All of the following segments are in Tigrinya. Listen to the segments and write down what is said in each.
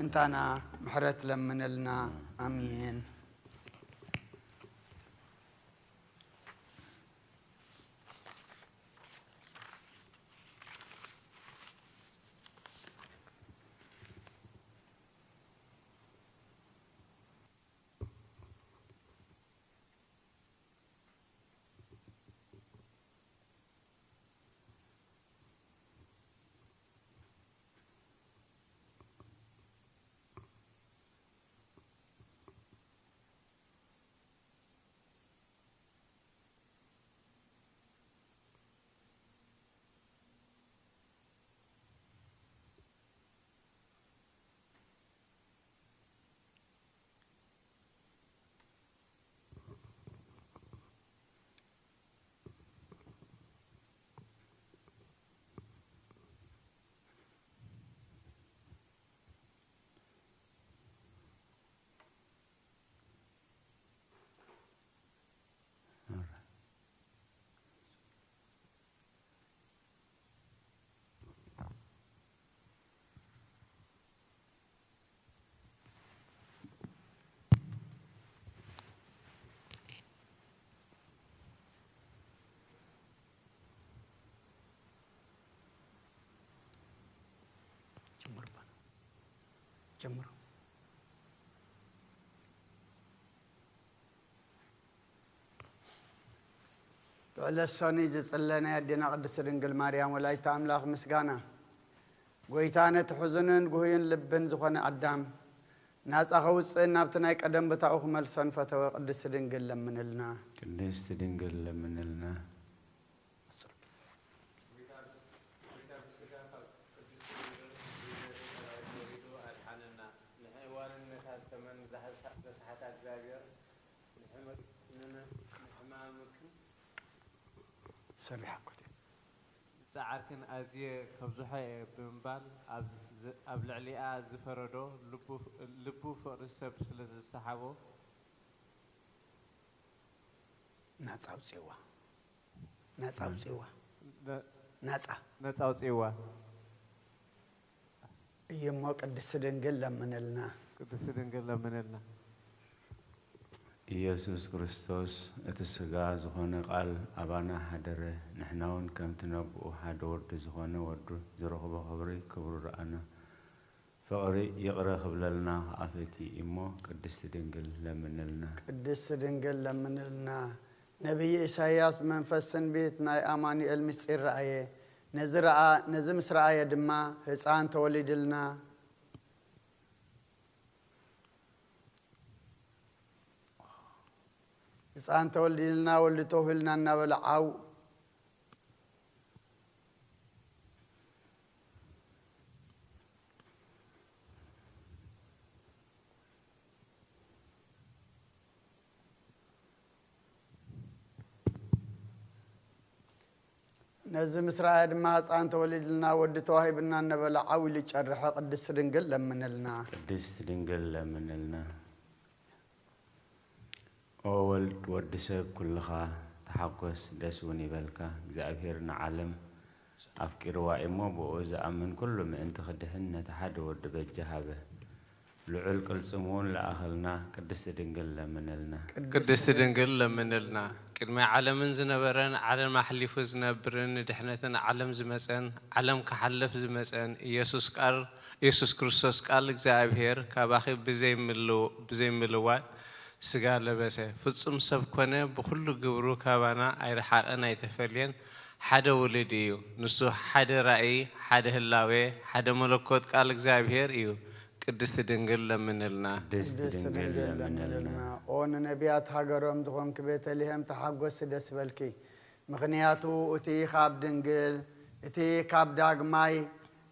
እንታና ምሕረት ለምንልና። ኣሜን። ጀምሩ፣ ጀምሩ። ብዕለት ሰኑይ ዝጽለ ናይ ኣዴና ቅድስት ድንግል ማርያም ወላዲተ ኣምላኽ ምስጋና። ጐይታ ነቲ ሕዙንን ጉህዩን ልብን ዝኾነ ኣዳም ናጻ ከውጽእን ናብቲ ናይ ቀደም ቦታኡ ክመልሶን ፈተወ። ቅድስት ድንግል ለምንልና። ቅድስት ድንግል ለምንልና። ጐይታ ብስ-፣ ጐይታ ብስጋ ካብ ቅድስት ድንግል ብነቢ ሰራዊት ተወሊዱ ኣድሓነና። ንሕዋንነታ ዝተመን ዛህሳ-፣ ዘስሓታ እግዚኣብሔር ንሕም-፣ ንነ-፣ ንሕማምክን ሰሪሓ እኮ እያ። ዝጸዓርክን ኣዝየ ከብዝሖ እየ ብምባል ኣብ ዝ-፣ ኣብ ልዕሊኣ ዝፈረዶ ልቡ፣ ልቡ ፍቕሪ ሰብ ስለ ዝሰሓቦ ናጻ ኣውጽእዋ። ናጻ ኣውጽእዋ። ነ-፣ ናጻ። ነጻ ኣውጽእዋ። እዩ እሞ ቅድስት ድንግል ለምንልና። ቅድስት ድንግል ለምንልና። ኢየሱስ ክርስቶስ እቲ ሥጋ ዝኾነ ቃል ኣባና ሓደረ፣ ንሕና እውን ከምቲ ነብኡ ሓደ ወዲ ዝኾነ ወዱ ዝረኽቦ ክብሪ ክብሩ ረኣና። ፍቕሪ ይቕረ ክብለልና ከኣ ፈትዩ እሞ ቅድስት ድንግል ለምንልና። ቅድስት ድንግል ለምንልና። ነቢይ ኢሳይያስ ብመንፈስ ትንቢት ናይ ኣማኑኤል ምስጢር ረኣየ። ነዚ ረኣ-፣ ነዚ ምስ ረኣየ ድማ ህፃን ተወሊድልና። ህፃን ተወሊድልና፣ ወልዲ ተውሂልና እናበለ ዓው። ነዚ ምስ ረኣየ ድማ ህፃን ተወሊድልና፣ ወዲ ተዋሂብና እናበለ ዓው ኢሉ ጨርሐ። ቅድስት ድንግል ለምንልና። ቅድስት ድንግል ለምንልና። ኦ ወልድ ወዲ ሰብ ኩልኻ ተሓጎስ ደስ እውን ይበልካ። እግዚኣብሔር ንዓለም ኣፍቂርዋ እሞ ብኡ ዝኣምን ኩሉ ምእንቲ ክድሕን ነቲ ሓደ ወዱ በጃ ሃበ። ልዑል ቅልጽም እውን ለኣኸልና። ቅድስት ድንግል ለምንልና። ቅድስት ድንግል ለምንልና። ቅድሚ ዓለምን ዝነበረን ዓለም ኣሕሊፉ ዝነብርን ንድሕነትን ዓለም ዝመጸን ዓለም ክሓልፍ ዝመጸን ኢየሱስ ቃል፣ ኢየሱስ ክርስቶስ ቃል እግዚኣብሔር ካባኺ ብዘይምልው-፣ ብዘይምልዋጥ ስጋ ለበሰ። ፍጹም ሰብ ኮነ፣ ብኹሉ ግብሩ ካባና ኣይረሓቐን ኣይተፈልየን። ሓደ ውሉድ እዩ። ንሱ ሓደ ራእይ፣ ሓደ ህላዌ፣ ሓደ መለኮት ቃል እግዚኣብሔር እዩ። ቅድስት ድንግል ለምንልና። ቅድስት ድንግል ለምንልና። ኦ ንነቢያት ሃገሮም ዝኾንኪ ቤተልሔም ተሓጎሲ ደስ በልኪ። ምኽንያቱ እቲ ካብ ድንግል፣ እቲ ካብ ዳግማይ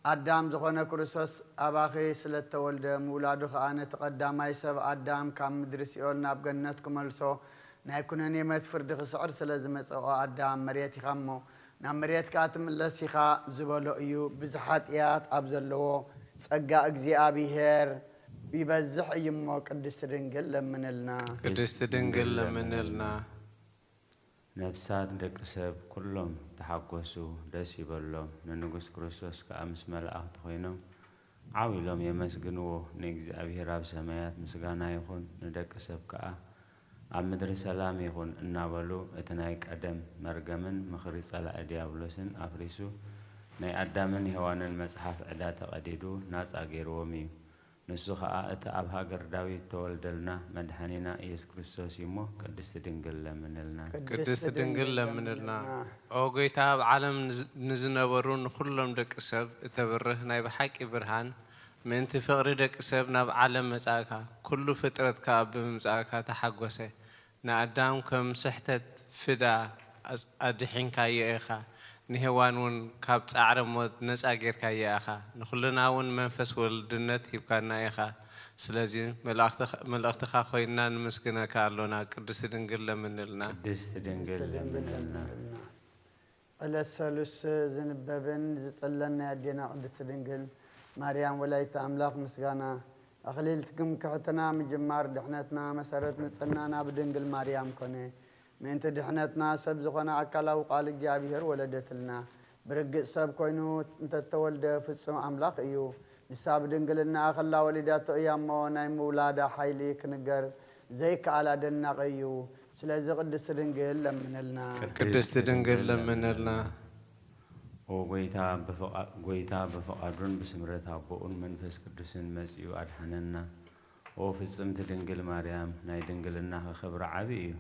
ኣዳም ዝኾነ ክርስቶስ ኣባኺ ስለ እተወልደ፣ ምውላዱ ኸኣ ነቲ ቀዳማይ ሰብ ኣዳም ካብ ምድሪ ሲኦል ናብ ገነት ክመልሶ፣ ናይ ኩነኔ ሞት ፍርዲ ክስዕር ስለ ዝመጸ፣ ኦ ኣዳም፣ መሬት ኢኻ እሞ፣ ናብ መሬት ከኣ ትምለስ ኢኻ ዝበሎ እዩ። ብዝሓጥያት ኣብ ዘለዎ ጸጋ እግዚኣብሔር ይበዝሕ እዩ እሞ፣ ቅድስት ድንግል ለምንልና። ቅድስት ድንግል ለምንልና። ነፍሳት ደቂ ሰብ ኩሎም ተሓጎሱ፣ ደስ ይበሎም። ንንጉስ ክርስቶስ ከኣ ምስ መላእኽቲ ኮይኖም ዓው ኢሎም የመስግንዎ። ንእግዚኣብሔር ኣብ ሰማያት ምስጋና ይኹን፣ ንደቂ ሰብ ከኣ ኣብ ምድሪ ሰላም ይኹን እናበሉ፣ እቲ ናይ ቀደም መርገምን ምኽሪ ጸላኢ ዲያብሎስን ኣፍሪሱ፣ ናይ ኣዳምን ሄዋንን መጽሓፍ ዕዳ ተቐዲዱ ናጻ ገይርዎም እዩ። ንሱ ኸኣ እቲ ኣብ ሃገር ዳዊት ተወልደልና መድሓኒና ኢየሱስ ክርስቶስ እዩ እሞ፣ ቅድስቲ ድንግል ለምንልና። ቅድስቲ ድንግል ለምንልና። ኦ ጎይታ፣ ኣብ ዓለም ንዝ-፣ ንዝነበሩ ንኹሎም ደቂ ሰብ እተብርህ ናይ ብሓቂ ብርሃን፣ ምእንቲ ፍቕሪ ደቂ ሰብ ናብ ዓለም መጻእካ፣ ኩሉ ፍጥረት ከኣ ብምምጻእካ ተሓጎሰ። ንኣዳም ከም ስሕተት ፍዳ ኣጽ-፣ ኣድሒንካዮ ኢኻ። ንሄዋን እውን ካብ ጻዕረ ሞት ነጻ ጌርካያ ኢኻ። ንኹልና እውን መንፈስ ወልድነት ሂብካና ኢኻ። ስለዚ መልኣኽትኻ፣ መልእኽትኻ ኮይንና ንምስግነካ ኣሎና። ቅድስቲ ድንግል ለምንልና። ቅድስቲ ድንግል ለምንልና። ዕለት ሰሉስ ዝንበብን ዝጽለን ናይ ኣዴና ቅድስቲ ድንግል ማርያም ወላዲተ ኣምላኽ ምስጋና። ኣኽሊል ትምክሕትና፣ ምጅማር ድሕነትና፣ መሰረት ንጽህናና ብድንግል ማርያም ኮነ። ምእንቲ ድሕነትና ሰብ ዝኾነ ኣካላዊ ቃል እግዚኣብሔር ወለደትልና። ብርግጽ ሰብ ኮይኑ እንተተወልደ ፍጹም ኣምላኽ እዩ። ንሳ ብድንግልና ከላ ወሊዳቶ እያ እሞ ናይ ምውላዳ ሓይሊ ክንገር ዘይከኣል ኣደናቒ እዩ። ስለዚ ቅድስቲ ድንግል ለምንልና። ቅድስቲ ድንግል ለምንልና። ኦ ጎይታ፣ ብፍቓ-፣ ጎይታ ብፍቓዱን ብስምረት ኣቦኡን መንፈስ ቅዱስን መጺኡ ኣድሓነና። ኦ ፍጽምቲ ድንግል ማርያም፣ ናይ ድንግልናኺ ክብሪ ዓቢ እዩ።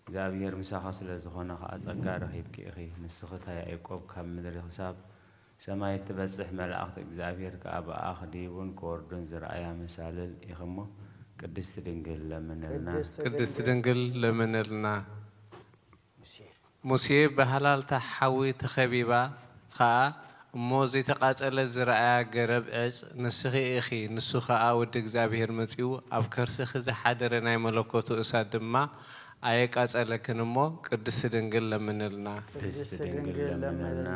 እግዚኣብሔር ምሳኺ ስለ ዝኾነ ኸኣ ጸጋ ረኺብኪ ኢኺ። ንስኺ እታ ያዕቆብ ካብ ምድሪ ክሳብ ሰማይ እትበጽሕ፣ መላእኽቲ እግዚኣብሔር ከኣ ብኣኣ ክድይቡን ክወርዱን ዝረኣያ መሳልል ኢኺ እሞ፣ ቅድስቲ ድንግል ለምንልና። ቅድስቲ ድንግል ለምንልና። ሙሴ ብሃላልታ ሓዊ ተኸቢባ ኸኣ፣ እሞ ዘይተቓጸለ ዝረኣያ ገረብ ዕጽ ንስኺ ኢኺ፣ ንሱ ኸኣ ወዲ እግዚኣብሔር መጺኡ ኣብ ከርስኺ ዝሓደረ ናይ መለኮቱ እሳት ድማ ኣየቃጸለክን እሞ፣ ቅድስቲ ድንግል ለምንልና። ቅድስቲ ድንግል ለምንልና።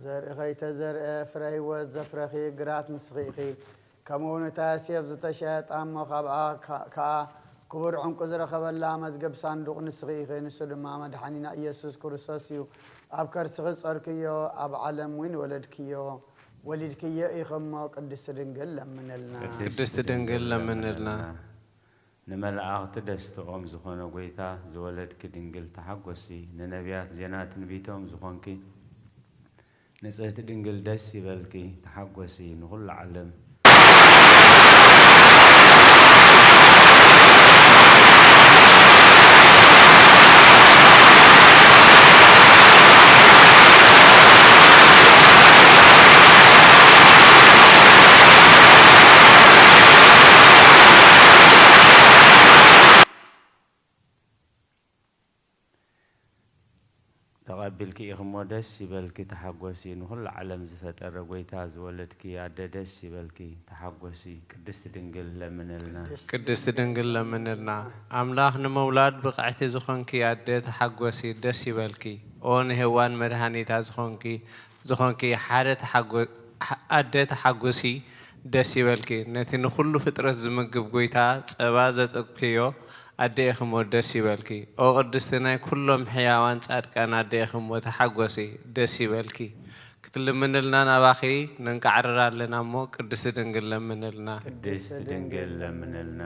ዘርኢ ኸይተዘርአ ፍረ ህይወት ዘፍረኺ ግራት ንስኺ ኢኺ። ከምኡ እውን እታ ዮሴፍ ዝተሸየጣ እሞ ካብኣ ከ-፣ ከኣ ክቡር ዕንቁ ዝረኸበላ መዝገብ ሳንዱቕ ንስኺ ኢኺ። ንሱ ድማ መድሓኒና ኢየሱስ ክርስቶስ እዩ። ኣብ ከርስኺ ዝጾርክዮ ኣብ ዓለም እውን ወለድክዮ፣ ወሊድክዮ ኢኺ እሞ ቅድስቲ ድንግል ለምንልና። ቅድስቲ ድንግል ለምንልና። ንመላእኽቲ ደስትኦም ዝኾነ ጐይታ ዝወለድኪ ድንግል ተሓጐሲ። ንነቢያት ዜና ትንቢቶም ዝኾንኪ ንጽህቲ ድንግል ደስ ይበልኪ፣ ተሓጎሲ ንኹሉ ዓለም። ተቐቢልኪ ኢኺ እሞ ደስ ይበልኪ፣ ተሓጎሲ። ንኹሉ ዓለም ዝፈጠረ ጐይታ ዝወለድኪ ኣደ ደስ ይበልኪ፣ ተሓጎሲ። ቅድስቲ ድንግል ለምንልና። ቅድስቲ ድንግል ለምንልና። ኣምላኽ ንምውላድ ብቕዕቲ ዝኾንኪ ኣደ ተሓጎሲ፣ ደስ ይበልኪ። ኦ ንሄዋን መድሃኒታ ዝኾንኪ፣ ዝኾንኪ ሓደ ተሓጎ-፣ ኣደ ተሓጎሲ፣ ደስ ይበልኪ። ነቲ ንኹሉ ፍጥረት ዝምግብ ጐይታ ጸባ ዘጠግክዮ ኣደ ኢኺ እሞ ደስ ይበልኪ። ኦ ቅድስቲ ናይ ኩሎም ሕያዋን ጻድቃን ኣደ ኢኺ እሞ ተሓጎሲ፣ ደስ ይበልኪ። ክትልምንልና ናባኺ ነንቃዕርር ኣለና እሞ ቅድስቲ ድንግል ለምንልና። ቅድስቲ ድንግል ለምንልና።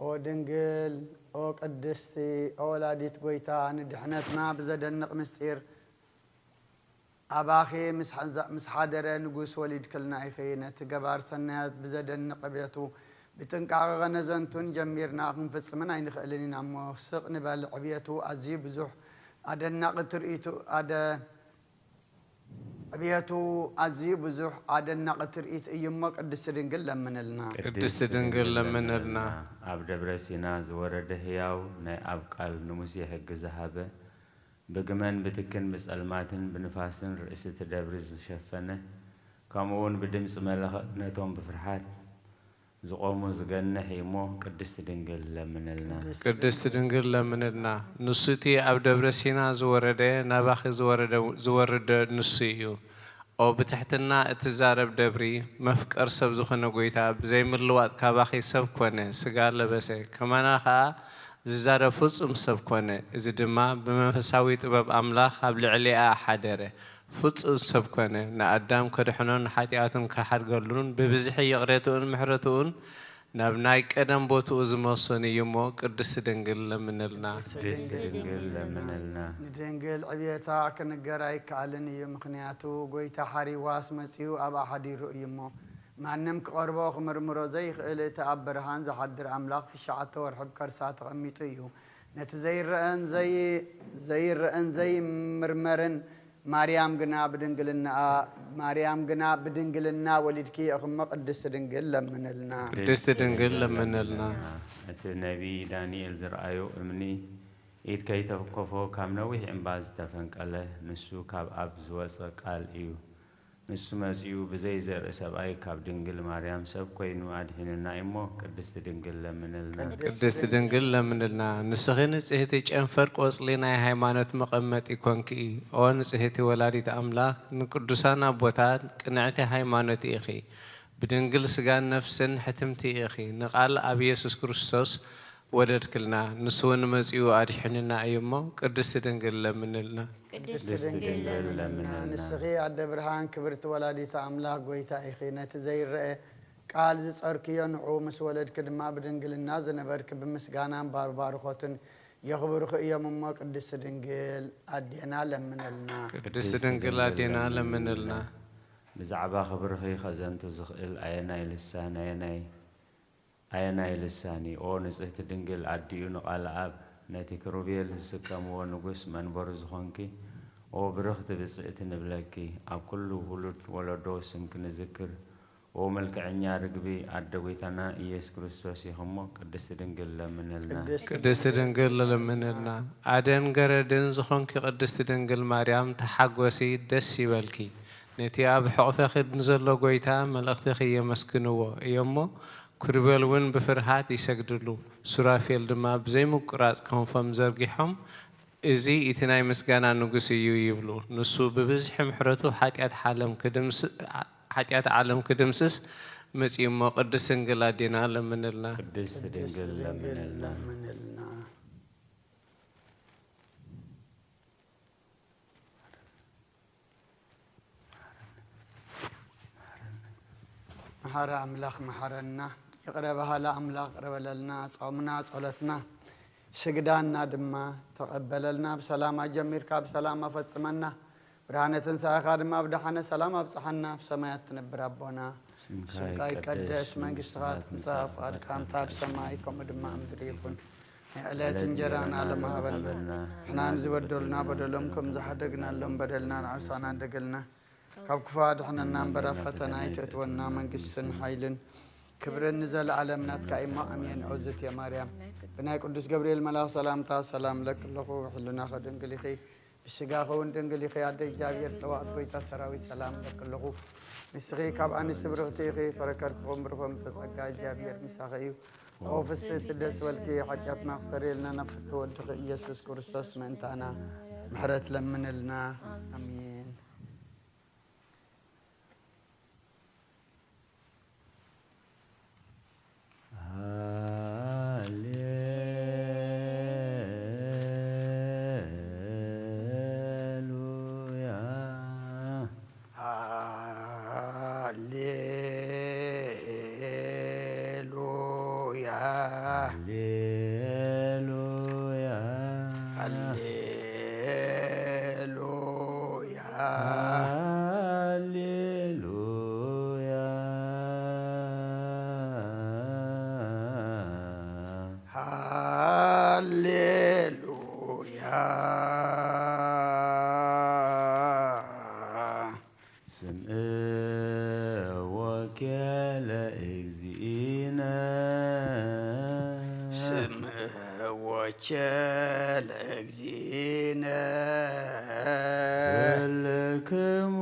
ኦ ድንግል፣ ኦ ቅድስቲ፣ ኦ ወላዲት ጐይታ፣ ንድሕነትና ብዘደንቕ ምስጢር ኣባኺ ምስ ሓዛ-፣ ምስ ሓደረ ንጉስ ወሊድክልና ኢኺ። ነቲ ገባር ሰናያት ብዘደንቕ ዕብየቱ ብጥንቃቐ ኸነዘንቱን ጀሚርና ክንፍጽምን ኣይንኽእልን ኢና እሞ፣ ስቕ ንበል። ዕብየቱ ኣዝዩ ብዙሕ ኣደናቒ ትርኢቱ፣ ኣደ-፣ ዕብየቱ ኣዝዩ ብዙሕ ኣደናቒ ትርኢት እዩ እሞ፣ ቅድስቲ ድንግል ለምንልና። ቅድስቲ ድንግል ለምንልና። ኣብ ደብረ ሲና ዝወረደ ህያው ናይ ኣብ ቃል ንሙሴ ሕጊ ዝሃበ፣ ብግመን ብትክን ብጸልማትን ብንፋስን ርእሲ እቲ ደብሪ ዝሸፈነ፣ ከምኡውን ብድምጺ መለኸት ነቶም ብፍርሃት ዝቖሙ ዝገንሕ እዩ እሞ፣ ቅድስቲ ድንግል ለምንልና። ቅድስቲ ድንግል ለምንልና። ንሱ እቲ ኣብ ደብረ ሲና ዝወረደ፣ ናባኺ ዝወረደ፣ ዝወርደ ንሱ እዩ። ኦ ብትሕትና እትዛረብ ደብሪ፣ መፍቀር ሰብ ዝኾነ ጐይታ፣ ብዘይምልዋጥ ካባኺ ሰብ ኮነ፣ ስጋ ለበሰ። ከማና ኸኣ ዝዛረብ ፍጹም ሰብ ኮነ። እዚ ድማ ብመንፈሳዊ ጥበብ ኣምላኽ ኣብ ልዕሊኣ ሓደረ። ፍጹም ሰብ ኮነ። ንኣዳም ከድሕኖን ንሓጢኣቱን ክሓድገሉን ብብዝሒ ይቕሬትኡን ምሕረትኡን ናብ ናይ ቀደም ቦትኡ ዝመልሶን እዩ እሞ፣ ቅድስቲ ድንግል ለምንልና። ቅድስቲ ድንግል ለምንልና። ንድንግል ዕብየታ ክንገር ኣይከኣልን እዩ፣ ምኽንያቱ ጎይታ ሓሪዋስ መጺኡ ኣብኣ ሓዲሩ እዩ እሞ፣ ማንም ክቐርቦ ክምርምሮ ዘይኽእል እቲ ኣብ ብርሃን ዝሓድር ኣምላኽ ትሽዓተ ወርሒ ኣብ ከርሳ ተቐሚጡ እዩ። ነቲ ዘይረኣን ዘይ-፣ ዘይረኣን ዘይምርመርን ማርያም ግና ብድንግልናኣ፣ ማርያም ግና ብድንግልና ወሊድኪ ኢኺ እሞ ቅድስቲ ድንግል ለምንልና። ቅድስቲ ድንግል ለምንልና። እቲ ነቢይ ዳንኤል ዝረኣዮ እምኒ፣ ኢድ ከይተንከፎ ካብ ነዊሕ እምባ ዝተፈንቀለ፣ ንሱ ካብ ኣብ ዝወጸ ቃል እዩ። ንሱ መጺኡ ብዘይ ዘርኢ ሰብኣይ ካብ ድንግል ማርያም ሰብ ኮይኑ ኣድሒኑና እሞ፣ ቅድስቲ ድንግል ለምንልና። ቅድስቲ ድንግል ለምንልና። ንስኺ ንጽህቲ ጨንፈር ቆጽሊ ናይ ሃይማኖት መቐመጢ ኮንኪ። ኦ ንጽህቲ ወላዲት ኣምላኽ፣ ንቅዱሳን ኣቦታት ቅንዕቲ ሃይማኖት ኢኺ። ብድንግል ስጋን ነፍስን ሕትምቲ ኢኺ። ንቃል ኣብ ኢየሱስ ክርስቶስ ወለድክልና። ንሱ እውን መጺኡ ኣድሒኑና እዩ እሞ፣ ቅድስቲ ድንግል ለምንልና። ቅድስቲ ድንግል ለምንልና። ንስኺ ኣደ ብርሃን ክብርቲ ወላዲተ ኣምላኽ ጎይታ ኢኺ። ነቲ ዘይረአ ቃል ዝጸርክዮ ንዑ ምስ ወለድኪ ድማ ብድንግልና ዝነበርኪ ብምስጋናን ባርባርኾትን የኽብሩኺ እዮም እሞ፣ ቅድስቲ ድንግል ኣዴና ለምንልና። ቅድስቲ ድንግል ኣዴና ለምንልና። ብዛዕባ ክብርኺ ከዘንቱ ዝኽእል ኣየናይ ልሳን፣ ኣየናይ ኣየናይ ልሳን እዩ? ኦ ንጽህቲ ድንግል ኣዲኡ ንቃል ኣብ፣ ነቲ ክሩቤል ዝስከምዎ ንጉስ መንበሩ ዝኾንኪ፣ ኦ ብርኽቲ ብጽእቲ ንብለኪ፣ ኣብ ኩሉ ውሉድ ወለዶ ስምኪ ንዝክር። ኦ መልክዐኛ ርግቢ ኣደ ጎይታና ኢየሱስ ክርስቶስ ኢኺ እሞ፣ ቅድስቲ ድንግል ለምንልና። ቅድስቲ ድንግል ለምንልና። ኣደን ገረድን ዝኾንኪ ቅድስቲ ድንግል ማርያም ተሓጎሲ፣ ደስ ይበልኪ። ነቲ ኣብ ሕቑፍኺ ንዘሎ ጎይታ መላእኽትኺ የመስግንዎ እዮሞ፣ ክሩቤል እውን ብፍርሃት ይሰግድሉ፣ ሱራፌል ድማ ብዘይምቁራጽ ክንፎም ዘርጊሖም፣ "እዚ እቲ ናይ ምስጋና ንጉስ እዩ" ይብሉ። ንሱ ብብዝሒ ምሕረቱ ሓጢኣት ዓለም ክድምስ-፣ ሓጢኣት ዓለም ክድምስስ መጺኡ እሞ፣ ቅድስት ድንግል ኣዴና ለምንልና። ቅድስት ድንግል ለምንልና። መሓሪ ኣምላኽ መሓረና፣ ይቕረ በሃሊ ኣምላኽ ይቕረ በለልና። ጾምና፣ ጸሎትና፣ ስግዳና ድማ ተቐበለልና። ብሰላም ኣጀሚርካ ብሰላም ኣፈጽመና። ብርሃነ ትንሳኤኻ ድማ ብደሓነ ሰላም ኣብጽሓና። ኣብ ሰማያት ትነብር ኣቦና፣ ስምካ ስምካ ይቀደስ፣ ይቀደስ፣ መንግስትኻ መንግስትኻ ትምጻእ፣ ትምጻእ፣ ፍቓድካ ፍቓድካ ከምታ ኣብ ከምታ ሰማይ ከምኡ ድማ ኣብ ምድሪ ይኹን። ናይ ዕለት ዕለት እንጀራና እንጀራና ለማሃበልና። ለማሃበልና። ንሕና ንዝበደሉና በደሎም ከም ዝሓደግናሎም በደልና ንዓርሳና ደገልና። ካብ ክፉ ኣድሕነና እምበር ኣብ ፈተና ኣይተእትወና። መንግስትን ሓይልን ክብርን ንዘለኣለም ናትካ እሞ ኣሜን። ኦዝት ማርያም ብናይ ቅዱስ ገብርኤል መልኣኽ ሰላምታ ሰላም እብለኪ ኣለኹ። ብሕልናኺ ድንግል ኢኺ፣ ብስጋኺ እውን ድንግል ኢኺ። ኣደ እግዚኣብሔር ጸባኦት ጎይታ ሰራዊት ሰላም እብለኪ ኣለኹ። ንስኺ ካብ ኣንስቲ ብርኽቲ ኢኺ፣ ፍረ ከርስኺ እውን ብሩኽ እዩ። ተጸጋ እግዚኣብሔር ምሳኺ እዩ። ኦ ፍስሕቲ ደስ በልኪ፣ ሓጢኣትና ክሰርየልና ናብ ፍትው ወድኺ ኢየሱስ ክርስቶስ ምእንታና ምሕረት ለምንልና። ኣሜን። ሃሌሉያ። ሃሌሉያ። ሃሌሉያ። ሃሌሉያ። ሃሌሉያ። ሃሌሉያ። ስምዕዎ ኬለ እግዚእነ። ስምዕዎ ኬለ እግዚእነ። ኩልክሙ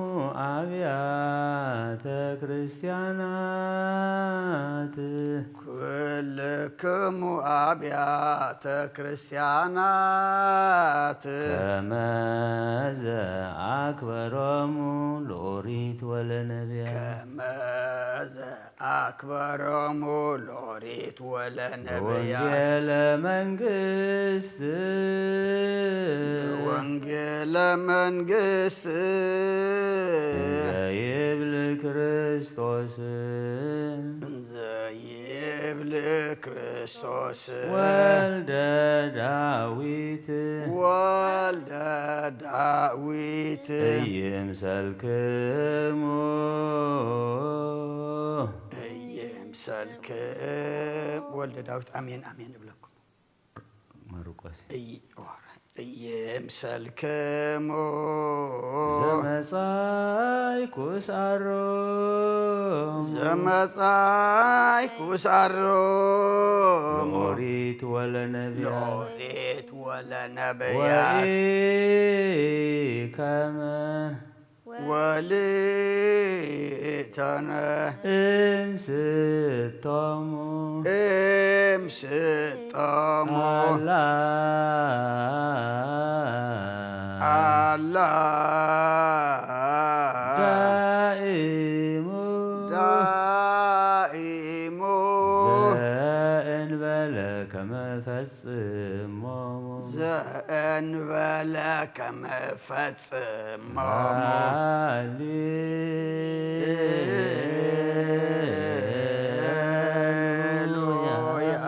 ኣብያተ ክርስቲያናት። ኩልክሙ ኣብያተ ክርስቲያናት። ከመዘ ኣክበሮሙ ለኦሪት ወለነቢያት። ከመዘ ኣክበሮሙ ሎሬት ወለነብያት። ወንጌለ መንግስት። ወንጌለ መንግስት። እንዘ ይብል ክርስቶስ። እንዘ ይብል ክርስቶስ። ወልደ ዳዊት። ወልደ ዳዊት። እይምሰልክሙ። እይምሰልክም። ወልደ ዳዊት። ኣሜን፣ ኣሜን እብለኩም። ማርቆስ። እይ-፣ እይምሰልክሙ። ዘመጻይኩ ሳሮ። ዘመጻይኩ ሳሮ። ሎሪት ወለነብያት። ሎሬት ወለነብያት። ወኢከመ ወልተነ። እንስቶሙ። እምስጦሙ። አላ። አላ። ዳኢሙ። ዳኢሙ። ዘእንበለ ከመ ፈጽሞሙ። ዘእንበለ ከመ ፈጽሞሙ። ሃሌሉያ።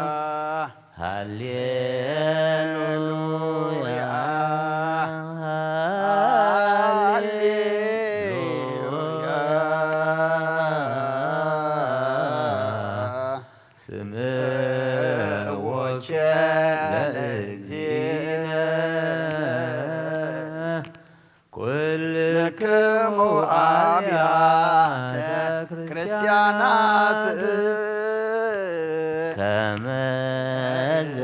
ሃሌሉያ። ሃሌሉያ። ስምዕዎ ቸር ለእግዚእነ። ኩልክሙ አብያተ ክርስቲያናት። ከመዘ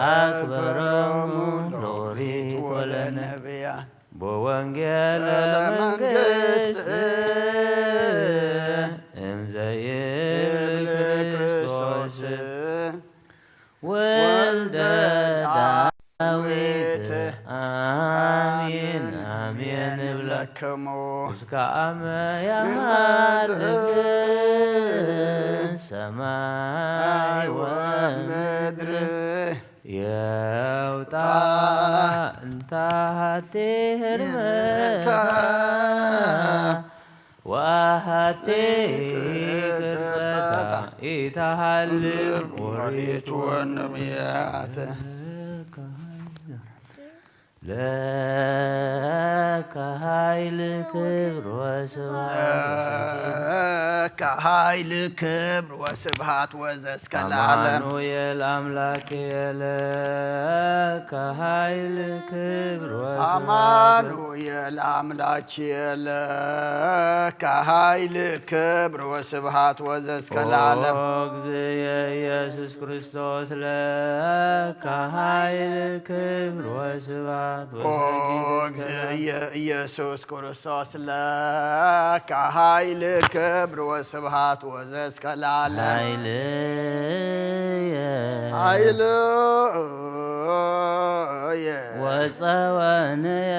አክበሮሙ ሎሪት ወለነብያት። በወንጌለ መንግስት። እንዘ ይብል ክርስቶስ። ወልደ ዳዊት። አሜን፣ አሜን እብለክሙ። እስከ አመ ያሃልፍ ሰማይ ወምድር። የውጣ እንተ ሃቲ ህርመታ። ወአሐቲ ቅርጸታ ኢታሃልፍ ኦሪት ወነቢያት። ለከ ኃይል ክብር ወስብሐት። ለከ ኃይል ክብር ወስብሐት ወዘእስከ ለዓለም። አማኑኤል አምላክ ለከ ኃይል ክብር ወስብሐት። አማኑኤል አምላክ ለከ ኃይል ክብር ወስብሐት ወዘእስከ ለዓለም። ኦ እግዝየ ኢየሱስ ክርስቶስ ለከ ኃይል ክብር ወስብሐት ኦ ወዘእስከ እግዝየ ኢየሱስ ክርስቶስ ለከ ኃይል ክብር ወስብሐት ወዘእስከ ለዓለም። ኃይልየ ኃይልየ ወጸወንየ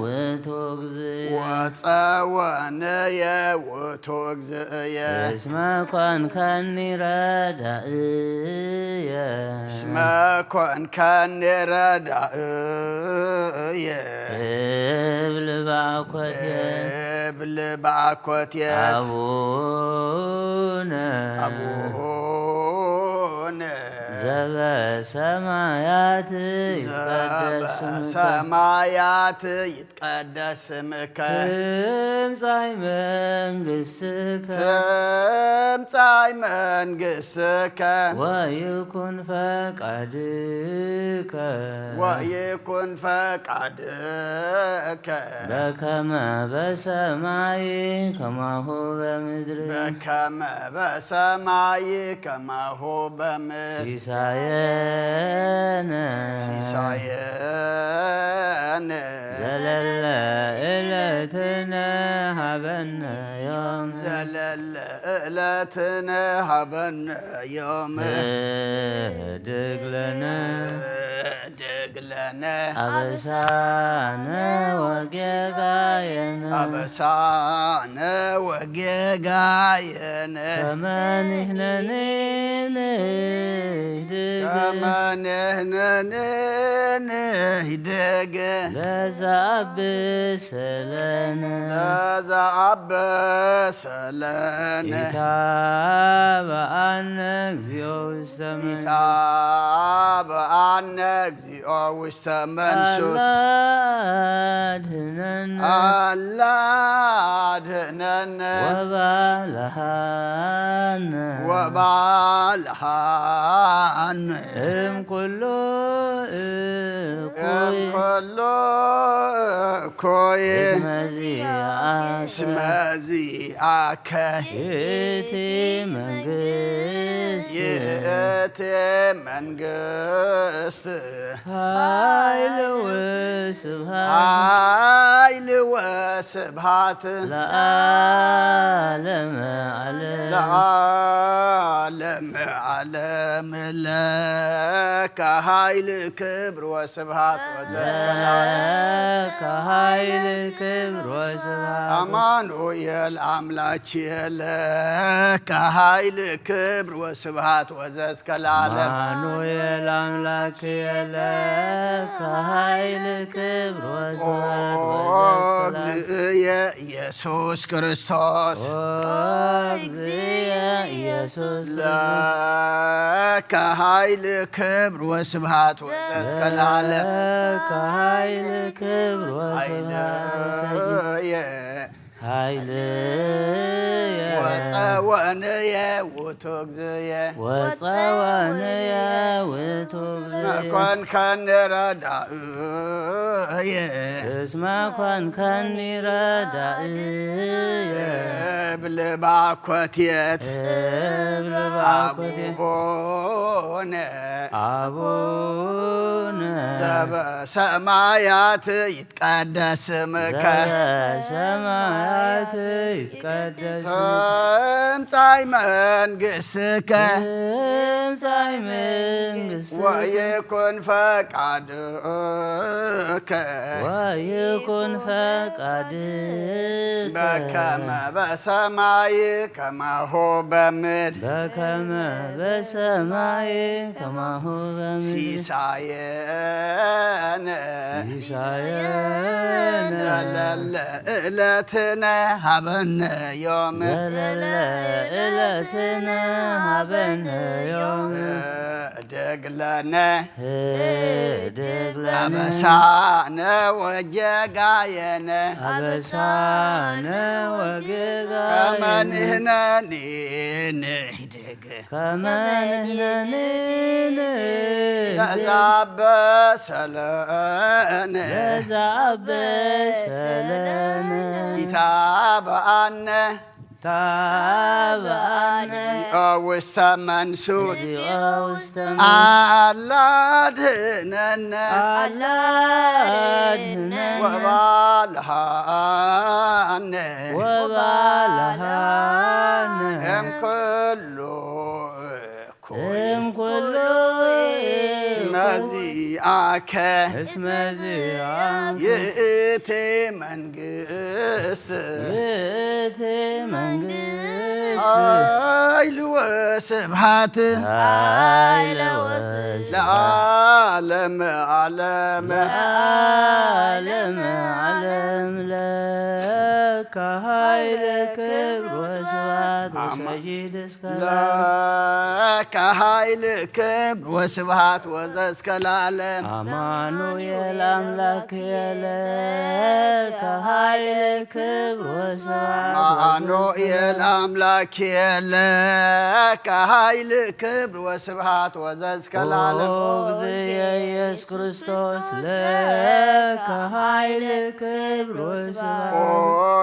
ውእቱ እግዝእየ። ወጸወንየ ውእቱ እግዝእየ። እስመ ኮንከኒ ረዳእየ። እስመ ኮንከኒ ረዳእየ። እብል ባኮቴ። እብል ባኮቴት። አቡነ። አቡነ። ዘበሰማያት ይትቀደስ ስምከ። ዘበሰማያት ይትቀደስ ስምከ። ትምጻእ መንግስትከ። ትምጻእ መንግስትከ። ወይኩን ፈቃድከ። ወይኩን ፈቃድከ። በከመ በሰማይ ከማሁ በምድር። በከመ በሰማይ ከማሁ በምድር። ሲሳየነ። ሲሳየነ። ዘለለ ዕለትነ ሀበነ ዮም። ዘለለ ዕለትነ ሀበነ ዮም። ህድግ ለነ። ህድግ ለነ አበሳነ ወጌጋየነ አበሳነ ወጌጋየነ ከመ ንሕነኒ ንህድግ ከመ ንሕነኒ ንህድግ ለዘአብስ ለነ ለዘአብስ ለነ ኢታብአነ እግዚኦ ውስተ መንግሥት ኢታብአነ እግዚኦ ውስተ መንሱት አላ አድህነነ አላ አድህነነ ወባልሃነ ወባልሃነ እምኩሉ እኩይ እምኩሉ እኩይ እስመ ዚአከ እስመ ዚአከ ይእቲ መንግስት ይእቲ መንግስት ኃይል ወስብሐት ኃይል ወስብሐት ለዓለመ ዓለም ለዓለመ ዓለም ለከ ኃይል ክብር ወስብሐት ወዘእስከ ለዓለም ለከ ኃይል ክብር ወስብሐት አማኑኤል አምላክ ለከ ኃይል ክብር ወስብሐት ወዘእስከ ለዓለም አማኑኤል አምላክ ለከ ኃይል ክብር ኦ ወስብሐት ወዘእስከ ለዓለም እግዝእየ ኢየሱስ ክርስቶስ ኦ እግዝእየ ኢየሱስ ለከ ኃይል ክብር ወስብሐት ወዘእስከ ለዓለም ለከ ኃይል ክብር ወስብሐት ወሰጊድ ኃይልየ ኃይልየ ወፀወንየ ውእቱ እግዝእየ ወፀወንየ ውእቱ እግዝእየ መኮንከኒ ረዳእየ እስመ ኮንከኒ ረዳእየ እብል ባኮትየት እብል ባኮትየት አቡነ አቡነ ዘበሰማያት ይትቀደስ ስምከ ዘበሰማያት ይትቀደስ ስምከ ትምጻእ መንግስትከ ትምጻእ መንግስትከ ወይኩን ፈቃድከ ወይኩን ፈቃድከ በከመ በሰማይ ከማሁ በምድር በከመ በሰማይ ከማሁ በምድር ሲሳየነ ሲሳየነ ዘለለ እለትነ ሀበነ ዮም ዘለለ እለትነ ሀበነ ዮም ህድግ ለነ ህድግ ለነ አበሳነ ወጌጋየነ አበሳነ ወጌጋየነ ከመ ንሕነኒ ንህድግ ከመ ንሕነኒ ንህድግ ለዘአበሰ ለነ ለዘአበሰ ለነ ኢታብአነ ታብአነ እግዚኦ ውስተ መንሱት እግዚኦ ውስተ መንሱት አላ አድህነነ አላ አድህነነ ወባልሃነ ወባልሃነ እምኩሉ እኩይ እምኩሉ እስመ ዚአከ እስመ ዚአከ ይእቲ መንግስት ይእቲ መንግስት ኃይል ወስብሐት ኃይለ ወስብሐት ለዓለመ ዓለም ለዓለመ ዓለም ለከ ኃይል ክብር ወስብሐት አማ- ወሰጊድ እስከ ለከ ኃይል ክብር ወስብሐት ወዘእስከ ለዓለም አማኑኤል አምላክ ለከ ኃይል ክብር ወስብሐት አማኑኤል አምላክ ለከ ኃይል ክብር ወስብሐት ወዘእስከ ለዓለም ኦ እግዚእ ኢየሱስ ክርስቶስ ለከ ኃይል ክብር ወስብሐት ኦ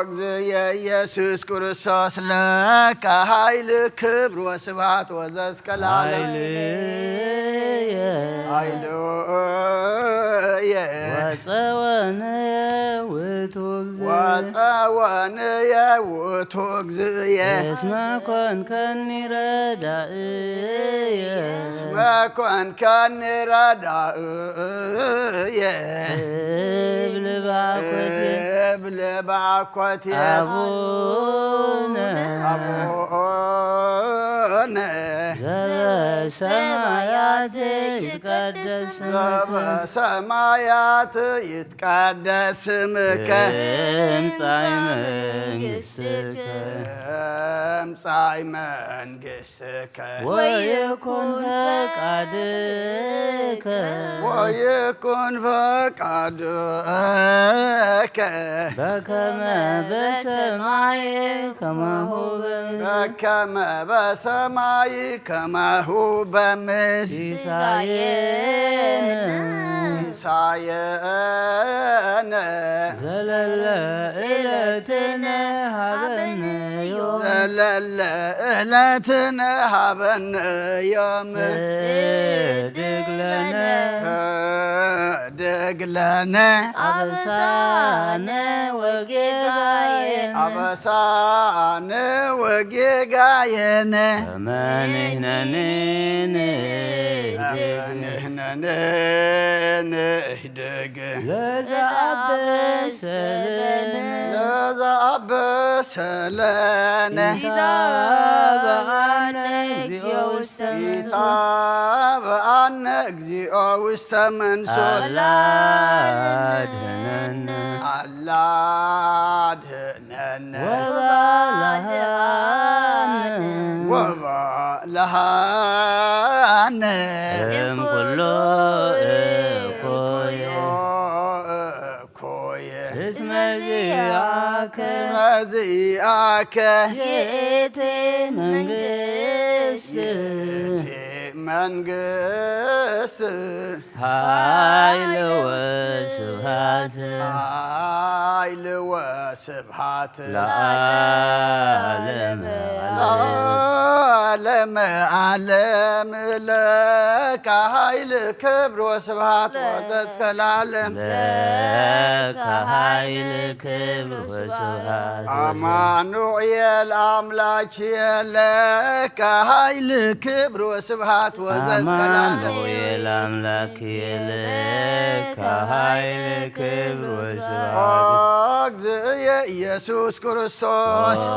እግዚእ ኢየሱስ ክርስቶስ ለከ ኃይል ክብር ወስብሐት ወዘእስከ ለዓለም ኃይልየ ኃይልየ ወፀወንየ ውእቱ እግዚእ ወፀወንየ ውእቱ እግዚእየ እስመ ኮንከኒ ረዳእየ እስመ መኮንከኒ ረዳእየ እብል ባኮቴ እብል ባኮቴ ኣቡነ ኣቡነ ዘበሰማያት ይትቀደስ ስምከ ዘበሰማያት ይትቀደስ ስምከ ትምጻእ መንግስትከ ትምጻእ መንግስትከ ወይኩን ፈቃድከ ወይኩን ፈቃድከ በከመ በሰማይ ከማሁ በምድር በከመ በሰማይ ከማሁ በምድር ሲሳየነ ሲሳየነ ዘለለ ዕለትነ ሃበነ ዮም ዘለለ ዕለትነ ሃበነ ዮም ህድግ ለነ ህድግ ለነ አበሳነ ወጌጋየነ አበሳነ ወጌጋየነ ከመ ንሕነኒ ንህድግ ንሕነኒ ንህድግ ለዘአበሰለነ ለዘአበሰለነ ኢታብአነ እግዚኦ ውስተ መንሱት ኢታብአነ እግዚኦ ውስተ መንሱት አላ አድህነነ አላ አድህነነ ወባልሃነ ወባልሃነ እምኩሉ እኮየ እኮየ እስመ ዚአከ እስመ ዚአከ ይእቲ መንግስት ይእቲ መንግስት ኃይል ወስብሐት ኃይል ወስብሐት ለዓለመ ዓለም። ለዓለመ ዓለም ለከ ኃይል ክብር ወስብሐት ወዘእስከ ለዓለም። ለከ ኃይል ክብር ወስብሐት አማኑኤል አምላክ ለከ ኃይል ክብር ወስብሐት ወዘእስከ ለዓለም። አማኑኤል አምላክ ለከ ኃይል ክብር ወስብሐት ኦ እግዚእየ ኢየሱስ ክርስቶስ። ኦ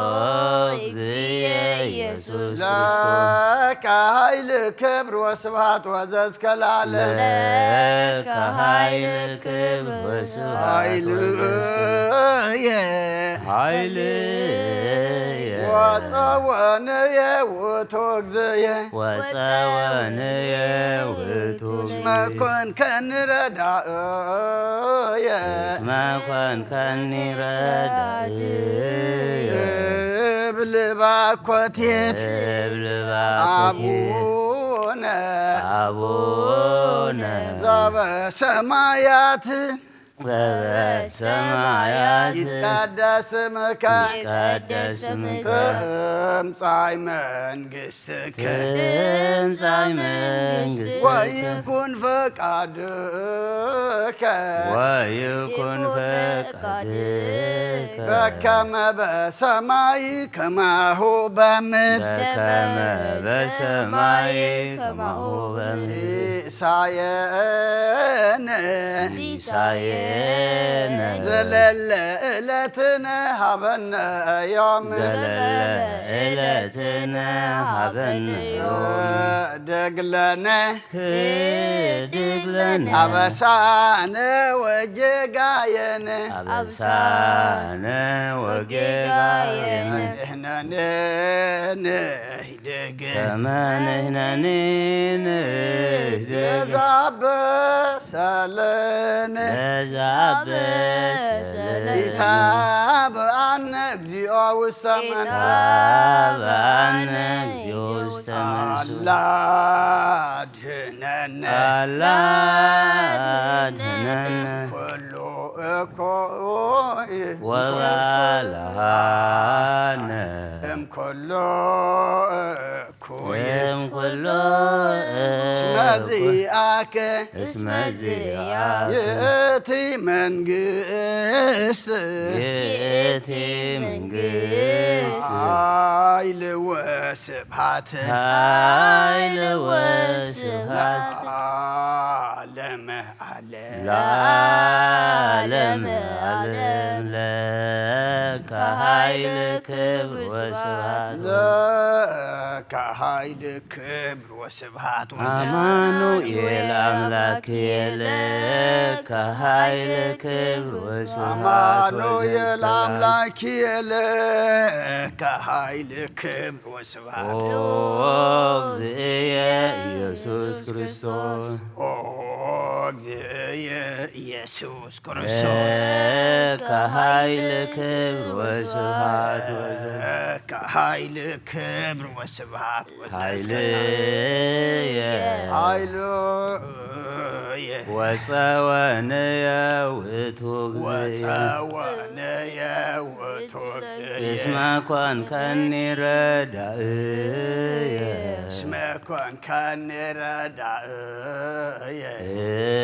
እግዚእየ ኢየሱስ ክርስቶስ። ለከ ኃይል ክብር ወስብሐት ወዘእስከ ለዓለም። ለከ ኃይል ክብር ወስብሐት ኃይልየ ወዘእስከ ኃይልየ ወጸወንየ ውእቱ እግዚእየ። ወጸወንየ ውእቱ እስመ ኮንከኒ ረዳእየ እስመ ኮንከኒ ረዳእየ እብል ባኮቴት እብል ባኮቴት አቡነ አቡነ ዘበሰማያት በበሰማያት ይትቀደስ ስምከ ይትቀደስ ስምከ ትምጻእ መንግስትከ ትምጻእ መንግስትከ ወይኩን ፈቃድከ ወይኩን ፈቃድከ በከመ በሰማይ ከማሁ በምድር በከመ በሰማይ ከማሁ በምድር ሲሳየነ ሲሳየነ ዘለለ ዕለትነ ሃበነ ዮም ዘለለ ዕለትነ ሃበነ ዮም ደግለነ ህድግ ለነ አበሳነ ወጌጋየነ አበሳነ ወጌጋየነ ንሕነነ ንህደግ ከመ ንሕነኒ ንህደግ ለዘአበሰለነ ለዘአበሰለነ ኢታብአነ እግዚኦ ውስተ መንሱት ኢታብአነ እግዚኦ ውስተ መንሱት አላ አድህነነ አላ አድህነነ ኩሉ እኮ ወባልሃነ እምኩሉ እኩይ እምኩሉ እስመ ዚአከ እስመ ዚአከ ይእቲ መንግስት ይእቲ መንግስት ኃይል ወስብሐት ኃይል ወስብሐት ለዓለመ ዓለም ለከ ኃይል ክብር ወስብሐት። ለከ ኃይል ክብር ወስብሐት ወዘተ። አማኑኤል አምላክ ለከ ኃይል ክብር ወስብሐት አማኑኤል ወዘተ። አምላክ ለከ ኃይል ክብር ወስብሐት። ኦ እግዚእየ ኢየሱስ ክርስቶስ። ኦ እግዚእየ ኢየሱስ ክርስቶስ። ለከ ኃይል ክብር ወስብሐት ወዘተ። ለከ ኃይል ክብር ወስብሐት ወዘተ። ኃይልየ ኃይልየ ወፀወንየ ውእቱ እግዚእየ። ወፀወንየ ውእቱ እስመ ኮንከኒ ረዳእየ። እስመ ኮንከኒ ረዳእየ።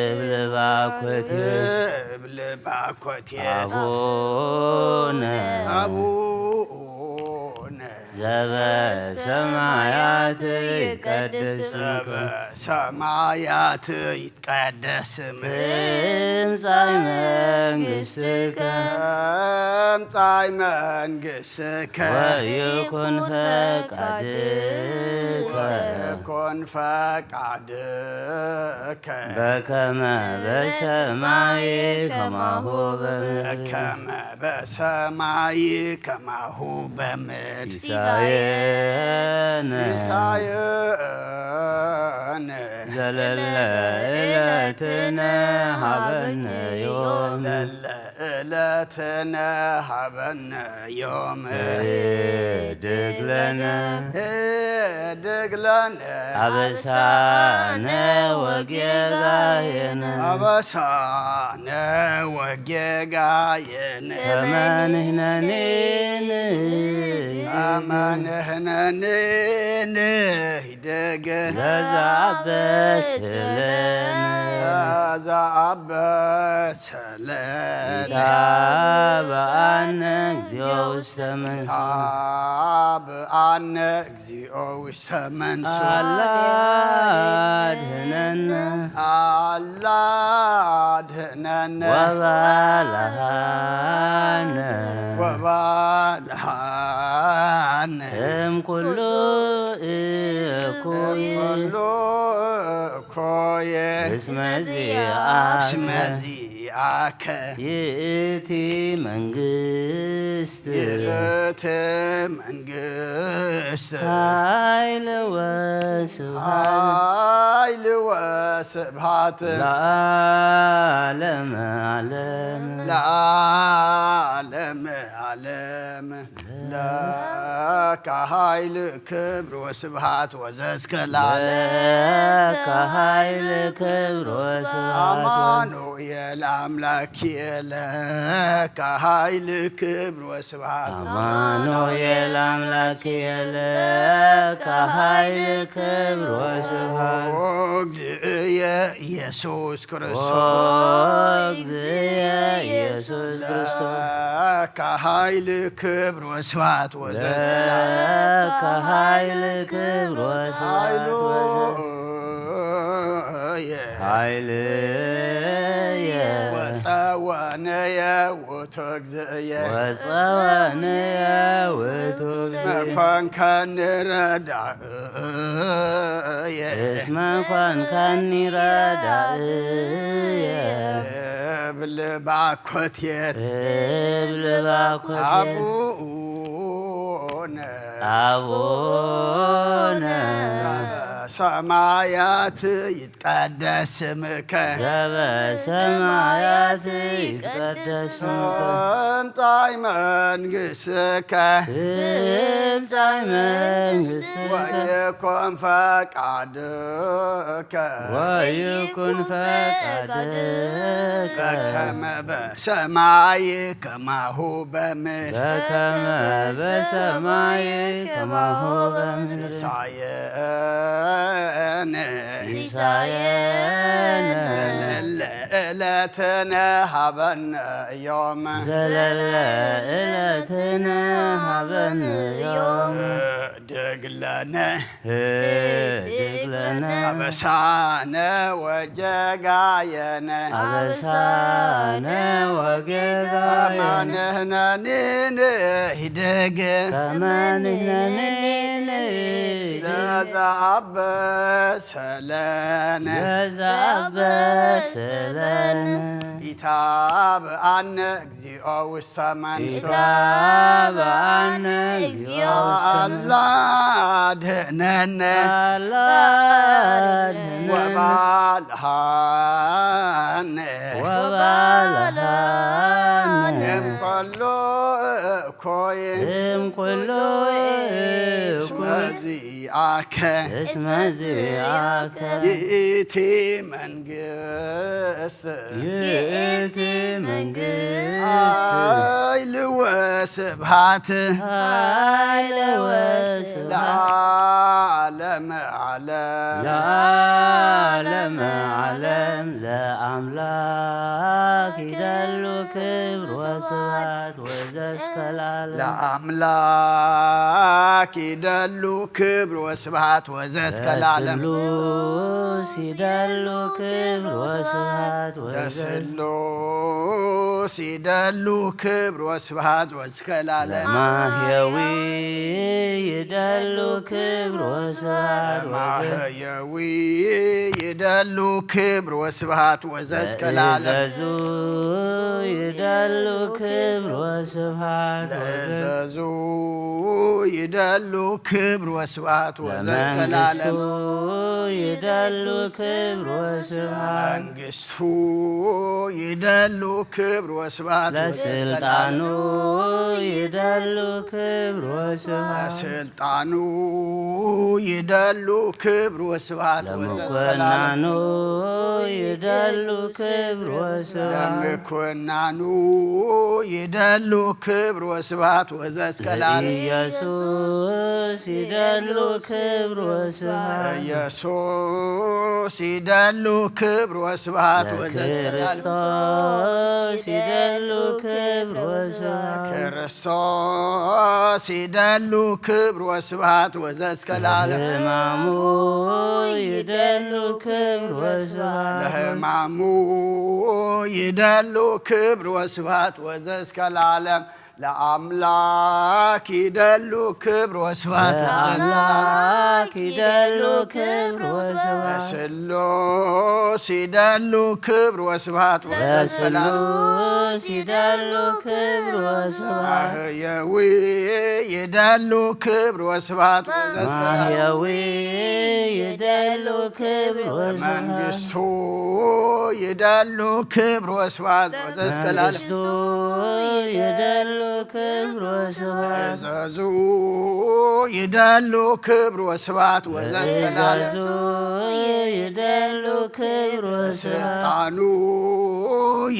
እብል ባኮቴ። እብል ባኮቴ። አቡነ። አቡነ። ዘበሰማያት ይትቀደስ ስምከ። ዘበሰማያት ይትቀደስ ስምከ። ትምጻእ መንግስትከ። ትምጻእ መንግስትከ። ወይኩን ፈቃድከ። ወይኩን ፈቃድከ። በከመ በሰማይ ከማሁ በምድር። በከመ በሰማይ ከማሁ በምድር። ሲሳየነ። ሲሳየነ። ዘለለ ዕለትነ ሀበነ ዮም። ዘለለ ዕለትነ ሀበነ ዮም። ህድግ ለነ። ህድግ ለነ። አበሳነ ወጌጋየነ። አበሳነ ወጌጋየነ። ከመ ንሕነኒ ንህድግ። ከመ ንሕነኒ ንህድግ። ዘዘአበሰለነ። ዘዘአበሰለነ። ኢታብአነ እግዚኦ ውስተ መንሱት። ኢታብአነ እግዚኦ ውስተ መንሱት። አላ አድህነነ። አላ አድህነነ። ወባልሃነ። ወባልሃነ። እም ኩሉ እኩይ። እም ኩሉ እኩይ። እስመ ዚአከ። እስመ ዚአከ። ይእቲ መንግስት። ይእቲ መንግስት። ኃይል ወስብሐት። ኃይል ወስብሐት። ለዓለመ ዓለም። ለዓለመ ዓለም። ለከ ኃይል ክብር ወስብሐት ወዘእስከ ለዓለም። ለከ ኃይል ክብር ወስብሐት። አማኑኤል አምላክ ለከ ኃይል ክብር ወስብሐት። አማኑኤል አምላክ ለከ ኃይል ክብር ወስብሐት። ኦ እግዚእየ ኢየሱስ ክርስቶስ። ኦ እግዚእየ ኢየሱስ ክርስቶስ። ለከ ኃይል ክብር ወስብሐት ወዘዘላለም። ለከ ኃይል ክብር ወስብሐት ኃይሉ ወዘ- የ- ኃይልየ ወፀወንየ ውእቱ እግዚእየ። ወፀወንየ ውእቱ እግዚእየ። መኮንከኒ ረዳእ እስመ ኮንካኒ ረዳእየ። እብል ባኮቴት። እብል ባኮቴት። አቡነ። አቡነ። ሰማያት ይትቀደስ ስምከ። ዘበሰማያት ይትቀደስ ስምከ። ትምጻእ መንግሥትከ። ትምጻእ መንግሥትከ። ወይኩን ፈቃድከ። ወይኩን ፈቃድከ። በከመ በሰማይ ከማሁ በምድር። በከመ በሰማይ ከማሁ በምድር። ሲሳየነ። ሲሳየነ። ዘለለ ዕለትነ ሀበነ ዮም። ዘለለ ዕለትነ ሀበነ ዮም። ህድግ ለነ ህድግ ለነ አበሳነ ወጌጋየነ አበሳነ ወጌጋየነ ከመ ንሕነኒ ንህድግ ከመ ንሕነኒ ንህድግ ለዘአበሰ ለነ ለዘአበሰ ለነ ኢታብአነ እግዚኦ ውስተ መንሱት ኢታብአነ እግዚኦ ውስተ መንሱት አላ አድህነነ አላ አድህነነ ወባልሃነ ወባልሃነ እምኩሉ እኮይ እምኩሉ እስመ እኮይ ዚአከ እስመ ዚአከ ይእቲ መንግስት ይእቲ መንግስት ኃይል ወስብሐት ኃይለ ወስብሐት ለዓለመ ዓለም ለዓለመ ዓለም ለአምላክ ይደሉ ክብር ወስብሐት ወዘእስከ ለዓለም ለአምላክ ይደሉ ክብር ወስብሐት ወዘእስከ ለዓለም ለስሉስ ይደሉ ክብር ወስብሐት ወዘ ለስሉስ ይደሉ ክብር ወስብሐት ወዘእስከ ለዓለም ለማህየዊ ይደሉ ክብር ወስብሐት ወዘ ለማህየዊ ይደሉ ክብር ወስብሐት ወዘእስከ ለዓለም ለእዘዙ ይደሉ ክብር ወስብሐት ወዘ ለእዘዙ ይደሉ ክብር ወስብሐት ወዘእስከ ለዓለም ለመንግስቱ ይደሉ ክብር ወስብሐት መንግስቱ ይደሉ ክብር ወስብሐት ወዘእስከ ለዓለም ለስልጣኑ ይደሉ ክብር ወስብሐት ለስልጣኑ ይደሉ ክብር ወስብሐት ወዘእስከ ለዓለም ለምኮናኑ ይደሉ ክብር ወስብሐት ለምኮናኑ ይደሉ ክብር ወስብሐት ወዘእስከ ለዓለም ለኢየሱስ ይደሉ ክብር ወስብሐት ኢየሱስ ይደሉ ክብር ወስብሐት ወዘእስከ ለዓለም ለክርስቶስ ይደሉ ክብር ወስብሐት ክርስቶስ ይደሉ ክብር ወስብሐት ወዘእስከ ለዓለም ለሕማሙ ይደሉ ክብር ወስብሐት ለሕማሙ ይደሉ ክብር ወስብሐት ወዘእስከ ለዓለም ለአምላክ ይደሉ ክብር ወስብሐት ለአምላክ ይደሉ ክብር ወስብሐት ለስሉስ ይደሉ ክብር ወስብሐት ወዘእስከ ለዓለም ለስሉስ ይደሉ ክብር ወስብሐት ማህየዊ ይደሉ ክብር ወስብሐት ወዘእስከ ለዓለም ማህየዊ ይደሉ ክብር ወስብሐት መንግስቱ ይደሉ ክብር ወስብሐት ወዘእስከ ለዓለም መንግስቱ ይደሉ ክብር ወስብሐት እዘዙ ይደሉ ክብር ወስብሐት ወዘእስከ ለዓለም እዘዙ ይደሉ ክብር ወስብሐት ስልጣኑ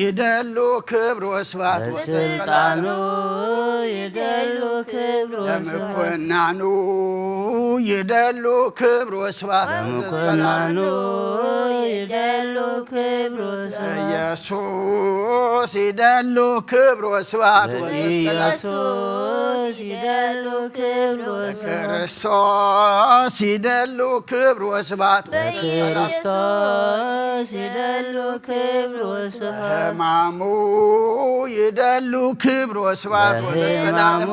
ይደሉ ክብር ወስብሐት ወዘእስከ ለዓለም ስልጣኑ ይደሉ ክብር ወስብሐት ለምኮናኑ ይደሉ ክብር ወስብሐት ወዘእስከ ለዓለም ለምኮናኑ ይደሉ ክብር ወስብሐት ኢየሱስ ይደሉ ክብር ወስብሐት ወዘእስከ ለዓለም ኢየሱስ ይደሉ ክብር ወስብሐት ክርስቶስ ይደሉ ክብር ወስብሐት ወዘእስከ ለዓለም ክርስቶስ ይደሉ ክብር ወስብሐት ሕማሙ ይደሉ ክብር ወስብሐት ወዘእስከ ለዓለም በሕማሙ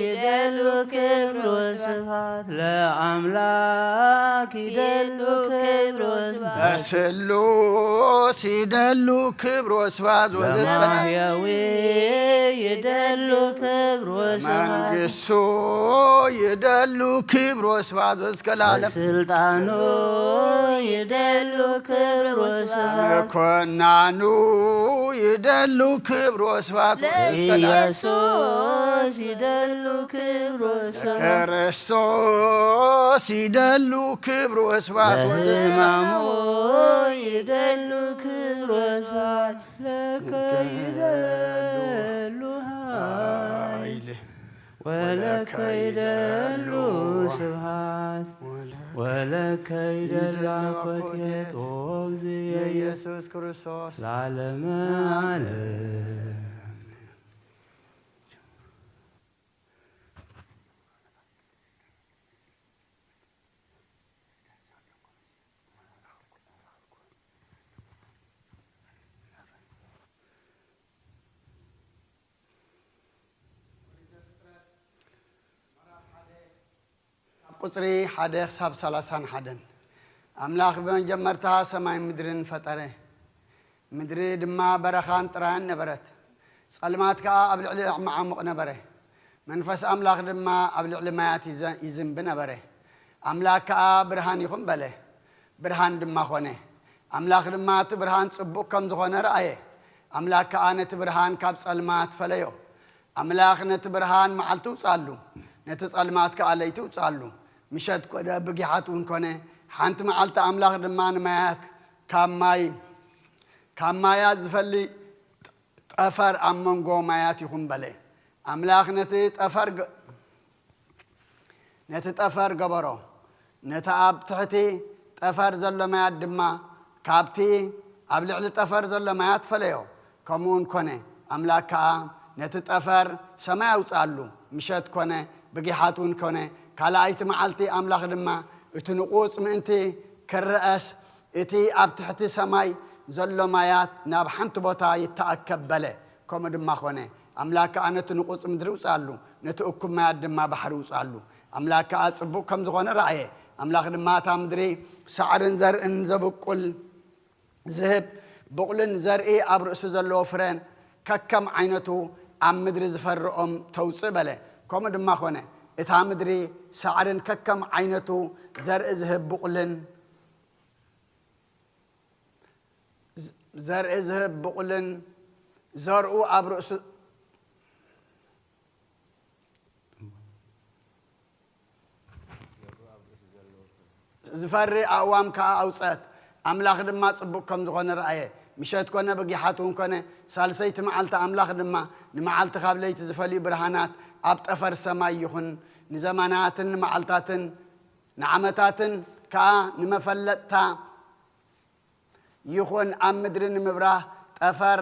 ይደሉ ክብር ወስብሐት ለአምላክ ይደሉ ክብር ወስብሐት በስሉስ ይደሉ ክብር ወስብሐት ወዘእስከ ለዓለም በማህየዊ ይደሉ ክብር ወስብሐት መንግስቱ ይደሉ ክብር ወስብሐት ወዘእስከ ለዓለም በስልጣኑ ይደሉ ክብር ወስብሐት መኮናኑ ይደሉ ክብር ወስብሐት ወዘእስከ ለዓለም ኢየሱስ ይደሉ ክብር ወስብሐት ክርስቶስ ይደሉ ክብር ወስብሐት ወዘእስከ ለዓለም በሕማሙ ይደሉ ክብር ወስብሐት ለከ ይደሉ ኃይል ወለከ ይደሉ ስብሐት ወለከ ይደሉ አኮቴት ኦ እግዝእየ ኢየሱስ ክርስቶስ ለዓለመ ዓለም። ቁጽሪ ሓደ ክሳብ ሰላሳን ሓደን። ኣምላኽ ብመጀመርታ ሰማይን ምድርን ፈጠረ። ምድሪ ድማ በረኻን ጥራይን ነበረት። ጸልማት ከኣ ኣብ ልዕሊ ዓሙቕ ነበረ። መንፈስ ኣምላኽ ድማ ኣብ ልዕሊ ማያት ይዘ-፣ ይዝንቢ ነበረ። ኣምላኽ ከኣ፣ "ብርሃን ይኹን" በለ። ብርሃን ድማ ኾነ። ኣምላኽ ድማ እቲ ብርሃን ጽቡቕ ከም ዝኾነ ረኣየ። ኣምላኽ ከኣ ነቲ ብርሃን ካብ ጸልማት ፈለዮ። ኣምላኽ ነቲ ብርሃን መዓልቲ ውጽኣሉ፣ ነቲ ጸልማት ከኣ ለይቲ ውጽኣሉ። ምሸት ኮነ፣ ብጊሓት እውን ኮነ። ሓንቲ መዓልቲ ኣምላኽ ድማ ንማያት ካብ ማይ፣ ካብ ማያት ዝፈሊ ጠፈር ኣብ መንጎ ማያት ይኹን በለ። ኣምላኽ ነቲ ጠፈር ገ-፣ ነቲ ጠፈር ገበሮ። ነቲ ኣብ ትሕቲ ጠፈር ዘሎ ማያት ድማ ካብቲ ኣብ ልዕሊ ጠፈር ዘሎ ማያት ፈለዮ። ከምኡ እውን ኮነ። ኣምላኽ ከኣ ነቲ ጠፈር ሰማይ ኣውጽኣሉ። ምሸት ኮነ፣ ብጊሓት እውን ኮነ፣ ካልኣይቲ መዓልቲ። ኣምላኽ ድማ እቲ ንቑጽ ምእንቲ ክረኣስ እቲ ኣብ ትሕቲ ሰማይ ዘሎ ማያት ናብ ሓንቲ ቦታ ይተኣከብ በለ። ከምኡ ድማ ኮነ። ኣምላኽ ከኣ ነቲ ንቑጽ ምድሪ ውጽኣሉ፣ ነቲ እኩብ ማያት ድማ ባሕሪ ውጽኣሉ። ኣምላኽ ከኣ ጽቡቕ ከም ዝኾነ ረኣየ። ኣምላኽ ድማ እታ ምድሪ ሳዕርን ዘርእን ዘብቁል ዝህብ ብቑልን ዘርኢ ኣብ ርእሱ ዘለዎ ፍረን ከከም ዓይነቱ ኣብ ምድሪ ዝፈርኦም ተውጽእ በለ። ከምኡ ድማ ኮነ። እታ ምድሪ ሳዕርን ከከም ዓይነቱ ዘርኢ ዝህብ ብቑልን ዘርኢ ዝህብ ብቑልን ዘርኡ ኣብ ርእሱ ዝፈሪ ኣእዋም ከኣ ኣውጸት። ኣምላኽ ድማ ጽቡቕ ከም ዝኾነ ረኣየ። ምሸት ኮነ፣ ብጊሓት እውን ኮነ፣ ሳልሰይቲ መዓልቲ። ኣምላኽ ድማ ንመዓልቲ ካብ ለይቲ ዝፈልዩ ብርሃናት ኣብ ጠፈር ሰማይ ይኹን፣ ንዘመናትን ንመዓልታትን ንዓመታትን ከኣ ንመፈለጥታ ይኹን፣ ኣብ ምድሪ ንምብራህ ጠፈር፣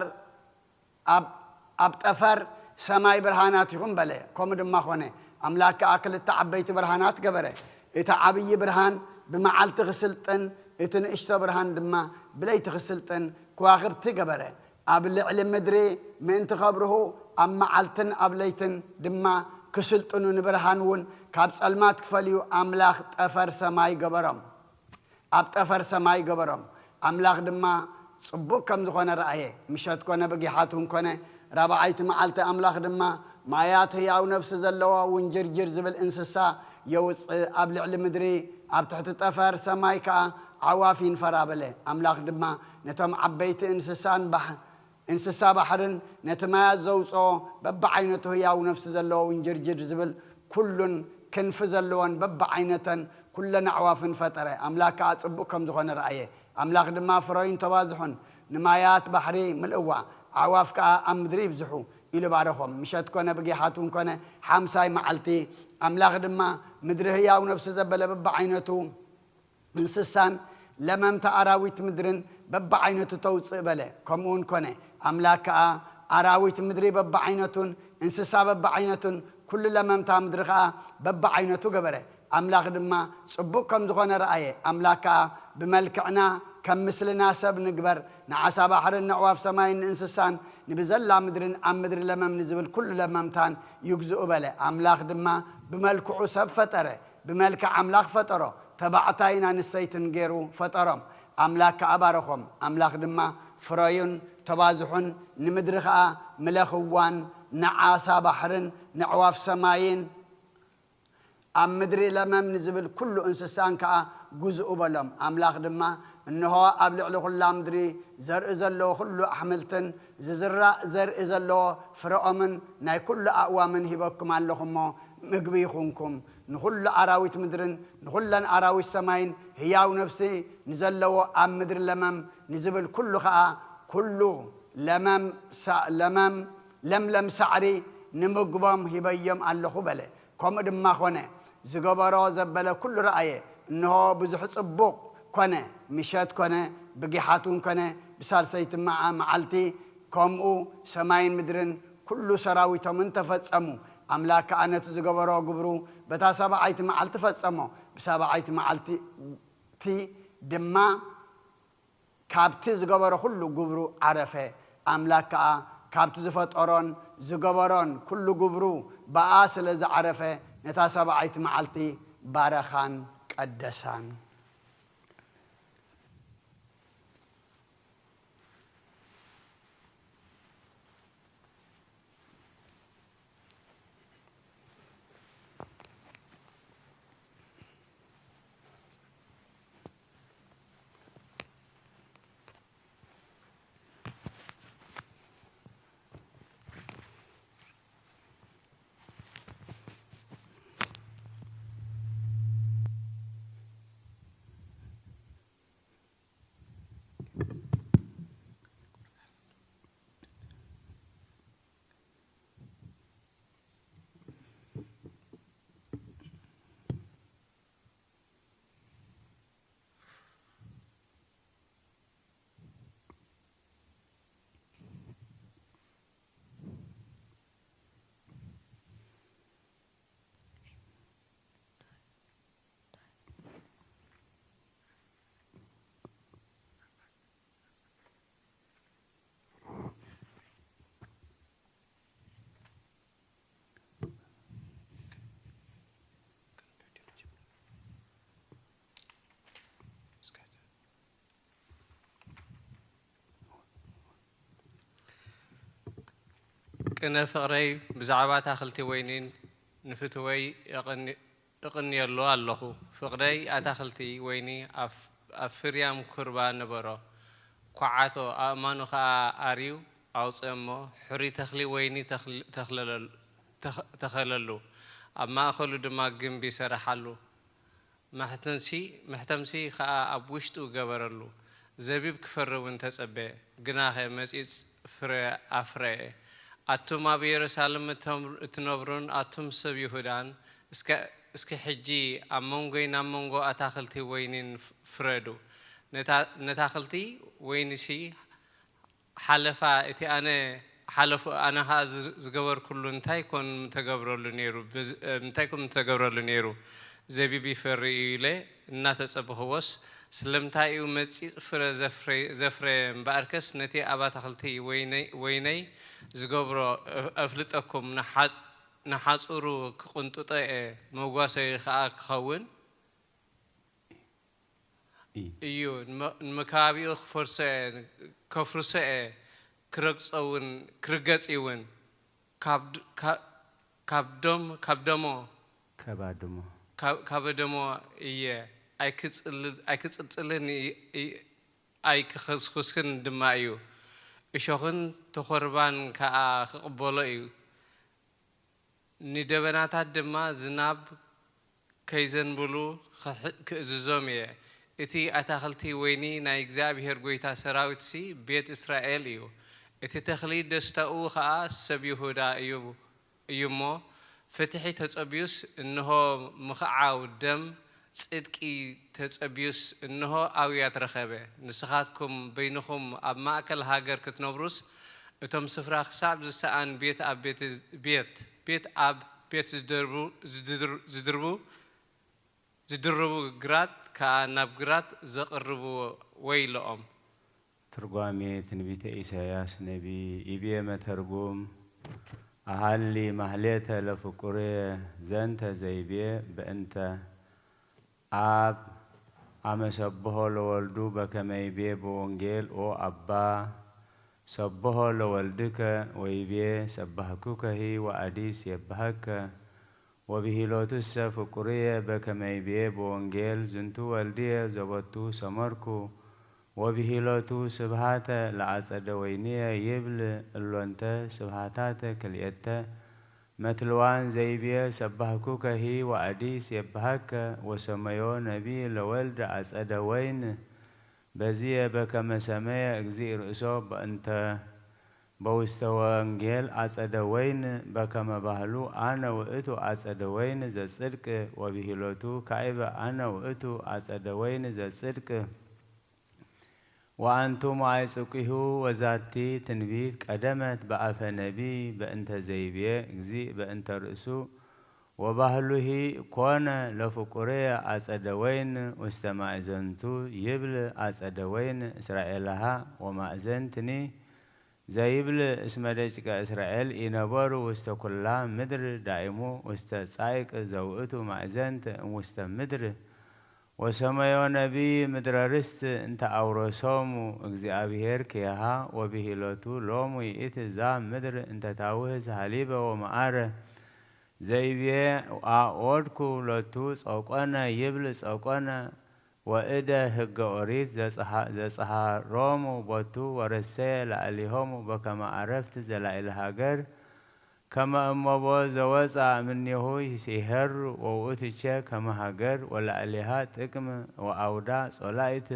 ኣብ፣ ኣብ ጠፈር ሰማይ ብርሃናት ይኹን በለ። ከምኡ ድማ ኾነ። ኣምላኽ ከኣ ክልተ ዓበይቲ ብርሃናት ገበረ። እቲ ዓብዪ ብርሃን ብመዓልቲ ክስልጥን፣ እቲ ንእሽቶ ብርሃን ድማ ብለይቲ ክስልጥን ከዋኽብቲ ገበረ። ኣብ ልዕሊ ምድሪ ምእንቲ ከብርሁ፣ ኣብ መዓልትን ኣብ ለይትን ድማ ክስልጥኑ፣ ንብርሃን እውን ካብ ጸልማት ክፈልዩ ኣምላኽ ጠፈር ሰማይ ገበሮም። ኣብ ጠፈር ሰማይ ገበሮም። ኣምላኽ ድማ ጽቡቕ ከም ዝኾነ ረኣየ። ምሸት ኮነ፣ ብጊሓት እውን ኮነ፣ ራብዓይቲ መዓልቲ። ኣምላኽ ድማ ማያት ህያው ነፍሲ ዘለዎ ውንጅርጅር ዝብል እንስሳ የውጽእ፣ ኣብ ልዕሊ ምድሪ፣ ኣብ ትሕቲ ጠፈር ሰማይ ከኣ ኣዕዋፍ ይንፈራ በለ። ኣምላኽ ድማ ነቶም ዓበይቲ እንስሳን ባሕ-፣ እንስሳ ባሕርን ነቲ ማያት ዘውጽኦ በብዓይነቱ ህያው ነፍሲ ዘለዎ ውንጅርጅር ዝብል ኩሉን ክንፊ ዘለዎን በብዓይነተን ኩለን ኣዕዋፍን ፈጠረ። ኣምላኽ ከኣ ጽቡቕ ከም ዝኾነ ረኣየ። ኣምላኽ ድማ፣ "ፍረዩን ተባዝሑን፣ ንማያት ባሕሪ ምልእዋ፣ ኣዕዋፍ ከኣ ኣብ ምድሪ ይብዝሑ" ኢሉ ባረኾም። ምሸት ኮነ፣ ብጊሓት እውን ኮነ፣ ሓምሳይ መዓልቲ። ኣምላኽ ድማ፣ "ምድሪ ህያው ነፍሲ ዘበለ በብዓይነቱ እንስሳን ለመምቲ ኣራዊት ምድርን በብዓይነቱ ተውጽእ" በለ። ከምኡ እውን ኮነ። ኣምላኽ ከኣ ኣራዊት ምድሪ በብዓይነቱን እንስሳ በብዓይነቱን ኩሉ ለመምታ ምድሪ ከኣ በብዓይነቱ ገበረ። ኣምላኽ ድማ ጽቡቕ ከም ዝኾነ ረኣየ። ኣምላኽ ከኣ፣ "ብመልክዕና ከም ምስልና ሰብ ንግበር፣ ንዓሳ ባሕርን ንኣዕዋፍ ሰማይን ንእንስሳን ንብዘላ ምድርን ኣብ ምድሪ ለመም ንዝብል ኩሉ ለመምታን ይግዝኡ" በለ። ኣምላኽ ድማ ብመልክዑ ሰብ ፈጠረ። ብመልክዕ ኣምላኽ ፈጠሮ፣ ተባዕታይን ኣንስተይትን ገይሩ ፈጠሮም። ኣምላኽ ከኣ ባረኾም። ኣምላኽ ድማ፣ "ፍረዩን ተባዝሑን፣ ንምድሪ ኸኣ ምለኽዋን፣ ንዓሳ ባሕርን ንዕዋፍ ሰማይን ኣብ ምድሪ ለመም ንዝብል ኩሉ እንስሳን ከኣ ግዝኡ" በሎም። ኣምላኽ ድማ፣ "እንሆ፣ ኣብ ልዕሊ ኹላ ምድሪ ዘርኢ ዘለዎ ኩሉ ኣሕምልትን ዝዝራእ ዘርኢ ዘለዎ ፍረኦምን ናይ ኩሉ ኣእዋምን ሂበኩም ኣለኹ እሞ፣ ምግቢ ይኹንኩም። ንኹሉ ኣራዊት ምድርን ንኹለን ኣራዊት ሰማይን ህያው ነፍሲ ንዘለዎ ኣብ ምድሪ ለመም ንዝብል ኩሉ ኸኣ፣ ኩሉ ለመም ሳ-፣ ለመም፣ ለምለም ሳዕሪ ንምግቦም ሂበዮም ኣለኹ" በለ። ከምኡ ድማ ኾነ። ዝገበሮ ዘበለ ኩሉ ረኣየ። እንሆ፣ ብዙሕ ጽቡቕ ኮነ። ምሸት ኮነ፣ ብጊሓት እውን ኮነ፣ ብሳልሰይቲ መዓ-፣ መዓልቲ። ከምኡ ሰማይን ምድርን ኩሉ ሰራዊቶምን ተፈጸሙ። ኣምላኽ ከኣ ነቲ ዝገበሮ ግብሩ በታ ሰብዓይቲ መዓልቲ ፈጸሞ። ብሰብዓይቲ መዓልቲ ድማ ካብቲ ዝገበሮ ኩሉ ግብሩ ዓረፈ። ኣምላኽ ከኣ ካብቲ ዝፈጠሮን ዝገበሮን ኩሉ ግብሩ ብኣ ስለ ዝዓረፈ፣ ነታ ሰብዓይቲ መዓልቲ ባረኻን ቀደሳን። ቅነ ፍቕረይ ብዛዕባ ኣታኽልቲ ወይኒ ንፍትወይ የቐኒ-፣ እቕንየሉ ኣለኹ። ፍቕረይ ኣታኽልቲ ወይኒ ኣብ፣ ኣብ ፍርያም ኩርባ ነበሮ። ኳዓቶ ኣእማኑ ኸኣ ኣርዩ ኣውጽአ እሞ፣ ሕሩይ ተኽሊ ወይኒ ተኽል-፣ ተኽለለሉ-፣ ተኸ-፣ ተኸለሉ። ኣብ ማእከሉ ድማ ግምቢ ሰረሓሉ። መሕተምሲ፣ መሕተምሲ ኸኣ ኣብ ውሽጡ ገበረሉ። ዘቢብ ክፈሪ እውን ተጸበየ፣ ግናኸ መጺጽ ፍረ ኣፍረየ። ኣቱም ኣብ የሩሳሌም እቶም-፣ እትነብሩን ኣቱም ሰብ ይሁዳን፣ እስከ፣ እስከ ሕጂ ኣብ መንጎይን ኣብ መንጎ ኣታኽልቲ ወይኒን ፍ-፣ ፍረዱ። ነታ-፣ ነታኽልቲ ወይኒሲ ሓለፋ እቲ ኣነ ሓለፉ ኣነ ኸኣ ዝ-፣ ዝገበርኩሉ እንታይ ኮን ምተገብረሉ ነይሩ? ብዝ-፣ እ፣ እንታይ ኮን ምተገብረሉ ነይሩ? ዘቢብ ይፈሪ እዩ ኢለ እናተጸበኽዎስ፣ ስለምንታይ እዩ መጺጽ ፍረ ዘፍረ-፣ ዘፍረየ? እምበኣርከስ ነቲ ኣብ ኣታኽልቲ ወይነይ፣ ወይነይ ዝገብሮ እፍ-፣ ኣፍልጠኩም፣ ንሓ-፣ ንሓጹሩ ክቕንጥጦ እየ፣ መጓሰዩ ኸኣ ክኸውን እዩ። እዩ። ንመ-፣ ንመካባቢኡ ክፈርሶ እየ፣ ከፍርሶ እየ፣ ክረግጾ እውን፣ ክርገጽ እውን። ካብ ድ-፣ ካ-፣ ካብ ዶም-፣ ካብ ደሞ፣ ከባድሞ። ካብ፣ ካብ ደሞ እየ። ኣይክጽል-፣ ኣይክጽልጽልን እይ-፣ እይ-፣ ኣይክኸስኩስን ድማ እዩ። እሾኽን ተኾርባን ከኣ ክቕበሎ እዩ። ንደበናታት ድማ ዝናብ ከይዘንብሉ ክሕ-፣ ክእዝዞም እየ። እቲ ኣታኽልቲ ወይኒ ናይ እግዚኣብሄር ጐይታ ሰራዊትሲ ቤት እስራኤል እዩ። እቲ ተኽሊ ደስታኡ ኸኣ ሰብ ይሁዳ እዩ፣ እዩ እሞ፣ ፍትሒ ተጸብዩስ፣ እንሆ፣ ምኽዓው ደም፣ ጽድቂ ተጸብዩስ፣ እንሆ፣ ኣውያት ረኸበ። ንስኻትኩም በይንኹም ኣብ ማእከል ሃገር ክትነብሩስ፣ እቶም ስፍራ ክሳብ ዝሰኣን ቤት ኣብ ቤት፣ ቤት፣ ቤት ኣብ ቤት ዝደርቡ፣ ዝድር-፣ ዝድርቡ፣ ዝድርቡ ግራት ከኣ ናብ ግራት ዘቕርቡ ወይለኦም። ትርጓሜ ትንቢተ ኢሳይያስ ነቢይ። ይቤ መተርጉም፣ ኣሃሊ ማህሌተ ለፍቁሬ ዘንተ ዘይቤ በእንተ ኣብ፣ አመ ሰብሖ ለወልዱ በከመ ይቤ በወንጌል ኦ አባ፣ ሰብሖ ለወልድከ ወይቤ፣ ሰባህኩከሂ ወአዲ ሴብሐከ። ወብሂሎቱሰ ፍቁርየ በከመ ይቤ በወንጌል፣ ዝንቱ ወልድየ ዘቦቱ ሰመርኩ። ወብሂሎቱ ስብሃተ ለአጸደ ወይንየ ይብል፣ እሎንተ ስብሃታተ ክልኤተ መትልዋን ዘይቤ፣ ሰባህኩከሂ ወአዲ ሴብሐከ። ወሰመዮ ነቢ ለወልድ አጸደ ወይን። በዝየ በከመ ሰመየ እግዚእ ርእሶ በእንተ በውስተ ወንጌል አጸደ ወይን በከመ ባህሉ አነ ውእቱ አጸደ ወይን ዘጽድቅ ወብሂሎቱ ካይበ አነ ውእቱ አጸደ ወይን ዘጽድቅ ወአንቱም አይጽቂሁ። ወዛቲ ትንቢት ቀደመት በአፈ ነቢይ በእንተ ዘይቤ እግዚእ በእንተ ርእሱ ወባህሉሂ ኮነ ለፍቁሬ አጸደ ወይን ውስተ ማእዘንቱ ይብል አጸደ ወይን እስራኤልሃ ወማእዘንትኒ ዘይብል፣ እስመ ደቂቀ እስራኤል ኢነበሩ ውስተ ኩላ ምድር ዳይሙ ውስተ ጻይቅ ዘውእቱ ማእዘንት እምውስተ ምድር። ወሰመዮ ነቢይ ምድረ ርስት እንተ ኣውረሶሙ እግዚኣብሔር ኪያሃ ወብሂሎቱ ሎሙ ይእቲ ዛ ምድር እንተ ታውህዝ ሃሊበ ወመዓረ። ዘይቤ ኣኦድኩ ሎቱ ጸቆነ ይብል ጸቆነ ወእደ ህገ ኦሪት ዘጽሃ-፣ ዘጽሃሮሙ ቦቱ ወረሰየ ላዕሊሆሙ በከመ ኣረፍት ዘላዕለ ሃገር ከመ እመቦ ዘወፃ እምኔሁ ይሴሄሩ ወውእቱቼ ከመ ሃገር ወላዕሌሃ ጥቅም ወአውዳ ጾላይት።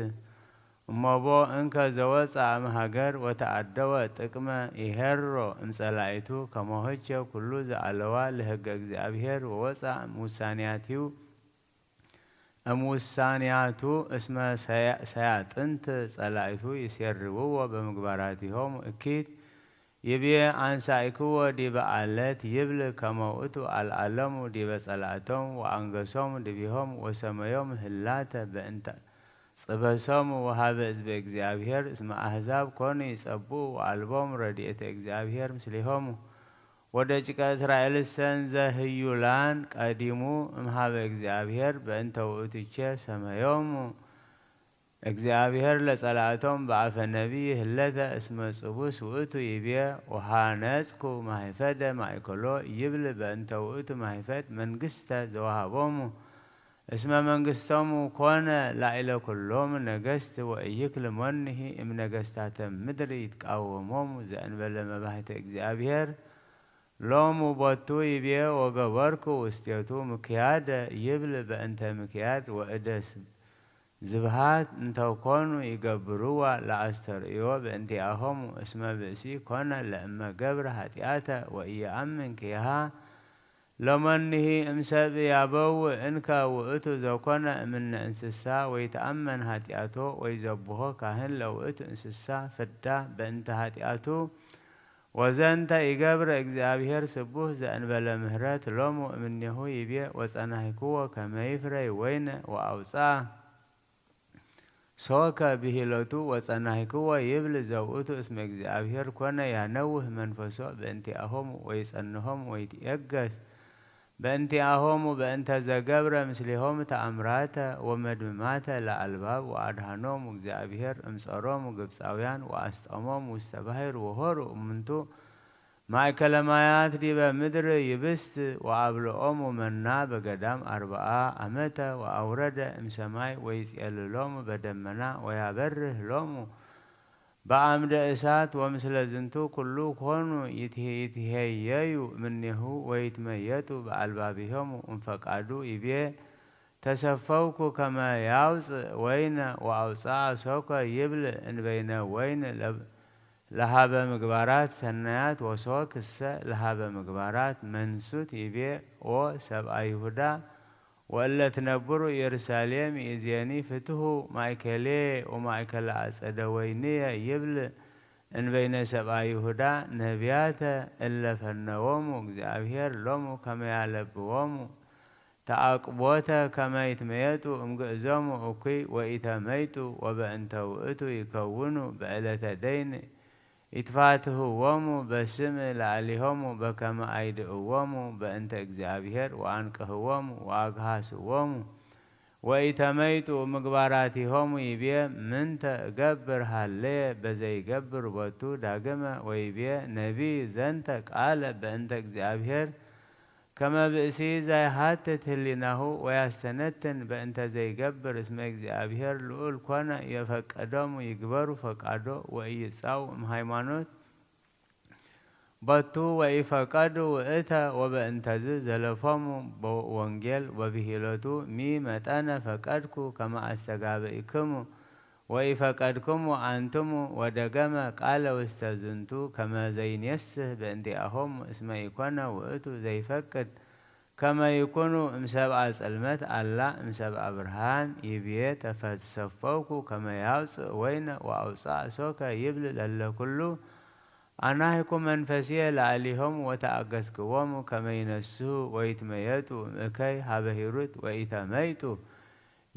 እመቦ እንከ ዘወፃ እምሃገር ወተአደወ ጥቅመ ይሄሮ እምፀላይቱ ከመሆቼ ኩሉ ዘአለዋ ለህገ እግዚኣብሔር ወወፃ እምውሳንያትዩ እምውሳንያቱ እስመ ሰያ-፣ ሰያጥንት ጸላኢቱ ይሴርውዎ በምግባራቲሆሙ እኪት። ይብዬ አንሳእክዎ ዲበ አለት ይብል ከመ ውእቱ አልዓሎሙ ዲበ ጸላእቶሙ ወአንገሶሙ ድቢሆሙ ወሰመዮሙ ህላተ በእንተ ጽበሶሙ ወሃበ ህዝበ እግዚኣብሔር እስመ አሕዛብ ኮኑ ይጸብኡ ወአልቦሙ ረድኤተ እግዚኣብሔር ምስሌሆሙ። ወደቂቀ እስራኤልሰ እንዘ ህዩላን ቀዲሙ እምሃበ እግዚኣብሔር በእንተ ውእቱቼ ሰመዮሙ። እግዚኣብሔር ለጸላእቶም በአፈ ነቢይ ህለተ እስመ ጽቡስ ውእቱ ይቤ ወሃነጽኩ ማህፈደ ማእከሎ ይብል በእንተ ውእቱ ማህፈድ መንግስተ ዘወሃቦሙ። እስመ መንግስቶሙ ኮነ ላዕለ ኩሎሙ ነገስት ወኢይክል መኑሂ እምነገስታተ ምድር ይትቃወሞሙ ዘእንበለ መባህተ እግዚኣብሔር። ሎሙ ቦቱ ይቤ ወገበርኩ ውስቴቱ ምክያደ ይብል በእንተ ምክያድ ወእደ ስ-፣ ዝብሃት እንተኮኑ ይገብርዋ ለአስተርእዮ በእንቲአሆሙ እስመ ብእሲ ኮነ ለእመ ገብረ ኃጢአተ ወኢየአምን ኪሃ ለመንሂ እምሰብ ያበው እንከ ውእቱ ዘኮነ እምነ እንስሳ ወይተአመን ኃጢአቶ ወይዘብሆ ካህን ለውእቱ እንስሳ ፍዳ በእንተ ኃጢአቱ። ወዘንተ ይገብረ እግዚኣብሔር ስቡህ ዘእንበለ ምህረት ሎሙ እምኔሁ ይቤ ወጸናሂክዎ ከመ ይፍረይ ወይነ ወአውፅአ ሶከ ብሂሎቱ ወጸናሂክዎ ይብል ዘውእቱ እስመ እግዚኣብሔር ኮነ ያነውህ መንፈሶ በእንቲአሆሙ ወይጸንሆም ወይትየገስ በእንቲአሆሙ በእንተ ዘገብረ ምስሌሆሙ ተአምራተ ወመድምማተ ለአልባብ ወአድሃኖሙ እግዚኣብሔር እምጸሮሙ ግብፃውያን ወአስጠሞሙ ውስተ ባሕር ወሆሩ እሙንቱ ማእከለ ማያት ዲበ ምድር ይብስት ወአብልኦሙ መና በገዳም አርብዓ አመተ ወአውረደ እምሰማይ ወይጼልሎሙ በደመና ወያበርህ ሎሙ በአምደ እሳት ወምስለ ዝንቱ ኩሉ ኮኑ ይትሄ-፣ ይትሄየዩ እምኔሁ ወይትመየጡ በአልባቢሆሙ እምፈቃዱ ይቤ ተሰፈውኩ ከመ ያውፅእ ወይነ ወአውፅአ ሶከ ይብል እንበይነ ወይን ለብ-፣ ለሃበ ምግባራት ሰናያት ወሶክሰ ለሃበ ምግባራት መንሱት ይቤ ኦ ሰብአ ይሁዳ ወእለ ትነብሩ ኢየሩሳሌም ይእዜኒ ፍትሁ ማእከሌ ወማእከለ አጸደ ወይንየ ይብል እንበይነ ሰብአ ይሁዳ ነቢያተ እለ ፈነዎሙ እግዚኣብሔር ሎሙ ከመ ያለብዎሙ ተአቅቦተ ከመ ይትመየጡ እምግእዞሙ እኩይ ወኢተመይጡ ወበእንተ ውእቱ ይከውኑ በዕለተ ደይን ኢትፋትህዎሙ በስም ለአሊሆሙ በከመ አይድእዎሙ በእንተ እግዚኣብሔር ወአንቅህዎሙ ወአግሃስዎሙ ወኢተመይጡ ምግባራቲሆሙ ይቤ ምንተ እገብር ሃለየ በዘይገብር ቦቱ ዳግመ ወይቤ ነቢይ ዘንተ ቃለ በእንተ እግዚኣብሔር ከመ ብእሲ ዘይሃትት ህሊናሁ ወያስተነትን በእንተ ዘይገብር እስመ እግዚኣብሔር ልዑል ኮነ የፈቀዶሙ ይግበሩ ፈቃዶ ወኢይጻው እምሃይማኖት ቦቱ ወኢፈቀዱ ውእተ ወበእንተዝ ዘለፎሙ በወንጌል ወብሂሎቱ ሚ መጠነ ፈቀድኩ ከመ አስተጋብእክሙ ወኢፈቀድክሙ አንትሙ ወደገመ ቃለ ውስተ ዝንቱ ከመ ዘይኔስህ በእንቲአሆሙ እስመ ኢኮነ ውእቱ ዘይፈቅድ ከመ ይኩኑ እምሰብአ ጽልመት አላ እምሰብአ ብርሃን ይብዬ ተፈትሰፈውኩ ከመ ያውፅእ ወይነ ወአውፅአ ሶከ ይብል ለለ ኩሉ አናህኩ መንፈስየ ለአሊሆሙ ወተአገስክዎሙ ከመ ይነስሁ ወይትመየጡ እምእከይ ሀበ ሂሩት ወኢተመይጡ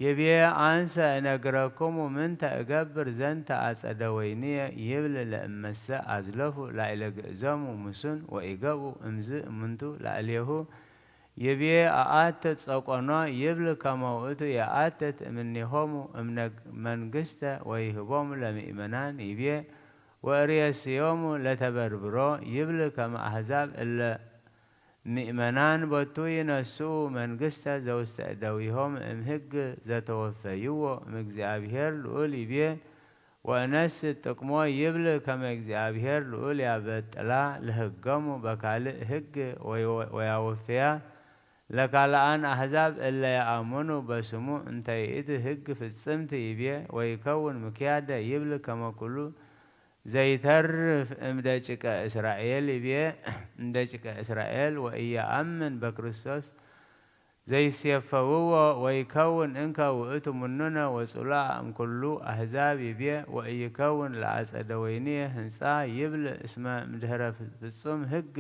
ይቤ፣ አንሰ እነግረክሙ ምንተ እገብር ዘንተ አጸደ ወይንየ ይብል፣ ለእመሰ አዝለፉ ላዕለ ግእዞሙ ምሱን ወኢገብኡ እምዝ እምንቱ ላዕሌሁ። ይቤ፣ አአትት ጸቆኖ ይብል፣ ከመ ውእቱ የአትት እምኔሆሙ እምነ መንግስተ ወይህቦሙ ለምእመናን። ይቤ፣ ወእርየስዮሙ ለተበርብሮ ይብል፣ ከመ አሕዛብ እለ ምእመናን ቦቱ ይነስኡ መንግስተ ዘውስተ እደዊሆም እምሕግ ዘተወፈይዎ እምእግዚኣብሔር ልዑል ይቤ፣ ወእነስ ጥቅሞ ይብል፣ ከመ እግዚኣብሔር ልዑል ያበጥላ ለህገሙ በካልእ ህግ ወይ-፣ ወያወፍያ ለካልኣን አሕዛብ እለ የአምኑ በስሙ እንተ ይእቲ ህግ ፍጽምት ይቤ፣ ወይከውን ምክያደ ይብል፣ ከመ ኩሉ ዘይተርፍ እምደቂቀ እስራኤል ይቤ፣ እምደቂቀ እስራኤል ወኢየአምን በክርስቶስ ዘይሴፈውዎ፣ ወይከውን እንከ ውእቱ ምኑነ ወጽሉአ እምኩሉ አሕዛብ ይቤ፣ ወኢይከውን ለአጸደ ወይንየ ህንጻ ይብል፣ እስመ እምድህረ ፍጹም ህግ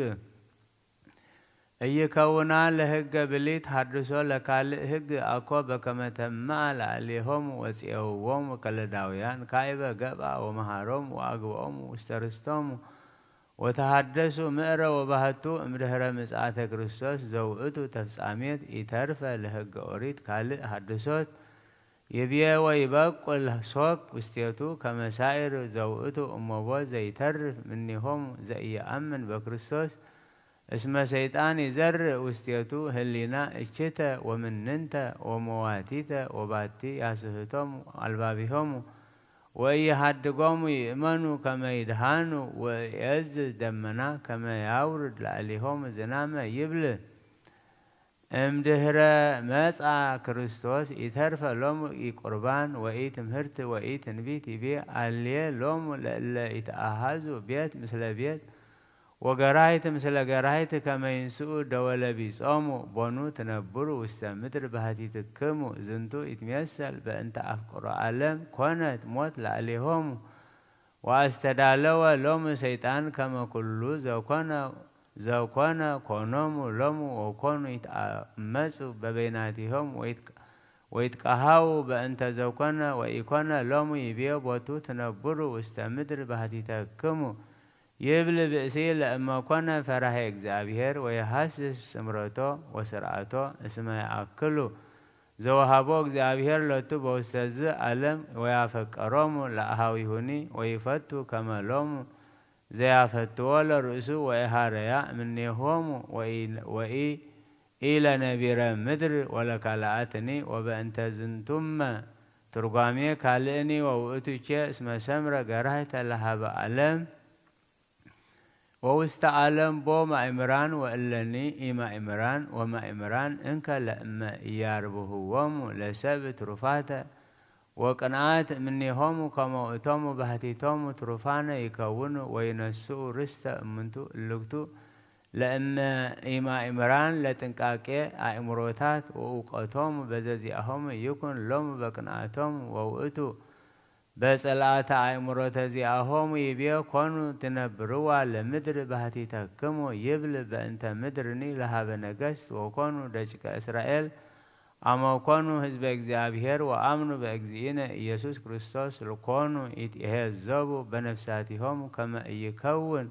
እይከውና ለህገ ብሊት ሐድሶ ለካልእ ህግ አኮ በከመ ተምአ ለአሌሆሙ ወጽኤውዎሙ ከለዳውያን ካይበ ገብአ ወመሃሮሙ ወአግብኦሙ ውስተ ርስቶሙ ወተሃደሱ ምእረ ወባህቱ እምድህረ ምጽአተ ክርስቶስ ዘውእቱ ተፍጻሜት ኢተርፈ ለህገ ኦሪት ካልእ ሐድሶት ይብዬ ወይበቁል ሶክ ውስቴቱ ከመ ሳኢር ዘውእቱ እሞቦ ዘይተርፍ ምኔሆሙ ዘኢየአምን በክርስቶስ እስመ ሰይጣን ይዘርእ ውስቴቱ ህሊና እችተ ወምንንተ ወመዋቲተ ወባቲ ያስህቶሙ አልባቢሆሙ ወኢየሃድጎሙ ይእመኑ ከመ ይድሃኑ ወኢየዝዝ ደመና ከመ ያውርድ ላዕሌሆሙ ዝናመ ይብል። እምድህረ መጻ ክርስቶስ ኢተርፈ ሎሙ ኢቁርባን ወኢትምህርት ወኢትንቢት ይቤ አልየ ሎሙ ለእለ ኢተአሃዙ ቤት ምስለ ቤት ወገራይት ምስለ ገራይት ከመ ይንስኡ ደወለ ቢጾሙ ቦኑ ትነብሩ ውስተ ምድር ባህቲትክሙ ዝንቱ ኢትሜሰል በእንተ አፍቅሮ ዓለም ኮነት ሞት ላዕሌሆሙ ወአስተዳለወ ሎሙ ሰይጣን ከመ ኩሉ ዘኮነ ዘኮነ ኮኖሙ ሎሙ ወኮኑ ይትአመጹ በበይናቲሆም ወይትቀ-፣ ወይትቀሃው በእንተ ዘኮነ ወኢኮነ ሎሙ ይቤ ቦቱ ትነብሩ ውስተ ምድር ባህቲተክሙ ይብል ብእሲ ለእመ ኮነ ፈራሄ እግዚኣብሔር ወየሐስስ ስምረቶ ወስርዓቶ እስመ ይአክሉ ዘወሃቦ እግዚኣብሔር ሎቱ በውስተዝ ዓለም ወያፈቀሮሙ ለአሃዊሁኒ ወይፈቱ ከመ ሎሙ ዘያፈትዎ ለርእሱ ወኢሃረያ እምኔሆሙ ወኢ-፣ ወኢ-፣ ኢለነቢረ ምድር ወለካልአትኒ ወበእንተ ዝንቱመ ትርጓሜ ካልእኒ ወውእቱ ቼ እስመ ሰምረ ገራህተ ለሃበ ዓለም ወውስተ ዓለም ቦ ማእምራን ወእለኒ ኢማእምራን ወማእምራን እንከ ለእመ ኢያርብህዎሙ ለሰብ ትሩፋተ ወቅንዓት እምኔሆሙ ከመ ውእቶሙ ባህቲቶሙ ትሩፋነ ይከውኑ ወይነስኡ ርስተ እምንቱ እልክቱ ለእመ ኢማእምራን ለጥንቃቄ አእምሮታት ወእውቀቶሙ በዘዚአሆሙ ይኩን ሎሙ በቅንዓቶሙ ወውእቱ በጸልአተ አእምሮተ ዚአሆሙ ይቤ ኮኑ ትነብርዋ ለምድር ባህቲተክሙ ይብል በእንተ ምድርኒ ለሃበ ነገስት ወኮኑ ደቂቀ እስራኤል አመ ኮኑ ህዝበ እግዚኣብሔር ወአምኑ በእግዚእነ ኢየሱስ ክርስቶስ ልኮኑ ኢትዔዘቡ በነፍሳቲሆሙ ከመ ኢይከውን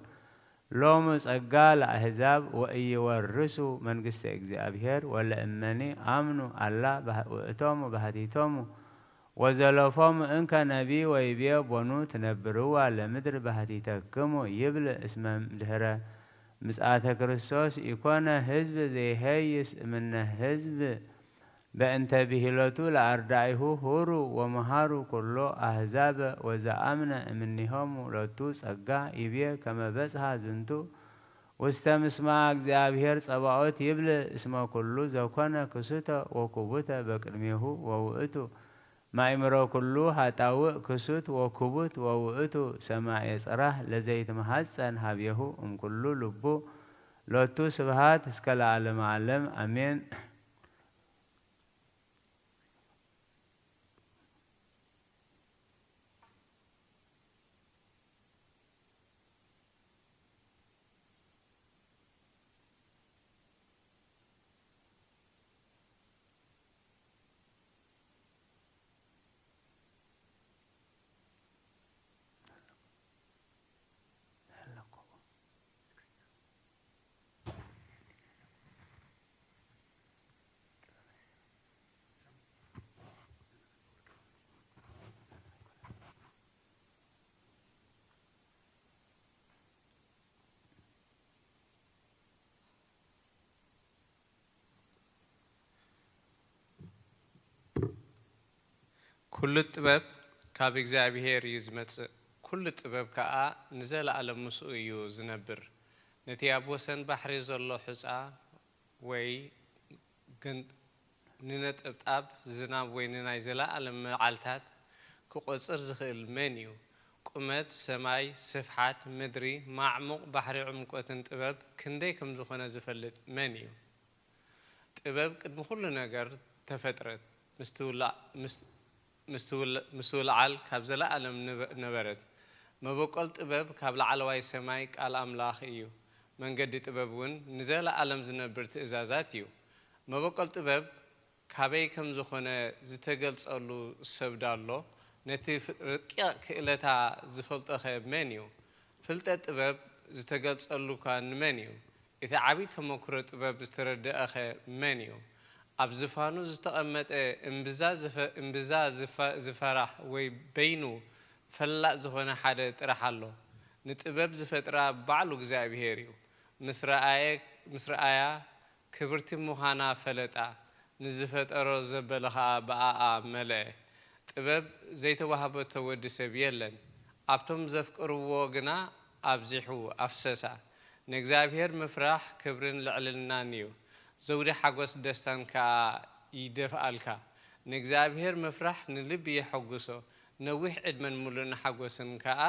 ሎሙ ጸጋ ለአሕዛብ ወኢይወርሱ መንግስተ እግዚኣብሔር ወለእመኒ አምኑ አላ ባህ-፣ ውእቶሙ ባህቲቶሙ ወዘለፎሙ እንከ ነቢይ ወይቤ ቦኑ ትነብርዋ ለምድር ባህቲተክሙ ይብል እስመ ድህረ ምጽአተ ክርስቶስ ኢኮነ ህዝብ ዘይሄይስ እምነ ህዝብ በእንተ ብሂሎቱ ለአርዳኢሁ ሁሩ ወመሃሩ ኩሎ አሕዛበ ወዘአምነ እምኔሆሙ ሎቱ ጸጋ ይቤ ከመ በጽሐ ዝንቱ ውስተ ምስማዕ እግዚኣብሔር ጸባኦት ይብል እስመ ኩሉ ዘኮነ ክሱተ ወኩቡተ በቅድሜሁ ወውእቱ ማእምሮ ኩሉ ሃጣውእ ክሱት ወኩቡት ወውእቱ ሰማየ ጽራህ ለዘይትመሃጸን ሀቤሁ እምኩሉ ልቡ ሎቱ ስብሃት እስከ ለዓለመ ዓለም አሜን። ኩሉ ጥበብ ካብ እግዚኣብሔር እዩ ዝመጽእ፣ ኩሉ ጥበብ ከኣ ንዘለኣለም ምስኡ እዩ ዝነብር። ነቲ ኣብ ወሰን ባሕሪ ዘሎ ሑጻ ወይ ግን ንነጠብጣብ ዝናብ ወይ ንናይ ዘለኣለም መዓልታት ክቖጽር ዝኽእል መን እዩ? ቁመት ሰማይ፣ ስፍሓት ምድሪ፣ ማዕሙቕ ባሕሪ ዕምቆትን ጥበብ ክንደይ ከም ዝኾነ ዝፈልጥ መን እዩ? ጥበብ ቅድሚ ኩሉ ነገር ተፈጥረት፣ ምስ ውልዓል ካብ ዘለኣለም ነበረት። መበቆል ጥበብ ካብ ላዕለዋይ ሰማይ ቃል ኣምላኽ እዩ። መንገዲ ጥበብ እውን ንዘለኣለም ዝነብር ትእዛዛት እዩ። መበቆል ጥበብ ካበይ ከም ዝኾነ ዝተገልጸሉ ሰብ ዳሎ? ነቲ ረቂቕ ክእለታ ዝፈልጦኸ መን እዩ? ፍልጠት ጥበብ ዝተገልጸሉካ ንመን እዩ? እቲ ዓቢ ተመክሮ ጥበብ ዝተረደኣኸ መን እዩ? ኣብ ዝፋኑ ዝተቐመጠ እምብዛ ዝፈራሕ ወይ በይኑ ፈላጥ ዝኾነ ሓደ ጥራሕ ኣሎ። ንጥበብ ዝፈጥራ ባዕሉ እግዚኣብሔር እዩ። ምስ ረኣያ ክብርቲ ምዃና ፈለጣ፣ ንዝፈጠሮ ዘበለ ኸኣ ብኣኣ መልአ። ጥበብ ዘይተዋህበቶ ወዲ ሰብ የለን፣ ኣብቶም ዘፍቅርዎ ግና ኣብዚሑ ኣፍሰሳ። ንእግዚኣብሔር ምፍራሕ ክብርን ልዕልናን እዩ፣ ዘውዲ ሓጎስ ደስታን ከኣ ይደፍኣልካ። ንእግዚኣብሔር ምፍራሕ ንልቢ የሐጉሶ፣ ነዊሕ ዕድመን ምሉእን ሓጎስን ከኣ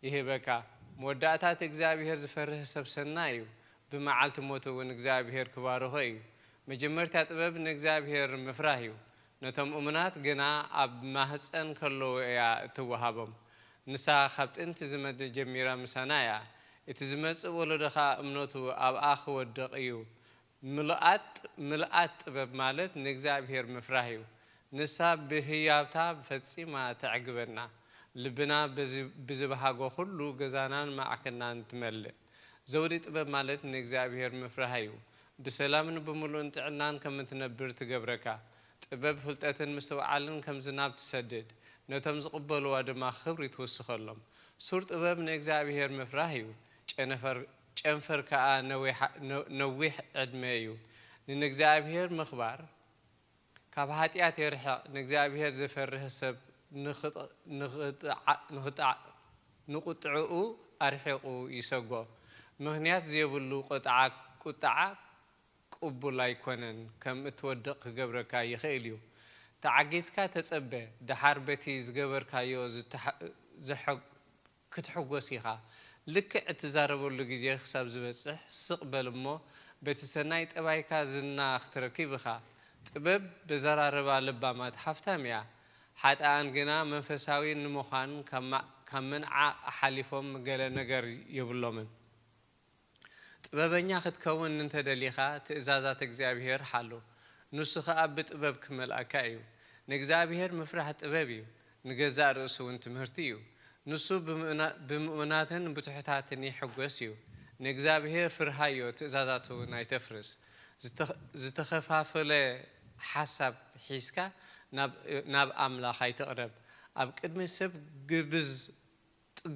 ይህበካ። መወዳእታ እቲ እግዚኣብሔር ዝፈርህ ሰብ ሰናይ እዩ፣ ብመዓልቲ ሞቱ እውን እግዚኣብሔር ክባርኾ እዩ። መጀመርታ ጥበብ ንእግዚኣብሔር ምፍራህ እዩ። ነቶም እሙናት ግና ኣብ ማህፀን ከለዉ እያ እትወሃቦም። ንሳ ካብ ጥንቲ ዝመደ ጀሚራ ምሳና እያ። እቲ ዝመጽእ ወለዶ ኸኣ እምነቱ ኣብኣ ክወድቕ እዩ። ምልኣት ጥበብ ማለት ንእግዚኣብሔር ምፍራህ እዩ። ንሳ ብህያብታ ፈጺማ ተዕግበና። ልብና ብዝብሃጎ ኩሉ ገዛናን ማዕከናን ትመልእ። ዘውዲ ጥበብ ማለት ንእግዚኣብሔር ምፍራህ እዩ። ብሰላምን ብምሉእን ጥዕናን ከም እትነብር ትገብረካ። ጥበብ ፍልጠትን ምስትውዓልን ከም ዝናብ ትሰድድ፣ ነቶም ዝቕበልዋ ድማ ክብሪ ትውስኸሎም። ሱር ጥበብ ንእግዚኣብሔር ምፍራህ እዩ። ጨንፈር ከኣ ነዊሕ ዕድመ እዩ። ንንእግዚኣብሔር ምኽባር ካብ ሓጢኣት የርሕቕ፣ ንእግዚኣብሔር ዝፈርህ ሰብ ንኽጥዕ ንኽጥዕ ንቑጥዕኡ ኣርሒቑ ይሰጎ። ምኽንያት ዘየብሉ ቁጥዓ ቁጥዓ ቅቡል ኣይኮነን፣ ከም እትወድቕ ክገብረካ ይኽእል እዩ። ተዓጊስካ ተጸበ፣ ደሓር በቲ ዝገበርካዮ ክትሕጎስ ኢኻ። ልክዕ እትዛረበሉ ግዜ ክሳብ ዝበጽሕ ስቕ በል እሞ በቲ ሰናይ ጠባይካ ዝና ክትረክብ ኢኻ። ጥበብ በዘራርባ ለባማት ሃፍታም እያ። ሓጥኣን ግና መንፈሳዊ ንምዃን ካብ ምንዓቕ ሓሊፎም ገለ ነገር የብሎምን። ጥበበኛ ክትከውን እንተ ደሊኻ ትእዛዛት እግዚኣብሔር ሓሉ፣ ንሱ ኸኣ ብጥበብ ክመልኣካ እዩ። ንእግዚኣብሔር ምፍራሕ ጥበብ እዩ፣ ንገዛእ ርእሱ እውን ትምህርቲ እዩ። ንሱ ብምእመናትን ብትሑታትን ይሕጎስ እዩ። ንእግዚኣብሔር ፍርሃዮ፣ ትእዛዛቱ እውን ኣይተፍርስ። ዝተኸፋፈለ ሓሳብ ሒዝካ ናብ ኣምላኽ ኣይትቕረብ። ኣብ ቅድሚ ሰብ ግብዝ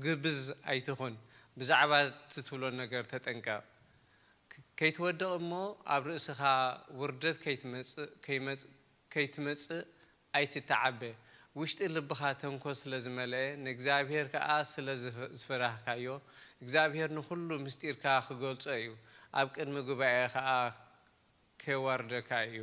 ግብዝ ኣይትኹን፣ ብዛዕባ እቲ ትብሎ ነገር ተጠንቀቕ። ከይትወድቕ እሞ ኣብ ርእስኻ ውርደት ከይትመጽእ ኣይትተዓበ። ውሽጢ ልብኻ ተንኮል ስለ ዝመልአ፣ ንእግዚኣብሔር ከኣ ስለ ዝፈራህካዮ፣ እግዚኣብሔር ንኹሉ ምስጢርካ ክገልጾ እዩ፣ ኣብ ቅድሚ ጉባኤ ከኣ ኬዋርደካ እዩ።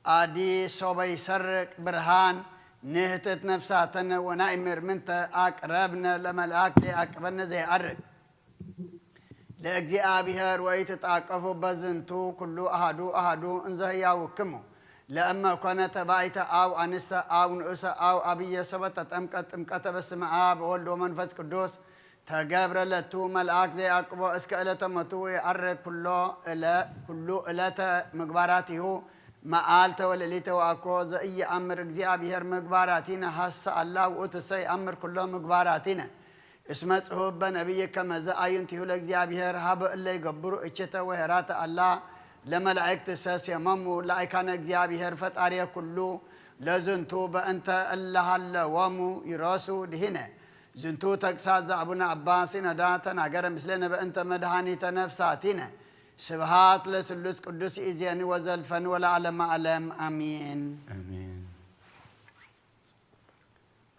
ኣዲ ሶበ ይሰርቅ ብርሃን ንህትት ነፍሳተነ ወናእምር ምንተ ኣቅረብነ ለመልኣክ ዘይኣቅበነ ዘይኣርግ። ለእግዚኣብሔር ወኢትጣቀፉ በዝንቱ ኩሉ ኣሃዱ ኣሃዱ እንዘ ህያውክሙ ለእመ ኮነ ተባይተ አው አንስተ አው ንኡሰ አው አብየ ሶበ ተጠምቀ ጥምቀተ በስመ አብ ወወልድ ወመንፈስ ቅዱስ ተገብረ ለቱ መልአክ ዘይአቅቦ እስከ ዕለተ ሞቱ የዐርግ ኩሎ እለ-፣ ኩሉ ዕለተ ምግባራቲሁ መዓልተ ወሌሊተ ወአኮ ዘኢየአምር እግዚአብሔር ምግባራቲነ ሐሰ አላ ውእቱሰ ይአምር ኩሎ ምግባራቲነ። እስመ ጽሑፍ በነቢይ ከመዘ አዩንቲሁ ለእግዚአብሔር ሀበ እለ ይገብሩ እችተ ወሄራተ አላ ለመላእክት ሰሴሞሙ ላይካነ እግዚአብሔር ፈጣሪየ ኩሉ ለዝንቱ በእንተ እለ ሀለዎሙ ይረሱ ድሂነ። ዝንቱ ተግሳጽ ዘአቡነ አባ ሲኖዳ ተናገረ ምስሌነ በእንተ መድኃኒተ ነፍሳቲነ። ስብሃት ለስሉስ ቅዱስ ይእዜኒ ወዘልፈኒ ወለዓለመ ዓለም አሜን። አሜን።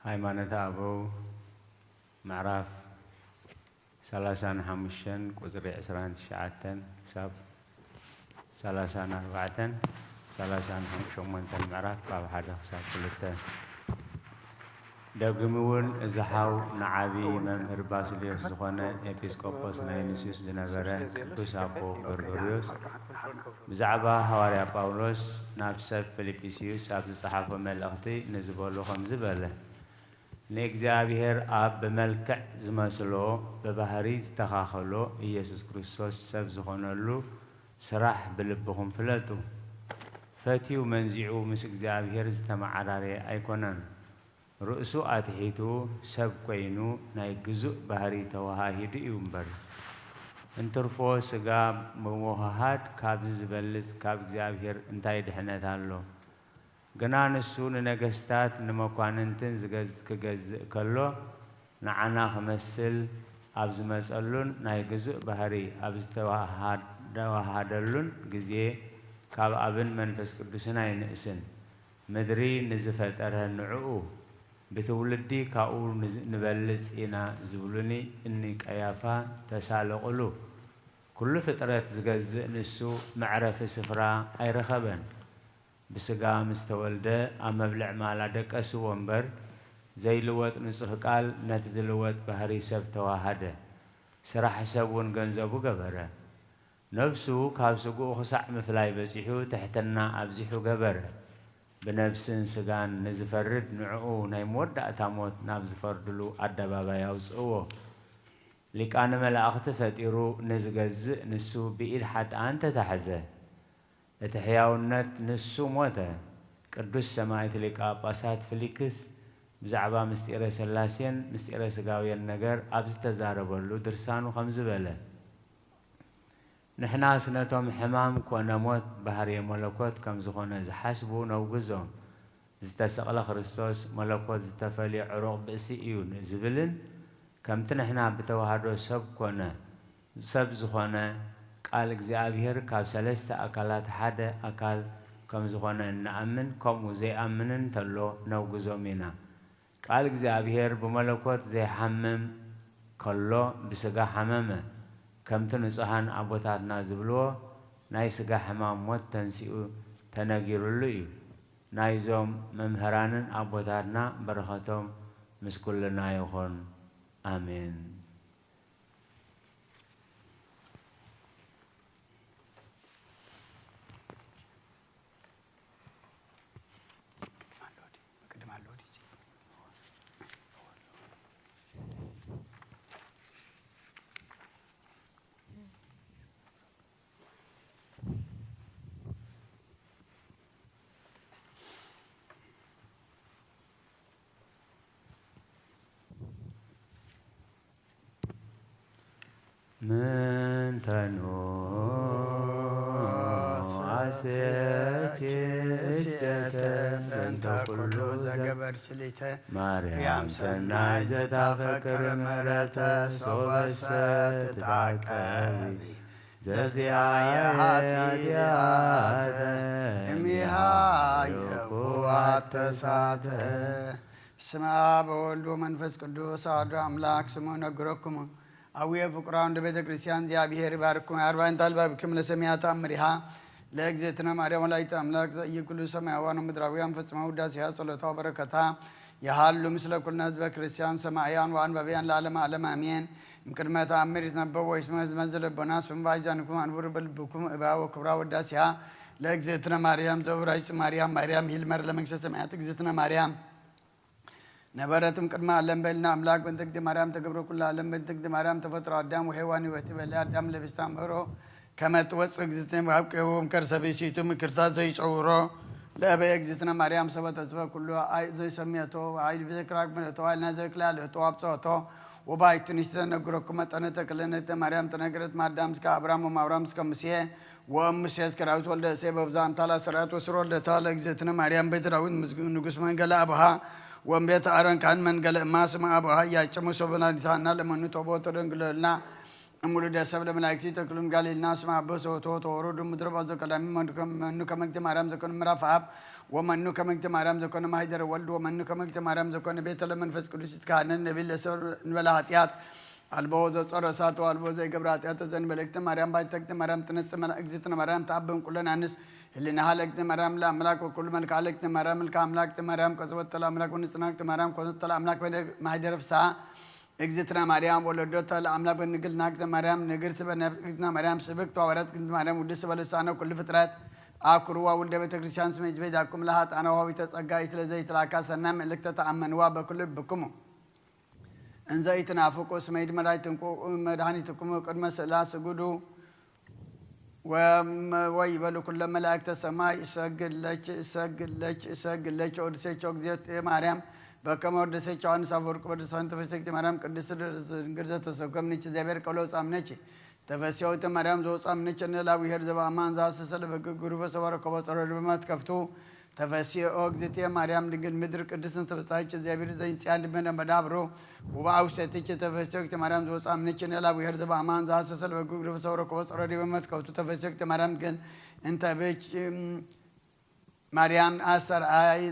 ሃይማኖተ ኣበው ምዕራፍ ሰላሳን ሓሙሽተን ቁጽሪ ዕስራን ትሽዓተን ክሳብ ሰላሳን ኣርባዕተን ሰላሳን ሸሞንተን ምዕራፍ ካብ ሓደ ክሳብ ክልተ። ደጊሙ እውን እዚ ሓው ንዓቢ መምህር ባስልዮስ ዝኾነ ኤጲስቆጶስ ናይ ንሱስ ዝነበረ ቅዱስ ኣቦ ጎርጎርዮስ ብዛዕባ ሃዋርያ ጳውሎስ ናብ ሰብ ፊልጵስዩስ ኣብ ዝጸሓፎ መልእኽቲ ንዝበሉ ከምዚ በለ። ንእግዚኣብሔር ኣብ ብመልክዕ ዝመስሎ ብባህሪ ዝተኻኸሎ ኢየሱስ ክርስቶስ ሰብ ዝኾነሉ ስራሕ ብልብኹም ፍለጡ። ፈትዩ መንዚዑ ምስ እግዚኣብሔር ዝተመዓራረየ ኣይኮነን። ርእሱ ኣትሒቱ ሰብ ኮይኑ ናይ ግዙእ ባህሪ ተወሃሂዱ እዩ እምበር። እንትርፎ ስጋ ብምውህሃድ ካብዚ ዝበልጽ ካብ እግዚኣብሔር እንታይ ድሕነት ኣሎ? ግና ንሱ ንነገስታት ንመኳንንትን ዝገዝ-፣ ክገዝእ ከሎ ንዓና ክመስል ኣብ ዝመጸሉን ናይ ግዙእ ባህሪ ኣብ ዝተወሃሃደሉን ግዜ ካብ ኣብን መንፈስ ቅዱስን ኣይንእስን። ምድሪ ንዝፈጠረ ንዕኡ ብትውልዲ ካብኡ ንዝ-፣ ንበልጽ ኢና ዝብሉኒ እኒ ቀያፋ ተሳለቑሉ። ኩሉ ፍጥረት ዝገዝእ ንሱ መዕረፊ ስፍራ ኣይረኸበን። ብስጋ ምስ ተወልደ ኣብ መብልዕ ማላ ደቀስዎ እምበር ዘይልወጥ ንጹህ ቃል ነቲ ዝልወጥ ባህሪ ሰብ ተዋሃደ። ስራሕ ሰብ እውን ገንዘቡ ገበረ። ነብሱ ካብ ስግኡ ክሳዕ ምፍላይ በጺሑ ትሕትና ኣብዚሑ ገበረ። ብነብስን ስጋን ንዝፈርድ ንዕኡ ናይ መወዳእታ ሞት ናብ ዝፈርድሉ ኣደባባይ ኣውጽእዎ። ሊቃነ መላእኽቲ ፈጢሩ ንዝገዝእ ንሱ ብኢድ ሓጥኣን ተታሕዘ። እቲ ሕያውነት ንሱ ሞተ። ቅዱስ ሰማዕት ሊቀ ጳጳሳት ፊሊክስ ብዛዕባ ምስጢረ ሥላሴን ምስጢረ ሥጋዌን ነገር ኣብ ዝተዛረበሉ ድርሳኑ ከምዚ በለ። ንሕናስ ነቶም ሕማም ኮነ ሞት ባህርየ መለኮት ከም ዝኾነ ዝሓስቡ ነውግዞም። ዝተሰቕለ ክርስቶስ መለኮት ዝተፈልየ ዕሩቕ ብእሲ እዩ ዝብልን ከምቲ ንሕና ብተዋህዶ ሰብ ኮነ፣ ሰብ ዝኾነ ቃል እግዚኣብሔር ካብ ሰለስተ ኣካላት ሓደ ኣካል ከም ዝኾነ እንኣምን ከምኡ ዘይኣምንን እንተሎ ነውግዞም ኢና። ቃል እግዚኣብሔር ብመለኮት ዘይሓምም ከሎ ብስጋ ሓመመ። ከምቲ ንጹሃን ኣቦታትና ዝብልዎ ናይ ስጋ ሕማም ሞት ተንሲኡ ተነጊሩሉ እዩ። ናይዞም መምህራንን ኣቦታትና በረኸቶም ምስ ኩልና ይኹን። ኣሜን። ምንተኑ አሰኪ እስየተ በእንተ ኩሉ ዘገበርኪ ሊተ ማርያም ሰናይ ዘታፈቅር ምሕረተ ሶበሰ ትታቀቢ ዘዚአየ ኃጢአተ እሚሃ የኩ አተሳተ። በስመ አብ ወወልድ ወመንፈስ ቅዱስ አሐዱ አምላክ። ስሙ ነግረኩም አቡየ ፍቁራን እንደ ቤተ ክርስቲያን እግዚአብሔር ይባርኩም። የአርባይን ታልባብክም ለሰሚያ ተአምሪሃ ለእግዝእትነ ማርያም ወላዲተ አምላክ ዘእየ ኩሉ ሰማያውያን ወምድራውያን ፈጽመው ውዳሴሃ ጸሎታ ወበረከታ የሃሉ ምስለ ኩልነ ህዝበ ክርስቲያን ሰማዕያን ወአንባብያን ለዓለመ ዓለም አሜን። እምቅድመ ተአምር ይትነበብ ወይስመ ህዝመ ዘለቦና ስም ባይዛንኩም አንቡር በልብኩም እባ ወክብራ ወዳሴሃ ለእግዝእትነ ማርያም ዘውራጅ ማርያም ማርያም ሂልመር ለመንግስተ ሰማያት እግዝእትነ ማርያም ነበረትም ቅድመ ዓለም በልና ኣምላክ በእንተ እግዝእትነ ማርያም ተገብረ ኩሉ ዓለም በእንተ እግዝእትነ ማርያም ተፈጥሮ ኣዳም ወሔዋን ይወቲ በለ ኣዳም ለብስታ ምህሮ ከመ ትወፅእ እግዝእትነ ካብ ቅቡም ከርሰ ብእሲቱ ምክርታ ዘይፀውሮ ለእበየ እግዝእትነ ማርያም ሰበ ተስፈ ኩሉ ኣይ ዘይሰምየቶ ኣይል ብዘክራክ ምነቶ ኣይልና ዘይክላ ልህቶ ኣብፀወቶ ወባይቱ ንሽተ ነግረኩም መጠነ ተክለነተ ማርያም ተነግረት ማዳም እስከ ኣብራም ወማብራም እስከ ሙሴ ወሙሴ እስከ ዳዊት ወልደ እሴ በብዛ ኣምታላ ሰራት ወስር ወልደታ ለእግዝእትነ ማርያም ቤተ ዳዊት ንጉስ መንገለ ኣብሃ ወንቤተ ኣረን ካህን መንገለ እማ ስማ ኣብሃ እያጨሙ ሶበናዲታና ለመኑ ተቦቶ ደንግለልና እሙሉ ደሰብ ለመላእክቲ ተክሉም ጋሊልና ስማ ኣበ ሰወቶ ተወረዱ ምድረ ባዞ ቀዳሚ መኑ ከመግቲ ማርያም ዘኮነ ምዕራፍ ኣብ ወመኑ ከመግቲ ማርያም ዘኮነ ማሂደረ ወልድ ወመኑ ከመግቲ ማርያም ዘኮነ ቤተ ለመንፈስ ቅዱስ ይትካህነን ነቢል ለሰብ ንበለ ኃጢአት ኣልቦ ዘጾረ እሳት ወኣልቦ ዘይገብረ ኃጢአት ዘእንበለ እግዝእትነ ማርያም ባይተ እግዝእትነ ማርያም ትነጽእ መላ እግዝእትነ ማርያም ተኣብን ኩለን ኣንስ ህሊናሃ ለእግዝእትነ ማርያም ለኣምላክ ወኩሉ መልክዓ ለእግዝእትነ ማርያም መልክዓ ኣምላክ እግዝእትነ ማርያም ከሰበተ ለኣምላክ ወንጽና እግዝእትነ ማርያም ኮነቶ ለኣምላክ ማሕደረ ፍስሓ እግዝእትነ ማርያም ወለዶተ ለኣምላክ በድንግልና እግዝእትነ ማርያም ንግርት በነፍስ እግዝእትነ ማርያም ስብክት ወሐዋርያት እግዝእትነ ማርያም ውድስ በልሳነ ኩሉ ፍጥረት ኣኩርዋ ውልደ ቤተ ክርስቲያን ስመ ይትቤዛኩም ለሃጣነ ወሃቢተ ጸጋ ኢትለ ዘይትላካ ሰናይ መልእክተ ተኣመንዋ በኩሉ ልብኩሙ እንዘ ኢትናፍቁ እስመ ኢድ መድኃኒትንኩ መድኃኒትኩም ቅድመ ስእላ ስጉዱ ወይበሉ ኩለ መላእክተ ሰማይ እሰግድ ለች እሰግድ ለች እሰግድ ለች ወድሴቸው እግዝእትየ ማርያም በከመ ወደሰች ዮሐንስ አፈወርቅ ወደሰን ተፈሰክቲ ማርያም ቅድስት ድንግል ዘተሰጎምንች እግዚአብሔር ቀሎ ጻምነች ተፈስዮተ ማርያም ዘወጻምነች ንላዊሄር ዘበአማን ዘሐሰሰ ለበግ ግሩፈ ሰበረከቦ ጸረድ በመትከፍቱ ተፈስኦ እግዝእትየ ማርያም ድንግል ምድር ቅድስት ተፈጻይች እግዚአብሔር ዘይጽያን ድመነ መዳብሮ ውበአውሰትች ተፈስዮ እግዝእትየ ማርያም ዘወጻምነች ንላዊሄር ዘበአማን ዘሐሰሰ ለበግ ግሩፈ ሰበረከቦ ጸረድ በመትከፍቱ ተፈስዮ እግዝእትየ ማርያም ድንግል እንተ ብች ማርያም አስተርአይ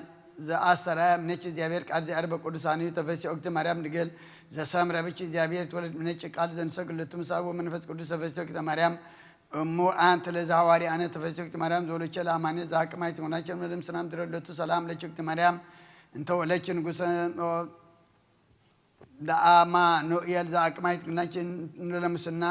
ዘአስተርአይ እምነች እግዚአብሔር ቃል ዘአርበ ቅዱሳን እዩ ተፈሲ ኦግቲ ማርያም ድንግል ዘሰምረ ብች እግዚአብሔር ትወለድ እምነች ቃል ዘንሰግለቱ ምሳብ ወመንፈስ ቅዱስ ተፈሲ ኦግቲ ማርያም እሙ አንቲ ለዘ ሐዋርያ አነ ተፈሲ ኦግቲ ማርያም ዘወለቸ ለአማኔ ዘአቅማይት ሆናቸ ምንም ስናም ድረለቱ ሰላም ለች ኦግቲ ማርያም እንተ ወለች ንጉሰ ለአማኑኤል ዘአቅማይት ግናችን ለምስና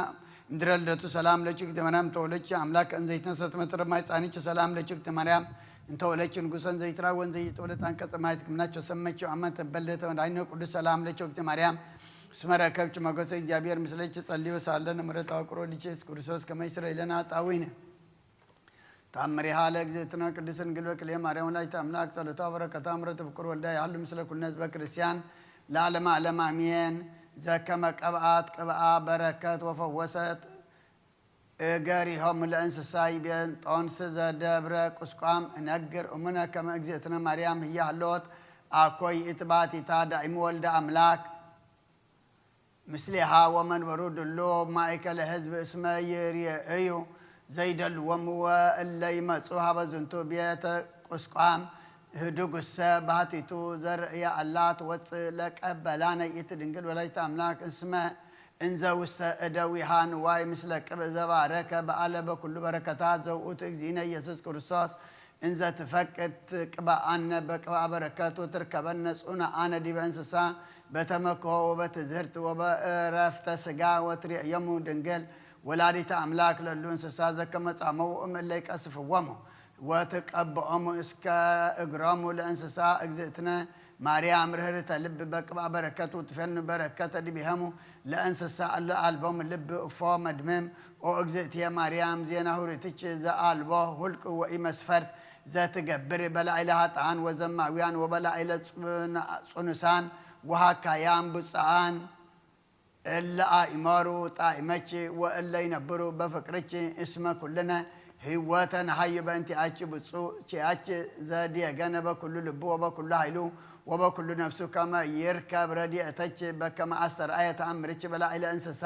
ምድረ ልደቱ ሰላም ለኪ እግዝእትየ ማርያም ተወለድኪ አምላክ እንዘይትነሰት መትረብ ማይ ጻኒች ሰላም ለኪ እግዝእትየ ማርያም እንተወለድኪ ንጉሰ እንዘይትራወ እንዘይተወለድ አንቀጸ ማየት ግምናቸው ሰመችው አማን ተበልደተ መድኃኒነ ቅዱስ ሰላም ለኪ እግዝእትየ ማርያም እስመ ረከብኪ ሞገሰ እግዚአብሔር ምስለኪ ጸልዩ ሳለነ ምሕረት አውቅሮ ልጅ ኢየሱስ ክርስቶስ ከመ ይስረይ ለነ ኃጣውኢነ ታምሪሃ ለእግዝእትነ ቅድስት ድንግል በክልኤ ማርያም ወላዲተ አምላክ ጸሎታ በረከታ ምሕረተ ፍቁር ወልዳ ያህሉ ምስለ ኩልነ ህዝበ ክርስቲያን ለዓለመ ዓለም አሜን። ዘከመ ቀብአት ቅብአ በረከት ወፈወሰት እገሪሆም ለእንስሳ ይቤን ጦንስ ዘደብረ ቁስቋም እነግር እሙነ ከመ እግዝእትነ ማርያም ህያ ህለወት አኮ ይእቲ ባቲታ ዳኢሙ ወልደ አምላክ ምስሌሃ ወመንበሩ ድሉ ማእከለ ህዝብ እስመ ይርእዩ ዘይደልዎም ወእለ ይመጹ ሀበ ዝንቱ ቤተ ቁስቋም ህዱጉሰ ባህቲቱ ዘርእያ ኣላ ትወጽእ ለቀበላ ነይእቲ ድንግል ወላዲተ ኣምላክ እስመ እንዘ ውስተ እደዊሃ ንዋይ ምስለ ቅብእ ዘባረከ በአለ በኩሉ በረከታት ዘውኡት እግዚእነ ኢየሱስ ክርስቶስ እንዘ ትፈቅድ ትቅብኣነ በቅብኣ በረከት ወትርከበነ ጽኑዓነ ዲበ እንስሳ በተመክሖ ወበትዝህርት ወበእረፍተ ስጋ ወትርእዮሙ ድንግል ወላዲተ ኣምላክ ለሉ እንስሳ ዘከመ ጻመው እምእለ ይቀስፍዎሙ ወትቀብኦሙ እስከ እግሮሙ ለእንስሳ እግዝእትነ ማርያም ርህርተ ልብ በቅብኣ በረከት ውትፌኑ በረከተ ዲቢሆሙ ለእንስሳ እለ አልቦሙ ልብ እፎ መድምም ኦ እግዝእትየ ማርያም ዜና ሁሪትች ዘአልቦ ሁልቅ ወኢመስፈርት ዘትገብር በላዕለ ኃጥኣን ወዘማውያን ወበላዕለ ጽኑሳን ወሃካያን ብፁዓን እለ አእመሩ ጣዕመች ወእለ ይነብሩ በፍቅርች እስመ ኩልነ ህይወተ ነሃዩ በእንቲአች ብፁዕ ቺያች ዘድየገነ በኩሉ ልቡ ወበኩሉ ኃይሉ ወበኩሉ ነፍሱ ከመ ይርከብ ረድኤተች በከመ አስተርአየ ተአምርች በላዕለ እንስሳ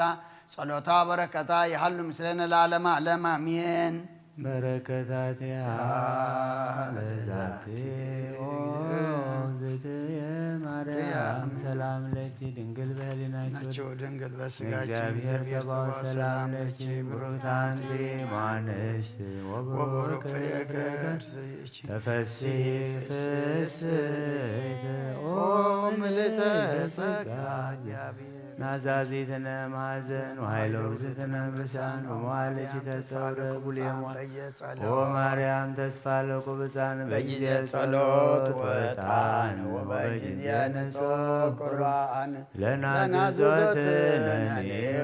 ጸሎታ በረከታ ይሃሉ ምስሌነ ለዓለመ ዓለም አሜን። በረከታቲሃ ለዛቲ ኦ እግዝእትየ ማርያም ሰላም ለኪ ድንግል በህሊናኪ ናቸው ድንግል በስጋችን እግዚአብሔር ጸባኦት ሰላም ለኪ ብሩክት አንቲ እምአንስት ወብሩክ ፍሬ ከርሥኪ ተፈሲ ፍስሕት ኦ ምልዕተ ጸጋ እግዚአብሔር ናዛዚትነ ማሕዘን ወኃይለ ውእትትነ ርእሳን ወመዋልድኪ ተስተውረ ኩሉ የማን። ኦ ማርያም ተስፋ ለቁብፃን በጊዜ ጸሎት ወዕጣን ወበጊዜ ንጹሕ ቁርባን ለናዝዞትነ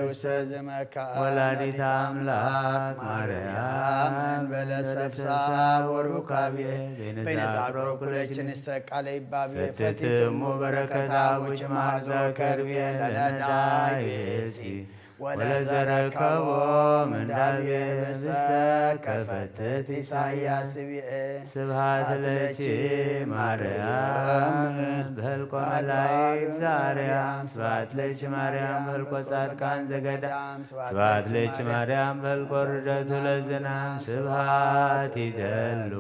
ውስተ ዝመካን። ወላዲተ አምላክ ማርያም እንበለ ሰብሳብ ወሩካቤ በይነዛግሮ ኩለችን ቃለ ይባቤ ፈትትሙ በረከታ ውጭ ማዕዞ ከርቤ ለነዳይ ብእሲ ወለዘረከቦ ምንዳቤ ብሰ ከፈትት ኢሳያስ ብኤ። ስብሐት ለኪ ማርያም በህልቆ መላእክት ዘአርያም። ስብሐት ለኪ ማርያም በህልቆ ጻድቃን ዘገዳም። ስብሐት ለኪ ማርያም በህልቆ ርደቱ ለዝናም። ስብሐት ይደሉ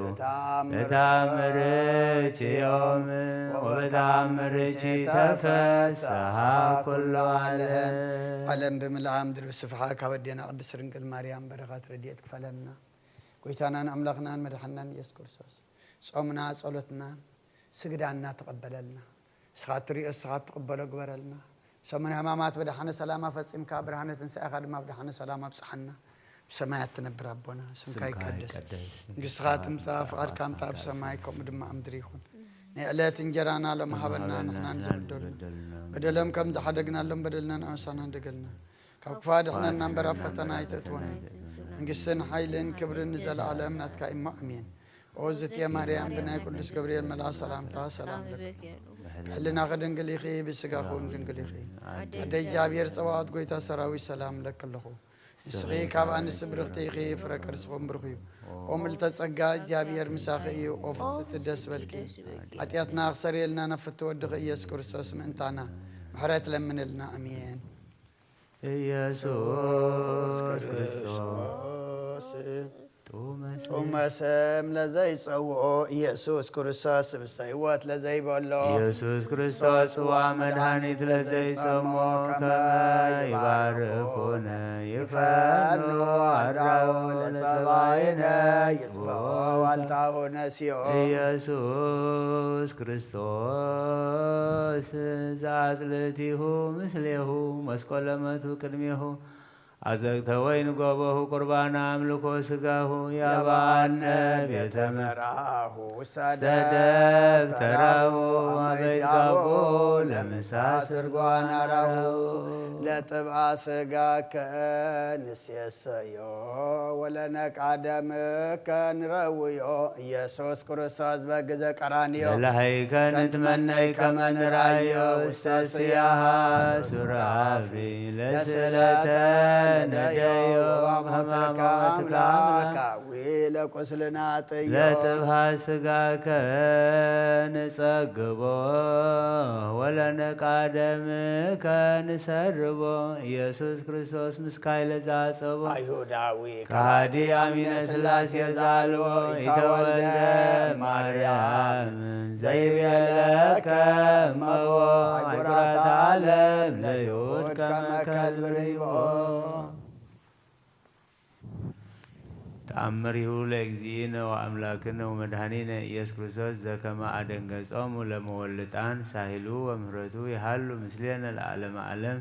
በተአምርኪ ዮም ወበተአምርኪ ተፈስሐ ኩሉ ዓለም። ዓለም ብምልኣ ምድሪ ብስፍሓ ካብ ኣዴና ቅድስት ድንግል ማርያም በረኸት ረድኤት ክፈለና። ጎይታናን ኣምላኽናን መድሓናን ኢየሱስ ክርስቶስ ጾምና ጸሎትና ስግዳና ተቐበለልና። ንስኻ ትሪኦ ንስኻ ትቕበሎ ግበረልና። ሰሙነ ሕማማት ብደሓነ ሰላማ ፈጺምካ ብርሃነ ትንሳኤኻ ድማ ብደሓነ ሰላም ኣብጽሓና። ብሰማያት ትነብር ኣቦና ስምካ ይቀደስ። መንግስትኻ ትምጻእ። ፍቓድካ ከምታ ኣብ ሰማይ ከምኡ ድማ ኣብ ምድሪ ይኹን። ናይ ዕለት እንጀራና ሎም ሃበና። ንሕናን ዝበደሉና በደሎም ከም ዝሓደግናሎም በደልና ንኣበሳና ንደገልና። ካብ ክፉ ኣድሕነና እምበር ኣብ ፈተና ኣይተእትወና። መንግስትን ሓይልን ክብርን ንዘለኣለም ናትካ እሞ ኣሜን። ኦ ዝትየ ማርያም ብናይ ቅዱስ ገብርኤል መልኣ ሰላምታ ሰላም ለኪ። ብሕልናኺ ድንግል ኢኺ፣ ብስጋኺ እውን ድንግል ኢኺ። ኣደ እግዚኣብሔር ጸባኦት ጎይታ ሰራዊት ሰላም ለኪ ኣለኹ። ንስኺ ካብ ኣንስቲ ብርኽቲ ኢኺ፣ ፍረ ከርስኹም ብሩኽ እዩ። ኦ ምልተ ጸጋ እግዚኣብሔር ምሳኺ እዩ። ኦ ፍጽቲ ደስ በልኪ። ሓጢኣትና ክሰርየልና ናብ ፍትወ ወድኺ ኢየሱስ ክርስቶስ ምእንታና ምሕረት ለምንልና። ኣሜን። ኢየሱስ ክርስቶስ ጥዑመ ስም ለዘይጸውዖ ኢየሱስ ክርስቶስ ስብስተ ህይወት ለዘይበሎ ኢየሱስ ክርስቶስ ጽዋ መድኃኒት ለዘይጸሞ ከመ ይባርኩነ ይፈኑ ኣድራዎ ለጸባይነ ይጽብኦ ዋልታሁ ነሲኦ ኢየሱስ ክርስቶስ ዘአጽልእቲሁ ምስሌሁ መስቆለመቱ ቅድሜሁ አዘግተ ወይን ጎበሁ ቁርባነ አምልኮ ስጋሁ ያባአነ ቤተ መርአሁ ውሳደ ደብተራሁ አመይት ጋቦ ለምሳ ስርጓን አራሁ ለጥብአ ስጋከ ንሴሰዮ ወለነቃ ደምከ ንረውዮ ኢየሱስ ክርስቶስ በግዘ ቀራንዮ ለላህይከ ንትመነይ ከመ ንርአዮ ውስተ ስያሃ ሱራፊ ለስእለተ ነደዮ ወሞተከ አምላካዊ ለቁስልና ጥዮ ለጥብሃ ስጋከ ንጸግቦ ወለነቃ ደምከ ንሰርቦ ኢየሱስ ክርስቶስ ምስካይ ለዛጸቦ አይሁዳዊ ከሃዲ አሚነ ስላሴ ዛልዎ ኢተወልደ ማርያም ዘይቤለከ እመዎ አይጉራተ ዓለም ለይሁድ ከመ ከልብ ርይብኦ። ተአምሪሁ ለእግዚእነ ወአምላክነ ወመድኃኒነ ኢየሱስ ክርስቶስ ዘከመ አደንገጾሙ ለመወልጣን ሳሂሉ ወምህረቱ ይሃሉ ምስሌነ ለዓለመ ዓለም።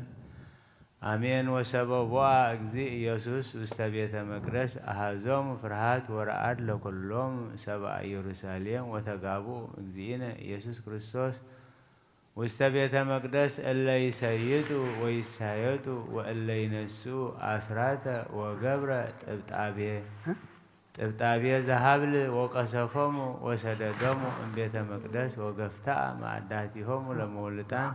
አሜን። ወሰበ ቦአ እግዚእ ኢየሱስ ውስተ ቤተ መቅደስ አሐዞሙ ፍርሃት ወረዓድ ለኩሎም ሰብአ ኢየሩሳሌም ወተጋብኡ እግዚእነ ኢየሱስ ክርስቶስ ውስተ ቤተ መቅደስ እለ ይሰይጡ ወይሳየጡ ወእለ ይነስኡ አስራተ ወገብረ ጥብጣቤ ጥብጣቤ ዘሀብል ወቀሰፎሙ ወሰደዶሙ እምቤተ መቅደስ ወገፍተአ መአዳቲሆሙ ለመውልጣን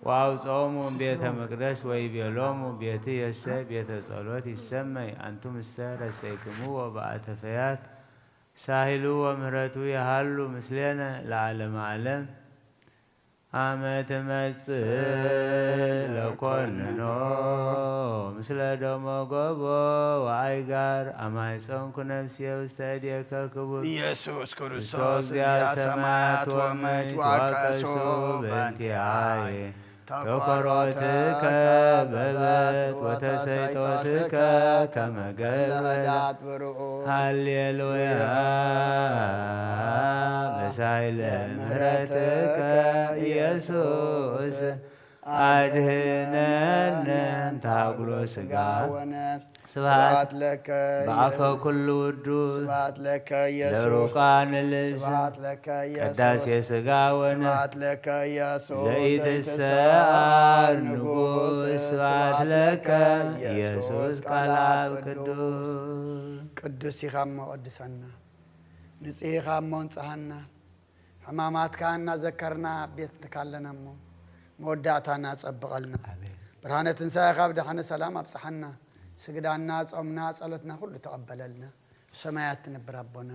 ወአውፅኦሙ እምቤተ መቅደስ ወይቤሎሙ ቤትየሰ ቤተ ጸሎት ይሰመይ አንቱምሰ ረሰይክምዎ በአተፈያት ሳሂሉ ወምህረቱ የሃሉ ምስሌነ ለዓለመ ዓለም። አመ ትመጽእ ለኮንኖ ምስለ ደሞ ጎቦ ወአይጋር አማይጸንኩ ነፍስየ ውስተ እዴከ ክቡር ኢየሱስ ክርስቶስ ክርስቶስ እግዚአ እግዚአ ሰማያት ሰማያት ወምድር ወምድር ዋቀሱ ዋቀሱ በእንቲአየ በእንቲአየ ተኮሮትከ በበት ወተሰይጦትከ ከመ ገል ለዳት ብርኡ ሃሌሉያ በሳይለ ምህረትከ ኢየሱስ አድህነነ እንተ ሀጉሎ ሥጋ ወነፍስ። ስብሐት ለከ በአፈ ኩሉ ውዱስ። ስብሐት ለከ ኢየሱስ። ለሩቃን ልዝ። ስብሐት ለከ ኢየሱስ። ቅዳሴ ሥጋ ወነፍስ። ስብሐት ለከ ኢየሱስ። ዘኢትሰአር ንጉሥ። ስብሐት ለከ ኢየሱስ ቃል አብ ቅዱስ። ቅዱስ ኢኻ እሞ ቀድሰና። ንጽህ ኢኻ እሞ እንጽሃና። ሕማማትካ እናዘከርና ኣብ ቤትካ ኣለና እሞ፣ መወዳእታና ጸብቐልና። ኣሜን። ብርሃነ ትንሳኤኻ ብደሓነ ሰላም ኣብጽሓና። ስግዳና፣ ጾምና፣ ጸሎትና ኩሉ ተቐበለልና። ብሰማያት ትነብር ኣቦና፣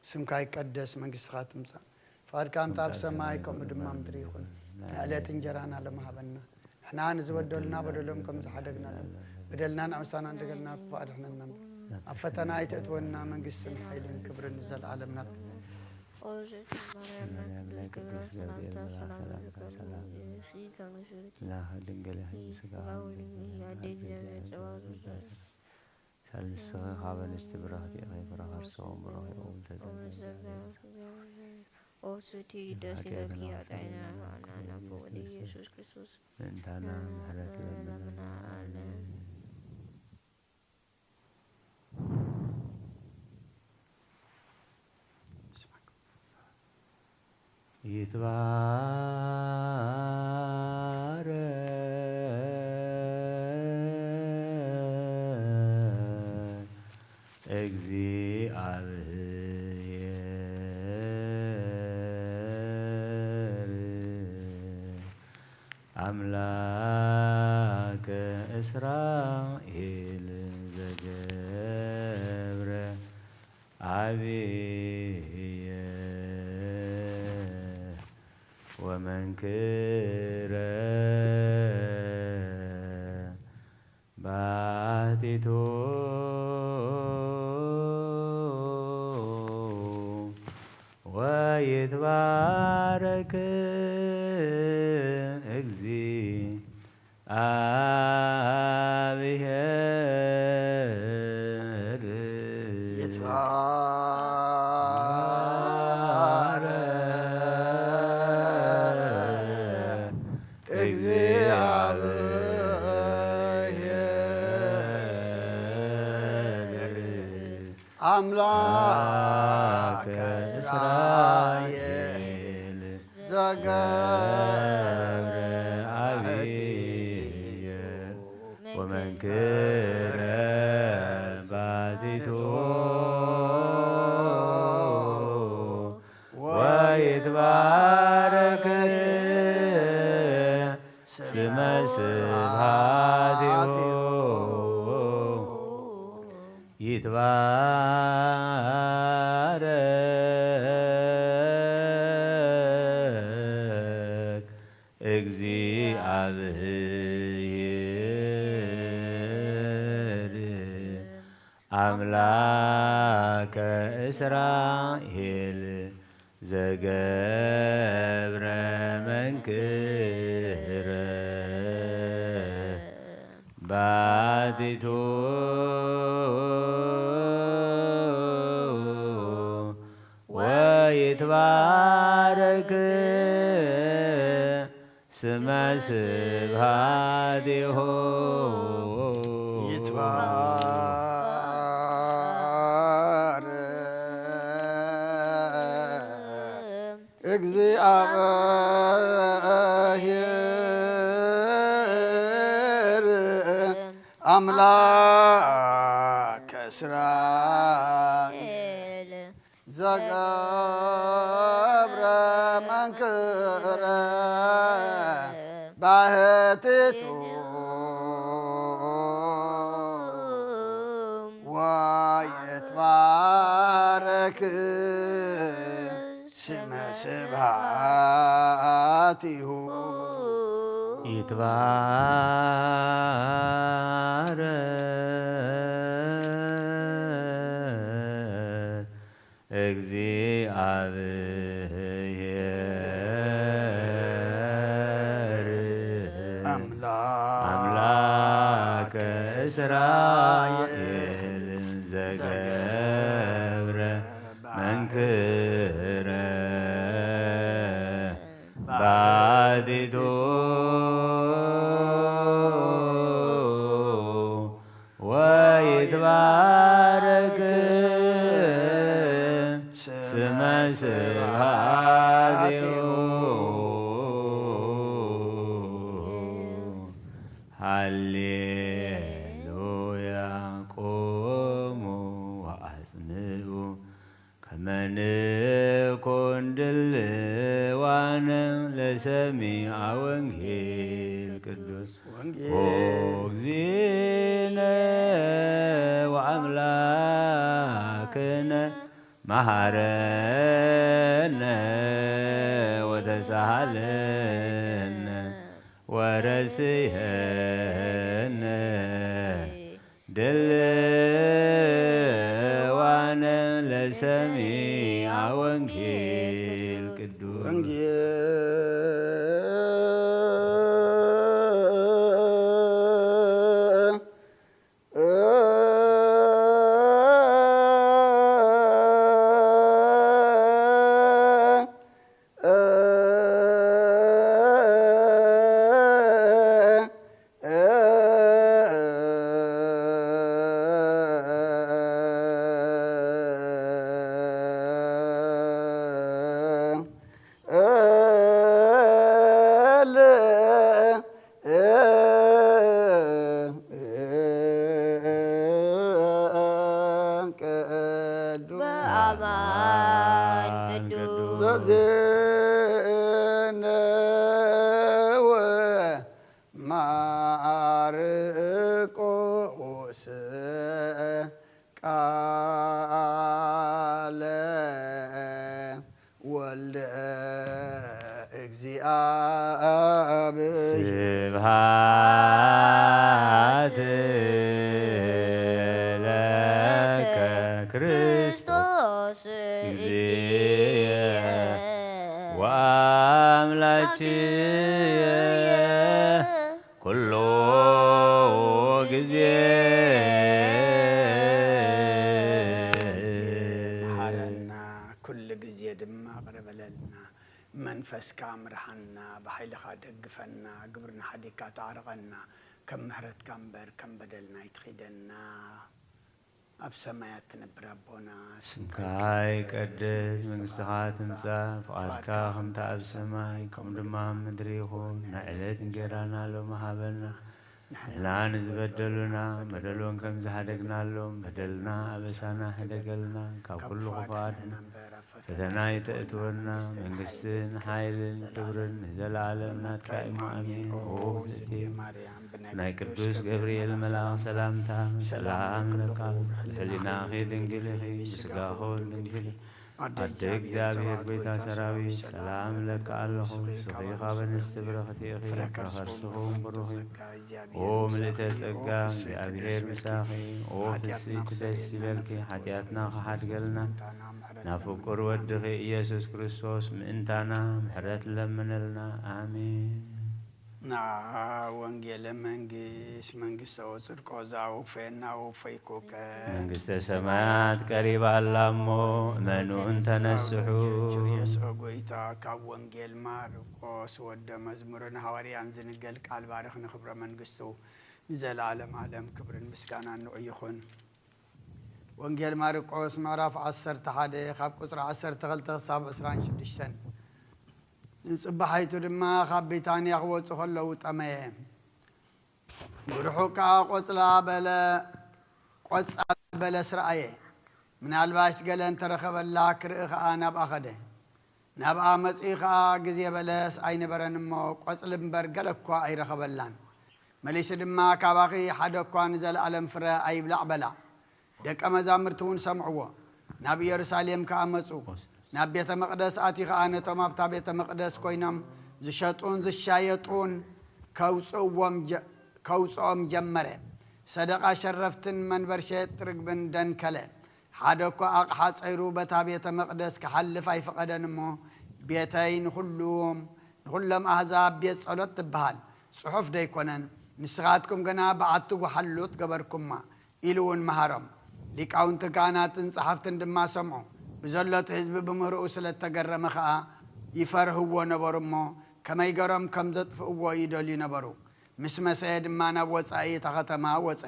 ስምካ ይቀደስ፣ መንግስትኻ ትምጻእ፣ ፍቓድካ ምጻእ ኣብ ሰማይ ከምኡ ድማ ምድሪ ይኹን። ናይ ዕለት እንጀራና ሎሚ ሃበና። ንሕና ንዝበደሉና በደሎም ከም ዝሓደግናሎም፣ በደልናን ዓመፃናን ደገልና ክፉእ ኣድሕነና እምበር፣ ኣብ ፈተና ኣይተእትወና፣ መንግስትን ሓይልን ክብርን ንዘለዓለም ናትካ። ኦዘት ማርያም ናይ ቅዱስ ገብርኤል መልኣክ ሰላምታ ሰላም ይብዛልኪ፣ ከምሽርኪ ናኸ ድንግል ሕጂ ስጋ ስጋ ወልድኪ ኣደ እግዚኣብሔር ጸባኦት ሳልስኺ ካብ ኣንስቲ ብርኽቲ ኢኺ፣ ፍረ ከርስኹም ብሩኽ እዩ። ኦዘት ኦስቲ ደስ ይበልኪ፣ ኃጢአትና ኃጢአትና ይቅር ይበልኪ፣ ኢየሱስ ክርስቶስ ምሕረት ለምና። አሜን። ይትባረክ እግዚአብሔር አምላከ እስራኤል ዘገብረ አብየ ወመንክረ ባሕቲቱ ወይትባረክ እግዚአብሔር። ይትባረክ እግዚአብሔር አምላከ እስራኤል ዘገብረ አብየ ወመንክረ ባሕቲቱ ወይትባረክ ስመ ስብሐቲሁ። ይትባረክ እግዚአብሔር አምላከ እስራኤል ዘገብረ መንክረ ባሕቲቱ ወይትባረክ ስመ ስብሐቲሁ። ይትባረክ እግዚአብሔር አምላከ እስራኤል ዘገብረ መንክረ ባሕቲቱ ወይትባረክ ስመ ስብሐቲሁ። ይትባረክ እግዚአብሔር አምላክ አምላከ እስራኤል ዘገብረ መንክረ ባሕቲቱ ሃሌሉያ። ቁሙ ወአጽንዑ ከመ ንኩን ድልዋነ ለሰሚዐ ወንጌል ቅዱስ። ወንጌል። ኦ እግዚእነ ወአምላክነ መሐረነ ወተሳሃለነ ወረስየነ ድልዋነ ለሰሚዐ ወንጌል ቅዱስ። ወንጌል። ቅዱስ። በአማን ቅዱስ። ዘዜነወ ማርቆስ ቃለ ወልደ እግዚአብሔር። ስብሐት ለከ ክርስቶስ እግዚእየ ወአምላክየ ኩሉ ግዜ። መሓረና፣ ኩሉ ግዜ ድማ ቅረ በለልና። መንፈስካ ምርሓና፣ ብሓይልኻ ደግፈና፣ ግብርና ሓዲግካ ተዓርቐና። ከም ምሕረትካ እምበር ከም በደልና ኣይትኺደና። ኣብ ሰማያት ትነብር ኣቦና፣ ስምካ ስምካ ይቀደስ፣ ይቀደስ፣ መንግስትኻ መንግስትኻ ትምጻእ፣ ትምጻእ፣ ፍቓድካ ፍቓድካ ከምቲ ኣብ ከምቲ ኣብ ሰማይ፣ ሰማይ ከምኡ ከምኡ ድማ ኣብ ድማ ኣብ ምድሪ ምድሪ ይኹን። ይኹን። ናይ ናይ ዕለት ዕለት እንጌራና እንጌራና ሎሚ ሎሚ ሃበና። ሃበና። ንሕና ንሕና ንዝበደሉና ንዝበደሉና በደሉን ከም በደሉን ዝሃደግናሎም በደልና በደልና ኣበሳና ኣበሳና ህደገልና፣ ህደገልና፣ ካብ ካብ ኩሉ ክፉኣት ክፉኣት ኣድሕና። ኣድሕና እምበር፣ ኣብ ፈተና ፈተና ኣይተእትወና፣ ኣይተእትወና፣ መንግስትን መንግስትን ሓይልን ሓይልን ክብርን ክብርን ንዘለኣለም ንዘለኣለም ናትካ ናትካ እዩ። እዩ። ኣሜን። ኣሜን። ኦ ኦ እግዝእትየ እግዝእትየ ማርያም፣ ማርያም፣ ብናይ ብናይ ቅዱስ ቅዱስ ገብርኤል ገብርኤል መልኣኽ መልኣኽ ሰላምታ ሰላምታ ሰላም ሰላም ለኪ ለካ፣ ለኪ፣ ብሕሊናኺ ድንግል ኢኺ፣ ብስጋኺ እውን ድንግል ኢኺ። ኣደ ኣደ እግዚኣብሔር፣ እግዚኣብሔር፣ ጎይታ ሰራዊት፣ ሰላም እብለኪ ኣለኹ። ንስኺ ካብ ኣንስቲ ብርኽቲ ኢኺ፣ ፍረ ከርስኺ እውን ብሩኽ እዩ። ኦ ምልእተ ጸጋ፣ እግዚኣብሔር ምሳኺ። ኦ ፍስሕቲ ደስ ይበልኪ፣ ሓጢኣትና ክሓድገልና፣ ናብ ፍቁር ወድኺ ኢየሱስ ክርስቶስ ምእንታና ምሕረት ለምነልና። ኣሜን። ንዓ ወንጌለ መንግስት፣ መንግስተ ወጽድቆ ዘአውፈየና ወፈይኩከ። መንግስተ ሰማያት ቀሪባ ኣላ እሞ፣ እመኑ እንተነስሑ። ርእየስኦ ጎይታ፣ ካብ ወንጌል ማርቆስ ወደ መዝሙርን ሃዋርያን ዝንገል ቃል ባርኽ ንክብረ መንግስቱ ንዘለዓለም ዓለም ክብርን ምስጋናን ንዑ ይኹን። ወንጌል ማርቆስ ምዕራፍ ዓሰርተ ሓደ ካብ ቁጽሪ ዓሰርተ ክልተ ክሳብ ዕስራን ሽዱሽተን። ንጽባሓይቱ ድማ ካብ ቢታንያ ክወጹ ከለዉ ጠመየ። ብርሑቕ ከኣ ቆጽላ በለ-፣ ቆጻል በለስ ረኣየ። ምናልባሽ ገለ እንተረኸበላ ክርኢ ከኣ ናብኣ ኸደ። ናብኣ መጺኡ ኸኣ ግዜ በለስ ኣይነበረን እሞ፣ ቆጽሊ እምበር ገለ እኳ ኣይረኸበላን። መሊሱ ድማ፣ ካባኺ ሓደ እኳ ንዘለኣለም ፍረ ኣይብላዕ በላ። ደቀ መዛሙርቲ እውን ሰምዕዎ። ናብ ኢየሩሳሌም ከኣ መጹ። ናብ ቤተ መቕደስ ኣትዩ ኸኣ ነቶም ኣብታ ቤተ መቕደስ ኮይኖም ዝሸጡን ዝሻየጡን ከውጽእዎም ጀ-፣ ከውጽኦም ጀመረ። ሰደቓ ሸረፍትን መንበር ሸየጥ ርግብን ደንከለ። ሓደ እኳ ኣቕሓ ጸይሩ በታ ቤተ መቕደስ ክሓልፍ ኣይፈቐደን እሞ፣ ቤተይ ንኹሉ፣ ንኹሎም ኣህዛብ ቤት ጸሎት ትበሃል ጽሑፍ ደይኮነን? ንስኻትኩም ግና ብኣቲ ወሓሉት ገበርኩማ ኢሉ እውን መሃሮም። ሊቃውንቲ ካህናትን ጸሓፍትን ድማ ሰምዑ። ብዘሎ እቲ ህዝቢ ብምህርኡ ስለ እተገረመ ኸኣ ይፈርህዎ ነበሩ እሞ፣ ከመይ ገሮም ከም ዘጥፍእዎ ይደልዩ ነበሩ። ምስ መሰየ ድማ ናብ ወጻኢ እታ ኸተማ ወጸ።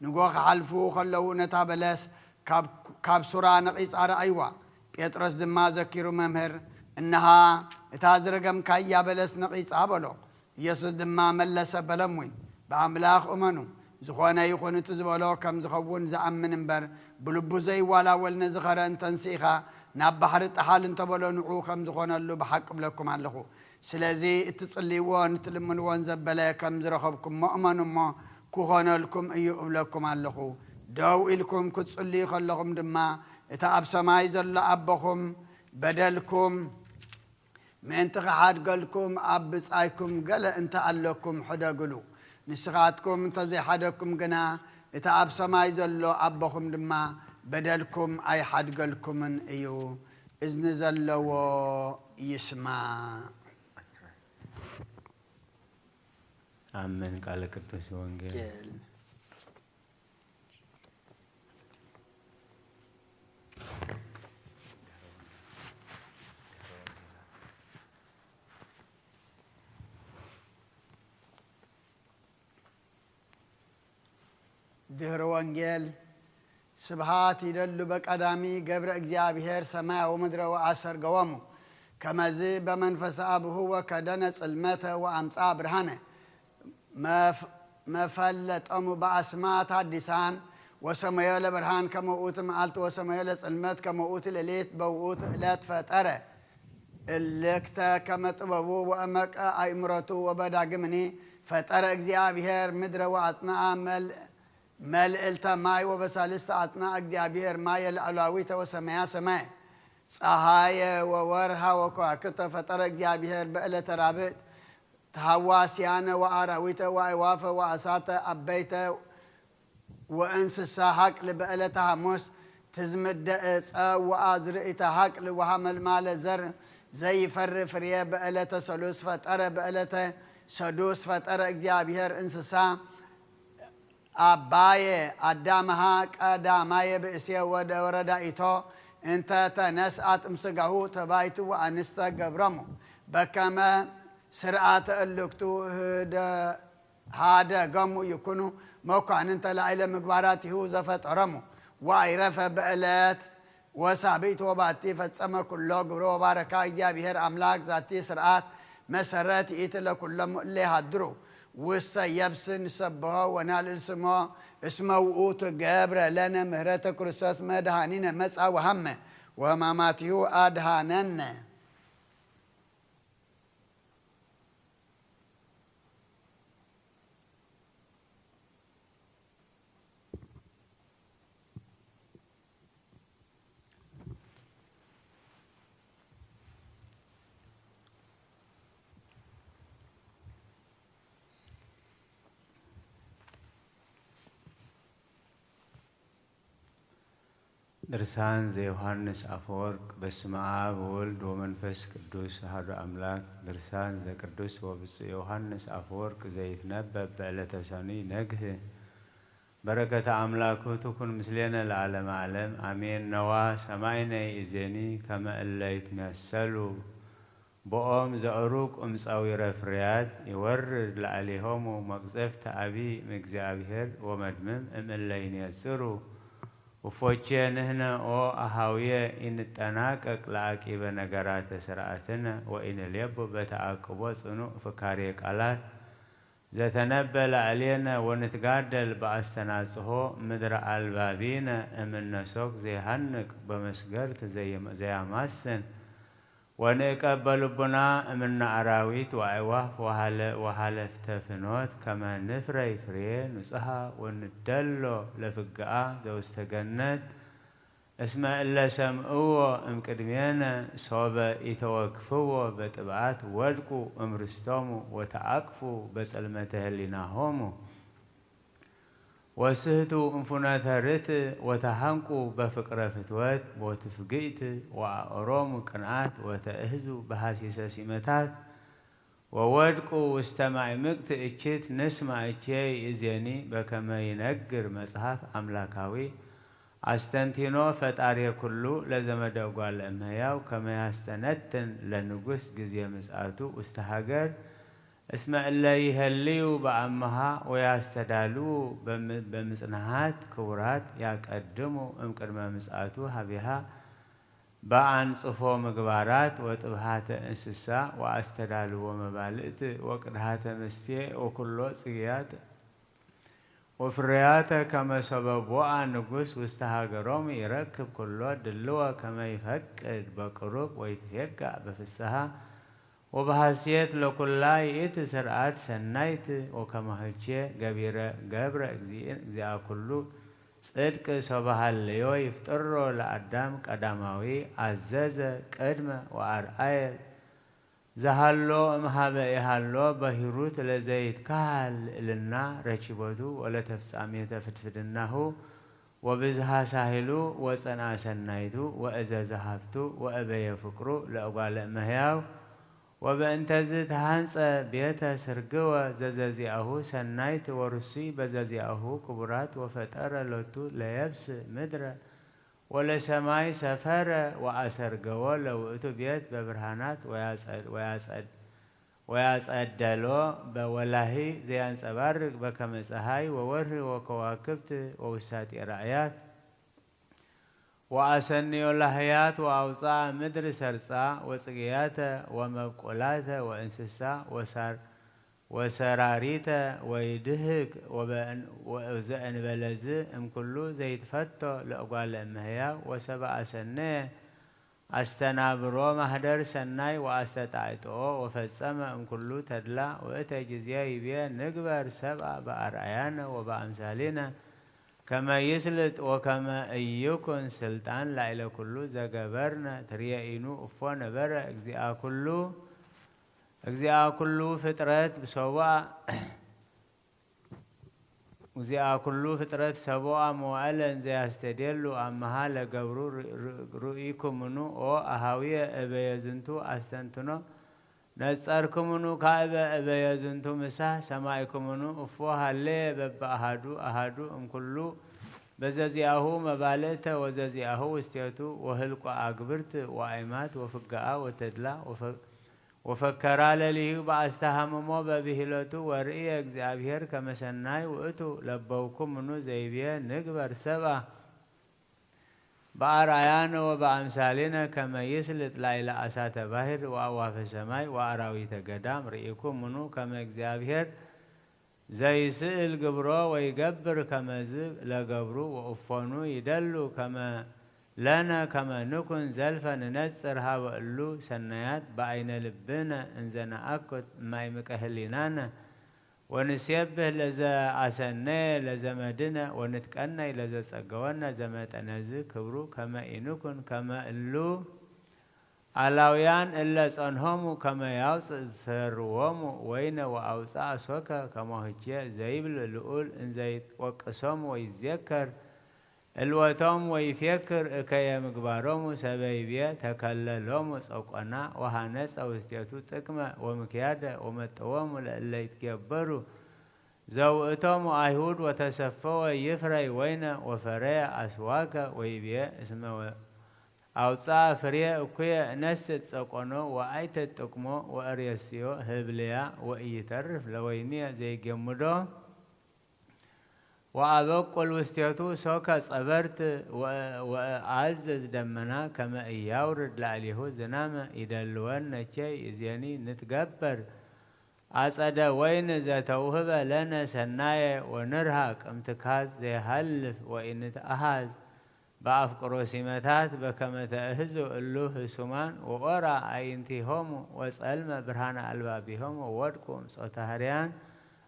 ንግሆ ክሓልፉ ኸለዉ ነታ በለስ ካብ፣ ካብ ሱራ ነቒጻ ረኣይዋ። ጴጥሮስ ድማ ዘኪሩ፣ መምህር፣ እንሃ እታ ዝረገምካያ በለስ ነቒጻ በሎ። ኢየሱስ ድማ መለሰ፣ በሎም እውን፣ ብኣምላኽ እመኑ። ዝኾነ ይኹን እቲ ዝበሎ ከም ዝኸውን ዝኣምን እምበር፣ ብልቡ ዘይዋላወል፣ ነዝኸረ እንተንስኢኻ ናብ ባሕሪ ጠሓል እንተበሎ ንዑ ከም ዝኾነሉ ብሓቂ እብለኩም ኣለኹ። ስለዚ እትጽልይዎን እትልምንዎን ዘበለ ከም ዝረኸብኩሞ እመኑ እሞ ክኾነልኩም እዩ እብለኩም ኣለኹ። ደው ኢልኩም ክትጽልዩ ከለኹም ድማ እቲ ኣብ ሰማይ ዘሎ ኣቦኹም በደልኩም ምእንቲ ክሓድገልኩም ኣብ ብጻይኩም ገለ እንተ ኣለኩም ሕደግሉ። ንስኻትኩም እንተ ዘይሓደግኩም ግና እቲ ኣብ ሰማይ ዘሎ ኣቦኹም ድማ በደልኩም ኣይሓድገልኩምን እዩ። እዝኒ ዘለዎ ይስማዕ። ኣሜን። ቃለ ቅዱስ ወንጌል። ድህሪ ወንጌል ስብሃት ይደሉ በቀዳሚ ገብረ እግዚኣብሔር ሰማይ ወምድረ ወኣሰርገወሙ። ከመዚ በመንፈስ ኣብሁ ወከደነ ጽልመተ ወኣምጻ ብርሃነ። መፍ-፣ መፈለጦሙ በኣስማት ኣዲሳን ወሰመዮ ለብርሃን ከመ ውእቱ መዓልቲ ወሰመዮ ለጽልመት ከመ ውእቱ ሌሊት በውእቱ ዕለት ፈጠረ። እልክተ ከመ ጥበቡ ወእመቀ ኣእምሮቱ ወበዳግምኒ ፈጠረ እግዚኣብሔር ምድረ ወኣጽንኣ መል-፣ መልእልተ ማይ ወበሳልስተ ኣጽንኣ እግዚኣብሔር ማየ ላዕላዊተ ወሰማያ ሰማየ። ጸሃየ ወወርሃ ወከዋክብተ ፈጠረ እግዚኣብሔር በዕለተ ራብዕ ተሃዋስያነ ወኣራዊተ ወኣዕዋፈ ወኣሳተ ኣበይተ ወእንስሳ ሀቅል በዕለተ ሐሙስ ትዝምደ ዕፀ ወአዝርእተ ሀቅል ወሐመልማለ ዘር ዘይፈሪ ፍሬ በዕለተ ሰሉስ ፈጠረ። በዕለተ ሰዱስ ፈጠረ እግዚኣብሔር እንስሳ ኣባየ ኣዳምሃ ቀዳማየ ብእሴ ወደ ወረዳኢቶ እንተ ተነስኣት እምስጋሁ ተባይቱ ወአንስተ ገብረሙ በከመ ስርዓተ እልክቱ ህደ-፣ ሃደገሙ ይኩኑ መኳንንተ ላዕለ ምግባራቲሁ ዘፈጠረሙ ወአይረፈ በዕለት ወሳብእት ወባቲ ፈጸመ ኩሎ ግብሮ ወባረካ እግዚኣብሔር ኣምላክ ዛቲ ስርዓት መሰረት ይእቲ ለኩሎሙ እለ ይሃድሩ ውስተ የብስ ንሰብሖ ወናልዕል ስሞ እስመ ውእቱ ገብረ ለነ ምህረተ ክርስቶስ መድኃኒነ መጻ ወሃመ ወህማማቲሁ አድሃነነ። ድርሳን ዘዮሃንስ አፈወርቅ። በስመ አብ ወወልድ ወመንፈስ ቅዱስ አሐዱ አምላክ። ድርሳን ዘቅዱስ ወብፁዕ ዮሃንስ አፈወርቅ ዘይትነበብ በዕለተ ሰኑይ ነግህ። በረከተ አምላኩ ትኩን ምስሌነ ለዓለመ ዓለም አሜን። ነዋ ሰማይነ ይእዜኒ ከመ እለ ይትመሰሉ ብኦም ዘዕሩቅ እምፀዊረ ፍርያት ይወርድ ላዕሌሆሙ መቅዘፍት አቢ እምእግዚአብሔር ወመድምም እምእለ ይኔጽሩ። እፎቼ ንሕነ ኦ አሃውየ ኢንጠናቀቅ ለአቂበ ነገራተ ስርዓትነ ወኢንሌቡ በተአቅቦ ጽኑዕ ፍካሬ ቃላት ዘተነበ ላዕሌነ ወንትጋደል በአስተናጽሆ ምድረ አልባቢነ እምነ ሶክ ዘይሃንቅ በመስገርት ዘየም-፣ ዘያማስን ወንእቀብ በልቡና እምነ አራዊት ወአዕዋፍ ወሃለ-፣ ወሃለፍተ ፍኖት ከመ ንፍረይ ፍሬ ንጹሃ ወንደሎ ለፍግአ ዘውስተ ገነት እስመ እለ ሰምዕዎ እምቅድሜነ ሶበ ኢተወክፍዎ በጥብዓት ወድቁ እምርስቶሙ ወተአቅፉ በጸልመተ ህሊናሆሙ። ወስህቱ እንፉነተ ርትዕ ወተሃንቁ በፍቅረ ፍትወት ወትፍግኢት ወአእሮሙ ቅንዓት ወተእህዙ በሃሲሰ ሲመታት ወወድቁ ውስተ ማእምቅት እችት ንስማ እቼ ይእዜኒ በከመ ይነግር መጽሐፍ አምላካዊ አስተንቲኖ ፈጣሬ ኩሉ ለዘመደ እጓለ እመሕያው ከመ ያስተነትን ለንጉስ ጊዜ ምጽአቱ ውስተ ሃገር እስመ እለ ይሄልዩ በአምሃ ወያስተዳልዉ በም-፣ በምጽንሃት ክቡራት ያቀድሙ እምቅድመ ምጽአቱ ሀቢሃ በአንጽፎ ምግባራት ወጥብሃተ እንስሳ ወአስተዳልዎ መባልእት ወቅድሃተ መስቴ ወኩሎ ጽግያት ወፍርያተ ከመ ሰበቦአ ንጉስ ውስተ ሃገሮም ይረክብ ኩሎ ድልወ ከመ ይፈቅድ በቅሩብ ወይትፌጋእ በፍስሃ ወበሐሴት ለኩላ ይእቲ ስርዓት ሰናይት ወከማህቼ ገቢረ ገብረ እግዚእን እግዚኣ ኩሉ ጽድቅ ሶበ ሃለዮ ይፍጥሮ ለአዳም ቀዳማዊ አዘዘ ቅድመ ወአርአየ ዘሃሎ እምሃበ ኢሃሎ በሂሩት ለዘይትካሃል ልዕልና ረቺቦቱ ወለተፍጻሜተ ፍድፍድናሁ ወብዝሃ ሳሂሉ ወጸንአ ሰናይቱ ወእዘዘ ሃብቱ ወእበየ ፍቅሩ ለእጓለ እመሕያው ወበእንተዝ ተሃንጸ ቤተ ስርግወ ዘዘዚአሁ ሰናይት ወርሱይ በዘዚአሁ ክቡራት ወፈጠረ ሎቱ ለየብስ ምድረ ወለሰማይ ሰፈረ ወአሰርገዎ ለውእቱ ቤት በብርሃናት ወያጸድ- ወያጸድ- ወያጸደሎ በወላሂ ዘያንጸባርቅ በከመ ጸሃይ ወወርህ ወከዋክብት ወውሳጤ ራእያት ወአሰንዮ ላህያት ወአውፅአ ምድር ሰርፃ ወፅግያተ ወመብቆላተ ወእንስሳ ወሳር ወሰራሪተ ወይድህክ ወበእን- ወዘእንበለዝ እምኩሉ ዘይትፈቶ ለእጓለ እመሕያው ወሰብአ ሰነየ አስተናብሮ ማህደር ሰናይ ወአስተጣዕጥኦ ወፈጸመ እምኩሉ ተድላ ወእተ ጊዜ ይቤ ንግበር ሰብአ በአርአያነ ወበአምሳሊነ ከመ ይስልጥ ወከመ ኢይኩን ስልጣን ላዕለ ኩሉ ዘገበርነ ትርየኢኑ እፎ ነበረ እግዚአ ኩሉ እግዚአ ኩሉ ፍጥረት ብሰቡአ እግዚአ ኩሉ ፍጥረት ሰቡአ መዋዕለ እንዘ ያስተዴሉ አመሃ ለገብሩ ርኢኩምኑ ኦ አሃውየ እበየ ዝንቱ አስተንትኖ ነጸርኩምኑ ካእበ እበየ ዝንቱ ምሳህ ሰማይኩምኑ እፎ ሃለየ በበአሃዱ አሃዱ እምኩሉ በዘዚአሁ መባልእተ ወዘዚአሁ ውስቴቱ ወህልቆ አግብርት ወአይማት ወፍጋአ ወተድላ ወፈከራ ለሊሁ በአስተሃምሞ በብሂሎቱ ወርእየ እግዚአብሔር ከመ ሰናይ ውእቱ ለበውኩምኑ ዘይብየ ንግበር ሰብአ በአርአያነ ወበአምሳሌነ ከመ ይስልጥ ላዕለ አሳተ ባሕር ወአዕዋፈ ሰማይ ወአራዊተ ገዳም ርኢኩምኑ ከመ እግዚአብሔር ዘይስእል ግብሮ ወይገብር ከመዝ ለገብሩ ወእፎኑ ይደሉ ከመ ለነ ከመ ንኩን ዘልፈ ንነጽር ሀበ እሉ ሰናያት በአይነ ልብነ እንዘ ነአኩት እማይምቀ ህሊናነ ወንሴብህ ለዘ አሰነየ ለዘመድነ ወንትቀነይ ለዘጸገወነ ዘመጠነዝ ክብሩ ከመ ኢንኩን ከመ እሉ አላውያን እለ ጸንሆሙ ከመ ያውፅእ ዝሰርዎሙ ወይነ ወአውፅአ ሶከ ከማሁቼ ዘይብል ልኡል እንዘይወቅሶም ወይዜከር እልወቶም ወይፌክር እከየ ምግባሮሙ ሰበይቤ ተከለሎሙ ጸቆና ወሃነጸ ውስቴቱ ጥቅመ ወምክያደ ወመጠወሙ ለእለ ይትገበሩ ዘውእቶም አይሁድ ወተሰፈወ ይፍረይ ወይነ ወፈረየ አስዋከ ወይቤ እስመ አውፅአ ፍሬ እኩየ እነስት ጸቆኖ ወአይተጥቅሞ ወእሬስዮ ህብልያ ወኢይተርፍ ለወይንየ ዘይገምዶ ወአበቁል ውስቴቱ ሶከ ጸበርት ወአዘዝ ደመና ከመ እያውርድ ላዕሌሁ ዝናመ ይደልወን ነቼ ይእዜኒ ንትገበር አጸደ ወይን ዘተውህበ ለነ ሰናየ ወንርሃቅ እምትካዝ ዘይሃልፍ ወኢንትአሃዝ በአፍቅሮ ሲመታት በከመ ተእህዙ እሉ ህሱማን ወኦራ አዕይንቲሆሙ ወጸልመ ብርሃነ አልባቢሆሙ ወወድቁ እምጾታ ህርያን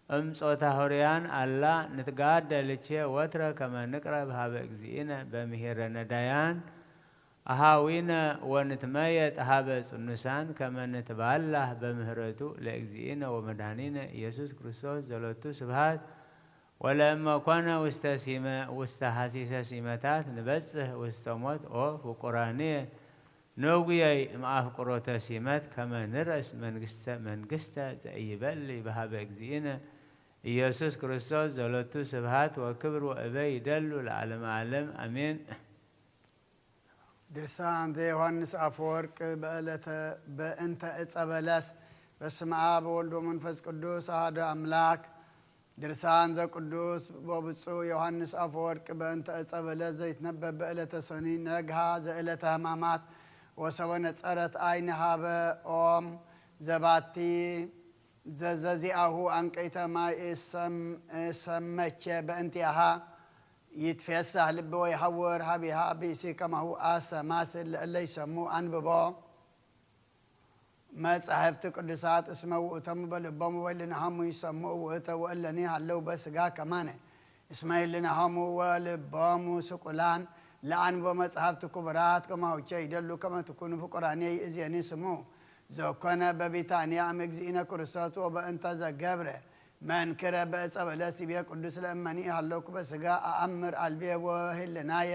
እምጾታ ሆርያን አላ ንትጋደልቼ ወትረ ከመ ንቅረብ ሀበ እግዚእነ በምሄረ ነዳያን አሃዊነ ወንትመየጥ ሀበ ጽኑሳን ከመ ንትባላህ በምህረቱ ለእግዚእነ ወመድኃኒነ ኢየሱስ ክርስቶስ ዘሎቱ ስብሐት ወለእመ ኮነ ውስተ ሲመ ውስተ ሐሲሰ ሲመታት ንበጽሕ ውስተ ሞት ኦ ፍቁራንየ ንጉየይ እምአፍቅሮተ ሲመት ከመ ንረስ መንግስተ መንግስተ ዘኢይበሊ በሀበ እግዚእነ ኢየሱስ ክርስቶስ ዘሎቱ ስብሐት ወክብር ወእበይ ይደሉ ለዓለመ ዓለም አሜን። ድርሳን ዘዮሐንስ አፈወርቅ በዕለተ በእንተ ዕፀ በለስ። በስመ አብ ወወልድ ወመንፈስ ቅዱስ አሐዱ አምላክ። ድርሳን ዘቅዱስ ወብፁዕ ዮሐንስ አፈወርቅ በእንተ ዕፀ በለስ ዘይትነበብ በዕለተ ሰኑይ ነግሃ ዘዕለተ ሕማማት ወሰበ ነጸረት አይን ሀበ ኦም ዘባቲ ዘዘዚኣሁ ኣንቀይተ ማይ እሰም-፣ እሰመቸ በእንቲኣሃ ይትፌሳህ ልቢ ወይ ሃውር ሃቢሃ ብእሲ ከማሁ ኣሰማስል ለእለ ይሰሙ ኣንብቦ። መጻሕፍቲ ቅዱሳት እስመ ውእቶሙ በልቦሙ ወልናሆሙ ይሰምዑ ውእተ ወእለኒ ሃለው በስጋ ከማነ እስመ ህልናሆሙ ወልቦሙ ስቁላን ለኣንቦ መጻሕፍቲ ክቡራት ከማውቸ ይደሉ ከመ ትኩኑ ፍቁራንየ ይእዜኒ ስሙ ዘኮነ በቢታንያ እምእግዚእነ ክርስቶስ ወበእንተ ዘገብረ መንክረ በእፀ በለስ ይቤ ቅዱስ ለእመኒ ሃለኩ በስጋ ኣኣምር ኣልቤ ወህልናየ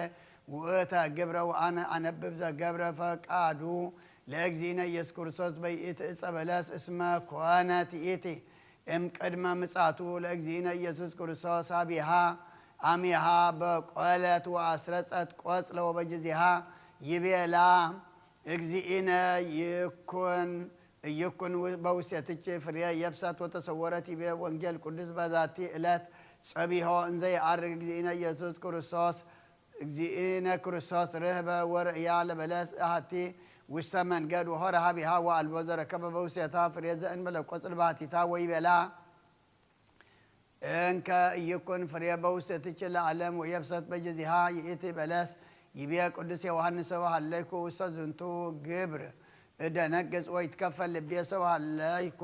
ውእተ ግብረ ወኣነ ኣነብብ ዘገብረ ፈቃዱ ለእግዚእነ ኢየሱስ ክርስቶስ በይእቲ እፀ በለስ እስመ ኮነ ትኢቲ እምቅድመ ምጻቱ ለእግዚእነ ኢየሱስ ክርስቶስ ሃቢሃ ኣሚሃ በቆለት ወኣስረጸት ቆጽለ ወበጅዚሃ ይቤላ እግዚእነ ይኩን ይኩን በውስቴትች ፍሬ የብሰት ወተሰወረት ይቤ ወንጌል ቅዱስ በዛቲ ዕለት ጸቢሖ እንዘ ይዓርግ እግዚእነ ኢየሱስ ክርስቶስ እግዚእነ ክርስቶስ ርህበ ወርእያ ለበለስ ኣቲ ውስተ መንገድ ወሆረ ሃቢሃ ወአልቦ ዘረከበ በውስቴታ ፍሬ ዘእንበለ ቆጽል ባሕቲታ ወይቤላ እንከ ኢይኩን ፍሬ በውስቴትች ለዓለም ወየብሰት በጀዚሃ ይእቲ በለስ ይቤ ቅዱስ ዮሐንስ ሰብሃለይኩ ውስተ ዝንቱ ግብር እደነግጽ ወይትከፈል ልቤ ሰብሃለይኩ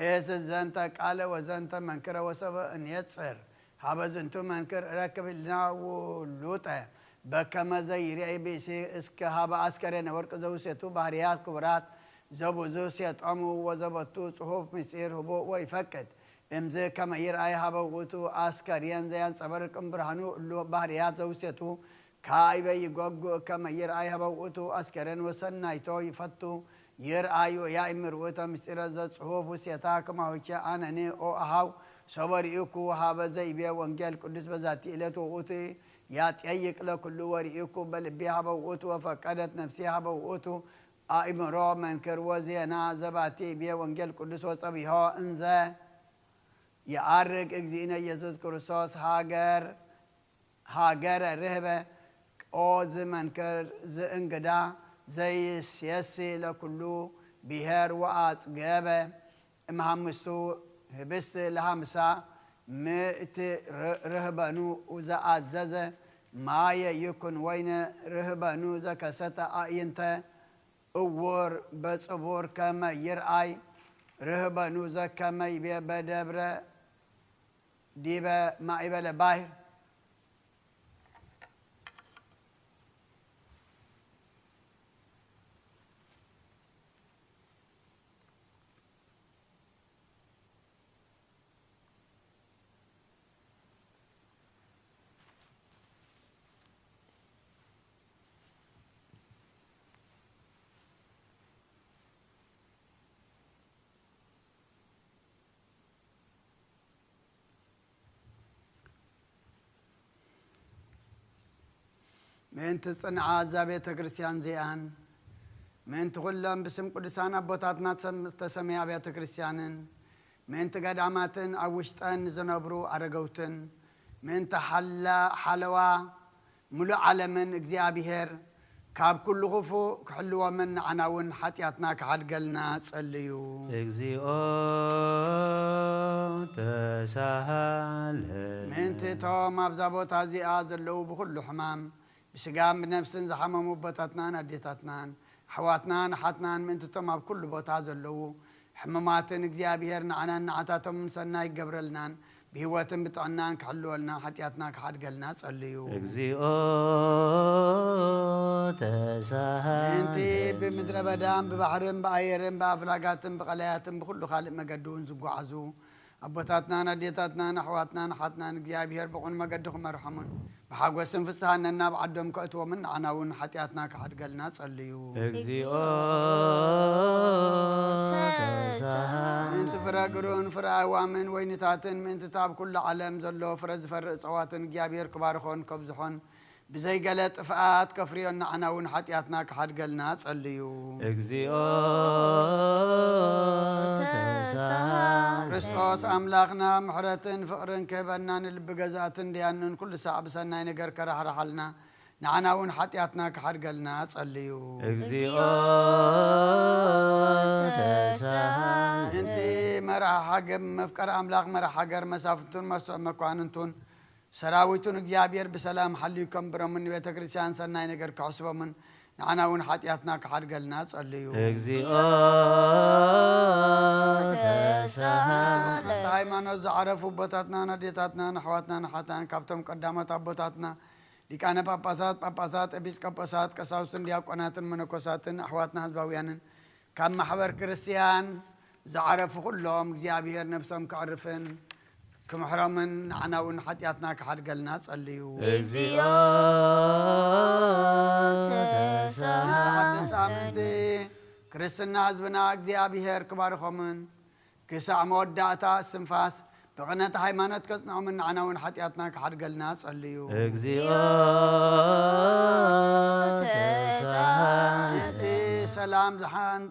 እስ ዘንተ ቃለ ወዘንተ መንክረ ወሰበ እንየጽር ሃበ ዝንቱ መንክር እረክብ ህልና ውሉጠ በከመ ዘይርአይ ብእሲ እስከ ሃበ አስከሬነ ወርቅ ዘውሴቱ ባህርያት ክቡራት ዘቡዙ ሴጦሙ ወዘበቱ ጽሑፍ ምስጢር ህቡእ ወይፈቅድ እምዝ ከመ ይርአይ ሃበ ውእቱ አስከሬን ዘያንጸበርቅ እምብርሃኑ እሉ ባህርያት ዘውሴቱ ካይበ ይጎጉ ከመ ይርአይ ሃበ ውእቱ አስከሬን ወሰናይቶ ይፈቱ ይርአዩ ያእምር ውእተ ምስጢረ ዘጽሑፍ ውሴታ ከማሁቸ ኣነኒ ኦ አሃው ሶበ ርኢኩ ሃበ ዘይቤ ወንጌል ቅዱስ በዛቲ ዕለት ወውእቱ ያጠይቅ ለኩሉ ወርኢኩ በልቤ ሀበ ውእቱ ወፈቀደት ነፍሴ ሀበ ውእቱ አእምሮ መንክር ወዜና ዘባቲ ቤ ወንጌል ቅዱስ ወጸቢሖ እንዘ የዐርግ እግዚእነ ኢየሱስ ክርስቶስ ሃገር ሃገረ ርህበ ኦ ዝመንክር ዝእንግዳ ዘይስየሲ ለኩሉ ብሔር ወአጽገበ እምሃምስቱ ህብስት ለሃምሳ ምእት ርህበኑ ዘአዘዘ ማየ ይኩን ወይነ ርህበኑ ዘከሰተ አእይንተ እውር በጽቡር ከመ ይርአይ ርህበኑ ዘከመ ይቤ በደብረ ዲበ ማእበለ ባሕር ምእንቲ ጽንዓ እዛ ቤተ ክርስቲያን እዚኣን ምእንቲ ኩሎም ብስም ቅዱሳን ኣቦታትና ተሰመያ ኣብያተ ክርስቲያንን ምእንቲ ገዳማትን ኣብ ውሽጠን ንዝነብሩ ኣረገውትን ምእንቲ ሓላ ሓለዋ ምሉእ ዓለምን እግዚኣብሔር ካብ ኩሉ ክፉእ ክሕልዎምን ንዓና እውን ሓጢኣትና ክሓድገልና ጸልዩ። እግዚኦ ተሳሃለ። ምእንቲ እቶም ኣብዛ ቦታ እዚኣ ዘለዉ ብኹሉ ሕማም ብስጋን ብነፍስን ዝሓመሙ ኣቦታትናን ኣዴታትናን ኣሕዋትናን ኣሓትናን ምእንቲ እቶም ኣብ ኩሉ ቦታ ዘለዉ ሕሙማትን እግዚኣብሔር ንዓናን ንዓታቶምን ሰናይ ይገብረልናን ብህይወትን ብጥዕናን ክሕልወልና ሓጢኣትና ክሓድገልና ጸልዩ። እግዚኦ ተሳሃለ። ምእንቲ ብምድረ በዳን ብባሕርን ብኣየርን ብኣፍላጋትን ብቐላያትን ብኹሉ ካልእ መገዲ እውን ዝጓዓዙ ኣቦታትናን ኣዴታትናን ኣሕዋትናን ኣሓትናን እግዚኣብሔር ብቑን መገዲ ክመርሖምን ብሓጎስን ፍስሃን ነናብ ዓዶም ከእትዎምን ንዓና እውን ሓጢኣትና ክሓድገልና ጸልዩ። እግዚኦ ተሳሃ። ምእንቲ ፍረ ግሩን ፍረ ኣእዋምን ወይንታትን ምእንቲ እታ ኣብ ኩሉ ዓለም ዘሎ ፍረ ዝፈሪ እጸዋትን እግዚኣብሔር ክባርኾን ከብዝሖን ብዘይገለ ጥፍኣት ከፍርዮን ንዓና እውን ሓጢኣትና ክሓድገልና ጸልዩ። እግዚኦ ተሳሃ። ክርስቶስ ኣምላኽና ምሕረትን ፍቕርን ክህበና ንልቢ ገዛእትን ደያንን ኩሉ ሳዕ ብሰናይ ነገር ከራሕርሓልና ንዓና እውን ሓጢኣትና ክሓድገልና ጸልዩ። እግዚኦ ተሳሃ። ምእንቲ መራሒ ሃገር፣ መፍቀሪ ኣምላኽ፣ መራሒ ሃገር፣ መሳፍንቱን መስዑ መኳንንቱን ሰራዊቱን እግዚኣብሔር ብሰላም ሓልዩ ከንብሮምን ንቤተ ክርስቲያን ሰናይ ነገር ክሕስቦምን ንዓና እውን ሓጢኣትና ክሓድገልና ጸልዩ። እግዚኦ ተሳሃለ። ሃይማኖት ዝዓረፉ ኣቦታትና፣ ኣዴታትና፣ ኣሕዋትና፣ ንሓታን ካብቶም ቀዳሞት ኣቦታትና ሊቃነ ጳጳሳት፣ ጳጳሳት፣ ኤጲስቆጶሳት፣ ቀሳውስትን ዲያቆናትን መነኮሳትን ኣሕዋትና ህዝባውያንን ካብ ማሕበር ክርስቲያን ዝዓረፉ ኩሎም እግዚኣብሔር ነብሶም ከዕርፍን ክምሕሮምን ንዓና እውን ሓጢኣትና ክሓድገልና ጸልዩ። እግዚኦ ተሳሃለ። ሓድስ ኣመንቲ ክርስትና ህዝብና እግዚኣብሔር ክባርኾምን ክሳዕ መወዳእታ እስትንፋስ ብቕነተ ሃይማኖት ከጽንዖምን ንዓና እውን ሓጢኣትና ክሓድገልና ጸልዩ። እግዚኦ ተሳሃለ። ምእንቲ ሰላም ዝሓን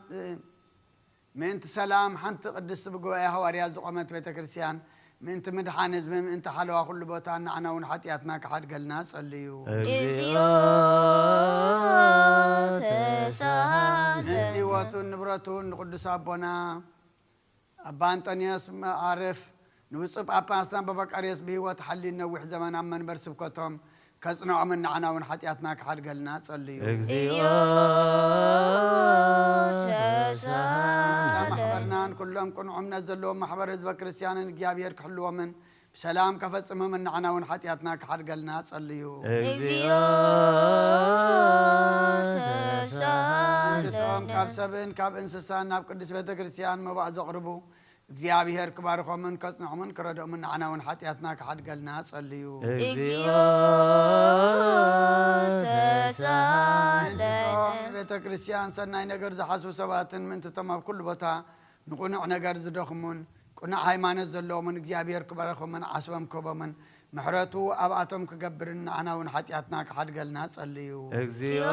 ምእንቲ ሰላም ሓንቲ ቅድስቲ ብጉባኤ ሃዋርያት ዝቖመት ቤተ ክርስቲያን ምእንቲ ምድሓን ህዝቢ ምእንቲ ሓለዋ ኩሉ ቦታ ንዓና እውን ሓጢኣትና ክሓድገልና ጸልዩ። እግዚኦ ተሳሃለ። ምእንቲ ህይወቱን ንብረቱን ንቅዱስ ኣቦና ኣባ ኣንጠንዮስ መዓርፍ ንብፁዕ ጳጳስና በበቃርዮስ ብህይወት ሓልዩ ነዊሕ ዘመን ኣብ መንበር ስብከቶም ከጽንዖምን ንዓና እውን ሓጢኣትና ክሓድገልና ጸልዩ። እግዚኦ ተሳሃለ። ማሕበርናን ኩሎም ቅኑዕ እምነት ዘለዎም ማሕበር ህዝበ ክርስቲያንን እግዚኣብሔር ክሕልዎምን ብሰላም ከፈጽሞምን ንዓና እውን ሓጢኣትና ክሓድገልና ጸልዩ። እግዚኦ ተሳሃለ። እቶም ካብ ሰብን ካብ እንስሳን ናብ ቅድስት ቤተ ክርስቲያን መባእ ዘቕርቡ እግዚኣብሔር ክባርኾምን ከጽንዖምን ክረድኦምን ንዓና እውን ሓጢኣትና ክሓድገልና ጸልዩ። እግዚኦ ተሳሃለ። ምእንትቶም ንቤተ ክርስቲያን ሰናይ ነገር ዝሓስቡ ሰባትን ምእንትቶም ኣብ ኩሉ ቦታ ንቕኑዕ ነገር ዝደኽሙን ቅኑዕ ሃይማኖት ዘለዎምን እግዚኣብሔር ክባርኾምን ዓስቦም ክህቦምን ምሕረቱ ኣብኣቶም ክገብርን ንዓና እውን ሓጢኣትና ክሓድገልና ጸልዩ። እግዚኦ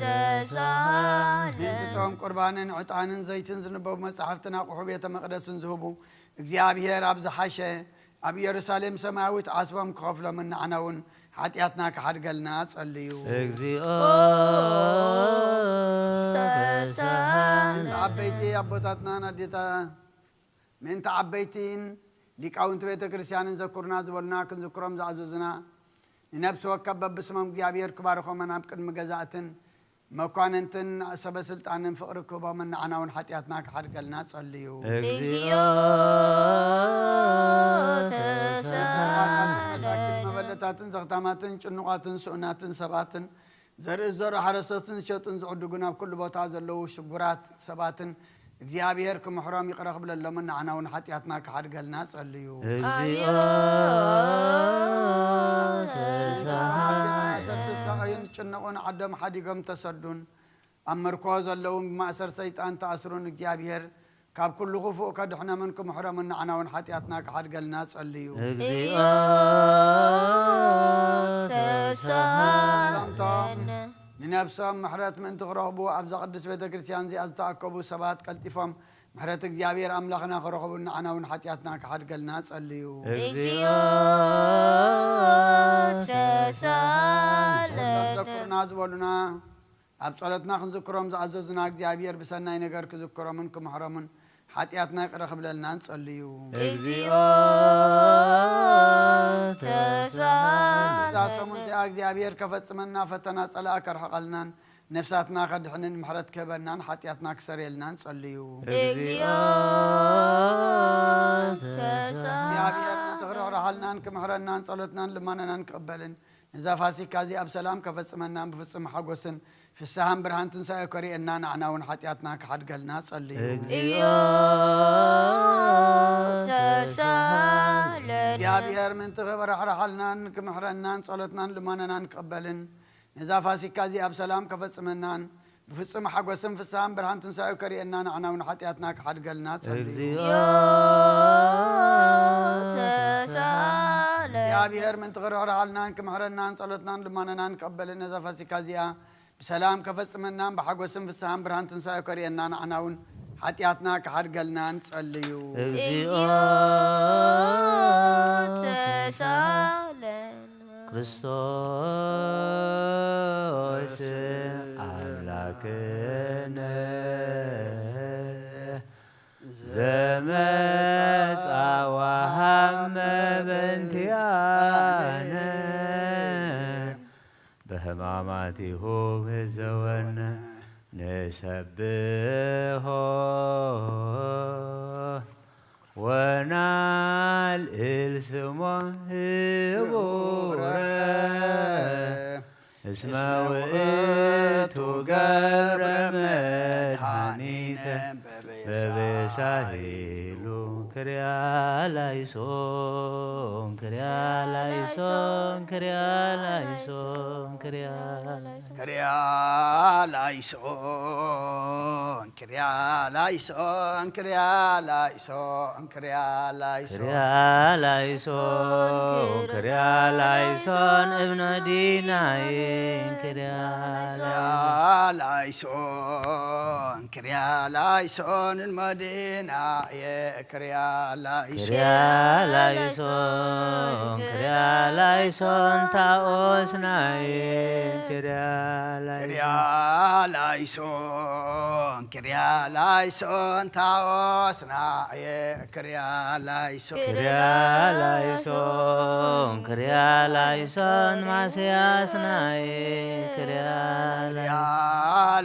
ተሳሃለ። ምእንትቶም ቁርባንን ዕጣንን ዘይትን ዝንበቡ መጻሕፍትን ኣቑሑ ቤተ መቕደስን ዝህቡ እግዚኣብሔር ኣብ ዝሓሸ ኣብ ኢየሩሳሌም ሰማያዊት ዓስቦም ክኸፍሎምን ንዓና እውን ሓጢኣትና ክሓድገልና ጸልዩ። እግዚኦ ተሳሃለ። ዓበይቲ ኣቦታትናን ኣዴታ ምእንቲ ዓበይቲን ሊቃውንቲ ቤተ ክርስቲያንን ዘኩርና ዝበሉና ክንዝክሮም ዝኣዘዙና ንነብሲ ወከፍ በብስሞም እግዚኣብሔር ክባርኾምን ኣብ ቅድሚ ገዛእትን መኳንንትን ሰበ ስልጣንን ፍቕሪ ክህቦምን ንዓና እውን ሓጢኣትና ክሓድገልና ጸልዩ። እግዚኦ ተሳሃለ። መበለታትን ዘኽታማትን ጭኑቓትን ስኡናትን ሰባትን ዘርኢ ዘሩ ሓረስቶትን ዝሸጡን ዝዕድጉን ኣብ ኩሉ ቦታ ዘለዉ ሽጉራት ሰባትን እግዚኣብሔር ክምሕሮም ይቕረ ክብለሎምን ንዓና እውን ሓጢኣትና ክሓድገልና ጸልዩ። እግዚኦ ተሳሃለ። ሰብ ዝተቐዩን ዝጭነቑን ዓዶም ሓዲጎም ተሰዱን ኣብ ምርኮ ዘለውን ብማእሰር ሰይጣን ተኣስሩን እግዚኣብሔር ካብ ኩሉ ክፉእ ከድሕኖምን ክምሕሮምን ንዓና እውን ሓጢኣትና ክሓድገልና ጸልዩ። እግዚኦ ሰላምቶም ተሳሃለ። ንነብሶም ምሕረት ምእንቲ ክረኽቡ ኣብዛ ቅድስት ቤተ ክርስቲያን እዚኣ ዝተኣከቡ ሰባት ቀልጢፎም ምሕረት እግዚኣብሔር ኣምላኽና ክረኽቡ ንዓና እውን ሓጢኣትና ክሓድገልና ጸልዩ። እግዚኦ እቶም ተሳሃለ። ዘኩርና ዝበሉና ኣብ ጸሎትና ክንዝክሮም ዝኣዘዙና እግዚኣብሔር ብሰናይ ነገር ክዝክሮምን ክምሕሮምን ሓጢኣትና ይቕረ ክብለልናን ጸልዩ። እግዚኦ እዛ ተሳሃለ። ሰሙን እዚኣ እግዚኣብሔር ከፈጽመና ፈተና ጸላኣ ከርሕቐልናን ነፍሳትና ከድሕንን ምሕረት ክህበናን ሓጢኣትና ክሰርየልናን ጸልዩ። እግዚኦ እግዚኣብሔር ተሳሃለ። ክርሕርሓልናን ክምሕረናን ጸሎትናን ልማነናን ክቕበልን ነዛ ፋሲካ እዚኣ ብሰላም ከፈጽመናን ብፍጹም ሓጎስን ፍስሃን ብርሃን ትንሳኤ ከርእየና ንዓና እውን ሓጢኣትና ክሓድገልና ጸልዩ። እግዚኦ ተሳሃለ። እግዚኣብሔር ምእንቲ ክበራሕርሓልናን ክምሕረናን ጸሎትናን ልማነናን ክቕበልን ነዛ ፋሲካ እዚኣ ብሰላም ከፈጽመናን ብፍጹም ሓጎስን ፍስሃን ብርሃን ትንሳኤ ከርእየና ንዓና እውን ሓጢኣትና ክሓድገልና ጸልዩ። እግዚኦ ተሳሃለ። እግዚኣብሔር ምእንቲ ክርሕርሓልናን ክምሕረናን ጸሎትናን ልማነናን ክቕበልን ነዛ ፋሲካ እዚኣ ብሰላም ከፈጽመናን ብሓጎስን ፍስሃን ብርሃን ትንሳኤ ከርእየና ንዓና እውን ሓጢኣትና ክሓድገልና ንጸልዩ። እግዚኦ ተሳሃለ። ክርስቶስ ኣምላክነ ቲሁ ህዘወነ ንሰብሖ ወናልዕል ስሞ ህቡረ እስመ ውእቱ ገብረ መድኃኒነ በበሳሂሉ። ክርያ ላይሶን ክርያ ላይሶን ክርያ ላይሶን ክርያ ላይሶን ክርያ ላይሶን ክርያ ላይሶን ክርያ ላይሶን ክርያ ላይሶን ክርያ ላይሶን ክርያ ላይሶን እብነ ዲናይ ክርያ ላይሶን ክርያ ላይሶን እልመ ዲናይ ክርያ ላይሶን ክርያ ላይሶን ክርያ ላይሶን ታኦስናይ ክርያ ላይሶን ክርያ ላይሶን ክርያ ላይሶን ታኦስናየ ክርያ ላይሶን ክርያ ላይሶን ክርያ ላይሶን ማስያስናየ ክርያ ክርያ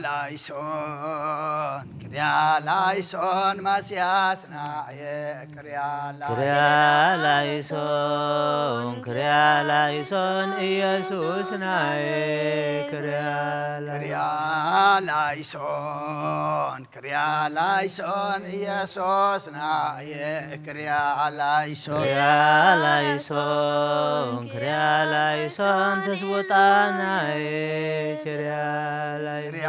ላይሶን ክርያ ላይሶን ማስያስናየ ክርያ ክርያ ላይሶን ክርያ ላይሶን ኢየሱስናየ ክርያ ክርያ ላይሶን ክርያ ላይሶን ኢየሱስናየ ክርያ ላይሶን ክርያ ላይሶን ክርያ ላይሶን ትስቡጣናየ ክርያ ላይሶን ክርያ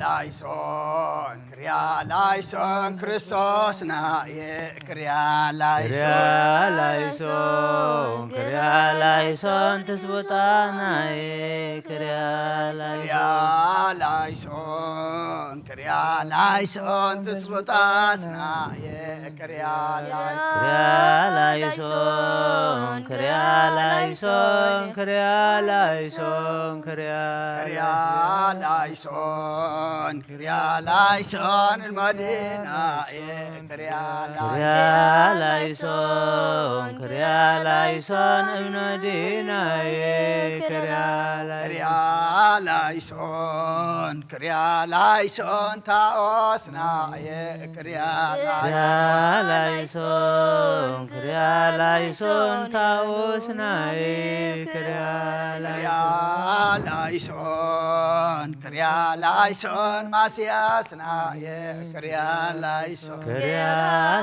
ላይሶን ክርያ ላይሶን ክርስቶስናየ ክርያ ክርያ ላይሶን ላይሶን ክርያ ላይሶን ትስቡጣናየ ክርያ ክርያ ላይሶን ላይሶን ክርያ ላይሶን ትስቡጣስናየ ክርያ ላይሶን ክርያ ላይሶን ክርያ ላይሶን ክርያ ላይሶን ክርያ ክርያ ላይሶን ክርያ ላይሶን እልመዲናየ ክርያ ክርያ ላይሶን ክርያ ላይሶን እብነ ዲናየ ክርያ ክርያ ላይሶን ክርያ ላይሶን ታኦስናየ ክርያ ክርያ ላይሶን ክርያ ላይሶን ታኦስናየ ክርያ ክርያ ላይሶን ክርያ ላይሶን ማስያስናየ ክርያ ላይሶን ክርያ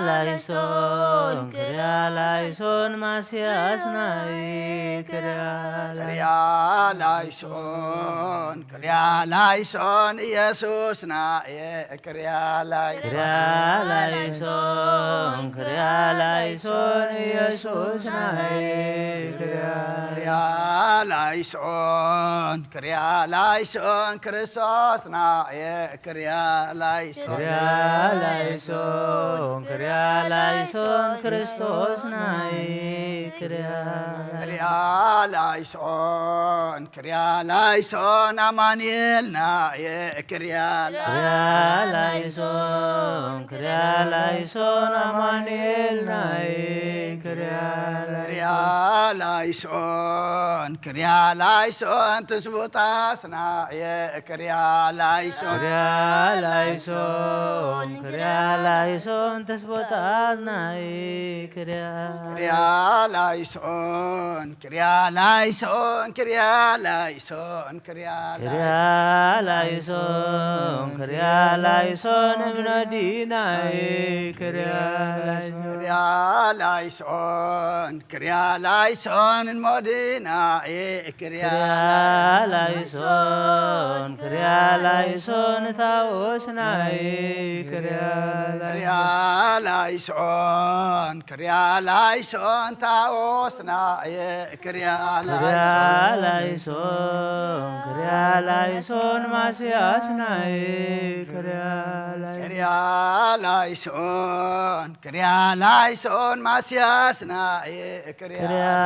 ላይሶን ክርያ ላይሶን ማስያስናየ ክርያ ክርያ ላይሶን ክርያ ላይሶን ኢየሱስናየ ክርያ ላይሶን ክርያ ላይሶን ክርያ ላይሶን ኢየሱስናየ ክርያ ክርያ ላይሶን ክርያ ላይሶን ክርስቶስናየ ክርያ ላይሶን ክርያ ላይሶን ክርያ ላይሶን ክርስቶስናየ ክርያ ክርያ ላይሶን ክርያ ላይሶን ኣማኑኤልናየ ክርያ ክርያ ላይሶን ክርያ ላይሶን ኣማኑኤልናየ ክርያ ክርያ ላይሶን ክርያ ላይሶን ትስቡጣስናየ ክርያ ላይሶን ክርያ ላይሶን ክርያ ላይሶን ተስቦጣናይ ክርያ ክርያ ላይሶን ክርያ ላይሶን ክርያ ላይሶን ክርያ ክርያ ላይሶን ክርያ ላይሶን እብነ ዲናይ ክርያ ላይሶን ክርያ ላይሶን ክርያ ላይሶን እልመዲናይ ክርያ ክርያ ላይሶን ክርያ ላይሶን ታኦስናይ ክርያ ክርያ ላይሶን ክርያ ላይሶን ታኦስናይ ክርያ ክርያ ላይሶን ላይሶን ክርያ ላይሶን ማስያስናይ ክርያ ላይሶን ክርያ ላይሶን ክርያ ላይሶን ማስያስናይ ክርያ ክርያ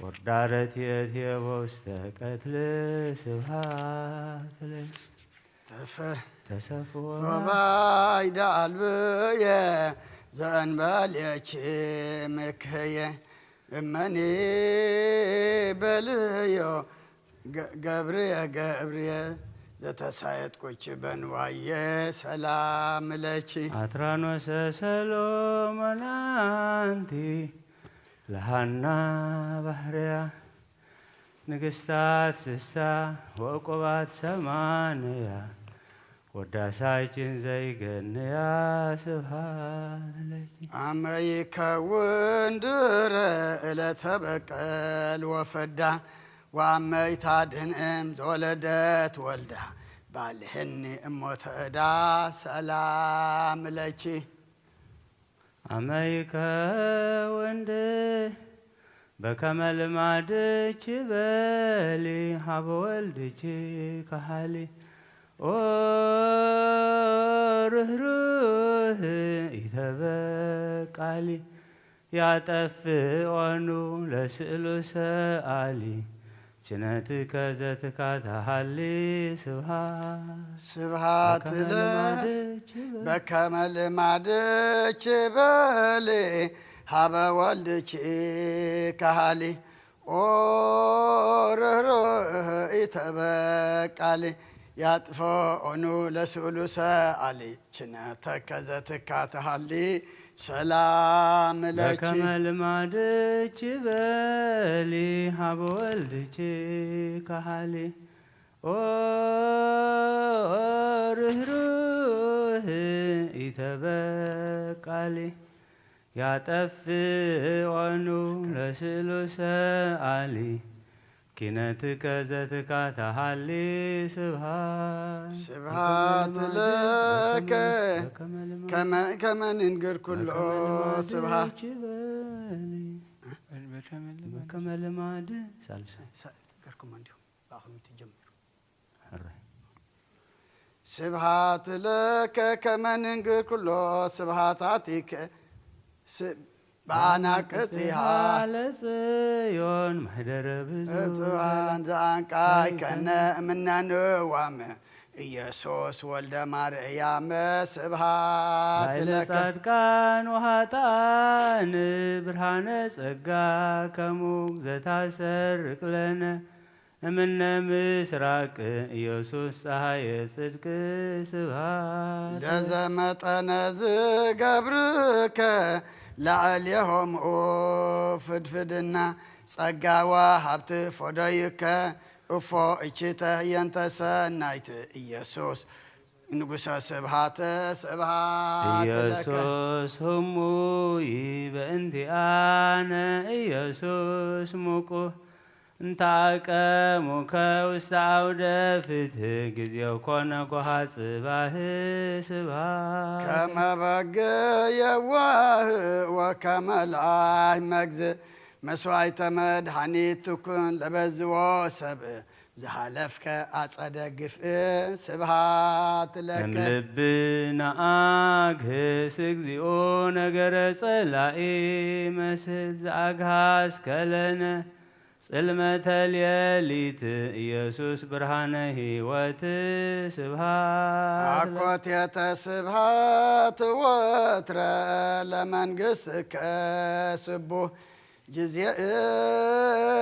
ወርዳረት የእትየ በውስተ ቀትል ስብሃት ለኪ። ተፈ ተሰፍወ ባይዳ ኣልብየ ዘእንበልየኪ ምክህየ እመኒ በልዮ ገ- ገብርየ ገብርየ ዘተሳየጥኩኪ በንዋየ ሰላም ለኪ። ኣትራኖሰ ሰሎሞን ኣንቲ ለሃና ባህርያ ንግስታት ስሳ ወዕቁባት ሰማንያ ወዳሳይችን ዘይገንያ ስብሃት ለኪ። ኣመ ይከውን ድረ እለተ በቀል ወፈዳ ወኣመ ይታድን እም ዘወለደት ወልዳ ባልህኒ እሞ ተእዳ ሰላም ለኪ። ኣመ ይከውን ድረ በከመ ልማድኪ በሊ ሀበ ወልድኪ ከሃሊ ኦ ርህሩህ ኢተበቃሊ ያጠፍኦኑ ለስእሉ ሰኣሊ ችነትከ ዘትካ ተሃሊ ስብሃት ስብሃት በከመ ለ ልማድኪ በሊ በከመ ልማድኪ በሊ ሀበ ወልድኪ ከሃሊ ኦ ርህሩህ ኢተበቃሊ ያጥፍኦኑ ለስእሉ ሰኣሊ ችነተከ ዘትካ ተሃሊ ሰላም ለኪ። በከመ ልማድኪ በሊ ሀበ ወልድኪ ከሃሊ ኦ ርህሩህ ኢተበቃሊ ያጠፍኦኑ ለስእሉ ሰኣሊ ኪነትከ ዘትካ ተሃሊ ስብሃት ስብሃት ለከ ከመ ከመ ንንግር ኩሎ ስብሃት በከመ ልማድ ሳልሳይ ገርኩም እንዲሁ ብኣኹም ትጀምሩ ሕራይ ስብሃት ለከ ከመ ንንግር ኩሎ ስብሃታቲከ ስ- ብኣናቅጺሃ ለጽዮን ማሕደረ ብዙ እጽዋን ዘኣንቃይ ከነ እምናንዋም ኢየሱስ ወልደ ማርያም ስብሃት ላዕለ ለከ ጻድቃን ወሃጣን ብርሃነ ጸጋ ከሙክ ዘታሰርቅ ለነ እምነ ምስራቅ ኢየሱስ ፀሃየ ጽድቅ ስብሃት ለዘመጠነ ዝገብርከ ላዕሌሆምኡ ፍድፍድና ጸጋ ወሃብቲ ፎደይከ እፎ እችተ ህየንተ ሰናይት ኢየሱስ ንጉሰ ስብሃት ስብሃት ለከ ኢየሱስ ህሙይ በእንቲኣነ ኢየሱስ ሙቁህ እንተ ኣቀሙከ ውስተ ኣውደ ፍትህ ግዜው ኮነ ጎሃ ጽባህ ስብሃት ከመ በግ የዋህ ወከመ ላህ መግዝእ መስዋዕተ መድኃኒት ትኩን ለበዝዎ ሰብ ዝሃለፍከ ኣጸደ ግፍእ ስብሃት ለከ እምልብና ኣግህስ እግዚኦ ነገረ ጸላኢ መስል ዘኣግሃስከ ለነ ጽልመተ ሌሊት ኢየሱስ ብርሃነ ሕይወት ስብሃት ኣኮቴተ ስብሃት ወትረ ለመንግስትከ ስቡህ ጊዜ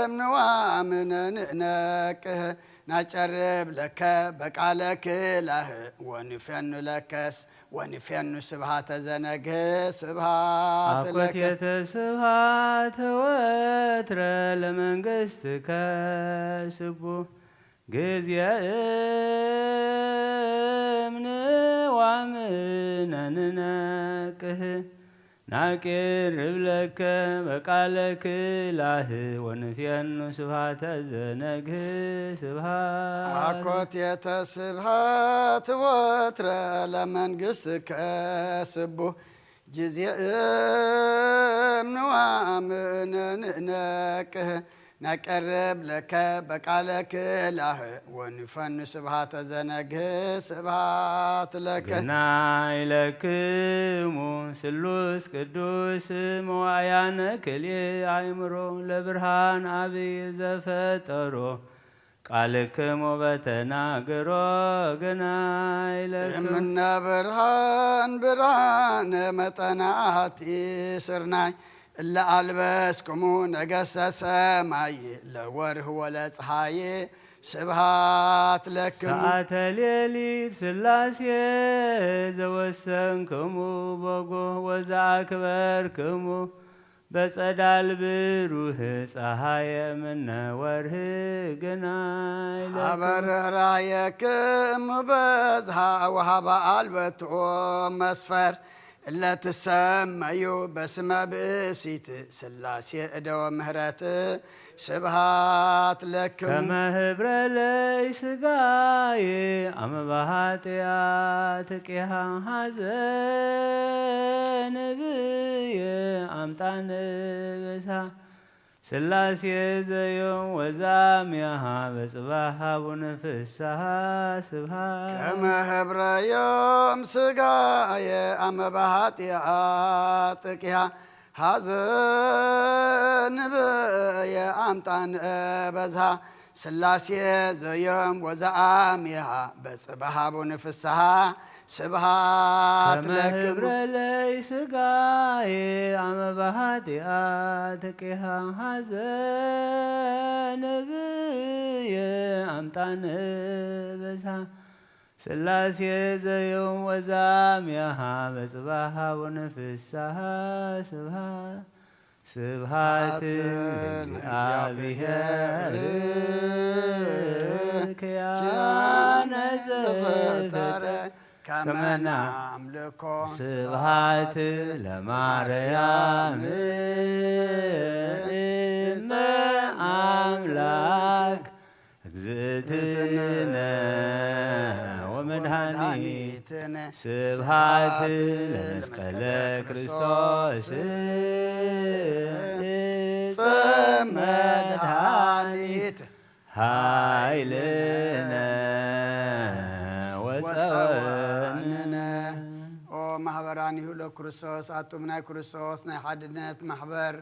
እምንዋምነ ንእነቅህ ናጨርብ ለከ በቃለ ክላህ ወንፌኑ ለከስ ወንፌኑ ስብሃተ ዘነግህ ስብሃት ለከ ኣኮቴተ ስብሃት ወትረ ለመንግስትከ ስቡህ ጊዜ እምንዋምነ ንነቅህ ናቅርብ ለከ በቃለ ክላህ ወንፌኑ ስብሃተ ዘነግህ ስብሃት ኣኮቴተ ስብሃት ወትረ ለመንግስትከ ስቡህ ጊዜ እምንዋምነ ንእነቅህ ነቀርብ ለከ በቃለ ክላህ ወንፈኑ ስብሃተ ዘነግህ ስብሃት ለከ። ግናይ ለክሙ ስሉስ ቅዱስ መዋእያነ ክልኤ ኣእምሮ ለብርሃን ኣብይ ዘፈጠሮ ቃልክሙ በተናገሮ ግናይ ለክሙ። እምነ ብርሃን ብርሃን መጠናቲ ስርናይ እለ አልበስክሙ ነገሰ ሰማይ ለወርህ ወለፀሃይ ስብሃት ለክሙ። ሰዓተ ሌሊት ስላሴ ዘወሰንክሙ በጎ ወዘአክበርክሙ በጸዳል ብሩህ ፀሃየ ምነ ወርህ ግናይ ለክሙ። ሀበ ርህራየክሙ በዝሃ ወሀበ አልበትኦ መስፈር እለ ትሰመዩ በስመ ብእሲት ስላሴ እደወ ምህረት ስብሃት ለክሙ። ከመ ህብረ ለይ ስጋዬ አመ በኃጢአት ቂሃ ሐዘን ብየ አምጣን በሳ ስላሴ ዘዮም ወዛሚያሃ በጽባሕ ሀቡነ ፍስሐ ስብሃት። ከመ ህብረዮም ስጋየ አመ በኃጢአት ቂሃ ሐዘን ብየ አምጣን በዝሃ ስላሴ ዘዮም ወዘአሚሃ በጽባሕ ሀቡነ ፍስሐ ስብሃት ከመ ለክሙ። ህብረ ለይ ስጋዬ አመ በኃጢአት ቂሃ ሐዘን ብየ አምጣን በዝሃ ስላሴ ዘዮም ወዛሚያሃ በጽባሕ ሀቡነ ፍስሐ ስብሃት ስብሃት ለእግዚአብሔር ክያነ ዘፈጠረ ከመ ናምልኮ ስብሃት ለማርያም እመ አምላክ እግዝእትነ ወመድኃኒትነ ስብሃት ለመስቀለ ክርስቶስ እፀ መድኃኒት ኃይልነ ወፀወንነ። ኦ ማህበራኒሁ ለክርስቶስ፣ ኣቱም ናይ ክርስቶስ ናይ ሓድነት ማሕበር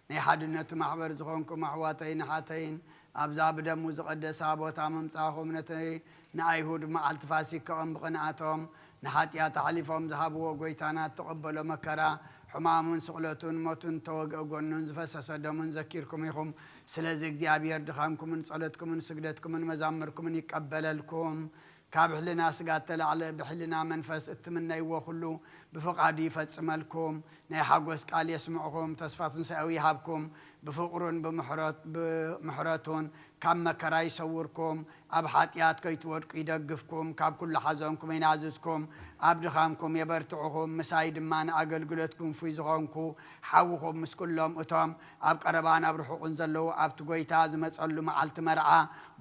ናይ ሓድነቱ ማሕበር ዝኾንኩም ኣሕዋተይን ኣሓተይን፣ ኣብዛ ብደሙ ዝቐደሳ ቦታ ምምጻእኹም፣ ነቲ ንኣይሁድ መዓልቲ ፋሲካኦም ብቕንኣቶም ንሓጢኣት ኣሕሊፎም ዝሃብዎ፣ ጐይታና እተቐበሎ መከራ፣ ሕማሙን ስቕለቱን ሞቱን እተወግአ ጐኑን ዝፈሰሰ ደሙን ዘኪርኩም ኢኹም። ስለዚ እግዚኣብሔር ድኻምኩምን ጸሎትኩምን ስግደትኩምን መዛምርኩምን ይቀበለልኩም። ካብ ሕልና ስጋ እተላዕለ ብሕልና መንፈስ እትምነይዎ ኩሉ ብፍቓዱ ይፈጽመልኩም። ናይ ሓጎስ ቃል የስምዕኹም፣ ተስፋ ትንሳኤኡ ይሃብኩም። ብፍቕሩን ብምሕረት-፣ ብምሕረቱን ካብ መከራ ይሰውርኩም። ኣብ ሓጢኣት ከይትወድቁ ይደግፍኩም፣ ካብ ኩሉ ሓዘንኩም ይናዝዝኩም፣ ኣብ ድኻምኩም የበርትዕኹም። ምሳይ ድማ ንኣገልግሎትኩም ፍይ ዝኾንኩ ሓውኹም ምስ ኩሎም እቶም ኣብ ቀረባን ኣብ ርሑቕን ዘለዉ ኣብቲ ጐይታ ዝመጸሉ መዓልቲ መርዓ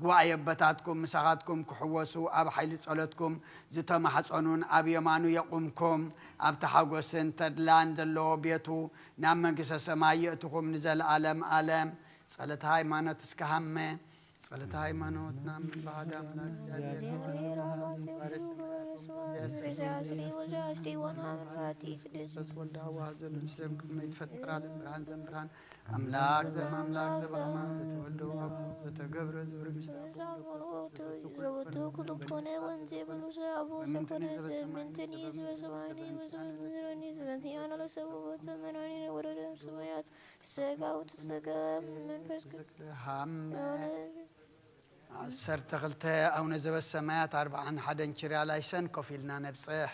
ጉባኤ ኣቦታትኩም ምሳኻትኩም ክሕወሱ ኣብ ሓይሊ ጸሎትኩም ዝተማሕጸኑን ኣብ የማኑ የቑምኩም። ኣብቲ ሓጎስን ተድላን ዘለዎ ቤቱ ናብ መንግስተ ሰማይ የእትኹም ንዘለኣለም ኣለም። ጸሎተ ሃይማኖት እስከ ሃመ። ጸሎተ ሃይማኖት። ንኣምን ብሓደ ኣምላክ እግዚኣብሔር ወልድ ወመንፈስ ቅዱስ ወልድ ሐዋዝ ዘሎ ምስሌም ቅድመ ይትፈጠር ዓለም ብርሃን ዘም ብርሃን ኣምላክ ዘም ኣምላክ ዘም ኣምላክ ዘተወልደ ወአብ ዘተገብረ ዝብሪ ምስለ ኣቡ ዘወቱ ኩሉ ኮነ ወንዜ ብሉሰ ኣቡ ዘኮነ ዘምንትኒ ዝበሰማኒ ዝበሰማኒ ወረደ ሰማያት ስጋው ትስጋ መንፈስ ቅዱስ ሃም ዓሰርተ ክልተ ኣቡነ ዘበሰማያት ኣርብዓን ሓደን ችርያ ላይሰን ኮፍ ኢልና ነብጽሕ።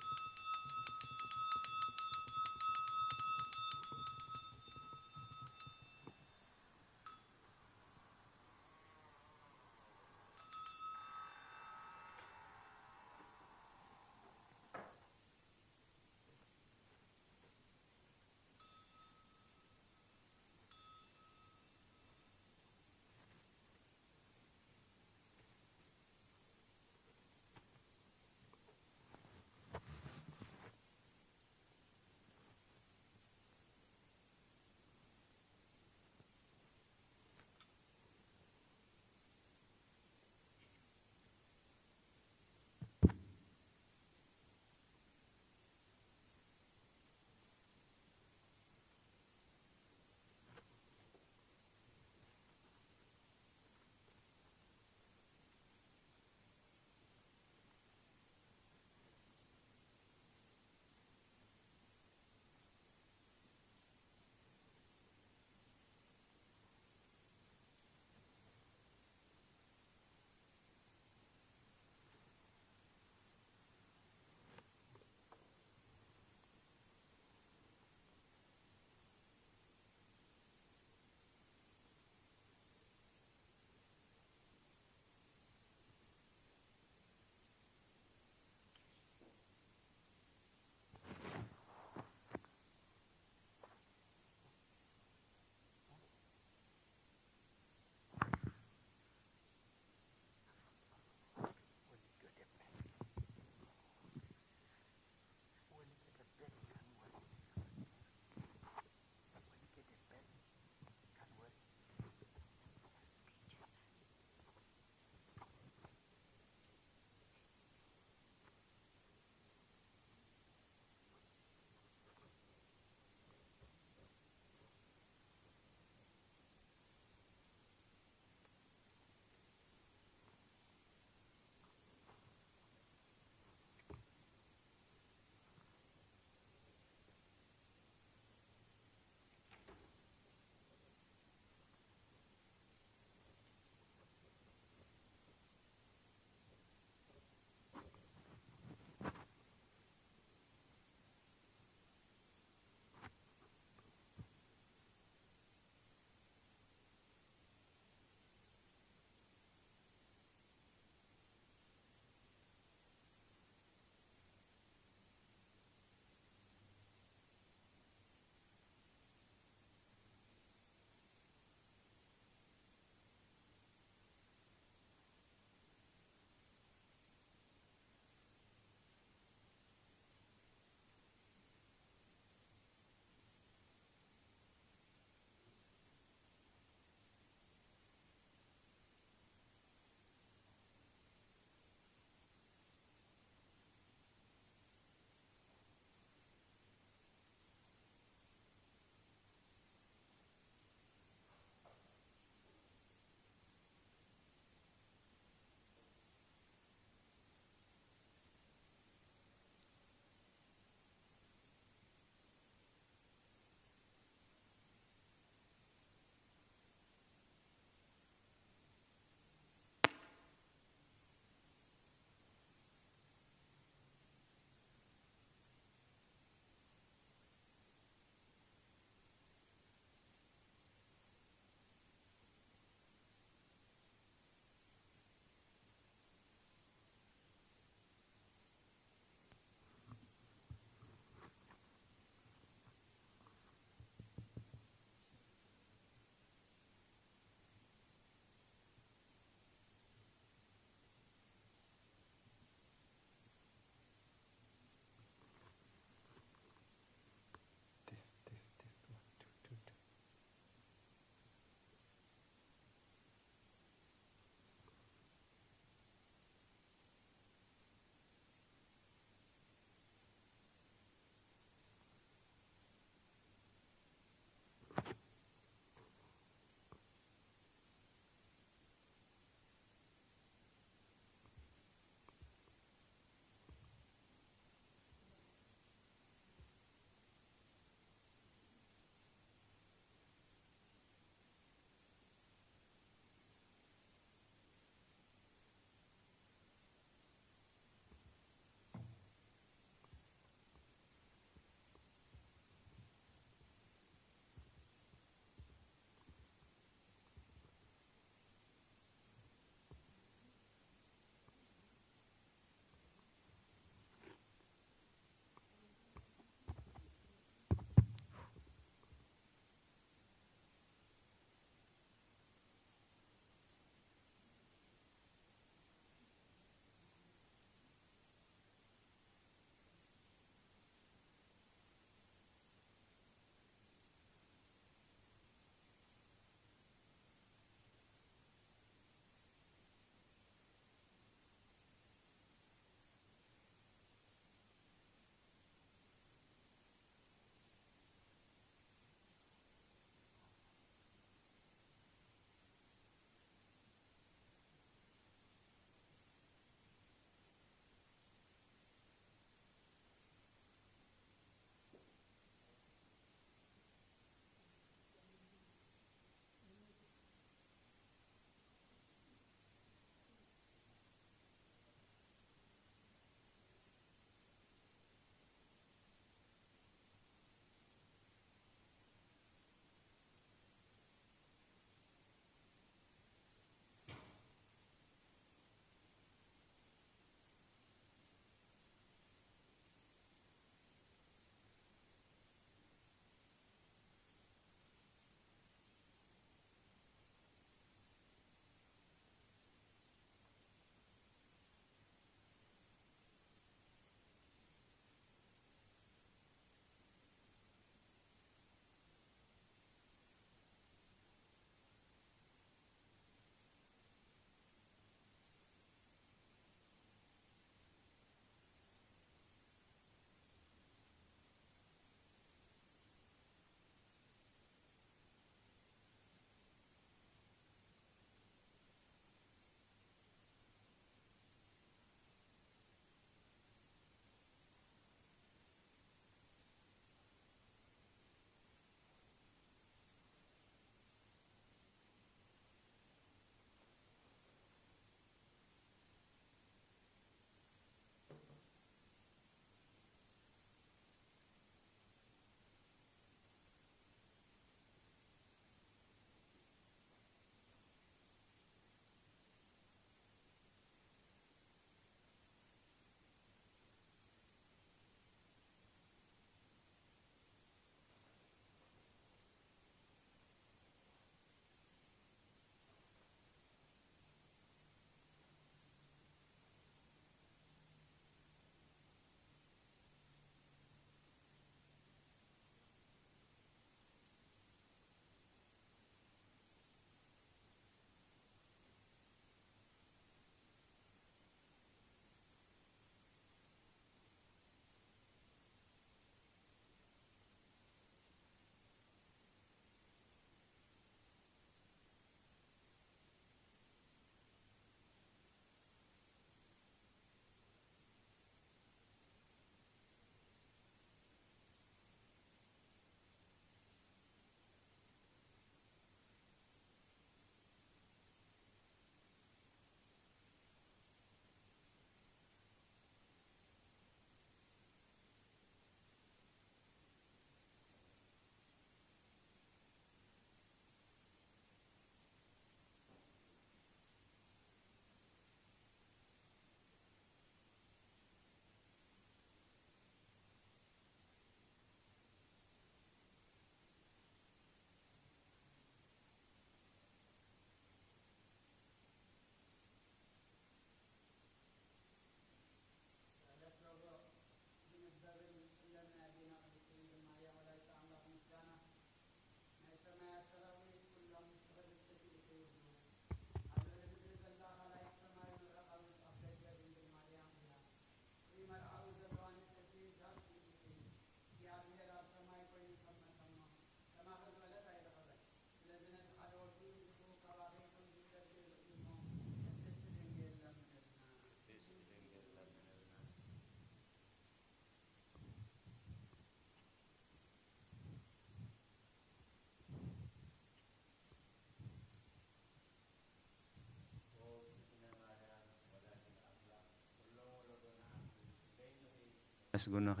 ነመስግኑኺ።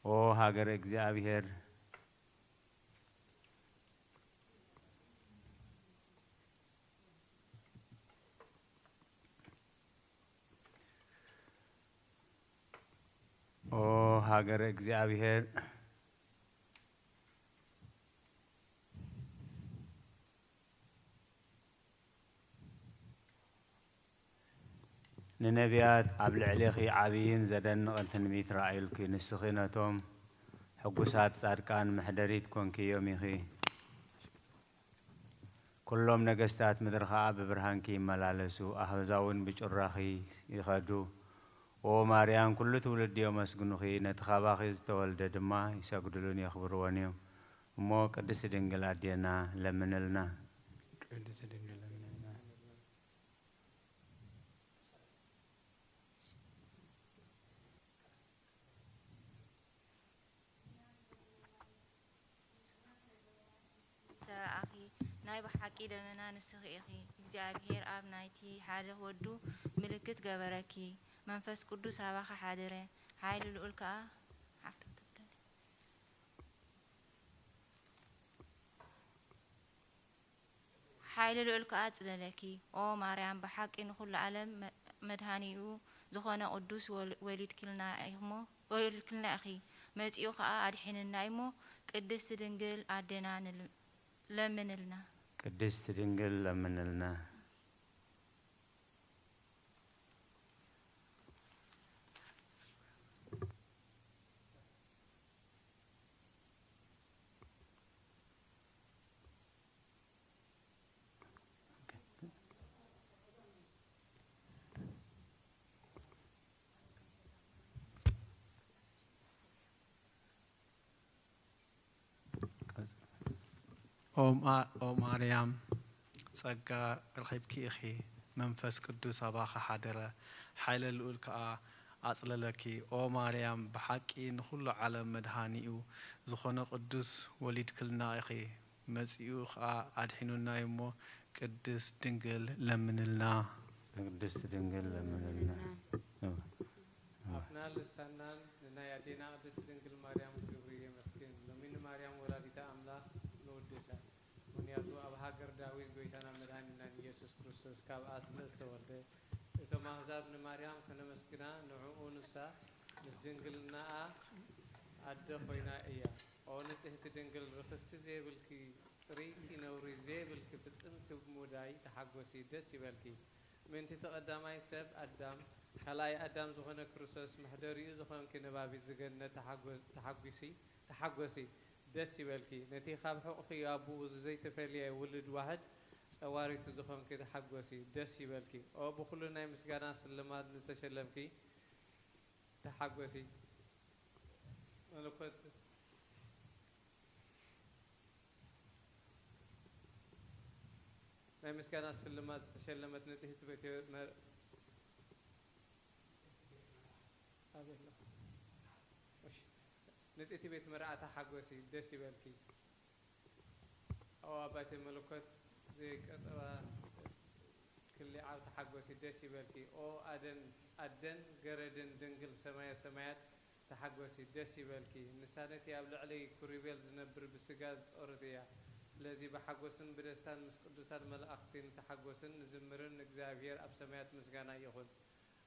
ኦ ሃገረ እግዚኣብሔር፣ ኦ ሃገረ እግዚኣብሔር፣ ንነቢያት ኣብ ልዕሌኺ ዓብይን ዘደንቕን ትንቢት ረኣዩልኪ። ንስኺ ነቶም ሕጉሳት ጻድቃን መሕደሪት ኮንክዮም ኢኺ። ኩሎም ነገስታት ምድሪ ኸኣ ብብርሃንኪ ይመላለሱ፣ ኣህዛብውን ብጩራኺ ይኸዱ። ኦ ማርያም፣ ኩሉ ትውልዲ የመስግኑኺ፣ ነቲ ካባኺ ዝተወልደ ድማ ይሰግድሉን የኽብርዎን እዮም። እሞ ቅድስቲ ድንግል ኣዴና ለምንልና። ቅድስቲ ድንግል ለምንልና። ዝተራእኺ ናይ ብሓቂ ደመና ንስኺ ኢኺ። እግዚኣብሔር ኣብ ናይቲ ሓደ ወዱ ምልክት ገበረኪ። መንፈስ ቅዱስ ኣባኺ ሓደረ። ሓይሊ ልዑል ከኣ ሓፍ ተብለኒ። ሓይሊ ልዑል ከኣ ጽለለኪ። ኦ ማርያም፣ ብሓቂ ንኹሉ ዓለም መ-፣ መድሃኒኡ ዝኾነ ቅዱስ ወል-፣ ወሊድክልና ኢኽሞ-፣ ወሊድክልና ኢኺ። መጺኡ ከኣ ኣድሒንና እሞ፣ ቅድስቲ ድንግል ኣዴና ንል-፣ ለምንልና። ቅድስቲ ድንግል ለምንልና። ኦ ማ-፣ ኦ ማርያም፣ ጸጋ ረኺብኪ ኢኺ፣ መንፈስ ቅዱስ ኣባኺ ሓደረ፣ ሓይለ ልዑል ከኣ ኣጽለለኪ። ኦ ማርያም፣ ብሓቂ ንኹሉ ዓለም መድሃኒኡ ዝኾነ ቅዱስ ወሊድክልና ኢኺ። መጺኡ ኸኣ ኣድሒኑና እዩ እሞ፣ ቅድስት ድንግል ለምንልና። ቅድስት ድንግል ለምንልና። ኣፍናን ልሳናን ንናይ ኣዴና ቅድስት ድንግል ማርያም ክብሪ የመስግን። ሎሚ ንማርያም ወላዲተ ኣምላኽ ንውድሳ። ምኽንያቱ ኣብ ሃገር ዳዊት ጎይታና መድኃኒናን ኢየሱስ ክርስቶስ ካብኣ ስለ ዝተወልደ፣ እቶም ኣህዛብ ንማርያም ከነመስግና፣ ንዕኡ ንሳ ምስ ድንግልናኣ ኣደ ኮይና እያ። ኦ ንጽሕቲ ድንግል፣ ርኽስቲ ዘይብልኪ፣ ጽርይቲ ነውሪ ዘይብልኪ፣ ፍጽምቲ ብሙዳይ ተሓጎሲ፣ ደስ ይበልኪ። ምእንቲ እቲ ቀዳማይ ሰብ ኣዳም፣ ካልኣይ ኣዳም ዝኾነ ክርስቶስ፣ መሕደሪኡ ዝኾንኪ ነባቢት ዝገነት ተሓጎ-፣ ተሓጒሲ፣ ተሓጎሲ፣ ደስ ይበልኪ። ነቲ ካብ ሕቑፊ ኣቦኡ ዘይተፈልየ ውሉድ ዋሕድ ጸዋሪቱ ዝኾንኪ ተሓጎሲ፣ ደስ ይበልኪ። ኦ ብኹሉ ናይ ምስጋና ስልማት ዝተሸለምኪ፣ ተሓጎሲ። መለኮት ናይ ምስጋና ስልማት ዝተሸለመት ንጽሕቲ ቤት መር-፣ ኣበይ ኣለኹ? እሺ። ንጽሕቲ ቤት መርዓ ተሓጎሲ፣ ደስ ይበልኪ። ኦ ኣባቴ መለኮት ዘይቀጸባ ክሊ ዓው ተሓጎሲ፣ ደስ ይበልኪ። ኦ ኣደን፣ ኣደን ገረድን ድንግል ሰማየ ሰማያት ተሓጎሲ፣ ደስ ይበልኪ። ንሳ ነቲ ኣብ ልዕሊ ኩሩቤል ዝነብር ብስጋ ዝጾረት እያ። ስለዚ ብሓጎስን ብደስታን ምስ ቅዱሳን መላእኽቲ ንተሓጎስን ንዝምርን፣ ንእግዚኣብሔር ኣብ ሰማያት ምስጋና ይኹን፣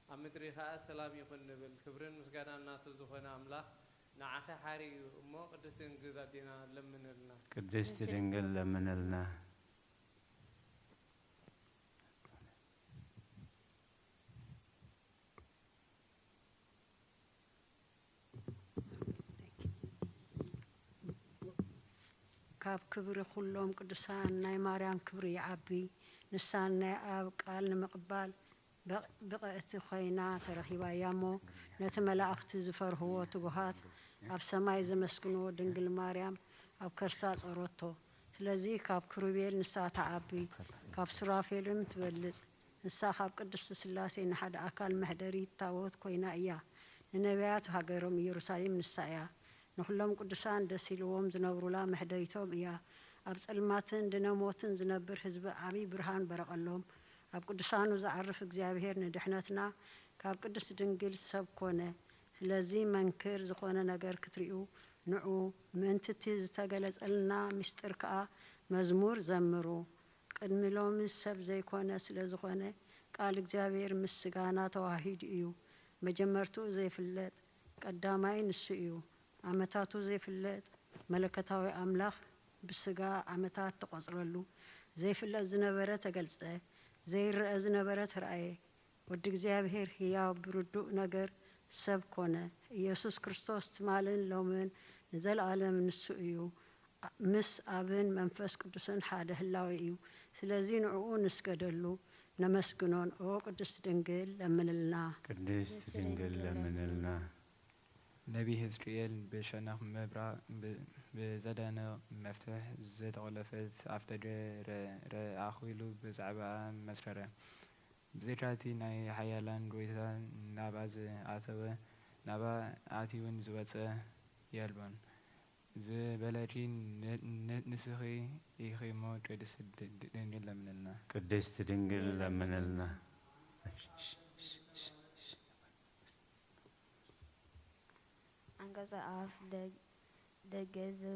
ኣብ ምድሪ ኸኣ ሰላም ይኹን ንብል። ክብርን ምስጋናን ናቱ ዝኾነ ኣምላኽ ንዓኺ ሓርዩ እሞ፣ ቅድስት ድንግል ኣዴና ለምንልና። ቅድስት ድንግል ለምንልና። ካብ ክብሪ ኩሎም ቅዱሳን ናይ ማርያም ክብሪ ይዓቢ። ንሳ ናይ ኣብ ቃል ንምቕባል በቕ-፣ ብቕዕቲ ኮይና ተረኺባ እያ እሞ፣ ነቲ መላእኽቲ ዝፈርህዎ ትጉሃት ኣብ ሰማይ ዘመስግንዎ ድንግል ማርያም ኣብ ከርሳ ጾረቶ። ስለዚ ካብ ክሩቤል ንሳ ትዓቢ፣ ካብ ሱራፌልም ትበልጽ። ንሳ ካብ ቅድስቲ ስላሴ ንሓደ ኣካል መሕደሪት ታቦት ኮይና እያ። ንነቢያት ሃገሮም ኢየሩሳሌም ንሳ እያ። ንኹሎም ቅዱሳን ደስ ኢልዎም ዝነብሩላ መሕደሪቶም እያ። ኣብ ጸልማትን ድነ ሞትን ዝነብር ህዝቢ ዓቢ ብርሃን በረቐሎም። ኣብ ቅዱሳኑ ዝዓርፍ እግዚኣብሔር ንድሕነትና ካብ ቅድስት ድንግል ሰብ ኮነ። ስለዚ መንክር ዝኾነ ነገር ክትሪኡ ንዑ፣ ምእንቲ እቲ ዝተገለጸልና ምስጢር ከኣ መዝሙር ዘምሩ። ቅድሚ ሎሚ ሰብ ዘይኮነ ስለ ዝኾነ፣ ቃል እግዚኣብሔር ምስ ስጋና ተዋሂዱ እዩ። መጀመርትኡ ዘይፍለጥ ቀዳማይ ንሱ እዩ። ዓመታቱ ዘይፍለጥ መለኮታዊ ኣምላኽ ብስጋ ዓመታት ተቖጽረሉ። ዘይፍለጥ ዝነበረ ተገልጸ፣ ዘይረኣ ዝነበረ ተራእየ። ወዲ እግዚኣብሔር ህያው ብርዱእ ነገር ሰብ ኮነ። ኢየሱስ ክርስቶስ ትማልን ሎምን ንዘለኣለም ንሱ እዩ። ምስ ኣብን መንፈስ ቅዱስን ሓደ ህላዌ እዩ። ስለዚ ንዕኡ ንስገደሉ፣ ነመስግኖን። ኦ ቅድስት ድንግል ለምንልና። ቅድስት ድንግል ለምንልና። ነቢይ ሕዝቅኤል ብሸነኽ ምብራቕ ብ-፣ ብዘደንቕ መፍትሕ ዝተቖለፈት ኣፍደገ ረ-፣ ረኣኹ ኢሉ ብዛዕባኣ መስከረ። ብዘይካ እቲ ናይ ሓያላን ጐይታ ናብኣ ዝኣተወ፣ ናብኣ ኣትዩን ዝወጸ የልቦን ዝበለኪ ን-፣ ን-፣ ንስኺ ኢኺ እሞ ቅድስት ድ-፣ ድ-፣ ድንግል ለምንልና። ቅድስት ድንግል ለምንልና። ዓንቀጸ ኣፍ ደግ-፣ ደገ ዘ-፣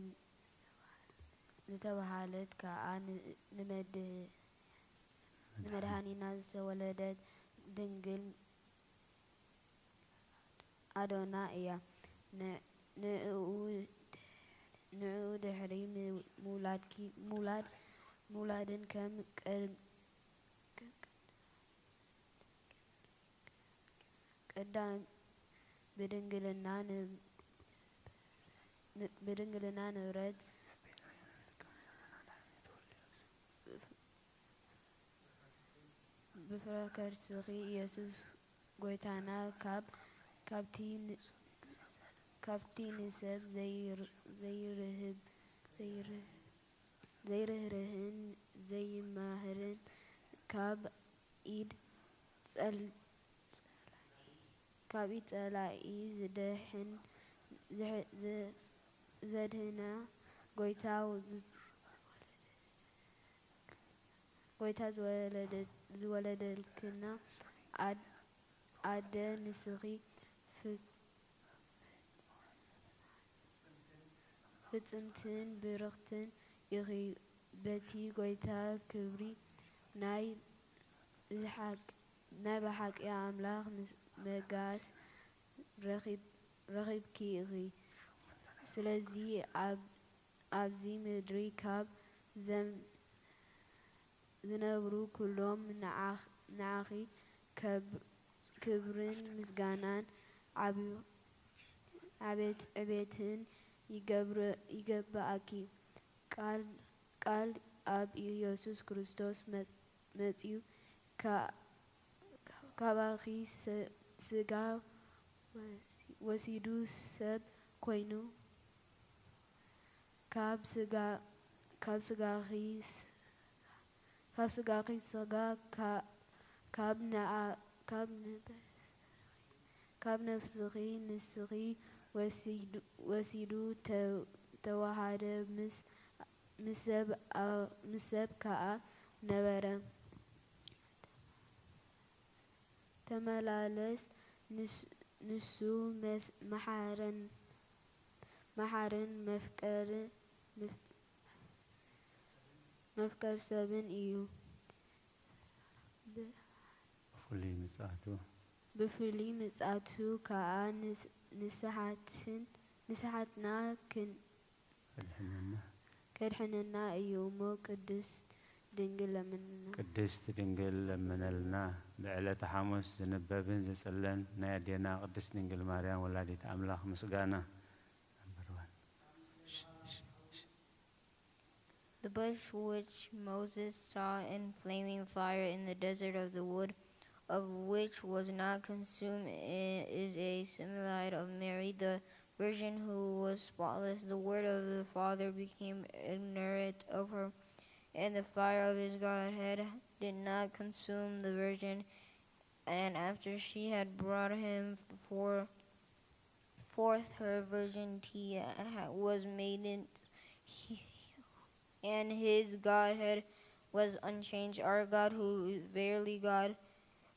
ዝተባህለት ከኣ ን-፣ ንመድ-፣ ንመድኃኒና ዝተወለደት ድንግል ኣዶና እያ። ን-፣ ንዕኡ፣ ንዕኡ ድሕሪ ም-፣ ምውላድኪ፣ ምውላድ፣ ምውላድን ከም ቅድ-፣ ቀዳም ብድንግልና ን-፣ ን-፣ ብድንግልና ንብረት ብፍረ ከርስኺ ኢየሱስ ጐይታና ካብ፣ ካብቲ ን-፣ ካብቲ ንሰብ ዘይር-፣ ዘይርህብ፣ ዘይርህ-፣ ዘይርህርህን ዘይማህርን ካብ ኢድ ጸል-፣ ካብ ኢድ ጸላኢ ዝደሕን፣ ዝሕ-፣ ዝ-፣ ዘድህና ጐይታ ዝ-፣ ጐይታ ዝወለደ-፣ ዝወለደልክና ኣድ-፣ ኣደ ንስኺ ፍ-፣ ፍጽምትን ብርኽትን ኢኺ። በቲ ጐይታ ክብሪ ናይ ብሓቂ፣ ናይ ብሓቂ ኣምላኽ ምስ-፣ መጋስ ረኺብ-፣ ረኺብኪ ኢኺ። ስለዚ ኣብ፣ ኣብዚ ምድሪ ካብ ዘም-፣ ዝነብሩ ኩሎም ንዓኽ-፣ ንዓኺ ከብ-፣ ክብርን ምስጋናን ዓብ-፣ ዓቤት-፣ ዕቤትን ይገብረ-፣ ይገብኣኪ። ቃል፣ ቃል ኣብ ኢየሱስ ክርስቶስ መጽ-፣ መጺኡ ካ-፣ ካባኺ ስ-፣ ስጋ ወሲ-፣ ወሲዱ ሰብ ኮይኑ፣ ካብ ስጋ-፣ ካብ ስጋኺ ስ-፣ ካብ ስጋኺ ስጋ፣ ካ-፣ ካብ ነኣ-፣ ካብ ነ-፣ ካብ ነፍስኺ ንስኺ ወሲዱ፣ ወሲዱ ተ-፣ ተዋሃደ፣ ምስ፣ ምስ ሰብ ኣ-፣ ምስ ሰብ ከኣ ነበረ። ተመላለስ፣ ንስ-፣ ንሱ መስ-፣ መሓርን፣ መሓርን መፍቀር-፣ መፍ-፣ መፍቀር ሰብን እዩ። ብ-፣ ብፍሉይ ምጽኣቱ። ብፍሉይ ምጽኣቱ ከኣ ንስ-፣ ንስሓትን፣ ንስሓትና ክን-፣ ከድሕነና። ከድሕነና እዩ እሞ ቅድስት ድንግል ለምንልና። ቅድስት ድንግል ለምነልና። ብዕለተ ሓሙስ ዝንበብን ዝጽለን ናይ ኣዴና ቅድስት ድንግል ማርያም ወላዲት ኣምላኽ ምስጋና። Number one. The bush which Moses saw in flaming fire in the desert of the wood of which was not consumed i-, is a similitude of Mary, the virgin who was spotless. The word of the Father became ignorant of her, and the fire of his Godhead did not consume the virgin. And after she had brought him for-, forth, her virginity ha-, was made in-, he-, and his Godhead was unchanged. Our God, who is verily God,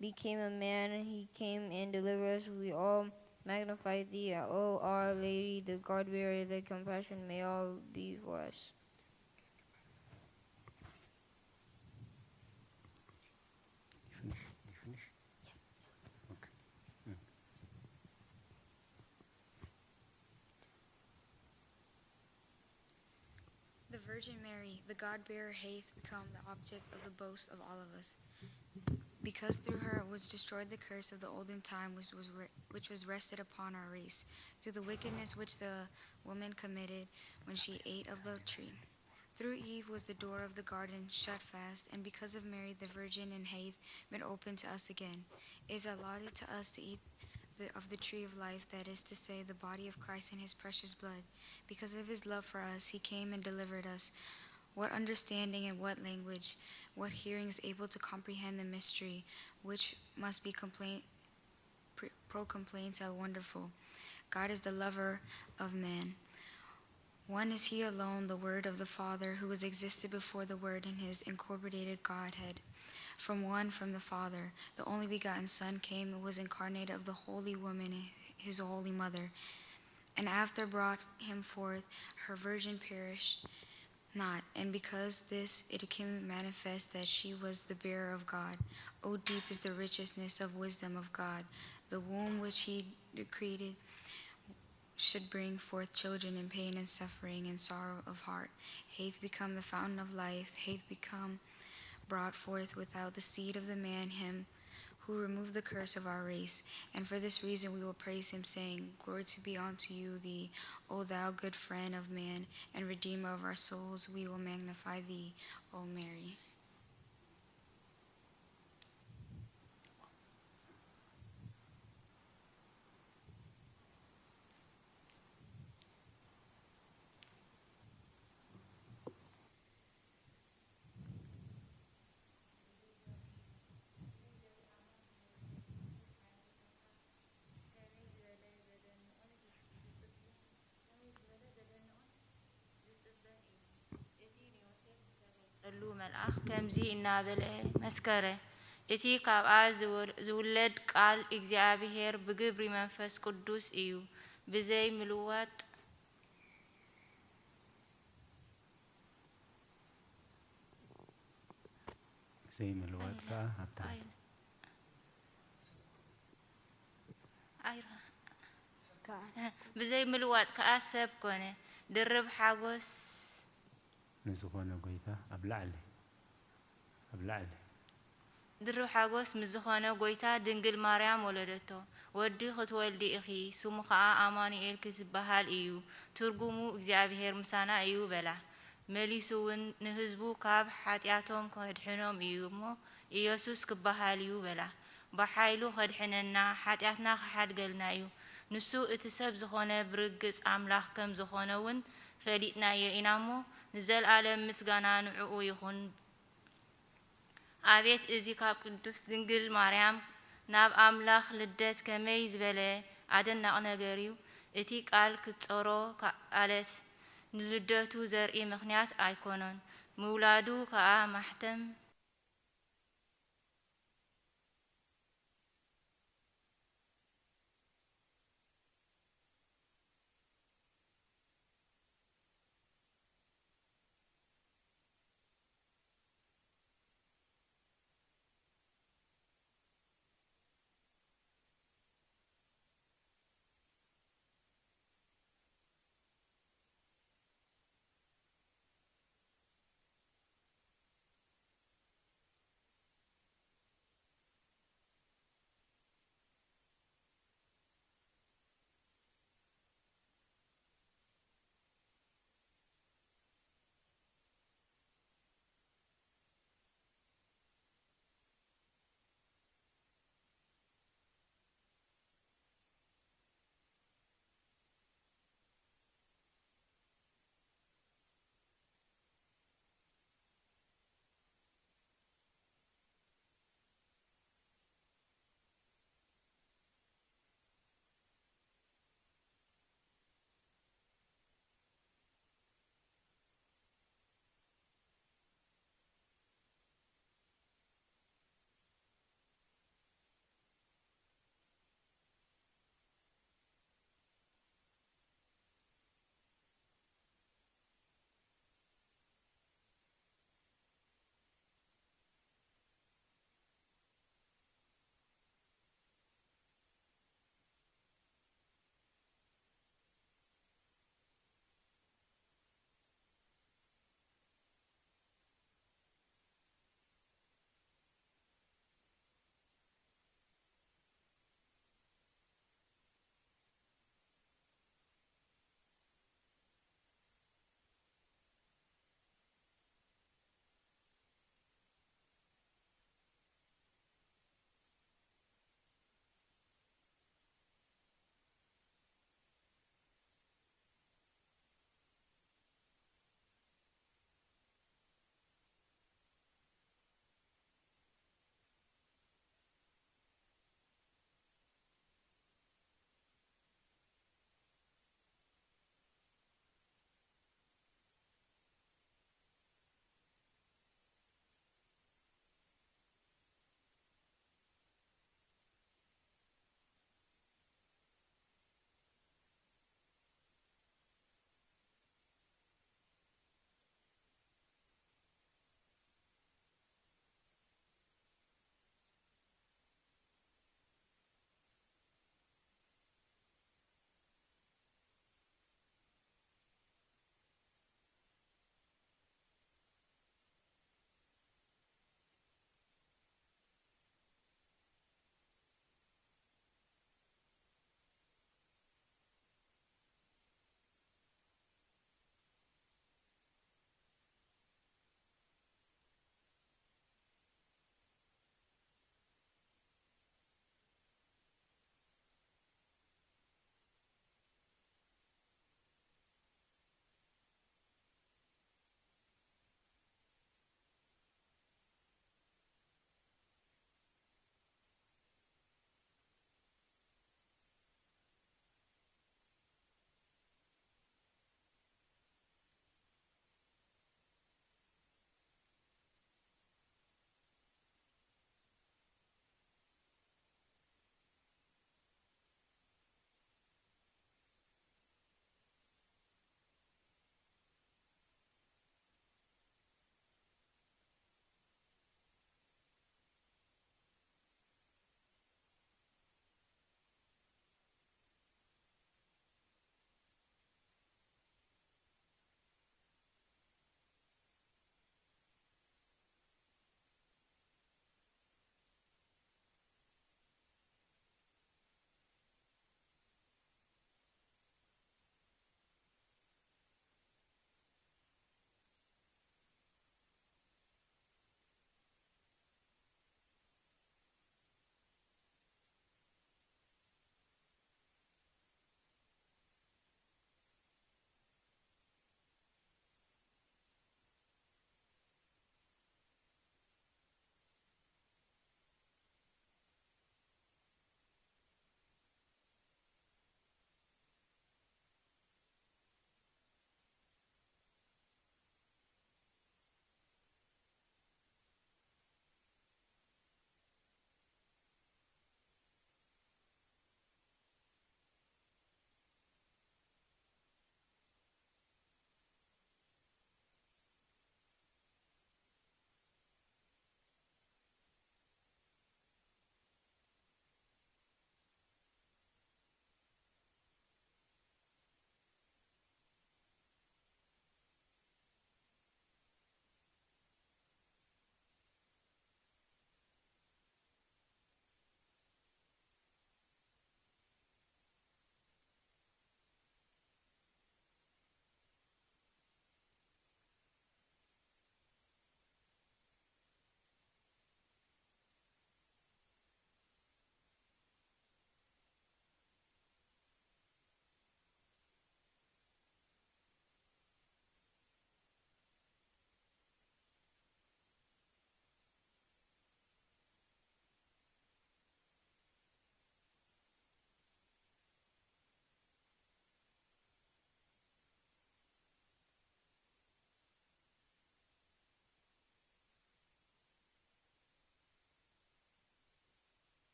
became a man. He came and delivered us. We all magnify thee. O our Lady, the God bearer, thy compassion may all be for us. You finish? You finish? Okay. Mm. The Virgin Mary, the God bearer, hath become the object of the boast of all of us. Because through her was destroyed the curse of the olden time which was, re- which was rested upon our race, through the wickedness which the woman committed when she ate of the tree. Through Eve was the door of the garden shut fast, and because of Mary the Virgin and hath been opened to us again. It is allotted to us to eat the, of the tree of life, that is to say, the body of Christ and his precious blood. Because of his love for us, he came and delivered us. What understanding and what language, what hearing is able to comprehend the mystery which must be complain, pro- proclaimed so wonderful? God is the lover of man. One is he alone, the Word of the Father, who has existed before the Word in his incorporated Godhead, from one from the Father. The only begotten Son came and was incarnate of the holy woman, his holy mother, and after brought him forth, her virgin perished not. And because this it became manifest that she was the bearer of God. O deep is the richness of wisdom of God! The womb which he decreed should bring forth children in pain and suffering and sorrow of heart, hath become the fountain of life, hath become brought forth without the seed of the man him who removed the curse of our race. And for this reason we will praise him, saying, Glory to be unto you, thee, O thou good friend of man, and redeemer of our souls, we will magnify thee, O Mary. ጸሉ መልኣኽ ከምዚ እናበለ መስከረ፣ እቲ ካብኣ ዝውለድ ቃል እግዚኣብሄር ብግብሪ መንፈስ ቅዱስ እዩ፣ ብዘይ ምልዋጥ። ብዘይ ምልዋጥ ከኣ ኣብ ታሕቲ። ብዘይ ምልዋጥ ከኣ ሰብ ኮነ። ድርብ ሓጎስ። ንዝኾነ ጎይታ ኣብ ላዕሊ ኣብ ላዕሊ። ድርብ ሓጎስ ምስ ዝኾነ ጎይታ ድንግል ማርያም ወለደቶ። ወዲ ክትወልዲ ኢኺ፣ ስሙ ኸኣ ኣማኑኤል ክትበሃል እዩ፣ ትርጉሙ እግዚኣብሄር ምሳና እዩ በላ። መሊሱ እውን ንህዝቡ ካብ ሓጢኣቶም ከድሕኖም እዩ እሞ ኢየሱስ ክበሃል እዩ በላ። ብሓይሉ ኸድሕነና፣ ሓጢኣትና ኽሓድገልና እዩ። ንሱ እቲ ሰብ ዝኾነ ብርግጽ ኣምላኽ ከም ዝኾነ እውን ፈሊጥናዮ ኢና እሞ ንዘልኣለም ምስጋና ንዕኡ ይኹን። ኣቤት እዚ ካብ ቅድስት ድንግል ማርያም ናብ ኣምላኽ ልደት ከመይ ዝበለ ኣደናቒ ነገር እዩ! እቲ ቃል ክትጸሮ ከኣለት፣ ንልደቱ ዘርኢ ምኽንያት ኣይኮነን፣ ምውላዱ ከኣ ማሕተም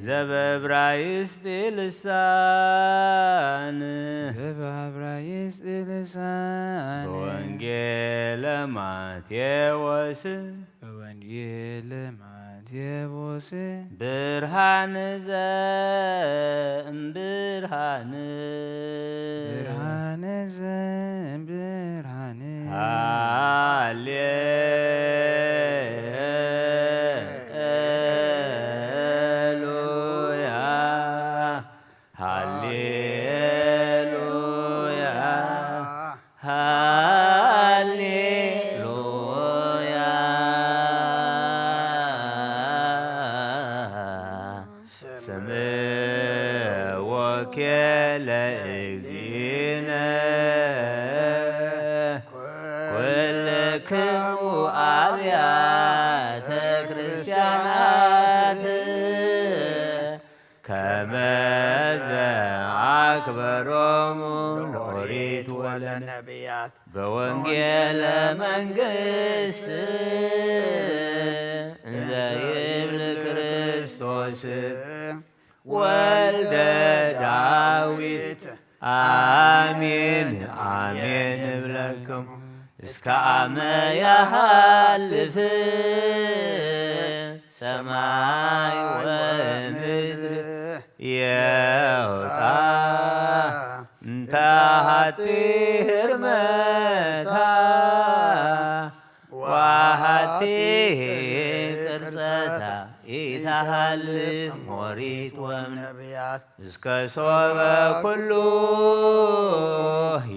ዘበብራይስጢ ልሳን ዘበብራይስጢ ልሳን በወንጌለ ማቴዎስ በወንጌለ ማቴዎስ ብርሃን ዘእምብርሃን ብርሃን ዘእምብርሃን ሃሌ ሃሌሉያ ሃሌሉያ ሃሌሉያ ስምዕ ወኬለ እግዚእነ ኩልክሙ ኣብያተ ክርስቲያናት ከመዘ ኣክበሮሙ ለኦሪት ወለነቢያት በወንጌለ መንግስት እንዘ ይብል ክርስቶስ ወልደ ዳዊት ኣሜን ኣሜን እብለኩም እስከ ኣመ ያሃልፍ ሰማይ ወምድር የውጣ እንተ ሃቲ ህርመታ ወሃቲ ቅርጸታ ኢተሃልፍ ሞሪት ወምነቢያት እስከ ሶበ ኩሉ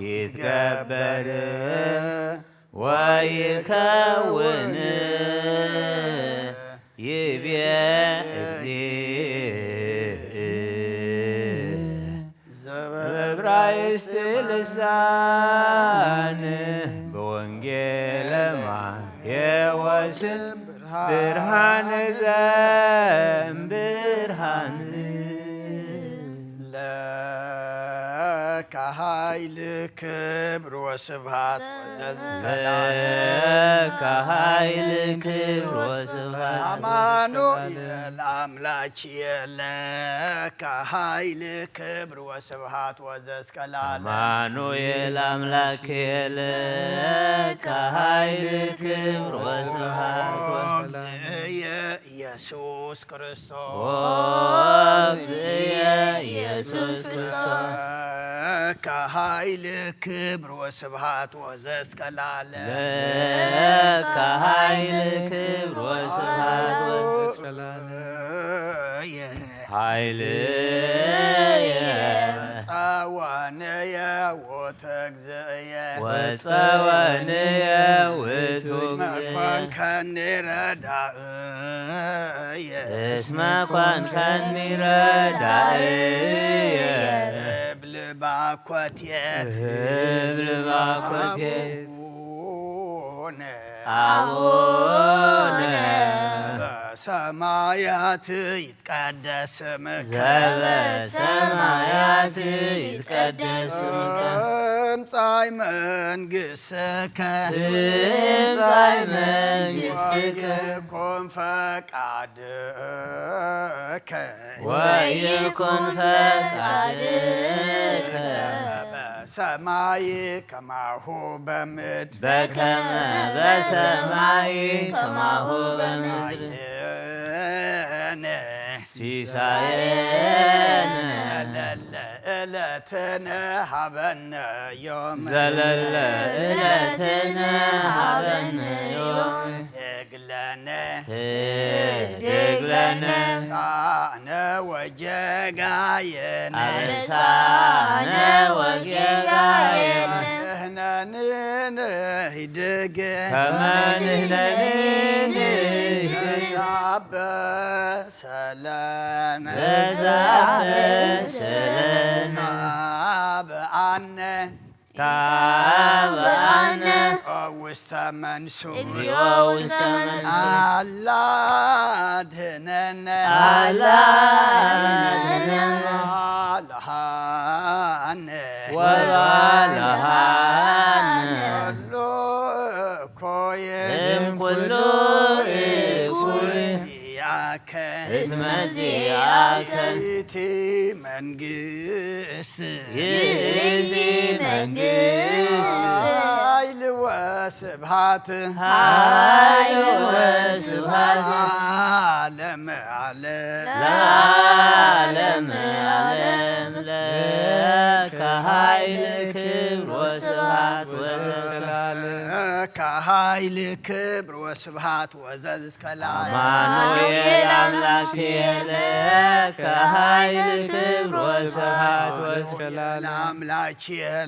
ይትገበር ወይከውን ይቤ እግዚእ ዘበብራይስጥ ልሳን በወንጌለ ማቴዎስ ብርሃን ዘእምብርሃን ለከ ኃይል ክብር ወስብሃት ለከ ኃይል ክብር ወስብሃት አማኑኤል አምላክ የለ ከኃይል ክብር ወስብሃት ወዘስከላለ አማኑኤል አምላክ የለ ከኃይል ክብር ወስብሃት ወዘስከላለ ኢየሱስ ክርስቶስ ኦ እግዚእየ ኢየሱስ ክርስቶስ ከኃይል ክብር ወስብሃት ወዘስከላለ ለከ ኃይል ክብር ወስብሃት ወዘስከላለ ኃይልየ ጸወንየ ውእቱ እግዚእየ ወጸወንየ ውእቱ መኮንከኒ ረዳእየ እስመ ኮንከኒ ረዳእየ እብል ባኮቴት እብል ባኮቴት አቡነ አቡነ በሰማያት ይትቀደስ ስምከ ዘበሰማያት ይትቀደስ ስምከ ትምጻእ መንግሥትከ ትምጻእ መንግሥትከ ወይኩን ፈቃድከ ወይኩን ፈቃድከ በሰማይ ከማሁ በምድር በከመ በሰማይ ከማሁ በምድር ሲሳየነ ሲሳየነ ዘለለ ዕለትነ ሀበነ ዮም ዘለለ ዕለትነ ሀበነ ዮም ህድግ ለነ ህድግ ለነ አበሳነ ወጌጋየነ አበሳነ ወጌጋየነ ንሕነኒ ንህድግ ከመ ንሕነኒ ንህድግ አበሰለነ በዘ አበሰለነ አብአነ ታብአነ ውስተ መንሱ እግዚኦ ውስተ መንሱ አላ ድህነነ አላ ድህነነ አልሃነ ወባልሃነ ኩሉ እኩይ እምኩሉ እኩይ ያከ እስመ ዚአከ ይእቲ መንግስት ይእቲ መንግስት ሓይል ወስብሃት ሓይል ወስብሃት ዓለም ዓለም ለዓለም ዓለም ለከ ሓይል ክብር ወስብሃት ወዘዝከላለ ለከ ሓይል ክብር ወስብሃት ወዘዝከላለ አማኑኤል አምላክ ለከ ሓይል ክብር ወስብሃት ወዘዝከላለ አምላክ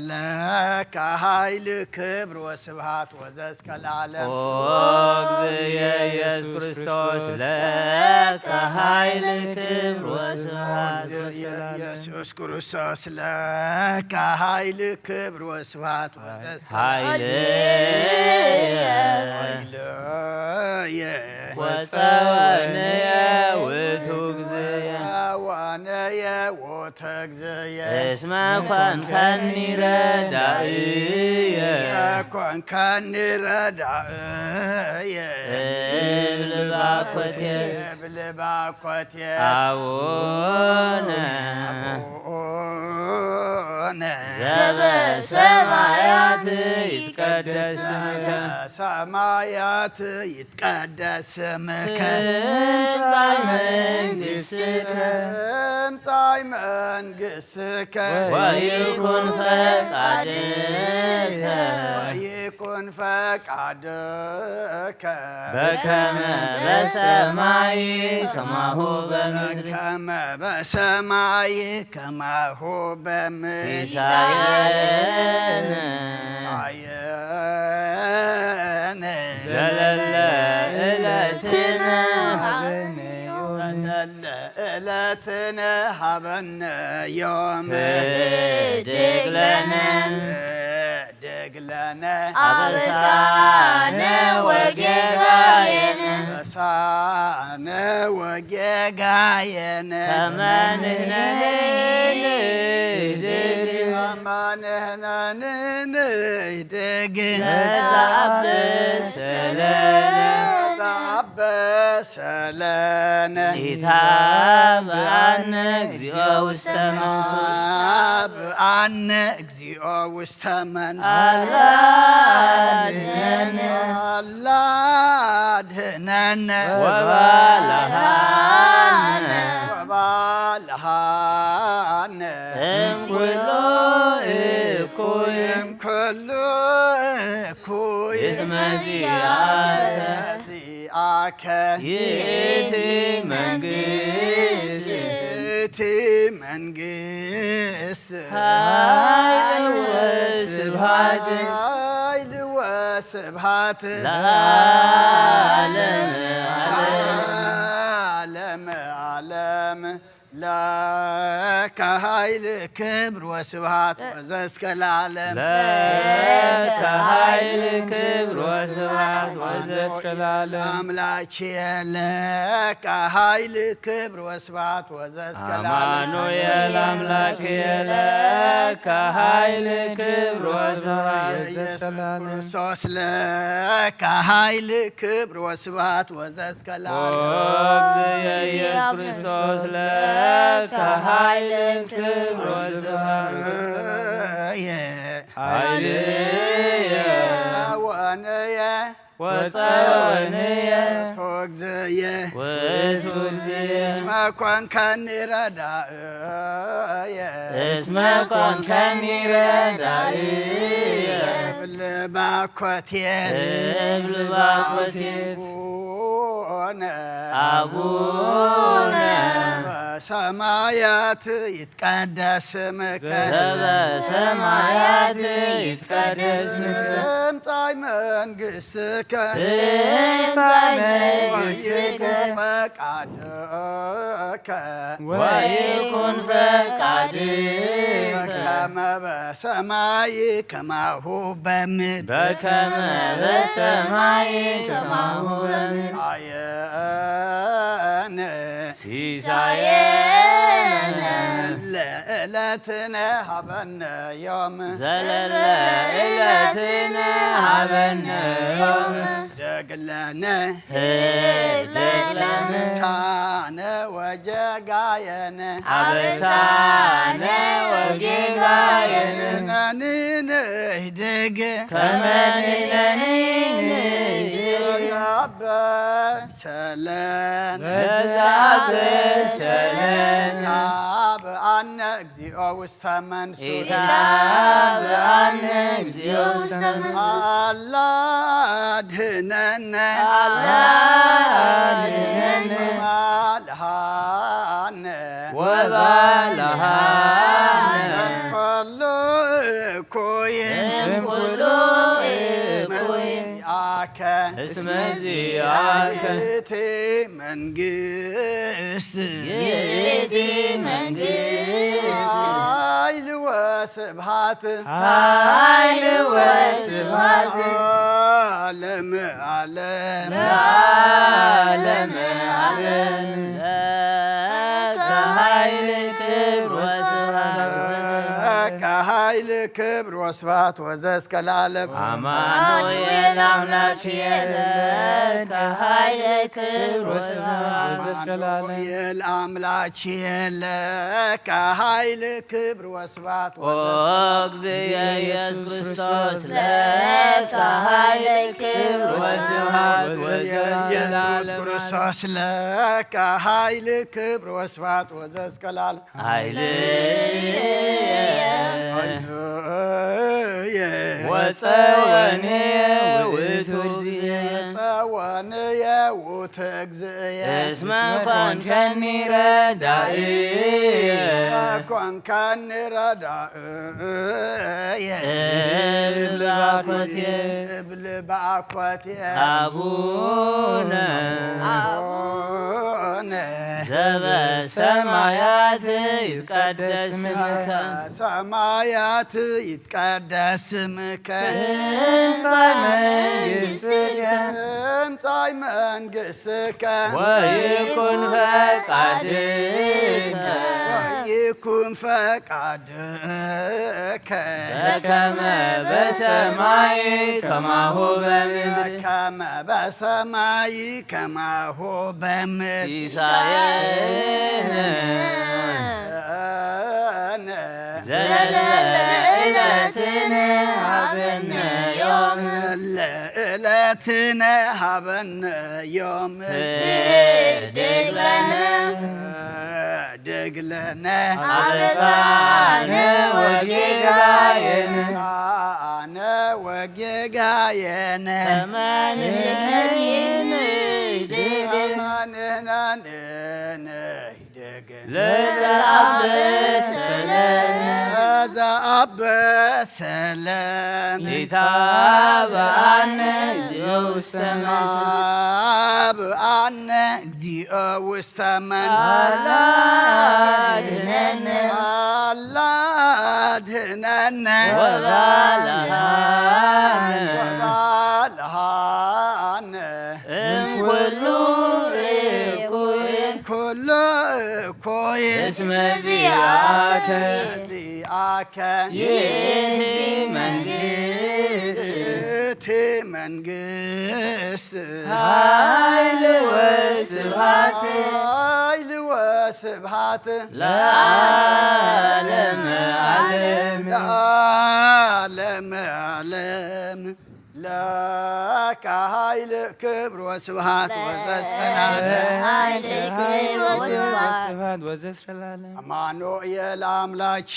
ለከ ሓይል ክብር ወስብሃት ወዘዝከላለ ኦ እግዝየ ኢየሱስ ክርስቶስ ለከ ሓይል ክብር ወስብሃት ኢየሱስ ክርስቶስ ለከ ሓይል ክብር ወስብሃት ወዘዝከላለ ሓይልየ ሓይልየ ወፀወንየ ውእቱ እግዝየ ወፀወንየ ውእቱ እግዝየ እስመ ኮንከኒ ረዳእየ ኮንከኒ ረዳእየ እብል ባኮቴ እብል ባኮቴ አቡነ አቡነ ዘበሰማያት ይትቀደስ ስምከ ሰማያት ይትቀደስ ስምከ ትምጻእ መንግስትከ ትምጻእ መንግስትከ ወይኩን ፈቃድከ ወይኩን ፈቃድከ በከመ በሰማይ ከማሁ በምድር በከመ በሰማይ ከማሁ በምድር ሲሳየነ ሲሳየነ ዘለለ ዕለትነ ሃበነ ዘለለ ዕለትነ ሃበነ ዮም ህድግ ለነ ህድግ ለነ አበሳነ ወጌጋየነ አበሳነ ወጌጋየነ ከመ ንሕነኒ ንህድግ ከመ ንሕነኒ ንህድግ ለዘአበሰ ለነ ለዘአበሰ ለነ ኢታብአነ እግዚኦ ውስተ መንሱት ኢታብአነ እግዚኦ ውስተ መንሱት አላ አድነነ አላ አድነነ ወባልሐነ ወባልሐነ እምኩሉ እኩይ እምኩሉ እኩይ እስመ ዚአከ ዚአከ ይእቲ መንግስት ይእቲ መንግስት ኃይል ወስብሐት ኃይል ወስብሐት ለዓለመ ዓለም ለዓለመ ዓለም ለከ ኃይል ክብር ወስብሐት ወዘእስከ ለዓለም ለከ ኃይል ክብር ወስብሐት ወዘእስከ ለዓለም አምላኬ ለከ ኃይል ክብር ወስብሐት ወዘእስከ ለዓለም አማኑኤል አምላኬ ለከ ኃይል ክብር ወስብሐት ኢየሱስ ክርስቶስ ለከ ኃይል ክብር ወስብሐት ወዘእስከ ለዓለም ኦ እግዝየ ኢየሱስ ክርስቶስ ለከ ኃይል ክብር ወስብሐት ኃይልየ ወንየ ወፀወንየ ውእቱ እግዝየ ውእቱ እግዝየ እስመ ኮንከኒ ረዳእየ እስመ ኮንከኒ ረዳእየ እብል ባኮቴ እብል ባኮቴ አቡነ አቡነ በሰማያት ይትቀደስ ስምከ ዘበሰማያት ይትቀደስ ስምከ ትምጻእ መንግስትከ ትምጻእ መንግስትከ ወይኩን ፈቃድከ ወይኩን ፈቃድከ በከመ በሰማይ ከማሁ በምድር በከመ በሰማይ ከማሁ በምድር ሲሳየነ ሲሳየነ ለዕለትነ ሀበነ ዮም ዘለለ ዕለትነ ሀበነ ዮም ደግ ለነ ህለነ ሳነ ወጀጋየነ አበሳነ ወጌጋየነ ነኒ ንህድግ ከመ ንሕነኒ ንህድግ ለዘአበሰለነ ለዘአበሰለነ አብአነ እግዚኦ ውስተ መንሱት ኢታብአነ እግዚኦ ውስተ መንሱት። አላ ድህነነ አላ ድህነነ ወባልሃነ ወባልሃነ ኩሉ እኩይ እምኩሉ እኩይ አከ እስመ ዚአከ ይእቲ መንግስት ይእቲ መንግስት ኃይል ወስብሐት ኃይል ወስብሐት ዓለም ዓለም ለዓለመ ዓለም ለከ ኃይል ክብር ወስብሐት ለከ ኃይል ክብር ወስብሐት ወዘእስከ ለዓለም። አማኑኤል አምላክ የለ ከኃይል ክብር ወስብሐት ወዘእስከ ለዓለም። አማኑኤል አምላክ የለ ከኃይል ክብር ወስብሐት ኦ ወዘእስከ ለዓለም። እግዝየ ኢየሱስ ክርስቶስ ለከ ኃይል ክብር ወስብሐት ወዘእስከ ኢየሱስ ለዓለም። ክርስቶስ ለከ ኃይል ክብር ወስብሐት ወዘእስከ ለዓለም። ኃይልየ ኃይልየ ወጸወንየ ውእቱ እግዚእየ። ጸወንየ ውእቱ እግዚእየ። እስመ ኮንከኒ ረዳእየ። ኮንከኒ ረዳእየ። እብል ባኮትየ። እብል ባኮትየ። አቡነ አቡነ ዘበሰማያት ይትቀደስ ስምከ። ሰማያት ይትቀደስ ስምከ። ትምጻእ መንግስትከ። ትምጻእ መንግስትከ። ወይኩን ፈቃድከ። ወይኩን ፈቃድከ። በከመ በሰማይ ከማሁ በምድር። በከመ በሰማይ ከማሁ በምድር። ሲሳየነ ዘለለ ዕለትነ ሀበነ ዮም። ዘለለ ዕለትነ ሀበነ ዮም። ህድግ ለነ። ህድግ ለነ። አበሳነ ወጌጋየነ። አበሳነ ወጌጋየነ። ከመ ንሕነኒ ንህድግ። ከመ ንሕነኒ ንህድግ። ለዘአበሰለነ። ለዘአበሰለነ። ኢታብአነ እግዚኦ ውስተ መንሱት። አብአነ እግዚኦ ውስተ መንሱት። አላ አድነነ። አላ አድነነ። ወባልሃነ። ወባልሃነ። እምኩሉ እኩይ። እምኩሉ እኩይ። እስመ ዚአከ። ዚአከ። ይእቲ መንግስት። ይእቲ መንግስት። ኃይል ወስብሐት። ኃይል ወስብሐት። ለዓለመ ዓለም። ለዓለመ ዓለም። ለከ ኃይል ክብር ወስብሐት ወዘእስከ ለዓለም። ኃይል ክብር ወስብሐት። ስብሐት ወዘእስከ ለዓለም። አማኑኤል አምላክ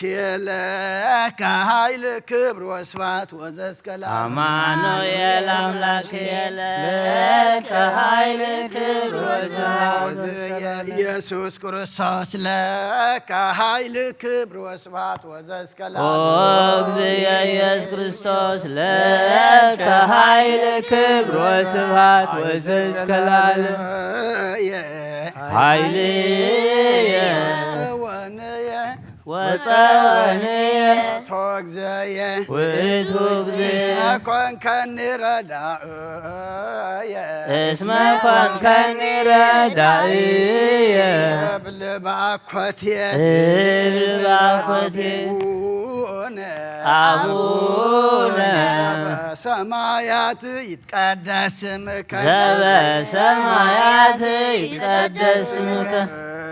ለከ ኃይል ክብር ወስብሐት ወዘእስከ ለዓለም። አማኑኤል አምላክ ለከ ኃይል ክብር ወስብሐት ወዘእስከ ለዓለም። ኢየሱስ ክርስቶስ ለከ ኃይል ክብር ወስብሐት ወዘእስከ ኦ ለዓለም። እግዚእ ኢየሱስ ክርስቶስ ለከ ኃይል ክብር ወስብሐት ወዘእስከ ለዓለም። ኃይልየ ወጸወንየ ውእቱ እግዚእ። እስመ ኮንከኒ ረዳእየ። እስመ ኮንከኒ ረዳእየ። እብል ባኮቴ። እብል ባኮቴ። አቡነ አቡነ ዘበሰማያት ይትቀደስ ስምከ። ዘበሰማያት ይትቀደስ ስምከ።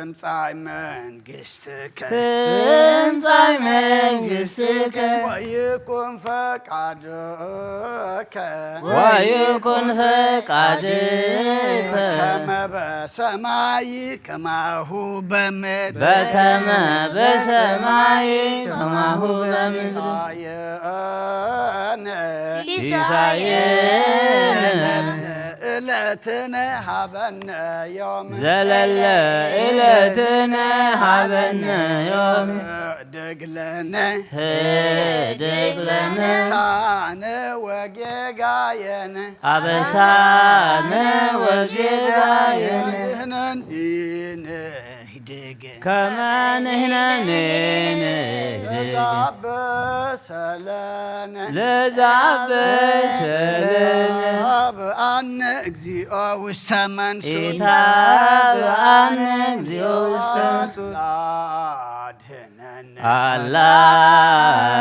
ትምጻእ መንግስትከ። ትምጻእ መንግስትከ። ወይኩን ፈቃድከ። ወይኩን ፈቃድከ። ከመ በሰማይ ከማሁ በምድር። በከመ በሰማይ ከማሁ በምድር። ሲሳየነ። ሲሳየነ። ዘለለ ዕለትነ ሀበነ ዮም። ዘለለ ዕለትነ ሀበነ ዮም። ህድግ ለነ። ህድግ ለነ። ሳነ ወጌጋየነ። አበሳነ ወጌጋየነ። ንሕነኒ ንህድግ። ከመ ንሕነኒ ንህድግ። ለዘአበሰለነ። ለዘአበሰለነ። ኢታብአነ እግዚኦ ውስተ መንሱት። ኢታብአነ እግዚኦ ውስተ መንሱት። አላ አድነነ። አላ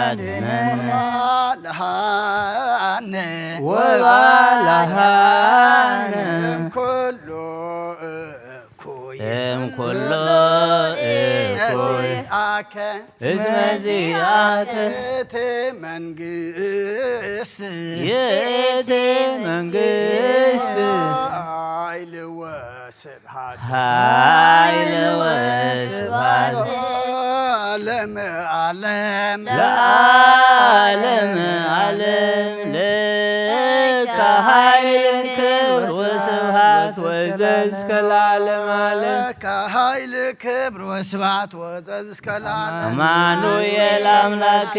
አድነነ። ወባልሐነ። ወባልሐነ። እምኩሉ እኩይ። እምኩሉ እኩይ። ዚአከ። እስመ ዚአከ። ይእቲ መንግስት። ይእቲ መንግስት። ኃይል ወ ስብሐት። ኃይል ወስብሐት። ለዓለመ ዓለም። ለዓለመ ዓለም። ለከ ኃይል ክብር ወስብሐት ወዘዝከ ለዓለም ዓለም። ለከ ኃይል ክብር ወስብሐት ወዘዝከ ለዓለም። አማኑኤል አምላክ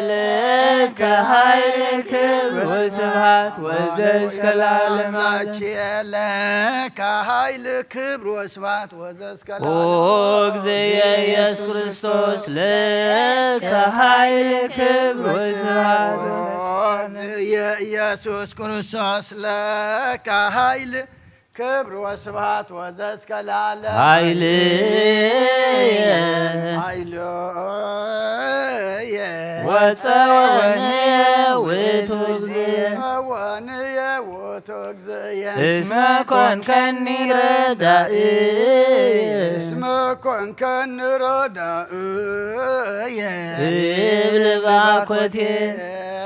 ለከ ኃይል ክብር ወስብሐት ወዘዝከ ለዓለም ዓለም። ለከ ኃይል ክብር ወስብሐት ወዘዝከ ኦ ለዓለም። እግዝየ ኢየሱስ ክርስቶስ ለከ ኃይል ክብር ወስብሐት። ኦ እግዝየ ኢየሱስ ክርስቶስ ለከ ኃይል ክብር ወስብሐት ወዘዝከ ለዓለም። ኃይልየ ኃይልየ ወጸወንየ ውእቱ እግዚእ። ወጸወንየ ውእቱ እግዚእ። እስመ ኮንከኒ ረዳኢ። እስመ ኮንከኒ ረዳእየ። እብል ባኮቴ።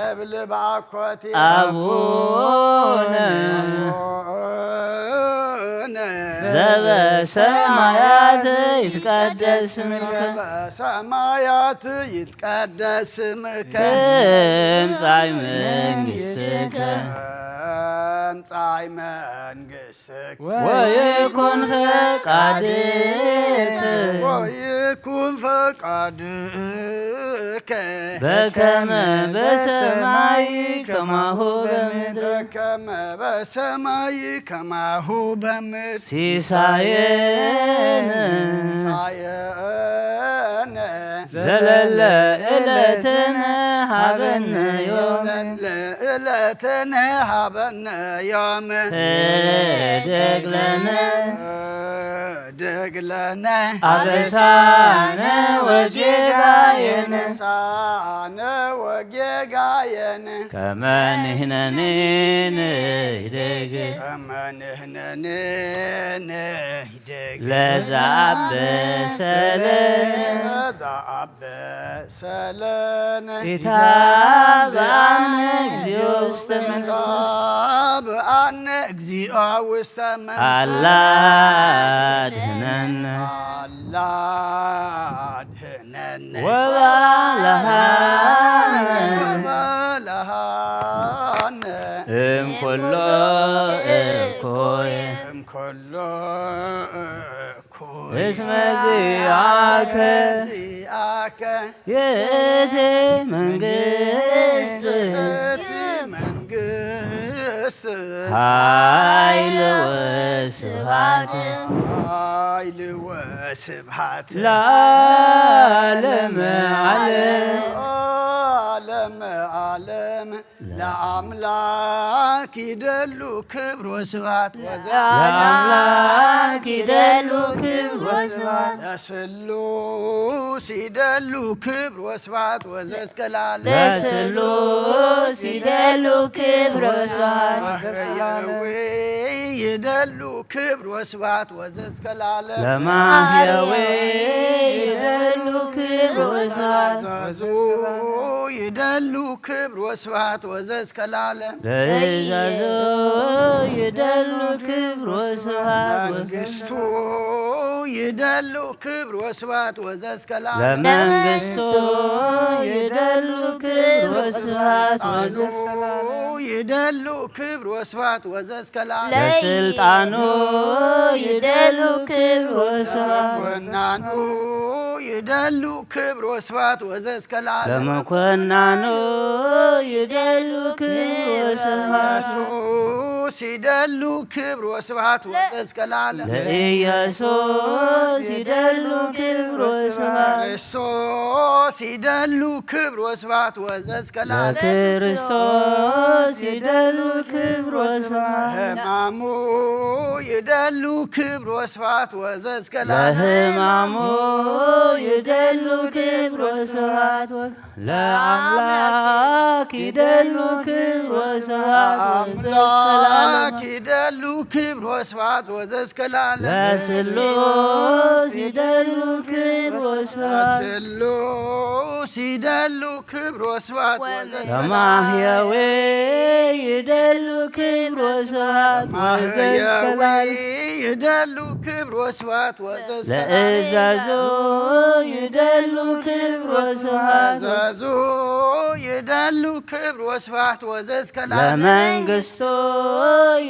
እብል ባኮቴ። አቡነ። አቡነ። ዘበሰማያት ይትቀደስ ስምከ። ዘበሰማያት ይትቀደስ ስምከ። ትምጻእ መንግስትከ። ትምጻእ መንግስትከ። ወይኩን ፈቃድከ። ወይኩን ፈቃድከ። በከመ በሰማይ ከማሁ በምድር። በከመ በሰማይ ከማሁ በምድር። ሲሳየነ። ሲሳየነ። ዘለለ ዕለትነ ሀበነ ዮም። ዘለለ ዕለትነ ሀበነ ዮም። ህድግ ለነ። ህድግ ለነ። አበሳነ ወጌጋየነ። አበሳነ ወጌጋየነ። ከመ ንሕነኒ ንህድግ። ከመ ንሕነኒ ንህድግ። ለዘአበሰለነ። ለዘአበሰለነ። ኢታብአነ እግዚኦ ውስተ መንሱት። ኢታብአነ እግዚኦ ውስተ መንሱት። አላ አድህነነ። አላ አድህነነ። ወባልሐነ። ወባልሐነ። እምኩሎ እኩይ። እምኩሎ እኩይ። እስመ ዚአከ። ዚአከ። ይእቲ መንግስት። ይእቲ መንግስት። ኃይል ወስብሐት። ኃይል ወስብሐት። ለዓለመ ዓለም። ለዓለመ ዓለም። ለአምላክ ይደሉ ክብር ወስብሐት ወዘ ለአምላክ ይደሉ ክብር ወስብሐት ለስሉስ ይደሉ ክብር ወስብሐት ወዘእስከ ለዓለም ለስሉስ ይደሉ ክብር ወስብሐት ማህየዊ ይደሉ ክብር ወስብሐት ወዘእስከ ለዓለም ለማህየዊ ይደሉ ክብር ወስብሐት ዘዙ ይደሉ ክብር ወስብሐት ወዘእስከ ለዓለም ለእዛዞ ይደሉ ክብር ወስብሐት መንግስቱ ይደሉ ክብር ወስብሐት ወዘእስከ ለዓለም ለመንግስቱ ይደሉ ክብር ወስብሐት ስልጣኑ ይደሉ ክብር ወስብሐት ወዘእስከ ለዓለም ለስልጣኑ ይደሉ ክብር ወስብሐት ወናኑ ይደሉ ክብር ወስብሐት ወዘእስከ ለዓለም ለመኮናኑ ይደሉ ክብር ወስብሐት ኢየሱስ ይደሉ ክብር ወስብሐት ወዘእስከ ለዓለም ለኢየሱስ ይደሉ ክብር ወስብሐት ክርስቶስ ይደሉ ክብር ወስብሐት ወዘእስከ ለዓለም ለክርስቶስ ይደሉ ክብር ወስብሐት ህማሙ ይደሉ ክብር ወስብሐት ወዘእስከ ለዓለም ለህማሙ ይደሉ ክብር ወስብሐት ለአምላክ ይደሉ ክብር ወስብሐት አምላክ ይደሉ ክብር ወስብሐት ወዘእስከ ለዓለም ለስሉስ ይደሉ ክብር ወስብሐት ስሉስ ይደሉ ክብር ወስብሐት ወዘእስከ ለማህየዊ ይደሉ ክብር ወስብሐት ማህየዊ ይደሉ ክብር ወስብሐት ወዘእስከ ለእዛዙ ይደሉ ክብር ወስብሐት ዘዙ ይደሉ ክብር ወስብሐት ወዘእስከ ለዓለም ለመንግስቱ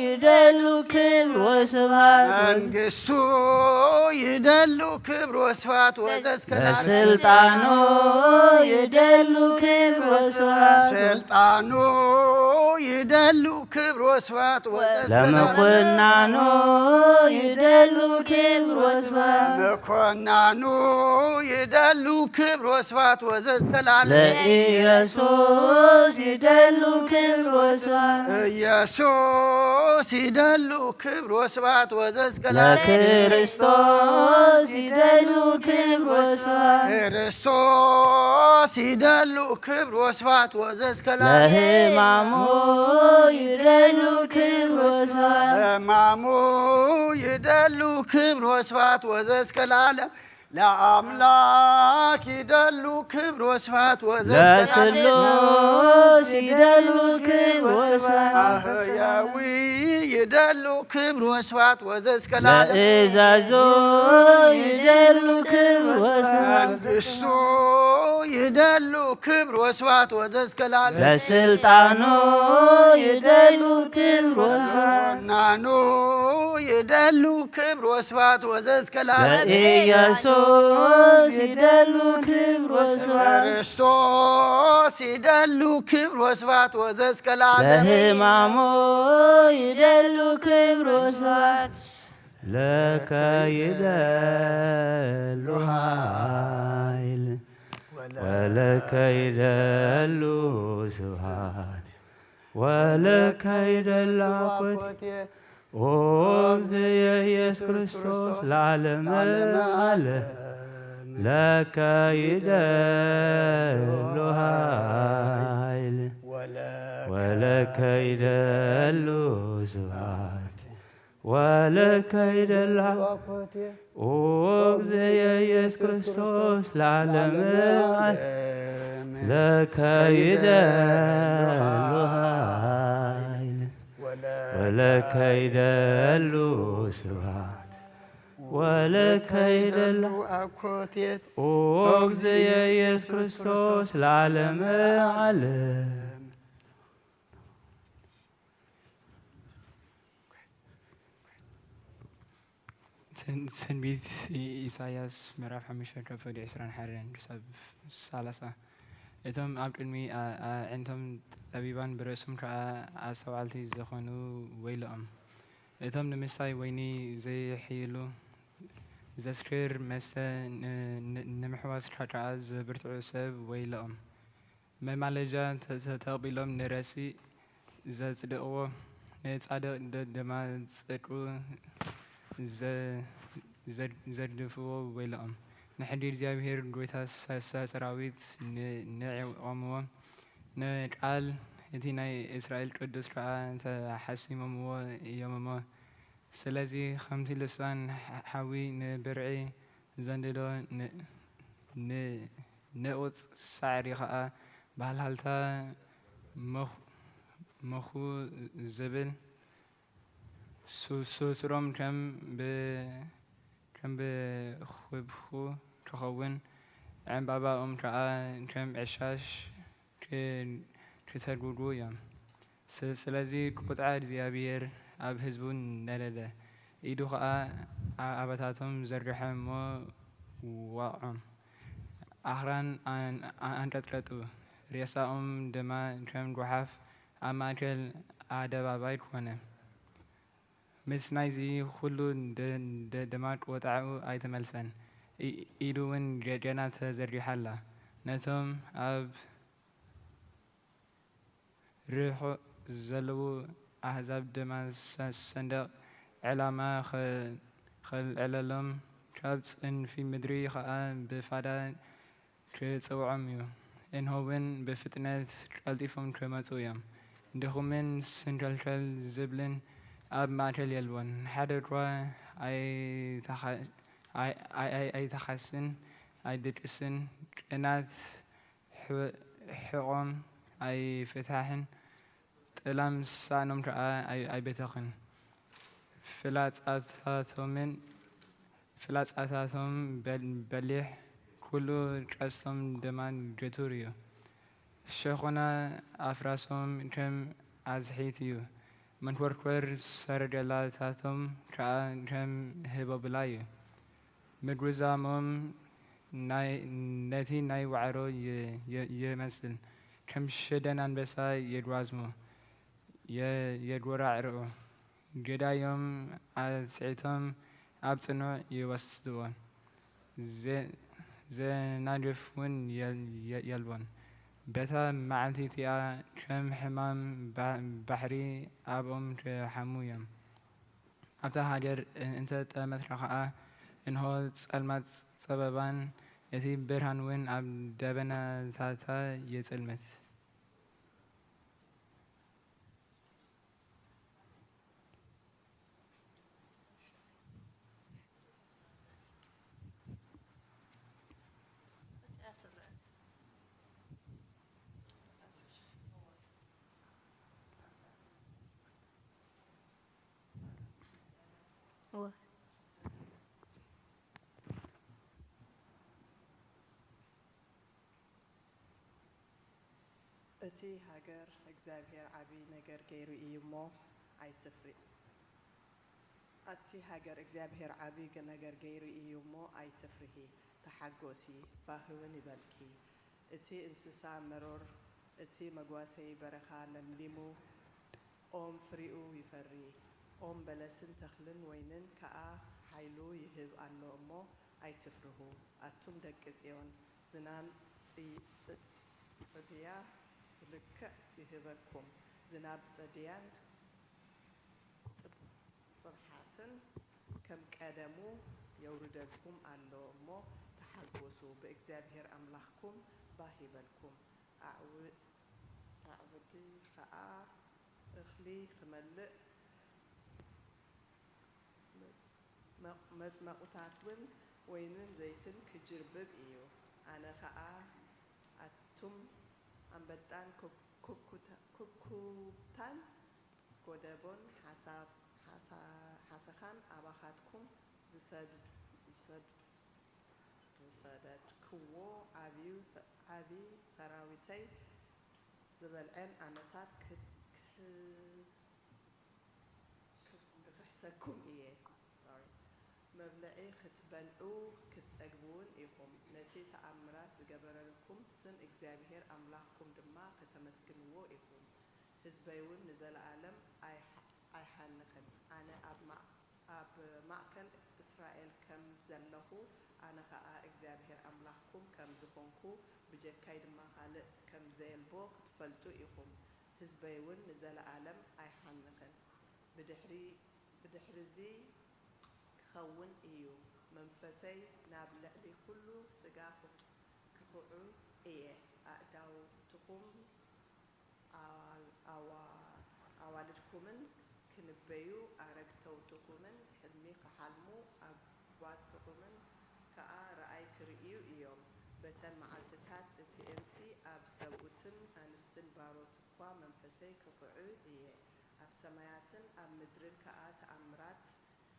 ይደሉ ክብር ወስብሐት መንግስቱ ይደሉ ክብር ወስብሐት ወዘእስከ ለዓለም ለስልጣኑ ይደሉ ክብር ወስብሐት ስልጣኑ ይደሉ ክብር ወስብሐት ወዘእስከ ለዓለም ለመኮናኑ ይደሉ ክብር ወስብሐት መኮናኑ ይደሉ ክብር ወስብሐት ወዘእስከ ለዓለም ለኢየሱስ ይደሉ ክብር ወስብሐት ኢየሱስ ይደሉ ክብር ወስብሐት ወዘእስከ ለዓለም ለክርስቶስ ይደሉ ክብር ወስብሐት ክርስቶስ ይደሉ ክብር ወስብሐት ወዘእስከ ለዓለም ለህማሙ ይደሉ ክብር ወስብሐት ህማሙ ይደሉ ክብር ወስብሐት ወዘእስከ ለዓለም ለአምላክ ይደሉ ክብር ወስብሐት ወዘእስከ ለዓለም ለስሉስ ይደሉ ክብር ወስብሐት ማህየዊ ይደሉ ክብር ወስብሐት ወዘእስከ ለዓለም ለእዛዙ ይደሉ ክብር ወስብሐት መንግስቱ ይደሉ ክብር ወስብሐት ወዘእስከ ለዓለም ለስልጣኑ ይደሉ ክብር ወስብሐት ወናኑ ይደሉ ክብር ወስብሐት ወዘእስከ ለዓለም ለኢየሱስ ይደሉ ክብር ወስብሐት ክርስቶስ ይደሉ ክብር ወስብሐት ወዘእስከ ለዓለም ለህማሙ ይደሉ ክብር ወስብሐት ለከ ይደሉ ኃይል ወለከ ይደሉ ስብሐት ወለከ ይደሉ አኮቴ ኦ እግዝየ ኢየሱስ ክርስቶስ ለዓለመ ዓለም ለከ ይደሉ ኃይል ወለከ ይደሉ ስብሐት ወለከ ይደሉ አኮቴ ኦ እግዝየ ኢየሱስ ክርስቶስ ለዓለመ ዓለም ለከ ይደሉ ኃይል ወለከ ይደሉ ስብሐት ወለከ ይደሉ አኮቴት ኦ እግዝየ ኢየሱስ ክርስቶስ ለዓለመ ዓለም ትንቢት ኢሳያስ ምዕራፍ ሓሙሽተ ካብ ፈሊዕ ዕስራን ሓደን ክሳብ ሰላሳ። እቶም ኣብ ቅድሚ ኣዒንቶም ጠቢባን ብርእሶም ከኣ ኣስተውዓልቲ ዝኾኑ ወይለኦም። እቶም ንምስታይ ወይኒ ዘይሕይሉ ዘስክር መስተ ንምሕዋስ ከኣ ዝብርትዑ ሰብ ወይለኦም። መማለጃ ተ-፣ ተ-፣ ተቐቢሎም ንረሲእ ዘጽድቕዎ፣ ንጻድቕ ደ-፣ ድማ ጽድቁ ዘ-፣ ዘ-፣ ዘርድፍዎ ወይለኦም። ንሕድሪ እግዚኣብሔር ጐይታ ሰ-፣ ሰ-፣ ሰራዊት ን-፣ ንዒቖምዎ፣ ንቃል እቲ ናይ እስራኤል ቅዱስ ከኣ ተሓሲሞምዎ እዮም እሞ። ስለዚ ከምቲ ልሳን ሓ-፣ ሓዊ ንብርዒ ዘንድዶ ን-፣ ን-፣ ንቑጽ ሳዕሪ ኸኣ ብሃልሃልታ መኹ-፣ መኹ ዝብል ሱ-፣ ሱ-፣ ሱሮም ከም ብ-፣ ከም ብኹብኹ ክኸውን፣ ዕምባባኦም ከኣ ከም ዕሻሽ ክ-፣ ክተጉጉ እዮም። ስ-፣ ስለዚ ቁጥዓ እግዚኣብሔር ኣብ ህዝቡ ነደደ፣ ኢዱ ኸኣ ኣ-፣ ኣባታቶም ዘርግሐ እሞ ወቕዖም። ኣኽራን ኣን-፣ ኣንቀጥቀጡ፣ ሬሳኦም ድማ ከም ጓሓፍ ኣብ ማእከል ኣደባባይ ኮነ። ምስ ናይዚ ኹሉ ድ-፣ ድ-፣ ድማ ቁጥዓኡ ኣይተመልሰን፣ ኢ-፣ ኢዱ እውን ገ-፣ ገና ተዘርጊሓ ኣላ። ነቶም ኣብ ርሑቕ ዘለዉ ኣህዛብ ድማ ሰ-፣ ሰንደቕ ዕላማ ኸ-፣ ኸልዕለሎም፣ ካብ ጽንፊ ምድሪ ኸኣ ብፋዳ ክጽውዖም እዩ። እንሆ እውን ብፍጥነት ቀልጢፎም ክመጹ እዮም። ድኹምን ስንከልከል ዝብልን ኣብ ማእከል የልቦን። ሓደ እኳ ኣይተኻ-፣ ኣይ-፣ ኣይ-፣ ኣይ-፣ ኣይተኻስን ኣይድቅስን። ቅናት ሕ-፣ ሕቖም ኣይፍታሕን። ጥላም ሳእኖም ከኣ ኣይ-፣ ኣይበተኽን። ፍላጻታቶምን፣ ፍላጻታቶም በል-፣ በሊሕ፣ ኩሉ ቀስቶም ድማ ግቱር እዩ። ሸኾና ኣፍራሶም ከም ኣዝሒት እዩ። መንኮርኮር ሰረገላታቶም ከኣ ከም ህቦብላ እዩ። ምጉዛሞም ናይ፣ ነቲ ናይ ዋዕሮ ይ-፣ ይ-፣ ይመስል፣ ከም ሽደን ኣንበሳ የጓዝሞ፣ የ-፣ የጉራዕርኦ። ገዳዮም ኣጽዒቶም ኣብ ጽኑዕ ይወስድዎ። ዘ-፣ ዘናግፍ እውን የል-፣ የ-፣ የልቦን። በታ መዓልቲ እቲኣ ከም ሕማም ባ-፣ ባሕሪ ኣብኦም ክሓሙ እዮም። ኣብታ ሃገር እ-፣ እንተ ጠመትካ ኸኣ፣ እንሆ ጸልማት ጸበባን፣ እቲ ብርሃን እውን ኣብ ደበናታታ ይጽልምት። እወ። እቲ ሃገር እግዚኣብሄር ዓቢ ነገር ገይሩ እዩ እሞ ኣይትፍሪ። ኣቲ ሃገር እግዚኣብሄር ዓቢ ገ-፣ ነገር ገይሩ እዩ እሞ ኣይትፍርሂ፣ ተሓጎሲ፣ ባህውን ይበልኪ። እቲ እንስሳ መሮር፣ እቲ መጓሰዪ በረኻ ለምሊሙ ኦም ፍሪኡ ይፈሪ። ኦም በለስን ተኽልን ወይንን ከኣ ሓይሉ ይህብ ኣሎ እሞ ኣይትፍርሁ። ኣቱም ደቂ ጽዮን፣ ዝናም ጽ-፣ ጽ-፣ ጽድያ ብልክዕ ይህበኩም፣ ዝናብ ጸድያን ጽብ-፣ ጽብሓትን ከም ቀደሙ የውርደልኩም ኣሎ እሞ ተሓጎሱ፣ ብእግዚኣብሄር ኣምላኽኩም ባህ ይበልኩም። ኣዕው-፣ ኣዕውዲ ኸኣ እኽሊ ክመልእ፣ መጽ-፣ መጽመቑታትውን ወይንን ዘይትን ክጅርብብ እዩ። ኣነ ኸኣ ኣቱም ኣንበጣን ኩብ-፣ ኩብኩታ-፣ ኩብኩብታን ጎደቦን ሓሳ-፣ ሓሳ-፣ ሓሰኻን ኣባኻትኩም ዝሰድ-፣ ዝሰድ-፣ ዝሰደድክዎ ዓብዩ ሰ-፣ ዓቢ ሰራዊተይ ዝበልዐን ዓመታት ክት-፣ ክህ-፣ ክህ-፣ ክኽሕሰኩም እየ። ሶሪ። መብልዒ ክትበልዑ ክትጸግቡውን ኢኹም። ነቲ ተኣምራት ዝገበረልኩም ስም እግዚኣብሄር ኣምላኽኩም ድማ ከተመስግንዎ ኢኹም። ህዝበይውን ንዘለኣለም ኣይሓ-፣ ኣይሓንኽን። ኣነ ኣብ ማ-፣ ኣብ ማእከል እስራኤል ከም ዘለኹ ኣነ ኸኣ እግዚኣብሄር ኣምላኽኩም ከም ዝኾንኩ፣ ብጀካይ ድማ ኻልእ ከም ዘየልቦ ክትፈልጡ ኢኹም። ህዝበይ እውን ንዘለኣለም ኣይሃንኽን። ብድሕሪ፣ ብድሕርዚ ክኸውን እዩ፣ መንፈሰይ ናብ ልዕሊ ኹሉ ስጋ ክኹዑ እየ፣ ኣእዳውትኹም ኣዋል-፣ ኣዋ-፣ ኣዋልድኩምን ክንበዩ፣ ኣረግተውትኹምን ሕልሚ ክሓልሙ፣ ኣጓዝትኹምን ከኣ ራእይ ክርእዩ እዮም። በተን መዓልትታት እቲኤንሲ ኣብ ሰብኡትን ኣንስትን ባሮት እኳ መንፈሰይ ክኹዑ እየ። ኣብ ሰማያትን ኣብ ምድርን ከኣ ተኣምራት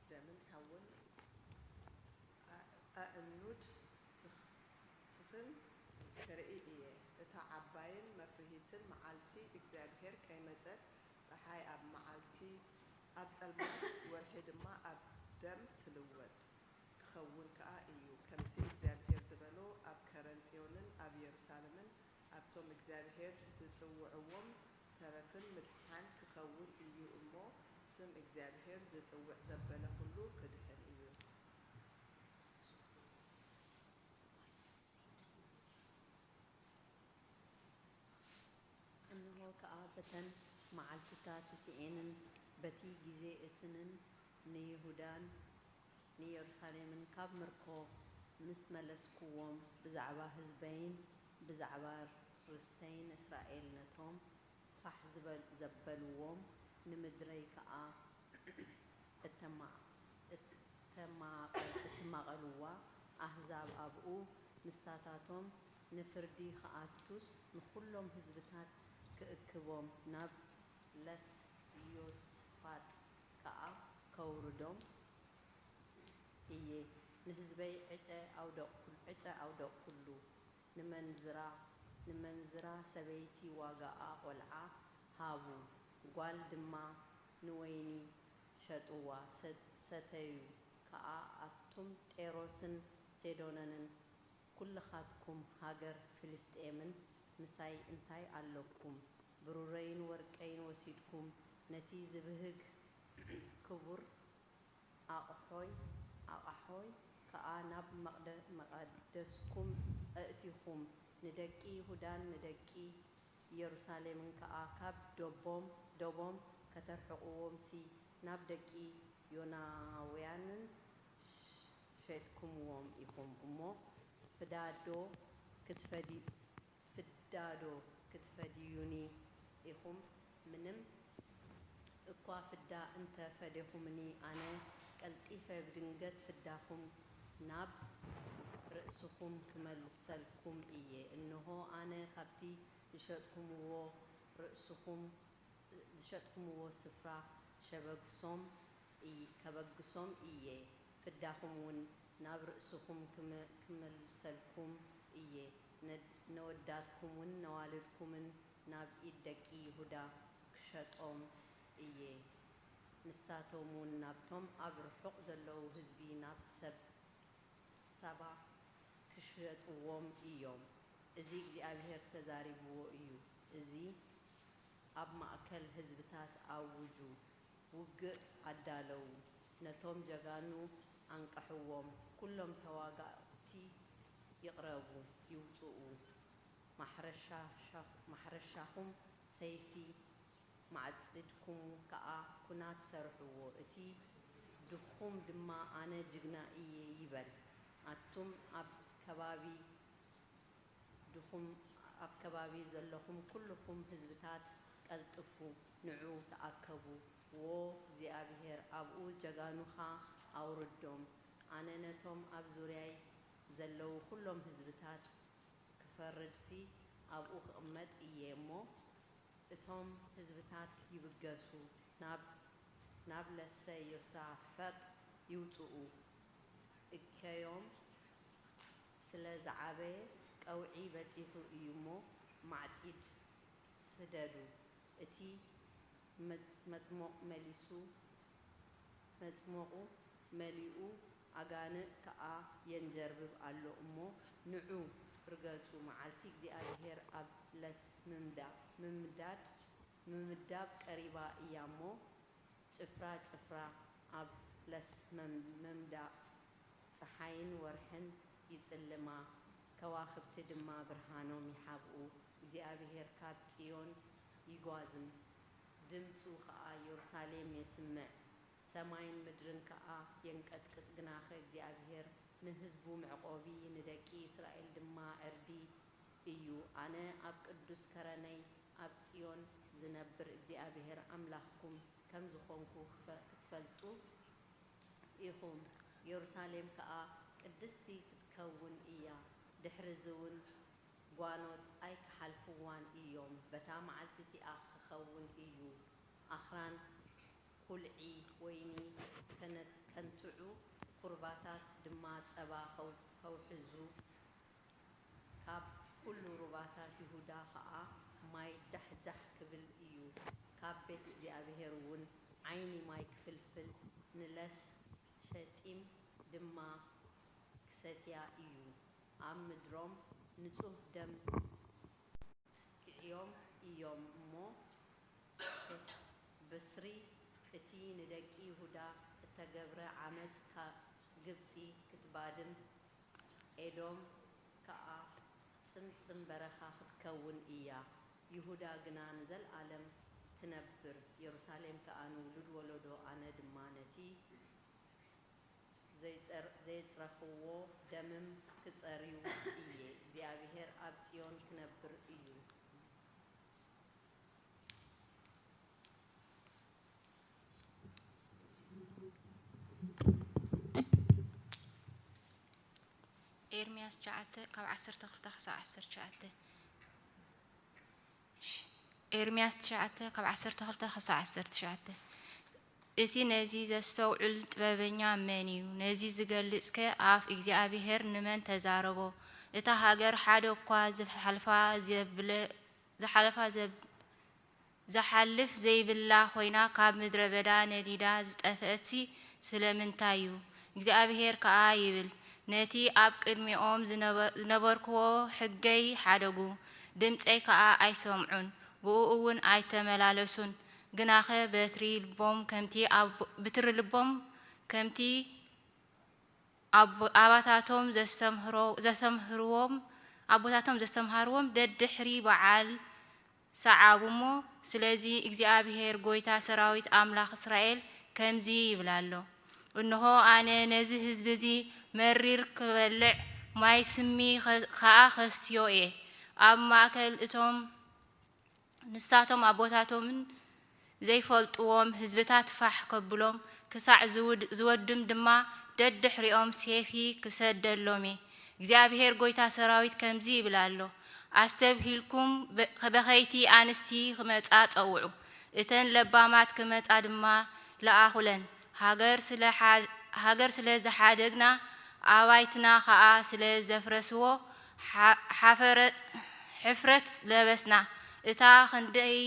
ደምን ሓውን ኣእኑድ ትኽ-፣ ትኽን ክርኢ እየ። እታ ዓባይን መፍርሂትን መዓልቲ እግዚኣብሄር ከይመጸት፣ ጸሓይ ኣብ መዓልቲ ኣብ ጸልማት፣ ወርሒ ድማ ኣብ ደም ትልወጥ ክኸውን ከኣ እዩ። ከምቲ እግዚኣብሄር ዝበሎ፣ ኣብ ከረን ጽዮንን ኣብ የሩሳሌምን ኣብቶም እግዚኣብሄር ዝጽውዕዎም ተረፍን ምድሓን ክኸውን እዩ እሞ፣ ስም እግዚኣብሄር ዝጽውዕ ዘበለ ኹሉ ክድሕን እዩ። እንሆ ከኣ በተን መዓልትታት እቲኤንን በቲ ግዜ እትንን ንይሁዳን ንየሩሳሌምን ካብ ምርኮ ምስ መለስኩዎም፣ ብዛዕባ ህዝበይን ብዛዕባ ርስተይን እስራኤል ነቶም ፋሕ ዝበል-፣ ዘበልዎም፣ ንምድረይ ከኣ እተማ-፣ እተማቐ-፣ እትማቐልዋ ኣህዛብ ኣብኡ ምስታታቶም ንፍርዲ ክኣቱስ፣ ንኹሎም ህዝብታት ክእክቦም፣ ናብ ለስ ዮስፋጥ ከኣ ከውርዶም እየ። ንህዝበይ ዕጨ ኣውደቕኩ-፣ ዕጨ ኣውደቕኩሉ። ንመንዝራ፣ ንመንዝራ ሰበይቲ ዋጋኣ ቈልዓ ሃቡ፣ ጓል ድማ ንወይኒ ሸጥዋ፣ ሰ-፣ ሰተዩ ከኣ። ኣቱም ጤሮስን ሴዶንንን፣ ኵልኻትኩም ሃገር ፍልስጥኤምን ምሳይ እንታይ ኣለኩም? ብሩረይን ወርቀይን ወሲድኩም፣ ነቲ ዝብህግ ክቡር ኣቕሖይ፣ ኣቓሖይ ከኣ ናብ መቕደ-፣ መቐደስኩም ኣእቲኹም፣ ንደቂ ይሁዳን ንደቂ ኢየሩሳሌምን ከኣ ካብ ደቦም፣ ደቦም ከተርሕቕዎምሲ፣ ናብ ደቂ ዮናውያንን ሸጥኩምዎም ኢኹም እሞ፣ ፍዳዶ ክትፈዲ-፣ ፍዳዶ ክትፈድዩኒ ኢኹም? ምንም እኳ ፍዳ እንተ ፈዴኹምኒ፣ ኣነ ቀልጢፈ ብድንገት ፍዳኹም ናብ ርእስኹም ክመልሰልኩም እየ። እንሆ፣ ኣነ ካብቲ ዝሸጥኩምዎ ርእስኹም ዝሸጥኩምዎ ስፍራ ሸበግሶም እይ-፣ ከበግሶም እየ፣ ፍዳኹም እውን ናብ ርእስኹም ክመ-፣ ክመልሰልኩም እየ፣ ነ-፣ ነወዳትኩምን ነዋልድኩምን ናብ ኢድ ደቂ ይሁዳ ክሸጦም እየ፣ ንሳቶም እውን ናብቶም ኣብ ርሑቕ ዘለዉ ህዝቢ፣ ናብ ሰብ ሳባ ክሸጥዎም እዮም። እዚ እግዚኣብሄር ተዛሪብዎ እዩ። እዚ ኣብ ማእከል ህዝብታት ኣውጁ፣ ውግእ ኣዳለዉ፣ ነቶም ጀጋኑ ኣንቅሕዎም፣ ኩሎም ተዋጋእቲ ይቕረቡ፣ ይውጽኡ፣ ማሕረሻ-፣ ማሕረሻኹም ሰይፊ፣ ማዕጺድኩም ከኣ ኲናት ሰርሕዎ። እቲ ድኹም ድማ ኣነ ጅግና እየ ይበል። ኣቱም ኣብ ከባቢ ድኹም፣ ኣብ ከባቢ ዘለኹም ኩልኹም ህዝብታት ቀልጥፉ፣ ንዑ ተኣከቡ። ዎ እግዚኣብሄር ኣብኡ ጀጋኑኻ ኣውርዶም። ኣነ ነቶም ኣብ ዙርያይ ዘለዉ ኩሎም ህዝብታት ክፈርድሲ ኣብኡ ክቕመጥ እየ እሞ፣ እቶም ህዝብታት ይብገሱ፣ ናብ፣ ናብ ለሰ ዮሳፈጥ ይውጽኡ። እከዮም ስለ ዝዓበየ፣ ቀውዒ በጺሑ እዩ እሞ፣ ማዕጺድ ስደዱ። እቲ መጽ-፣ መጽሞቕ መሊሱ፣ መጽሞቑ መሊኡ፣ ኣጋንእ ከኣ የንጀርብብ ኣሎ እሞ፣ ንዑ ርገጹ፣ መዓልቲ እግዚኣብሄር ኣብ ለስ ምምዳ-፣ ምምዳድ፣ ምምዳብ ቀሪባ እያ እሞ፣ ጭፍራ ጭፍራ ኣብ ለስ መም-፣ መምዳ-፣ ጸሓይን ወርሕን ይጽልማ፣ ከዋኽብቲ ድማ ብርሃኖም ይሓብኡ። እግዚኣብሄር ካብ ጽዮን ይጓዝም፣ ድምጹ ኸኣ የሩሳሌም የስምዕ። ሰማይን ምድርን ከኣ የንቀጥቅጥ። ግናኸ እግዚኣብሄር ንህዝቡ መዕቆቢ፣ ንደቂ እስራኤል ድማ ዕርዲ እዩ። ኣነ ኣብ ቅዱስ ከረነይ ኣብ ጽዮን ዝነብር እግዚኣብሄር ኣምላኽኩም ከም ዝኾንኩ ክፈ-፣ ክትፈልጡ ኢኹም። የሩሳሌም ከኣ ቅድስቲ ክትከውን እያ። ድሕርዚ እውን ጓኖት ኣይክሓልፍዋን እዮም። በታ መዓልቲ እቲኣ ክኸውን እዩ። ኣኽራን ኲልዒ ወይኒ ከነ-፣ ከንትዑ፣ ኩርባታት ድማ ጸባ ከው-፣ ከውሕዙ፣ ካብ ኩሉ ሩባታት ይሁዳ ኸኣ ማይ ጃሕጃሕ ክብል እዩ። ካብ ቤት እግዚኣብሄር እውን ዓይኒ ማይ ክፍልፍል፣ ንለስ ሸጢም ድማ ክሰትያ እዩ። ኣብ ምድሮም ንጹህ ደም ክዕዮም እዮም እሞ፣ ብስሪ እቲ ንደቂ ይሁዳ እተገብረ ዓመጽ፣ ካብ ግብጺ ክትባድም፣ ኤዶም ከኣ ጽምጽም በረኻ ክትከውን እያ። ይሁዳ ግና ንዘለኣለም ትነብር፣ የሩሳሌም ከኣ ንውሉድ ወለዶ። ኣነ ድማ ነቲ ዘይጸር-፣ ዘየጽረኽዎ ደምም ክጸርዩ እየ። እግዚኣብሄር ኣብ ጽዮን ክነብር እዩ። ኤርምያስ ትሽዓተ ካብ ዓሰርተ ክልተ ክሳብ ዓሰርተ ትሽዓተ። ኤርምያስ ትሽዓተ ካብ ዓሰርተ ክልተ ክሳብ ዓሰርተ ትሽዓተ። እቲ ነዚ ዘስተውዕል ጥበበኛ መን እዩ? ነዚ ዝገልጽከ ኣፍ እግዚኣብሄር ንመን ተዛረቦ? እታ ሃገር ሓደ እኳ ዝሓልፋ ዘብለ-፣ ዝሓልፋ ዘብ-፣ ዝሓልፍ ዘይብላ ኮይና፣ ካብ ምድረ በዳ ነዲዳ ዝጠፍአትሲ ስለምንታይ እዩ? እግዚኣብሄር ከኣ ይብል፣ ነቲ ኣብ ቅድሚኦም ዝነበ-፣ ዝነበርክዎ ሕገይ ሓደጉ፣ ድምፀይ ከኣ ኣይሰምዑን፣ ብኡ እውን ኣይተመላለሱን። ግናኸ በትሪ ልቦም ከምቲ ኣብ-፣ ብትሪ ልቦም ከምቲ ኣቦ-፣ ኣባታቶም ዘስተምህሮ-፣ ዘስተምህርዎም፣ ኣቦታቶም ዘስተምሃርዎም ደድሕሪ በዓል ሰዓቡ እሞ። ስለዚ እግዚኣብሄር ጐይታ ሰራዊት ኣምላኽ እስራኤል ከምዚ ይብል ኣሎ፣ እንሆ፣ ኣነ ነዚ ህዝቢ እዚ መሪር ክበልዕ ማይ ስሚ ኸ-፣ ኸኣ ከስትዮ እየ። ኣብ ማእከል እቶም ንሳቶም ኣቦታቶምን ዘይፈልጥዎም ህዝብታት ፋሕ ከብሎም፣ ክሳዕ ዝውድ-፣ ዝወድም ድማ ደድሕሪኦም ሴፊ ክሰደሎም እየ። እግዚኣብሄር ጐይታ ሰራዊት ከምዚ ይብል ኣሎ፣ ኣስተብሂልኩም በ-፣ በኸይቲ ኣንስቲ ክመጻ ጸውዑ፣ እተን ለባማት ክመጻ ድማ ለኣኹለን። ሃገር ስለ ሓ-፣ ሃገር ስለ ዝሓደግና፣ ኣባይትና ኸኣ ስለ ዘፍረስዎ፣ ሓ-፣ ሓፈረ-፣ ሕፍረት ለበስና። እታ ክንደይ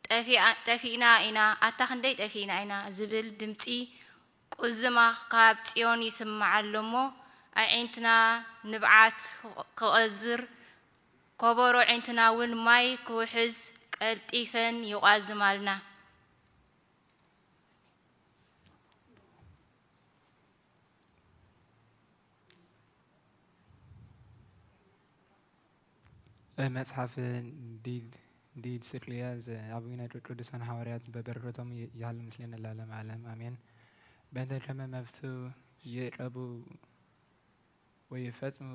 ጠፊኣ-፣ ጠፊእና ኢና፣ ኣታ ክንደይ ጠፊእና ኢና ዝብል ድምጺ ቁዝማ ካብ ጽዮን ይስማዕ ኣሎ እሞ፣ ኣዒንትና ንብዓት ክቐዝር፣ ከበሮ ኣዒንትና እውን ማይ ክውሕዝ ቀልጢፈን ይቋዝማልና። መጽሓፍ ዲድ፣ ዲድ ስቅልያ ዘ-፣ ኣቡነ ቅዱሳን ሐዋርያት በበረከቶም ይ-፣ ይሃሉ ምስሌነ ለዓለመ ዓለም፣ ኣሜን። በእንተ ከመ መፍትው ይዕቀቡ ወይፈጽሙ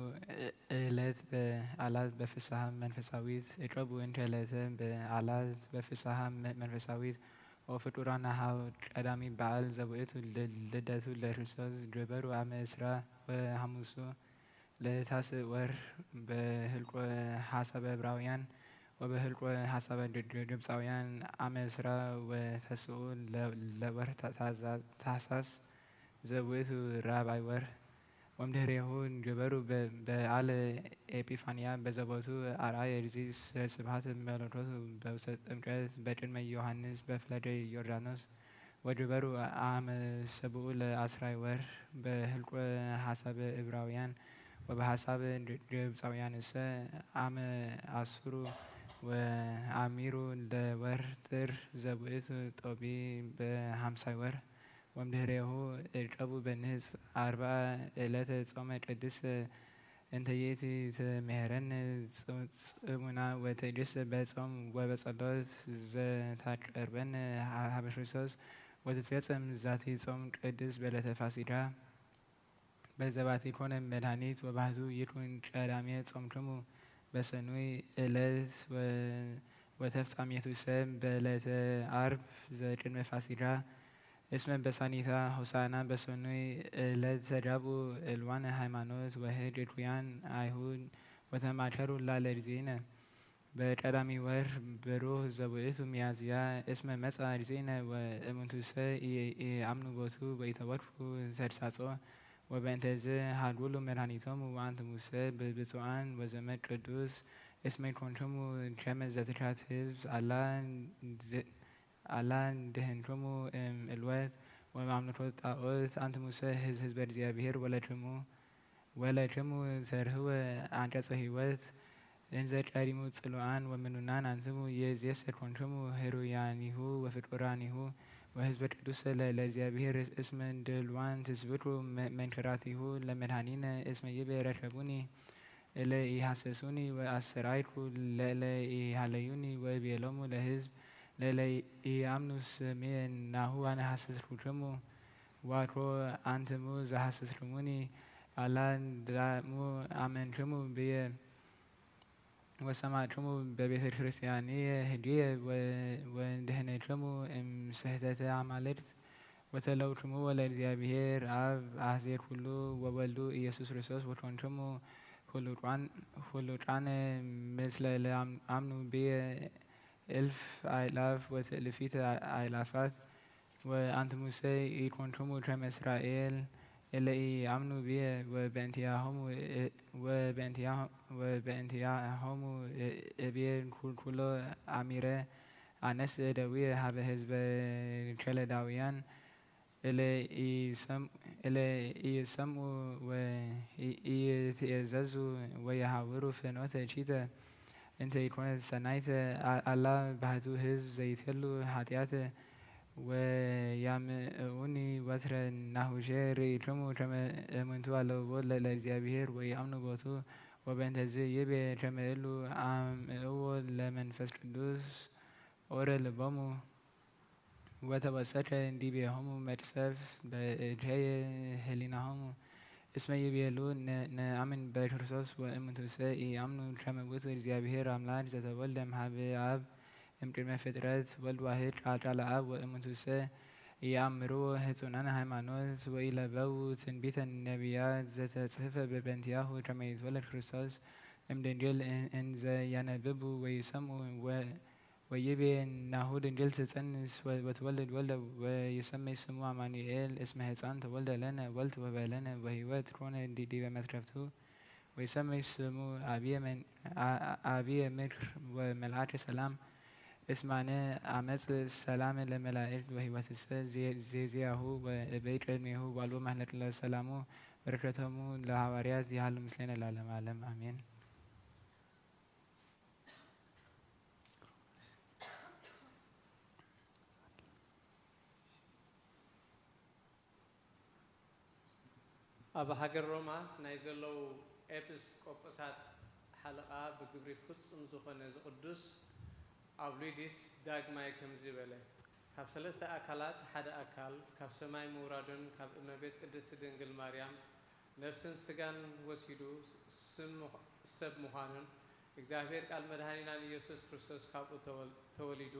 ዕለት በዓላት በፍስሐ መንፈሳዊት። ዕቀቡ እንተ ዕለተ በዓላት በፍስሐ መ-፣ መንፈሳዊት። ወፍጡራን ሀብ ቀዳሚ በዓል ዘውእቱ ል-፣ ልደቱ ለክርስቶስ ግበሩ አመ እስራ ወሐሙሱ ለታስዕ ወር በህልቆ ሐሳበ ዕብራውያን ወበህልቆ ሐሳበ ግ-፣ ግ-፣ ግብጻውያን አመ እስራ ወተስዑ ለ-፣ ለወር ታ-፣ ታዛ-፣ ታህሳስ ዘውእቱ ራብዓይ ወር። ወምድህሬሁ ግበሩ በ-፣ በዓለ ኤጲፋንያ በዘቦቱ አርአየ እግዚእ ስብሐት መለኮቱ በውስተ ጥምቀት በቅድመ ዮሐንስ በፍለገ ዮርዳኖስ። ወግበሩ አመ ሰብኡ ለዐስራይ ወር በህልቆ ሐሳበ ዕብራውያን ወበሐሳበ ግ-፣ ግብጻውያንሰ አመ አስሩ ወአሚሩ ለወር ጥር ዘውእቱ ጦቢ በሐምሳይ ወር። ወምድህሬሁ እርቀቡ በንጽ። አርባ ዕለተ ጾመ ቅድስ እንተ ይእቲ ትምህረን ጽ-፣ ጽሙና ወትዕግስት በጾም ወበጸሎት ዘታቀርበን ሀበ ክርስቶስ ወትትፌጸም ዛቲ ጾም ቅድስ በዕለተ ፋሲጋ። በዘባቲ ኮነ መድኃኒት ወባህቱ ይኩን ቀዳሜ ጾምክሙ በሰኑይ ዕለት ወ-፣ ወተፍጻሜቱ ሰብ በዕለተ አርብ ዘቅድመ ፋሲጋ። እስመ በሳኒታ ሆሳዕና በሰኑይ ዕለት ተጋብኡ እልዋነ ሃይማኖት ወህግ እኩያን አይሁድ ወተማከሩ ላለ ጊዜነ። በቀዳሚ ወር ብሩህ ዘውእቱ ሚያዝያ እስመ መጻ ጊዜነ ወእሙንቱሰ ኢአምኑ ቦቱ ወኢተወክፉ ተግሳጾ። ወበእንተዝ ሃጉሉ መድኃኒቶሙ ወአንትሙሰ ብብፁዓን ወዘመድ ቅዱስ እስመ ኮንክሙ ከመ ዘትካት ህዝብ አላ ድ-፣ አላ ድህንክሙ እም እልወት ወማምልኮት ጣዖት። አንትሙሰ ህዝ-፣ ህዝበ እግዚአብሔር ወለክሙ ወለክሙ ተርህወ አንቀጸ ሕይወት እንዘ ቀዲሙ ጽሉዓን ወምኑናን አንትሙ። የእዜሰ ኮንክሙ ህሩያኒሁ ወፍቁራኒሁ ወህዝበ ቅዱስ ለ-፣ ለእግዚአብሔር እስመ ድልዋን ትስብኩ መ-፣ መንክራቲሁ ለመድኃኒነ እስመ ይቤ ረከቡኒ እለ ኢሐሰሱኒ ወአስተርአይኩ ለእለ ኢሃለዩኒ ወእቤሎሙ ለህዝብ ለእለ ኢአምኑ ስሜ ናሁ አነ ሐሰስኩክሙ። ዋኮ አንትሙ ዘሐሰስክሙኒ አላ ዳእሙ አመንክሙ ብየ ወሰማዕክሙ በቤተ ክርስቲያንየ ህግየ ወ-፣ ወድህነክሙ እም ስሕተተ አማልክት ወተለውክሙ ወለእግዚአብሔር አብ አሕዜ ኩሉ ወወልዱ ኢየሱስ ክርስቶስ ወኮንክሙ ሁሉቃን፣ ሁሉቃን ምስለ ለአም-፣ አምኑ ብየ እልፍ አእላፍ ወትእልፊት አእላፋት። ወአንትሙሰ ኢኮንክሙ ከመ እስራኤል እለ ኢአምኑ ብየ ወበእንቲአሆሙ እ-፣ ወበእንቲአ-፣ ወበእንቲአሆሙ እ-፣ እብየ ኩ-፣ ኩሎ አሚረ አነስ እደውየ ሀበ ህዝበ ከለዳውያን እለ ኢሰም-፣ እለ ኢሰምኡ ወ-፣ ኢ-፣ ኢትእዘዙ ወየሃውሩ ፍኖተ ቺተ። እንተ ኢኮነት ሰናይተ አ-፣ አላ ባህቱ ህዝብ ዘይትሉ ኃጢአት ወያምእኡኒ ወትረ ናሁሼ ርኢክሙ ከመ እምንቱ አለውዎ ለ-፣ ለእግዚአብሔር ወይአምኑ ቦቱ። ወበእንተዝ ይቤ ከመ እሉ አምእዎ ለመንፈስ ቅዱስ ኦረ ልቦሙ። ወተወሰከ እንዲቤሆሙ መቅሰፍ በእድሄየ ህሊናሆሙ። እስመ ይቤሉ ነ-፣ ነአምን በክርስቶስ ወእምንቱሰ ኢአምኑ ከመ ውእቱ እግዚአብሔር አምላክ ዘተወልደ እምሃበ አብ እምቅድመ ፍጥረት ወልድ ዋህድ ቃል ቃለ አብ ወእምንቱሰ ኢአምርዎ ህጹናን ሃይማኖት ወኢለበው ትንቢተ ነቢያት ዘተጽሕፈ በበንቲያሁ ከመ ይትወለድ ክርስቶስ እምድንግል እን-፣ እንዘ ያነብቡ ወይሰምዑ ወ-፣ ወይቤ ናሁ ድንግል ትጸንስ ወ-፣ ወትወልድ ወልደ ወይሰመይ ስሙ አማኑኤል እስመ ሕፃን ተወልደ ለነ ወልድ ወበለነ ወሕይወት ኮነ ዲ-፣ ዲበ መትከፍቱ። ወይሰመይ ስሙ አብየ መን-፣ አ-፣ አ-፣ አብየ ምክር ወመልአከ ሰላም። እስማነ አመጽ ሰላም ለመላእክት ወሕይወትሰ ዜ-፣ ዜዜያሁ ወእበይ ቅድሜሁ ዋልቦ ማህለቅ ለሰላሙ። በረከቶሙ ለሐዋርያት ይሃሉ ምስሌነ ለዓለመ ዓለም አሜን። ኣብ ሃገር ሮማ ናይ ዘለዉ ኤጲስቆጶሳት ሓለቓ ብግብሪ ፍጹም ዝኾነ ዝቕዱስ ኣውሊዲስ ዳግማይ ከምዚ በለ፣ ካብ ሰለስተ ኣካላት ሓደ ኣካል ካብ ሰማይ ምውራዱን ካብ እመቤት ቅድስቲ ድንግል ማርያም ነፍስን ስጋን ወሲዱ ስም-፣ ሰብ ምዃኑን እግዚኣብሔር ቃል መድኃኒናን ኢየሱስ ክርስቶስ ካብኡ ተወል-፣ ተወሊዱ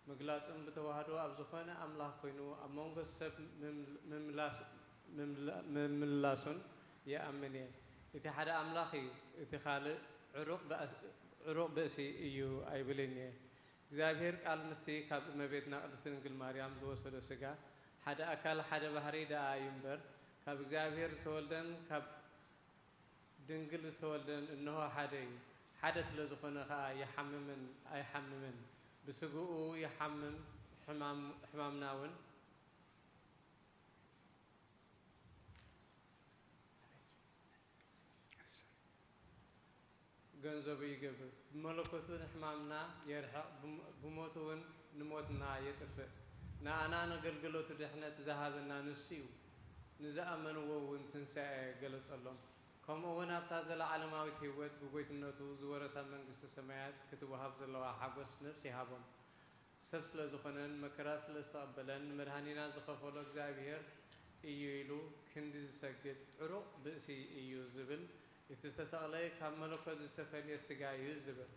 ምግላጹን ብተዋህዶ ኣብ ዝኾነ ኣምላኽ ኮይኑ ኣብ መንጎ ሰብ ምም-፣ ምምላስ-፣ ምምላ-፣ ምምላሱን ይኣምን እየ። እቲ ሓደ ኣምላኽ እዩ፣ እቲ ካልእ ዕሩቕ ብኣስ-፣ ዕሩቕ ብእሲ እዩ ኣይብልን እየ። እግዚኣብሔር ቃል ምስቲ ካብ እመቤትና ቅድስት ድንግል ማርያም ዝወሰዶ ሥጋ ሓደ ኣካል ሓደ ባህርይ ደኣ እዩ እምበር፣ ካብ እግዚኣብሔር ዝተወልደን ካብ ድንግል ዝተወልደን እንሆ ሓደ እዩ። ሓደ ስለ ዝኾነ ኸኣ ይሓምምን ኣይሓምምን። ብሥግኡ ይሓምም፣ ሕማም-፣ ሕማምና እውን ገንዘቡ ይገብር። ብመለኮቱ ንሕማምና የርሕቕ፣ ብሞ-፣ ብሞቱ እውን ንሞትና የጥፍእ። ንኣና ነገልግሎቱ ድሕነት ዝሃበና ንሱ እዩ። ንዝኣመንዎ እውን ትንሳኤ ገለጸሎም። ከምኡ እውን ኣብታ ዘለዓለማዊት ህይወት ብጎይትነቱ ዝወረሳ መንግስተ ሰማያት ክትወሃብ ዘለዋ ሓጎስ ነፍሲ ይሃቦም። ሰብ ስለ ዝኾነን መከራ ስለ ዝተቐበለን ንመድኃኒና ዝኸፈሎ እግዚኣብሔር እዩ ኢሉ ክንዲ ዝሰግድ ዕሩቕ ብእሲ እዩ ዝብል፣ እቲ ዝተሰቕለ ካብ መለኮት ዝተፈልየ ስጋ እዩ ዝብል፣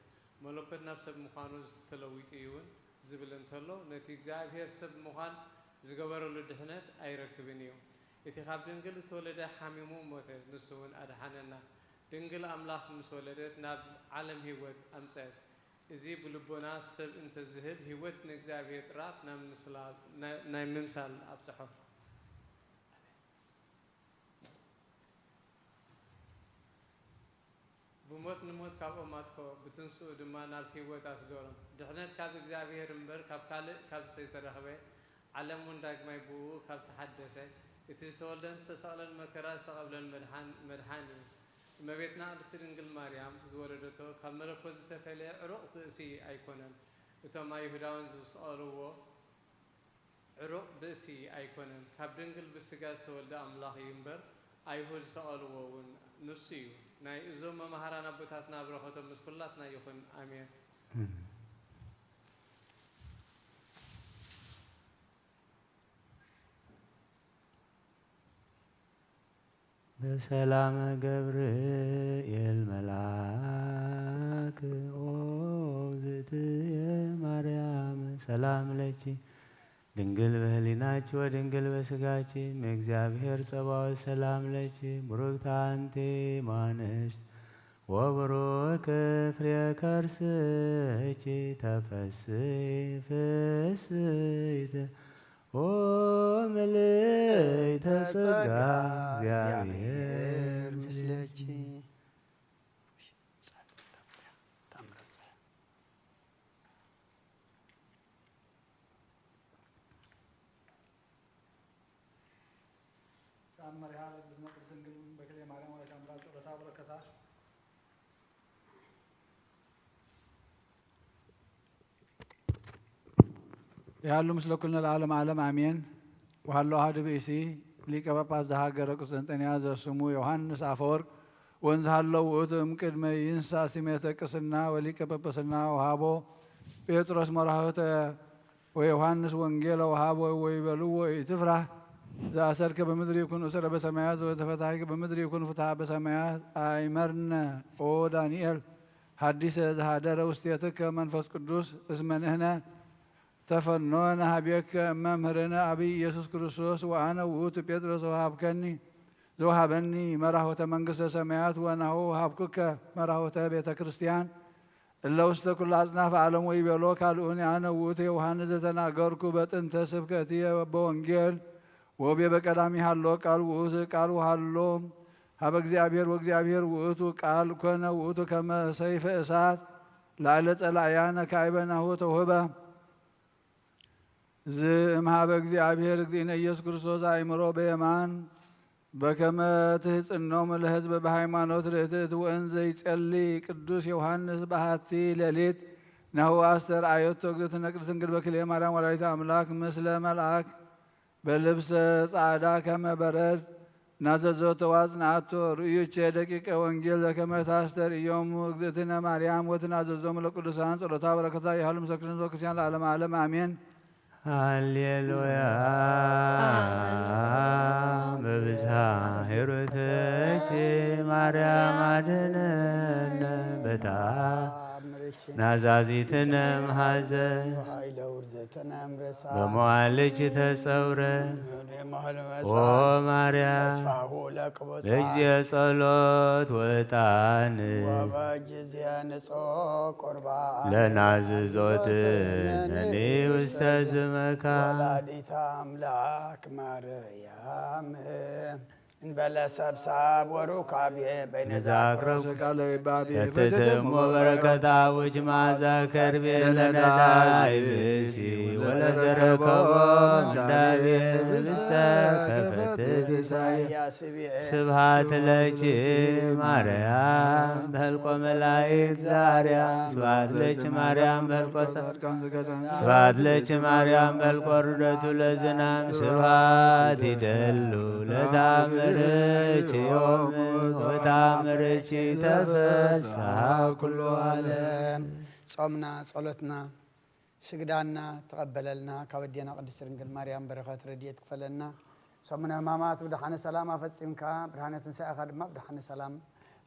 መለኮት ናብ ሰብ ምዃኑ ተለዊጡ እዩ እውን ዝብል እንተሎ፣ ነቲ እግዚኣብሔር ሰብ ምዃን ዝገበረሉ ድሕነት ኣይረክብን እዩ። እቲ ካብ ድንግል ዝተወለደ ሓሚሙ ሞተ፣ ንሱ እውን ኣድሓነና። ድንግል ኣምላኽ ምስ ወለደት ናብ ዓለም ህይወት ኣምጸት። እዚ ብልቦና ሰብ እንተዝህብ ህይወት ንእግዚኣብሔር ጥራፍ ናብ ምስላ-፣ ናይ፣ ናይ ምምሳል ኣብጽሖ። ብሞት ንሞት ካብኦም ኣጥፍኦ፣ ብትንስኡ ድማ ናብ ህይወት ኣስገሮም። ድሕነት ካብ እግዚኣብሔር እምበር ካብ ካልእ ካብ ዘይተረኽበ፣ ዓለም እውን ዳግማይ ብእኡ ካብ ተሓደሰ፣ እቲ ዝተወልደን ዝተሰቕለን መከራ ዝተቐብለን መድሓን፣ መድሓን እዩ። እመቤትና ቅድስቲ ድንግል ማርያም ዝወለደቶ ካብ መለኮት ዝተፈልየ ዕሩቕ ብእሲ ኣይኮነን። እቶም ኣይሁዳውያን ዝሰቐልዎ ዕሩቕ ብእሲ ኣይኮነን፣ ካብ ድንግል ብስጋ ዝተወልደ ኣምላኽ እዩ እምበር፣ ኣይሁድ ዝሰቐልዎ እውን ንሱ እዩ። ናይ እዞም መማህራን ኣቦታትና በረኸቶም ምስ ኩላትና ይኹን። ኣሜን። በሰላመ ገብርኤል መልአክ ኦ እግዝእትየ ማርያም ሰላም ለኪ ድንግል በህሊናኪ ወድንግል በስጋኪ እምእግዚአብሔር ጸባኦት ሰላም ለኪ ብሩክት አንቲ እም አንስት ወብሩክ ፍሬ ከርስኪ ተፈስሒ ፍስሕት ኦ ምልእተ ጸጋ እግዚአብሔር ምስለኪ። ተኣምር ኣብጽሐ። ተኣምር ይሃብ። ብዝነ ቅድስት ድንግል በክልኤ ማርያም ወላዲተ ኣምላክ ጸሎታ በረከታ ይሃሉ ምስለ ኩልነ ለዓለመ ዓለም ኣሜን። ወሃሎ ኣሐዱ ብእሲ ሊቀ ጳጳስ ዘሃገረ ቁስጥንጥንያ ዘስሙ ዮሐንስ አፈወርቅ ወንዝ ሃሎ ውእቱ እምቅድመ ይንሳ ስሜተ ቅስና ወሊቀ ጳጳስና ወሃቦ ጴጥሮስ መራህተ ወዮሐንስ ወንጌለ ወሃቦ ወይበልዎ ኢትፍራህ ዘአሰርከ በምድር ይኩን እሰረ በሰማያት ዘወተፈታሂከ በምድር ይኩን ፍትሐ በሰማያት። አይመርነ ኦ ዳንኤል ሐዲሰ ዘሃደረ ውስቴትከ መንፈስ ቅዱስ እስመ ንሕነ ተፈኖ ነሃቤከ እመ ምህርነ አብይ ኢየሱስ ክርስቶስ ወአነ ውእቱ ጴጥሮስ ዘውሃብከኒ ዘውሃበኒ መራሆተ መንግስተ ሰማያት ወናሁ ወሃብኩከ መራሆተ ቤተ ክርስቲያን። እለ ውስተ ኩሉ አጽናፈ ዓለም ወይቤሎ ካልኡኒ አነ ውእቱ ዮሐንስ ዘተናገርኩ በጥንተ ስብከትየ በወንጌል ወቤ በቀዳሚ ሃሎ ቃል ውእቱ ቃል ወሃሎ ሀበ እግዚአብሔር ወእግዚአብሔር ውእቱ ቃል ኮነ ውእቱ ከመ ሰይፈ እሳት ላዕለ ጸላእያነ ካይበ ናሁ ተውህበ። ዝእምሃበ እግዚኣብሔር እግዚእነ ኢየሱስ ክርስቶስ ኣእምሮ በየማን በከመ ትህጽኖሙ ለሕዝብ በሃይማኖት ርትዕት ወእን ዘይጸሊ ቅዱስ ዮሐንስ በሃቲ ሌሊት ናሁ ኣስተርኣየቶ እግዝእትነ ቅድስት ድንግል በክልኤ ማርያም ወላዲተ ኣምላክ ምስለ መልኣክ በልብሰ ጻዕዳ ከመ በረድ ናዘዞ ተዋጽንኣቶ ርእዩቼ ደቂቀ ወንጌል ዘከመ ታስተርእዮሙ እግዝእትነ ማርያም ወትናዘዞሙ ለቅዱሳን ጸሎታ በረከታ ይሃሉ ምስለ ኩልነ ህዝበ ክርስቲያን ለዓለመ ዓለም ኣሜን። ሃሌሉያ። በብዝሃ ሄሮተኪ ማርያም አድነነ በታ ናዛዚትነ እምሐዘን ኃይለ ውርዘትነ እምረሳ በመዋልኪ ተጸውረ። እምኔ ማህል ኦ መሳ ማርያም ተስፋሁ ለቅቦታ በጊዜ ጸሎት ወዕጣን ወበጊዜ ንጾ ቁርባን ለናዝዞት ነኒ ውስተ ዝመካ ወላዲተ አምላክ ማርያም እንበለ ሰብሳብ ወሩካቤ በይነ ነዛ ኣቅረብ ቃለ ይባቤ ሰትትሞ በረከታ ውጅ ማዛ ከርቤ ለነዳይ ብእሲ ወለዘረከቦ እንዳቤ ህብስተ ከፈትት ኢሳያስ ስብሐት ለኪ ማርያም በህልቆ መላእክት ዛርያ ስብሐት ለኪ ማርያም በህልቆ ስብሐት ለኪ ማርያም በልቆ ርደቱ ለዝናም ስብሐት ይደሉ ለታምርኪ ዮም ወታምርኪ ተፈስሐ ኩሉ ዓለም። ጾምና ጸሎትና ስግዳና ተቐበለልና። ካብ ኣዴና ቅድስት ድንግል ማርያም በረኸት ረድኤት ክፈለና። ሰሙነ ሕማማት ብደሓነ ሰላም ኣፈጺምካ ብርሃነ ትንሳኤኻ ድማ ብደሓነ ሰላም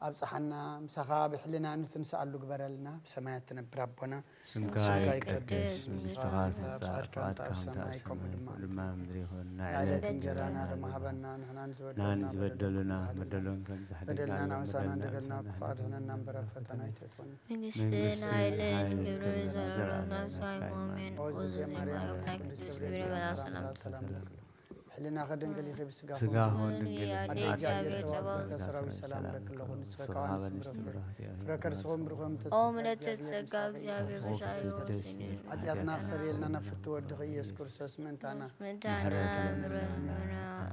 ኣብጽሓና። ምሳኻ ብሕልና ንትንስኣሉ ግበረልና። ብሰማያት ትነብር ኣቦና ስምካ ይቀደስ፣ መንግስትኻ ትምጻእ፣ ፍቓድካ ኣብ ሰማይ ከምኡ ድማ ምድሪ ይኹን። ናይ ዕለት እንጀራና ድማ ሃበና። ንሕና ንዝበደሉና በደልና ንዝበደሉና በደልና ናውሳና እንደገልና ክፉ ኣድሕነና እምበር ኣብ ፈተና ኣይተእትወና። መንግስትን ሓይልን ክብርን ዘለዓለምና ስጋይ ሞሜን ኦዝዜ ማርያም ቅዱስ ገብርኤል በላ ሰላም ሰላም ሕልና ከደንገል ይኸብ ስጋ ስጋ ሆን ድንግል ኣደ እግዚኣብሔር ተባወተ ሰራዊት ሰላም ለክለኹ ንስኸ ከዋን ስምረቱ ፍረ ከርስኹም ብርኹም ኦ ምለት ጸጋ እግዚኣብሔር ብዛይ ወስኒ ኃጢአትና ክሰርየልና ናብ ፍትወ ወድኸ ኢየሱስ ክርስቶስ ምእንታና ምእንታና ምረና።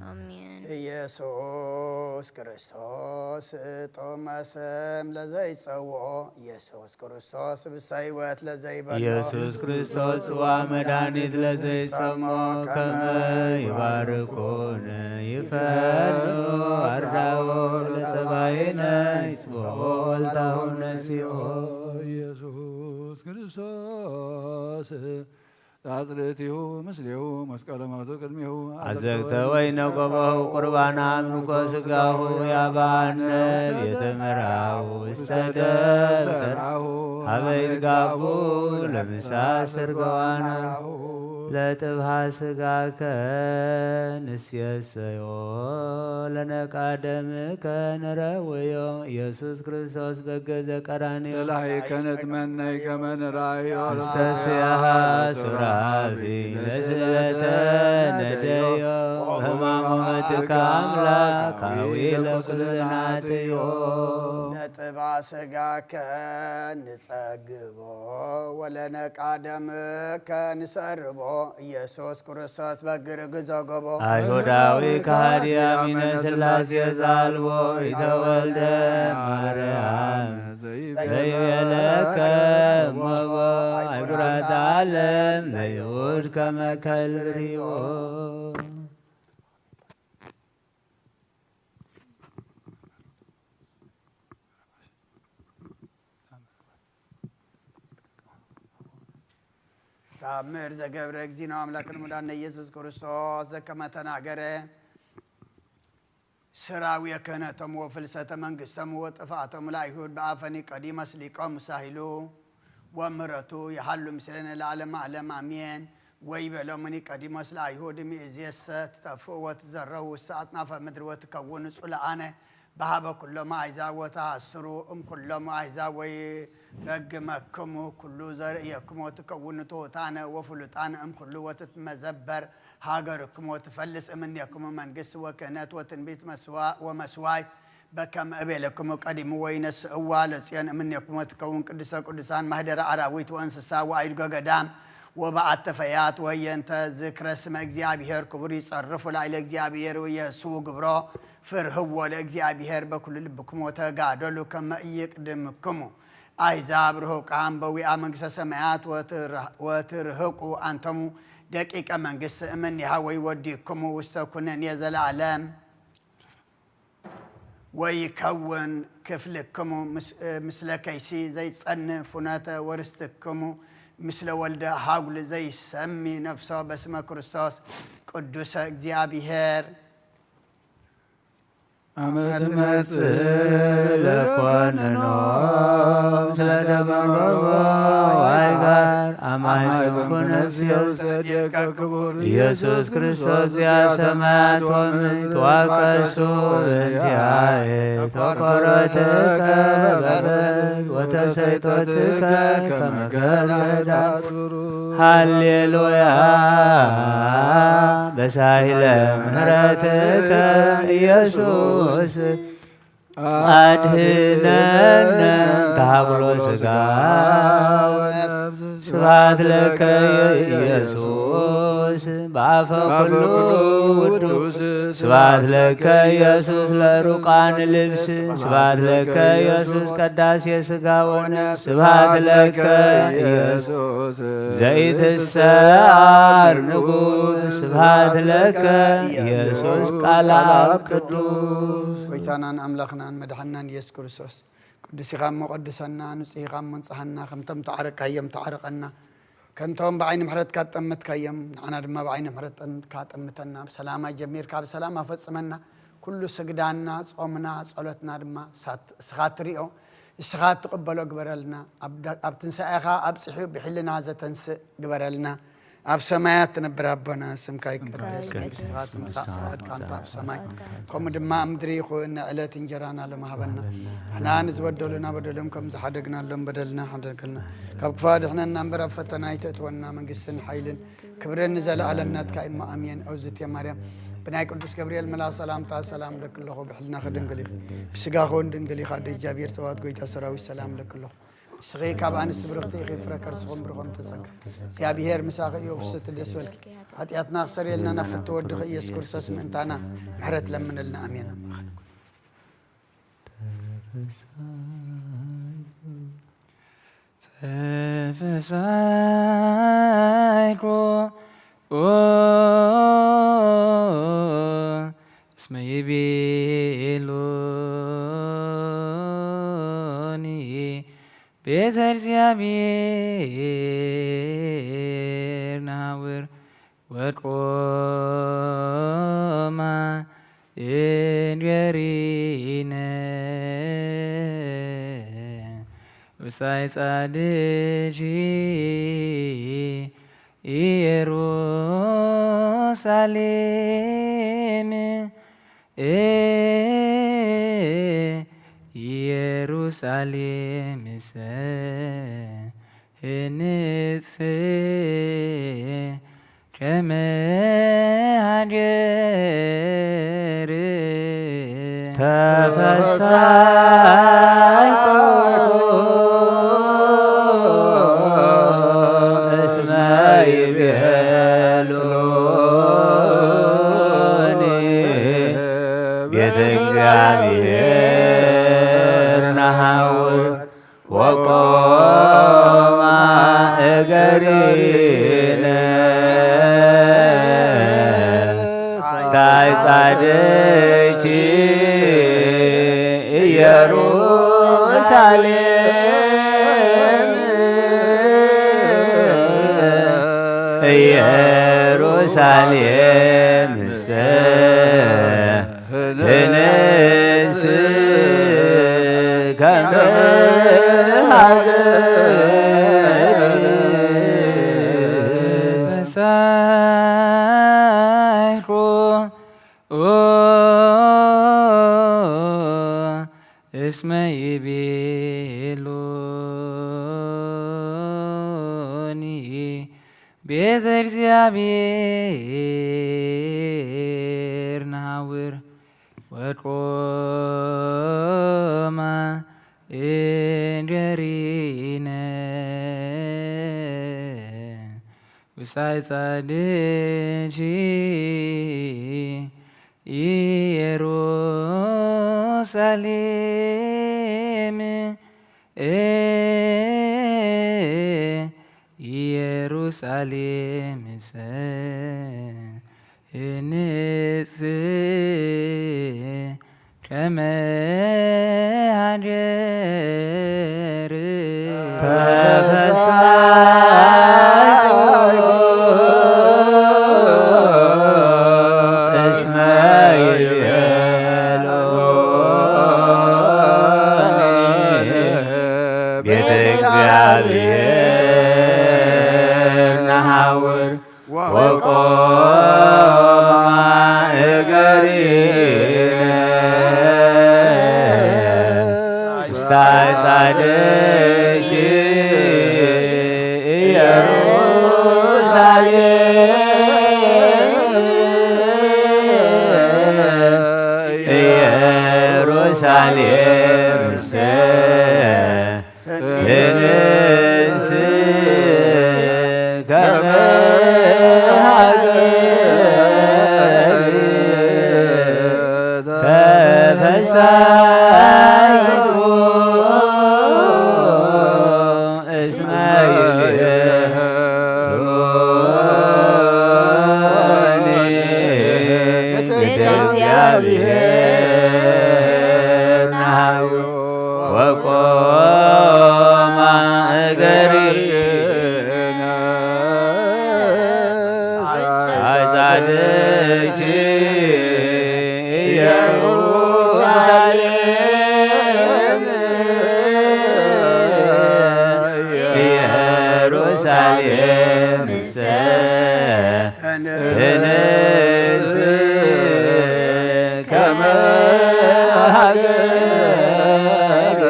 ኣሜን። ኢየሱስ ክርስቶስ ጥዑመ ስም ለዘይጸውዖ ኢየሱስ ክርስቶስ ብሰ ህይወት ለዘይበሎ ኢየሱስ ክርስቶስ ጽዋ መድኃኒት ለዘይጸሞ ከመ ይባርኩን ይፈኑ ኣርዳኦ ለጸባይነ ይጽብሖ ወልታሁ ነሲኦ ኢየሱስ ክርስቶስ ጻጽርቲሁ ምስሌሁ መስቀለ ሞቱ ቅድሜሁ አዘግተ ወይነ ቆባሁ ቁርባና ምልኮ ስጋሁ ያባነ ቤተ መርአሁ ውስተ ደብተራሁ ሀበ ይትጋቡ ለምሳ ስርገዋና ለጥብሃ ስጋከ ንስየሰዮ ለነቃ ደምከ ንረውዮ ኢየሱስ ክርስቶስ በገ ዘቀራንዮ ለላይከ ንትመነይ ከመ ንራዮ ውስተ ስያሃ ሱራፊ ለስለተ ነደዮ ህማሙ መትከ አምላካዊ ለኩልናትዮ ነጥባ ስጋከ ንጸግቦ ወለነቃ ደምከ ንሰርቦ ኢየሱስ ክርስቶስ በግርግ ዘገቦ አይሁዳዊ ከሃዲ አሚነ ሥላሴ ዛልቦ ኢተወልደ ማርያም ዘይቤለከ ሞቦ አይጉራት ዓለም ለይሁድ ከመከል ርዮ ተአምር ዘገብረ እግዚእነ አምላክነ መድኃኒነ ኢየሱስ ክርስቶስ ዘከመ ተናገረ ሥራዊ ክህነቶም ወፍልሰተ መንግሥቶም ወጥፍኣቶም ለአይሁድ በአፈ ኒቆዲሞስ ሊቆም ሳሂሉ ወምህረቱ ይሃሉ ምስሌነ ለዓለመ ዓለም አሜን። ወይቤሎሙ ኒቆዲሞስ ለአይሁድ እምይእዜሰ ትጠፍኡ ወትዘረው ውስተ አጽናፈ ምድር ወትከውኑ ጽሉአነ በሀበ ኩሎም አሕዛብ ወተሐስሩ እምኩሎም አሕዛብ ወይረግመክሙ ኩሉ ዘርእየክሙ ወትከውኑ ትሑታነ ወፍሉጣነ እምኩሉ ወትትመዘበር ሃገርክሙ ወትፈልስ እምኔክሙ መንግስት ወክህነት ወትንቢት መስዋ- ወመስዋይት በከመ እቤለክሙ ቀዲሙ ወይነስእዋ ለጽዮን እምኔክሙ ወትከውን ቅድስተ ቅዱሳን ማህደረ አራዊት ወእንስሳ ወአይድጎ ገዳም ወበዓተ ፈያት ወየንተ ዝክረ ስመ እግዚኣብሔር ክቡር ይጸርፉ ላዕለ እግዚኣብሔር ወየስዉ ግብሮ ፍርህዎ ለእግዚኣብሔር በኩሉ ልብክሙ ወተጋደሉ ከመ ኢይቅድምክሙ አሕዛብ ርሁቃን በዊኣ መንግስተ ሰማያት ወትርህ- ወትርህቁ አንተሙ ደቂቀ መንግስት እምኔሃ ወይወዲክሙ ውስተ ኩነኔ ዘለዓለም ወይከውን ክፍልክሙ ምስ- ምስለ ከይሲ ዘይጸንዕ ፍኖተ ወርስትክሙ ምስለ ወልደ ሃጉል ዘይሰሚ ነፍሶ በስመ ክርስቶስ ቅዱሰ እግዚኣብሔር አመ ትመጽእ ለኮንኖ ምስለ ደመ ገርቦ ዋይ ጋር አማይ ሰብኩ ነፍስየ ውስተ እዴከ ክቡር ኢየሱስ ክርስቶስ ዚአ ሰማያት ወምድር ተዋቀሱ እንቲአየ ተቆሮትከ በበረድ ወተሰይጦትከ ከመ ገብረ ዳት ሃሌሉያ በሳይለ ምሕረትከ ኢየሱስ ኣድህነነ እንተሃብሎ ስጋ ወነፍስ። ስብሐት ለከ ኢየሱስ በአፈ ኩሉ ውዱስ። ስብሐት ለከ ኢየሱስ ለሩቃን ልብስ። ስብሐት ለከ ኢየሱስ ቀዳሴ ስጋ ወነፍስ። ስብሐት ለከ ኢየሱስ ዘይትሰዓር ንጉስ። ስብሐት ለከ ኢየሱስ ቃል አብ ቅዱስ። ጎይታናን ኣምላኽናን መድሓንናን ኢየሱስ ክርስቶስ፣ ቅዱስ ኢኻ እሞ ቀድሰና፣ ንጹህ ኢኻ እሞ ንጽሃና፣ ከምቶም ተዓረቅካዮም ተዓረቀና፣ ከምቶም ብዓይኒ ምሕረትካ ጠመትካዮም፣ ንዓና ድማ ብዓይኒ ምሕረትካ ጠምተና፣ ብሰላማ ጀሚርካ ብሰላም ኣፈጽመና። ኩሉ ስግዳና፣ ጾምና፣ ጸሎትና ድማ ሳት-፣ እስኻ ትሪኦ፣ እስኻ ትቕበሎ ግበረልና። ኣብ ዳ-፣ ኣብ ትንሳኤኻ ኣብጽሑ ብሕልና ዘተንስእ ግበረልና። ኣብ ሰማያት ትነብር ኣቦና፣ ስምካ ይቀደስ፣ መንግስትኻ ትምጻእ፣ ፍቓድካ እንተ ኣብ ሰማይ ከምኡ ድማ ኣብ ምድሪ ይኹን። ዕለት እንጀራና ሎም ሃበና። ንሕና ንዝበደሉና በደሎም ከም ዝሓደግናሎም በደልና ሓደገልና። ካብ ክፉ ኣድሕነና እምበር ኣብ ፈተና ኣይተእትወና። መንግስትን ሓይልን ክብርን ንዘለኣለም ናትካ እሞ ኣሜን። እግዝእትየ ማርያም ብናይ ቅዱስ ገብርኤል መልኣኽ ሰላምታ ሰላም እለኪ ኣለኹ፣ ብሕልናኺ ድንግል ኢኺ፣ ብስጋኺ እውን ድንግል ኢኻ። ኣደ እግዚኣብሔር ጸባኦት ጎይታ ሰራዊት ሰላም እለኪ ኣለኹ። ንስኺ ካብ ኣንስቲ ብርኽቲ ኢኺ፣ ፍረ ከርስኹም ብሩኽ ተጸጋ። እግዚኣብሔር ምሳኺ እዩ፣ ፍስሕቲ ደስ በልኪ። ሓጢኣትና ክሰርየልና ናብ ፍትው ወድኺ ኢየሱስ ክርስቶስ ምእንታና ምሕረት ለምንልና። ኣሜን። ኣብ ማእኸል ተፈሳይኩ እስመ ይቤሉኒ ቤተ እግዚአብሔር ናውር ወድቆማ እንድሪነ ውሳይ ጻድጂ ኢየሩሳሌም ኢየሩሳሌምሰ ህንጽ ከመ ሃገር ተፈሳይኩ እስመ ይቤሉኒ ቤተ እግዚአብሔር ናሃውር ወቆማ እገሪነ ስታይ ጻድቂ ኢየሩሳሌም ኢየሩሳሌም ስ ህንጽት ከመ ሃገር ተሳይኩ እስመ ይቤሉኒ ቤተ እግዚአብሔር ናውር ወቆማ እንጀሪነ ውስታይ ጻድጂ ኢየሩሳሌም ኢየሩሳሌምሰ ህንጽ ከመ ሃገር ተፈሳይኩ እስመ ይቤሉኒ ቤተ እግዚአብሔር ነሐውር ወቆማ እገሪነ ውስተ ጻድቂ ኢየሩሳሌም። ኢየሩሳሌምሰ እንስ ከመ ሀገር ተፈሳይኩ እስመ ይቤሉኒ እግዚአብሔር ናሁ ወቆማ እገሪነ አጻድቅኪ ኢየሩሳሌም ኢየሩሳሌምሰ እንስ ከመ ሀገር።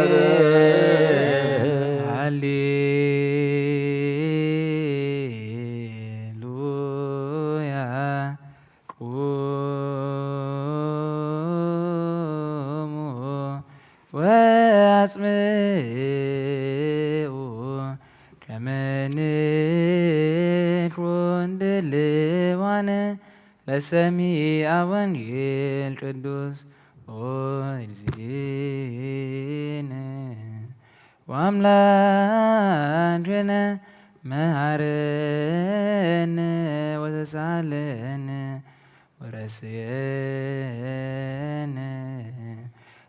ሃሌሉያ። ቁሙ ወአጽምዑ ከመ ንኩን ድልዋነ ለሰሚዐ ወንጌል ቅዱስ። ኦ እግዚእነ ወአምላክነ መሐረነ ወተሳሃለነ ወረስየነ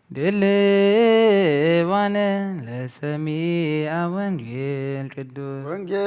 ድልዋነ ለሰሚዐ ወንጌል ቅዱስ። ወንጌል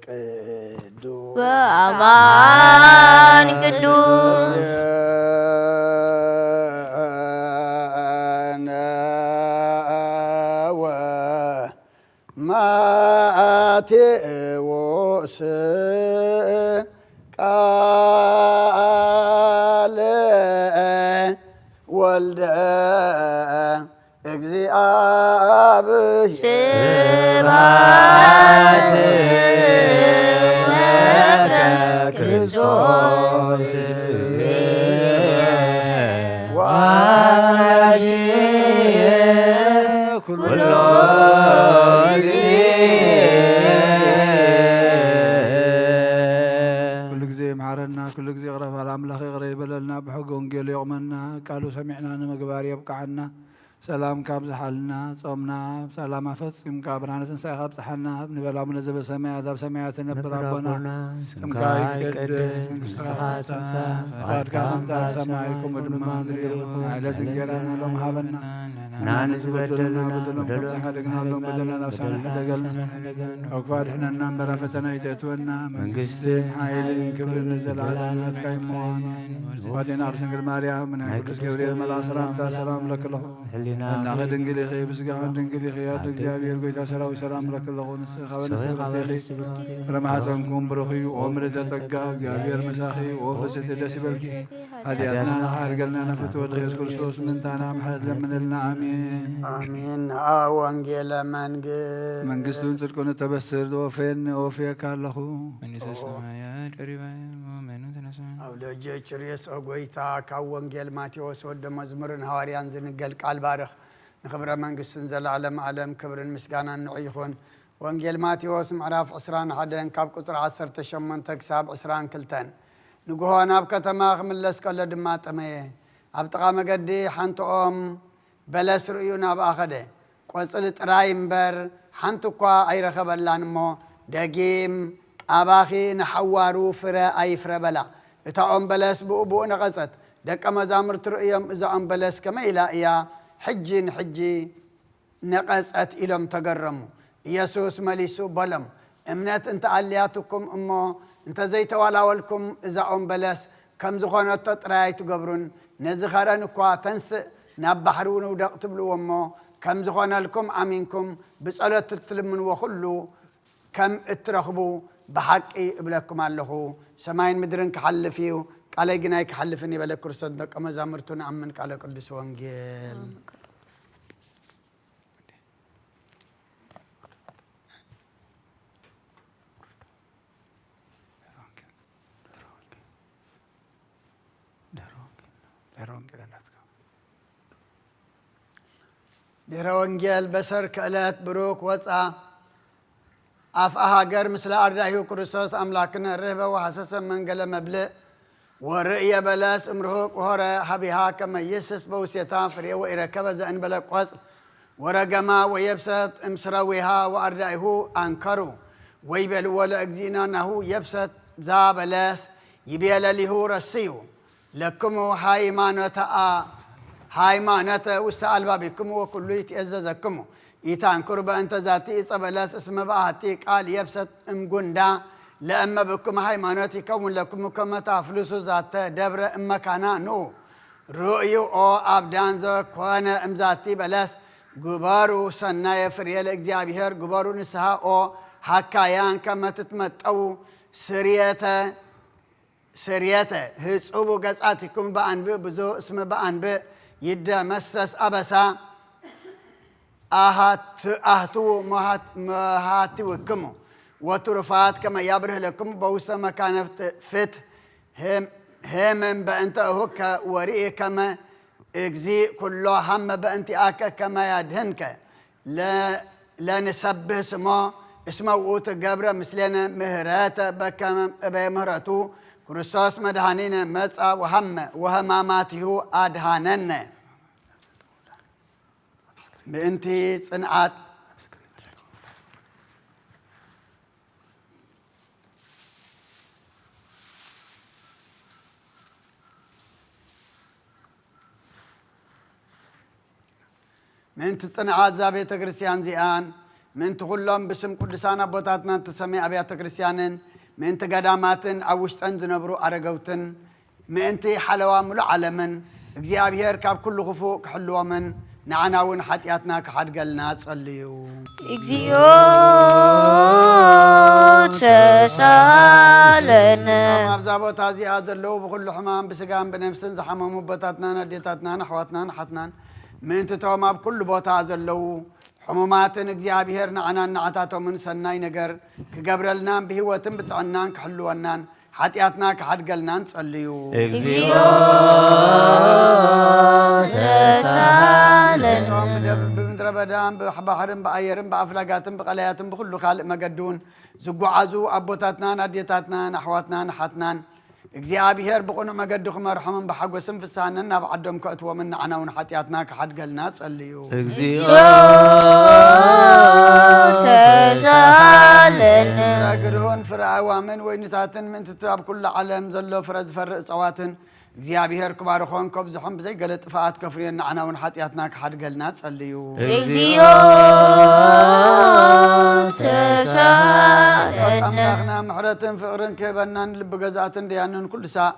ቅዱስ በአማን ቅዱስ ማቴዎስ ቃለ ወልደ እግዚአብሔር ስብሐት ለከ ክርስቶስ ወአምላኬ ኩሎ ጊዜ። ኩሉ ግዜ ይምሓረና፣ ኩሉ ግዜ ይቕረ በል። ኣምላኽ ይቕረ ይበለልና፣ ብሕጊ ወንጌሉ የቑመና፣ ቃሉ ሰሚዕና ንምግባር የብቅዓና። ሰላም ካብዝሓልና፣ ጾምና ሰላም ኣፈጺምካ፣ ብርሃነ ትንሳኤኻ ኣብጽሓና። ንበል ኣቡነ ዘበሰማያት፣ ኣብ ሰማያት ትነብር ኣቦና፣ ስምካ ይቀደስ፣ መንግስትኻ ትምጻእ፣ ፍቓድካ ትምጻእ፣ ኣብ ሰማይ ከምኡ ድማ ምድሪ ይኹን። ዕለት እንጀራና ሎም ሃበና፣ ንሕና ንዝበደሉና በደሎም ከም ዝሓደግናሎም በደልና ናብ ሰማይ ሕደገልና፣ ካብ ክፉእ ኣድሕነና እምበር ኣብ ፈተና ኣይተእትወና፣ መንግስትን ሓይልን ክብርን ንዘለዓለም ናትካ ይኹን። ኣዴና ቅድስት ድንግል ማርያም፣ ናይ ቅዱስ ገብርኤል መልኣክ ሰላምታ ሰላም እብለኪ ኣለኹ። ህሊናኺ ድንግል ኢኺ፣ ብስጋኺ ድንግል ኢኺ። ኣደ እግዚኣብሔር ጎይታ ሰራዊት ሰላም እብለኪ ኣለኹ። ንስኺ ካብ ኣንስቲ ተፈኺ፣ ፍረ ማሕፀንኩም ብሩኽ እዩ። ኦ ምልዕተ ጸጋ፣ እግዚኣብሔር ምሳኺ። ኦ ፍስሕቲ ደስ ይበልኪ። ሓጢኣትና ንኽሓርገልና ንፍትወ ወድኺ ኢየሱስ ክርስቶስ ምንታና ምሕረት ለምንልና። ኣሜን። ኣሜን። ንኣ ወንጌለ መንግስት። መንግስቱን ጽድቁን እተበስር ወፌን ወፍየካ ኣለኹ። መንግስተ ሰማያት ቀሪባ እያ፣ መኑ ተነሳ። ኣብ ለጀ ችርየስ ኦ ጎይታ፣ ካብ ወንጌል ማቴዎስ ወደ መዝሙርን ሃዋርያን ዝንገል ቃል ባርኽ። ንኽብረ መንግስቱን ዘላለም ዓለም ክብርን ምስጋናን ንዑ ይኹን። ወንጌል ማቴዎስ ምዕራፍ ዕስራን ሓደን ካብ ቁጽሪ ዓሰርተ ሸሞንተ ክሳብ ዕስራን ክልተን። ንግሆ ናብ ከተማ ክምለስ ከሎ ድማ ጠመየ። ኣብ ጥቓ መገዲ ሓንቲ ኦም በለስ ርእዩ ናብኣ ኸደ። ቆጽሊ ጥራይ እምበር ሓንቲ እኳ ኣይረኸበላን እሞ፣ ደጊም ኣባኺ ንሓዋሩ ፍረ ኣይፍረ በላ። እታ ኦም በለስ ብኡ ብኡ ነቐጸት። ደቀ መዛሙርቲ ርእዮም፣ እዛ ኦም በለስ ከመይ ኢላ እያ ሕጂ ንሕጂ ነቐጸት ኢሎም ተገረሙ። ኢየሱስ መሊሱ በሎም፣ እምነት እንተ ኣልያትኩም እሞ እንተ ዘይተዋላወልኩም እዛ ኦም በለስ ከም ዝኾነቶ ጥራይ ኣይትገብሩን። ነዚ ኸረን እኳ ተንስእ ናብ ባሕሪ እውን ውደቕ ትብልዎ እሞ ከም ዝኾነልኩም ኣሚንኩም ብጸሎት እትልምንዎ ኩሉ ከም እትረኽቡ ብሓቂ እብለኩም ኣለኹ። ሰማይን ምድርን ክሓልፍ እዩ፣ ቃለይ ግን ኣይክሓልፍን እዩ በለ ክርስቶስ ንደቀ መዛሙርቱ። ንኣምን ቃለ ቅዱስ ወንጌል። ድህረ ወንጌል በሰር ክእለት ብሩክ ወፃ። ኣፍኣ ሃገር ምስለ ኣርዳኢሁ ክርስቶስ ኣምላክነ ርህበ ወሃሰሰ መንገለ መብልእ ወርእየ በለስ እምርሁቅ ሆረ ሀቢሃ ከመ ይስስ በውስቴታ ፍሬ ወኢረከበ ዘእንበለ ቆጽል ወረገማ ወየብሰት እምስረዊሃ ወኣርዳኢሁ ኣንከሩ ወይቤልዎ ለእግዚእነ ናሁ የብሰት ዛ በለስ ይቤ ለሊሁ ረስዩ ለክሙ ሃይማኖተ አ-፣ ሃይማኖተ ውስተ አልባቢክሙ ወኩሉ ይትኤዘዘክሙ ኢታንክሩ በእንተ ዛቲ ዕፀ በለስ እስመ በአቲ ቃል የብሰት እምጉንዳ ለእመ ብክሙ ሃይማኖት ይከውን ለክሙ ከመ ታፍልሱ ዛተ ደብረ እመካና ንኡ ርእዩ ኦ አብዳን ዘኮነ እምዛቲ በለስ ግበሩ ሰናየ ፍሬ ለእግዚኣብሔር ግበሩ ንስሃ ኦ ሃካያን ከመ ትትመጠው ስርየተ ስርየተ ህጹቡ ገጻቲኩም በአንብእ ብዙ እስመ በአንብእ ይደመሰስ አበሳ አሃት-፣ አህትዉ መሃት-፣ መሃትውክሙ ወትሩፋት ከመ ያብርህ ለክሙ በውስተ መካነ ፍት-፣ ፍትህ ሄም-፣ ሄምም በእንተ እሁከ ወርኢ ከመ እግዚእ ኩሎ ሃመ በእንቲአከ ከመ ያድህንከ ለ-፣ ለንሰብህ ስሞ እስመ ውእቱ ገብረ ምስሌነ ምህረተ በከመ እበየ ምህረቱ ክርስቶስ መድኃኒነ መጻ ወሃመ ወህማማቲሁ አድሃነነ። ምእንቲ ጽንዓት ምእንቲ ጽንዓት እዛ ቤተ ክርስቲያን እዚኣን፣ ምእንቲ ኩሎም ብስም ቅዱሳን ኣቦታትና እተሰምየ ኣብያተ ክርስቲያንን፣ ምእንቲ ገዳማትን ኣብ ውሽጠን ዝነብሩ ኣረገውትን፣ ምእንቲ ሓለዋ ምሉእ ዓለምን፣ እግዚኣብሔር ካብ ኩሉ ክፉእ ክሕልዎምን፣ ንዓና እውን ሓጢኣትና ክሓድገልና ጸልዩ። እግዚኦ ተሳለነ። እቶም ኣብዛ ቦታ እዚኣ ዘለዉ ብኹሉ ሕማም ብስጋን ብነፍስን ዝሓመሙ ኣቦታትናን ኣዴታትናን ኣሕዋትናን ኣሓትናን ምእንቲ እቶም ኣብ ኩሉ ቦታ ዘለዉ ሕሙማትን እግዚኣብሔር ንዓናን ንዓታቶምን ሰናይ ነገር ክገብረልናን ብህይወትን ብጥዕናን ክሕልወናን ሓጢኣትና ክሓድገልናን ጸልዩ። እግዚኦ ተሳለነ። እቶም ብደብ-፣ ብምድረ በዳን ብባሕርን ብኣየርን ብኣፍላጋትን ብቐላያትን ብኹሉ ካልእ መገዲ እውን ዝጓዓዙ ኣቦታትናን ኣዴታትናን ኣሕዋትናን ኣሓትናን እግዚኣብሔር ብቕኑዕ መገዲ ክመርሖምን ብሓጎስን ፍስሃንን ናብ ዓዶም ከእትዎምን ንዓና እውን ሓጢኣትና ክሓድገልና ጸልዩ። እግዚኦ ተሳለነ። ፍረ ግርሁን ፍረ ኣእዋምን ወይንታትን ምእንቲ እቲ ኣብ ኩሉ ዓለም ዘሎ ፍረ ዝፈሪ እጸዋትን እግዚኣብሔር ክባርኾን ከብዝሖን ብዘይ ገለ ጥፍኣት ከፍርዮን ንዓና እውን ሓጢኣትና ክሓድገልና ጸልዩ። እግዚኦ ተሳለነ። ኣምላኽና ምሕረትን ፍቕርን ክህበናን ልቢ ገዛእትን ደያንን ኩሉ ሳዕ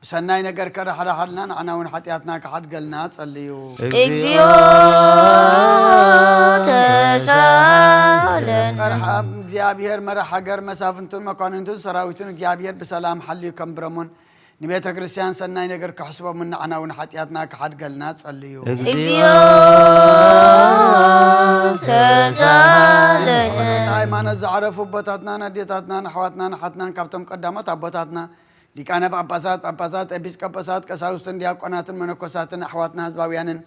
ብሰናይ ነገር ከራሕራሓልና ንዓና እውን ሓጢኣትና ክሓድገልና ጸልዩ። እግዚኦ ተሳለነ። መርሓ እግዚኣብሔር መራሕ ሃገር መሳፍንቱን መኳንንቱን ሰራዊቱን እግዚኣብሔር ብሰላም ሓልዩ ከንብረሙን ንቤተ ክርስቲያን ሰናይ ነገር ክሕስቦምን ንዓና እውን ሓጢኣትና ክሓድገልና ጸልዩ። እግዚኦ ተሳለነ። ሃይማኖት ዝዓረፉ ኣቦታትናን ኣዴታትናን ኣሕዋትናን ኣሓትናን ካብቶም ቀዳሞት ኣቦታትና ሊቃነ ጳጳሳት፣ ጳጳሳት፣ ኤጲስቆጶሳት፣ ቀሳውስትን ዲያቆናትን መነኮሳትን ኣሕዋትና ህዝባውያንን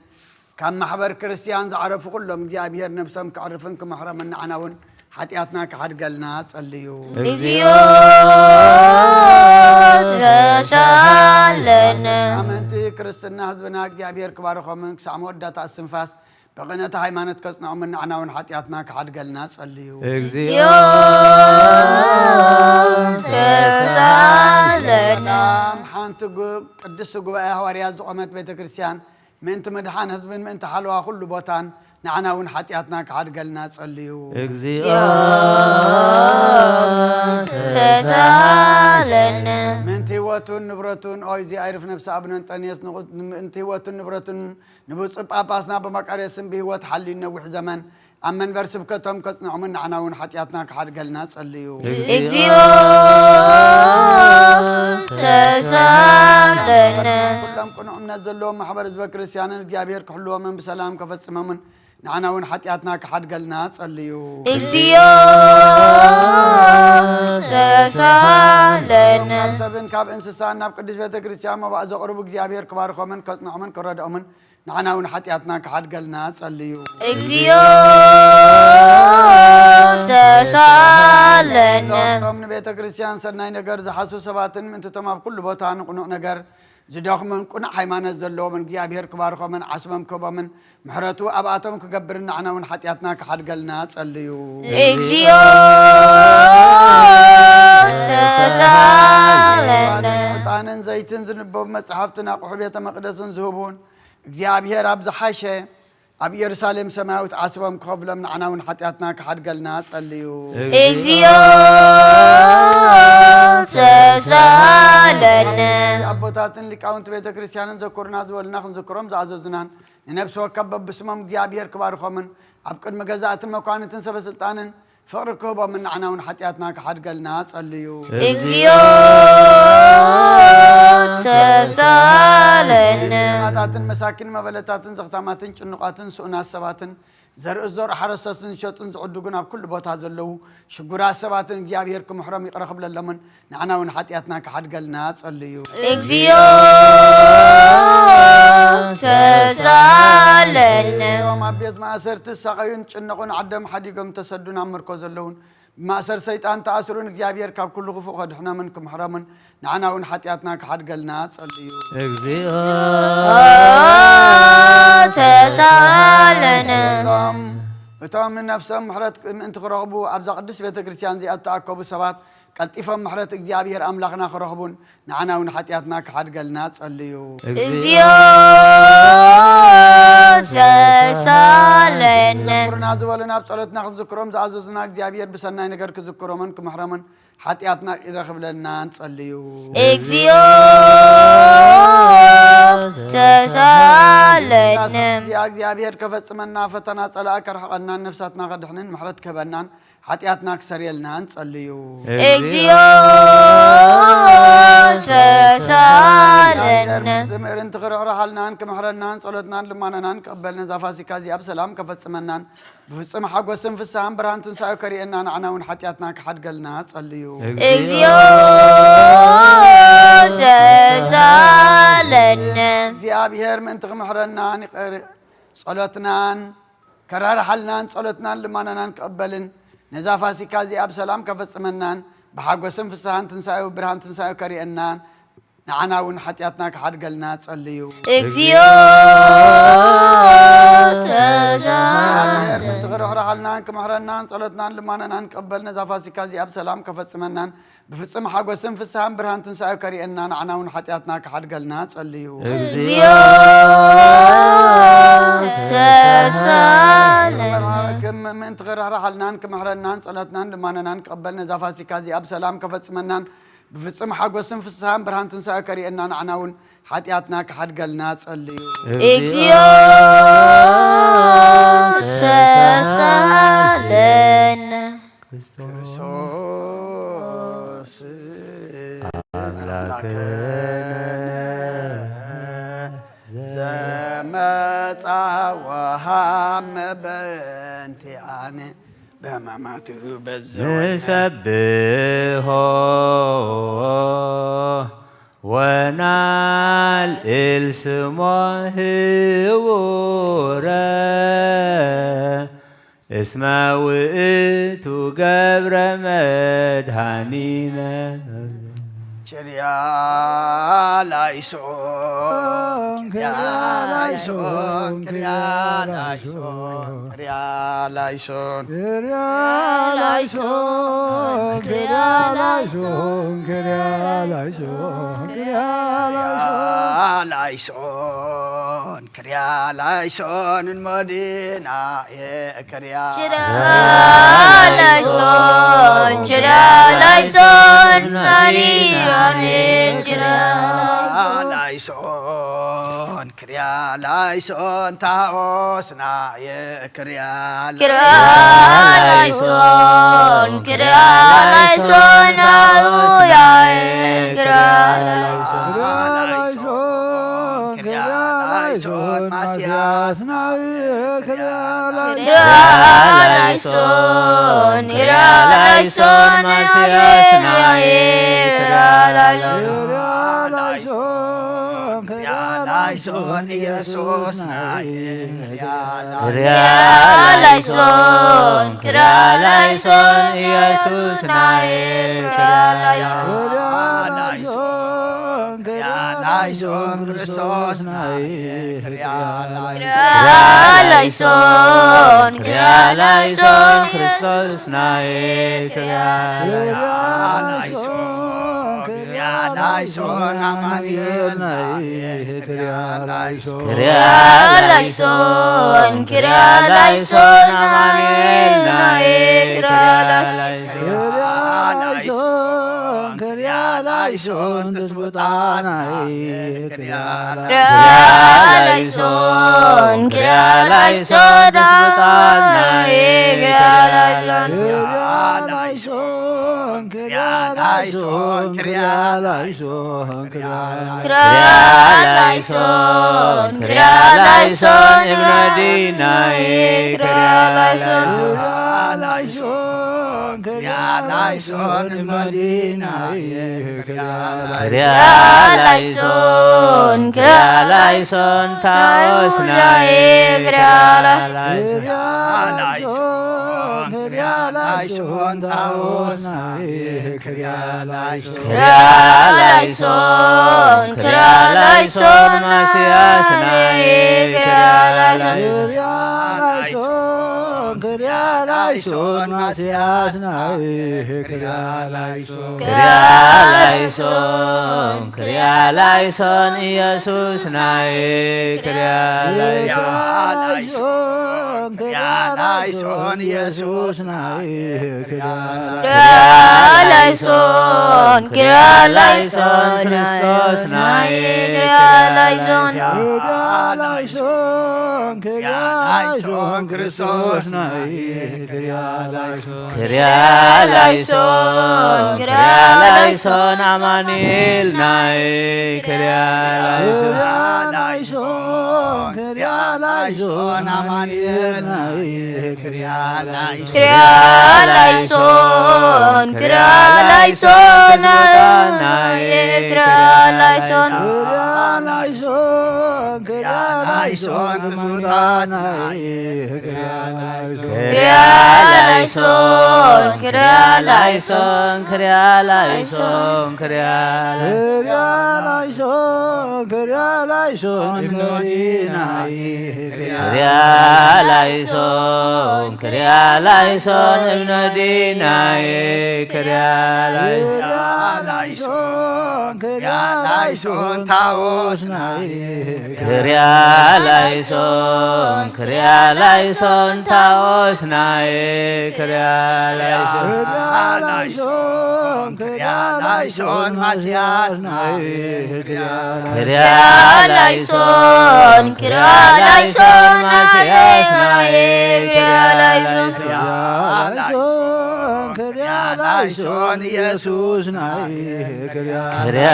ካብ ማሕበር ክርስቲያን ዝዓረፉ ኩሎም እግዚኣብሔር ነብሶም ክዕርፍን ክምሕሮምን ንዓና እውን ሓጢኣትና ክሓድገልና ጸልዩ። እግዚኦ ተሳለነ። ኣመንቲ ክርስትና ህዝብና እግዚኣብሔር ክባርኾምን ክሳዕ መወዳእታ እስትንፋስ ብቕንዕቲ ሃይማኖት ከጽንዖምን ንዓና እውን ሓጢኣትና ክሓድገልና ጸልዩ። እግዚኦ ተሳለነ። ሰላም ሓንቲ ጉ-፣ ቅድስቲ ጉባኤ ሃዋርያት ዝቖመት ቤተ ክርስቲያን ምእንቲ ምድሓን ህዝብን ምእንቲ ሓለዋ ኩሉ ቦታን ንዓና እውን ሓጢኣትና ክሓድገልና ጸልዩ። እግዚኦ ተሳለነ። ምእንቲ ህይወቱን ንብረቱን ኦይ እዚ ኣይርፍ ነብሲ ኣቡነ እንጠንዮስ ንቑ- ምእንቲ ህይወቱን ንብረቱን ንብፁዕ ጳጳስና ብመቃርዮስን ብህይወት ሓልዩ ነዊሕ ዘመን ኣብ መንበር ስብከቶም ከጽንዖምን ንዓና እውን ሓጢኣትና ክሓድገልና ጸልዩ። እግዚኦ ተሳለነ። ኩሎም ቅኑዕ እምነት ዘለዎም ማሕበር ህዝበ ክርስቲያንን እግዚኣብሔር ክሕልዎምን ብሰላም ከፈጽሞምን ንዓና እውን ሓጢኣትና ክሓድገልና ጸልዩ። እግዚኦ ተሳለነ። ካብ ሰብን ካብ እንስሳን ናብ ቅዱስ ቤተ ክርስቲያን መባእ ዘቕርቡ እግዚኣብሔር ክባርኾምን ከጽንዖምን ክረድኦምን ንዓና እውን ሓጢኣትና ክሓድገልና ጸልዩ። እግዚኦ ተሳለነ። እቶም ንቤተ ክርስቲያን ሰናይ ነገር ዝሓስቡ ሰባትን ምእንትቶም ኣብ ኩሉ ቦታ ንቕኑዕ ነገር ዝደኽሙን ቅኑዕ ሃይማኖት ዘለዎምን እግዚኣብሔር ክባርኾምን ዓስቦም ክህቦምን ምሕረቱ ኣብኣቶም ክገብርን ንዓና እውን ሓጢኣትና ክሓድገልና ጸልዩ። እግዚኦ ተሳለነ። ዕጣንን ዘይትን ዝንበቡ መጽሓፍትን ኣቑሑ ቤተ መቕደስን ዝህቡን እግዚኣብሔር ኣብ ዝሓሸ ኣብ ኢየሩሳሌም ሰማያዊት ዓስቦም ክኸፍሎም ንዓና እውን ሓጢኣትና ክሓድገልና ጸልዩ። እግዚኦ ተሳለነ። ኣቦታትን ሊቃውንቲ ቤተ ክርስቲያንን ዘኩርና ዝበሉና ክንዝክሮም ዝኣዘዙናን ንነብሲ ወከፍ በብስሞም እግዚኣብሔር ክባርኾምን ኣብ ቅድሚ ገዛእትን መኳንንትን ሰበስልጣንን ፍቕሪ ክህቦምን ንዓና እውን ሓጢኣትና ክሓድገልና ጸልዩ። እግዚኦ ተሳለነ። ማታትን መሳኪን መበለታትን ዘኽታማትን ጭኑቓትን ስኡናት ሰባትን ዘርኢ ዝዘርኡ ሓረስቶትን ዝሸጡን ዝዕድጉን ኣብ ኩሉ ቦታ ዘለዉ ሽጉራት ሰባትን እግዚኣብሔር ክምሕሮም ይቕረ ክብለሎምን ንዓና እውን ሓጢኣትና ክሓድገልና ጸልዩ። እግዚኦ ተሳለነ። እቶም ኣብ ቤት ማእሰርቲ ዝሳቐዩን ጭነቑን ዓዶም ሓዲጎም ተሰዱን ኣብ ምርኮ ዘለውን ብማእሰር ሰይጣን ተኣስሩን እግዚኣብሔር ካብ ኩሉ ክፉእ ከድሕኖምን ክምሕሮምን ንዓና እውን ሓጢኣትና ክሓድገልና ጸልዩ። እግዚኦ ተሳለነ። እቶም እቶም ንነፍሶም ምሕረት ምእንቲ ክረኽቡ ኣብዛ ቅድስት ቤተ ክርስቲያን እዚኣ እተኣከቡ ሰባት ቀልጢፎም ምሕረት እግዚኣብሔር ኣምላኽና ክረኽቡን ንዓና እውን ሓጢኣትና ክሓድገልና ጸልዩ። እግዚኦ ተሳለነ። ቁርና ዝበሉን ኣብ ጸሎትና ክንዝክሮም ዝኣዘዙና እግዚኣብሔር ብሰናይ ነገር ክዝክሮምን ክምሕሮምን ሓጢኣትና ይቕረ ክብለልናን ጸልዩ። እግዚኦ ተሳለነ። እዚኣ እግዚኣብሔር ከፈጽመና ፈተና ጸላእ ከርሕቐናን ነፍሳትና ከድሕንን ምሕረት ክህበናን ሓጢኣትና ክሰርየልናን ጸልዩ። እግዚኦ ተሳለነ። ብምእርንቲ ክርሕርሓልናን ክምሕረናን ጸሎትናን ልማነናን ክቕበል ነዛ ፋሲካ እዚኣ ብሰላም ከፈጽመናን ብፍጹም ሓጎስን ፍስሃን ብርሃን ትንሳኤ ከርእየና ንዓና እውን ሓጢኣትና ክሓድገልና ጸልዩ። እግዚኦ ተሳለነ። እግዚኣብሔር ምእንቲ ክምሕረናን ይቕር ጸሎትናን ከራርሓልናን ጸሎትናን ልማነናን ክቐበልን ነዛ ፋሲካ እዚኣ ብሰላም ከፈጽመናን ብሓጎስን ፍስሃን ትንሳኤ ብርሃን ትንሳኤ ከርእየናን ንዓና እውን ሓጢኣትና ክሓድገልና ጸልዩ። እግዚኦ ተሳለነ። ምእንቲ ክርሕርሓልናን ክምሕረናን ጸሎትናን ልማነናን ክቐበል ነዛ ፋሲካ እዚኣ ብሰላም ከፈጽመናን ብፍጹም ሓጎስን ፍስሃን ብርሃን ትንሳኤ ከርእየና ንዓና እውን ሓጢኣትና ክሓድገልና ጸልዩ። እግዚኦ ተሳለነ። ከም ምእንቲ ክርሕርሓልናን ክምሕረናን ጸሎትናን ልማነናን ክቐበል ነዛ ፋሲካ እዚኣ ብሰላም ከፈጽመናን ብፍጹም ሓጎስን ፍስሃን ብርሃን ትንሳኤ ከርእየና ንዓና እውን ሓጢኣትና ክሓድገልና ጸልዩ። እግዚኦ ተሳለነ። ክርስቶስ ኣምላክነ ዘመጻ ወሃመ በእንቲኣነ በሕማማቱ በዘወ ንሰብሖ ወናልዕል ስሞ ህቡረ እስመ ውእቱ ገብረ መድኃኒነ። ኪርያ ላይሶን ኪርያ ላይሶን ኪርያ ላይሶን ኪርያ ላይሶን ኪርያ ላይሶን ኪርያ ላይሶን ኪርያ ላይሶን ኪርያ ላይሶን ላይሶን ክርያ ላይሶን ንመዲና ክርያ ችርያ ላይሶን ችርያ ላይሶን መዲና ችርያ ላይሶን ክርያ ላይሶን ታኦስና ክርያ ክርያ ላይሶን ክርያ ላይሶን ኣውያይ ክርያ ላይሶን ክርያ ላይሶን ማስያስና ክርያ ላይሶን ክርያ ላይሶን ማስያስና ክርያ ላይሶን ክርያ ላይሶን ኢየሱስና ክርያ ክርያ ላይሶን ክርያ ላይሶን ኢየሱስና ክርያ ላይሶን ላይሶን ክርስቶስና ክርያ ክርያ ላይሶን ክርያ ላይሶን ክርስቶስና ክርያ ላይሶን ክርያ ላይሶን ኣማኑኤልና ክርያ ላይሶን ክርያ ላይሶን ክርያ ላይሶን ኣማኑኤልና ክርያ ላይሶን ክርያ ላይሶን ትስቡጣና ክርያ ክርያ ላይሶን ክርያ ላይሶን ትስቡጣና ክርያ ላይሶን ላይሶን ክርያ ላይሶን ክርያ ላይሶን ክርያ ላይሶን ክርያ ላይሶን መዲናይ ክርያ ላይሶን ላይሶን ክርያ ላይሶን መዲናይ ክርያ ክርያ ላይሶን ክርያ ላይሶን ታኦስናይ ክርያ ላይሶን ላይሶን ክርያ ላይሶን ታኦስናይ ክርያ ላይሶን ክርያ ላይሶን ክርያ ላይሶን ማስያስናይ ክርያ ላይሶን ክርያ ላይሶን ክርያ ላይሶን ማስያስናይ ክርያ ላይሶን ክርያ ላይሶን ክርያ ላይሶን ኢየሱስናይ ክርያ ላይሶን ላይሶን ክርያ ላይሶን ኢየሱስናይ ክርያ ክርያ ላይሶን ክርያ ላይሶን ክርስቶስናይ ክርያ ላይሶን ላይሶን ክርያ ላይሶን ክርስቶስናይ ክርያ ላይሶን ክርያ ላይሶን ክርያ ላይሶን ኣማኑኤልናይ ክርያ ላይሶን ላይሶን ክርያ ላይሶን ኣማኑኤልናይ ክርያ ላይሶን ክርያ ላይሶን ክርያ ላይሶን ናይ ክርያ ላይሶን ላይሶን ክርያ ላይሶን ትስውጣናይ ክርያ ላይሶን ክርያ ላይሶን ክርያ ላይሶን ክርያ ላይሶን ክርያ ላይሶን ክርያ ላይሶን ክርያ ላይሶን መዲናይ ክርያ ላይሶን ክርያ ላይሶን እብነዲናይ ክርያ ላይሶን ላይሶን ክርያ ላይሶን ታቦትናይ ክርያ ላይሶን ክርያ ላይሶን ታቦትናይ ክርያ ላይሶን ላይሶን ክርያ ላይሶን ማስያስናይ ክርያ ላይሶን ክርያ ላይሶን ማስያስናይ ክርያ ላይሶን ላይሶን ክርያ ላይሶን ኢየሱስናይ ክርያ ክርያ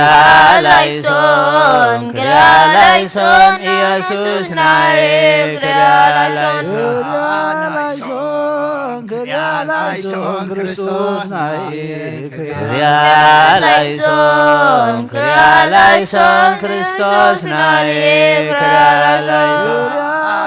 ላይሶን ክርያ ላይሶን ኢየሱስናይ ክርያ ላይሶን ላይሶን ክርያ ላይሶን ክርስቶስናይ ክርያ ላይሶን ክርያ ላይሶን ክርስቶስናይ ክርያ ላይሶን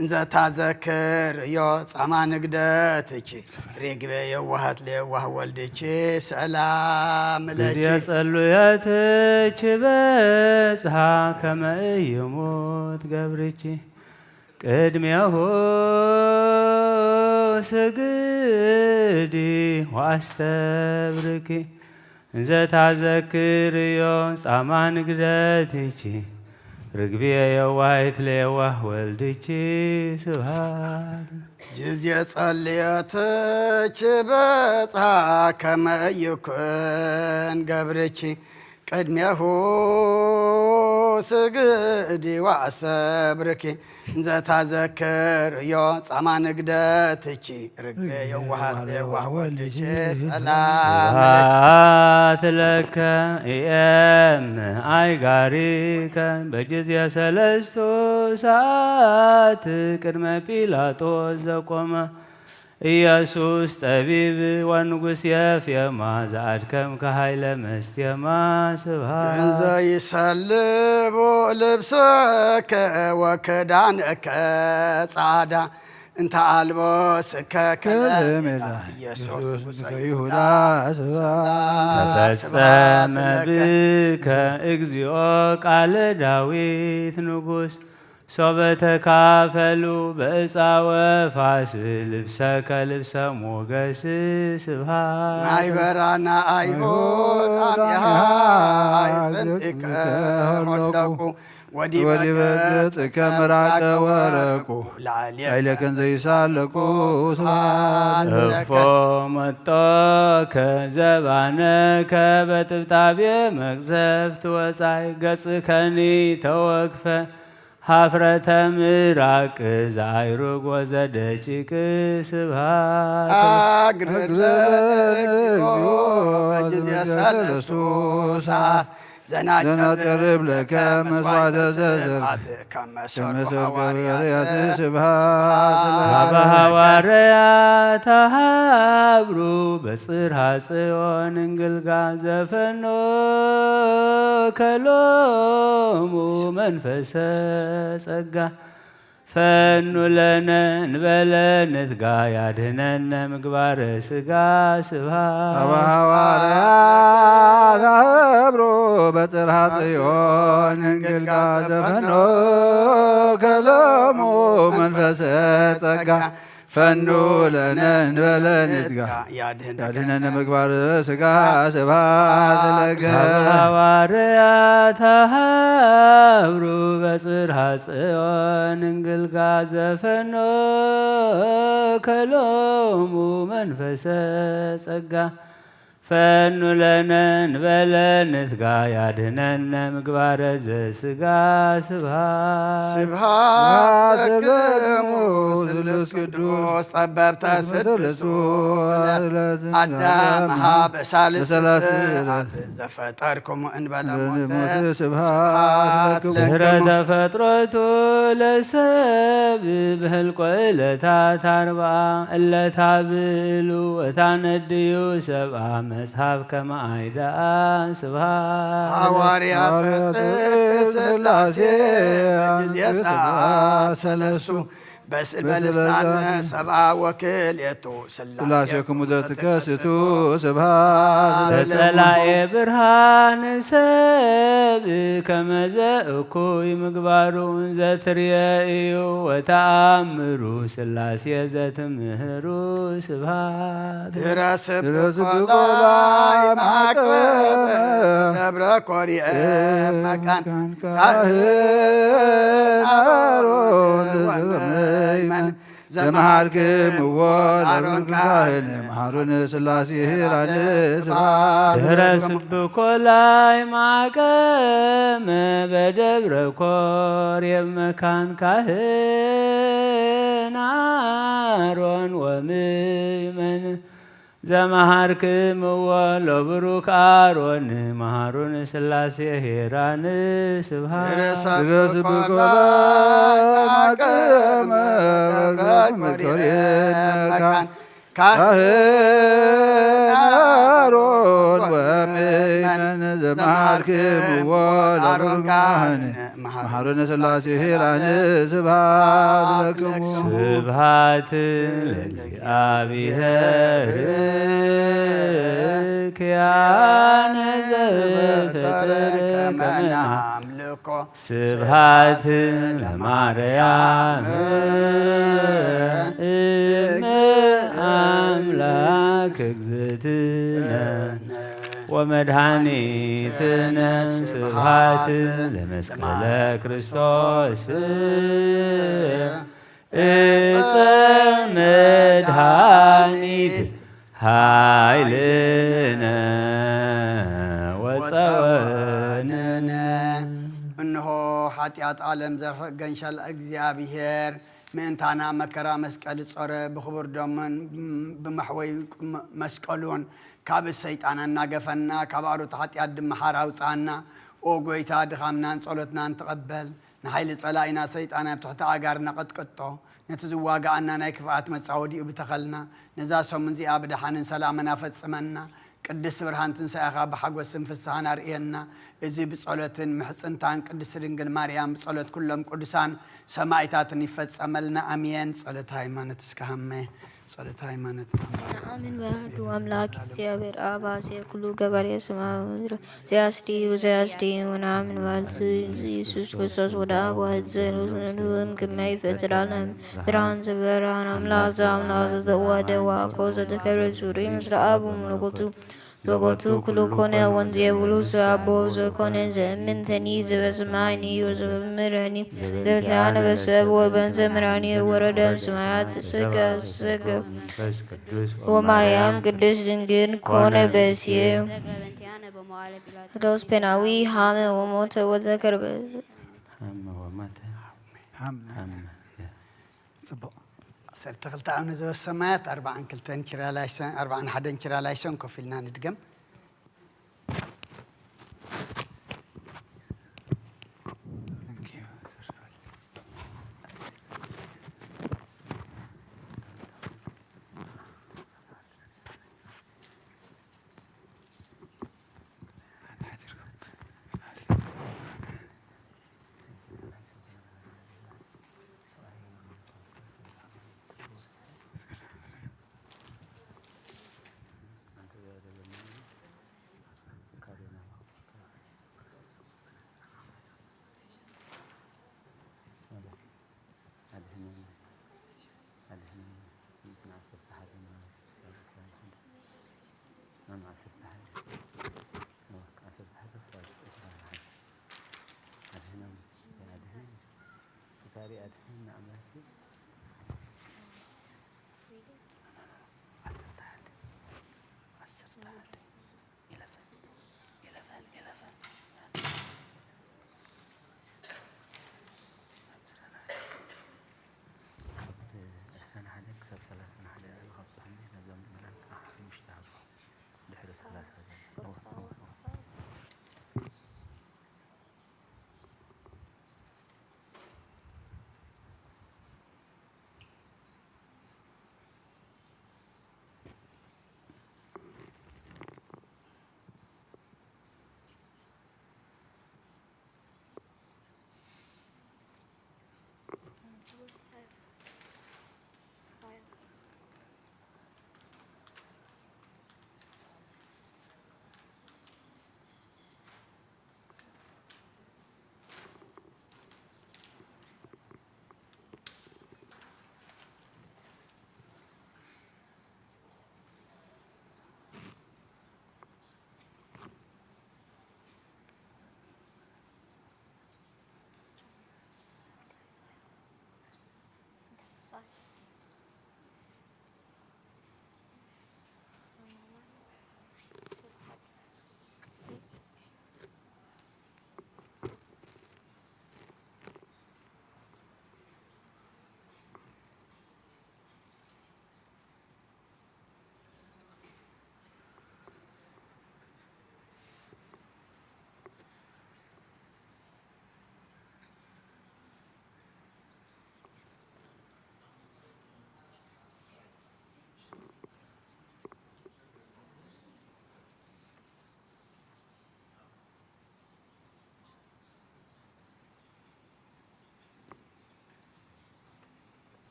እንዘ ታዘክርዮ ጻማ ንግደትኪ፣ ርግቤ የዋሃት ለየዋህ ወልድኪ ሰላም ለኪ። ጊዜ ጸሉየትኪ በጽሓ ከመ ኢይሙት ገብርኪ፣ ቅድሜሁ ስግዲ ወአስተብርኪ። እንዘ ታዘክርዮ ጻማ ንግደትኪ፣ ርግብየ የዋሂት ለየዋህ ወልድኪ ስብሃት። ጊዜ ጸልየትኪ በጽሓ ከመ ይኩን ገብርኪ፣ ቅድሜሁ ስግዲ ወአሰብርኪ። እንዘ ታዘክርዮ ጻማ ንግደትኪ፣ ርግቤ የዋሃት ለየዋህ ወልድኪ ሰላም ለኪ። ስብሐት ለከ ኢየም አይጋሪከ በጊዜ ሰለስቱ ሰዓት ቅድመ ጲላጦስ ዘቆመ ኢየሱስ ጠቢብ ወንጉስ የፍየማ ዘአድከምከ ኃይለ መስቴማ። ስብሐት። እንዘ ይሰልቡ ልብሰከ ወክዳነከ ጻዕዳ፣ እንተ አልቦ ስከ ከለሜዳ ኢየሱስ ንጉሰ ይሁዳ። ስብሐት። ተፈጸመ ብከ እግዚኦ ቃለ ዳዊት ንጉስ፣ ሶበ ተካፈሉ በዕፃ ወፋስ ልብሰከ ልብሰ ሞገስ። ስብሐት። ማይበራና አይሁድ አሚሃ አይጽንቲከ ሆለቁ፣ ወዲበ ገጽከ ምራቀ ወረቁ፣ ላዕሌከ እንዘ ይሳለቁ። ስብሐት ለከ። እፎ መጦከ ዘባነከ በጥብጣቤ መቅዘፍት ወጻይ፣ ገጽከኒ ተወክፈ ሀፍረተ ምራቅ ዘአይሩግ ወዘደቂቅ። ስብሐት። አግርለ እግዚኦ በጊዜ ሰለስቱ ሰዓት፣ ዘናጨርብ ለከ መስዋዕተ ዘዘብሐት፣ ከመ ሰርጎ ሐዋርያት። ስብሐት። አበ ሐዋርያት ሀብሩ በጽርሐ ጽዮን እንግልጋ፣ ዘፈኖ ከሎሙ መንፈሰ ጸጋ፣ ፈኑ ለነ እንበለ ንትጋ፣ ያድህነነ ምግባረ ስጋ። ስብሐት። አበ ሐዋርያት ሀብሩ በጽርሐ ጽዮን እንግልጋ፣ ዘፈኖ ከሎሙ መንፈሰ ጸጋ፣ ፈኑ ለነ እንበለ ንትጋ፣ ያድህነነ ምግባር ስጋ። ስብሐት ለከ። ሐዋርያት ሀብሩ በጽርሐ ጽዮን እንግልጋ፣ ዘፈኖ ከሎሙ መንፈሰ ጸጋ፣ ፈኑ ለነ እንበለ ንትጋ፣ ያድህነነ ምግባረ ዘስጋ። ስብሐት። ስብሐት ለክሙ ስሉስ ቅዱስ፣ ጠበብተ ስድስቱ አዳም ሀበ ሳልስ ሰዓት፣ ዘፈጠርክሙ እንበለ ሞተ። ስብሐት ለክሙ። ድህረ ተፈጥሮቱ ለሰብ ብህልቆ ዕለታት አርብዓ፣ እለ ታብሉ ወታነድዩ ሰብአ መጽሐፍ ከመ አይደአ። ስብሐት። ሐዋርያት ጽድቅ ሥላሴ በጊዜ ሰዓት ሰለስቱ፣ በስል በልሳን ሰብአ ወክልኤቱ። ሥላሴክሙ ዘትከስቱ። ስብሐት ለክሙ። ተጸላኤ ብርሃን ሰብ ከመዘ እኩይ ምግባሩ፣ እንዘ ትርየእዩ ወተአምሩ ሥላሴ ዘትምህሩ። ስብሐት። ድረስ ድረስ ብቆላይ ብቆላይ ማቅረብ ማቅረብ ደብረ ኮርየ መካን፣ መካን ካህን ካህን አሮን አሮን ወምእመን ዘመሃርክምዎ ለአሮን ካህን፣ መሃሩን ሥላሴ ሄራን። ስብሐት ድህረ ለክሙ። ስብኮ ላይ ማቀመ በደብረ ኮሬብ መካን፣ ካህን አሮን ወምእመን ዘመሃርክምዎ ለብሩክ አሮን፣ መሃሩን ሥላሴ ሄራን። ስብሐት ድረስ ድረስ ብቆላይ ብቆላይ ማቀመ ማቀመ ደብረ ደብረ ኮሬብ ኮሬብ መካን፣ መካን፣ ካህን ካህን አሮን አሮን ወምእመን ወምእመን ዘመሃርክምዎ ዘመሃርክምዎ ለአሮን ለአሮን ካህን፣ ካህን፣ መሐረነ ሥላሴ ሄራን ስብሐት ለክሙ። ስብሐት ለእግዚአብሔር ኪያነ ዘፈጠረ ከመ ነአምልኮ። ስብሐት ለማርያም እመ አምላክ እግዝእትነ ወመድኃኒትነ። ስብሐት ለመስቀለ ክርስቶስ ዕፀ መድኃኒት ኃይልነ ወፀወንነ። እንሆ ኃጢአት ዓለም ዘርሕቕ ገንሻል እግዚኣብሔር ምእንታና መከራ መስቀል ጾረ። ብኽቡር ደሙን ብመሕወይ መስቀሉን ካብ ሰይጣን ኣናገፈና፣ ካብ ኣሮት ኃጢአት ድማ ሓራ ኣውፅኣና። ኦ ጐይታ፣ ድኻምናን ጸሎትናን ተቐበል። ንሓይሊ ጸላኢና ሰይጣን ኣብ ትሕቲ ኣእጋርና ቀጥቀጦ። ነቲ ዝዋግኣና ናይ ክፍኣት መጻወዲኡ ብተኸልና። ነዛ ሰሙን እዚኣ ብደሓንን ሰላምን ኣፈጽመና። ቅድስቲ ብርሃን ትንሳኤኻ ብሓጎስን ፍስሓን ኣርእየና። እዚ ብጸሎትን ምሕጽንታን ቅድስቲ ድንግል ማርያም፣ ብጸሎት ኩሎም ቅዱሳን ሰማዕታትን ይፈጸመልና። ኣሜን። ጸሎተ ሃይማኖት እስከ ሃመ። ጸሎተ ሃይማኖት። ንኣምን በአሐዱ አምላክ እግዚአብሔር አብ አሴ ኩሉ ገባሬ ሰማይ ወምድር ዘያስዲ ወዘያስዲ ወነአምን በአሐዱ ኢየሱስ ክርስቶስ ወደ አብ ወሕዘ ንውም ክመይ ፈትራለም ብርሃን ዘበራን አምላክ ዘአምላክ ዘተዋደ ዋኮ ዘተከብረ ዙሪ ምስለ አብ መለኮቱ ዘቦቱ ኩሉ ኮነ ወንዝ የብሉ ዘአቦ ዘኮነ ዘእምንተኒ ዘበሰማይኒ ወዘበምድረኒ ዘበተአነ በሰብ ወበንተ ምራኒ ወረደ እምሰማያት ተሰቀ ተሰቀ ወማርያም ቅድስት ድንግል ኮነ በስየ ሮስፔናዊ ሃመ ወሞተ ወተከርበ። ሃመ ወሞተ። ሃመ። ሃመ። ጽቡቕ። ዓሰርተ ክልተ ኣቡነ ዘበሰማያት፣ ኣርብዓን ክልተን ኪርያላይሶን፣ ኣርብዓን ሓደን ኪርያላይሶን ኮፍ ኢልና ንድገም።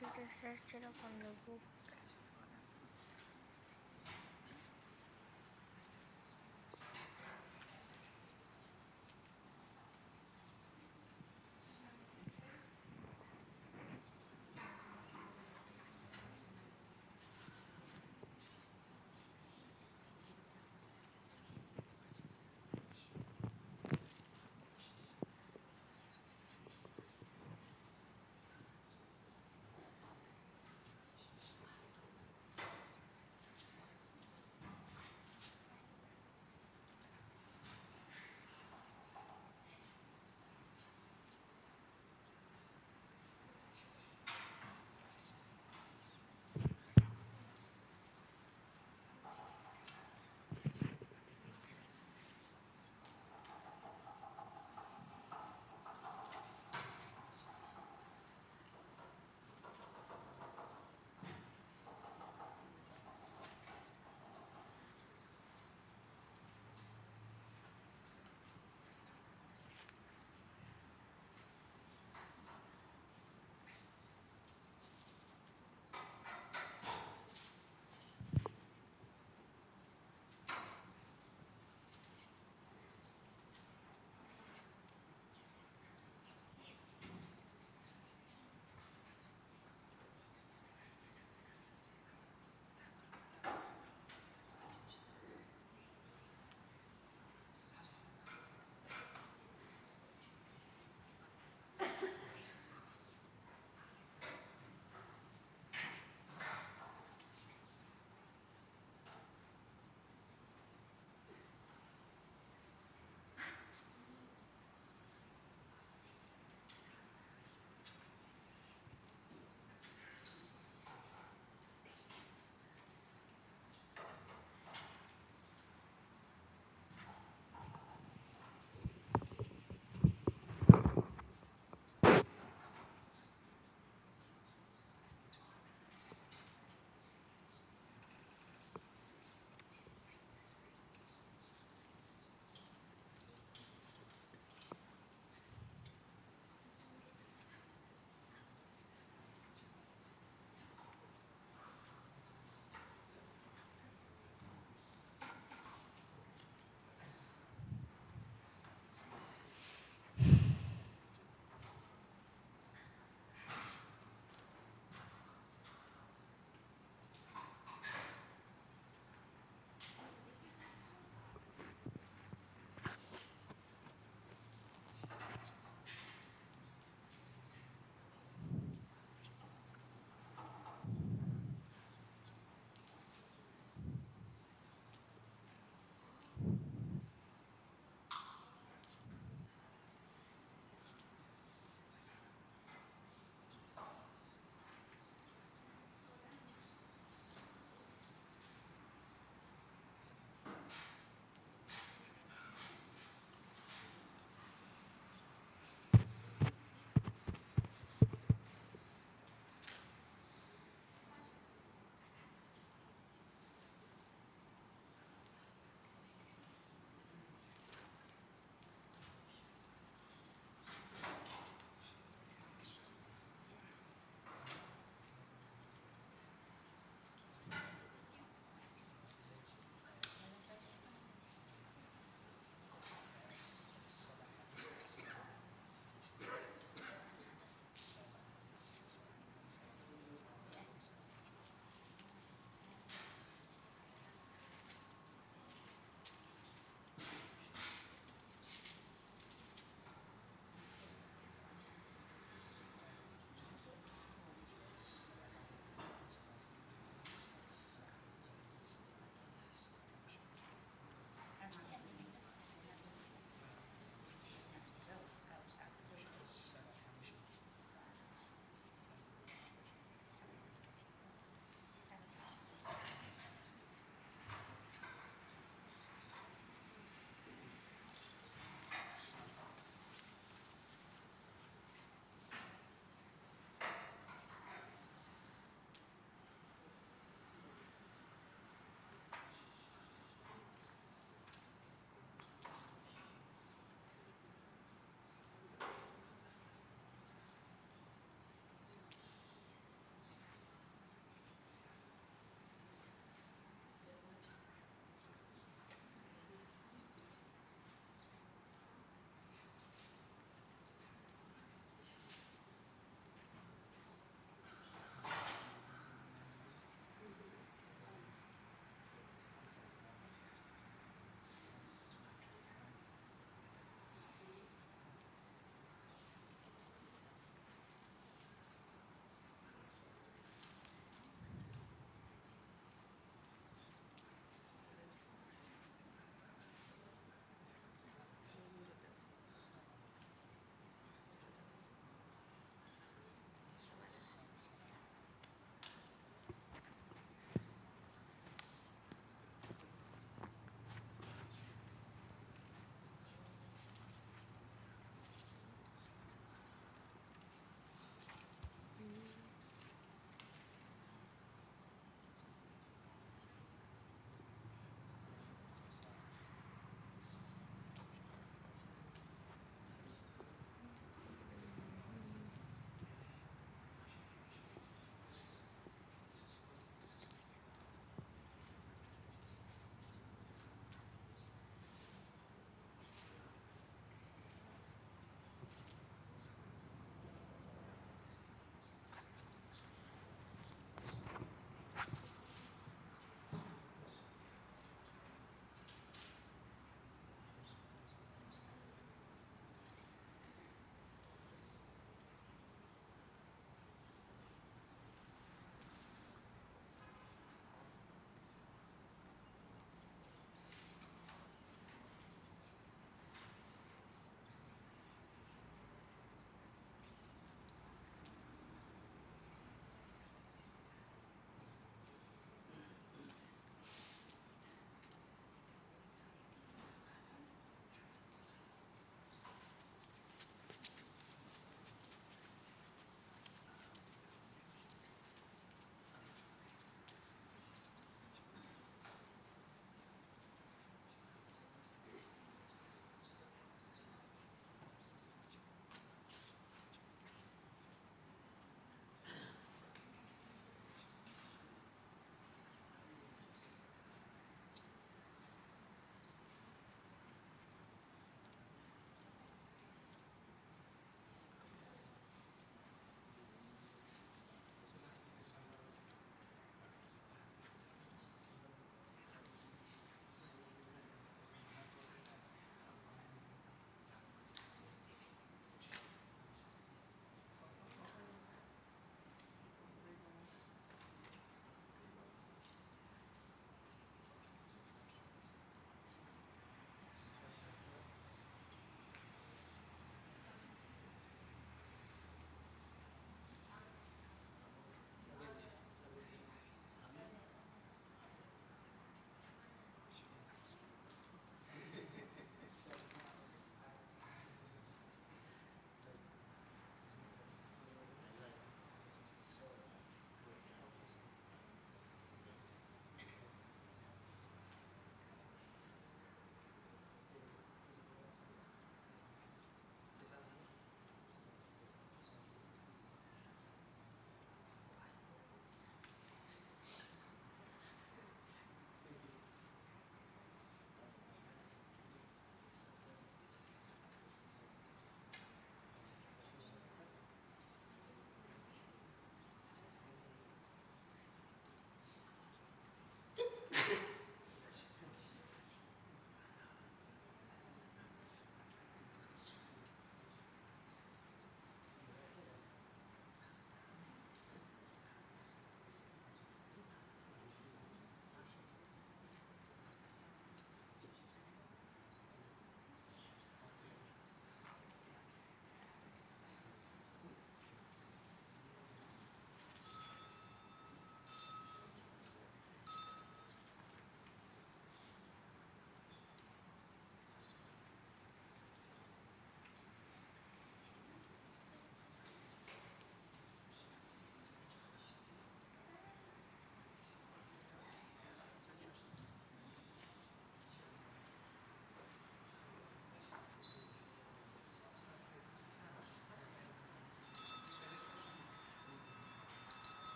Just search it up on the Google.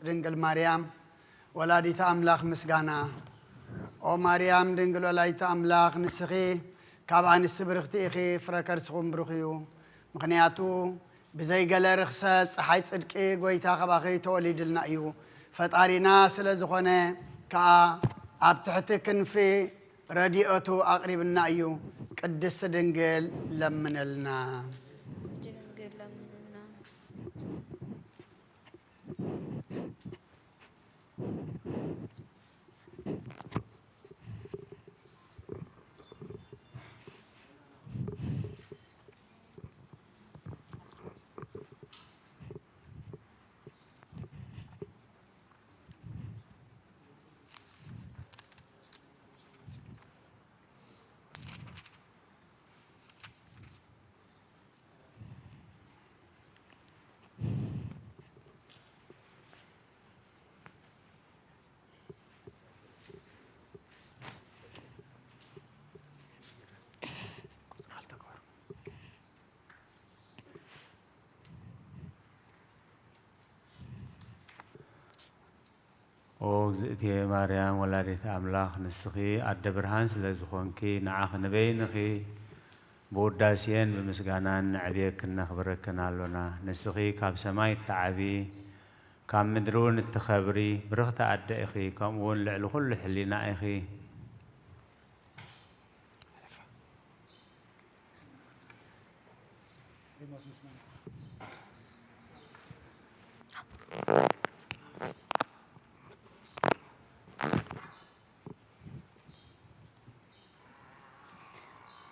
ድንግል ማርያም ወላዲተ ኣምላኽ ምስጋና። ኦ ማርያም ድንግል ወላዲተ ኣምላኽ፣ ንስኺ ካብ ኣንስቲ ብርኽቲ ኢኺ፣ ፍረ ከርስኹም ብሩኽ እዩ። ምኽንያቱ ብዘይ ገለ ርኽሰት ጸሓይ ጽድቂ ጐይታ ካባኺ ተወሊድልና እዩ። ፈጣሪና ስለ ዝኾነ ከኣ ኣብ ትሕቲ ክንፊ ረድኤቱ ኣቕሪብና እዩ። ቅድስት ድንግል ለምንልና። ድንግል ለምንልና። ኦ እግዝእትየ ማርያም ወላዲተ ኣምላኽ፣ ንስኺ ኣደ ብርሃን ስለ ዝኾንኪ፣ ንዓኺ ንበይንኺ ብውዳሴን ብምስጋናን ነዕብየክን ነኽብረክን ኣሎና። ንስኺ ካብ ሰማይ እትዓቢ፣ ካብ ምድሪ እውን እትኸብሪ ብርኽቲ ኣደ ኢኺ፣ ከምኡ እውን ልዕሊ ኩሉ ሕሊና ኢኺ።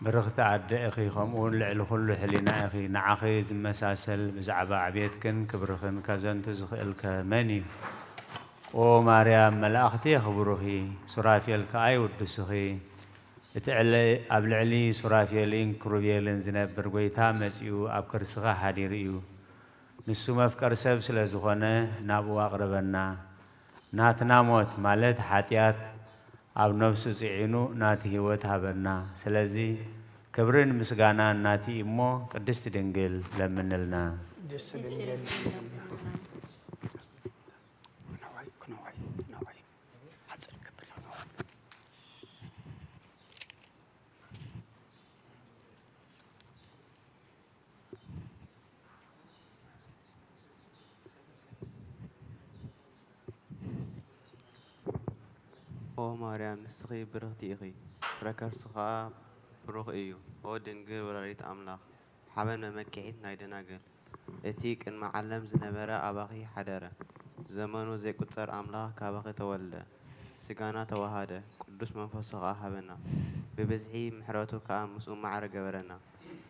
ብርኽቲ ኣደ ኢኺ፣ ከምኡውን ልዕሊ ኩሉ ሕሊና ኢኺ። ንዓኺ ዝመሳሰል ብዛዕባ ዕብየትክን ክብርኽን ከዘንቱ ዝኽእል ከ መን እዩ? ኦ ማርያም፣ መላእኽቲ የኽብሩኺ፣ ሱራፌል ከኣ ይውድሱኺ። እቲ ዕለ-፣ ኣብ ልዕሊ ሱራፌልን ክሩቤልን ዝነብር ጐይታ መጺኡ ኣብ ከርስኺ ሓዲሩ እዩ። ንሱ መፍቀሪ ሰብ ስለ ዝኾነ ናብኡ ኣቕርበና። ናትና ሞት ማለት ሓጢኣት ኣብ ነፍሱ ጽዒኑ ናቲ ህይወት ሃበና። ስለዚ ክብርን ምስጋናን ናቲ እዩ እሞ ቅድስቲ ድንግል ለምንልና። ቅድስት ድንግል ለምንልና። ነዋይ፣ ነዋይ፣ ነዋይ። ሓፂር ክገብር ነዋይ። ኦ ማርያም፣ ንስኺ ብርኽቲ ኢኺ፣ ፍረ ከርስኺ ኸኣ ብሩኽ እዩ። ኦ ድንግል ወላዲት ኣምላኽ፣ ሓበን መመኪዒት ናይ ደናግል፣ እቲ ቅድሚ ዓለም ዝነበረ ኣባኺ ሓደረ። ዘመኑ ዘይቁጸር ኣምላኽ ካባኺ ተወልደ፣ ስጋና ተዋሃደ፣ ቅዱስ መንፈሱ ኸኣ ሃበና። ብብዝሒ ምሕረቱ ከኣ ምስኡ ማዕረ ገበረና።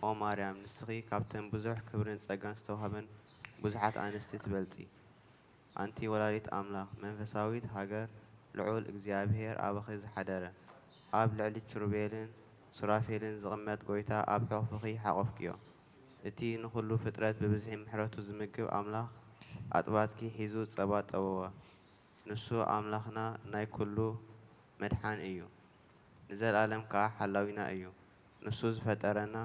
ኦ ማርያም፣ ንስኺ ካብተን ብዙሕ ክብርን ጸጋን ዝተዋህበን ብዙሓት ኣንስቲ ትበልጺ። ኣንቲ ወላዲት ኣምላኽ፣ መንፈሳዊት ሃገር ልዑል እግዚኣብሔር ኣባኺ ዝሓደረ፣ ኣብ ልዕሊ ኪሩቤልን ሱራፌልን ዝቕመጥ ጐይታ ኣብ ሕቑፍኺ ሓቖፍክዮ። እቲ ንኹሉ ፍጥረት ብብዝሒ ምሕረቱ ዝምግብ ኣምላኽ ኣጥባትኪ ሒዙ ጸባ ጠበወ። ንሱ ኣምላኽና ናይ ኩሉ መድሓን እዩ፣ ንዘለኣለም ከኣ ሓላዊና እዩ። ንሱ ዝፈጠረና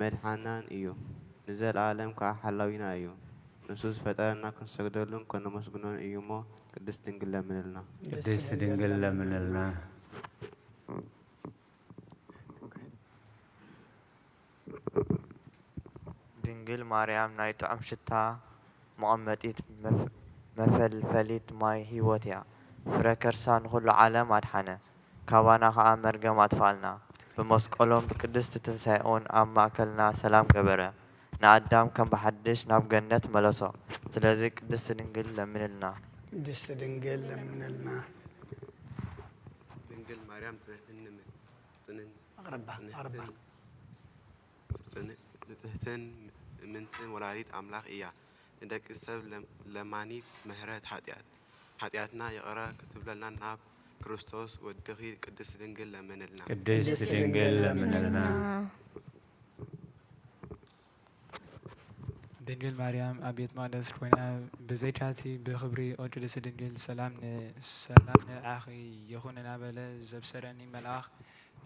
መድሓናን እዩ፣ ንዘለኣለም ከኣ ሓላዊና እዩ። ንሱ ዝፈጠረና ክንሰግደሉን ከነመስግኖን እዩ እሞ፣ ቅድስት ድንግል ለምንልና። ቅድስት ድንግል ለምንልና። ድንግል ማርያም ናይ ጥዑም ሽታ መቐመጢት መፍ-፣ መፈልፈሊት ማይ ህይወት እያ። ፍረ ከርሳ ንኹሉ ዓለም ኣድሓነ፣ ካባና ኸኣ መርገም ኣጥፍኣልና። ብመስቀሎም ብቅድስቲ ትንሳኤኡን ኣብ ማእከልና ሰላም ገበረ። ንኣዳም ከም ብሓድሽ ናብ ገነት መለሶ። ስለዚ ቅድስቲ ድንግል ለምንልና። ቅድስቲ ድንግል ለምንልና። ድንግል ማርያም ጽንዕትን ምን-፣ ጽንን-፣ ኣቕርባ፣ ኣቕርባ። ጽንዕትን ጽን-፣ ንጽህትን ምንትን ወላዲት ኣምላኽ እያ። ንደቂ ሰብ ለም-፣ ለማኒት ምሕረት ሓጢኣት፣ ሓጢኣትና ይቕረ ክትብለልና ናብ ክርስቶስ ወድኺ ቅድስት ድንግል ለምንልና። ቅድስት ድንግል ለምንልና። ድንግል ማርያም ኣብ ቤት መቕደስ ኮይና ብዘይካቲ ብኽብሪ ኦ ቅድስት ድንግል ሰላም ን-፣ ሰላም ንዓኺ ይኹን እናበለ ዘብሰረኒ መልኣኽ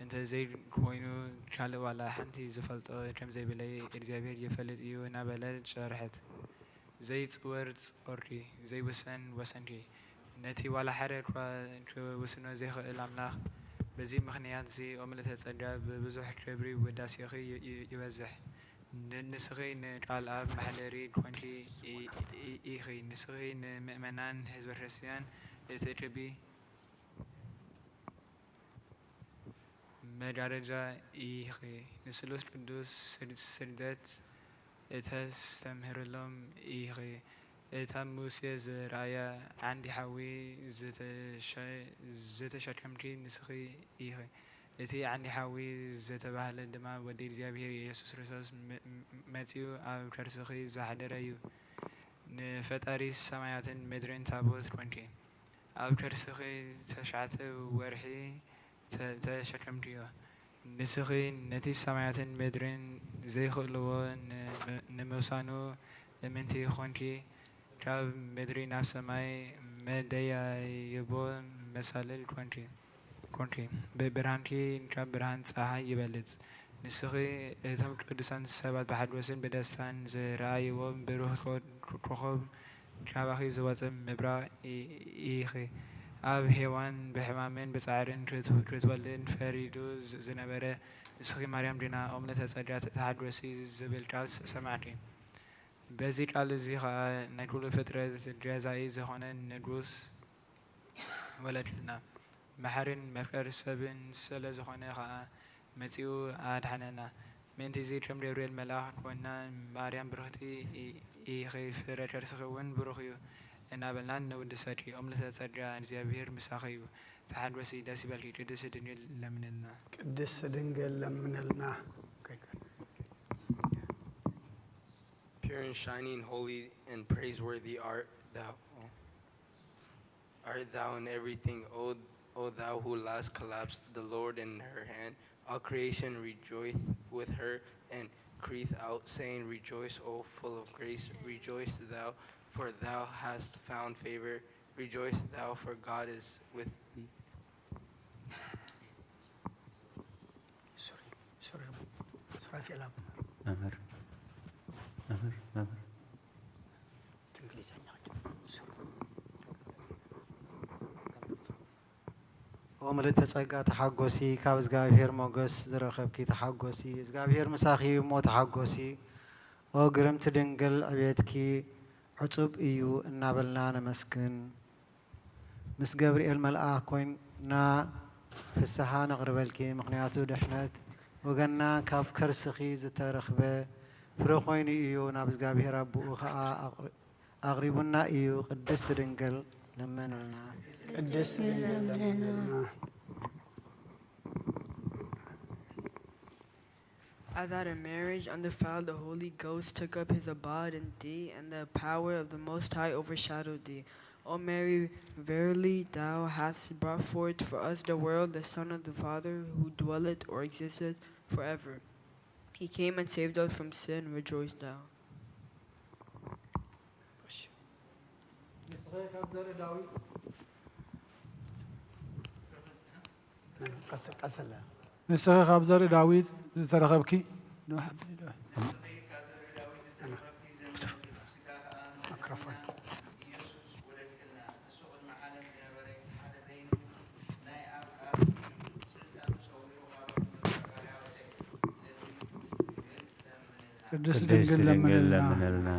እንተ ዘይኮይኑ ካልእ ዋላ ሓንቲ ዝፈልጦ ከም ዘይብለይ እግዚኣብሔር ይፈልጥ እዩ እናበለት ጨርሐት። ዘይጽወር ጾርቲ፣ ዘይውሰን ወሰንቲ፣ ነቲ ዋላ ሓደ እኳ ክውስኖ ዘይክእል ኣምላኽ። በዚ ምኽንያት እዚ ኦም ለተጸጋ ብብዙሕ ክብሪ ውዳሴኺ ይ-፣ ይ-፣ ይበዝሕ። ን-፣ ንስኺ ንቃል ኣብ መሕደሪ ኮንኪ ኢ-፣ ኢ-፣ ኢኺ። ንስኺ ንምእመናን ህዝበ ክርስቲያን እትእክቢ መጋረጃ ኢኺ። ንስሉስ ቅዱስ ስድ-፣ ስግደት እተስተምህርሎም ኢኺ። እታ ሙሴ ዝረኣያ ዓንዲ ሓዊ ዝተሸ-፣ ዝተሸከምኪ ንስኺ ኢኺ። እቲ ዓንዲ ሓዊ ዝተባህለ ድማ ወዲ እግዚኣብሔር ኢየሱስ ክርስቶስ መ-፣ መ-፣ መጺኡ ኣብ ከርስኺ ዝሓደረ እዩ። ንፈጣሪ ሰማያትን ምድርን ታቦት ኮንኪ። ኣብ ከርስኺ ተሽዓተ ወርሒ ተ-፣ ተሸከምክዮ። ንስኺ ነቲ ሰማያትን ምድርን ዘይክእልዎ ን-፣ ንምውሳኑ እምንቲ ኾንኪ፣ ካብ ምድሪ ናብ ሰማይ መደያይቦ መሳልል ኮንኪ፣ ኮንኪ። ብ-፣ ብርሃንኪ ካብ ብርሃን ጸሓይ ይበልጽ። ንስኺ እቶም ቅዱሳን ሰባት ብሓጎስን ብደስታን ዝረኣይዎ ብሩህ ኮ-፣ ኮኾብ ካባኺ ዝወጸ ምብራቕ ኢ-፣ ኢኺ። ኣብ ሄዋን ብሕማምን ብጻዕርን ክት-፣ ክትወልድ ፈሪዱ ዝ-፣ ዝነበረ፣ ንስኺ ማርያም ዲና ኦም ለተጸጋ ተሓጎሲ ዝብል ቃል ስ-፣ ሰማዕኪ። በዚ ቃል እዚ ኸኣ ናይ ኩሉ ፍጥረት ገዛኢ ዝኾነ ንጉስ ወለድልና። መሓርን መፍቀሪ ሰብን ስለ ዝኾነ ኸኣ መጺኡ ኣድሓነና። ምእንቲ እዚ ከም ገብርኤል መልኣኽ ኮይንና፣ ማርያም ብርኽቲ ኢ-፣ ኢኺ፣ ፍረ ከርስኺ እውን ብሩኽ እዩ እናበልና ነውድሰኪ። ኦም ለተጸጋ እግዚኣብሔር ምሳኺ እዩ። ተሓጎሲ፣ ደስ ይበልኪ፣ ቅድስቲ ድንግል ለምንልና። ቅድስቲ ድንግል ለምንልና። Pure and shining, holy and praiseworthy art thou. Art thou in everything, O, O thou who last collapsed the Lord in her hand? All creation rejoiced with her and crieth out, saying, Rejoice, O full of grace, rejoice thou, for thou hast found favor, rejoice thou, for God is with thee. ሱሪ፣ ሱሪ፣ ሱራፌል ኣቡና። መምህር፣ መምህር፣ መምህር። እቲ እንግሊዝኛ ሕጂ ሱሪ። ኦ ምልእተ ጸጋ ተሓጎሲ፣ ካብ እግዚኣብሔር ሞገስ ዝረኸብኪ ተሓጎሲ፣ እግዚኣብሔር ምሳኺ እሞ ተሓጎሲ። ኦ ግርምቲ ድንግል ዕቤትኪ ዕጹብ እዩ እናበልና ነመስግን። ምስ ገብርኤል መልኣኽ ኮይንና ፍስሓ ነቕርበልኪ፣ ምኽንያቱ ድሕነት ወገንና ካብ ከርስኺ ዝተረኽበ ፍረ ኮይኑ እዩ፣ ናብ እግዚኣብሔር ኣቦኡ ኸኣ ኣቕሪ-፣ ኣቕሪቡና እዩ። ቅድስት ድንግል ለምንልና። ቅድስት ድንግል ለምንልና። As at a marriage undefiled, the Holy Ghost took up his abode in thee, and the power of the Most High overshadowed thee. O Mary, verily thou hast brought forth for us the Word, the Son of the Father, who dwelleth or existeth forever. He came and saved us from sin. Rejoice thou. ንስኺ ካብ ዘርኢ ዳዊት፣ ቀስ-፣ ቀስ ኣለ። ንስኺ ካብ ዘርኢ ዳዊት ዝተረኸብኪ፣ ማይክሮፎን። ቅድስት ቅድስት ድንግል ድንግል ለምንልና። ለምንልና።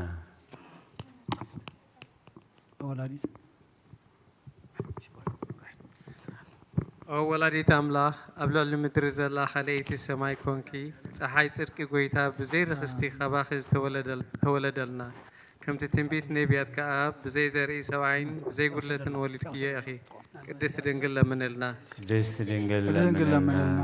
ወላዲት ኦ ወላዲት ኣምላኽ፣ ኣብ ልዕሊ ምድሪ ዘላ ካልኣይቲ ሰማይ ኮንኪ፣ ጸሓይ ጽድቂ ጐይታ ብዘይ ርኽስቲ ካባኺ ዝተወለደል-፣ ተወለደልና። ከምቲ ትንቢት ነቢያት ከኣ፣ ብዘይ ዘርኢ ሰብኣይን ብዘይ ጉድለትን ወሊድክዮ ኢኺ። ቅድስት ድንግል ለምንልና። ቅድስት ድንግል ድንግል ለምንልና። ለምንልና።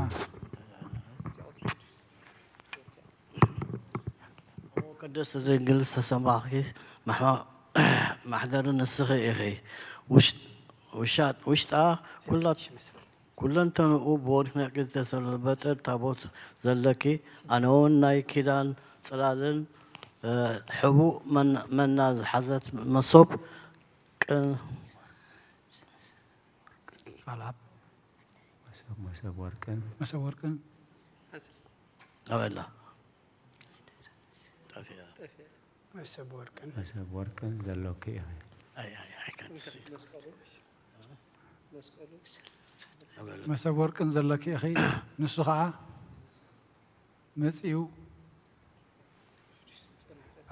ኦ ቅድስት ድንግል ዝተሰማኺ ማሕማ-፣ ማሕደሪ ንስኺ ኢኺ። ውሽ-፣ ውሻ-፣ ውሽጣ ኩላ-፣ ኩለንተንኡ ብወርሒ ነቂ ዝተለበጠ ታቦት ዘለኪ፣ ኣነውን ናይ ኪዳን ጽላልን፣ እ፣ ሕቡእ መን-፣ መና ዝሓዘት መሶብ ቅን-፣ ቃልኣብ መሶብ፣ መሶብ ወርቅን መሶብ ወርቅን ኣበላ። ጠፊኣ። መሰብ ወርቅን መሰብ ወርቅን ዘሎኪ ኢኺ። ኣይ፣ ኣይ፣ ኣይ፣ ካንትሲ። መሰብ ወርቅን ዘለኪ ኢኺ። ንሱ ኸዓ መጺኡ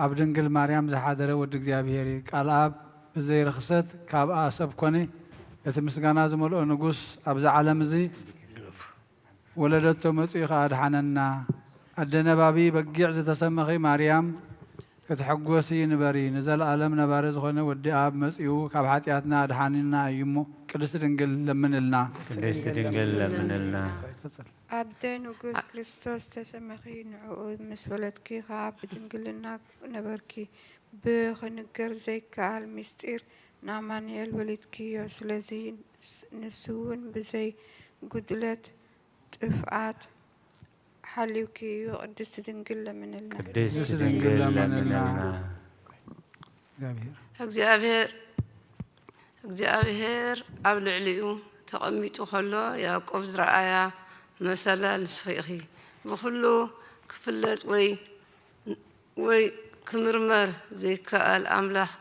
ኣብ ድንግል ማርያም ዝሓደረ ወዲ እግዚኣብሔር እዩ። ቃል ኣብ ብዘይ ርኽሰት ካብኣ ሰብ ኮነ። እቲ ምስጋና ዝመልኦ ንጉስ ኣብዚ ዓለም እዚ ወለደቶ መጺኡ ኸዓ ኣድሓነና። ኣደ ነባቢ በጊዕ ዝተሰመኺ ማርያም ክትሕጎሲ ንበሪ። ንዘለኣለም ነባሪ ዝኾነ ወዲ ኣብ መጺኡ ካብ ሓጢኣትና ኣድሓኒና እዩ እሞ ቅድስት ድንግል ለምንልና። ቅድስት ድንግል ለምንልና። ቀጽል። ኣደ ንጉስ ክርስቶስ ተሰመኺ ንዕኡ ምስ ወለድኪ ኸዓ ብድንግልና ነበርኪ። ብኽንገር ዘይከኣል ምስጢር ንኣማኑኤል ወሊድክዮ። ስለዚ ንስ- ንሱ እውን ብዘይ ጉድለት ጥፍኣት ሓልዩኪ እዩ። ቅድስት ድንግል ለምንልና። ቅድስት ድንግል ለምንልና። እግዚኣብሔር እግዚኣብሔር እግዚኣብሔር ኣብ ልዕሊኡ ተቐሚጡ ከሎ ያዕቆብ ዝረኣያ መሰላል ንስኺ ኢኺ። ብኹሉ ክፍለጥ ወይ ወይ ክምርመር ዘይከኣል ኣምላኽ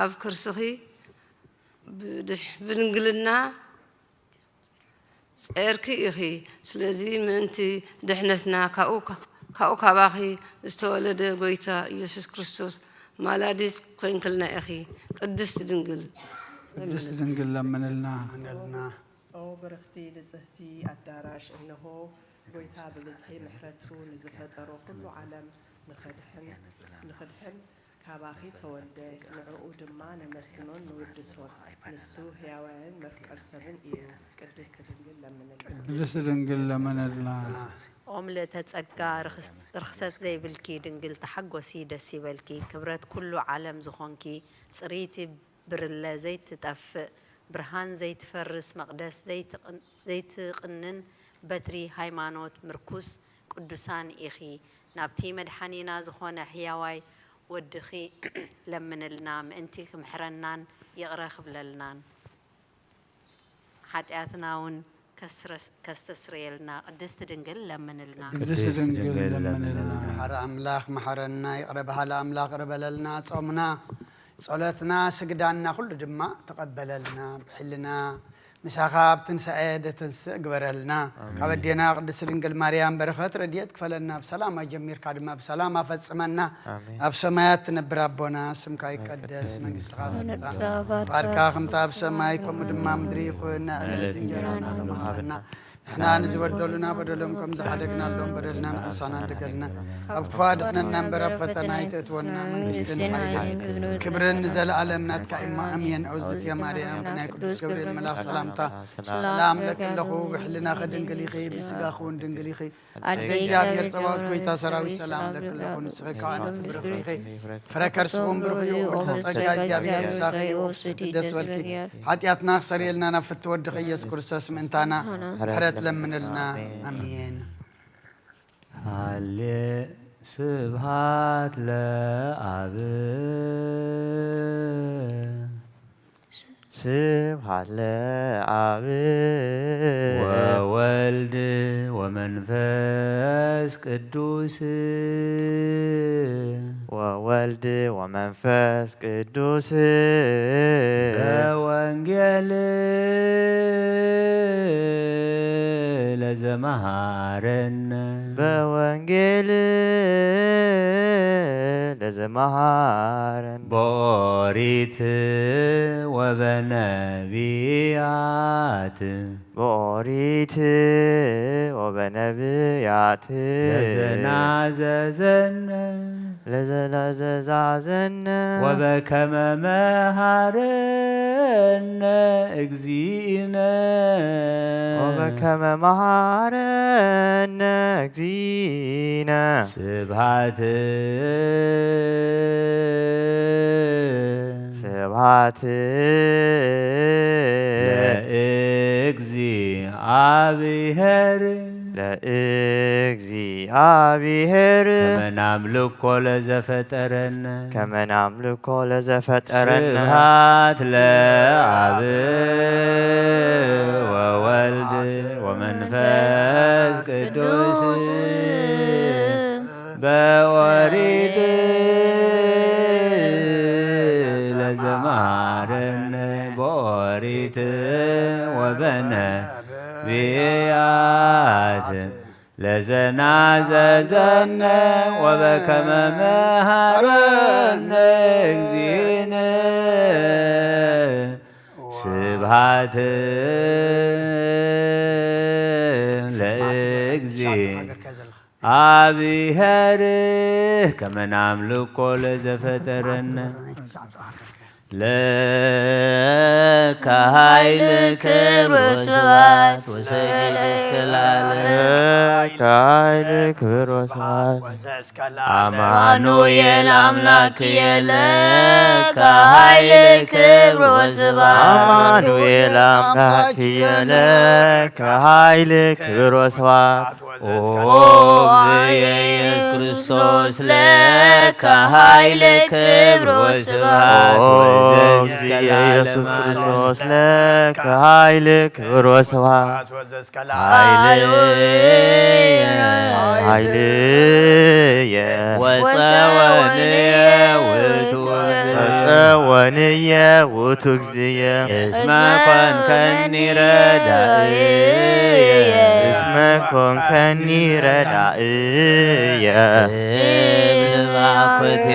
ኣብ ከርስኺ ብድሕ- ብድንግልና ጸርኪ ኢኺ። ስለዚ ምእንቲ ድሕነትና ካብኡ ካብኡ ካባኺ ዝተወለደ ጎይታ ኢየሱስ ክርስቶስ ማላዲት ኮይንክልና ኢኺ። ቅድስት ድንግል ቅድስት ድንግል ለምንልና። ኦ ብርኽቲ ንጽህቲ ኣዳራሽ፣ እነሆ ጎይታ ብብዝሒ ምሕረቱ ንዝፈጠሮ ኩሉ ዓለም ንኸድሕን ንኽድሕን ካባኺ ተወልደ። ንዕኡ ድማ ነመስግኖን ንውድሶን። ንሱ ሕያዋይን መፍቀር ሰብን እዩ። ቅድስት ድንግል ለምንልና። ቅድስት ድንግል ለምንልና። ኦም ልእተ ጸጋ ርኽስ- ርኽሰት ዘይብልኪ ድንግል ተሓጎሲ ደስ ይበልኪ። ክብረት ኩሉ ዓለም ዝኾንኪ ጽርይቲ ብርለ ዘይትጠፍእ ብርሃን ዘይትፈርስ መቕደስ ዘይትቕን- ዘይትቕንን በትሪ ሃይማኖት ምርኩስ ቅዱሳን ኢኺ። ናብቲ መድሓኒና ዝኾነ ሕያዋይ ወድኺ ለምንልና ምእንቲ ክምሕረናን ይቕረ ክብለልናን። ሓጢኣትና እውን ከስረስ- ከስተስርየልና ቅድስት ድንግል ለምንልና። ቅድስት ድንግል ለምንልና። መሓሪ ኣምላኽ መሓረና፣ ይቕረ በሃሊ ኣምላኽ ይቕረ በለልና። ጾምና፣ ጸሎትና፣ ስግዳንና ኩሉ ድማ ተቐበለልና። ብሕልና ምሳኻ ኣብ ትንሳኤ ደተንስእ ግበረልና። ካብ ኣዴና ቅድስት ድንግል ማርያም በረኸት ረድኤት ክፈለና። ብሰላም ኣጀሚርካ ድማ ብሰላም ኣፈጽመና። ኣብ ሰማያት ትነብር ኣቦና፣ ስምካ ይቀደስ፣ መንግስትኻ ትምጻእ፣ ፍቓድካ ከምታ ኣብ ሰማይ ከምኡ ድማ ምድሪ ይኹን። ንዕለት እንጀራና ሎሚ ሃበና። ንሕና ንዝበደሉና በደሎም ከም ዝሓደግናሎም በደልና ንሕሳና ድገልና። ኣብ ክፉ ኣድሕነና እምበር ኣብ ፈተና ኣይተእትወና። መንግስትን ሓይልን ክብርን ንዘለኣለም ናትካ እማ ኣሜን። ኦዝት ማርያም ብናይ ቅዱስ ገብርኤል መልኣኽ ሰላምታ ሰላም ለኪ ኣለኹ። ብሕልናኺ ድንግል ኢኺ፣ ብስጋኺ እውን ድንግል ኢኺ። ኣደ እግዚኣብሔር ጸባኦት ጎይታ ሰራዊት ሰላም ለኪ ኣለኹ። ንስኺ ከኣ ንስቲ ብርኽቲ ኢኺ። ፍረ ከርስኹም ብሩኽ እዩ። ውዕልተ ጸጋ እግዚኣብሔር ምሳኺ እዩ። ቅድስቲ ደስ በልኪ። ሓጢኣትና ክሰርየልና ናብ ፍትወ ወድኺ ኢየሱስ ክርስቶስ ምእንታና ምሕረት ለምንልና። ኣሜን። ሃሌ ስብሃት ለኣብ ስብሃት ለኣብ ወወልድ ወመንፈስ ቅዱስ ወወልድ ወመንፈስ ቅዱስ በወንጌል ለዘመሃረነ በወንጌል ለዘመሃረን በኦሪት ወበነቢያት በኦሪት ወበነብያት ለዘናዘዘነ ለዘለዘዛዘነ ወበከመ መሃረነ እግዚእነ ወበከመ መሃረነ እግዚእነ ስብሃት ስብሃት ለእግዚኣብሔር ለእግዚኣብሔር ከመ ናምልኮ ለዘፈጠረነ ከመ ናምልኮ ለዘፈጠረነ ስብሃት ለኣብ ወወልድ ወመንፈስ ቅዱስ በኦሪት ወበነቢያት ለዘናዘዘነ ወበከመ መሃረነ እግዚእነ። ስብሐት ለእግዚእ ኣብሔር ከመ ናምልኮ ለዘፈጠረነ። ለከ ኃይል ክብር ወስብሐት ወሰይድ እስከ ለዓለም። ለከ ኃይል ክብር ወስብሐት። አማኑኤል አምላክየ ለከ ኃይል ክብር ወስብሐት። አማኑኤል አምላክየ ለከ ኃይል ክብር ወስብሐት። ኦ እግዚእ ኢየሱስ ክርስቶስ ለከ ኃይል ክብር ወስብሐት። ኦ እግዚእ ኢየሱስ ክርስቶስ ለከ ኃይል ክብር ወስብሐት። ኃይልየ ኃይልየ ወጸወንየ ውእቱ ወጸወንየ ውእቱ እግዚእየ። እስመ ኮንከኒ ረዳእየ። እስመ ኮንከኒ ረዳእየ። እብል ባኮቴ።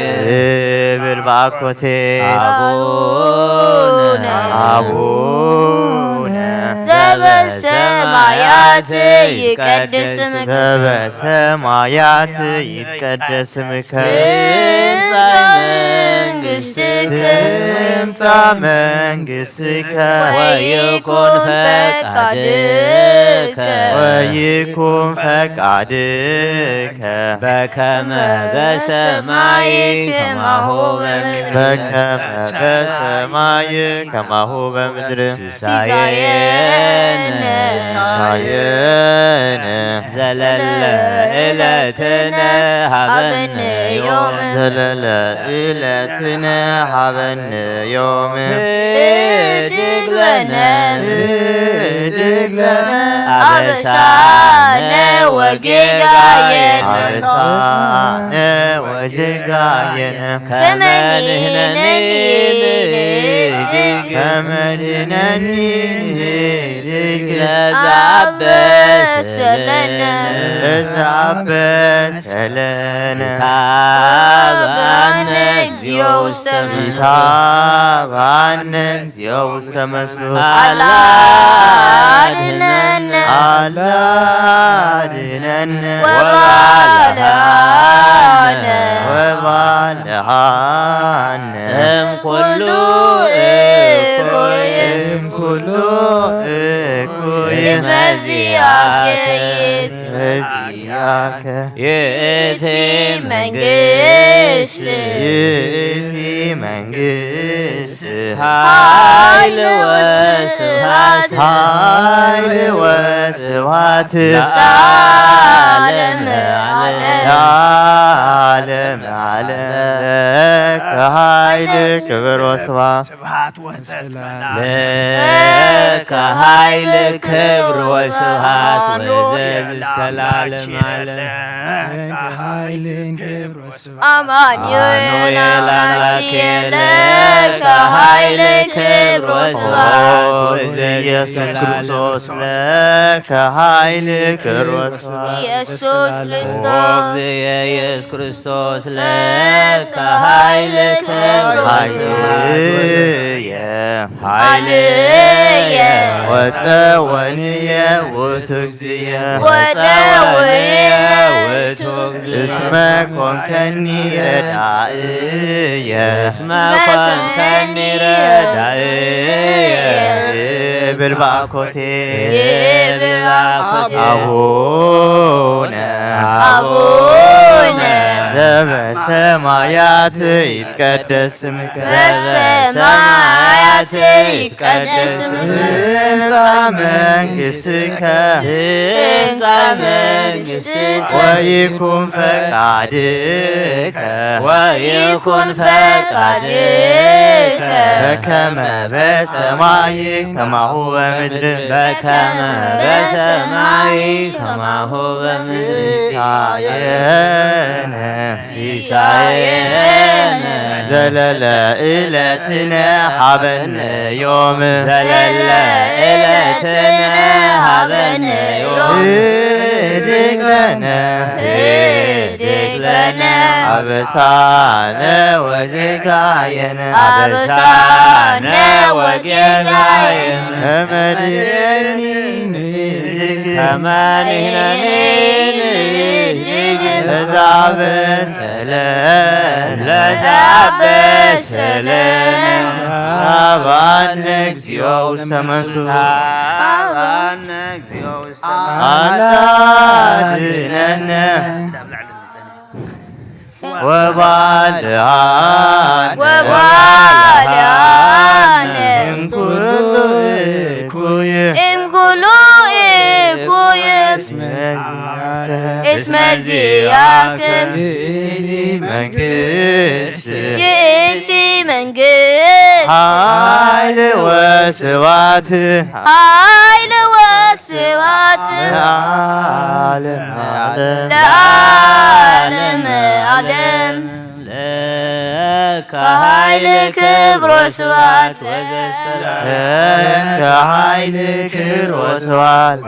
እብል ባኮቴ። አቡነ። አቡነ። ዘበሰማያት ይቀደስ ስምከ። ዘበሰማያት ይትቀደስ ስምከ። ትምጻእ መንግሥትከ። ትምጻእ መንግሥትከ። ወይኩን ፈቃድከ። ወይኩን ፈቃድከ። በከመ በሰማይ ከማሁ በምድር። በከመ በሰማይ ከማሁ በምድር። ሲሳየነ። ሲሳየነ። ዘለለ ዕለትነ ሀበነ ዮም። ዘለለ ዕለትነ ሀበነ ዮም። ህድግ ለነ። ህድግ ለነ። አበሳነ ወጌጋየነ። አበሳነ ወጌጋየነ። ከመ ንሕነኒ ንህድግ። ከመ ንሕነኒ ንህድግ። ለዘአበሰለነ። ለዘአበሰለነ። ይትብአነ እግዚኦ ውስተ መንሱት። ይትብአነ እግዚኦ ውስተ መንሱት። አላ አድነነ። አላ አድነነ። ወባልሐነ። ወባልሐነ። እምኩሉ እኩይ። እምኩሉ እኩይ። እስመ ዚአከ ይእቲ። እስመ ዚአከ ይእቲ መንግስት። ይእቲ መንግስት። ኃይል ወስብሐት። ኃይል ወስብሐት። ለዓለመ ዓለም። ለዓለመ ዓለም። ለከ ኃይል ክብር ወስብሐት። ስብሐት ወዘእስከ ለዓለም። ለከ ኃይል ክብር ወስብሐት ወዘእስከ ለዓለም ዓለም። ለከ ኃይል ክብር ወስብሐት። አማኑኤል አምላክየ ለከ ኃይል ክብር ወስብሐት ኦ ወዘእስከ ኢየሱስ ለዓለም። ክርስቶስ ለከ ኃይል ክብር ወስብሐት። ኢየሱስ ኦ ክርስቶስ። እግዚእ ኢየሱስ ክርስቶስ ለከ ኃይል ክብር ወስብሐት። ኃይልየ ኃይልየ ወጸወንየ ውእቱ እግዚእየ። ወጸወንየ ውእቱ እግዚእየ። እስመ ኮንከኒ ረዳእየ። እስመ ኮንከኒ ረዳእየ። ይብል ባኮቴ። ይብል ባኮቴ። አቡነ። አቡነ። ዘበሰማያት ይትቀደስ ስምከ። ዘበሰማያት ይትቀደስ ስምከ። ትምጻእ መንግሥትከ ትምጻእ መንግሥትከ ወይኩን ፈቃድከ ወይኩን ፈቃድከ በከመ በሰማይ ከማሁ በምድር በከመ በሰማይ ከማሁ በምድር ሲሳየነ ሲሳየነ ዘለለ ዕለትነ ሀበነ ዮም ዘለለ ዕለትነ ሀበነ ዮም ህድግ ለነ ህድግ ለነ አበሳነ ወጌጋየነ አበሳነ ወጌጋየነ ከመ ንሕነኒ ንህድግ ከመ ንሕነኒ ንህድግ ለዘአበሰለነ ለዘአበሰለነ አባነ እግዚኦ ውስተ መንሱት አባነ እግዚኦ ውስተ መንሱት አድነነ ወባልዓነ ወባልዓነ እምኩሉ እኩይ እምኩሉ እኩይ እስመ ዚአከ ይእቲ መንግስት ይእቲ መንግስት ኃይል ወስብሐት ኃይል ወስብሐት ለዓለመ ዓለም ለዓለመ ዓለም ለከ ኃይል ክብር ወስብሐት ለከ ኃይል ክብር ወስብሐት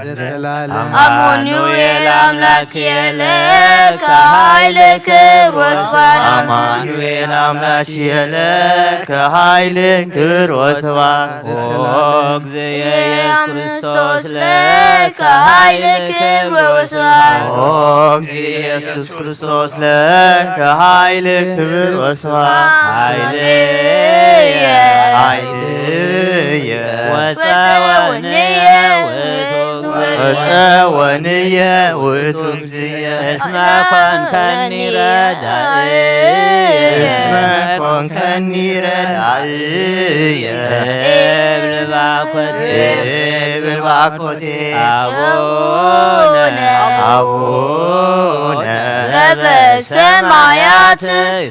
አማኑኤል አምላክ ለከ ኃይል ክብር ወስብሐት አማኑኤል አምላክ ለከ ኃይል ክብር ወስብሐት ኦ እግዚእ ኢየሱስ ክርስቶስ ለከ ኃይል ክብር ወስብሐት ኦ እግዚእ ኢየሱስ ክርስቶስ ለከ ኃይል ክብር ወስብሐት ኃይልየ ኃይልየ ወፀወንየ ውእቱ ወፀወንየ ውእቱ እስመ ኮንከኒ ረዳእየ እስመ ኮንከኒ ረዳእየ እብል ባኮቴ እብል ባኮቴ አቡነ አቡነ ዘበሰማያት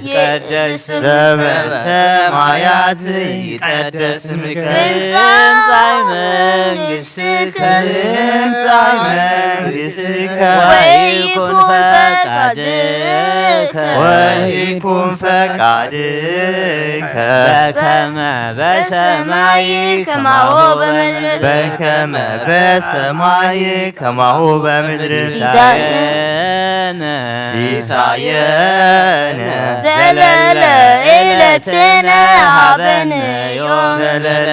ይትቀደስ ስምከ ዘበሰማያት ይትቀደስ ስምከ ትምጻእ መንግሥትከ ትምጻእ መንግሥትከ ወይኩን ፈቃድከ ወይኩን ፈቃድከ በከመ በሰማይ ከማሁ በምድር በከመ በሰማይ ከማሁ በምድር ሲሳየነ ሲሳየነ ዘለለ ዕለትነ ሀበነ ዮም ዘለለ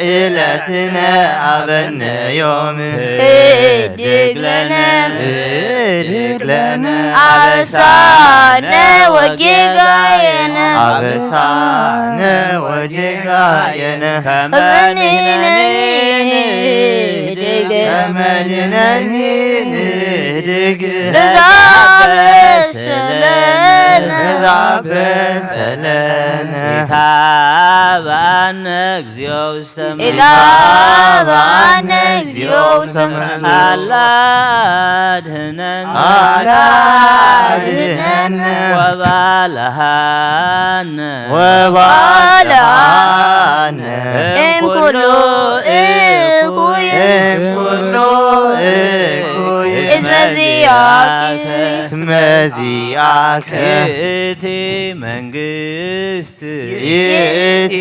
ዕለትነ ሀበነ ዮም ህድግ ለነ ህድግ ለነ አበሳነ ወጌጋየነ አበሳነ ወጌጋየነ ከመ ንሕነኒ ንህድግ ከመ ንሕነኒ ንህድግ ለዘአበሰለነ ለዘአበሰለነ ኢታብአነ እግዚኦ ውስተ መንግሥት ኢታብአነ እግዚኦ ውስተ መንግሥት አላ አድህነን አላ አድህነን ወባልሃነ ወባልሃነ እምኩሉ እኩይ እምኩሉ እኩይ እስመ ዚአኪ እስመ ዚአኪ ይእቲ መንግስት ይእቲ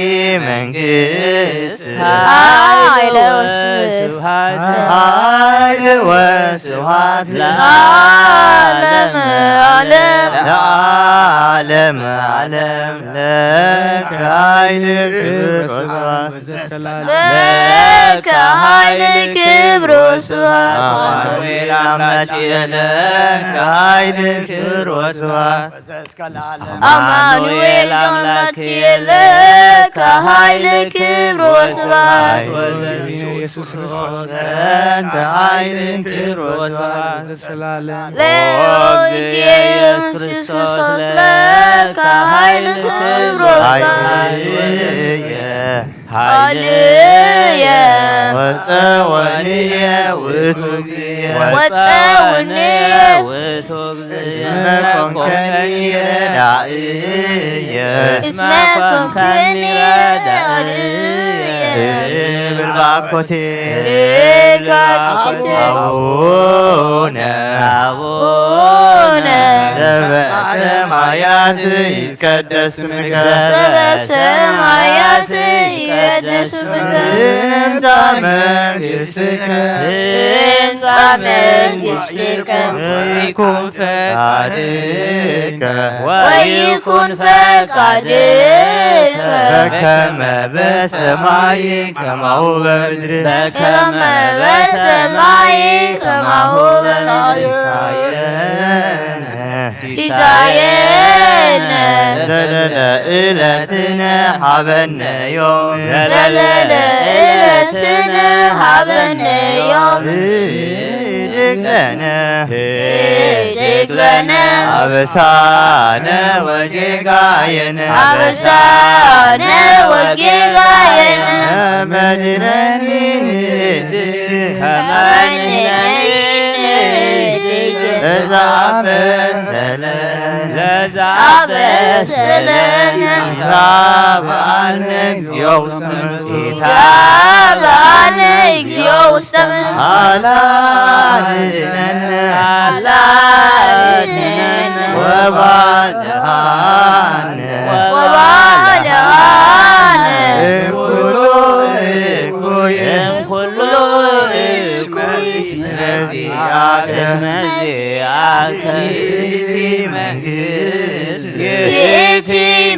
መንግስት ኃይለ ወስብሐት ኃይለ ወስብሐት ለዓለመ ዓለም ለዓለመ ዓለም ለከ ኃይል ክብር ወስብሐት ለከ ኃይል ክብር ወስብሐት አማኑኤል አምላክ ለከ ኃይል ክብር ወስብሐት አማኑኤል አምላክ ለከ ኃይል ክብር ወስብሐት ኢየሱስ ክርስቶስ ለከ ኃይል ክብር ወስብሐት ለእግዚእ ኢየሱስ ክርስቶስ ለከ ኃይል ክብር ወስብሐት ኃይልየ ወጸወንየ ውእቱ እግዚእ ወጸውንየ ውእቱ እስመ ኮንከኒ ረዳእየ እስመ ኮንከኒ ረዳእየ እብል ባኮቴ ርጋት አቡነ አቡነ ዘበሰማያት ይትቀደስ ስምከ ዘበሰማያት ይትቀደስ ስምከ ትምጻእ መንግሥትከ ትምጻእ መንግሥትከ ወይኩን ፈቃድከ ወይኩን ፈቃድከ በከመ በሰማይ ከማሁ በምድር በከመ በሰማይ ከማሁ በምድር ሲሳየነ ዘለለ ዕለትነ ሀበነ ዮም ዘለለ ዕለትነ ሀበነ ዮም ህድግ ለነ ህድግ ለነ አበሳነ ወጌጋየነ አበሳነ ወጌጋየነ ከመ ንሕነኒ ንህድግ ከመ ንሕነኒ ንህድግ ለዘአበሰለነ ለዘአበሰለነ ኢታብአነ እግዚኦ ውስተ መንሱት ኢታብአነ እግዚኦ ውስተ መንሱት አላ አድነነ አላ አድነነ ወባልሃነ ወባልሃነ እምኩሉ እኩይ እምኩሉ እኩይ እስመ ዚአከ እስመ ዚአከ ይእቲ መንግስት ይእቲ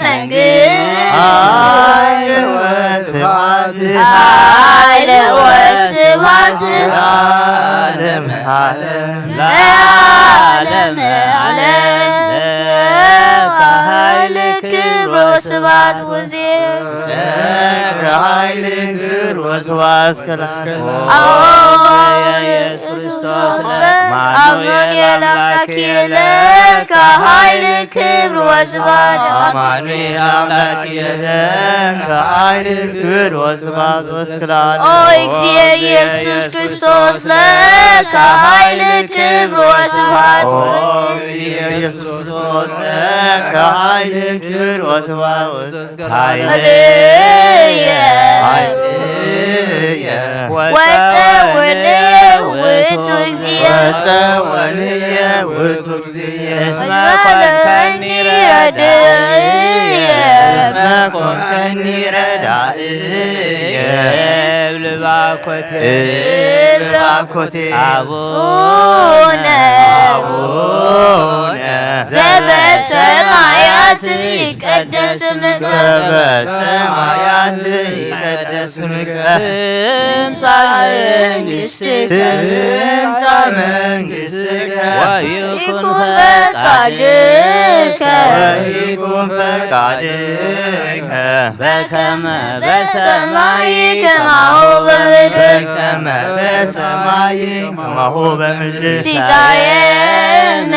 መንግስት ኃይል ወስብሐት ኃይል ወስብሐት ለዓለመ ዓለም ለዓለመ ዓለም ለከ ኃይል ክብር ወስብሐት ወዜ ለከ ኃይል ክብር ወስብሐት አዎ ኢየሱስ ክርስቶስ አማኑኤል አምላክ ለከ ኃይል ክብር ወስብሐት አማኑኤል አምላክ ለከ ኃይል ክብር ወስብሐት ወስክላል ኦ እግዚእ ኢየሱስ ክርስቶስ ለከ ኃይል ክብር ወስብሐት ኦ እግዚእ ኢየሱስ ክርስቶስ ለከ ኃይል ክብር ወስብሐት ኃይልየ ኃይልየ ወፀውንየ ውእቱ እግዚእ ወፀወንየ ውእቱ እግዚእ እስመ ኮንከኒ ረዳእየ እስመ ኮንከኒ ረዳእየ እብል ባኮቴ እብል ባኮቴ አቡነ አቡነ ዘበሰማያት ይትቀደስ ስምከ በሰማያት ይትቀደስ ስምከ ትምጻእ መንግሥትከ ትምጻእ መንግሥትከ ወይኩን ፈቃድከ ወይኩን ፈቃድከ በከመ በሰማይ ከማሁ በምድር በከመ በሰማይ ከማሁ በምድር ሲሳየነ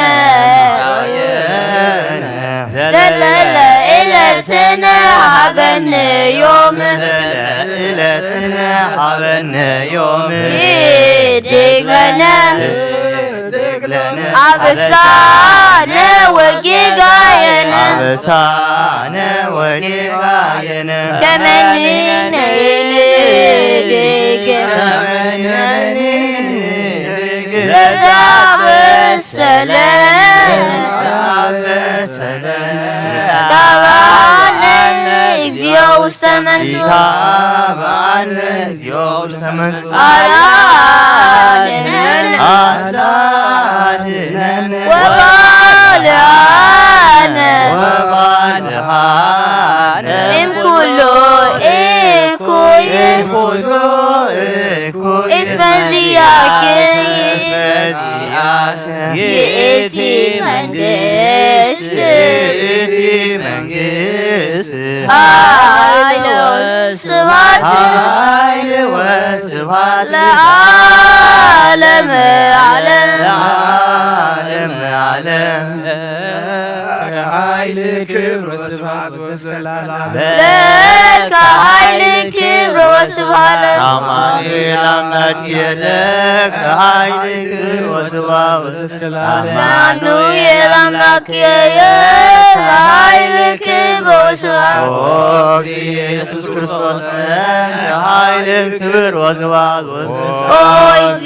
ዘለለ ዘለለ ዕለትነ ሀበነ ዮም ዘለለ ዕለትነ ሀበነ ዮም ህድግ ለነ ህድግ ለነ አበሳነ ወጌጋየነ አበሳነ ወጌጋየነ ከመ ንሕነኒ ንህድግ ከመ ንሕነኒ ንህድግ ለዘአበሰለነ ለዘአበሰለነ ኢታብአነ እግዚኦ ውስተ መንሱት ኢታብአነ እግዚኦ ውስተ መንሱት አላ አድነነ አላ አድነነ ወባልአነ ወባልአነ እምኩሉ እኩይ እምኩሉ እኩይ እስመ ዚአከ እስመ ዚአከ ይእቲ መንግስት ይእቲ መንግስት ኃይል ወስብሐት ኃይል ወስብሐት ለዓለመ ዓለም ለዓለመ ዓለም ኃይል ክብር ወስብሐት ወዘስከላላ ለከ ኃይል ክብር ወስብሐት አማኑኤል አምላክ የለከ ኃይል ክብር ወስብሐት ወዘስከላላ አማኑኤል አምላክ የለከ ኃይል ክብር ወስብሐት ኦ ኢየሱስ ክርስቶስ ለከ ኃይል ክብር ወስብሐት ወዘስከላላ ኦ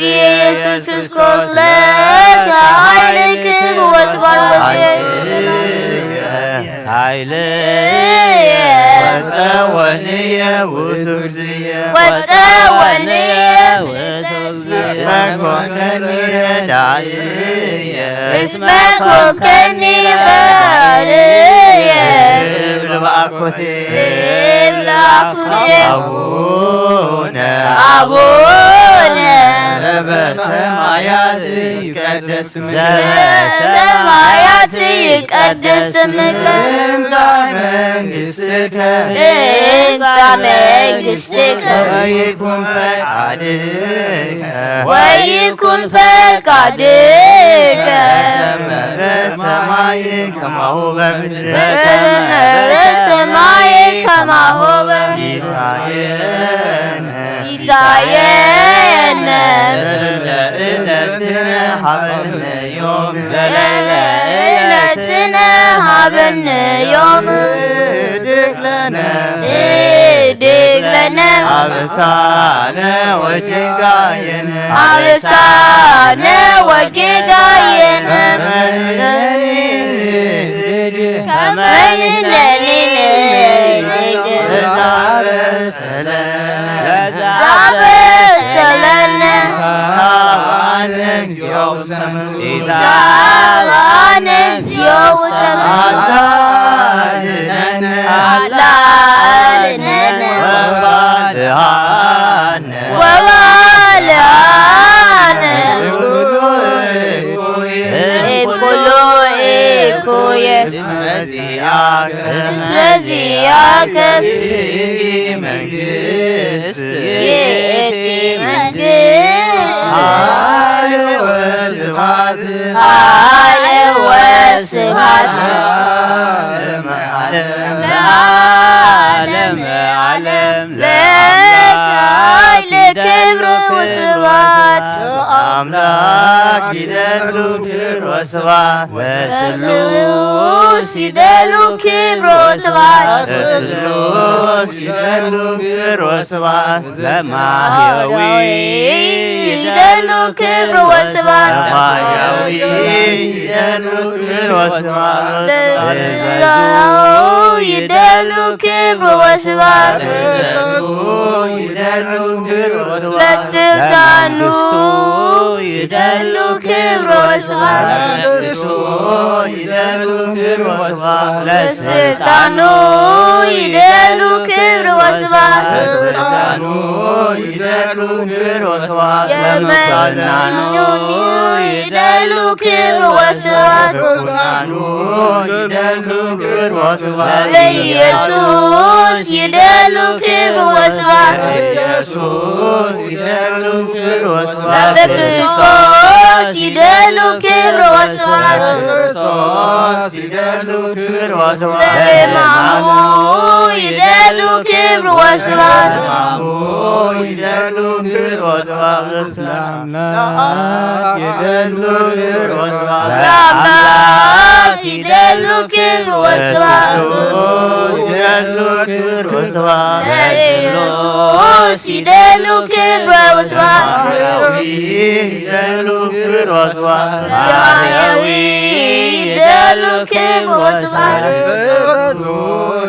ኢየሱስ ክርስቶስ ለከ ኃይል ክብር ወስብሐት ወዘስከላላ ኃይልየ ወጸወንየ ውእቱ እግዚእየ ወጸወንየ ውእቱ እግዚእየ መኮንከኒ ረዳእየ እስመ ኮንከኒ ረዳእየ እብል በአኮቴ እብል በአኮቴ አቡነ አቡነ ዘበሰማያት ይትቀደስ ስምከ ዘበሰማያት ይትቀደስ ስምከ ትምጻእ መንግሥትከ ትምጻእ መንግሥትከ ወይኩን ፈቃድከ ወይኩን ፈቃድከ በከመ በሰማይ ከማሁ በምድር በከመ በሰማይ ከማሁ በምድር ሲሳየነ ሲሳየነ ዘለለ ዕለትነ ሀበነ ዮም ዘለለ ዕለትነ ሀበነ ዮም ህድግ ለነ ህድግ ለነ አበሳነ ወጌጋየነ አበሳነ ወጌጋየነ ከመ ንሕነኒ ንህድግ ከመ ንሕነኒ ንህድግ ለዘአበሰለነ ለዘአበሰለነ ኢታብአነ እግዚኦ ውስተ መንሱት ኢታብአነ እግዚኦ ውስተ መንሱት አላ አድነነ አላ አድነነ ወባልዓነ ወባልዓነ እምኩሉ እኩየ እስመ ዚአከ እስመ ዚአከ ይእቲ መንግስት ይእቲ መንግስት ኃይል ወስብሐት ኃይል ወስብሐት ለዓለመ ዓለም ለዓለመ ዓለም ለከ ኃይል ክብር ወስብሐት አምላክ ይደሉ ክብር ወስብሐት ለስሉስ ይደሉ ክብር ወስብሐት ለስሉስ ይደሉ ክብር ወስብሐት ለማህያዊ ይደሉ ክብር ወስብሐት ለማህያዊ ይደሉ ክብር ወስብሐት ለትእዛዙ ይደሉ ክብር ወስብሐት ለትእዛዙ ይደሉ ክብር ወስብሐት ለስልጣኑ ለመንግስቱ ይደሉ ክብር ወስብሐት ለመንግስቱ ይደሉ ክብር ወስብሐት ለስልጣኑ ይደሉ ክብር ወስብሐት ለስልጣኑ ይደሉ ክብር ወስብሐት ለመኮንኑ ይደሉ ክብር ወስብሐት ለመኮንኑ ይደሉ ክብር ወስብሐት ለኢየሱስ ይደሉ ክብር ወስብሐት ለኢየሱስ ይደሉ ክብር ወስብሐት ለክርስቶስ ይደሉ ክብር ወስብሐት ለክርስቶስ ይደሉ ክብር ወስብሐት ለሕማሙ ይደሉ ክብር ወስብሐት ለሕማሙ ይደሉ ክብር ወስብሐት ለአምላክ ይደሉ ክብር ወስብሐት ለአምላክ ይደሉ ክብር ወስብሐት ለስሉስ ይደሉ ክብር ወስብሐት ለስሉስ ይደሉ ክብር ወስብሐት ለማህያዊ ይደሉ ክብር ወስብሐት ለማህያዊ ይደሉ ክብር ወስብሐት ለመንግስቱ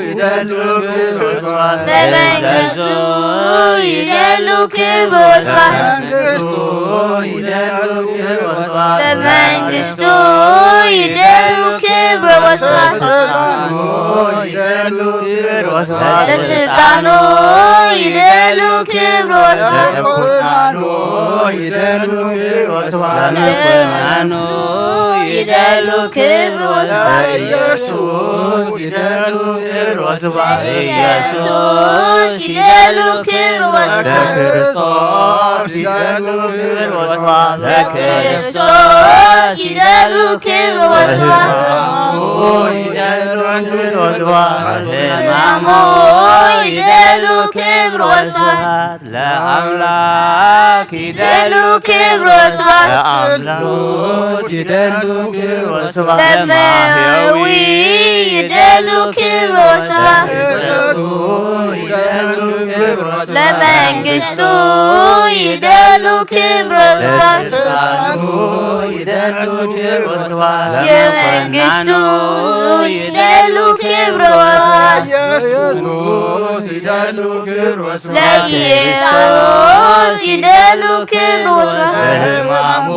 ይደሉ ክብር ወስብሐት ለመንግስቱ ይደሉ ክብር ወስብሐት ለመንግስቱ ይደሉ ክብር ወስብሐት ለመንግስቱ ይደሉ ክብር ወስብሐት ለስልጣኑ ይደሉ ክብር ወስብሐት ለስልጣኑ ይደሉ ክብር ወስብሐት ለቁርአኑ ይደሉ ክብር ወስብሐት ለቁርአኑ ይደሉ ክብር ወስብሐት ለኢየሱስ ይደሉ ክብር ወስብሐት ኢየሱስ ይደሉ ክብር ወስብሐት ለክርስቶስ ይደሉ ክብር ወስብሐት ለክርስቶስ ይደሉ ክብር ወስብሐት ይደሉ ክብር ወስብሐት ለማሙ ይደሉ ክብር ወስብሐት ለአምላክ ይደሉ ክብር ወስብሐት ለአምላክ ይደሉ ክብር ወስብሐት ለማህየዊ ይደሉ ክብር ወስብሐት ለመንግስቱ ይደሉ ክብር ወስብሐት ለመንግስቱ ይደሉ ክብር ወስብሐት ለኢየሱስ ይደሉ ክብር ወስብሐት ለሕማሙ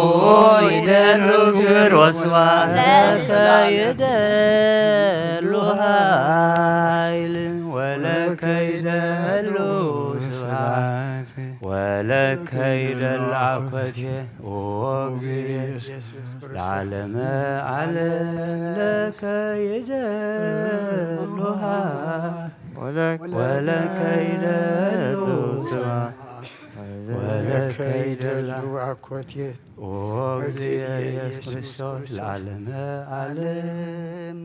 ይደሉ ክብር ወስብሐት ለከ ይደሉ ኃይል ወለከ ይደሉ ስብሐት ወለከ ይደሉ አኮቴ ወእግዚእ ለዓለመ ዓለም ለከ ይደሉ ኃይል ወለከ ይደሉ ስብሐት ወለከ ይደሉ አኮቴ ወእግዚእ ኢየሱስ ክርስቶስ ለዓለመ ዓለም።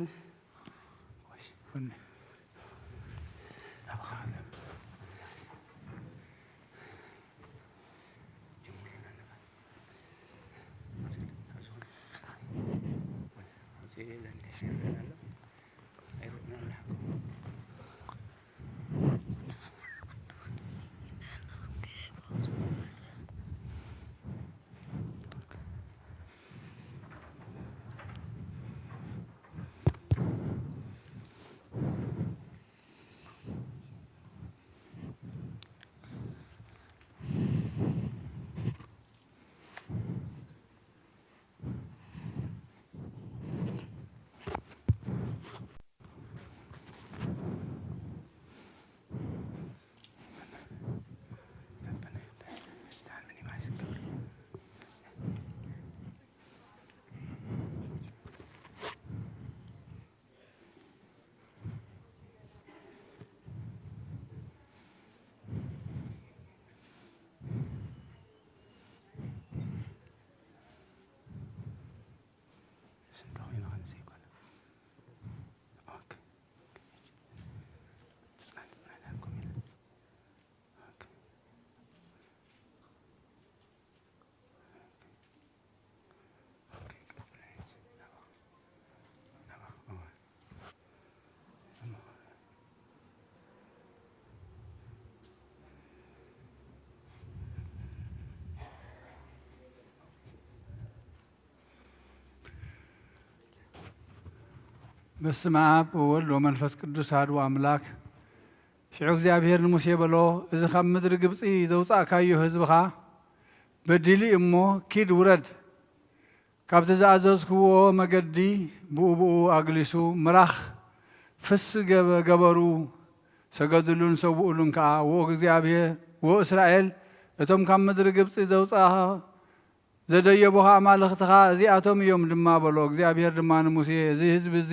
በስመ አብ ወወልድ ወመንፈስ ቅዱስ አሐዱ አምላክ። ሽዑ እግዚኣብሔር ንሙሴ በሎ፣ እዚ ካብ ምድሪ ግብጺ ዘውጻእካዮ ህዝብኻ በዲሉ እዩ እሞ፣ ኪድ ውረድ፣ ካብቲ ዝኣዘዝክዎ መገዲ ብኡ ብኡ ኣግሊሱ ምራኽ ፍስ ገበ-፣ ገበሩ፣ ሰገድሉን ሰውኡሉን ከኣ። ወእግዚኣብሔር፣ ወእስራኤል፣ እቶም ካብ ምድሪ ግብጺ ዘውጻእኻ ዘደየቡኻ ኣማልኽትኻ እዚኣቶም እዮም ድማ በሎ። እግዚኣብሔር ድማ ንሙሴ፣ እዚ ህዝቢ እዚ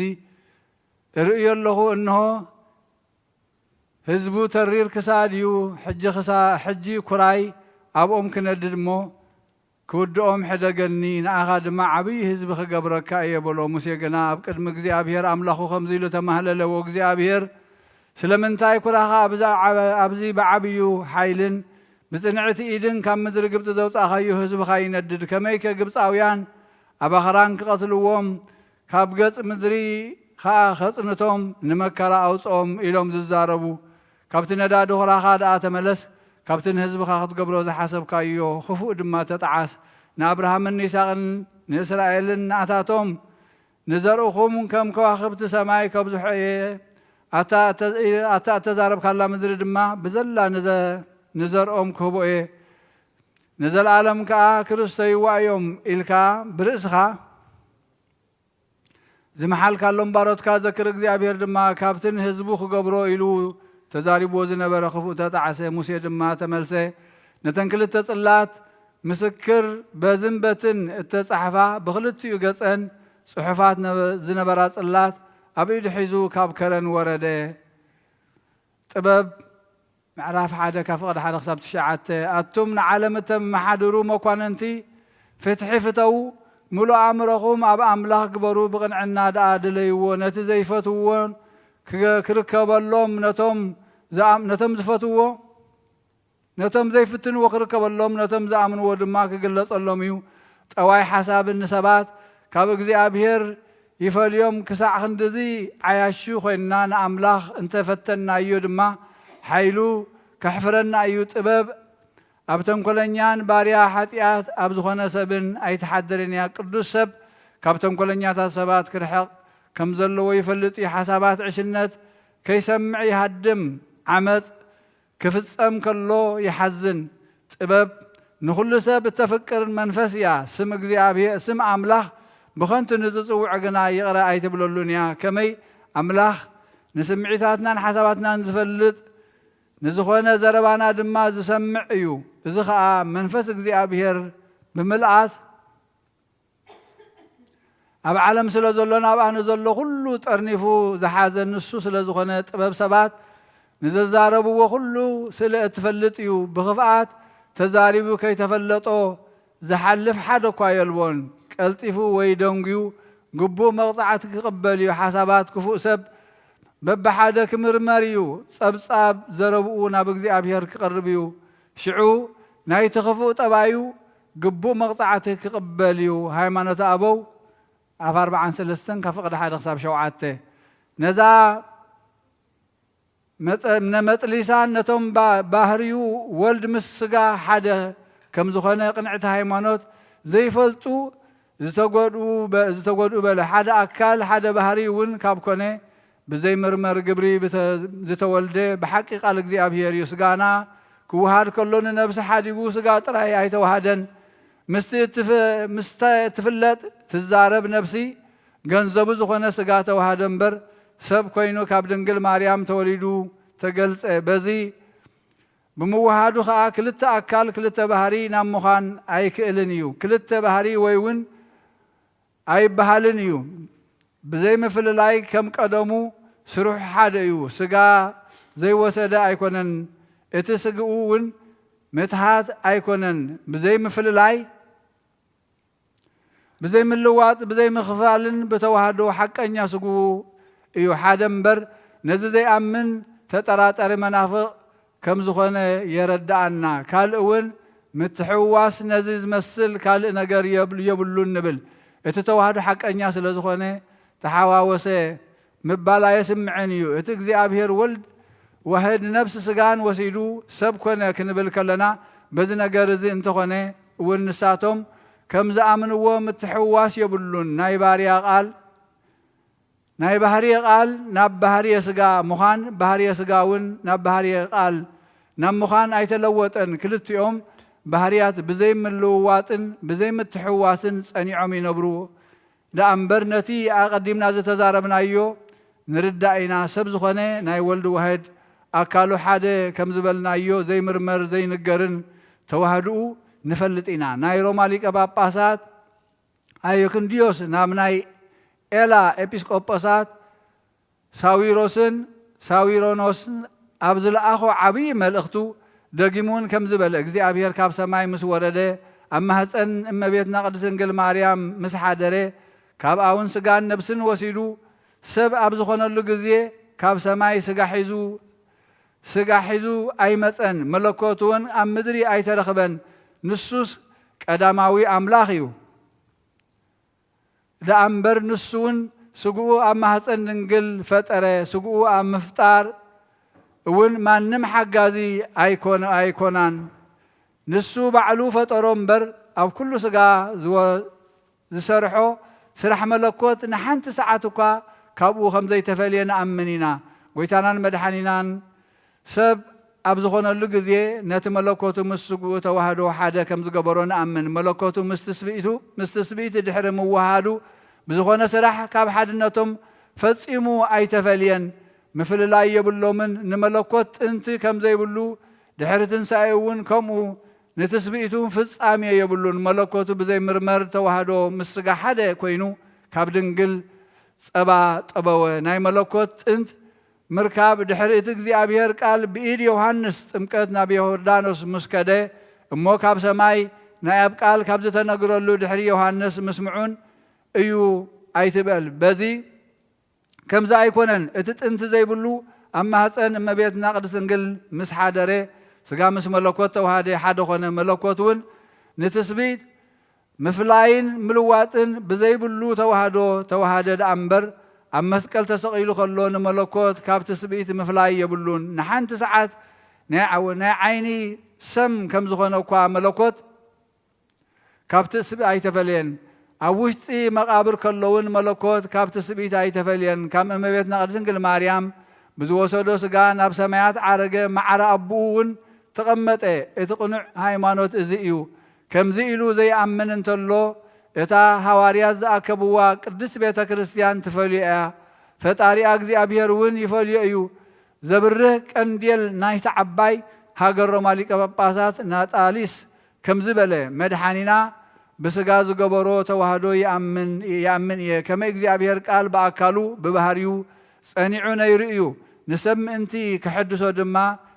እርእዮ ኣለኹ፣ እንሆ፣ ህዝቡ ተሪር ክሳድ እዩ። ሕጂ ክሳ-፣ ሕጂ ኩራይ ኣብኦም ክነድድ እሞ ክውድኦም ሕደገኒ፣ ንኣኻ ድማ ዓብዪ ህዝቢ ክገብረካ እየ በሎ። ሙሴ ግና ኣብ ቅድሚ እግዚኣብሔር ኣምላኹ ከምዚ ኢሉ ተማህለለ፣ ወእግዚኣብሔር፣ ስለምንታይ ኩራኻ ኣብዛ ዓበ-፣ ኣብዚ ብዓብዩ ሓይልን ብጽንዕቲ ኢድን ካብ ምድሪ ግብጺ ዘውጻእካዮ ህዝብኻ ይነድድ? ከመይከ ግብጻውያን ኣባኽራን ክቐትልዎም ካብ ገጽ ምድሪ ኸኣ ኸጽንቶም ንመከራ ኣውጽኦም ኢሎም ዝዛረቡ፣ ካብቲ ነዳዲ ኹራኻ ደኣ ተመለስ፣ ካብቲ ንህዝብኻ ክትገብሮ ዝሓሰብካዮ ኽፉእ ድማ ተጠዓስ። ንኣብርሃምን ንይስሐቅን ንእስራኤልን ናታቶም ንዘርእኹም ከም ከዋኽብቲ ሰማይ ከብዝሖ እየ። ኣታ እተ-፣ ኣታ እተዛረብካላ ምድሪ ድማ ብዘላ ንዘ-፣ ንዘርኦም ክህቦ እየ። ንዘለኣለም ከኣ ክርስተይዋ እዮም ኢልካ ብርእስኻ ዝመሓልካሎም ባሮትካ ዘክር። እግዚኣብሔር ድማ ካብቲ ንህዝቡ ክገብሮ ኢሉ ተዛሪብዎ ዝነበረ ክፉእ ተጣዕሰ። ሙሴ ድማ ተመልሰ፣ ነተን ክልተ ጽላት ምስክር በዝን በትን እተጻሕፋ ብኽልቲኡ ገጸን ጽሑፋት ነበ-፣ ዝነበራ ጽላት ኣብ ኢዱ ሒዙ ካብ ከረን ወረደ። ጥበብ ምዕራፍ ሓደ ካብ ፍቕዲ ሓደ ክሳብ ትሽዓተ። ኣቱም ንዓለም እተመሓድሩ መኳንንቲ፣ ፍትሒ ፍተዉ፣ ምሉእ ኣእምሮኹም ኣብ ኣምላኽ ግበሩ፣ ብቕንዕና ደኣ ድለይዎ፣ ነቲ ዘይፈትውዎ ክገ-፣ ክርከበሎም፣ ነቶም ዝኣም-፣ ነቶም ዝፈትውዎ፣ ነቶም ዘይፍትንዎ ክርከበሎም፣ ነቶም ዝኣምንዎ ድማ ክግለጸሎም እዩ። ጠዋይ ሓሳብን ንሰባት ካብ እግዚኣብሔር ይፈልዮም። ክሳዕ ክንድዚ ዓያሹ ኮይንና፣ ንኣምላኽ እንተፈተንናዮ ድማ፣ ሓይሉ ከሕፍረና እዩ። ጥበብ ኣብ ተንኮለኛን ባርያ ሓጢኣት ኣብ ዝኾነ ሰብን ኣይትሓድርን እያ። ቅዱስ ሰብ ካብ ተንኮለኛታት ሰባት ክርሕቕ ከም ዘለዎ ይፈልጥ እዩ። ሓሳባት ዕሽነት ከይሰምዕ ይሃድም። ዓመጽ ክፍጸም ከሎ ይሓዝን። ጥበብ ንኹሉ ሰብ እተፍቅር መንፈስ እያ። ስም እግዚኣብሔር፣ ስም ኣምላኽ ብኸንቱ ንዝጽውዕ ግና ይቕረ ኣይትብለሉን እያ። ከመይ ኣምላኽ ንስምዒታትናን ሓሳባትናን ዝፈልጥ፣ ንዝኾነ ዘረባና ድማ ዝሰምዕ እዩ። እዚ ኸኣ መንፈስ እግዚኣብሔር ብምልኣት ኣብ ዓለም ስለ ዘሎ፣ ናብኣ ንዘሎ ኩሉ ጠርኒፉ ዝሓዘ ንሱ ስለ ዝኾነ፣ ጥበብ ሰባት ንዘዛረብዎ ኩሉ ስለ እትፈልጥ እዩ። ብኽፍኣት ተዛሪቡ ከይተፈለጦ ዝሓልፍ ሓደ እኳ የልቦን። ቀልጢፉ ወይ ደንጉዩ ግቡእ መቕጻዕቲ ክቕበል እዩ። ሓሳባት ክፉእ ሰብ በብሓደ ክምርመር እዩ። ጸብጻብ ዘረብኡ ናብ እግዚኣብሔር ክቐርብ እዩ። ሽዑ ናይቲ ክፉእ ጠባዩ ግቡእ መቕጻዕቲ ክቕበል እዩ። ሃይማኖተ ኣበው ኣፍ ኣርብዓን ሰለስተን ካብ ፍቕዲ ሓደ ክሳብ ሸውዓተ። ነዛ መጸ-፣ ነመጽሊሳን ነቶም ባ-፣ ባህርዩ ወልድ ምስ ስጋ ሓደ ከም ዝኾነ ቅንዕቲ ሃይማኖት ዘይፈልጡ ዝተጎድኡ በ-፣ ዝተጎድኡ በለ። ሓደ ኣካል ሓደ ባህሪ እውን ካብ ኮነ ብዘይምርመር ግብሪ ብተ-፣ ዝተወልደ ብሓቂ ቃል እግዚኣብሔር እዩ። ስጋና ክወሃድ ከሎ ንነብሲ ሓዲጉ ስጋ ጥራይ ኣይተዋሃደን። ምስቲ እትፍ-፣ ምስተ እትፍለጥ ትዛረብ ነብሲ ገንዘቡ ዝኾነ ስጋ ተዋሃደ እምበር፣ ሰብ ኮይኑ ካብ ድንግል ማርያም ተወሊዱ ተገልጸ። በዚ ብምውሃዱ ኸኣ ክልተ ኣካል ክልተ ባህሪ ናብ ምዃን ኣይክእልን እዩ። ክልተ ባህሪ ወይ እውን ኣይበሃልን እዩ። ብዘይምፍልላይ ከም ቀደሙ ስርሑ ሓደ እዩ። ስጋ ዘይወሰደ ኣይኮነን፣ እቲ ስግኡ እውን ምትሃት ኣይኮነን። ብዘይምፍልላይ፣ ብዘይምልዋጥ፣ ብዘይምኽፋልን ብተዋህዶ ሓቀኛ ስግኡ እዩ ሓደ እምበር፣ ነዚ ዘይኣምን ተጠራጣሪ መናፍቕ ከም ዝኾነ የረድኣና። ካልእ እውን ምትሕውዋስ ነዚ ዝመስል ካልእ ነገር የብል-፣ የብሉን ንብል። እቲ ተዋህዶ ሓቀኛ ስለ ዝኾነ ተሓዋወሰ ምባል ኣየስምዕን እዩ። እቲ እግዚኣብሔር ወልድ ዋህድ ነፍሲ ስጋን ወሲዱ ሰብ ኮነ ክንብል ከለና በዚ ነገር እዚ እንተኾነ እውን ንሳቶም ከም ዝኣምንዎ ምትሕውዋስ የብሉን። ናይ ባርያ ቃል ናይ ባህርየ ቃል ናብ ባህርየ ስጋ ምዃን፣ ባህርየ ስጋ እውን ናብ ባህርየ ቃል ናብ ምዃን ኣይተለወጠን። ክልቲኦም ባህርያት ብዘይምልውዋጥን ብዘይምትሕውዋስን ጸኒዖም ይነብሩ ደኣ እምበር፣ ነቲ ኣቐዲምና ዝተዛረብናዮ ንርዳእ ኢና። ሰብ ዝኾነ ናይ ወልድ ዋህድ ኣካሉ ሓደ ከም ዝበልናዮ ዘይምርመር ዘይንገርን ተዋህድኡ ንፈልጥ ኢና። ናይ ሮማ ሊቀ ጳጳሳት ኣዮክንድዮስ ናብ ናይ ኤላ ኤጲስቆጶሳት ሳዊሮስን ሳዊሮኖስን ኣብ ዝለኣኾ ዓብዪ መልእኽቱ፣ ደጊሙ እውን ከምዚ በለ፣ እግዚኣብሔር ካብ ሰማይ ምስ ወረደ፣ ኣብ ማህፀን እመቤትና ቅድስት ድንግል ማርያም ምስ ሓደረ፣ ካብኣ እውን ስጋን ነብስን ወሲዱ፣ ሰብ ኣብ ዝኾነሉ ግዜ፣ ካብ ሰማይ ስጋ ሒዙ፣ ስጋ ሒዙ ኣይመፀን፣ መለኮት እውን ኣብ ምድሪ ኣይተረኽበን። ንሱስ ቀዳማዊ ኣምላኽ እዩ። ደኣ እምበር ንሱ እውን ስግኡ ኣብ ማህፀን ድንግል ፈጠረ። ስግኡ ኣብ ምፍጣር እውን ማንም ሓጋዚ ኣይኮነ-፣ ኣይኮናን። ንሱ ባዕሉ ፈጠሮ እምበር ኣብ ኩሉ ስጋ ዝወ-፣ ዝሰርሖ ስራሕ መለኮት ንሓንቲ ሰዓት እኳ ካብኡ ከም ዘይተፈልየ ንኣምን ኢና። ጎይታናን መድሓኒናን ሰብ ኣብ ዝኾነሉ ግዜ ነቲ መለኮቱ ምስ ስግኡ ተዋህዶ ሓደ ከም ዝገበሮ ንኣምን። መለኮቱ ምስ ትስብእቱ፣ ምስ ትስብእቲ ድሕሪ ምውሃዱ ብዝኾነ ስራሕ ካብ ሓድነቶም ፈጺሙ ኣይተፈልየን። ምፍልላይ የብሎምን። ንመለኮት ጥንቲ ከም ዘይብሉ ድሕሪ ትንሳኤ እውን ከምኡ ንትስብእቱ ፍጻሜ የብሉን። መለኮቱ ብዘይምርመር ተዋህዶ ምስ ስጋ ሓደ ኮይኑ ካብ ድንግል ጸባ ጠበወ። ናይ መለኮት ጥንት ምርካብ ድሕሪ እቲ እግዚኣብሔር ቃል ብኢድ ዮሃንስ ጥምቀት ናብ ዮርዳኖስ ምስ ከደ እሞ ካብ ሰማይ ናይ ኣብ ቃል ካብ ዝተነግረሉ ድሕሪ ዮሃንስ ምስምዑን እዩ ኣይትበል። በዚ ከምዚ ኣይኮነን። እቲ ጥንቲ ዘይብሉ ኣብ ማህፀን እመቤትና ቅድስት ድንግል ምስ ሓደረ ስጋ ምስ መለኮት ተዋሃደ፣ ሓደ ኮነ። መለኮት እውን ንትስብእት ምፍላይን ምልዋጥን ብዘይብሉ ተዋህዶ ተዋሃደ ደኣ እምበር ኣብ መስቀል ተሰቒሉ ከሎ ንመለኮት ካብ ትስብእት ምፍላይ የብሉን። ንሓንቲ ሰዓት ናይ ዓይኒ ሰም ከም ዝኾነ እኳ መለኮት ካብ ትስብእት ኣይተፈለየን። ኣብ ውሽጢ መቓብር ከሎ እውን መለኮት ካብ ትስብእት ኣይተፈለየን። ካብ እመቤትና ቅድስት ድንግል ማርያም ብዝወሰዶ ስጋ ናብ ሰማያት ዓረገ፣ ማዕረ ኣቦኡ እውን ተቐመጠ። እቲ ቅኑዕ ሃይማኖት እዚ እዩ። ከምዚ ኢሉ ዘይኣምን እንተሎ እታ ሃዋርያት ዝኣከብዋ ቅድስት ቤተ ክርስቲያን ትፈልዮ እያ። ፈጣሪኣ እግዚኣብሔር እውን ይፈልዮ እዩ። ዘብርህ ቀንዴል ናይታ ዓባይ ሃገር ሮማ ሊቀ ጳጳሳት ናጣሊስ ከምዚ በለ፣ መድሓኒና ብስጋ ዝገበሮ ተዋህዶ ይኣምን እየ። ከመይ እግዚኣብሔር ቃል ብኣካሉ ብባህርዩ ጸኒዑ ነይሩ እዩ። ንሰብ ምእንቲ ክሕድሶ ድማ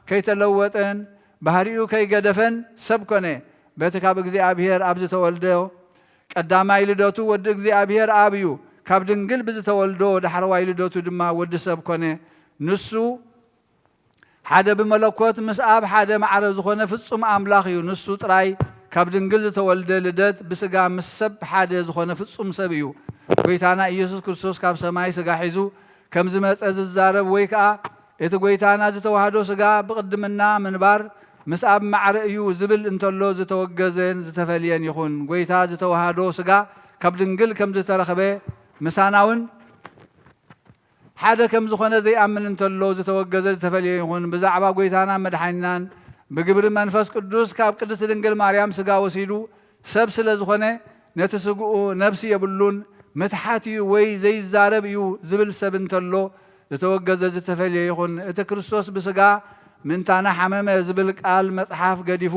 ከይተለወጠን ባህርዩ ከይገደፈን ሰብ ኮነ። በቲ ካብ እግዚኣብሔር ኣብ ዝተወልደ ቀዳማይ ልደቱ ወዲ እግዚኣብሔር ኣብ እዩ። ካብ ድንግል ብዝተወልዶ ዳሕረዋይ ልደቱ ድማ ወዲ ሰብ ኮነ። ንሱ ሓደ ብመለኮት ምስ ኣብ ሓደ ማዕረ ዝኾነ ፍጹም ኣምላኽ እዩ። ንሱ ጥራይ ካብ ድንግል ዝተወልደ ልደት ብስጋ ምስ ሰብ ሓደ ዝኾነ ፍጹም ሰብ እዩ። ጎይታና ኢየሱስ ክርስቶስ ካብ ሰማይ ስጋ ሒዙ ከም ዝመጸ ዝዛረብ ወይ ከኣ እቲ ጎይታና ዝተዋህዶ ስጋ ብቕድምና ምንባር ምስ ኣብ ማዕረ እዩ ዝብል እንተሎ ዝተወገዘን ዝተፈልየን ይኹን። ጎይታ ዝተዋህዶ ስጋ ካብ ድንግል ከም ዝተረኽበ ምሳና እውን ሓደ ከም ዝኾነ ዘይኣምን እንተሎ ዝተወገዘ ዝተፈልየ ይኹን። ብዛዕባ ጎይታና መድሓኒናን ብግብሪ መንፈስ ቅዱስ ካብ ቅድስት ድንግል ማርያም ስጋ ወሲዱ ሰብ ስለ ዝኾነ ነቲ ስግኡ ነብሲ የብሉን፣ ምትሓት እዩ ወይ ዘይዛረብ እዩ ዝብል ሰብ እንተሎ ዝተወገዘ ዝተፈልየ ይኹን። እቲ ክርስቶስ ብስጋ ምንታና ሓመመ ዝብል ቃል መጽሓፍ ገዲፉ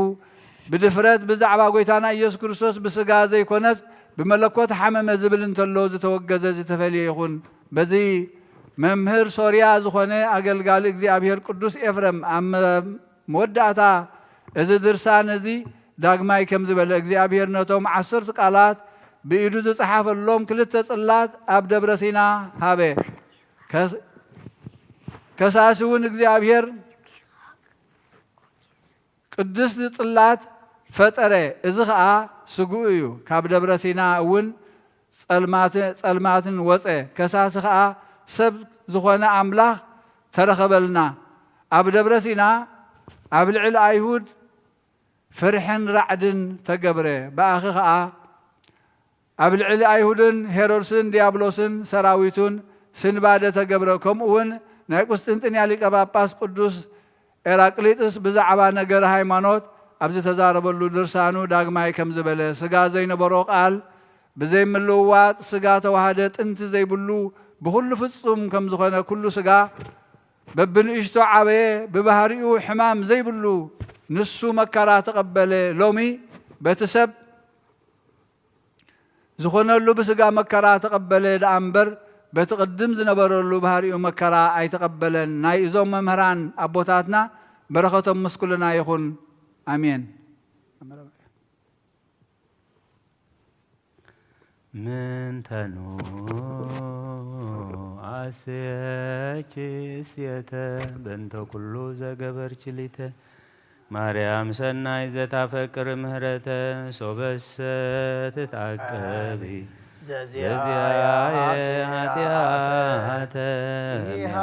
ብድፍረት ብዛዕባ ጎይታና ኢየሱስ ክርስቶስ ብስጋ ዘይኮነስ ብመለኮት ሓመመ ዝብል እንተሎ ዝተወገዘ ዝተፈልየ ይኹን። በዚ መምህር ሶርያ ዝኾነ ኣገልጋሊ እግዚኣብሔር ቅዱስ ኤፍረም ኣብ መ-፣ መወዳእታ እዚ ድርሳን እዚ ዳግማይ ከም ዝበለ፣ እግዚኣብሔር ነቶም ዓሰርቱ ቃላት ብኢዱ ዝጸሓፈሎም ክልተ ጽላት ኣብ ደብረ ሲና ሃበ። ከስ-፣ ከሳሲ እውን እግዚኣብሔር ቅድስቲ ጽላት ፈጠረ፣ እዚ ኸኣ ስግኡ እዩ። ካብ ደብረ ሲና እውን ጸልማት-፣ ጸልማትን ወጸ፣ ከሳሲ ኸኣ ሰብ ዝኾነ ኣምላኽ ተረኸበልና። ኣብ ደብረ ሲና ኣብ ልዕሊ ኣይሁድ ፍርሕን ራዕድን ተገብረ፣ ብኣኺ ኸኣ ኣብ ልዕሊ ኣይሁድን ሄሮድስን ዲያብሎስን ሰራዊቱን ስንባደ ተገብረ። ከምኡ እውን ናይ ቁስጥንጥንያ ሊቀ ጳጳስ ቅዱስ ኤራቅሊጥስ ብዛዕባ ነገረ ሃይማኖት ኣብ ዝተዛረበሉ ድርሳኑ ዳግማይ ከም ዝበለ፣ ስጋ ዘይነበሮ ቃል ብዘይምልውዋጥ ስጋ ተዋህደ፣ ጥንቲ ዘይብሉ ብኹሉ ፍጹም ከም ዝኾነ ኩሉ ስጋ በብንእሽቶ ዓበየ፣ ብባህሪኡ ሕማም ዘይብሉ ንሱ መከራ ተቐበለ። ሎሚ በቲ ሰብ ዝኾነሉ ብስጋ መከራ ተቐበለ ደኣ እምበር፣ በቲ ቅድም ዝነበረሉ ባህሪኡ መከራ ኣይተቐበለን። ናይ እዞም መምህራን ኣቦታትና በረኸቶም ምስ ኩልና ይኹን። ኣሜን። ምንተኑ ኣስየኪ እሴተ በእንተ ኩሉ ዘገበርኪ ሊተ ማርያም ሰናይ ዘታፈቅር ምህረተ ሶበሰ ትትዓቀቢ ዘዚኣየ ዘዚኣየ ኃጢአተ ኃጢአተ እኒሃ እኒሃ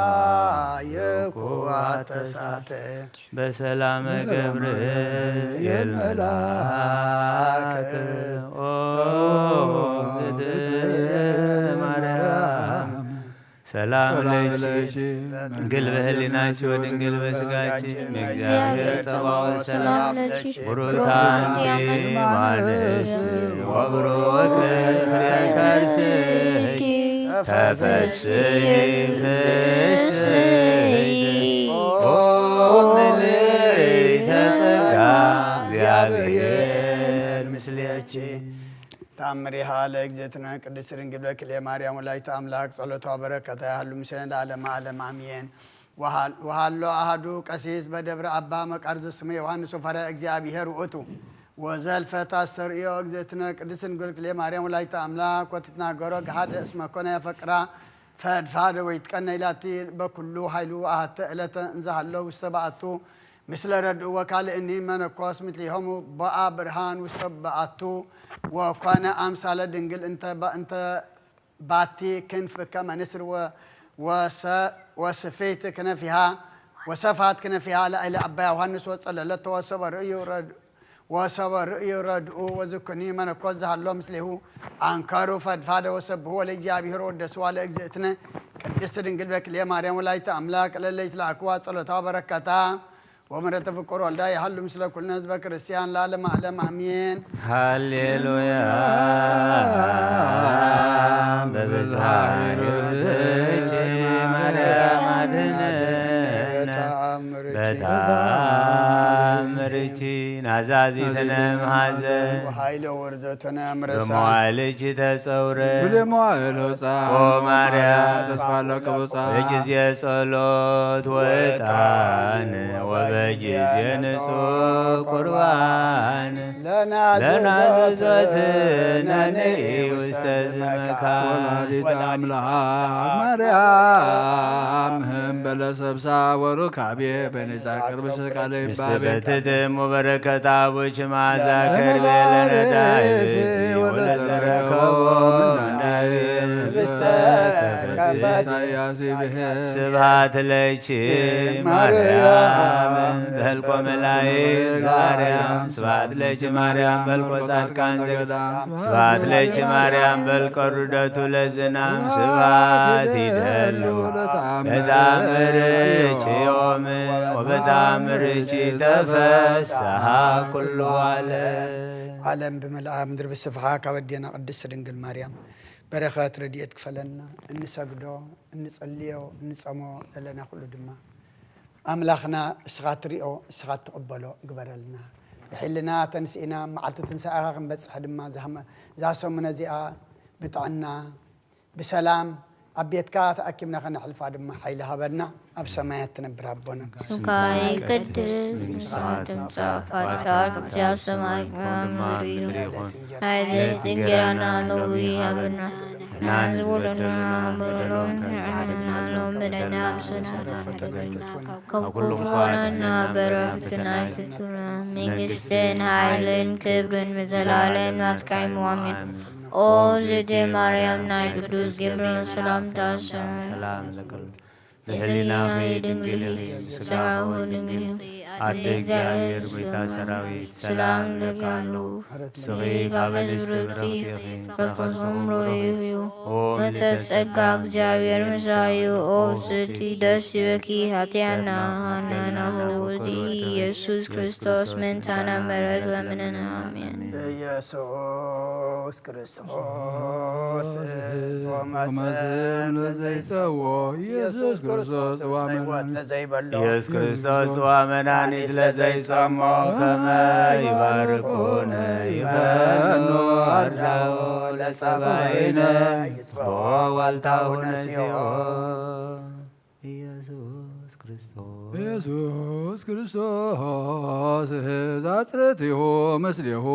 የኩ አተሳተ በሰላም ገብርኤል መልአክ ኦ እግዝእትየ ማርያም ሰላም ለኪ ድንግል በህሊናኪ ወድንግል በስጋኪ እምእግዚአብሔር ጸባኦት ሰላም ለኪ ብሩክ አንቲ እምአንስት ወብሩክ ፍሬ ከርስኪ ተፈስሒ ፍስሕቲ ኦ ምልዕተ ጸጋ እግዚአብሔር ምስሌኪ ተኣምሪሃ ለእግዝእትነ ቅድስት ድንግል በክልኤ ማርያም ወላዲተ ኣምላክ ጸሎታ በረከታ ያህሉ ምስለ ለዓለመ ዓለም ኣሜን። ወሃል-፣ ወሃሎ ኣሃዱ ቀሲስ በደብረ ኣባ መቃርዝ ስሙ ዮሃንስ ወፈርያ እግዚኣብሔር ውእቱ። ወዘልፈት ኣስተርእዮ እግዝእትነ ቅድስት ድንግል ክልኤ ማርያም ወላዲተ ኣምላክ ወትትናገሮ ገሃደ እስመ ኮነ ያፈቅራ ፈድፋደ ወይትቀነ ኢላቲ በኩሉ ኃይሉ ኣሃተ ዕለተ እንዘሃሎ ውስተ በዓቱ ምስለ ረድኡ ወካልእኒ መነኮስ ምስሌሆሙ ቦአ ብርሃን ውስተ በዓቱ ወኮነ ኣምሳለ ድንግል እንተ ባ-፣ እንተ ባቲ ክንፍ ከመ ንስር ወ-፣ ወሰ-፣ ወስፌት ክነፊሃ ወሰፋት ክነፊሃ ላዕለ ኣባ ዮሃንስ ወጸለለቶ ወሰበ ርእዩ ረድ-፣ ወሰበ ርእዩ ረድኡ ወዝኩኒ መነኮስ ዝሃሎ ምስሌሁ ኣንከሩ ፈድፋደ ወሰብህዎ ለእግዚኣብሔር ወደስዋ ለእግዝእትነ ቅድስት ድንግል በክልኤ ማርያም ወላዲተ ኣምላክ ለለይትላእክዋ ጸሎታ በረከታ ወምሕረተ ፍቁር ወልዳ ይሃሉ ምስለ ኩልነ ህዝበ ክርስቲያን ለዓለመ ዓለም ኣሜን። ሃሌሉያ። በብዝሃ ይሁንኪ ማርያም አድነነ። በተአምርኪ ናዛዚትነ መሐዘን። ወኃይለ ወርዘ ተነምረሳ። በመዋዕልኪ ተጸውረ። ብለመዋዕል ሆጻ። ኦ ማርያም። ተስፋ ለቅቡጻ። በጊዜ ጸሎት ወጣን ወበጊዜ ንጹሕ ቁርባን ለናዝዞት ነንኢ ውስተ ዝመካ። ወላዲተ አምላክ ማርያም እምበለ ሰብሳ ወሩካቤ በነጻ ቅርብ ስቃለ ይባቤ። በትትም ወበረከት አቡኪ መዓዛ ከርቤ ለነዳይ ወለዘረከቦ እንዳይ ህብስተ ከፈት። ስብሐት ለኪ ማርያም በልቆ መላእክት ማርያም ስብሐት ለኪ ማርያም በልቆ ጻድቃን ዘገዳም ስብሐት ለኪ ማርያም በልቆ ርደቱ ለዝናም ስብሐት ይደሉ በታምርኪ ዮም ወበታምርኪ ተፈስሐ ኩሉ ዓለም። ዓለም ብምልኣ ምድሪ ብስፍሓ ካብ ኣዴና ቅድስት ድንግል ማርያም በረኸት ረድኤት ክፈለና። እንሰግዶ፣ እንጸልዮ፣ እንጸሞ ዘለና ኩሉ ድማ ኣምላኽና እስኻ ትሪኦ፣ እስኻ ትቕበሎ ግበረልና። ብሒልና ተንስኢና መዓልቲ ትንሳኤኻ ክንበጽሕ ድማ ዛህመ-፣ ዛሰሙነ እዚኣ ብጥዕና ብሰላም ኣብ ቤትካ ተኣኪብና ከነሕልፋ ድማ ሓይሊ ሃበና። ኣብ ሰማያት ትነብር ኣቦና። ስምካ ይቀደስ፣ መንግስትኻ ትምጻእ፣ ፈቃድካ ከምቲ ኣብ ሰማይ ከምኡ ኣብ ምድሪ ይኹን። ዕለት እንጀራና ሎሚ ሃበና፣ ንሕና ዝጎደለና በደሎ ንሕና ንበደለና፣ በደልና ምስና ካብ ኩሉ ክፉ ኣድሕነና፣ በረከት ናይ ትትብለን መንግስትን ሓይልን ክብርን ንዘለዓለም ናትካ እዩ፣ ኣሜን። ኦ ዝእቲ ማርያም ናይ ቅዱስ ገብርኤል ሰላምታ ሰላም ለኪ፣ ብሕሊናኺ ድንግል ኢኺ፣ ብስጋኺ ድንግል ኢኺ፣ ኣደ እግዚኣብሔር ጎይታ ሰራዊት፣ ሰላም እብለኪ ኣለኹ። ንስኺ ካብ ኣንስቲ ብርኽቲ ኢኺ፣ ፍረ ከርስኺ ቡሩኽ እዩ። ኦ ምልዕተ ጸጋ፣ እግዚኣብሔር ምሳኺ እዩ። ኦ ብጽእቲ ደስ ይበልኪ፣ ሃጥያና ሃናናሁ ወዲ ኢየሱስ ክርስቶስ ምእንታና ምሕረት ለምነና። ኣሜን። ኢየሱስ ክርስቶስ ጾመ ሰብ ለዘይጸዎ፣ ኢየሱስ ክርስቶስ ጽዋ መድኃኒት ለዘይበሎ፣ ኢየሱስ ክርስቶስ ጽዋ መድኃኒት ለዘይጸሞ፣ ከመ ይባርኩነ ይፈኑ አርዳኦ ለጸባኢነ፣ ይጽብሖ ዋልታሁ ነሲኦ። ኢየሱስ ክርስቶስ። ኢየሱስ ክርስቶስ ዛጽሬትሁ ምስሌሁ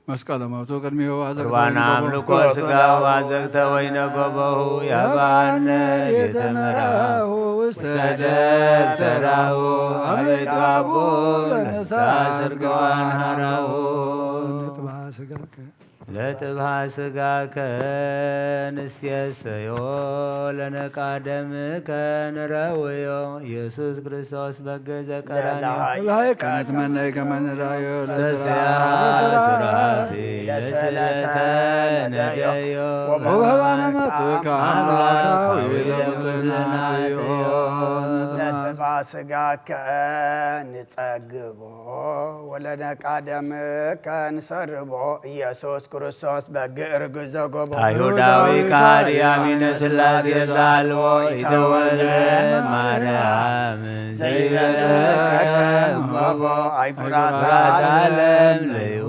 መስቀለ ሞቱ ቅድሜሁ አዘግተ ቁርባን ወይነ አምልኮ ገቦሁ። ስጋሁ አዘግተ ወይነ ገቦሁ ያባነ ቤተ መራሁ ውስተ ደብተራሁ አቤት አቦ ለነሳ ስርግዋን ሐራሁ። ለጥብሐ ስጋከ ንሴሰዮ ለነቃ ደምከ ንረውዮ ኢየሱስ ክርስቶስ በግ ዘቀራንዮ። ለለሃይከ ንትመነይ ከመ ንርአዮ ለስራ ሱራፊ ለስእለተ ነደዮ ወበህባነ መጥካ አምላካዊ ለምስልናዮ። ለጥብሐ ስጋከ ንጸግቦ ወለነቃ ደምከ ንሰርቦ ኢየሱስ ክርስቶስ በግ ርግዝ ዘጎቦ። አይሁዳዊ ከሃዲ አሚነ ሥላሴ ዘአልቦ ኢተወልደ ማርያም ዘይበለከ እምቦ አይጉራት ዓለም ለይሁ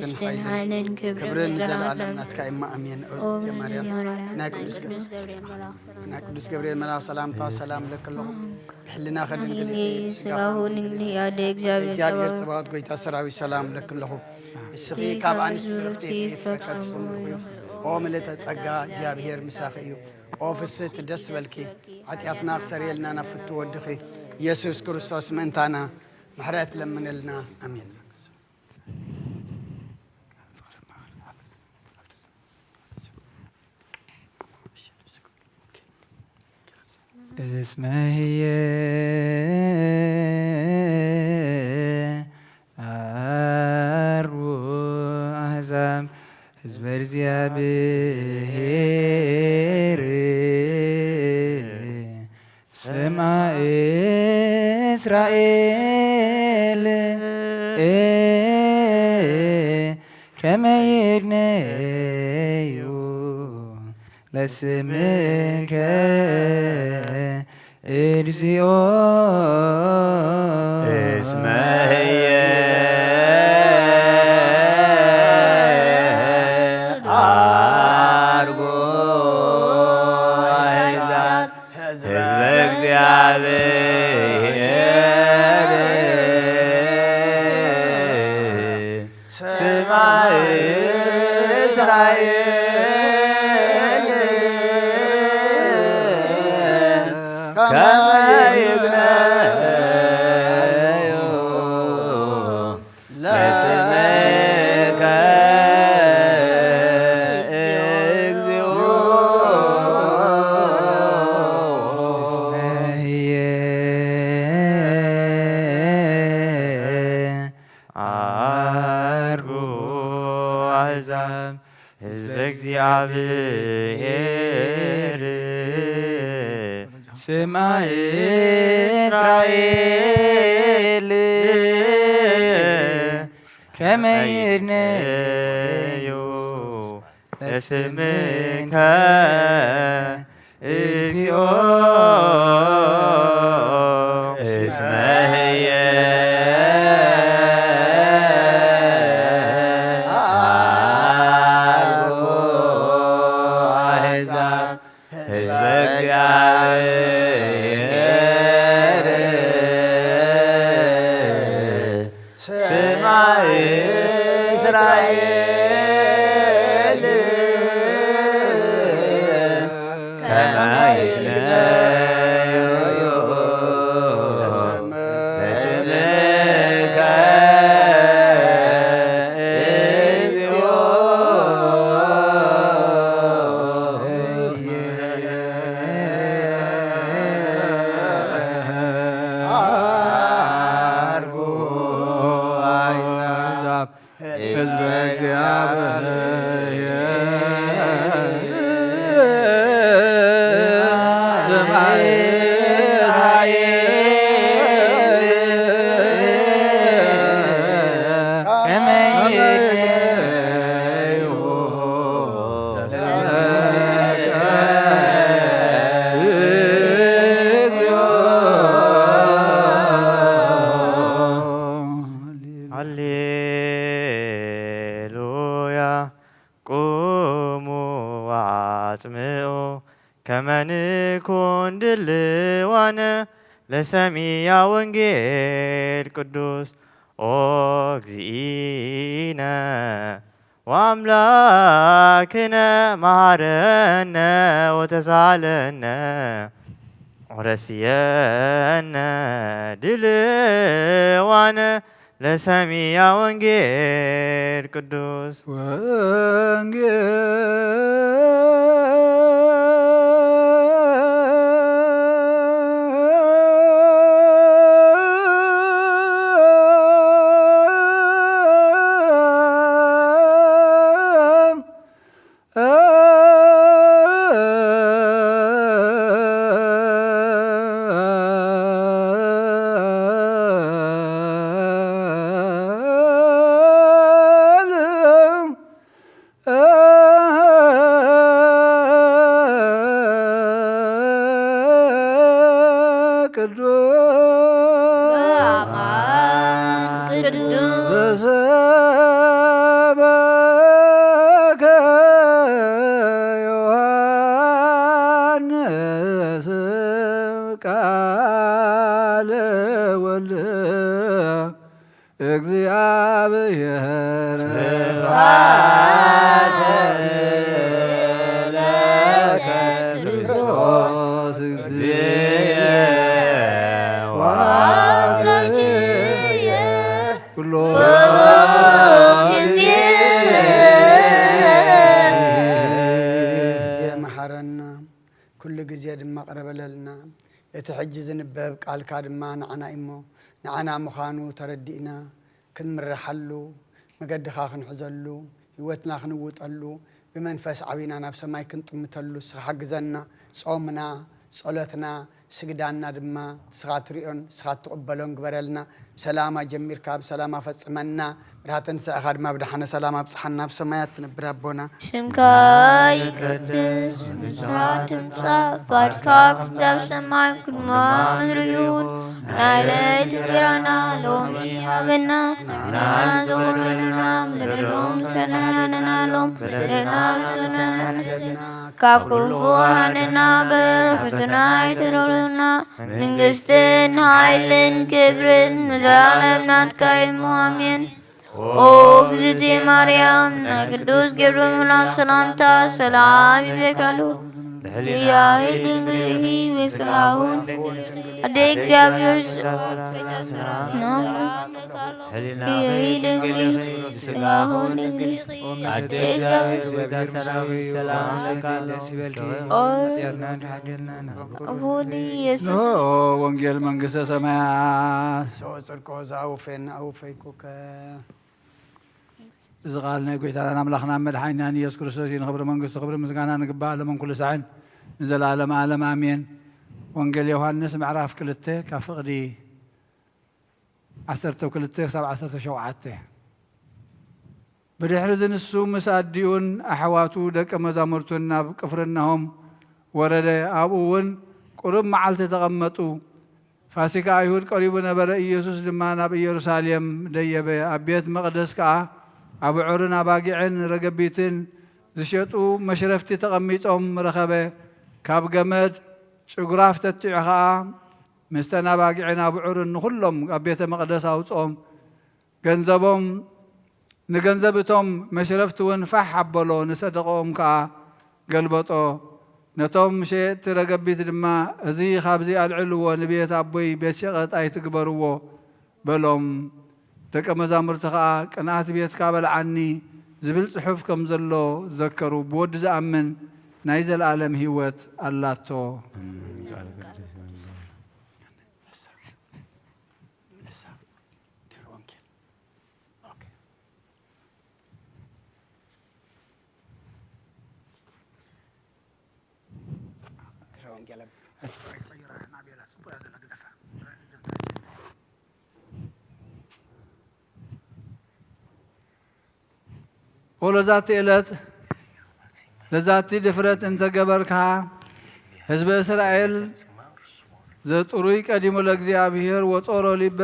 መንግስትን መንግስትን ሓይልን ሓይልን ክብርን ክብርን ንዘለዓለም ንዘለዓለም ናትካ እማ። ኣሜን። ኦ እግዝእትየ ማርያም፣ ማርያም፣ ናይ ናይ ቅዱስ ቅዱስ ገብርኤል፣ ገብርኤል መልኣኽ ናይ ሰላምታ ቅዱስ ገብርኤል መልኣኽ ሰላምታ ሰላም ለክለኹ። ብሕልናኸ ድንግል ኢኺ፣ ብስጋኹ ድንግል ኢኺ፣ ኣደ እግዚኣብሔር እግዚኣብሔር ጸባኦት። ጸባኦት ጎይታ ሰራዊት ሰላም ለክለኹ። ንስኺ ካብ ኣንስቲ ብርኽቲ ኢኺ፣ ፍረ ከርስኺ ፍረ ከርስኺ እዩ። እዩ። ኦ ምልእተ ጸጋ፣ እግዚኣብሔር ምሳኺ እዩ። ኦ ፍስህቲ ደስ በልኪ፣ ሓጢኣትና ክሰርየልና ናብ ፍቱ ወድኺ ኢየሱስ ክርስቶስ ምእንታና ምሕረት ለምንልና። ኣሜን። እስመ ህየ አርቡ አሕዛብ ህዝበ እግዚአብሔር ስማ እስራኤል ከመ ይድነዩ ለስምከ እግዚኦ። እስመ ህየ አርጎ አሕዛብ ህዝበ እግዚአብሔር ስማ እስራኤል ከመ ይግነዩ ለስምከ እግዚኦ። እስመ ህየ አርጉ ኣሕዛብ ህዝበ እግዚኣብሔር ስማይ እስራኤል ከመይ ይድነዩ ለስምከ እግዚኦ እስመ ህየ አርጉ አሕዛብ ህዝበ እግዚአብሔር ስማይ እስራኤል ከመ ይድነዩ ለስምከ እግዚኦ። አርጉ አሕዛብ ህዝበ እግዚአብሔር ስማይ እስራኤል ከመ ይድነዩ ሃሌሉያ። ቁሙ ወአጽምዑ ከመ ንኩን ድልዋነ ለሰሚያ ወንጌል ቅዱስ ኦ እግዚእነ ወአምላክነ መሐረነ ወተሳለነ ረስየነ ድልዋነ ለሰሚያ ወንጌል ቅዱስ ወንጌል ቅዱስ በአማን ቅዱስ ዘሰበከ ዮሐንስ ቃለ ወልድ እግዚአብሔር ስብሐት ለከ ክርስቶስ እግዚእየ ወአምላክየ ኩሎ ጊዜ። መሓረና፣ ኩሉ ግዜ ድማ ቅረበለልና። እቲ ሕጂ ዝንበብ ቃልካ ድማ ንዓና እዩ እሞ፣ ንዓና ምዃኑ ተረዲእና፣ ክንምርሓሉ፣ መገድኻ ክንሕዘሉ፣ ህይወትና ክንውጠሉ፣ ብመንፈስ ዓቢና ናብ ሰማይ ክንጥምተሉ፣ ንስኻ ሓግዘና። ጾምና፣ ጸሎትና፣ ስግዳንና ድማ ንስኻ ትሪኦን ንስኻ ትቕበሎን ግበረልና። ብሰላም ኣጀሚርካ ብሰላም ኣፈጽመና። ብርሃተ ትንሳኤኻ ድማ ብደሓነ ሰላም ኣብጽሓና፣ ኣብ ሰማያት ትነብር ኣቦና። ስምካ ይቀደስ፣ መንግስትኻ ትምጻእ፣ ፍቓድካ ከምቲ ኣብ ሰማይ ከምኡ ኣብ ምድሪ ይኹን። ናይ ለይቲ እንጀራና ሎሚ ሃበና፣ ንሕና ዘወደሉና በደሎም ንሕና ንሓነና፣ ሎም በደልና ንሕና ካብ ክፉእ ኣድሕነና እምበር፣ ፈተና ኣይተዳልወና። መንግስትን ሓይልን ክብርን ንዘለኣለም ናትካ እዩ። ኣሜን። ኦ እግዝእትየ ማርያም፣ ናይ ቅዱስ ገብርኤል መልኣክ ሰላምታ ሰላም ይብለካሉ። ብሕልናኺ ድንግል ኢኺ፣ ብስጋኺ እውን ኣደ እግዚኣብሔር ናብሉ። ሕሊናኺ ድንግል ኢኺ፣ ስጋኺ እውን ድንግል ኢኺ። ኣደ እግዚኣብሔር ጸጋ ሰላም ሰላም ለኪ። ኦ ኣቡነ ኢየሱስ። ወንጌል መንግስተ ሰማያት። ሰው ጽድቆ ዘአውፌን አውፌኩከ። እዚ ቃል ናይ ጎይታናን ኣምላኽናን መድሓኒናን ኢየሱስ ክርስቶስ እዩ። ንኽብሪ መንግስቱ ክብሪ ምስጋና ንግባእ፣ ሎምን ኩሉ ሳዕን ንዘለኣለመ ዓለም ኣሜን። ወንጌል ዮሃንስ ምዕራፍ ክልተ ካብ ፍቕዲ ዓሰርተ ክልተ ክሳብ ዓሰርተ ሸውዓተ። ብድሕሪ እዚ ንሱ ምስ ኣዲኡን ኣሕዋቱ ደቀ መዛሙርቱን ናብ ቅፍርናሆም ወረደ። ኣብኡ እውን ቁሩብ መዓልቲ ተቐመጡ። ፋሲካ ኣይሁድ ቀሪቡ ነበረ። ኢየሱስ ድማ ናብ ኢየሩሳሌም ደየበ። ኣብ ቤት መቕደስ ከኣ ኣብዑርን ኣባጊዕን ረገቢትን ዝሸጡ መሽረፍቲ ተቐሚጦም ረኸበ። ካብ ገመድ ጭጉራፍ ተቲዑ ኸኣ ምስተን ኣባጊዕን ኣብዑርን ንኹሎም ኣብ ቤተ መቕደስ ኣውጽኦም። ገንዘቦም ንገንዘብ እቶም መሽረፍቲ እውን ፋሕ ኣበሎ፣ ንሰደቓኦም ከኣ ገልበጦ። ነቶም ሸየጥቲ ረገቢት ድማ፣ "እዚ ኻብዚ ኣልዕልዎ፣ ንቤት ኣቦይ ቤት ሸቐጥ ኣይትግበርዎ" በሎም። ደቀ መዛሙርቲ ኸኣ፣ "ቅንኣት ቤትካ በልዓኒ" ዝብል ጽሑፍ ከም ዘሎ ዘከሩ። ብወዲ ዝኣምን ናይ ዘለኣለም ህይወት ኣላቶ። ወሎዛቲ ዕለት ለዛቲ ድፍረት እንተ ገበርካ፣ ህዝቢ እስራኤል ዘጥሩይ ቀዲሙ ለእግዚኣብሔር ወጾሮ ሊበ-፣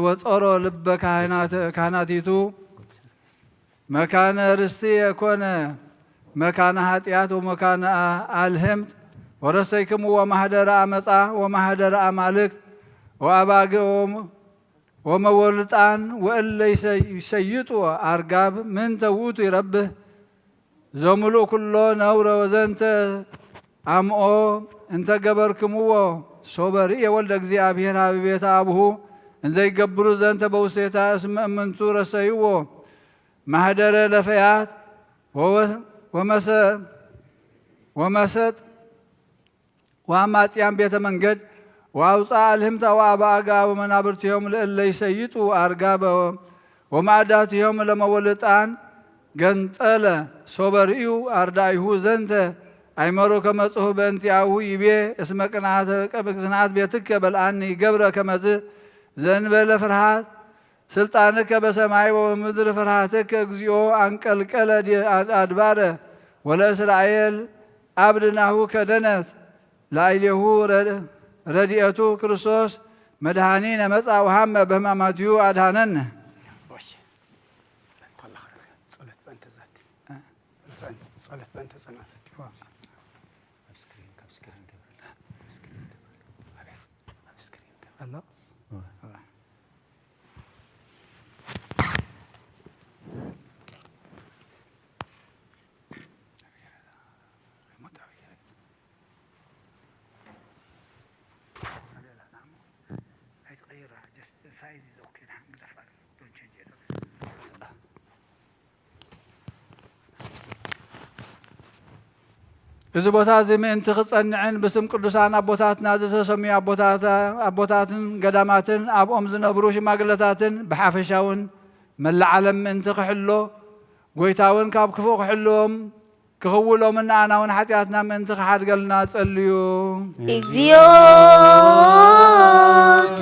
ወጾሮ ልበ ካህናት-፣ ካህናቲቱ መካነ ርስቲ የኮነ መካነ ኃጢአት ወመካነ አልህምት ወረሰይክምዎ ማህደረ አመፃ ወማህደረ አማልክት ወአባግዕ ወመወልጣን ወእለ ይሰይጡ አርጋብ ምንተ ውእቱ ይረብህ ዘምሉእ ኩሎ ነውረ ወዘንተ አምኦ እንተ ገበርክምዎ ሶበ ርእየ ወልደ እግዚኣብሔር ሀበ ቤተ አቡሁ እንዘይገብሩ ዘንተ በውስቴታ እስመ እምንቱ ረሰይዎ ማህደረ ለፈያት ወወ-፣ ወመሰ-፣ ወመሰጥ ወአማጽያን ቤተ መንገድ ወአውፅአ አልህምታ ወአባአጋ ወመናብርቲሆም ለእለ ይሰይጡ አርጋበ ወማዕዳቲሆም ለመወልጣን ገንጠለ ሶበ ርእዩ አርዳኢሁ ዘንተ አይመሮ ከመጽሁ በእንቲአሁ ይቤ እስመ ቅንዓተ ቅንዓት ቤትከ በልአኒ ገብረ ከመዝ ዘእንበለ ፍርሃት ስልጣንከ በሰማይ ወምድር ፍርሃትከ እግዚኦ አንቀልቀለ ዲ-፣ አድ-፣ አድባረ ወለእስራኤል አብድናሁ ከደነት ላዕሌሁ ረድ-፣ ረድኤቱ ክርስቶስ መድኃኒነ መጻ ወሃመ በሕማማቲሁ አድኃነነ። እሺ። ጸሎት በእንተ ዛቲ። እ? ጸሎት በእንተ ጽንዓት። እዚ ቦታ እዚ ምእንቲ ክጸንዕን ብስም ቅዱሳን ኣቦታትና ዝተሰምዩ ኣቦታታ-፣ ኣቦታትን ገዳማትን ኣብኦም ዝነብሩ ሽማግለታትን ብሓፈሻውን መላእ ዓለም ምእንቲ ክሕሎ፣ ጎይታ እውን ካብ ክፉእ ክሕልዎም፣ ክኽውሎምን ንኣና እውን ሓጢኣትና ምእንቲ ክሓድገልና ጸልዩ። እግዚኦ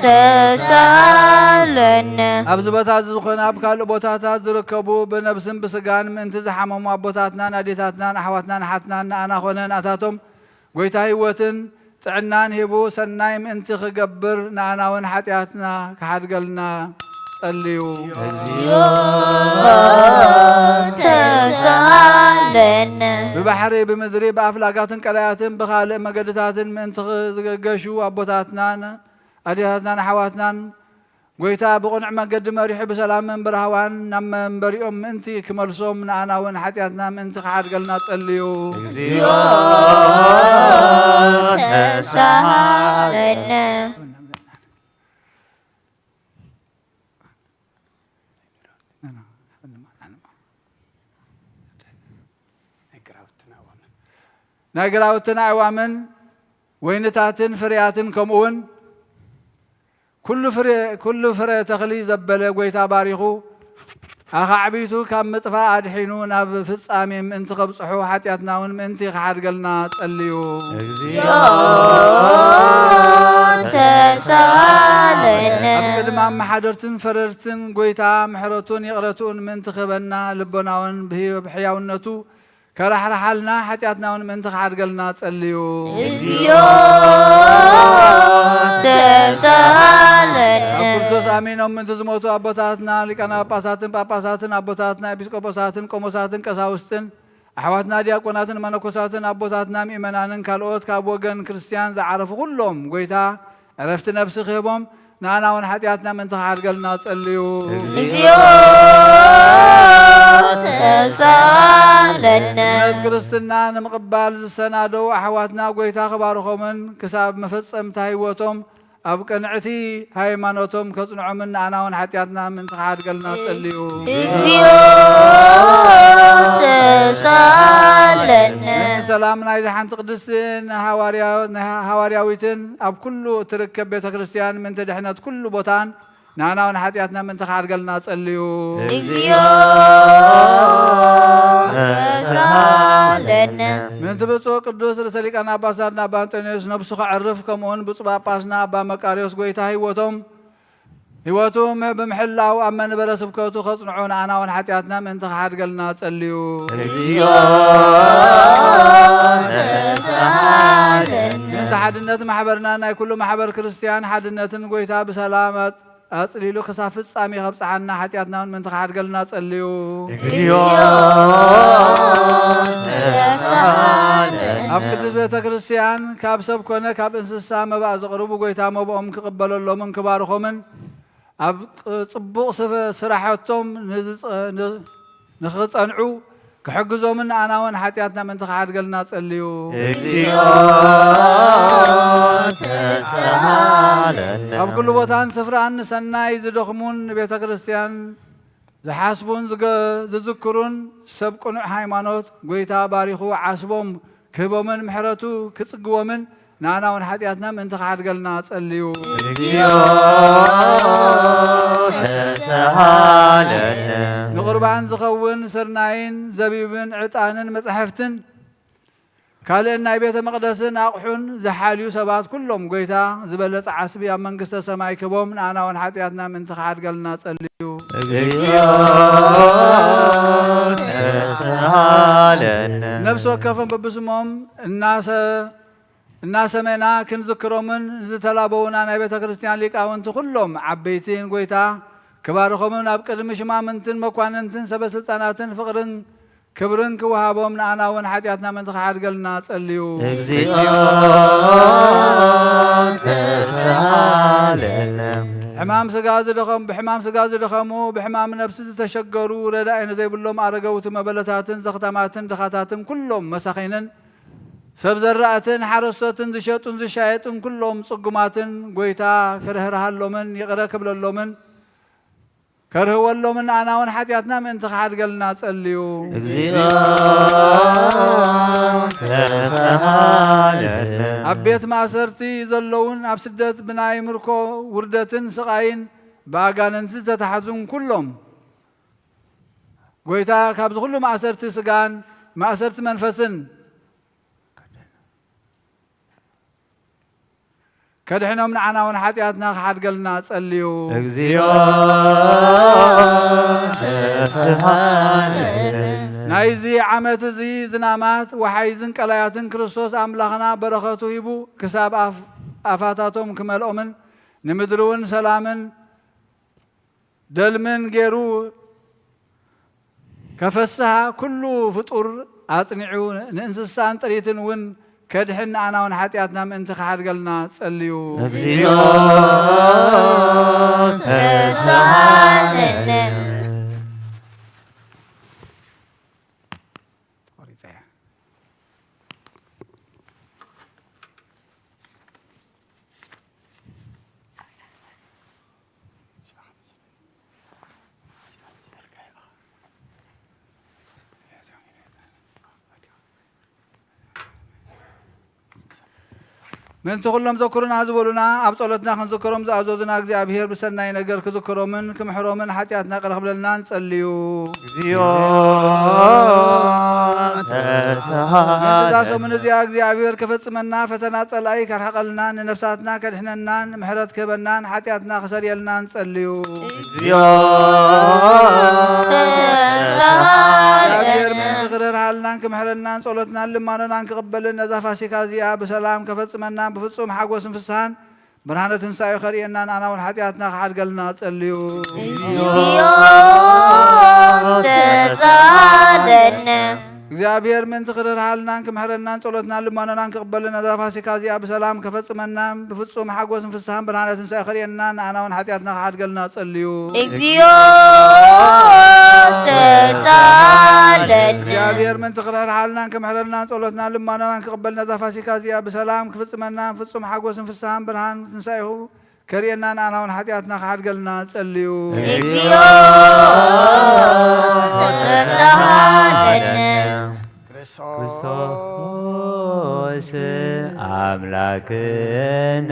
ተሳለነ። ኣብዚ ቦታ እዚ ዝኾነ ኣብ ካልእ ቦታታት ዝርከቡ ብነብስን ብስጋን ምእንቲ ዝሓመሙ ኣቦታትናን ኣዴታትናን ኣሕዋትናን ኣሓትናን ንኣና ኾነ ንኣታቶም ጎይታ ህይወትን ጥዕናን ሂቡ ሰናይ ምእንቲ ክገብር ንኣና እውን ሓጢኣትና ክሓድገልና ጸልዩ። ተሳለነ። ብባሕሪ፣ ብምድሪ፣ ብኣፍላጋትን ቀላያትን ብኻልእ መገድታትን ምእንቲ ዝገገሹ ኣቦታትናን ኣዴታትናን ኣሕዋትናን ጎይታ ብቕኑዕ መገዲ መሪሑ ብሰላምን ብራህዋን ናብ መንበሪኦም ምእንቲ ክመልሶም ንኣና እውን ሓጢኣትና ምእንቲ ክሓድገልና ጸልዩ። እግዚኦ ተሳሃለነ። ናይ ግራውትን ኣእዋምን። ናይ ግራውትን ኣእዋምን ወይንታትን ፍርያትን ከምኡ እውን ኩሉ ፍረ፣ ኩሉ ፍረ ተኽሊ ዘበለ ጎይታ ባሪኹ ኣኻዕቢቱ ካብ ምጥፋእ ኣድሒኑ ናብ ፍጻሜ ምእንቲ ከብጽሑ፣ ሓጢኣትና እውን ምእንቲ ክሓድገልና ጸልዩ። እግዚኦ ኣብ ተሳሃለነ። ቅድሚ ኣመሓደርትን ፈረድትን ጎይታ ምሕረቱን ይቕረትኡን ምእንቲ ክህበና፣ ልቦናውን ብህዮ-፣ ብሕያውነቱ ከራሕርሓልና፣ ሓጢኣትና እውን ምእንቲ ክሓድገልና ጸልዩ። እግዚኦ ተሳሃለነ። ኣብ ክርስቶስ ኣሚኖም ምእንቲ ዝሞቱ ኣቦታትና ሊቃነ ጳጳሳትን ጳጳሳትን ኣቦታትና ኤጲስቆጶሳትን ቆሞሳትን ቀሳውስትን ኣሕዋትና ዲያቆናትን መነኮሳትን ኣቦታትና ምእመናንን ካልኦት ካብ ወገን ክርስትያን ዝዓረፉ ኩሎም ጎይታ ዕረፍቲ ነፍሲ ክህቦም ንኣና እውን ሓጢኣትና ምእንቲ ክሓድገልና ጸልዩ። እግዚኦ ተሳሃለነ። እምነት ክርስትና ንምቕባል ዝሰናደው ኣሕዋትና ጎይታ ክባርኾምን ክሳብ መፈጸምታ ህይወቶም ኣብ ቅንዕቲ ሃይማኖቶም ከጽንዖምን ንኣና እውን ሓጢኣትና ምእንቲ ክሓድገልና ጸልዩ። እግዚኦ ተሳሃለነ። ሰላም ናይዚ ሓንቲ ቅድስትን ሃዋርያ-፣ ሃዋርያዊትን ኣብ ኩሉ እትርከብ ቤተ ክርስቲያን ምእንቲ ድሕነት ኩሉ ቦታን ንኣና እውን ሓጢኣትና ምእንቲ ክሓድገልና ጸልዩ። እግዚኦ ተሳሃለነ። ምእንቲ ብፁዕ ቅዱስ ርእሰ ሊቃነ ጳጳሳትና ኣባ ኣንጦንዮስ ነብሱ ከዕርፍ፣ ከምኡውን ብፁዕ ጳጳስና ኣባ መቃርዮስ ጎይታ ህይወቶም፣ ህይወቱ ም-፣ ብምሕላው ኣብ መንበረ ስብከቱ ከጽንዖ ንኣና እውን ሓጢኣትና ምእንቲ ክሓድገልና ጸልዩ። እግዚኦ ተሳሃለነ። ምእንቲ ሓድነት ማሕበርና ናይ ኩሉ ማሕበር ክርስትያን ሓድነትን ጎይታ ብሰላም ኣጽ-፣ ኣጽሊሉ ክሳብ ፍጻሜ ከብጽሓና ሓጢኣትና እውን ምእንቲ ክሓድገልና ጸልዩ። እግዚኦ ተሳሃለነ። ኣብ ቅድስት ቤተ ክርስቲያን ካብ ሰብ ኮነ ካብ እንስሳ መባእ ዘቕርቡ ጎይታ መብኦም ክቕበለሎምን ክባርኾምን ኣብ ቅ-፣ ጽቡቕ ስፈ-፣ ስራሐቶም ንዝጸ-፣ ን-፣ ንኽጸንዑ ክሕግዞምን ንኣና እውን ሓጢኣትና ምእንቲ ክሓድገልና ጸልዩ። እግዚኦ ተሳሃለነ። ኣብ ኩሉ ቦታን ስፍራን ንሰናይ ዝደኽሙን ንቤተ ክርስቲያን ዝሓስቡን ዝገ-፣ ዝዝክሩን ሰብ ቅኑዕ ሃይማኖት ጎይታ ባሪኹ ዓስቦም ክህቦምን ምሕረቱ ክጽግቦምን ንኣና እውን ሓጢኣትና ምእንቲ ክሓድገልና ጸልዩ። እግዚኦ ተሳሃለነ። ንቁርባን ዝኸውን ስርናይን ዘቢብን ዕጣንን መጻሕፍትን ካልእን ናይ ቤተ መቕደስን ኣቕሑን ዝሓልዩ ሰባት ኩሎም ጎይታ ዝበለጸ ዓስቢ ኣብ መንግስተ ሰማይ ክህቦም ንኣና እውን ሓጢኣትና ምእንቲ ክሓድገልና ጸልዩ። እግዚኦ ተሳሃለነ። ነፍሲ ወከፎም በብስሞም እናሰ-፣ እናሰመና ክንዝክሮምን ዝተላበዉና ናይ ቤተ ክርስቲያን ሊቃውንቲ ኩሎም ዓበይትን ጎይታ ክባርኾምን ኣብ ቅድሚ ሽማምንትን መኳንንትን ሰበ ስልጣናትን ፍቕርን ክብርን ክወሃቦም ንኣና እውን ሓጢኣትና ምእንቲ ክሓድገልና ጸልዩ። እግዚኦ ተሳሃለነ። ሕማም ስጋ ዝደኸም-፣ ብሕማም ስጋ ዝደኸሙ፣ ብሕማም ነፍሲ ዝተሸገሩ፣ ረዳኢ ንዘይብሎም ኣረገውቲ መበለታትን ዘኽታማትን ድኻታትን ኩሎም መሳኺንን ሰብ ዘራእትን ሓረስቶትን ዝሸጡን ዝሻየጡን ኩሎም ጽጉማትን ጎይታ ክርህርሃሎምን ይቕረ ክብለሎምን ከርህወሎምን ንኣና እውን ሓጢኣትና ምእንቲ ክሓድገልና ጸልዩ። እግዚኦ ተሳሃለነ። ኣብ ቤት ማእሰርቲ ዘለውን ኣብ ስደት ብናይ ምርኮ ውርደትን ስቓይን ብኣጋንንቲ ዝተታሕዙን ኩሎም ጎይታ ካብዚ ኩሉ ማእሰርቲ ስጋን ማእሰርቲ መንፈስን ከድሕኖም ንዓና እውን ሓጢኣትና ክሓድገልና ጸልዩ። እግዚኦ ተስፋነ። ናይዚ ዓመት እዚ ዝናማት ወሓይዝን ቀላያትን ክርስቶስ ኣምላኽና በረኸቱ ሂቡ ክሳብ ኣፍ-፣ ኣፋታቶም ክመልኦምን ንምድሪ እውን ሰላምን ደልምን ገይሩ ከፈስሃ ኩሉ ፍጡር ኣጽኒዑ ንእንስሳን ጥሪትን እውን ከድሕን ንኣና እውን ሓጢኣትና ምእንቲ ክሓድገልና ጸልዩ። እግዚኦ ተሳሃለነ። ምእንቲ ኩሎም ዘኩሩና ዝበሉና፣ ኣብ ጸሎትና ክንዝከሮም ዝኣዘዙና እግዚኣብሔር ብሰናይ ነገር ክዝክሮምን ክምሕሮምን ሓጢኣትና ቅረ ክብለልናን ጸልዩ። እግዚኣብሔር እዛ ሰሙን እዚኣ እግዚኣብሔር ክፈጽመና፣ ፈተና ጸላኢ ከርሕቐልናን ንነፍሳትና ከድሕነናን ምሕረት ክህበናን ሓጢኣትና ክሰርየልናን ጸልዩ። እግዚኣብሔር ምእንቲ ክርህርሃልናን ክምሕረናን ጸሎትናን ልማኖናን ክቕበልን ነዛ ፋሲካ እዚኣ ብሰላም ከፈጽመናን ብፍጹም ሓጎስን ፍስሓን ብርሃነ ትንሳኤ ከርእየናን ኣና እውን ሓጢኣትና ክሓድገልና ጸልዩ። እግዚኣብሔር ተሳሃለነ። እግዚኣብሔር ምእንቲ ክርህርሃልናን ክምሕረናን ጸሎትናን ልማኖናን ክቕበልን ነዛ ፋሲካ እዚኣ ብሰላም ከፈጽመናን ብፍጹም ሓጎስን ፍስሓን ብርሃነ ትንሳኤ ከርእየናን ኣና እውን ሓጢኣትና ክሓድገልና ጸልዩ። እግዚኣብሔር ተሳሃለነ። እግዚኣብሔር ምእንቲ ክርህርሃልናን ክምሕረናን ጸሎትናን ልማኖናን ክቕበል ነዛ ፋሲካ እዚኣ ብሰላም ክፍጽመናን ፍጹም ሓጎስን ፍስሓን ብርሃን ትንሳኤሁ ከርእየናን ኣና እውን ሓጢኣትና ክሓድገልና ጸልዩ። እግዚኣብሔር ተሳሃለነ። ክርስቶስ ኣምላክነ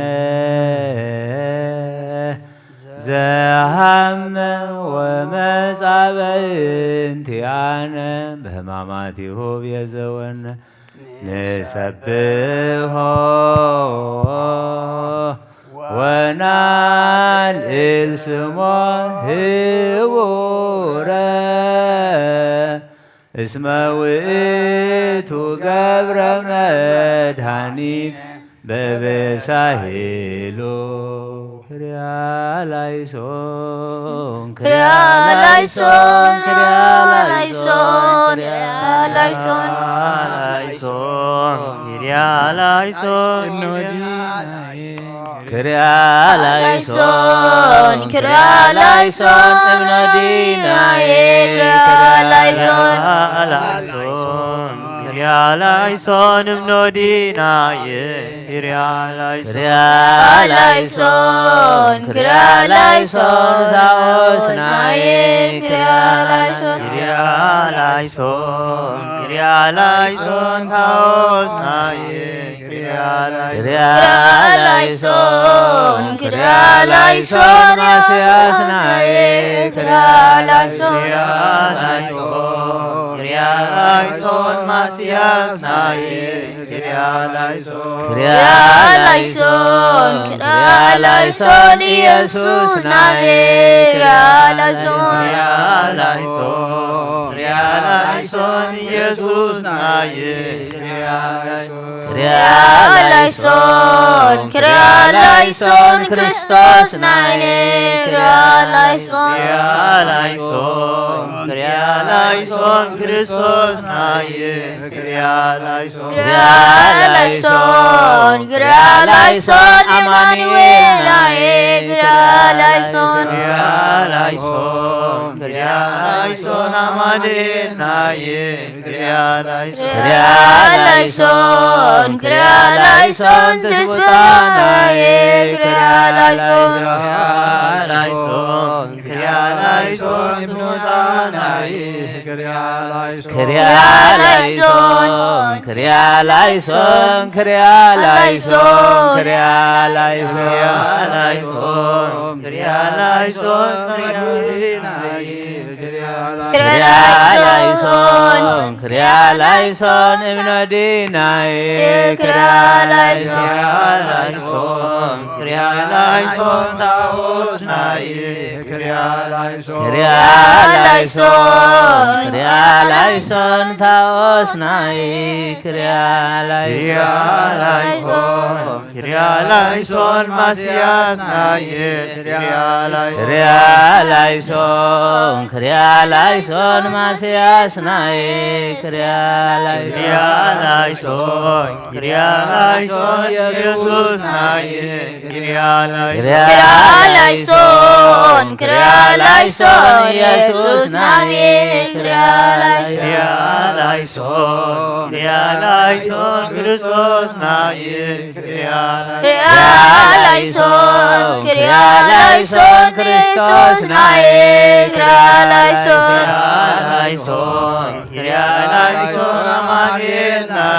ዘሃመ ወመጻበይንቲኣነ ብሕማማቲሁ ቤዘወነ ንሰብሖ ወናልዕል ስሞ ህቡረ እስመ ውእቱ ገብረ መድኃኒት በበሳሄሎ። ክርያ ላይሶን ክርያ ላይሶን ክርያ ላይሶን ክርያ ላይሶን ላይሶን ክርያ ላይሶን ክርያ ላይሶን ክርያ ላይሶን እምኖዲናዬ ክርያ ላይሶን ላይሶን ክርያ ላይሶን እምኖዲናዬ ክርያ ላይሶን ክርያ ላይሶን ክርያ ላይሶን ታኦስናዬ ክርያ ላይሶን ክርያ ላይሶን ክርያ ላይሶን ታኦስናዬ ክርያ ላይሶን ክርያ ላይሶን ክርያ ላይሶን ማስያስናዬ ክርያ ላይሶን ክርያ ላይሶን ክርያ ላይሶን ማስያስናዬ ክርያ ላይሶን ክርያ ላይሶን ክርያ ላይሶን ኢየሱስ ናዬ ክርያ ላይሶን ክርያ ላይሶን ክርያ ላይሶን ኢየሱስ ናዬ ክርያ ላይሶን ክርያ ላይሶን ክርያ ላይሶን ክርስቶስ ናይኔ ክርያ ላይሶን ክርያ ላይሶን ክርያ ላይሶን ክርስቶስ ናዬ ክርያ ላይሶን ክርያ ላይሶን ክርያ ላይሶን ኣማኑኤል ናዬ ክርያ ላይሶን ክርያ ላይሶን ክርያ ላይሶን ኣማኑኤል ናዬ ክርያ ላይሶን ክርያ ላይሶን ክርያ ላይሶን ትስብእታ ናዬ ክርያ ላይሶን ክርያ ላይሶን ክርያ ላይሶን ትስብእታ ናዬ ክርያ ላይሶን ክርያ ላይሶን ክርያ ላይሶን ክርያ ላይሶን ክርያ ላይሶን ክርያ ላይሶን ክርያ ላይሶን ክርያ ላይሶን ክርያ ላይሶን እምኖዲናዬ ክርያ ላይሶን ክርያ ላይሶን ክርያ ላይሶን ታኦስናዬ ክርያ ላይሶን ክርያ ላይሶን ክርያ ላይሶን ታኦስናዬ ክርያ ክርያ ላይሶን ላይሶን ክርያ ላይሶን ማስያስናዬ ክርያ ላይሶን ክርያ ላይሶን ክርያ ላይሶን ማስያስናዬ ክርያ ላይሶን ክርያ ላይሶን ክርያ ላይሶን ኢየሱስ ናዬ ክርያ ላይሶን ክርያ ላይሶን ክርያ ላይሶን ኢየሱስ ናዬ ክርያ ላይሶን ክርያ ላይሶን ክርያ ላይሶን ክርስቶስ ናዬ ክርያ ክርያ ላይሶን ክርያ ላይሶን ክርስቶስ ናዬ ክርያ ላይሶን ክርያ ላይሶን ክርያ ላይሶን ኣማኑኤል ናዬ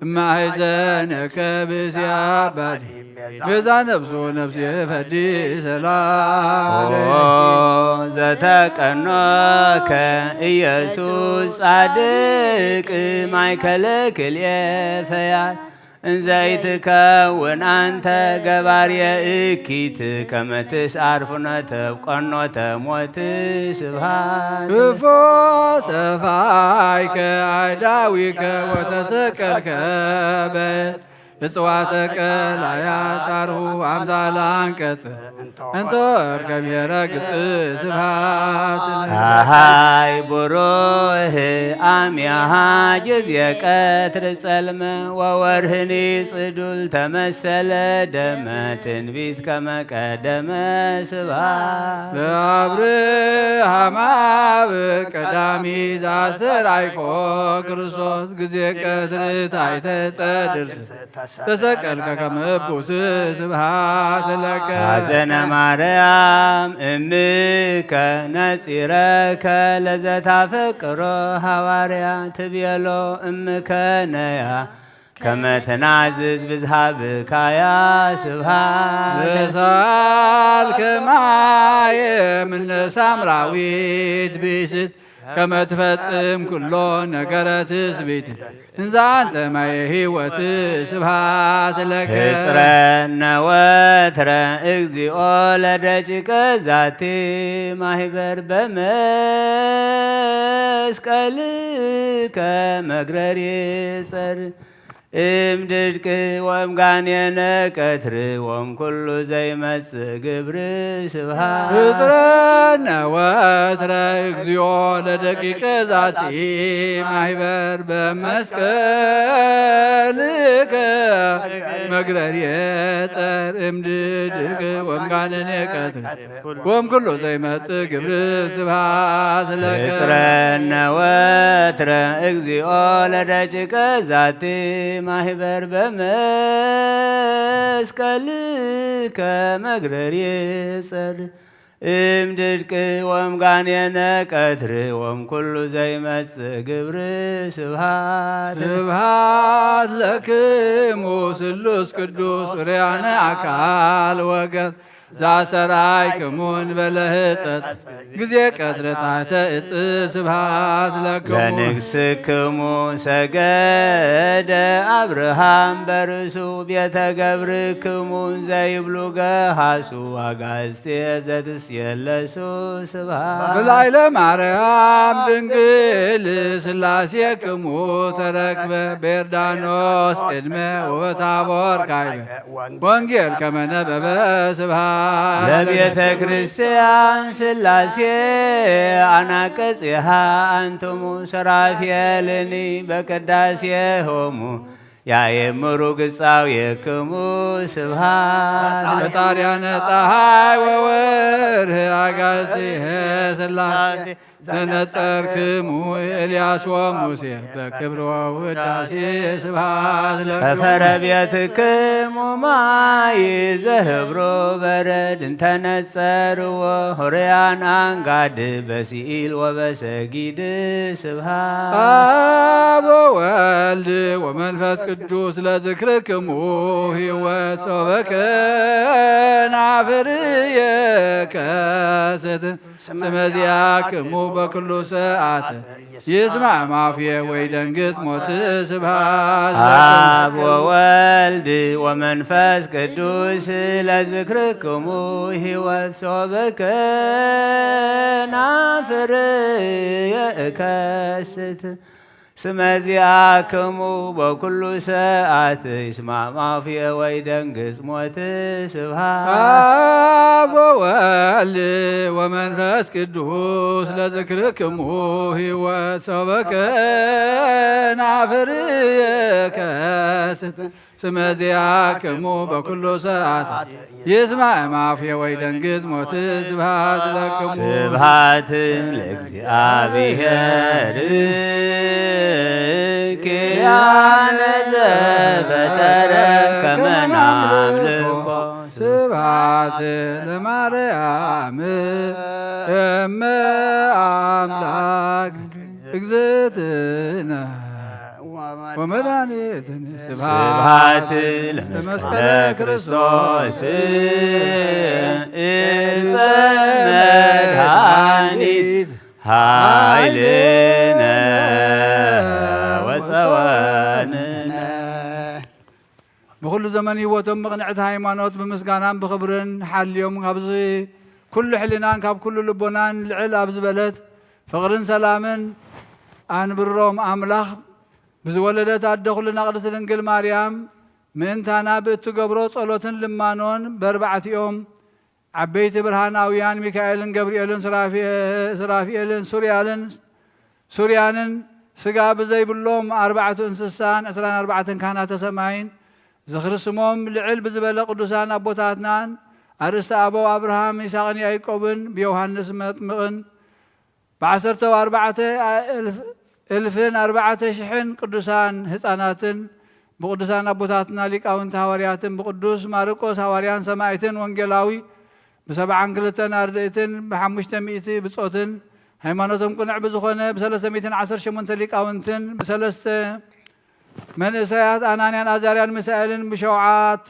እማሕፀነከ ብእሲያ ባዲ ቤዛ ነፍሱ ነፍሴ ፈዲ ሰላም። ኦ ዘተቀኖከ ኢየሱስ ጻድቅ ማእከለ ክልኤ ፈያት እንዘይትከውን አንተ ገባርየ እኪት ከመ ትስዓር ፍኖተ ቆኖተ ሞት ስብሃት። እፎ ሰፋይከ አይዳዊከ ወተሰቀልከ በ እጽዋተ ቀላያት አርሁ አምሳለ አንቀጽ እንተ ወርቀ ብሔረ ግብጽ ስብሐት። ፀሐይ ብሩህ አሚያሃ ጊዜ ቀትር ጸልመ ወወርህኒ ጽዱል ተመሰለ ደመ ትንቢት ከመ ቀደመ ስብሐት። ለአብርሃም አብ ቀዳሚ ዘአስተርአይኮ ክርስቶስ ጊዜ ቀትር ታሕተ ጸድርስ ተሰቀልከ ከመ እቡስ ስብሐት ለከ። ሐዘነ ማርያም እምከ ነጺረከ ለዘታፈቅሮ ሐዋርያ ትቤሎ እምከ ነያ ከመ ትናዝዝ ብዝሃ ብካያ ስብሐት። ለሳልከ ማየ ምነ ሳምራዊት ብእሲት ከመ ትፈጽም ኩሎ ነገረ ትስብእት እንዘ አንተ ማየ ሕይወት ስብሐት ለከ። ህጽረነ ወትረ እግዚኦ ለደቂቀ ዛቲ ማህበር በመስቀልከ መግረሪ ጸር እምድድቅ ወእምጋኔነ ቀትር ወእምኩሉ ዘይመጽእ ግብር ስብሐት። ህጽረነ ወትረ እግዚኦ ለደቂቀ ዛቲ ማህበር በመስቀልከ መግረር የጸር እምድድቅ ወእምጋኔነ ቀትር ወእምኩሉ ዘይመጽእ ግብር ስብሐት ለከ። ህጽረነ ወትረ እግዚኦ ለደቂቀ ዛቲ ማህበር በመስቀልከ መግረር የጸር እምድድቅ ወእምጋኔነ ቀትር ወእምኩሉ ዘይመጽእ ግብር ስብሐት። ስብሐት ለክሙ ስሉስ ቅዱስ ርያነ አካል ወገብ ዛሰራይክሙን በለህጸት ጊዜ ቀትር ታሕተ እጽ ስብሐት ለክሙ። ለንግስክሙ ሰገደ አብርሃም በርእሱ ቤተ ገብርክሙ ዘይብሉ ገሃሱ አጋዝቴ ዘትስየለሱ ስብሐት። ብላይለ ማርያም ድንግል ስላሴክሙ ተረክበ ቤርዳኖስ ቅድመ ወበታቦር ካይበ ወንጌል ከመነበበ ስብሐት ለቤተ ክርስቲያን ስላሴ አናቀጽሃ አንትሙ ሰራፊልኒ በቅዳሴ ሆሙ ያየምሩ ግጻው የክሙ ስብሐት። ፈጣሪያነ ፀሐይ ወወርህ አጋዝእተ ስላሴ ዘነጸርክሙ ኤልያስ ወሙሴ በክብር ወውዳሴ ስብሐት ለክሙ። ከፈረ ቤትክሙ ማይ ዘህብሮ በረድ እንተነጸርዎ ሆርያን አንጋድ በስኢል ወበሰጊድ ስብሐት። አብ ወወልድ ወመንፈስ ቅዱስ ለዝክርክሙ ህይወት ሶበ ከናፍር የከስት ስመ ዚአክሙ በኩሉ ሰዓት ይስማዕ ማፍየ ወይደንግጽ ሞት ስብሐት አብ ለክሙ። ወወልድ ወመንፈስ ቅዱስ ለዝክርክሙ ህይወት ሶበ ከናፍር የእከስት ስመ ዚአክሙ በኩሉ ሰዓት ይስማዕ ማፍየ ወይደንግጽ ሞት ስብሐት አብ ወወልድ ወመንፈስ ቅዱስ ለዝክርክሙ ህይወት ሶበ ከናፍር የከስት ስመ ዚአክሙ በኩሉ ሰዓት ይስማዕ ማፍየ ወይደንግጽ ሞት ስብሐት ለክሙ። ስብሐት ለእግዚአብሔር ኪያነ ዘፈጠረ ከመ ናምልኮ ስብሐት ለማርያም እመ አምላክ እግዝእትነ ወመድኃኒትነ ስብሐት ለመስቀለ ክርስቶስ ርእሰ መድኃኒት ኃይልነ ወፀወንነ። ብኹሉ ዘመን ህይወቶም ምቕንዕቲ ሃይማኖት ብምስጋናን ብኽብርን ሓልዮም፣ ካብዚ ኩሉ ሕሊናን ካብ ኩሉ ልቦናን ልዕል ኣብ ዝበለት ፍቕርን ሰላምን ኣንብሮም። ኣምላኽ ብዝወለደት ኣደ ኩልና ቅድስት ድንግል ማርያም ምእንታና ብእትገብሮ ጸሎትን ልማኖን፣ በርባዕቲኦም ዓበይቲ ብርሃናውያን ሚካኤልን ገብርኤልን ሱራፌ-፣ ሱራፊኤልን ሱርያልን ሱርያንን፣ ስጋ ብዘይብሎም ኣርባዕቱ እንስሳን ዕስራን ኣርባዕተን ካህናተ ሰማይን ዝኽሪ ስሞም ልዕል ብዝበለ ቅዱሳን ኣቦታትናን፣ ኣርእስተ ኣበው ኣብርሃም፣ ይስሐቅን ያዕቆብን፣ ብዮሃንስ መጥምቅን፣ ብዓሰርተ ኣርባዕተ እልፍ-፣ እልፍን ኣርባዕተ ሽሕን ቅዱሳን ህፃናትን፣ ብቅዱሳን ኣቦታትና ሊቃውንቲ ሃዋርያትን፣ ብቅዱስ ማርቆስ ሃዋርያን ሰማዕትን ወንጌላዊ፣ ብሰብዓን ክልተን ኣርድእትን፣ ብሓሙሽተ ሚእቲ ብጾትን፣ ሃይማኖቶም ቅኑዕ ብዝኾነ ብሰለስተ ሚእትን ዓሰርተ ሸሞንተ ሊቃውንትን፣ ብሰለስተ መንእሰያት ኣናንያን ኣዛርያን ሚሳኤልን፣ ብሸውዓተ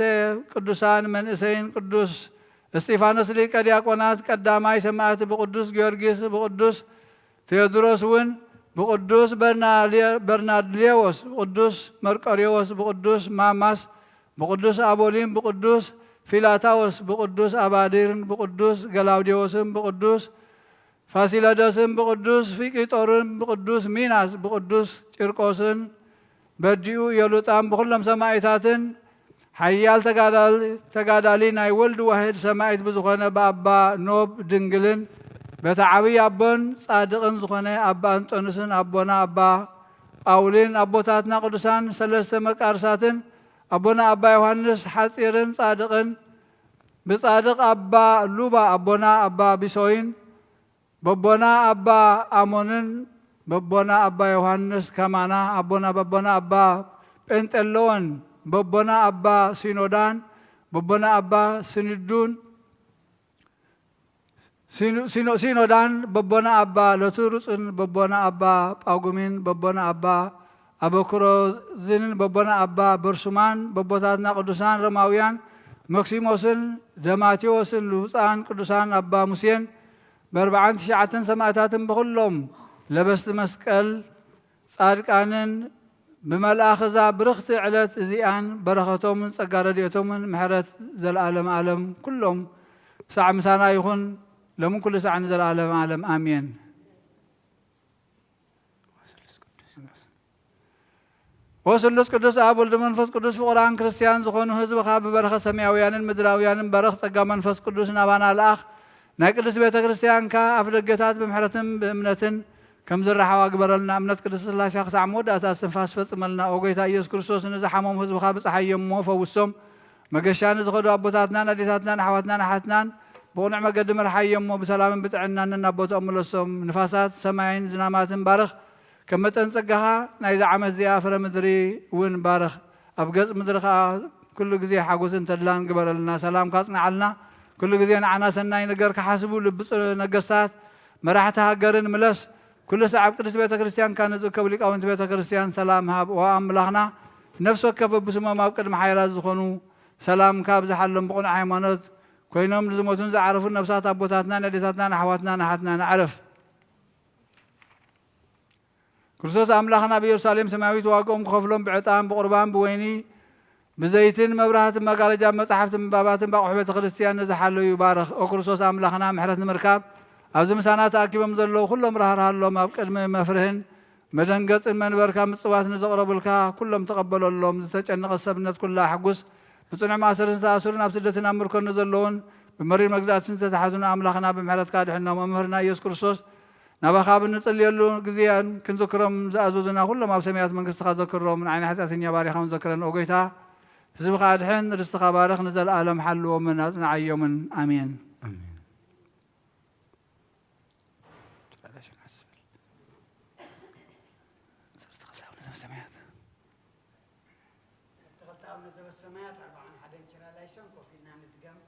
ቅዱሳን መንእሰይን፣ ቅዱስ እስጢፋኖስ ሊቀ ዲያቆናት ቀዳማይ ሰማዕት፣ ብቅዱስ ጊዮርጊስ፣ ብቅዱስ ቴዎድሮስ እውን፣ ብቅዱስ በርናልዮ-፣ በርናርድሌዎስ፣ ብቅዱስ መርቆሬዎስ፣ ብቅዱስ ማማስ፣ ብቅዱስ ኣቦሊን፣ ብቅዱስ ፊላታዎስ፣ ብቅዱስ ኣባዲርን፣ ብቅዱስ ገላውዴዎስን፣ ብቅዱስ ፋሲለደስን፣ ብቅዱስ ፊቂጦርን፣ ብቅዱስ ሚናስ፣ ብቅዱስ ቂርቆስን፣ በዲኡ ኢዮሉጣን፣ ብኩሎም ሰማኢታትን፣ ሓያል ተጋዳል-፣ ተጋዳሊ ናይ ወልድ ዋህድ ሰማኢት ብዝኾነ ብኣባ ኖብ ድንግልን፣ በቲ ዓብዪ ኣቦን ጻድቕን ዝኾነ ኣባ እንጦንስን፣ ኣቦና ኣባ ጳውሊን፣ ኣቦታትና ቅዱሳን ሰለስተ መቃርሳትን፣ ኣቦና ኣባ ዮሃንስ ሓጺርን ጻድቕን፣ ብጻድቕ ኣባ ሉባ፣ ኣቦና ኣባ ቢሶይን፣ በቦና ኣባ ኣሞንን፣ በቦና ኣባ ዮሃንስ ከማና፣ ኣቦና፣ በቦና ኣባ ጴንጠሎን፣ በቦና ኣባ ሲኖዳን፣ በቦና ኣባ ሲንዱን፣ ሲኖ-፣ ሲኖ-፣ ሲኖዳን፣ በቦና ኣባ ለትሩጽን፣ በቦና ኣባ ጳጉሚን፣ በቦና ኣባ ኣበኩሮዝንን፣ በቦና ኣባ በርሱማን፣ በቦታትና ቅዱሳን ሮማውያን መክሲሞስን ደማቴዎስን፣ ብፁዓን ቅዱሳን ኣባ ሙሴን፣ ብኣርብዓን ትሽዓተን ሰማእታትን፣ ብኹሎም ለበስቲ መስቀል ጻድቃንን፣ ብመልኣኽ እዛ ብርኽቲ ዕለት እዚኣን፣ በረኸቶምን ጸጋ ረድኤቶምን ምሕረት ዘለዓለም ዓለም ኩሎም ሳዕ ምሳና ይኹን፣ ሎምን ኩሉ ሳዕ ንዘለዓለም ዓለም ኣሜን። ወስሉስ ቅዱስ ኣብ ወልድ መንፈስ ቅዱስ ፍቑራን ክርስቲያን ዝኾኑ ህዝብኻ ብበረኸት ሰማያውያንን ምድራውያንን ባርኽ፣ ጸጋ መንፈስ ቅዱስ ናባና ልኣኽ። ናይ ቅድስት ቤተ ክርስቲያንካ ኣፍ ደገታት ብምሕረትን ብእምነትን ከም ዝረሓዋ ግበረልና። እምነት ቅድስት ስላሴ ክሳዕ መወዳእታ እስትንፋስ ፈጽመልና። ኦ ጎይታ ኢየሱስ ክርስቶስ፣ ንዝሓመሙ ህዝብኻ ብጽሓዮም እሞ ፈውሶም። መገሻ ንዝኸዱ ኣቦታትናን ኣዴታትናን ኣሕዋትናን ኣሓትናን ብቕኑዕ መገዲ ምርሓዮም እሞ ብሰላምን ብጥዕናን ናብ ቦታኦም ምለሶም። ንፋሳት ሰማይን ዝናማትን ባርኽ። ከም መጠን ጸጋኻ ናይዛ ዓመት እዚኣ ፍረ ምድሪ እውን ባርኽ። ኣብ ገጽ ምድሪ ኸኣ ኩሉ ግዜ ሓጎስን ተድላን ግበረልና። ሰላምካ ኣጽንዓልና። ኩሉ ግዜ ንዓና ሰናይ ነገር ክሓስቡ ልቢ ጽ-፣ ነገስታት፣ መራሕቲ ሃገርን ምለስ። ኩሉ ሳዕ ኣብ ቅድስት ቤተ ክርስቲያንካ ንዝእከቡ ሊቃውንቲ ቤተ ክርስቲያን ሰላም ሃብ። ኦ ኣምላኽና፣ ነፍሲ ወከፍ በብስሞም ኣብ ቅድሚ ሓያላት ዝኾኑ ሰላምካ ኣብዝሓሎም፣ ብቕኑዕ ሃይማኖት ኮይኖም ንዝሞቱን ዝዓረፉን ነፍሳት ኣቦታትናን ኣዴታትናን ኣሕዋትናን ኣሓትናን ኣዕርፍ። ክርስቶስ ኣምላኽና ኣብ ኢየሩሳሌም ሰማያዊት ዋግኦም ክኸፍሎም ብዕጣን፣ ብቑርባን፣ ብወይኒ፣ ብዘይትን መብራህትን መጋረጃ፣ መጻሕፍትን ምንባባትን ብኣቑሑ ቤተ ክርስቲያን ንዝሓለዩ ባርኽ። ኦ ክርስቶስ ኣምላኽና፣ ምሕረት ንምርካብ ኣብዚ ምሳና ተኣኪቦም ዘለዉ ኩሎም ራህርሃሎም። ኣብ ቅድሚ መፍርህን መደንገጽን መንበርካ ምጽዋት ንዘቕረቡልካ ኩሎም ተቐበለሎም። ዝተጨነቐት ሰብነት ኩላ ኣሕጉስ። ብጽኑዕ ማእሰርን ዝተኣስሩን ኣብ ስደትን ኣብ ምርኮን ንዘለዉን ብመሪር መግዛእትን ዝተታሕዙን ኣምላኽና ብምሕረትካ ኣድሕኖም። መምህርና ኢየሱስ ክርስቶስ ናባኻ ብንጽልየሉ ግዜን ክንዝክሮም ዝኣዘዙና ኩሎም ኣብ ሰማያት መንግስትኻ ዘክሮም። ንዓይና ሓጢኣተኛ ባሪኻ እውን ዘክረን። ኦ ጎይታ፣ ህዝብኻ ኣድሕን፣ ርስትኻ ባርኽ፣ ንዘለኣለም ሓልዎምን ኣጽንዓዮምን። ኣሜን። ኣሜን። ሰርተ ክልተ ኣቡነ ዘበሰማያት። ሰርተ ክልተ ኣቡነ ዘበሰማያት፣ ኣርብዓን ሓደን ችራላይሶን ኮፍ ኢልና ንድገም።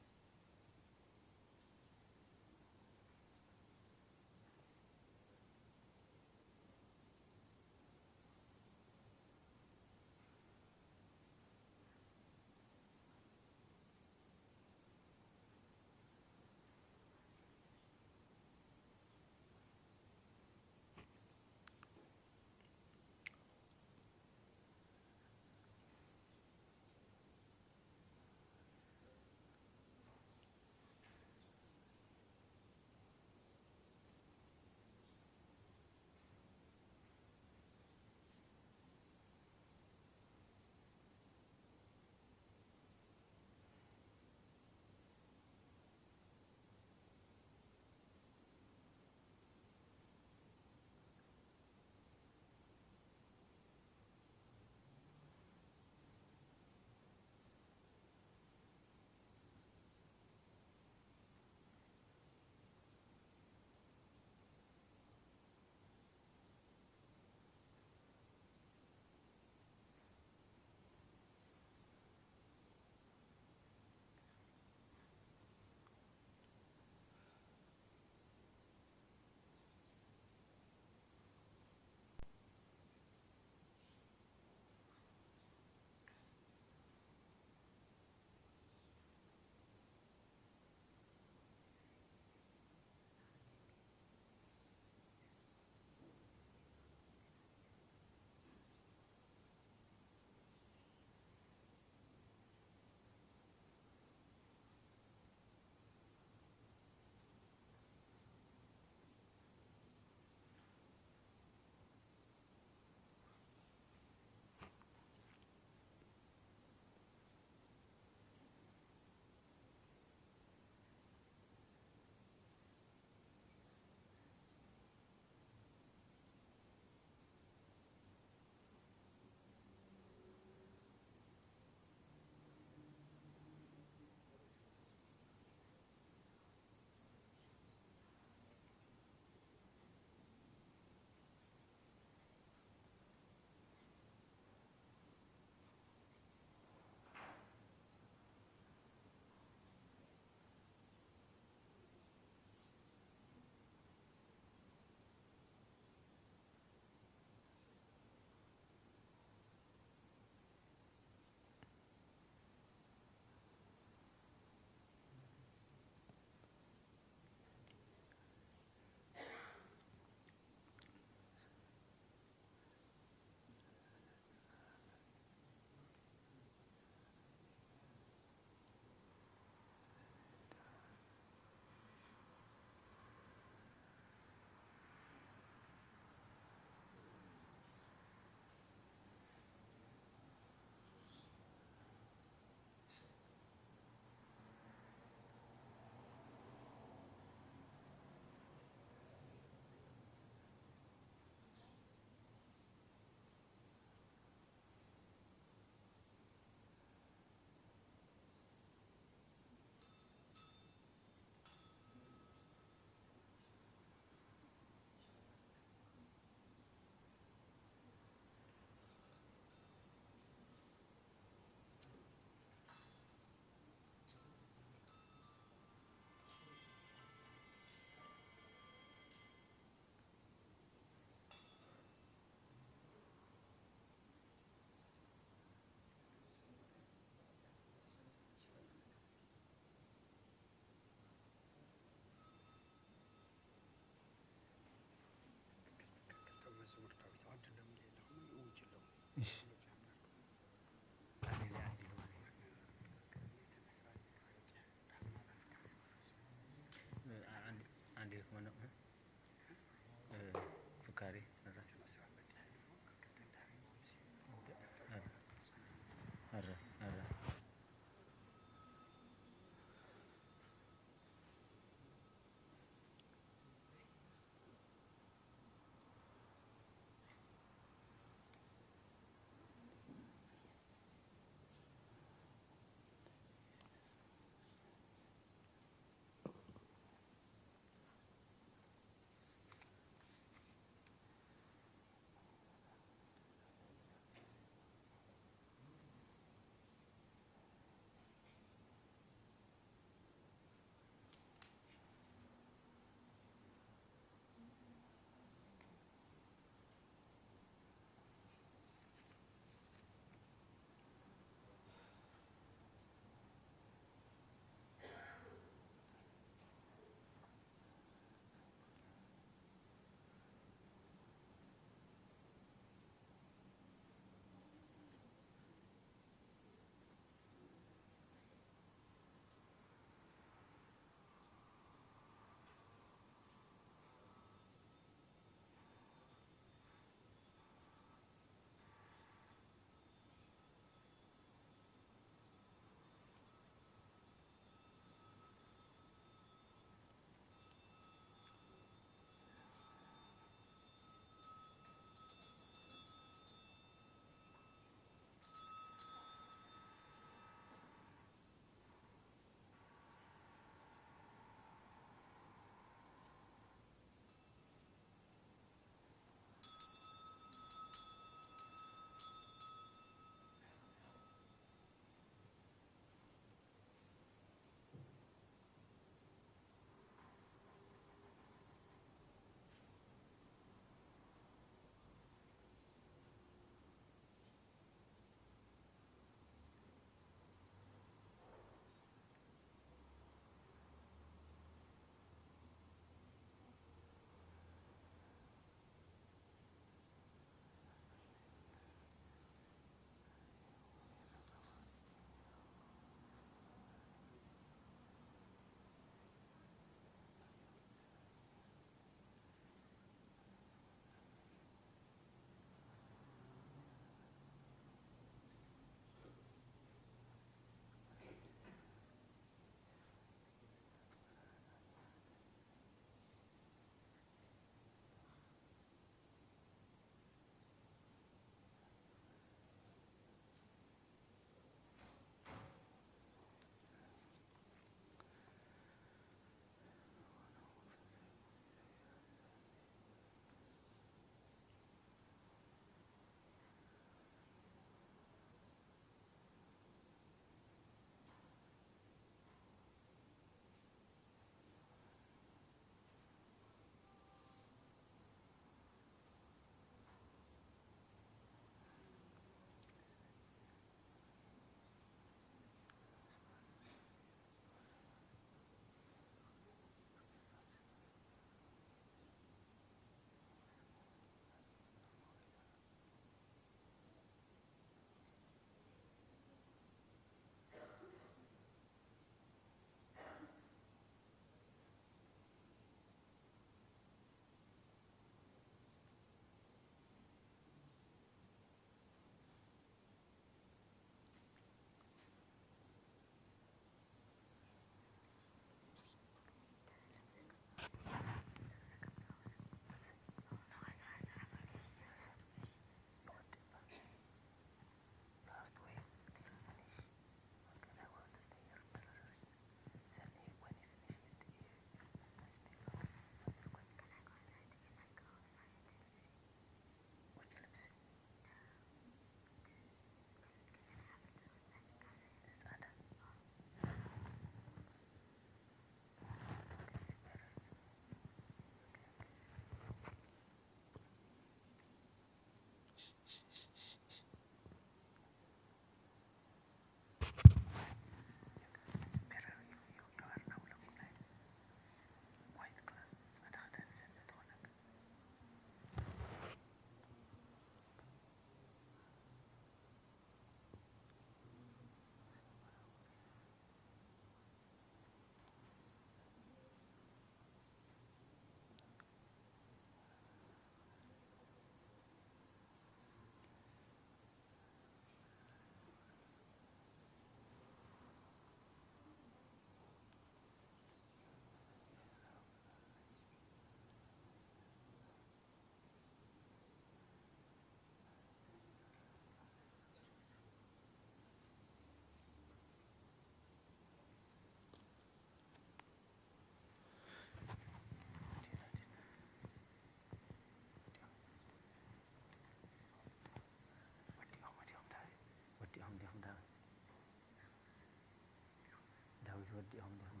ተረዲኦም ዲኹም?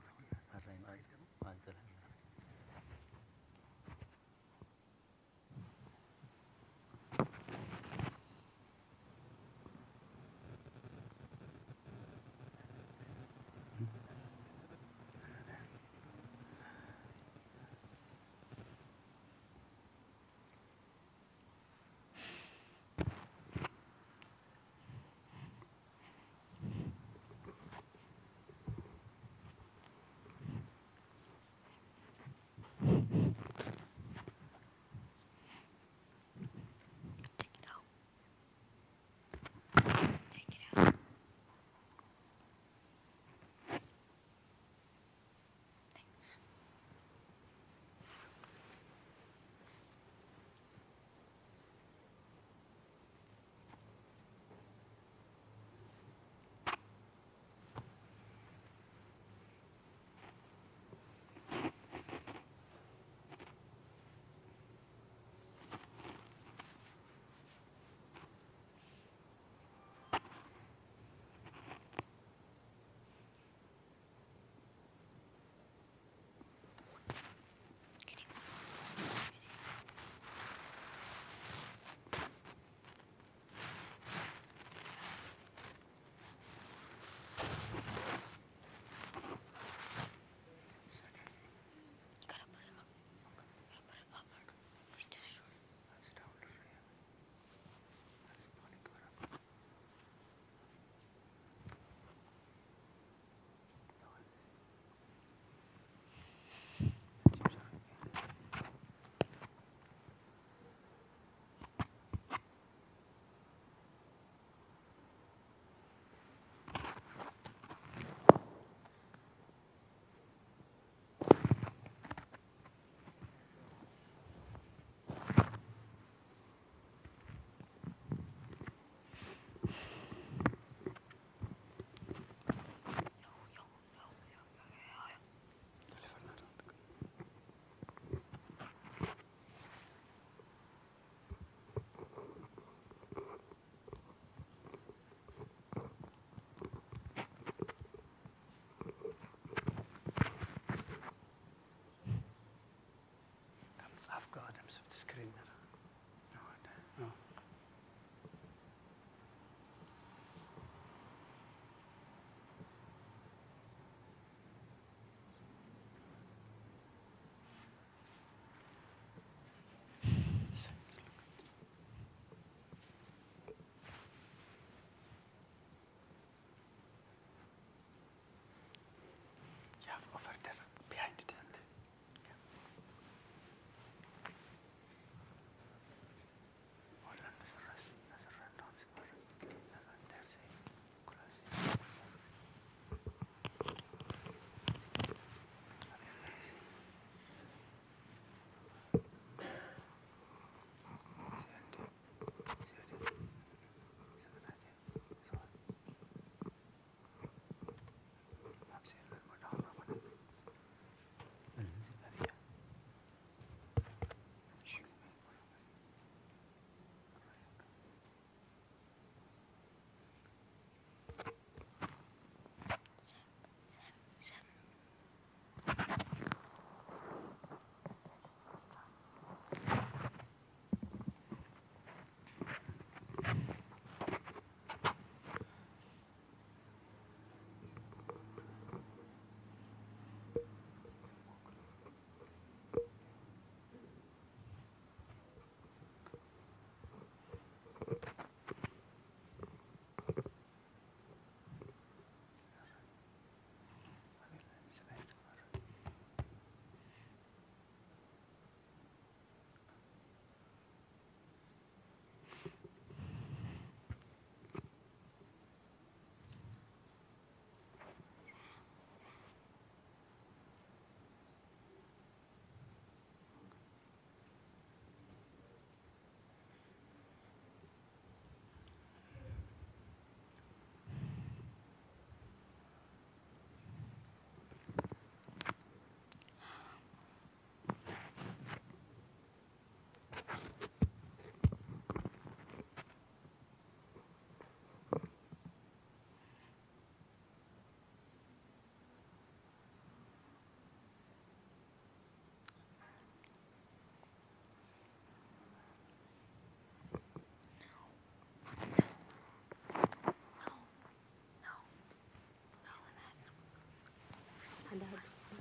ሕራይ መዓልቲ። መዓልቲ ሰላም።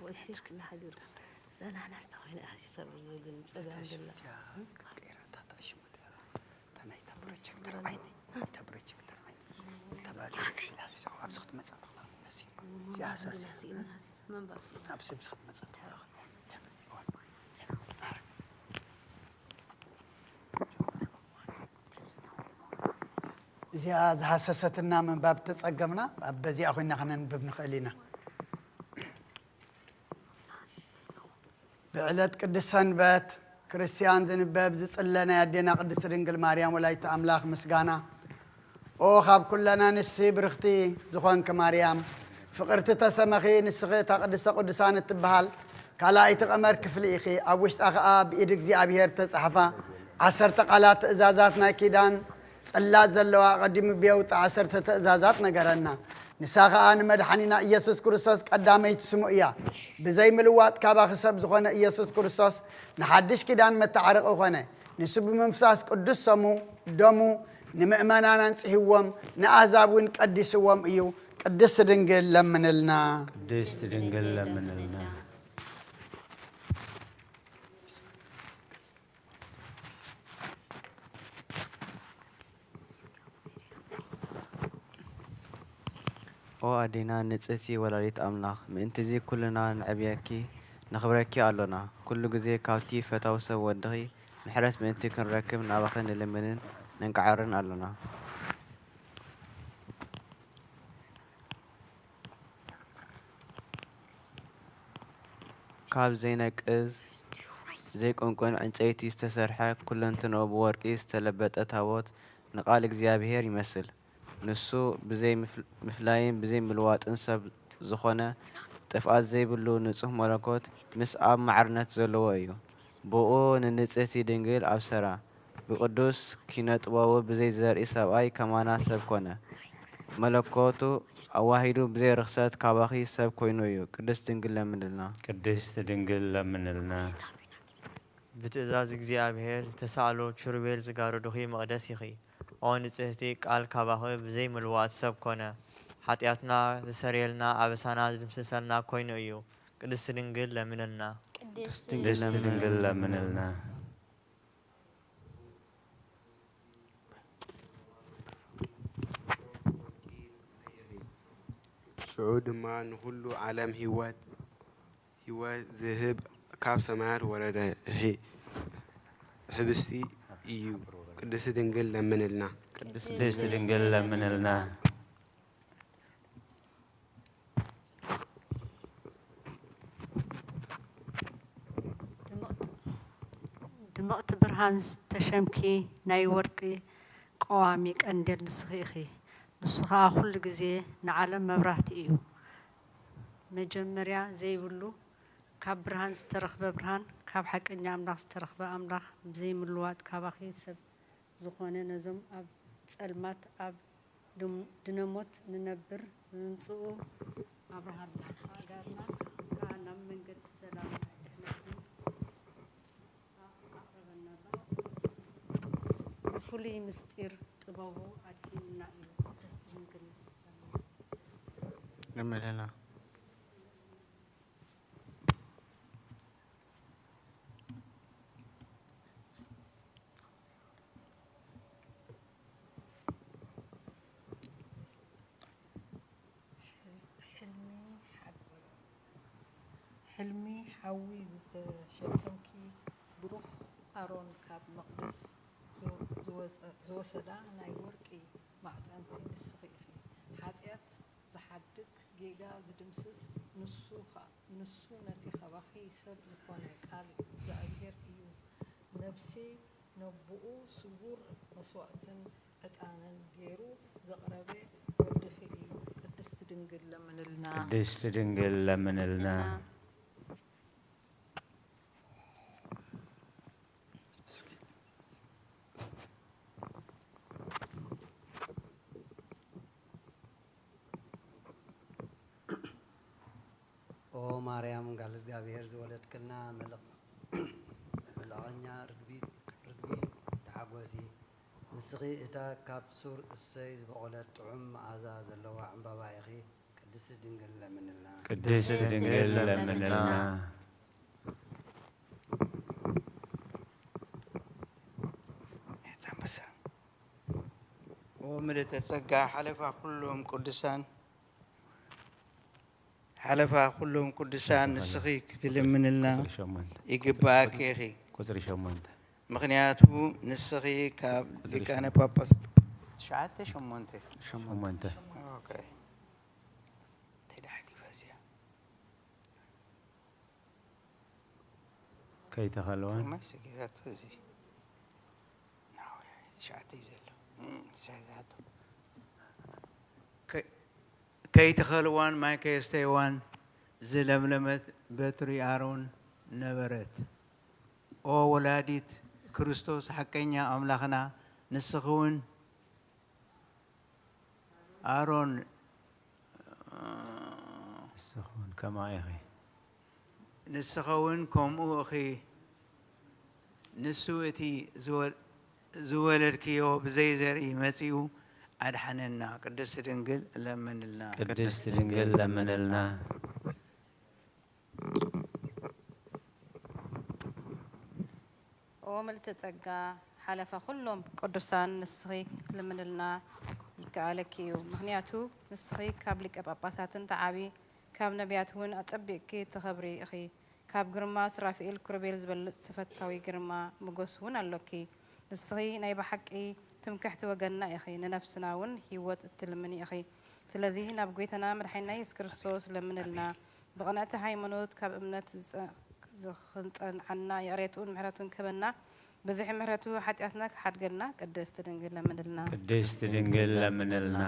እሺ፣ ንሓድር። ዘናናስ ተኾይነ፣ እሺ፣ ሰብ ግን ጸገም ዘላ። እታ ሽሙት እያ። እታ ናይታ ፕሮጀክተር ዓይኒ፣ ናይታ ፕሮጀክተር ዓይኒ። ተባሪ፣ ኣብዚ ክትመጻ ተኽላ መሲ። እዚኣ ሳሲ። መንባብ። ኣብዚ፣ ኣብዚ ክትመጻ ተኽላ። እዚኣ ዝሃሰሰትና ምንባብ ተጸገምና፣ ኣብ በዚኣ ኮይና ከነንብብ ንኽእል ኢና። ብዕለት ቅድስት ሰንበት ክርስቲያን ዝንበብ ዝጽለ ናይ ኣዴና ቅድስት ድንግል ማርያም ወላዲተ ኣምላኽ ምስጋና። ኦ ካብ ኩለን ኣንስቲ ብርኽቲ ዝኾንኪ ማርያም፣ ፍቕርቲ ተሰመኺ፣ ንስኺ እታ ቅድስተ ቅዱሳን እትበሃል ካልኣይቲ ቀመር ክፍሊ ኢኺ። ኣብ ውሽጣ ኸኣ ብኢድ እግዚኣብሔር ተጻሕፋ ዓሰርተ ቃላት ትእዛዛት ናይ ኪዳን ጽላት ዘለዋ ኣቐዲሙ ብየውጣ ዓሰርተ ትእዛዛት ነገረና። ንሳ ኸኣ ንመድሓኒና ኢየሱስ ክርስቶስ ቀዳመይቲ ስሙ እያ። ብዘይ ምልዋጥ ካባኺ ሰብ ዝኾነ ኢየሱስ ክርስቶስ ንሓድሽ ኪዳን መተዓረቒ ኾነ። ንሱ ብምፍሳስ ቅዱስ ሰሙ፣ ደሙ፣ ንምእመናን ኣንጽህዎም፣ ንኣሕዛብ እውን ቀዲስዎም እዩ። ቅድስት ድንግል ለምንልና። ቅድስት ድንግል ለምንልና። ኦ ኣዴና ንጽህቲ ወላዲት ኣምላኽ፣ ምእንትዚ ኩልና ንዕብየኪ፣ ነኽብረኪ ኣሎና። ኩሉ ግዜ ካብቲ ፈታዊ ሰብ ወድኺ ምሕረት ምእንቲ ክንረክብ ናባኺ ንልምንን ንንቃዓርን ኣሎና። ካብ ዘይነቅዝ ዘይቁንቁን ዕንጸይቲ ዝተሰርሐ፣ ኩለንትንኡ ብወርቂ ዝተለበጠ ታቦት ንቃል እግዚኣብሔር ይመስል። ንሱ ብዘይ ምፍል-፣ ምፍላይን ብዘይ ምልዋጥን ሰብ ዝኾነ፣ ጥፍኣት ዘይብሉ ንጹህ መለኮት ምስ ኣብ ማዕርነት ዘለዎ እዩ። ብኡ ንንጽህቲ ድንግል ኣብሰራ። ብቅዱስ ኪነ ጥበቡ ብዘይ ዘርኢ ሰብኣይ ከማና ሰብ ኮነ። መለኮቱ ኣዋሂዱ ብዘይ ርኽሰት ካባኺ ሰብ ኮይኑ እዩ። ቅድስት ድንግል ለምንልና። ቅድስት ድንግል ለምንልና። ብትእዛዝ እግዚኣብሔር ዝተሳእሎ ኪሩቤል ዝጋረዱኺ መቕደስ ኢኺ። ኦ ንጽህቲ ቃል ካባኺ ብዘይ ምልዋጥ ሰብ ኮነ። ሓጢኣትና ዝሰርየልና ኣበሳና ዝድምስሰልና ኮይኑ እዩ። ቅድስት ድንግል ለምንልና። ቅድስት ድንግል ለምንልና። ሽዑ ድማ ንኹሉ ዓለም ህይወት፣ ህይወት ዝህብ ካብ ሰማያት ወረደ ህ-፣ ህብስቲ እዩ። ቅድስት ድንግል ለምንልና። ቅድስት ድንግል ለምንልና። ድምቕቲ፣ ድምቕቲ ብርሃን ዝተሸምኪ ናይ ወርቂ ቀዋሚ ቀንዴል ንስኺ ኢኺ። ንሱ ኸኣ ኩሉ ግዜ ንዓለም መብራህቲ እዩ። መጀመርያ ዘይብሉ፣ ካብ ብርሃን ዝተረኽበ ብርሃን፣ ካብ ሓቀኛ ኣምላኽ ዝተረኽበ ኣምላኽ፣ ብዘይምልዋጥ ካባኺ ሰብ ዝኾነ ነዞም ኣብ ጸልማት ኣብ ድም-፣ ድነሞት ንነብር ብምምጽኡ ኣብርሃልና፣ ኣእጋርና ከኣ ናብ መንገዲ ሰላም ድሕነትን ኣቕረበና። ብፍሉይ ምስጢር ጥበቡ ኣድሂኑና እዩ። ቅድስት ድንግል ለምንልና። ሕልሚ ሓ-፣ ሕልሚ ሓዊ ዝተሸከምኪ ብሩኽ ኣሮን ካብ መቕደስ ዝወ-፣ ዝወጸ-፣ ዝወሰዳ ናይ ወርቂ ማዕጠንቲ ንስኺ ኢኺ። ሓጢኣት ዝሓድግ፣ ጌጋ ዝድምስስ ንሱ ኸ-፣ ንሱ ነቲ ኻባኺ ሰብ ዝኾነ ቃል እግዚኣብሔር እዩ። ነፍሲ ነቦኡ ስዉር መስዋእትን ዕጣንን ገይሩ ዘቕረበ ወድኺ እዩ። ቅድስቲ ድንግል ለምንልና። ቅድስቲ ድንግል ለምንልና። ኦ ማርያም ጋል እግዚኣብሔር ዝወለድክልና መልኽ-፣ መልእኸኛ ርግቢት፣ ርግቢ ተሓጎሲ። ንስኺ እታ ካብ ሱር እሰይ ዝበቖለት ጥዑም መኣዛ ዘለዋ ዕምባባ ኢኺ። ቅድስቲ ድንግል ለምንልና። ቅድስት ድንግል ለምንልና። ኣንበሳ። ኦ ምልእተ ጸጋ፣ ሓለፋ ኩሎም ቅዱሳን፣ ሓለፋ ኩሎም ቅዱሳን ንስኺ ክትልምንልና ቁጽሪ ሸሞንተ። ይግባእኪ ኢኺ። ቁጽሪ ሸሞንተ። ምኽንያቱ ንስኺ ካብ ቁጽሪ ሊቃነ ሸሞንተ። ጳጳስ ትሽዓተ ሸሞንተ። ሸሞንተ። ኦኬ። እንታይ ደኣ ሓጊፋ እዚኣ? ከይተኸልዋን። እማ ሰጊራቶ እዚ። ናው፣ ትሽዓተ እዩ ዘሎ። እም፣ ሰጊራቶ። ከ-፣ ከይተኸልዋን ማይ ከየስተይዋን ዝለምለመት በትሪ ኣሮን ነበረት። ኦ ወላዲት ክርስቶስ ሓቀኛ ኣምላኽና፣ ንስኺ እውን ኣሮን፣ ንስኺ እውን ከምኣ ኢኺ። ንስኺ እውን ከምኡ ኢኺ። ንሱ እቲ ዝወ-፣ ዝወለድክዮ ብዘይ ዘርኢ መጺኡ ኣድሓነና። ቅድስቲ ድንግል ለምንልና። ቅድስቲ ድንግል ለምንልና። ኦ ምልእተ ጸጋ፣ ሓለፋ ኩሎም ቅዱሳን ንስኺ ክትልምንልና ይከኣለኪ እዩ። ምኽንያቱ ንስኺ ካብ ሊቀ ጳጳሳትን ተዓቢ፣ ካብ ነቢያት እውን ኣጸቢቕኪ ትኸብሪ ኢኺ። ካብ ግርማ ሱራፊኤል ክሩቤል ዝበልጽ ተፈታዊ ግርማ ሞገስ እውን ኣሎኪ። ንስኺ ናይ ብሓቂ ትምክሕቲ ወገንና ኢኺ፣ ንነፍስና እውን ህይወት እትልምኒ ኢኺ። ስለዚ ናብ ጐይታና መድሓኒና የሱስ ክርስቶስ ለምንልና። ብቕንዕቲ ሃይማኖት ካብ እምነት ዝጸ-፣ ዝኽንጸንዓና ይቕሬትኡን ምሕረቱን ክህበና፣ ብዝሒ ምሕረቱ ሓጢኣትና ክሓድገልና ቅድስቲ ድንግል ለምንልና። ቅድስቲ ድንግል ለምንልና።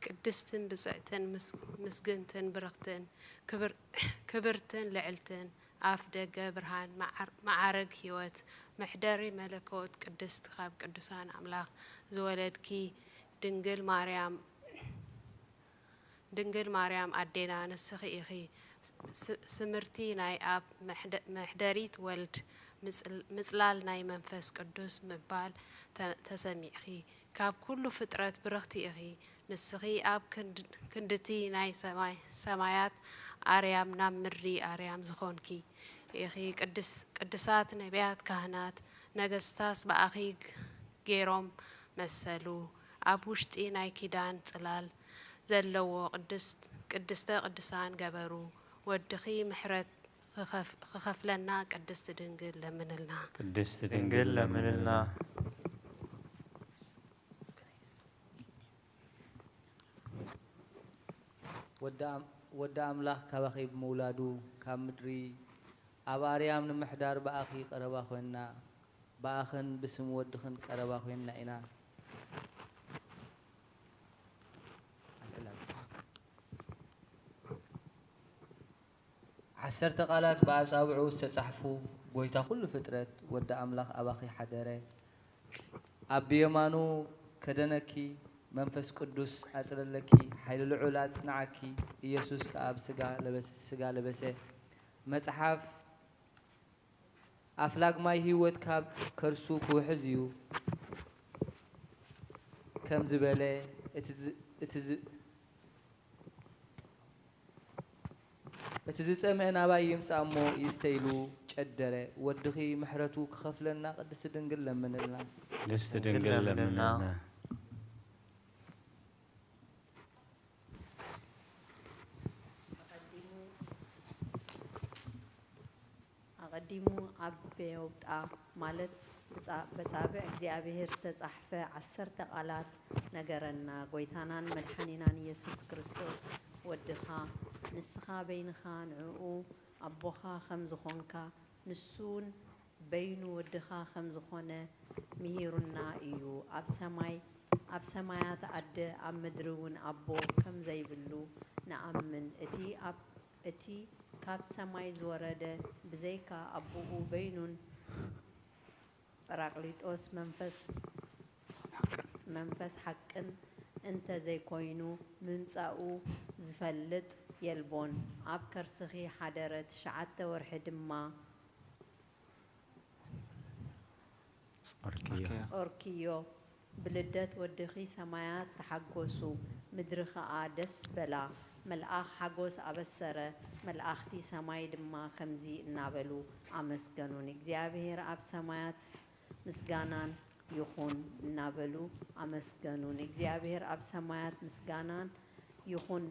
ቅድስትን ብጽዕትን ምስ-፣ ምስግንትን ብርኽትን ክብር-፣ ክብርትን ልዕልትን ኣፍ ደገ ብርሃን መዓር-፣ መዓርግ ህይወት መሕደሪ መለኮት ቅድስት ካብ ቅዱሳን ኣምላኽ ዝወለድኪ ድንግል ማርያም ድንግል ማርያም ኣዴና ንስኺ ኢኺ ስ-፣ ስምርቲ ናይ ኣብ መሕደ-፣ መሕደሪት ወልድ ምጽል-፣ ምጽላል ናይ መንፈስ ቅዱስ ምባል ተ-፣ ተሰሚዕኺ። ካብ ኩሉ ፍጥረት ብርኽቲ ኢኺ። ንስኺ ኣብ ክንድ-፣ ክንድቲ ናይ ሰማይ-፣ ሰማያት ኣርያም ናብ ምድሪ ኣርያም ዝኾንኪ ኢኺ። ቅድስ-፣ ቅድሳት ነቢያት፣ ካህናት፣ ነገስታስ ብኣኺ ግ-፣ ገይሮም መሰሉ። ኣብ ውሽጢ ናይ ኪዳን ጽላል ዘለዎ ቅድስት-፣ ቅድስተ ቅዱሳን ገበሩ። ወድኺ ምሕረት ክኸፍ-፣ ክኸፍለና ቅድስቲ ድንግል ለምንልና። ቅድስቲ ድንግል ለምንልና። ወዲ ኣም-፣ ወዲ ኣምላኽ ካባኺ ብምውላዱ፣ ካብ ምድሪ ኣብ ኣርያም ንምሕዳር ብኣኺ ቀረባ ኮይንና፣ ብኣኽን ብስም ወድኽን ቀረባ ኮይንና ኢና። ዓሰርተ ቃላት ብኣጻብዑ ዝተጻሕፉ፣ ጎይታ ኩሉ ፍጥረት፣ ወዲ ኣምላኽ ኣባኺ ሓደረ። ኣብ ብየማኑ ከደነኪ፣ መንፈስ ቅዱስ ኣጽለለኪ፣ ሓይሊ ልዑል ኣጽንዓኪ፣ ኢየሱስ ከኣ ኣብ ስጋ ለበሰ፣ ስጋ ለበሰ። መጽሓፍ፣ ኣፍላግ ማይ ህይወት ካብ ከርሱ ክውሕዝ እዩ፣ ከም ዝበለ፣ እቲ ዝ-፣ እቲ ዝ-፣ እቲ ዝጸምአ ናባይ ይምጻእ እሞ ይስተ ኢሉ ጨደረ። ወድኺ ምሕረቱ ክኸፍለና ቅድስቲ ድንግል ለምንልና። ቅድስቲ ድንግል ለምንልና። ኣቐዲሙ ኣብ ቤውጣ ማለት ብጻ-፣ በጻብዕ እግዚኣብሔር ዝተጻሕፈ ዓሰርተ ቃላት ነገረና። ጐይታናን መድሓኒናን ኢየሱስ ክርስቶስ ወድኻ፣ ንስኻ በይንኻ ንዕኡ ኣቦኻ ከም ዝኾንካ፣ ንሱውን በይኑ ወድኻ ከም ዝኾነ ምሂሩና እዩ። ኣብ ሰማይ ኣብ ሰማያት ኣደ ኣብ ምድሪ እውን ኣቦ ከም ዘይብሉ ንኣምን። እቲ ኣብ እቲ ካብ ሰማይ ዝወረደ ብዘይካ ኣቦኡ በይኑን ጳራቅሊጦስ መንፈስ መንፈስ ሓቅን እንተ ዘይኮይኑ ምምጻኡ ዝፈልጥ የልቦን። ኣብ ከርስኺ ሓደረ ትሽዓተ ወርሒ ድማ ጾርክዮ። ብልደት ወድኺ ሰማያት ተሓጎሱ፣ ምድሪ ኸኣ ደስ በላ። መልኣኽ ሓጎስ ኣበሰረ፣ መላእኽቲ ሰማይ ድማ ከምዚ እናበሉ ኣመስገኑ፣ ንእግዚኣብሔር ኣብ ሰማያት ምስጋናን ይኹን እናበሉ ኣመስገኑ፣ ንእግዚኣብሔር ኣብ ሰማያት ምስጋናን ይኹን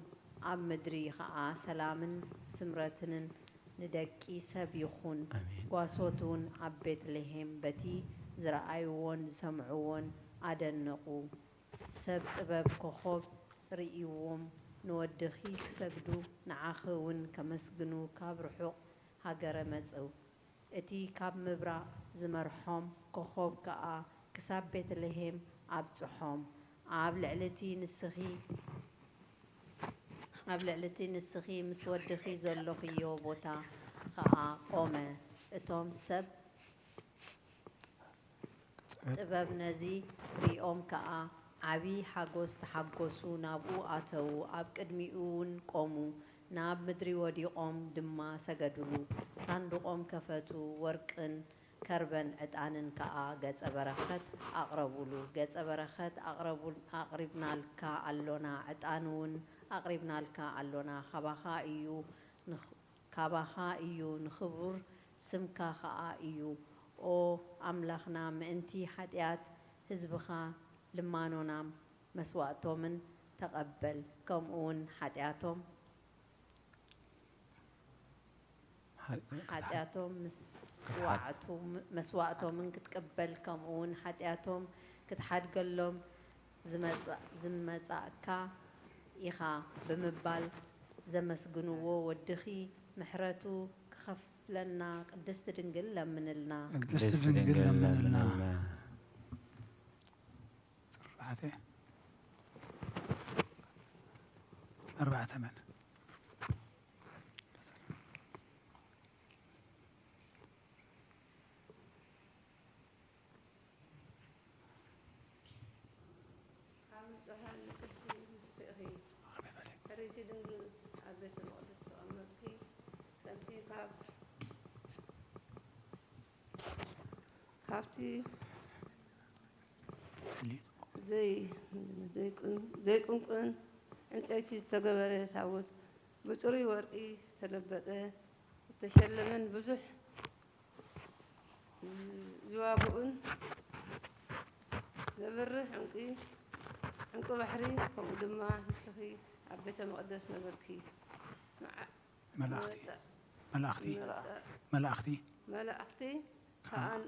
ኣብ ምድሪ ኸኣ ሰላምን ስምረትንን ንደቂ ሰብ ይኹን። ኣሜን። ጓሶት እውን ኣብ ቤትልሔም በቲ ዝረኣይዎን ዝሰምዕዎን ኣደነቑ። ሰብ ጥበብ ኮኾብ ርእይዎም ንወድኺ ክሰግዱ ንዓኺ እውን ከመስግኑ ካብ ርሑቕ ሃገረ መጽው። እቲ ካብ ምብራቕ ዝመርሖም ኮኾብ ከኣ ክሳብ ቤትልሔም ኣብጽሖም። ኣብ ልዕሊ እቲ ንስኺ ኣብ ልዕሊ እቲ ንስኺ ምስ ወድኺ ዘሎኽዮ ቦታ ኸኣ ቆመ። እቶም ሰብ ጥበብ ነዚ ሪኦም ከኣ ዓቢ ሓጎስ ተሓጎሱ፣ ናብኡ ኣተዉ፣ ኣብ ቅድሚኡ እውን ቆሙ፣ ናብ ምድሪ ወዲቖም ድማ ሰገዱሉ። ሳንዱቖም ከፈቱ፣ ወርቅን ከርበን ዕጣንን ከኣ ገጸ በረኸት ኣቕረቡሉ። ገጸ በረኸት ኣቕረቡ-፣ ኣቕሪብናልካ ኣሎና፣ ዕጣን እውን ኣቕሪብናልካ ኣሎና፣ ካባኻ እዩ ንኽ-፣ ካባኻ እዩ፣ ንኽቡር ስምካ ኸኣ እዩ። ኦ ኣምላኽና፣ ምእንቲ ሓጢኣት ህዝብኻ ልማኖናም መስዋእቶምን ተቐበል፣ ከምኡውን ሓጢኣቶም ሓጢኣቶም መስዋዕቱ-፣ መስዋእቶምን ክትቅበል፣ ከምኡውን ሓጢኣቶም ክትሓድገሎም ዝመጻ-፣ ዝመጻእካ ኢኻ ብምባል ዘመስግንዎ ወድኺ ምሕረቱ ክኸፍለና ቅድስቲ ድንግል ለምንልና። ቅድስቲ ድንግል ለምንልና። ኣርባዕተ፣ ኣርባዕተ መን? ካብ ንጹሃን ንስሕቲ ምስቲ ኢኺ። ሕርይቲ ድንግል ኣብ ቤተ መቕደስ ተቐመጥኪ፣ ከምቲ ካብ፣ ካብቲ ዘይ-፣ ዘይቅን-፣ ዘይቅንቁን ዕንጨይቲ ዝተገበረ ታቦት፣ ብጽሩይ ወርቂ ዝተለበጠ፣ ዝተሸለመን ብዙሕ ዝዋግኡን ዘብርህ ዕንቂ፣ ዕንቂ ባሕሪ፣ ከምኡ ድማ ንስኺ ኣብ ቤተ መቕደስ ነበርኪ። መዓ-፣ መላእኽቲ፣ መጸ-፣ መላእኽቲ፣ መጸ-፣ መላእኽቲ መላእኽቲ ከኣ ከኣ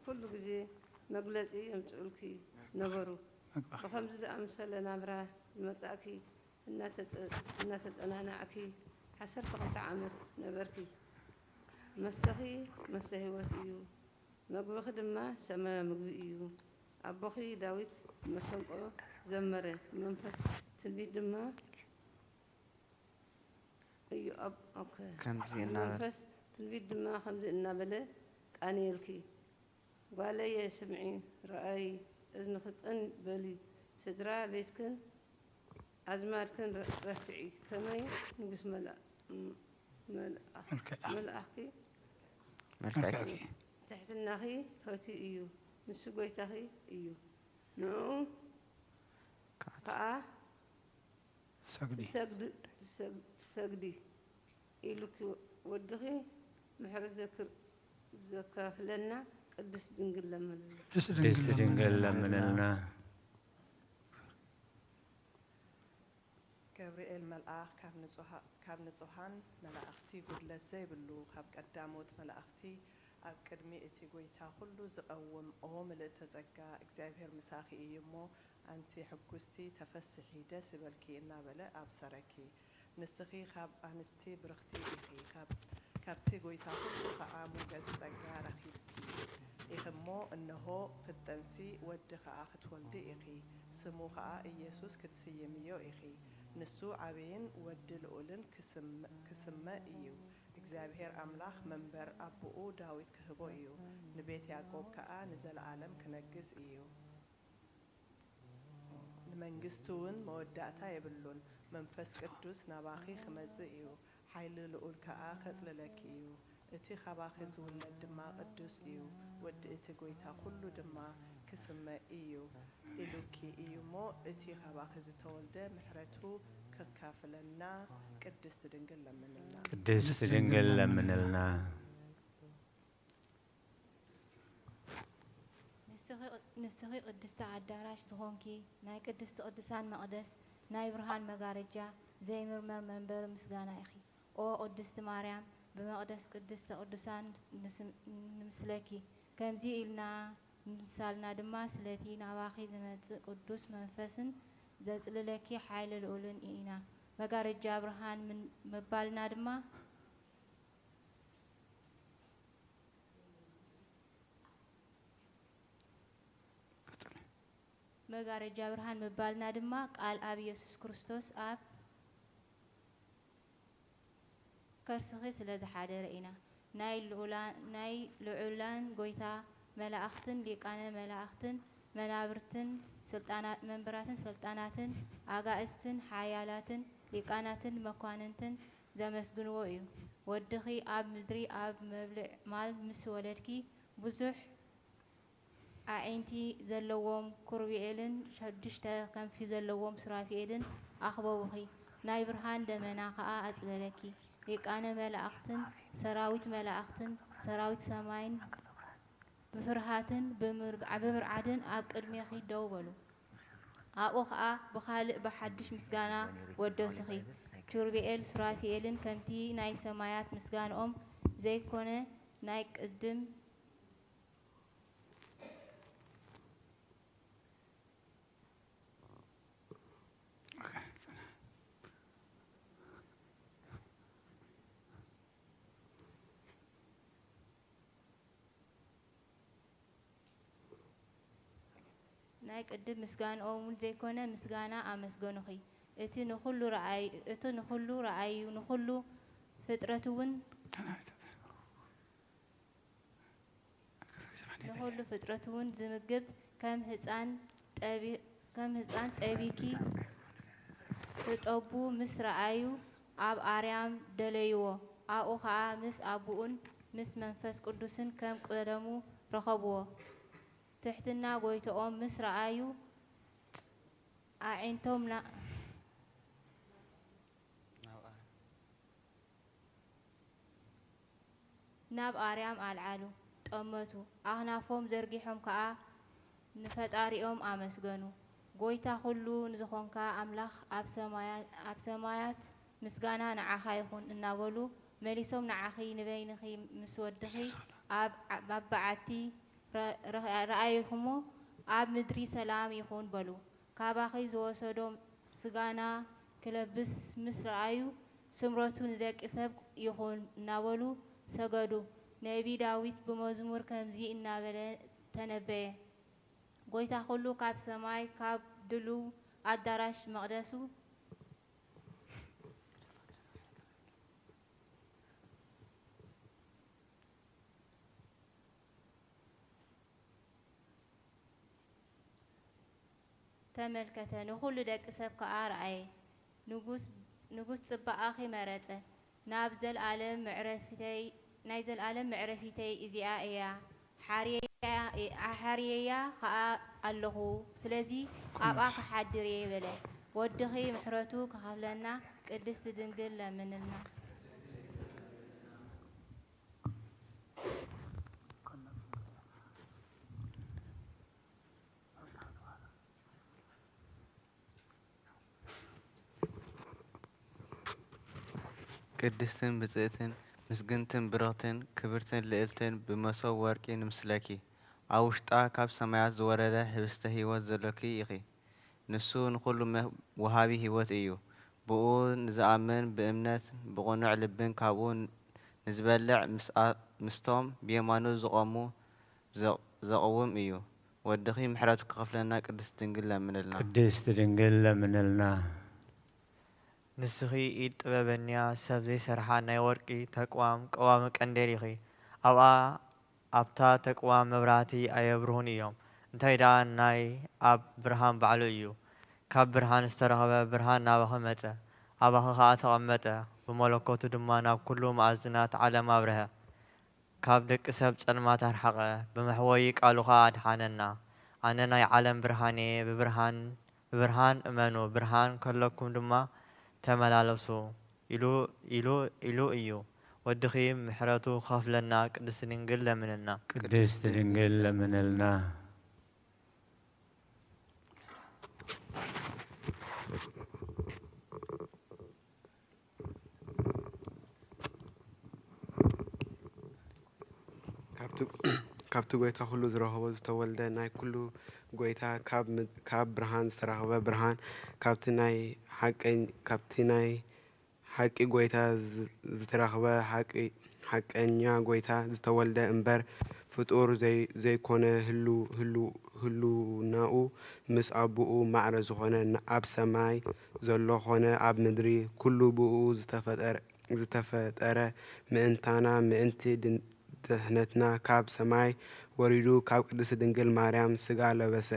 ኩሉ ግዜ መግለጺ የምጽኡልኪ ነበሩ። መግባኽ። ብኸምዚ ዝኣመሰለ ናብራ ዝመጻእኪ እናተጸ-፣ እናተጸናናዕኪ ዓሰርተ ክልተ ዓመት ነበርኪ። መስተኺ መስተ ህይወት እዩ፣ መግብኺ ድማ ሰማያዊ ምግቢ እዩ። ኣቦኺ ዳዊት ብመሰንቆ ዘመረ፣ ብመንፈስ ትንቢት ድማ እዩ። ኣብ-፣ ኦኬ። ከምዚ እናበለ ብመንፈስ ትንቢት ድማ ከምዚ እናበለ ቃንየልኪ። ጓለየ ስምዒ፣ ረኣዪ፣ እዝንኺ ጽን በሊ፣ ስድራ ቤትክን ኣዝማድክን ረ-፣ ረስዒ፣ ከመይ ንጉስ መልኣ-፣ ም-፣ መልኣ-፣ መልክዕ። መልኣኽኪ መልክዕኪ። ትሕትናኺ ፈትዩ እዩ፣ ንሱ ጐይታኺ እዩ። ንዕኡ ከኣ ከኣ ትሰግዲ። ትሰግድ-፣ ትሰግ-፣ ትሰግዲ ኢሉኪ ወድኺ ምሕረት ዘክር-፣ ዘካፍለና ቅድስት ድንግል ለምንልና። ቅድስት ድንግል ቅድስት ድንግል ለምንልና። ለምንልና። ገብርኤል መልኣኽ ካብ ንጹሃ-፣ ካብ ንጹሃን መላእኽቲ ጉድለት ዘይብሉ፣ ካብ ቀዳሞት መላእኽቲ ኣብ ቅድሚ እቲ ጐይታ ኹሉ ዝቐውም፣ ኦ ምልእተ ጸጋ፣ እግዚኣብሔር ምሳኺ እዩ እሞ፣ ኣንቲ ሕጉስቲ፣ ተፈስሒ፣ ደስ ይበልኪ እናበለ ኣብሰረኪ። ንስኺ ኻብ ኣንስቲ ብርኽቲ ኢኺ፣ ካብ፣ ካብቲ ጐይታ ኹሉ ኸዓ ሞገስ ጸጋ ረኺብኪ። ኢኺ እሞ፣ እንሆ፣ ክትጠንሲ ወዲ ኸኣ ክትወልዲ ኢኺ፣ ስሙ ኸኣ ኢየሱስ ክትስይምዮ ኢኺ። ንሱ ዓብይን ወዲ ልኡልን ክስመ-፣ ክስመ እዩ። እግዚኣብሔር ኣምላኽ መንበር ኣቦኡ ዳዊት ክህቦ እዩ፣ ንቤት ያዕቆብ ከኣ ንዘለኣለም ክነግስ እዩ። ንመንግስቱ እውን መወዳእታ የብሉን። መንፈስ ቅዱስ ናባኺ ክመጽእ እዩ፣ ሓይሊ ልኡል ከኣ ከጽልለኪ እዩ። እቲ ካባኺ ዝውለድ ድማ ቅዱስ እዩ፣ ወዲ እቲ ጐይታ ኩሉ ድማ ክስመ እዩ ኢሉኪ እዩ እሞ፣ እቲ ካባኺ ዝተወልደ ምሕረቱ ከካፍለና ቅድስቲ ድንግል ለምንልና። ቅድስቲ ድንግል ለምንልና። ንስኺ፣ ንስኺ ቅድስቲ ኣዳራሽ ዝኾንኪ፣ ናይ ቅድስቲ ቅዱሳን መቕደስ፣ ናይ ብርሃን መጋረጃ፣ ዘይምርመር መንበሪ ምስጋና ኢኺ። ኦ ቅድስቲ ማርያም፣ ብመቕደስ ቅድስተ ቅዱሳን ንስም-፣ ንምስለኪ። ከምዚ ኢልና ምምሳልና ድማ ስለቲ ናባኺ ዝመጽእ ቅዱስ መንፈስን ዘጽልለኪ ሓይሊ ልኡልን ኢና። መጋረጃ ብርሃን ምን-፣ ምባልና ድማ መጋረጃ ብርሃን ምባልና ድማ ቃል ኣብ ኢየሱስ ክርስቶስ ኣብ ከርስኺ ስለ ዝሓደረ ኢና። ናይ ልኡላ-፣ ናይ ልዑላን ጐይታ መላእኽትን ሊቃነ መላእኽትን መናብርትን ስልጣና-፣ መንበራትን ስልጣናትን ኣጋእዝትን ሓያላትን ሊቃናትን መኳንንትን ዘመስግንዎ እዩ። ወድኺ ኣብ ምድሪ ኣብ መብልዕ ማል ምስ ወለድኪ ብዙሕ ኣዒንቲ ዘለዎም ኪሩቤልን ሸዱሽተ ክንፊ ዘለዎም ሱራፌልን ኣኽበቡኺ፣ ናይ ብርሃን ደመና ኸኣ ኣጽለለኪ። ሊቃነ መላእኽትን ሰራዊት መላእኽትን ሰራዊት ሰማይን ብፍርሃትን ብምር-፣ ብምርዓድን ኣብ ቅድሜኺ ደው በሉ። ኣብኡ ኸኣ ብኻልእ ብሓድሽ ምስጋና ወደሱኺ። ኪሩቤል ሱራፌልን ከምቲ ናይ ሰማያት ምስጋንኦም ዘይኮነ ናይ ቅድም ናይ ቅድም ምስጋንኦም እውን ዘይኮነ ምስጋና ኣመስገኑኺ። እቲ ንኹሉ ረኣዩ፣ እቲ ንኹሉ ረኣዩ፣ ንኹሉ ፍጥረት እውን ንኹሉ ፍጥረት እውን ዝምግብ ከም ህፃን ጠቢ-፣ ከም ህፃን ጠቢኪ ህጠቡ ምስ ረኣዩ ኣብ ኣርያም ደለይዎ። ኣብኡ ኸዓ ምስ ኣቡኡን ምስ መንፈስ ቅዱስን ከም ቀደሙ ረኸብዎ። ትሕትና ጎይትኦም ምስ ረኣዩ ኣዒንቶም ና-፣ ናብ ኣርያም ኣልዓሉ፣ ጠመቱ። ኣኽናፎም ዘርጊሖም ከኣ ንፈጣሪኦም ኣመስገኑ። ጐይታ ኹሉ ንዝኾንካ ኣምላኽ ኣብ ሰማያ-፣ ኣብ ሰማያት ምስጋና ንዓኻ ይኹን እናበሉ መሊሶም ንዓኺ ንበይንኺ ምስ ወድኺ ኣብ ዓ-፣ ኣብ በዓቲ ረ-፣ ረ-፣ ረኣይኹሞ ኣብ ምድሪ ሰላም ይኹን በሉ። ካባኺ ዝወሰዶ ስጋና ክለብስ ምስ ረኣዩ፣ ስምረቱ ንደቂ ሰብ ይኹን እናበሉ ሰገዱ። ነቢ ዳዊት ብመዝሙር ከምዚ እናበለ ተነበየ፣ ጐይታ ኹሉ ካብ ሰማይ፣ ካብ ድሉው ኣዳራሽ መቕደሱ፣ ተመልከተ፣ ንኹሉ ደቂ ሰብ ከኣ ረኣየ። ንጉስ፣ ንጉስ ጽባቐኺ መረጸ። ናብ ዘልኣለም መዕረፊተይ፣ ናይ ዘልኣለም መዕረፊተይ እዚኣ እያ። ሓርየያ፣ ሓርየያ ኸኣ ኣለኹ። ስለዚ ኣብኣ ክሓድር እየ በለ። ወድኺ ምሕረቱ ክኸፍለና ቅድስቲ ድንግል ለምንልና። ቅድስትን ብጽእትን ምስግንትን ብርኽትን ክብርትን ልእልትን ብመሶብ ወርቂ ንምስለኪ። ኣብ ውሽጣ ካብ ሰማያት ዝወረደ ህብስተ ህይወት ዘሎኪ ኢኺ። ንሱ ንኹሉ መ-፣ ወሃቢ ህይወት እዩ። ብኡ ንዝኣምን ብእምነት ብቕኑዕ ልብን ካብኡ ንዝበልዕ ምስ ኣ-፣ ምስቶም ብየማኑ ዝቖሙ ዘቕ-፣ ዘቕውም እዩ። ወድኺ ምሕረቱ ክኸፍለና ቅድስት ድንግል ለምንልና። ቅድስት ድንግል ለምንልና። ንስኺ ኢድ ጥበበኛ ሰብ ዘይሰርሓ ናይ ወርቂ ተቅዋም ቀዋሚ ቀንዴል ኢኺ። ኣብኣ ኣብታ ተቅዋም መብራህቲ ኣየብርሁን እዮም። እንታይ ደኣ ናይ ኣብ ብርሃን ባዕሉ እዩ። ካብ ብርሃን ዝተረኽበ ብርሃን ናባኺ መጸ፣ ኣባኺ ኸኣ ተቐመጠ፣ ብመለኮቱ ድማ ናብ ኩሉ መኣዝናት ዓለም ኣብርሀ። ካብ ደቂ ሰብ ጸልማት ኣርሓቐ፣ ብመሕወዪ ቃሉ ኸኣ ኣድሓነና። ኣነ ናይ ዓለም ብርሃን እየ፣ ብብርሃን ብብርሃን እመኑ፣ ብርሃን ከለኩም ድማ ተመላለሱ ኢሉ ኢሉ ኢሉ እዩ። ወድኺ ምሕረቱ ክኸፍለና ቅድስት ድንግል ለምንልና። ቅድስት ድንግል ለምንልና። ካብቲ ካብቲ ጎይታ ኩሉ ዝረኸቦ ዝተወልደ ናይ ኩሉ ጎይታ ካብ ምድ- ካብ ብርሃን ዝተረኸበ ብርሃን ካብቲ ናይ ሓቀኝ ካብቲ ናይ ሓቂ ጎይታ ዝ- ዝተረኸበ ሓቂ ሓቀኛ ጎይታ ዝተወልደ እምበር ፍጡር ዘይ- ዘይኮነ ህሉ ህሉ ህሉናኡ ምስ ኣቡኡ ማዕረ ዝኾነ ን- ኣብ ሰማይ ዘሎ ኾነ ኣብ ምድሪ ኩሉ ብኡ ዝተፈጠረ ዝተፈጠረ ምእንታና ምእንቲ ድን- ድሕነትና ካብ ሰማይ ወሪዱ ካብ ቅድስት ድንግል ማርያም ስጋ ለበሰ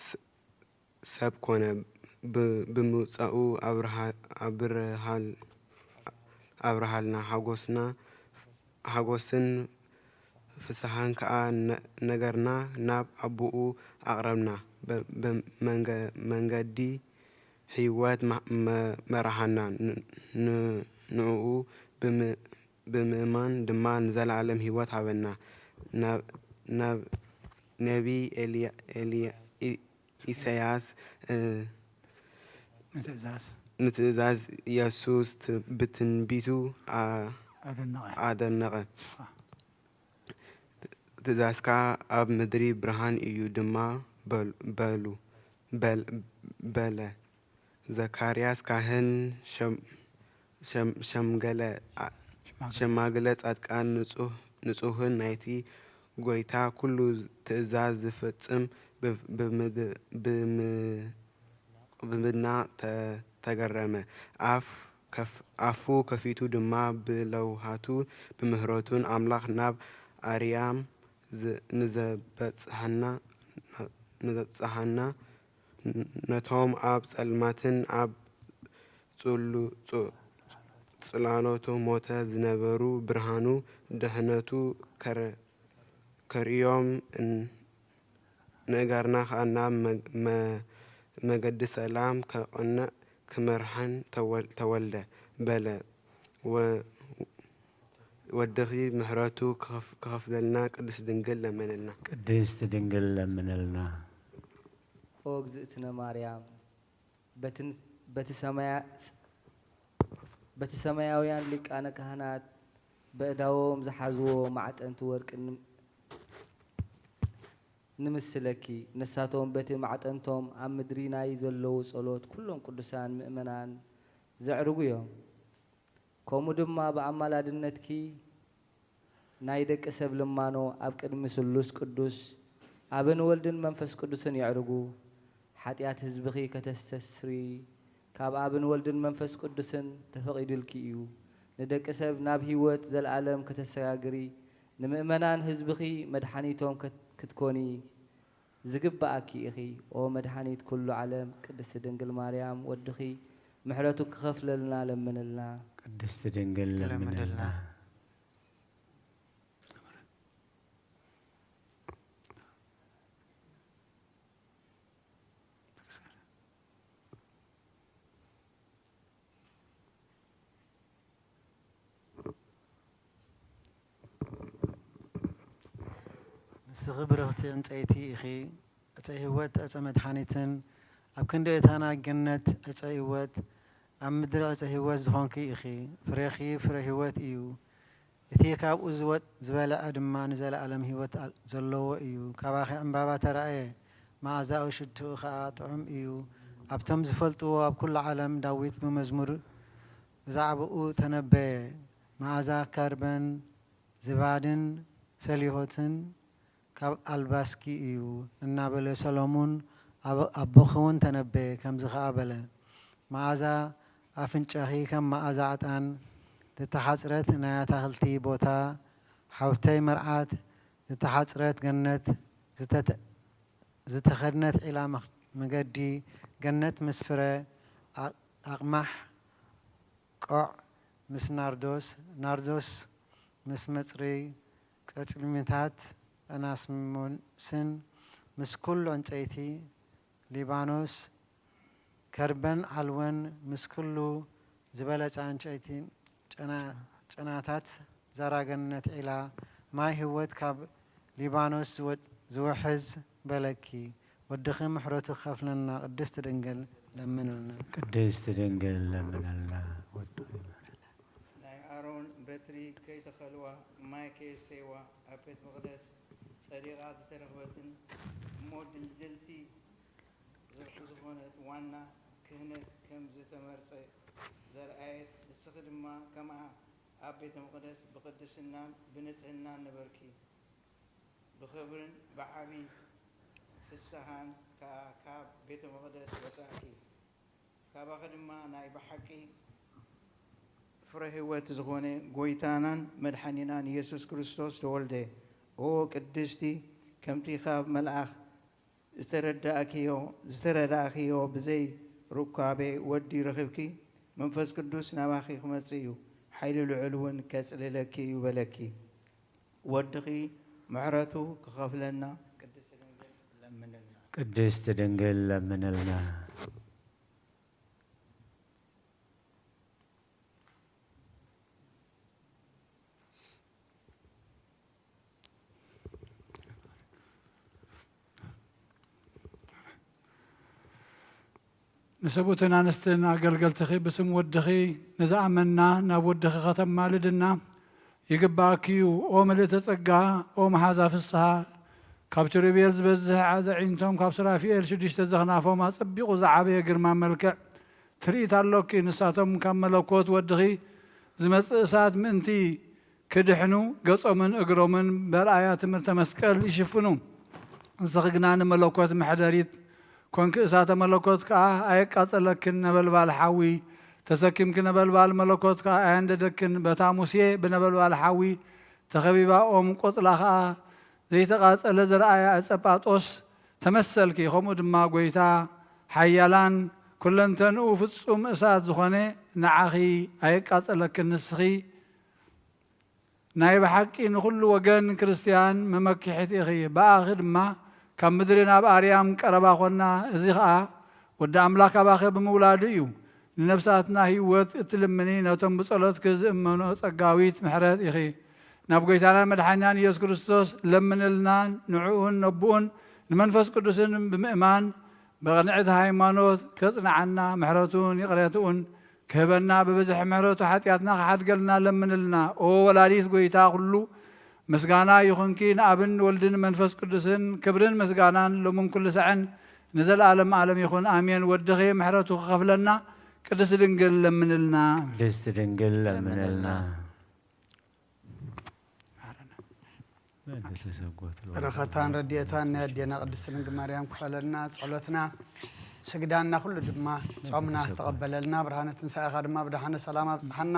ስ- ሰብ ኮነ ብ- ብምውፃኡ ኣብርሃ- ኣብርሃል ኣብርሃልና ሓጎስና ሓጎስን ፍስሃን ከኣ ነ- ነገርና ናብ ኣቦኡ ኣቕረብና። በ- በ- መንገ- መንገዲ ህይወት ማ- መ- መራሃና። ን- ን- ንዕኡ ብም- ብምእማን ድማ ንዘለኣለም ህይወት ሃበና። ናብ ናብ ነቢ ኤልያ- ኤልያ- ኢ- ኢሳያስ እ፣ ንትእዛዝ ንትእዛዝ ኢየሱስ ት- ብትንቢቱ ኣ- ኣደነቐ። ኣደነቐ። ትእዛዝካ ኣብ ምድሪ ብርሃን እዩ ድማ በል- በሉ በል- በለ። ዘካርያስ ካህን ሸም- ሸም- ሸምገለ ኣ- ሸማግለ ጻድቃን ንጹህ- ንጹህን ናይቲ ጎይታ ኩሉ ትእዛዝ ዝፍጽም ብ- ብምድ- ብም- ብምድናቕ ተ- ተገረመ። ኣፍ ከፍ- ኣፉ ከፊቱ ድማ ብለውሃቱ ብምሕረቱን ኣምላኽ ናብ ኣርያም ዝ- ንዘበጽሐና ንዘብጽሓና ነቶም ኣብ ጸልማትን ኣብ ጽሉ- ጽ- ጽላሎት ሞት ዝነበሩ ብርሃኑ ድሕነቱ ከረ- ከርእዮም እን- ንእጋርና ኸኣ ናብ መ- መ- መገዲ ሰላም ከቕንዕ ክመርሓን ተወል- ተወልደ በለ። ወ- ወድኺ ምሕረቱ ክኸፍ- ክኸፍለልና ቅድስት ድንግል ለምንልና። ቅድስት ድንግል ለምንልና። ኦ እግዝእትነ ማርያም በትን- በቲ ሰማያ- በቲ ሰማያውያን ሊቃነ ካህናት በእዳዎም ዝሓዝዎ ማዕጠንቲ ወርቂ ን- ንምስለኪ። ንሳቶም በቲ ማዕጠንቶም ኣብ ምድሪ ናይ ዘለዉ ጸሎት ኩሎም ቅዱሳን ምእመናን ዘዕርጉ እዮም። ከምኡ ድማ ብኣማላድነትኪ ናይ ደቂ ሰብ ልማኖ ኣብ ቅድሚ ስሉስ ቅዱስ ኣብን ወልድን መንፈስ ቅዱስን የዕርጉ። ሓጢኣት ህዝብኺ ከተስተስሪ ካብ ኣብን ወልድን መንፈስ ቅዱስን ተፈቒዱልኪ እዩ። ንደቂ ሰብ ናብ ህይወት ዘለኣለም ከተሰጋግሪ ንምእመናን ህዝብኺ መድሓኒቶም ከት- ክትኮኒ ዝግብኣኪ ኢኺ። ኦ መድሓኒት ኩሉ ዓለም ቅድስቲ ድንግል ማርያም ወድኺ ምሕረቱ ክኸፍለልና ለምንልና። ቅድስቲ ድንግል ለምንልና። ንስኺ ብርኽቲ ዕንጸይቲ ኢኺ፣ ዕጸ ህይወት፣ ዕጸ መድሓኒትን ኣብ ክንዲ እታ ናይ ገነት ዕጸ ህይወት ኣብ ምድሪ ዕጸ ህይወት ዝኾንኪ ኢኺ። ፍሬኺ ፍረ ህይወት እዩ። እቲ ካብኡ ዝወጽእ ዝበልዐ ድማ ንዘለኣለም ህይወት ኣል- ዘለዎ እዩ። ካባኺ ዕምባባ ተራእየ፣ መኣዛኡ ሽትኡ ኸኣ ጥዑም እዩ። ኣብቶም ዝፈልጥዎ ኣብ ኩሉ ዓለም ዳዊት ብመዝሙር ብዛዕባኡ ተነበየ። መኣዛ ከርበን ዝባድን ሰሊሆትን ካብ ኣልባስኪ እዩ እናበለ ሰሎሙን ኣቦኺ እውን ተነበየ። ከምዚ ኸዓ በለ፣ መዓዛ ኣፍንጫኺ ከም መዓዛ ዕጣን ዝተሓጽረት ናይ ኣታኽልቲ ቦታ ሓብተይ መርዓት ዝተሓጽረት ገነት ዝተኸድነት ዒላ መገዲ ገነት ምስ ፍረ ኣቕማሕ ቆዕ ምስ ናርዶስ፣ ናርዶስ ምስ መጽረይ ቀጽልሚታት ኣናስሞስን ምስ ኩሉ ዕንጸይቲ ሊባኖስ ከርበን ዓልወን ምስ ኩሉ ዝበለጸ ዕንጨይቲ ጨናታት ዛራ ገነት ዒላ ማይ ህይወት ካብ ሊባኖስ ዝውሕዝ በለኪ። ወድኺ ምሕረቱ ክኸፍለና ቅድስቲ ድንግል ለምንልና። ቅድስቲ ድንግል ለምንልና። ናይ ኣሮን በትሪ ከይተኸልዋ ማይ ከየስተይዋ ኣብ ቤት መቕደስ ጸዲቓ ዝተረኽበትን እሞ ድልድልቲ ዝኾነት ዋና ክህነት ከም ዝተመርጸ ዘርኣየት፣ ንስኺ ድማ ከምኣ ኣብ ቤተ መቕደስ ብቕድስናን ብንጽህናን ነበርኪ። ብኽብርን ብዓቢ ፍስሃን ከኣ ካብ ቤተ መቕደስ ወጻእኪ። ካባኺ ድማ ናይ ብሓቂ ፍረ ህይወት ዝኾነ ጎይታናን መድሓኒናን ኢየሱስ ክርስቶስ ተወልደ። ኦ ቅድስቲ፣ ከምቲ ካብ መልኣኽ ዝተረዳእክዮ፣ ዝተረዳእክዮ ብዘይ ሩካቤ ወዲ ረኺብኪ፣ መንፈስ ቅዱስ ናባኺ ክመጽእ እዩ፣ ሓይሊ ልዑል እውን ከጽልለኪ እዩ በለኪ። ወድኺ ምሕረቱ ክኸፍለና ቅድስቲ ድንግል ለምንልና። ቅድስቲ ድንግል ለምንልና። ንሰብኡትን ኣንስትን ኣገልገልትኺ ብስም ወድኺ ንዝኣመንና ናብ ወድኺ ከተማልድና ይግብኣኪ እዩ። ኦ ምልእተ ጸጋ፣ ኦ መሓዛ ፍስሃ፣ ካብ ኪሩቤል ዝበዝሕ ኣዕዒንቶም ካብ ሱራፊኤል ሽዱሽተ ዘኽናፎም ኣጸቢቑ ዝዓበየ ግርማ መልክዕ ትርኢት ኣሎኪ። ንሳቶም ካብ መለኮት ወድኺ ዝመጽእ እሳት ምእንቲ ክድሕኑ ገጾምን እግሮምን በርኣያ ትምህርተ መስቀል ይሽፍኑ። ንስኺ ግና ንመለኮት መሕደሪት ኮንኪ፣ እሳተ መለኮት ከኣ ኣየቃጸለክን። ነበልባል ሓዊ ተሰኪምኪ፣ ነበልባል መለኮት ከኣ ኣየንደደክን። በታ ሙሴ ብነበልባል ሓዊ ተኸቢባ ኦም ቆጽላ ከኣ ዘይተቓጸለ ዘርኣያ ዕጸ ጳጦስ ተመሰልኪ። ከምኡ ድማ ጐይታ ሓያላን ኩለንተንኡ ፍጹም እሳት ዝኾነ ንዓኺ ኣየቃጸለክን። ንስኺ ናይ ብሓቂ ንኹሉ ወገን ክርስትያን መመክሒት ኢኺ። ብኣኺ ድማ ካብ ምድሪ ናብ ኣርያም ቀረባ ኾና። እዚ ኸኣ ወዲ ኣምላኽ ካባኺ ብምውላዱ እዩ። ንነፍሳትና ህይወት እትልምኒ፣ ነቶም ብጸሎትኪ ዝእመኑ ጸጋዊት ምሕረት ኢኺ። ናብ ጐይታናን መድሓኒናን ኢየሱስ ክርስቶስ ለምንልና። ንዕኡን ነቦኡን ንመንፈስ ቅዱስን ብምእማን ብቕንዕቲ ሃይማኖት ከጽንዓና፣ ምሕረቱን ይቕሬትኡን ክህበና፣ ብብዝሒ ምሕረቱ ሓጢኣትና ክሓድገልና ለምንልና። ኦ ወላዲት ጐይታ ኩሉ፣ ምስጋና ይኹንኪ ንኣብን ወልድን መንፈስ ቅዱስን፣ ክብርን ምስጋናን ሎምን ኩሉ ሳዕን ንዘለኣለም ዓለም ይኹን፣ ኣሜን። ወድኺ ምሕረቱ ክኸፍለና፣ ቅድስቲ ድንግል ለምንልና። ቅድስቲ ድንግል ለምንልና። በረኸታን ረድኤታን ናይ ኣዴና ቅድስቲ ድንግል ማርያም ክፈለና። ጸሎትና ስግዳና ኩሉ ድማ ጾምና ተቐበለልና። ብርሃነ ትንሳኤኻ ድማ ብደሓነ ሰላም ኣብጽሓና።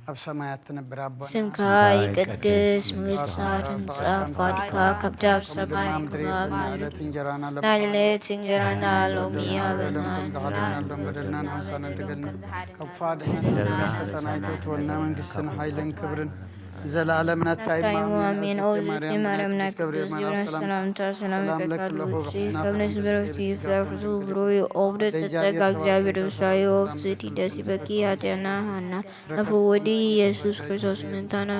ኣብ ሰማያት ትነብር ኣቦና፣ ስምካ ይቀደስ፣ መንግስትኻ ትምጻእ፣ ፍቓድካ ከምቲ ኣብ ሰማይ ከምኡ ድማ ኣብ ምድሪ። ዕለት እንጀራና ናይ ዕለት እንጀራና ሎሚ ሃበና፣ ንሕና በደልና ንሓንሳና፣ ድገልና ካብ ክፉእ ኣድሕነና፣ ፈተና ኣይተእትወና። መንግስትን ሓይልን ክብርን ንዘለኣለም ናትካ እዩ። ኣሜን። ኦ ማርያም፣ ናይ ቅዱስ ገብርኤል መልኣክ ሰላምታ፣ ሰላም ለኪ፣ ካብ ነፍሲ ብሩክቲ፣ ፍሬ ከርሥኪ ብሩክ እዩ። ኦ ብርክቲ ጸጋ፣ እግዚአብሔር ምስሌኪ፣ ኦ ፍስሕቲ ደስ ይበኪ፣ ኃጢአትና ሐና፣ አፉ ወዲ ኢየሱስ ክርስቶስ ምንታና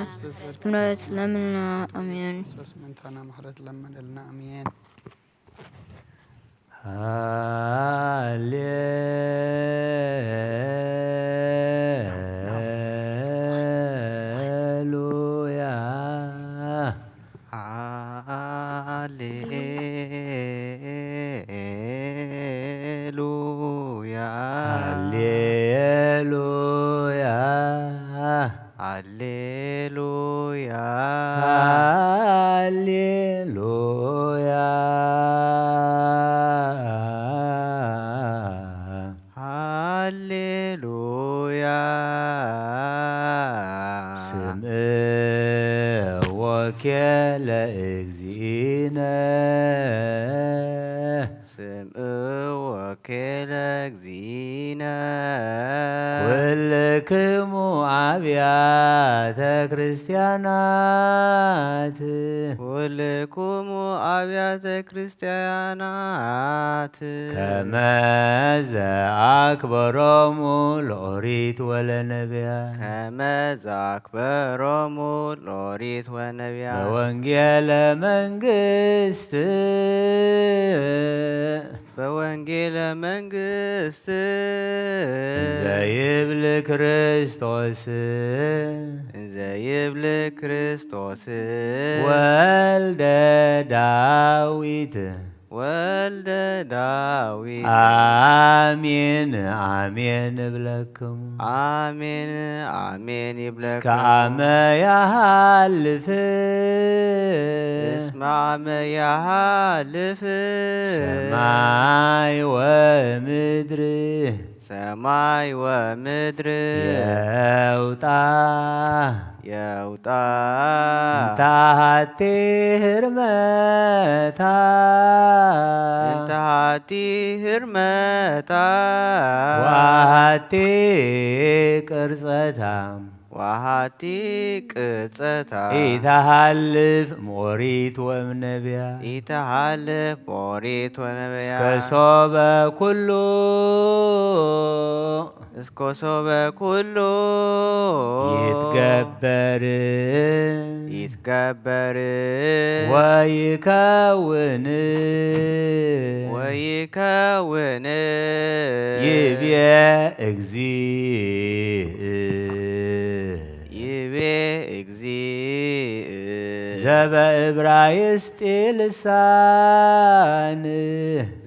ምሕረት ለምንና። አሜን። ክርስቶስ ምንታና ምሕረት ለምንልና። አሜን። ሃሌሉያ። ሃሌሉያ። ሃሌሉያ። ሃሌሉያ። ኩልክሙ ኣብያተ ክርስቲያናት ኩልክሙ ኣብያተ ክርስቲያናት ከመ ዘአክበሮሙ ለኦሪት ወለነቢያት ከመ ዘአክበሮሙ ለኦሪት ወነቢያት በወንጌለ መንግስት በወንጌለ መንግስት እንዘ ይብል ክርስቶስ እንዘ ይብል ክርስቶስ ወልደ ዳዊት ወልደ ዳዊት አሜን አሜን እብለክሙ አሜን አሜን እስከ ይብለክሙ። አመ ያሃልፍ እስመ አመ ያሃልፍ ሰማይ ወምድር ሰማይ ወምድር የውጣ የውጣ እንተ ሃቲ ህርመታ እንተ ሃቲ ህርመታ ወሃቲ ቅርጸታ ወሃቲ ቅርጸታ ኢተሃልፍ ሞሪት ወምነቢያ ኢተሃልፍ ሞሪት ወነቢያ እስከ ሶበ ኩሉ እስከ ሶበ ኩሉ ይትገበር ይትገበር ወይከውን ወይከውን ይብየ እግዚእ ይቤ እግዚእ ዘበእብራይስጢ ልሳን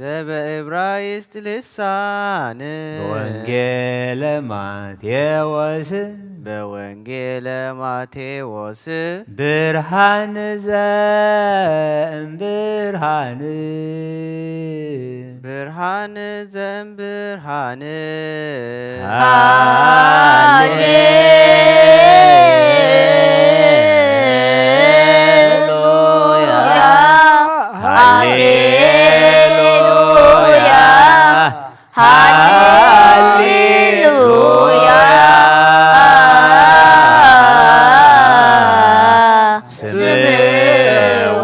ዘበእብራይስጥ ልሳን በወንጌለ ማቴዎስ በወንጌለ ማቴዎስ ብርሃን ዘእምብርሃን ብርሃን ዘእምብርሃን ሃሌሉያ ሃሌሉያ ሃሌሉያ ስብሐ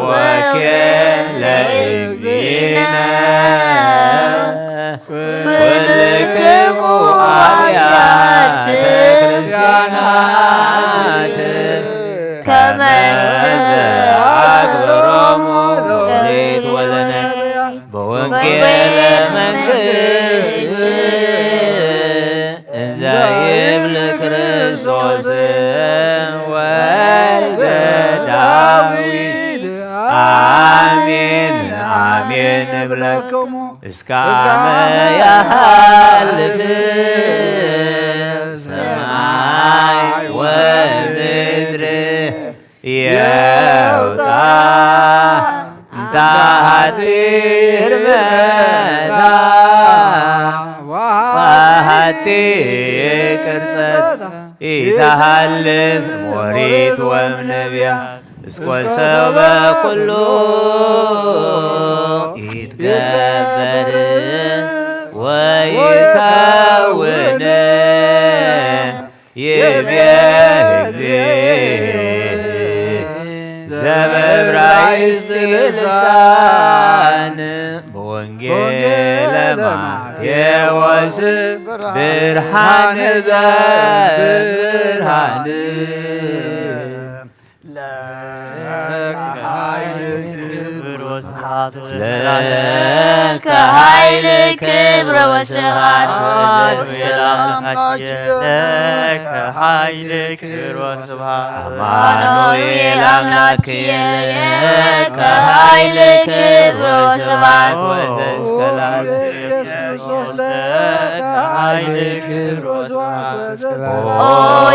ወኪል ለእግዚእነ ኩልክሙ አብያተ ክርስቲያናት ከመ ዘአክብሮሙ ኦሪት ወለነቢያት በወንጌለ መንግስት እንዘ ይብል ክርስቶስ ወልደ ዳዊት አሜን አሜን እብለክሙ እስከ አመ ያሃልፍ ሰማይ ወምድር የውጣ እንተ ሃቲ ህርመታ ወሃቲ ቅርጸት ኢተሃልፍ ሞሪት ወምነቢያት እስኮ ሰበ ኩሉ ይትገበር ወይከውን ይቤ እግዚእ ዘበእብራይስጥ ልሳን በወንጌለ ማቴዎስ ብርሃን ዘብርሃን ለከ ኃይል ክብር ወስብሐት ወሰላም ለከ ኃይል ክብር ወስብሐት ወሰላም ለከ ኃይል ክብር ወስብሐት አማኑኤል አምላክየ ለከ ኃይል ክብር ወስብሐት ወዘእስከ ለዓለም ኢየሱስ ለከ ኃይል ክብር ወስብሐት ኦ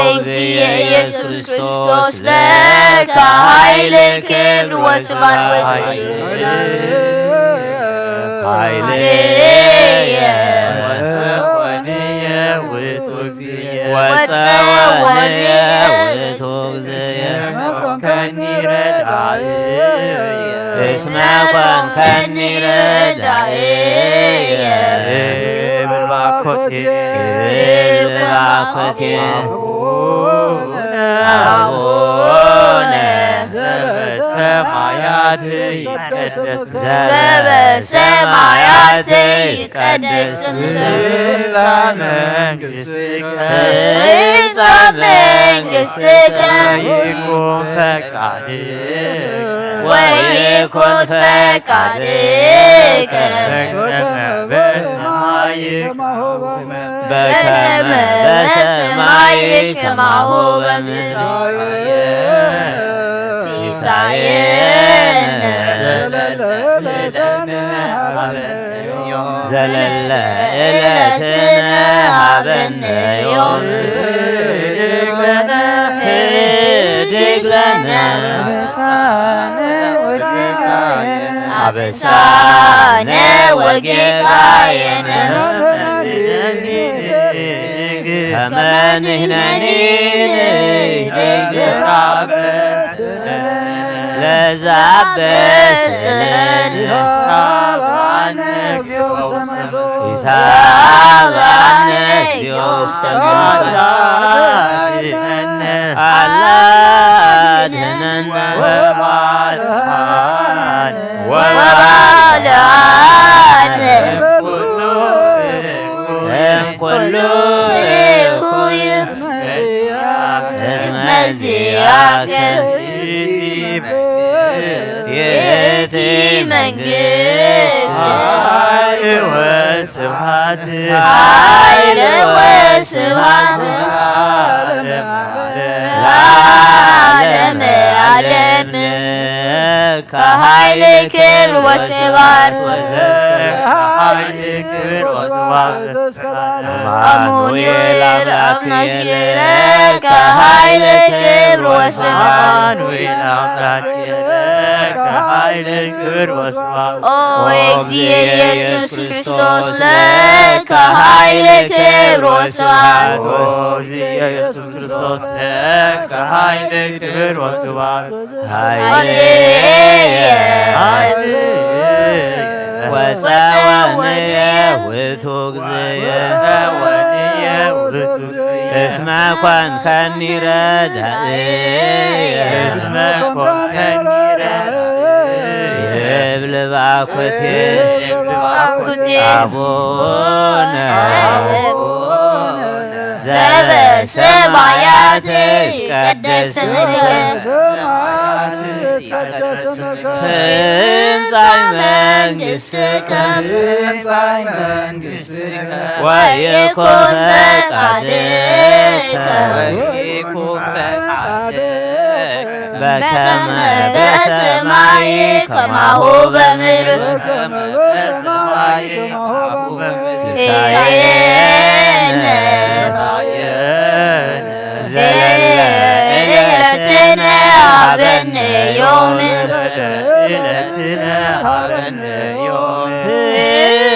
እግዚእ ኢየሱስ ክርስቶስ ለከ ኃይል ክብር ወስብሐት ወዘእስከ ኃይልየ ወጸወንየ ውእቱ እግዚእ ወጸወንየ ውእቱ እግዚእ ከኒ ረዳእየ እስመ ኮንከኒ ረዳእየ ክብር ባኮቴ ክብር አኮቴ አቡነ ዘበሰማያት ይትቀደስ ዘበሰማያት ይትቀደስ ስምከ ትምጻእ መንግሥትከ ትምጻእ መንግሥትከ ወይኩን ፈቃድከ ወይኩን ፈቃድከ በከመ በሰማይ በከመ በሰማይ ከማሁ በምድር ሲሳየነ ዘለለ ዕለትነ ሀበነ ዮም ህድግ ለነ አበሳነ ወጌጋየነ ከመ ንሕነኒ ንሕነኒ ለዘ አበሰለነ ኢታብአነ እግዚኦ ውስተ መንሱት አላ አድነን ወባልዓነ ወባልዓነ እምኩሉ እኩይ እስመ ዚአከ ይእቲ መንግስት ኃይል ወስብሐት ኃይል ወስብሐት ለዓለመ ዓለም ከኃይል ክብር ወስብሐት ኃይል ክብር ወስብሐት አማኑኤል አምላክ ለከ ኃይል ክብር ወስብሐት አማኑኤል አምላክ ለከ ኃይል ክብር ወስብሐት ኦ እግዚእ ኢየሱስ ክርስቶስ ለከ ኃይል ክብር ወስብሐት ኦ እግዚእ ኢየሱስ ክርስቶስ ለከ ኃይል ክብር ወስብሐት ኃይልየ ኃይልየ ወፀወንየ ውእቱ እግዚእየ ወፀወንየ ውእቱ እስመ ኮንከኒ ረዳእየ እስመ ኮንከኒ ረዳእየ ይብል ባኮቴ ይብል ባኮቴ አቡነ ዘበሰማያት ይትቀደስ ስምከ ትምጻእ መንግሥትከ ወይኩን ፈቃድከ በከመ በሰማይ ከማሁ በምድር ሲሳየነ ዘለለ ዕለትነ ሀበነ ዮም።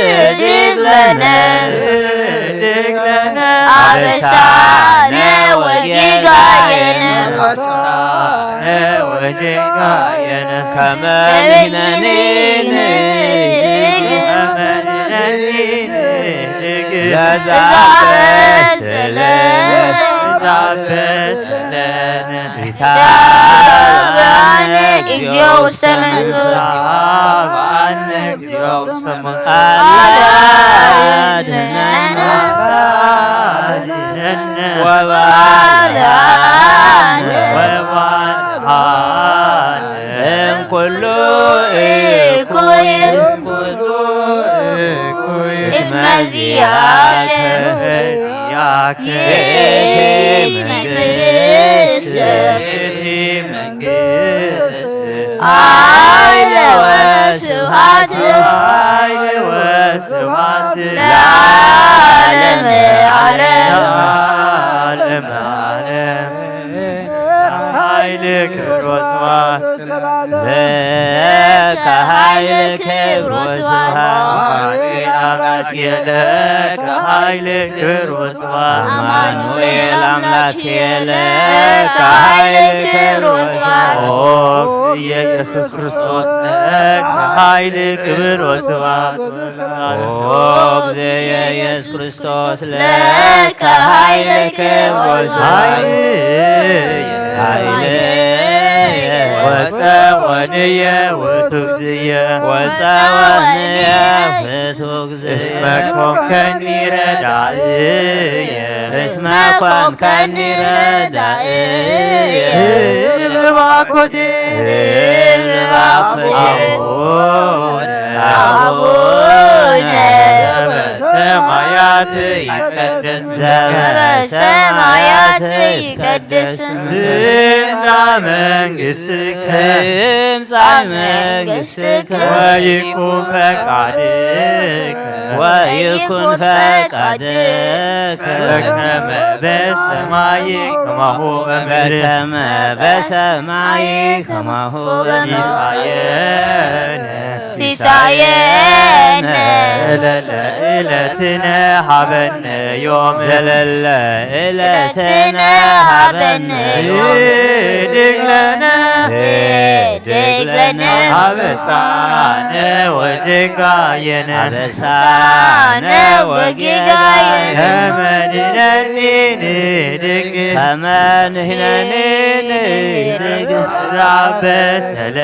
ህድግ ለነ አበሳነ ወጌጋየነ ከመ ንሕነኒ ንህድግ ለዘአበሰለነ ኢታብአነ እግዚኦ ውስተ መንሱት አድነነ ወባልዓነ እምኩሉ እኩይ እስመ ዚአከ ይእቲ መንግስት ኃይለ ወስብሐት ለዓለመ ዓለም። ክብር ወስብሐት ለከ ኃይል ክብር ወስብሐት። አማኑኤል አምላክ ለከ ኃይል ክብር ወስብሐት። አማኑኤል አምላክ ለከ ኃይል ክብር ወስብሐት። ኦ ኢየሱስ ክርስቶስ ለከ ኃይል ክብር ወስብሐት። ኦ እግዝእየ ኢየሱስ ክርስቶስ ለከ ኃይል ክብር ወስብሐት። ኃይል ወጸወንየ ውእቱ እግዚእየ። ወጸወንየ ውእቱ እግዚእየ። እስመ ኮንከኒ ረዳእየ። እስመ ኮንከኒ ረዳእየ። እብል ባኮቴ። እብል ባኮቴ። አቡነ። አቡነ። ዘበሰማያት ይትቀደስ ስምከ። ዘበሰማያት ይትቀደስ ስምከ። ትምጻእ መንግሥትከ። ትምጻእ መንግሥትከ። ወይኩን ፈቃድከ። ወይኩን ፈቃድከ። በከመ በሰማይ ከማሁ በምድር። በከመ በሰማይ ከማሁ በምድር። ሲሳየነ። ሲሳየነ። ዘለለ ዕለትነ ሀበነ ዮም። ዘለለ ዕለትነ ሀበነ ዮም። ህድግ ለነ። ህድግ ለነ። አበሳነ ወጌጋየነ። አበሳነ ወጌጋየነ። ከመ ንሕነኒ ንህድግ። ከመ ንሕነኒ ንህድግ። ዛበሰለ።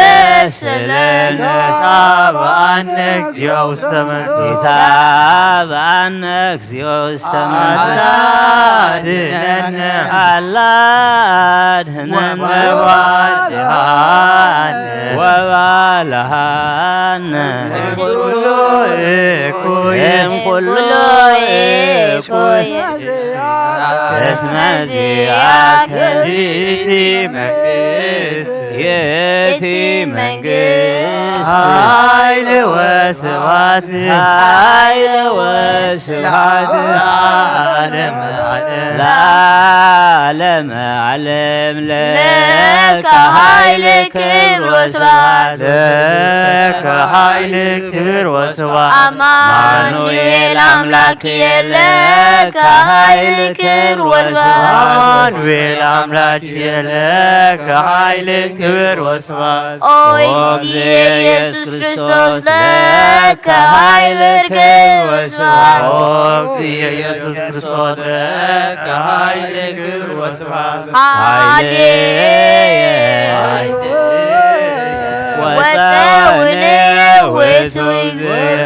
የዛበሰለን። ታብአነ እግዚኦ ውስተ መንሱት። ታብአነ እግዚኦ ውስተ መንሱት። አላ አድነነ። አላ አድነነ። ወባልሃነ። ወባልሃነ። እምኩሉ እኩይ። እምኩሉ እኩይ። እስመ ዚአከ። ይእቲ መንግስት። ይእቲ መንግስት። ኃይል ወስብሐት። ኃይል ወስብሐት። ለዓለመ ዓለም። ለዓለመ ዓለም። ለከ ኃይል ክብር ወስብሐት። ለከ ኃይል ክብር ወስብሐት። አማኑኤል አምላክ ለከ ኃይል ክብር ወስብሐት። አማኑኤል አምላክ ለከ ኃይል ክብር ወስብሐት። ኦ እግዚእ ኢየሱስ ክርስቶስ ለከ ኃይል ክብር ወስብሐት። ኦ እግዚእ ኢየሱስ ክርስቶስ ለከ ኃይል ክብር ወስብሐት። ኃይሌ ወፀወንየ ውእቱ እግዚእ።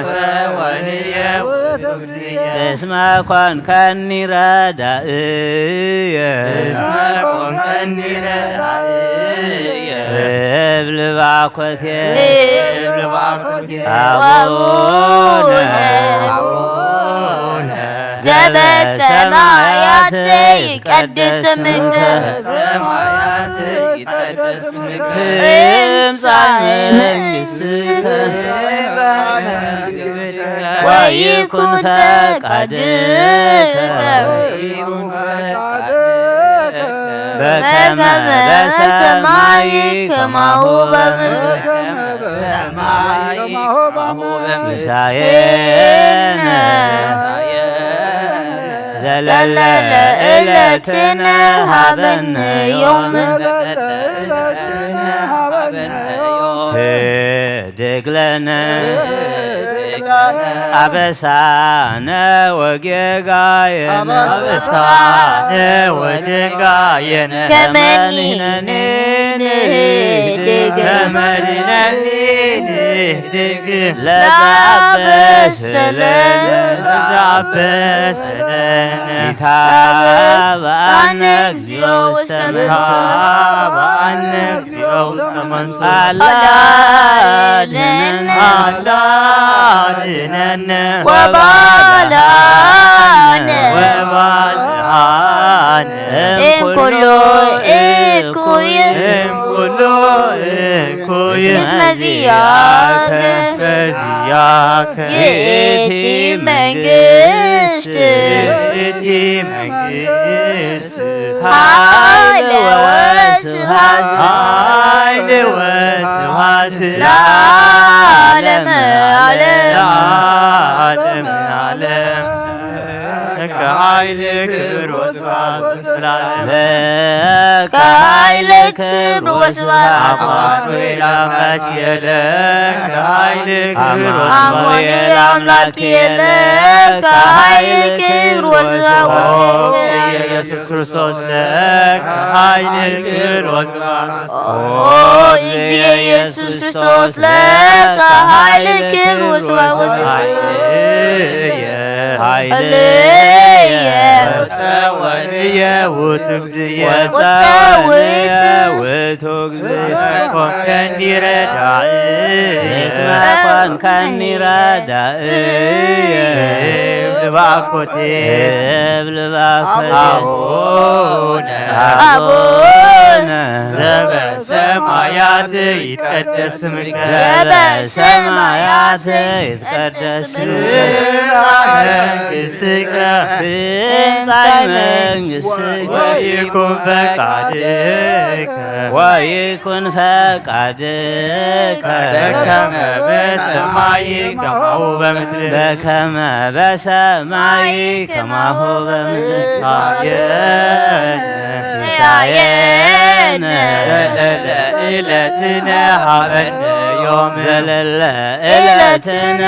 እስመ ኮንከኒ ረዳእየ። እስመ ኮንከኒ ረዳእየ። እብል ባኮቴ። እብል ባኮቴ። አቡነ። አቡነ። ዘበሰማያት ይትቀደስ ስምከ። ዘበሰማያት ይትቀደስ ስምከ። ትምጻእ መንግሥትከ። ወይኩን ፈቃድከ። በከመ በሰማይ ከማሁ በምድር። ሲሳየነ ዘለለ ዕለትነ ሀበነ ዮም። ህድግ ለነ አበሳነ ወጌጋየነ። አበሳነ ወጌጋየነ። ከመ ንሕነኒ ንህድግ። ከመ ንሕነኒ ንህድግ። ለዘአበሰለነ። ለዘአበሰለነ። ኢታብአነ እግዚኦ ውስተ መንሱት። ኢታብአነ እግዚኦ ውስተ መንሱት። አላ አድነነ። አላ አድነነ። ወባልዓነ። ወባልዓነ። እምኩሉ እኩይ እምኩሉ እኩይ እስመ ዚአከ በዚአከ ይእቲ መንግስት ይእቲ መንግስት ኃይለ ወስብሐት ኃይለ ወስብሐት ለዓለመ ዓለም ለዓለመ ዓለም። ለከ ኃይል ክብር ወስብሐት ለዓለመ ዓለም። ለከ ኃይል ክብር ወስብሐት አማኑኤል አምላክ የለ ለከ ኃይል ክብር ወስብሐት አማኑኤል አምላክ የለ ለከ ኃይል ክብር ወስብሐት ኢየሱስ ክርስቶስ ለከ ኃይል ክብር ወስብሐት ኦ እግዚእ ኢየሱስ ክርስቶስ ለከ ኃይል ክብር ወስብሐት ኃይልየ ኃይልየ ወፀወንየ ውእቱ እግዚእየ ወፀውት ውእቱ እግዚእ ኮንከኒ ረዳእ እስመ ኮንከኒ ረዳእ እብል ባኮቴ እብል ባኮቴ አቡነ አቡነ ዘበሰማያት ይትቀደስ ስምከ ዘበሰማያት ይትቀደስ ስምከ ትምጻእ መንግሥትከ ትምጻእ መንግሥትከ ወይኩን ፈቃድከ ወይኩን ፈቃድከ በከመ በሰማይ ከማሁ በምድር በከመ በሰማይ ከማሁ በምድር ሲሳየነ ሲሳየነ ዘለለ ዕለትነ ሀበነ ዮም ዘለለ ዕለትነ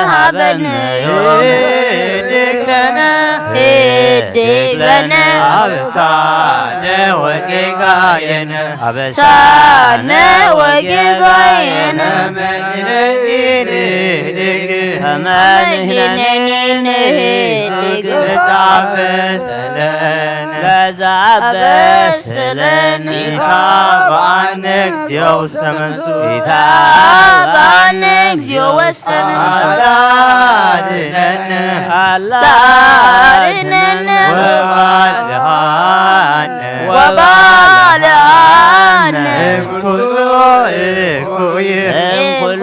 ሀበነ ዮም ህድግ ለነ ህድግ ለነ አበሳነ ወጌጋየነ አበሳነ ወጌጋየነ ከመ ንሕነኒ ንህድግ ከመ ንሕነኒ ንህድግ ለዘአበሰለነ ለዘአበሰለነ ኢታብአነ እግዚኦ ውስተ መንሱት ኢታብአነ እግዚኦ ውስተ መንሱት አላ አድነነ አላ አድነነ ወባልዓነ ወባልዓነ እምኩሉ እኩይ እምኩሉ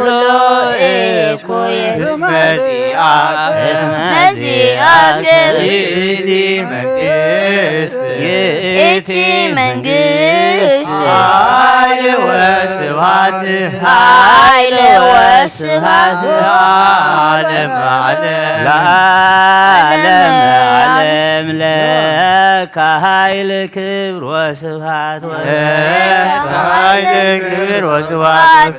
እኩይ እስመ ዚአከ እስመ ዚአከ ይእቲ መንግስት ይእቲ መንግስት ኃይል ወስብሐት ኃይል ወስብሐት ለዓለመ ዓለም ለዓለመ ዓለም ለከ ኃይል ክብር ወስብሐት ለከ ኃይል ክብር ወስብሐት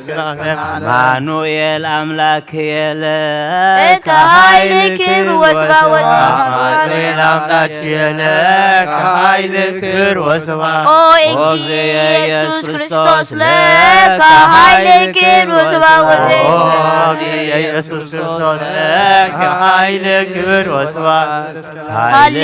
አማኑኤል አምላክ የለ ለከ ኃይል ክብር ወስብሐት አማኑኤል አምላክ የለ ለከ ኃይል ክብር ወስብሐት ኦ እግዚእ ኢየሱስ ክርስቶስ ለከ ኃይል ክብር ወስብሐት ኦ እግዚእ ኢየሱስ ክርስቶስ ለከ ኃይል ክብር ወስብሐት ሃሌ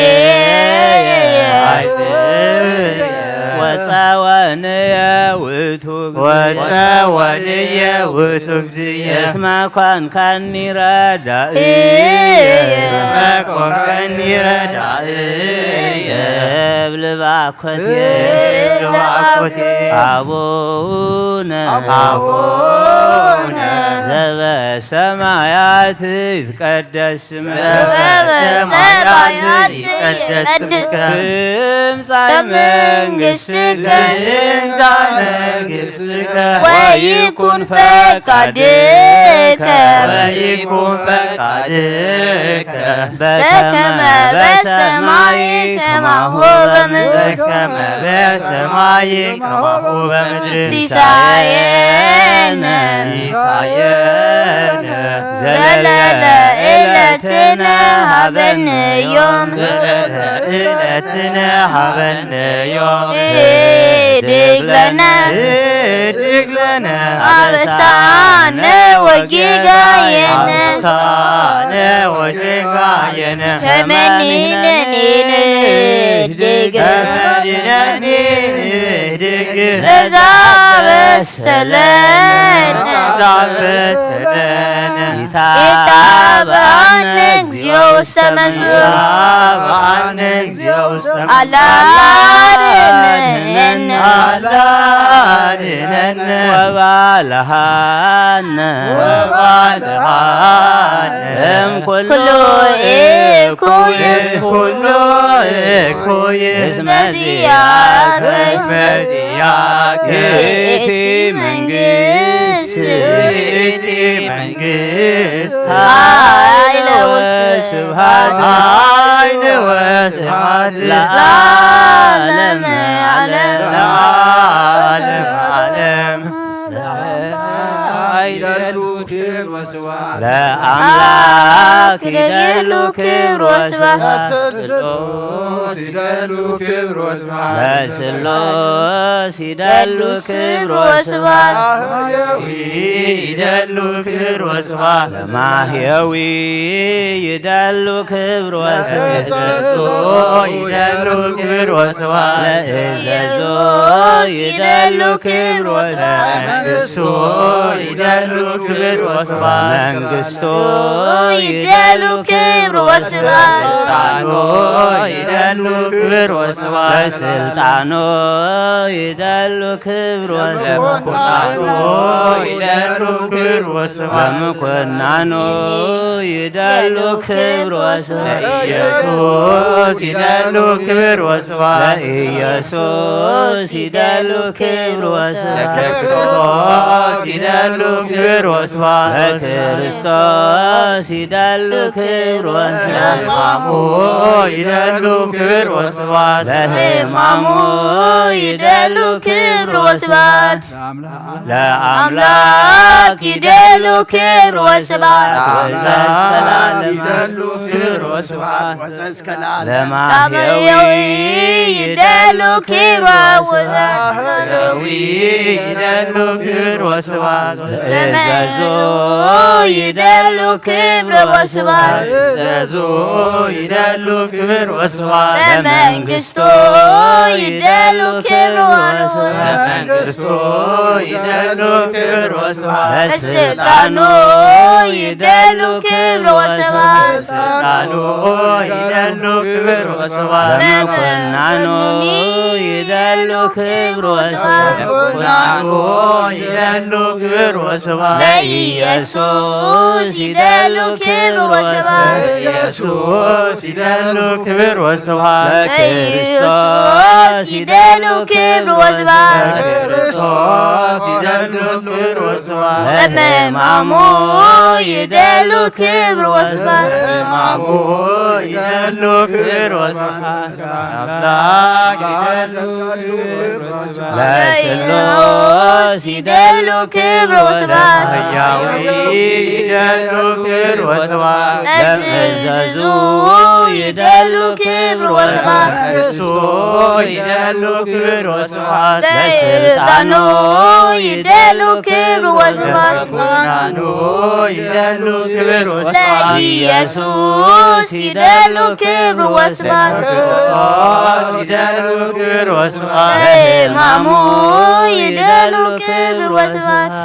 ወፀወንየ ውእቱ ወፀወንየ ውእቱ እግዚእየ እስመ ኮንከኒ ረዳእ እስመ ኮንከኒ ረዳእ እብል ባኮቴ እብል ባኮቴ አቡነ አቡነ ዘበሰማያት ይትቀደስ ስምከ በሰማያት ይትቀደስ ስምከ ትምጻእ መንግሥትከ ትምጻእ መንግሥትከ ወይኩን ፈቃድከ ወይኩን ፈቃድከ በከመ በሰማይ ከማሁ በምድር በከመ በሰማይ ከማሁ በምድር ሲሳየነ ሲሳየነ ዘለለ ዕለትነ ሀበነ ዮም ዘለለ ዕለትነ ሀበነ ዮም ህድግ ለነ ህድግ ለነ አበሳነ ወጌጋየነ አበሳነ ወጌጋየነ ከመ ንሕነኒ ንህድግ ከመ ንሕነኒ ንህድግ ለዘ አበሰለነ ለዘ አበሰለነ ኢታብአነ እግዚኦ ውስተ መስዋዕት። አብአነ እግዚኦ ውስተ መስዋዕት። አላ አድነነ። አላ አድነነ። ወባልሃነ። ወባልሃነ። እምኩሉ ኩሉ እኩይ። እኩይ። ኩሉ እኩይ። እስመ ዚአከ። እስመ ዚአከ። ይእቲ መንግስት። ይእቲ መንግስት። ኃይለ ወስብሐት። ኃይለ ወስብሐት። ለዓለመ ዓለም። ለዓለመ ዓለም። ለአምላክ ይደሉ ክብር ወስብሐት። ለስሉስ ይደሉ ክብር ወስብሐት። ለስሉስ ይደሉ ክብር ወስብሐት። ማህየዊ ይደሉ ክብር ወስብሐት። ለማህየዊ ይደሉ ክብር ወስብሐት። ለእዘዞ ይደሉ ክብር ወስብሐት። ለእዘዞ ይደሉ ክብር ወስብሐት። ለመንግስቱ ይደሉ ክብር ወስብሐት። ለመንግስቱ ይደሉ ክብር ወስብሐት። ለስልጣኑ ይደሉ ክብር ወስብሐት። ለስልጣኑ ይደሉ ክብር ወስብሐት። ለምኩናኑ ይደሉ ክብር ወስብሐት። ለምኩናኑ ይደሉ ክብር ወስብሐት። ለኢየሱስ ይደሉ ክብር ወስብሐት። ለኢየሱስ ይደሉ ክብር ወስብሐት። ለክርስቶስ ይደሉ ክብር ወስብሐት። ለክርስቶስ ይደሉ ክብር ወስብሐት። ለሕማሙ ይደሉ ክብር ወስብሐት። ለሕማሙ ይደሉ ክብር ወስብሐት። ለአምላክ ይደሉ ክብር ወስብሐት። ለአምላክ ይደሉ ክብር ወስብሐት። ወዘእስከ ለዓለም። ለማህየዊ ይደሉ ክብር ወስብሐት። ማህየዊ ይደሉ ክብር ወስብሐት። ለእዘዙ ይደሉ ክብር ወስብሐት። ለእዘዙ ይደሉ ክብር ወስብሐት። ለመንግስቱ ይደሉ ክብር ወስብሐት። ለመንግስቱ ይደሉ ክብር ወስብሐት። ለስልጣኑ ይደሉ ክብር ወስብሐት። ለስልጣኑ ይደሉ ክብር ወስብሐት። ለመኮንኑ ይደሉ ክብር ወስብሐት። ለመኮንኑ ይደሉ ክብር ወስብሐት። ለኢየሱስ ይደሉ ክብር ወስብሐት። ለኢየሱስ ይደሉ ክብር ወስብሐት። ለክርስቶስ ይደሉ ክብር ወስብሐት። ለክርስቶስ ይደሉ ክብር ወስብሐት። ለሕማሙ ይደሉ ክብር ወስብሐት። ለሕማሙ ይደሉ ክብር ወስብሐት። ለአምላክ ይደሉ ክብር ወስብሐት። ለስሉስ ይደሉ ክብር ወስብሐት። ለማህያዊ ይደሉ ክብር ወስብሐት። ለእዘዙ ይደሉ ክብር ወስብሐት። ለእሱ ይደሉ ክብር ወስብሐት። ለስልጣኑ ይደሉ ክብር ወስብሐት። ለመኮንኑ ይደሉ ክብር ወስብሐት። ለኢየሱስ ይደሉ ክብር ወስብሐት። ለክርስቶስ ይደሉ ክብር ወስብሐት። ለሕማሙ ይደሉ ክብር ወስብሐት።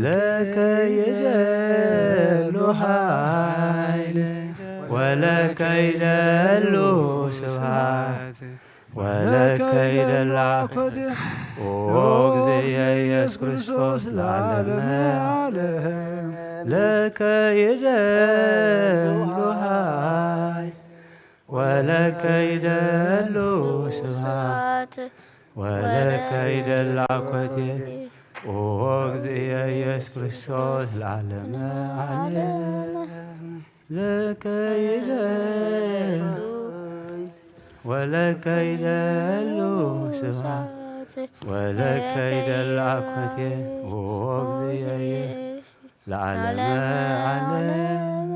ለከ ይደሉ ኃይል ወለከ ይደሉ ስብሐት ወለከ ይደሉ አኮቴ ኦ እግዚእ ኢየሱስ ክርስቶስ ለዓለመ ዓለም። ለከ ይደሉ ኃይል ወለከ ይደሉ ስብሐት ወለከ ይደሉ አኮቴ ኦ እግዚእ ኢየሱስ ክርስቶስ ለዓለመ ዓለም። ለከ ይደሉ ወለከ ይደሉ ስብሐት ወለከ ይደሉ አኮቴ ኦ እግዚእ ኢየሱስ ለዓለመ ዓለም።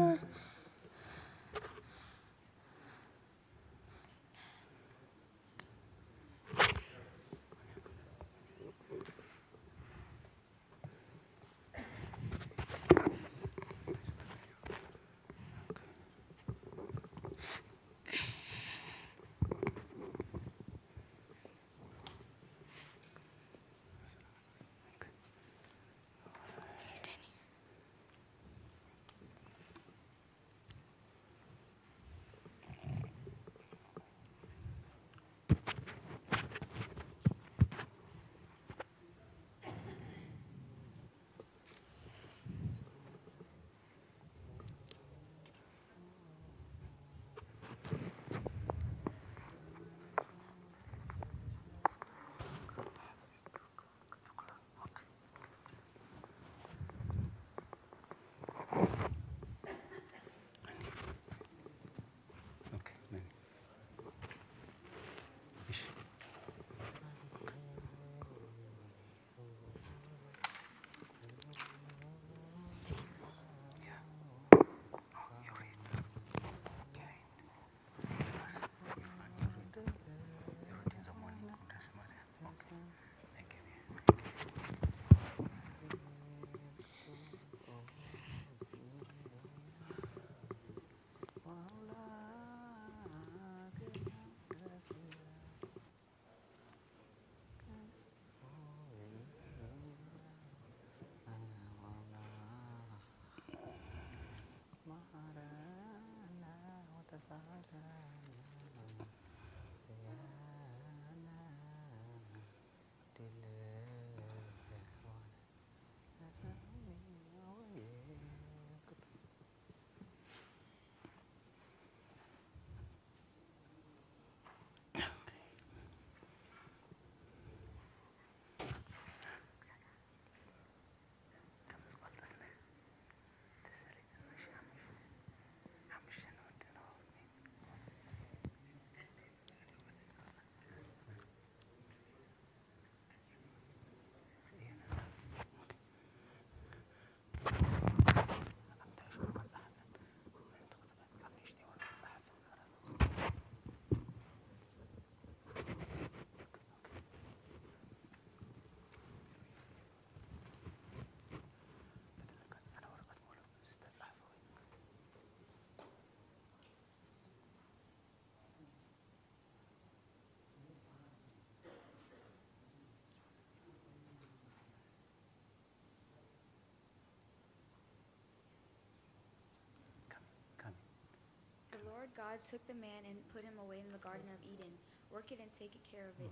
The Lord God took the man and put him away in the Garden of Eden. Work it and take care of it.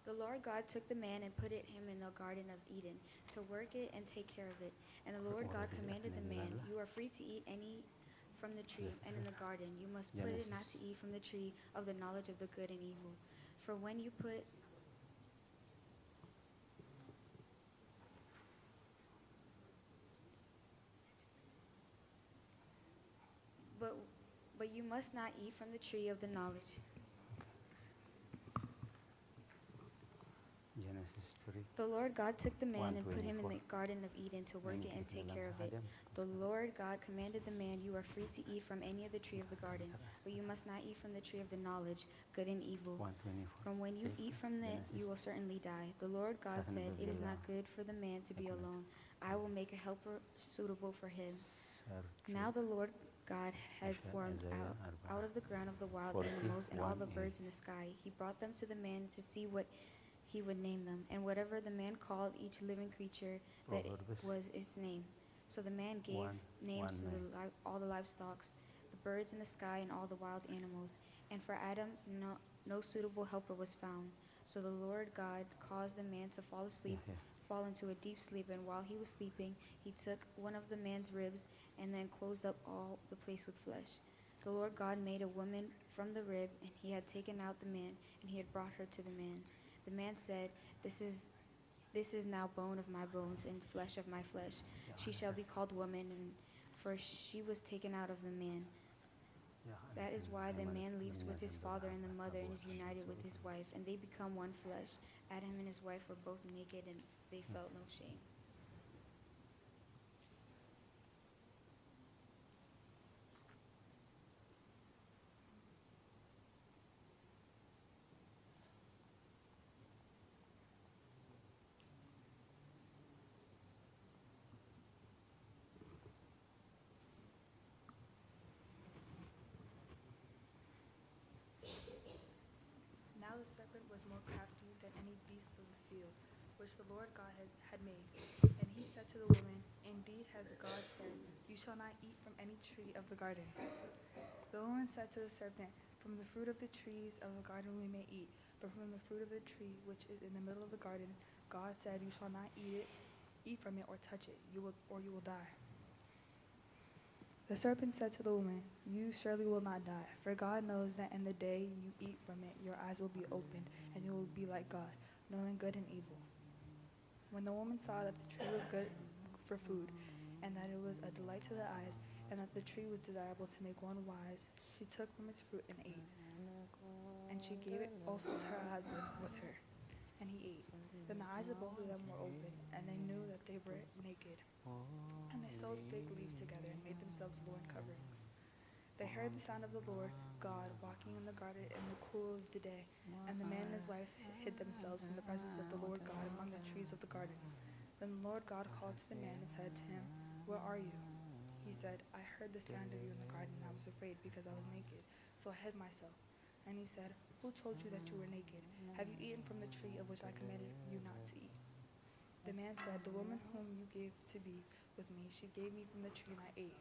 The Lord God took the man and put it him in the Garden of Eden to work it and take care of it. And the Lord God commanded the man, "You are free to eat any from the tree and in the garden. You must put it not to eat from the tree of the knowledge of the good and evil. For when you put But, but you must not eat from the tree of the knowledge." Genesis three. The Lord God took the man and put him in the Garden of Eden to work it and take care of it. The Lord God commanded the man, "You are free to eat from any of the tree of the garden, but you must not eat from the tree of the knowledge, good and evil. From when you eat from it, you will certainly die." The Lord God said, "It is not good for the man to be alone. I will make a helper suitable for him." Now the Lord God had formed out, out of the ground of the wild animals and all the birds in the sky. He brought them to the man to see what he would name them. And whatever the man called each living creature, that was its name. So the man gave names to the li-, all the livestock, the birds in the sky, and all the wild animals. And for Adam, no, no suitable helper was found. So the Lord God caused the man to fall asleep, fall into a deep sleep, and while he was sleeping, he took one of the man's ribs and then closed up all the place with flesh. The Lord God made a woman from the rib, and he had taken out the man, and he had brought her to the man. The man said, "This is, this is now bone of my bones and flesh of my flesh. She shall be called woman, and for she was taken out of the man." That is why the man leaves with his father and the mother and is united with his wife, and they become one flesh. Adam and his wife were both naked, and they felt no shame. Now the serpent was more crafty than any beast of the field, which the Lord God has, had made. And he said to the woman, "Indeed, has God said, 'You shall not eat from any tree of the garden.'" The woman said to the serpent, From the fruit of the trees of the garden we may eat, but from the fruit of the tree which is in the middle of the garden, God said, "You shall not eat it, eat from it, or touch it, you will, or you will die." The serpent said to the woman, "You surely will not die, for God knows that in the day you eat from it, your eyes will be opened, and you will be like God, knowing good and evil." When the woman saw that the tree was good for food, and that it was a delight to the eyes, and that the tree was desirable to make one wise, she took from its fruit and ate. And she gave it also to her husband with her, and he ate. Then the eyes of both of them were opened, and they knew that they were naked. And they sewed fig leaves together and made themselves loin coverings. They heard the sound of the Lord God walking in the garden in the cool of the day. And the man and his wife hid themselves from the presence of the Lord God among the trees of the garden. Then the Lord God called to the man and said to him, "Where are you?" He said, "I heard the sound of you in the garden, and I was afraid because I was naked, so I hid myself." And he said, "Who told you that you were naked? Have you eaten from the tree of which I commanded you not to eat?" The man said, "The woman whom you gave to be with me, she gave me from the tree, and I ate."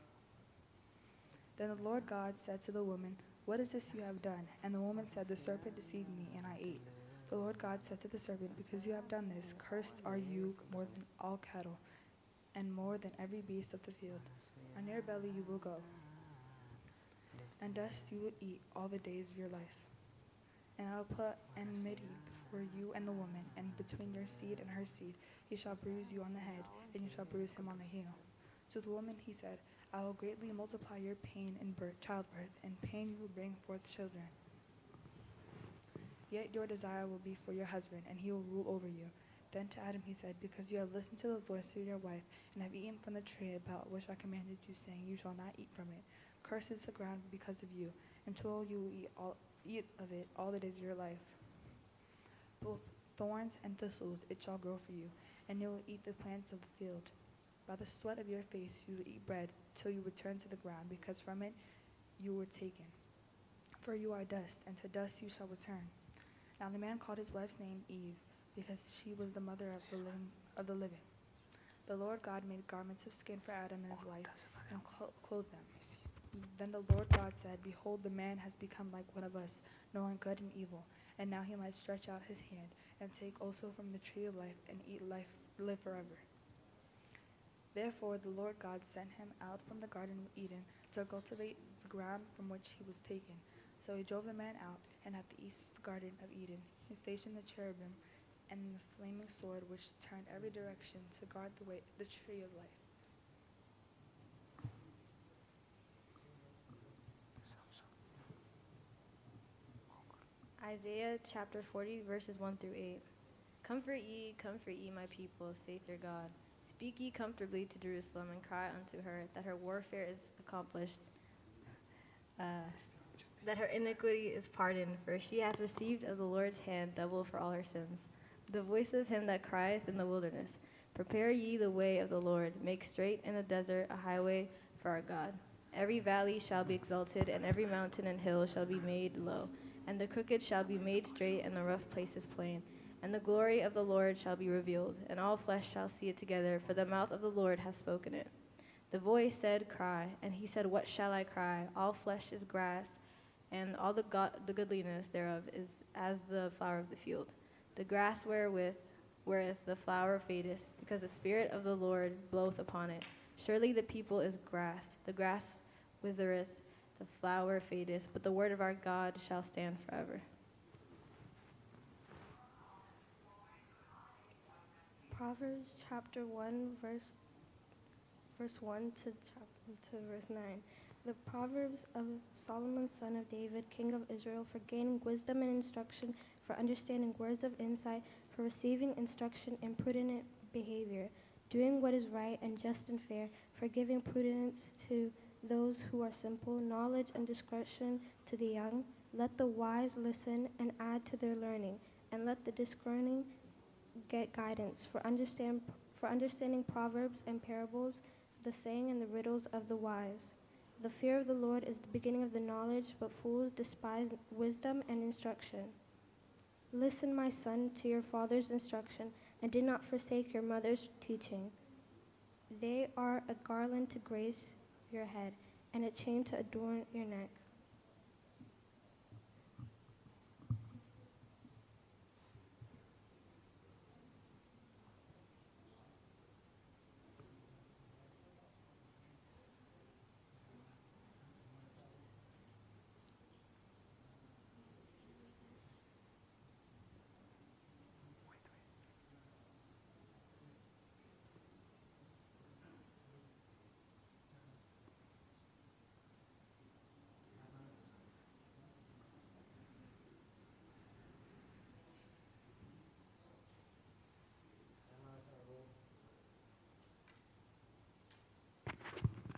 Then the Lord God said to the woman, "What is this you have done?" And the woman said, "The serpent deceived me, and I ate." The Lord God said to the serpent, "Because you have done this, cursed are you more than all cattle, and more than every beast of the field. On your belly you will go, and dust you will eat all the days of your life. And I will put enmity before you and the woman, and between your seed and her seed. He shall bruise you on the head, and you shall bruise him on the heel." To the woman he said, "I will greatly multiply your pain in birth, childbirth, and pain you will bring forth children. Yet your desire will be for your husband, and he will rule over you." Then to Adam he said, "Because you have listened to the voice of your wife, and have eaten from the tree about which I commanded you, saying, 'You shall not eat from it,' cursed is the ground because of you. In toil you will eat, all, eat of it all the days of your life. Both thorns and thistles it shall grow for you, and you will eat the plants of the field. By the sweat of your face you will eat bread till you return to the ground, because from it you were taken. For you are dust, and to dust you shall return." Now the man called his wife's name Eve, because she was the mother of the living, of the living. The Lord God made garments of skin for Adam and his wife, and clo-, clothed them. Then the Lord God said, "Behold, the man has become like one of us, knowing good and evil. And now he might stretch out his hand, and take also from the tree of life, and eat life, live forever." Therefore the Lord God sent him out from the Garden of Eden to cultivate the ground from which he was taken. So he drove the man out, and at the east of the Garden of Eden he stationed the cherubim and the flaming sword, which turned every direction to guard the way, the tree of life. Isaiah chapter forty, verses one through eight. "Comfort ye, comfort ye, my people, saith your God. Speak ye comfortably to Jerusalem, and cry unto her, that her warfare is accomplished, uh, that her iniquity is pardoned, for she hath received of the Lord's hand double for all her sins." The voice of him that crieth in the wilderness, "Prepare ye the way of the Lord, make straight in the desert a highway for our God." Every valley shall be exalted, and every mountain and hill shall be made low, and the crooked shall be made straight, and the rough places plain. And the glory of the Lord shall be revealed, and all flesh shall see it together, for the mouth of the Lord hath spoken it. The voice said, "Cry." And he said, "What shall I cry? All flesh is grass, and all the, go- the goodliness thereof is as the flower of the field. The grass wherewith, wherewith the flower fadeth, because the Spirit of the Lord bloweth upon it. Surely the people is grass. The grass withereth, the flower fadeth, but the word of our God shall stand forever." Proverbs chapter one, verse, verse one to chap-, to verse nine. The Proverbs of Solomon, son of David, king of Israel, for gaining wisdom and instruction, for understanding words of insight, for receiving instruction in prudent behavior, doing what is right and just and fair, for giving prudence to those who are simple, knowledge and discretion to the young. Let the wise listen and add to their learning, and let the discerning get guidance, for understand, for understanding proverbs and parables, the saying and the riddles of the wise. The fear of the Lord is the beginning of the knowledge, but fools despise wisdom and instruction. Listen, my son, to your father's instruction, and do not forsake your mother's teaching. They are a garland to grace your head, and a chain to adorn your neck.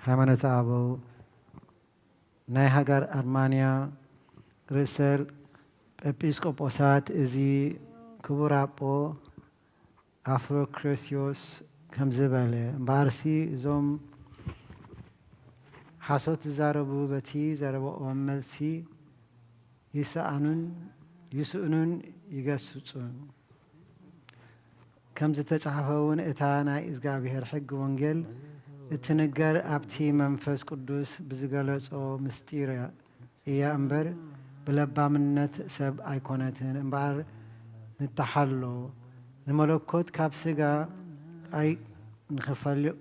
ሃይማኖተ ኣበው ናይ ሃገር ኣርማንያ ርእሰ ኤጲስቆጶሳት እዚ ክቡር ኣቦ ኣፍሮክሪስዮስ ከምዚ በለ፣ እምበኣርሲ እዞም ሓሶት ዝዛረቡ በቲ ዘረባኦም መልሲ ይሰኣኑን ይስእኑን ይገስጹን። ከም ዝተጻሕፈ እውን እታ ናይ እግዚኣብሔር ሕጊ ወንጌል እትንገር ኣብቲ መንፈስ ቅዱስ ብዝገለጾ ምስጢር እያ እምበር ብለባምነት ሰብ ኣይኮነትን። እምበኣር ንተሓሎ ንመለኮት ካብ ስጋ ኣይንኽፈልዮ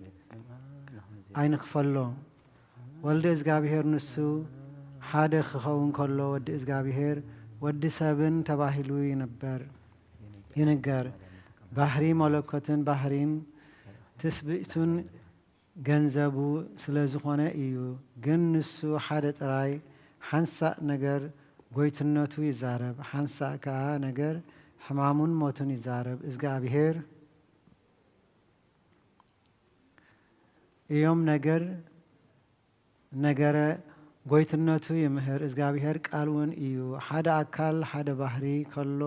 ኣይንኽፈሎ። ወልደ እግዚኣብሔር ንሱ ሓደ ክኸውን ከሎ ወዲ እግዚኣብሔር ወዲ ሰብን ተባሂሉ ይንበር ይንገር። ባህሪ መለኮትን ባህሪን ትስብእቱን ገንዘቡ ስለ ዝኾነ እዩ። ግን ንሱ ሓደ ጥራይ ሓንሳእ ነገር ጎይትነቱ ይዛረብ፣ ሓንሳእ ከኣ ነገር ሕማሙን ሞቱን ይዛረብ። እግዚኣብሔር እዮም ነገር ነገረ ጎይትነቱ ይምህር። እግዚኣብሔር ቃል እውን እዩ። ሓደ ኣካል ሓደ ባህሪ ከሎ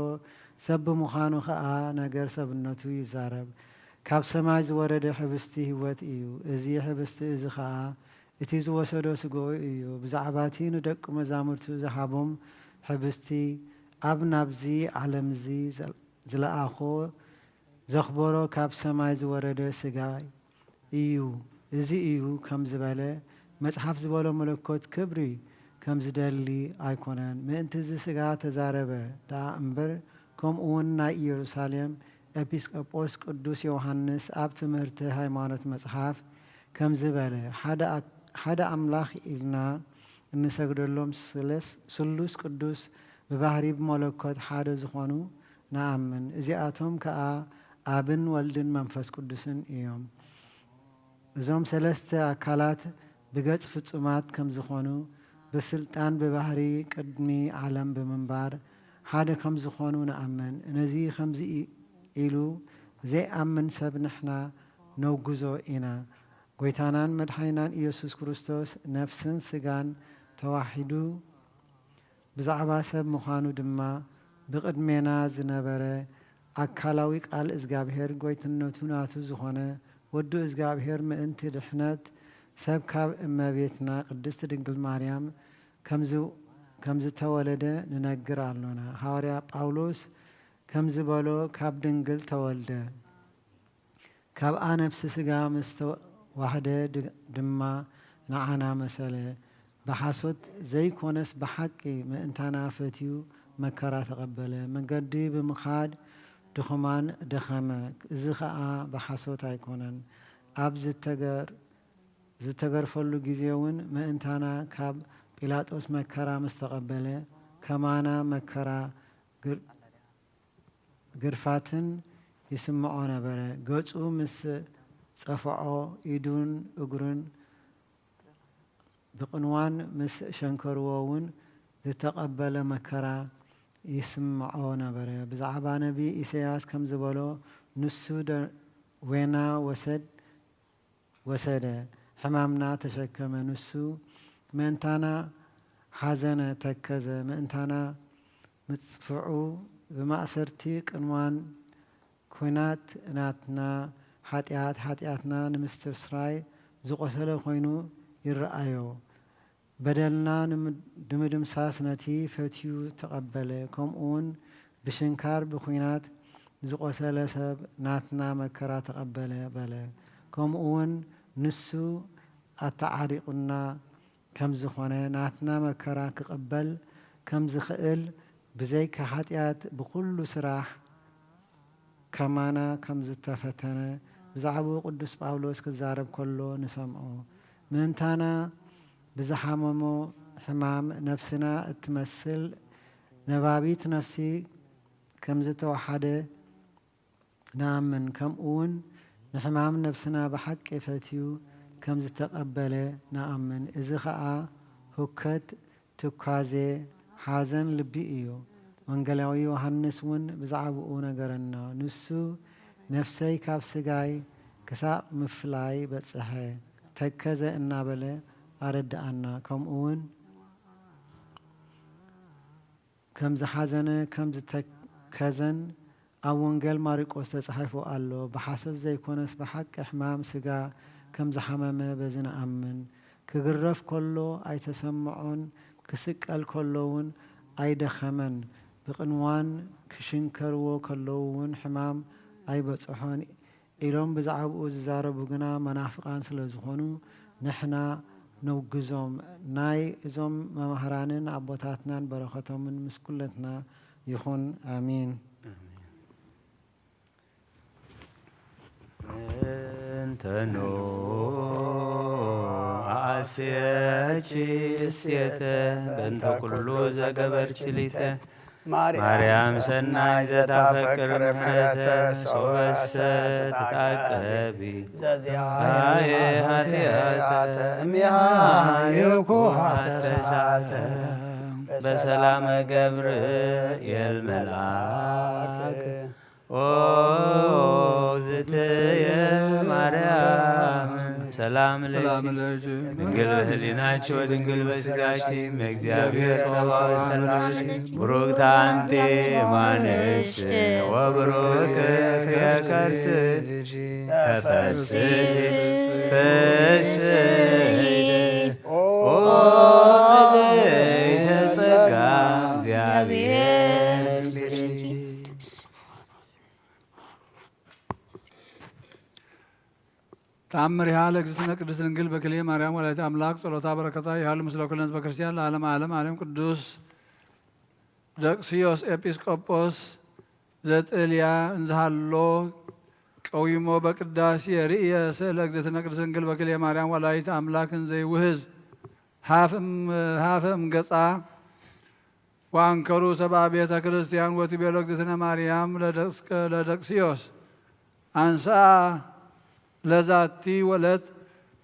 ሰብ ብምዃኑ ኸኣ ነገር ሰብነቱ ይዛረብ። ካብ ሰማይ ዝወረደ ሕብስቲ ህይወት እዩ። እዚ ሕብስቲ እዚ ኸኣ እቲ ዝወሰዶ ስጋኡ እዩ። ብዛዕባ እቲ ንደቂ መዛሙርቱ ዝሃቦም ሕብስቲ ኣብ ናብዚ ዓለምዚ ዝለኣኾ ዘኽበሮ ካብ ሰማይ ዝወረደ ስጋ እዩ። እዚ እዩ ከም ዝበለ መጽሓፍ ዝበሎ መለኮት ክብሪ ከም ዝደሊ ኣይኮነን። ምእንቲ እዚ ስጋ ተዛረበ ደኣ እምበር፣ ከምኡ እውን ናይ ኢየሩሳሌም ኤጲስቆጶስ ቅዱስ ዮሃንስ ኣብ ትምህርቲ ሃይማኖት መጽሓፍ ከምዚ በለ፣ ሓደ ኣክ-፣ ሓደ ኣምላኽ ኢልና እንሰግደሎም ስለስ-፣ ስሉስ ቅዱስ ብባህሪ ብመለኮት ሓደ ዝኾኑ ንኣምን። እዚኣቶም ከኣ ኣብን ወልድን መንፈስ ቅዱስን እዮም። እዞም ሰለስተ ኣካላት ብገጽ ፍጹማት ከም ዝኾኑ፣ ብስልጣን ብባህሪ ቅድሚ ዓለም ብምንባር ሓደ ከም ዝኾኑ ንኣምን። ነዚ ከምዚ ኢ-፣ ኢሉ ዘይኣምን ሰብ ንሕና ነውግዞ ኢና። ጐይታናን መድሓኒናን ኢየሱስ ክርስቶስ ነፍስን ስጋን ተዋሒዱ ብዛዕባ ሰብ ምዃኑ ድማ ብቕድሜና ዝነበረ ኣካላዊ ቃል እግዚኣብሔር ጐይትነቱ ናቱ ዝኾነ ወዱ እግዚኣብሔር ምእንቲ ድሕነት ሰብ ካብ እመቤትና ቅድስት ድንግል ማርያም ከም ዝ-፣ ከም ዝተወለደ ንነግር ኣሎና። ሃዋርያ ጳውሎስ ከም ዝበሎ ካብ ድንግል ተወልደ። ካብኣ ነፍሲ ስጋ ምስ ተዋህደ ድ-፣ ድማ ንዓና መሰለ። ብሓሶት ዘይኮነስ ብሓቂ ምእንታና ፈትዩ መከራ ተቐበለ። መንገዲ ብምኻድ ድኹማን ደኸመ። እዚ ኸኣ ብሓሶት ኣይኮነን። ኣብ ዝተገር-፣ ዝተገርፈሉ ግዜ እውን ምእንታና ካብ ጲላጦስ መከራ ምስ ተቐበለ፣ ከማና መከራ ግር-፣ ግርፋትን ይስምዖ ነበረ። ገጹ ምስ ጸፍዖ፣ ኢዱን እግሩን ብቕንዋን ምስ ሸንከርዎ እውን ዝተቐበለ መከራ ይስምዖ ነበረ። ብዛዕባ ነቢ ኢሳያስ ከም ዝበሎ፣ ንሱ ደዌና ወሰድ-፣ ወሰደ፣ ሕማምና ተሸከመ። ንሱ ምእንታና ሓዘነ፣ ተከዘ፣ ምእንታና ምጽፍዑ ብማእሰርቲ ቅንዋን ኲናት ናትና ሓጢኣት፣ ሓጢኣትና ንምስትስራይ ዝቖሰለ ኮይኑ ይረኣዮ። በደልና ንምድ-፣ ንምድምሳስ ነቲ ፈትዩ ተቐበለ። ከምኡውን ብሽንካር ብኲናት ዝቖሰለ ሰብ ናትና መከራ ተቐበለ በለ። ከምኡውን ንሱ ኣተዓሪቑና ከም ዝኾነ፣ ናትና መከራ ክቕበል ከም ዝኽእል፣ ብዘይካ ሓጢኣት ብኹሉ ስራሕ ከማና ከም ዝተፈተነ ብዛዕባኡ ቅዱስ ጳውሎስ ክዛረብ ከሎ ንሰምዖ። ምእንታና ብዝሓመሞ ሕማም ነፍስና እትመስል ነባቢት ነፍሲ ከም ዝተወሓደ ንኣምን፣ ከምኡውን ንሕማም ነፍስና ብሓቂ ፈትዩ ከም ዝተቐበለ ንኣምን። እዚ ኸኣ ሁከት፣ ትኳዜ፣ ሓዘን ልቢ እዩ። ወንጌላዊ ዮሃንስ እውን ብዛዕባኡ ነገረና። ንሱ፣ "ነፍሰይ ካብ ስጋይ ክሳቕ ምፍላይ በጽሐ፣ ተከዘ እናበለ ኣረድኣና። ከምኡ እውን ከም ዝሓዘነ ከም ዝተከዘን ኣብ ወንጌል ማርቆስ ተጻሒፉ ኣሎ። ብሓሶት ዘይኮነስ ብሓቂ ሕማም ስጋ ከም ዝሓመመ በዚ ንኣምን። ክግረፍ ከሎ ኣይተሰምዖን፣ ክስቀል ከሎ እውን ኣይደኸመን። ብቕንዋን ክሽንከርዎ ከለዉ እውን ሕማም ኣይበጽሖን ኢሎም ብዛዕባኡ ዝዛረቡ ግና መናፍቃን ስለ ዝኾኑ ንሕና ነውግዞም። ናይ እዞም መማህራንን ኣቦታትናን በረኸቶምን ምስ ኩለትና ይኹን። ኣሜን። እንተኑ ኣስየኪ እሴተ በእንተ ኩሉ ዘገበርኪ ሊተ ማርያም ሰናይ ዘታፈቅር ምሕረተ ሶበሰ ትታቀቢ ዘዚአየ ኃጢአተ እሚሃ ይኩሃ ተሳተ በሰላመ ገብርኤል መልአክ ኦ እግዝእትየ ማርያም ሰላም ለኪ ሰላም ለኪ ድንግል በህሊናኪ ወድንግል በስጋኪ እመእግዚአብሔር ሰላም ለኪ ብሩክት አንቲ እማንስት ወብሩክ ፍሬ ከርስኪ ተፈስሒ ፍስሕቲ ኦ ምልዕተ ጸጋ እግዚአብሔር ምስሌኪ። ተአምሪሃ ለእግዝእትነ ቅድስት ድንግል በክልኤ ማርያም ወላዲተ አምላክ ጸሎታ በረከታ ይሃሉ ምስለ ኩልነ ህዝበ ክርስቲያን ለዓለመ ዓለም አሜን። ቅዱስ ደቅስዮስ ኤጲስቆጶስ ዘጥልያ እንዝሃሎ ቀዊሞ በቅዳሴ ርእየ ስእለ እግዝእትነ ቅድስት ድንግል በክልኤ ማርያም ወላዲተ አምላክ እንዘይውህዝ ሃፍ እም-፣ ሃፈ እምገጻ ወአንከሩ ሰብአ ቤተ ክርስቲያን ወትቤሎ እግዝእትነ ማርያም ለደቅስከ-፣ ለደቅስዮስ አንስአ ለዛቲ ወለት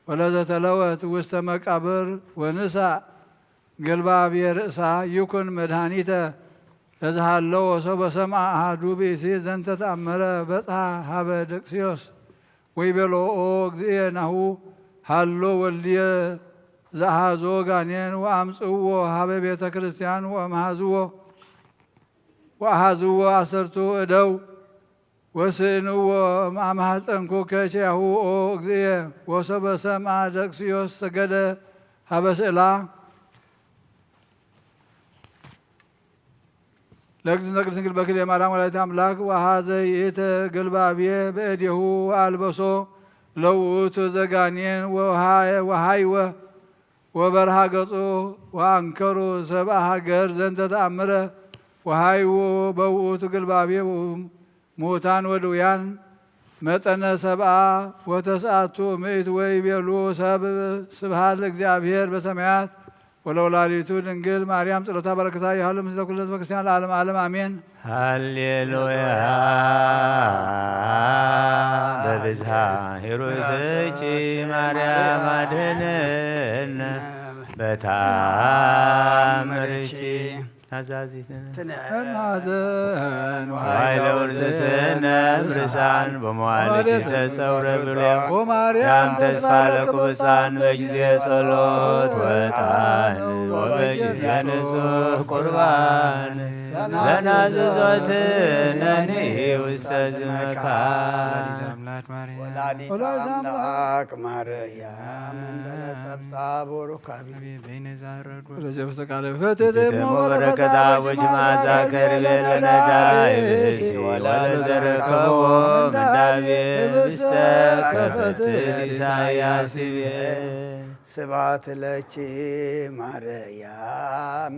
ወለዘተለወት ውስተ መቃብር ወንሳ ገልባብየ ርእሳ ይኩን መድኃኒተ ለዝሃለወ ሰበ ሰምዐ አሐዱ ብእሲ ዘንተ ተአመረ በጽሐ ሀበ ደቅስዮስ ወይቤሎ ኦ እግዚእየ ናሁ ሃሎ ወልድየ ዘአሐዞ ጋኔን ወአምጽእዎ ሀበ ቤተ ክርስቲያን ወአምሃዝዎ ወአሐዝዎ አሰርቱ እደው ወስእንዎ እምአማሐፀንኩ ከኪያሁ ኦ እግዚእየ። ወሶበ ሰምዐ ደቅስዮስ ሰገደ ሀበ ስእላ። ለእግዝእትነ ቅድስት ድንግል በክልኤ ማርያም ወላዲተ አምላክ ወሐዘ ይእተ ገልባብየ በእዴሁ ወአልበሶ ለውእቱ ዘጋኔን ወሃይወ ወበርሃ ገጹ ወአንከሩ ሰብአ ሀገር ዘንተ ተአምረ ወሃይዎ በውእቱ ግልባቤ ሙታን ወድውያን መጠነ ሰብአ ወተስዓቱ ምእት ወይቤሉ ሰብ ስብሃት ለእግዚአብሔር በሰማያት ወለወላዲቱ ድንግል ማርያም ጸሎታ በረከታ ይሃሉ ምስለ ኩሉ ህዝበ ክርስቲያን ለዓለም ዓለም አሜን። ሃሌሉያ። በብዝሃ ሂሩትኪ ማርያም አድነን በታምርኪ ናዛዚትነ ትንዕም ሐዘን ዋይ ለውርዝትነ እምርሳን በመዋልድ ተጸውረ ብሎ ወማርያም ተስፋ ለቅቡሳን በጊዜ ጸሎት ወጣን ወበጊዜ ንጹሕ ቁርባን ለናዝዞትነኒ ውስተ ዝመካ ወላዲተ አምላክ ማርያም መንበረ ሰብሳ ቡሩካቢ ወለዘብሰ ቃለ ፍትሕት ፍትሕት እሞ በረከታ ወጅ መዓዛ ከርቤ ለነዳይ ብእሲ ወለዘረከቦ ምንዳቤ ህብስተ ከፈትት ኢሳያስ ይቤ። ስብሐት ለኪ ማርያም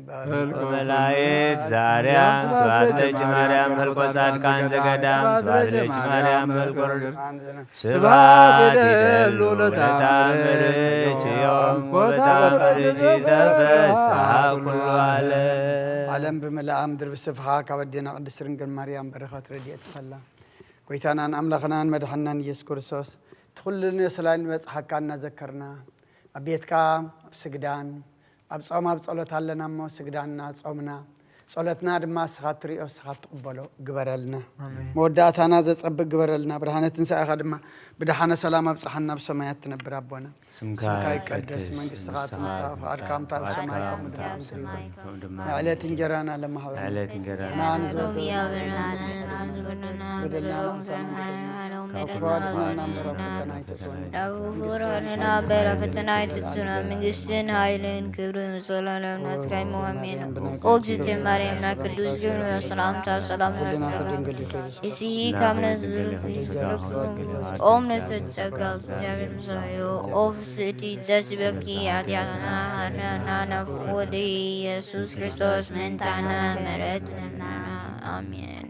በልቆ መላእክት ዛርያም ስብሐት ለኪ ማርያም በልቆ ጻድቃን ዘገዳም ስብሐት ለኪ ማርያም በልቆ ስብሐት ይደሉ ለታምርኪ ዮም ወታምርኪ ተፈስሐ ኩሉ ዓለም። ዓለም ብምልኣም ድርብ ስፍሓ ካብ ኣዴና ቅድስት ድንግል ማርያም በረኸት ረድኤት ይፈላ። ጎይታናን ኣምላኽናን መድሓንናን ኢየሱስ ክርስቶስ እቲ ኩሉ ነስላን ንበጽሓካ እናዘከርና ኣብ ቤትካ ኣብ ስግዳን ኣብ ጾም ኣብ ጸሎት ኣለና እሞ ስግዳንና ጾምና ጸሎትና ድማ እስኻ ትሪኦ፣ እስኻ ትቕበሎ ግበረልና። ኣሜን። መወዳእታና ዘጸብቅ ግበረልና። ብርሃነ ትንሳኤኻ ድማ ብደሓነ ሰላም ኣብጽሓና፣ ኣብ ሰማያት ትነብር ኣቦና። ስምካ ስምካ ይቀደስ፣ ይቀደስ፣ መንግስትኻ መንግስትኻ ትምጻእ፣ ትምጻእ፣ ፍቓድካ ከምታ ኣብ ፍቓድካ ሰማይ ከምኡ ከምታ ኣብ ሰማይ ከምኡ ድማ ኣብ ምድሪ። ዕለት እንጀራና ለማሃበና። ዕለት እንጀራና ንሕና ንዘበለና ንበለና፣ ንበለና፣ በደልና ንበደልና፣ ንሳና ንበደልና፣ ካብ ካብ ክፉ ኣድሕነና እምበር፣ ኣብ ፈተና ኣይተእትወና። ዳዊት ሆይ፣ ንዓና እምበር፣ ኣብ ፈተና ኣይተእትወና። መንግስትን ኃይልን ክብርን ዘላለምን ናትካ እዩ። ኣሜን። ኦ እግዝእትየ ማርያም፣ ናይ ቅዱስ ገብርኤል ሰላምታ ሰላም ንዓኪ። እስሂ ካብ ነፍስኺ ኦም ነፍሰ ጸጋ እግዚኣብሔር ምሳኺ እዩ። ኦ ፍስሕቲ ደስ ይበልኪ፣ ኣዲያና ሃና ናናፍ ወዲ ኢየሱስ ክርስቶስ መንታና ምሕረት ለምናና። ኣሜን።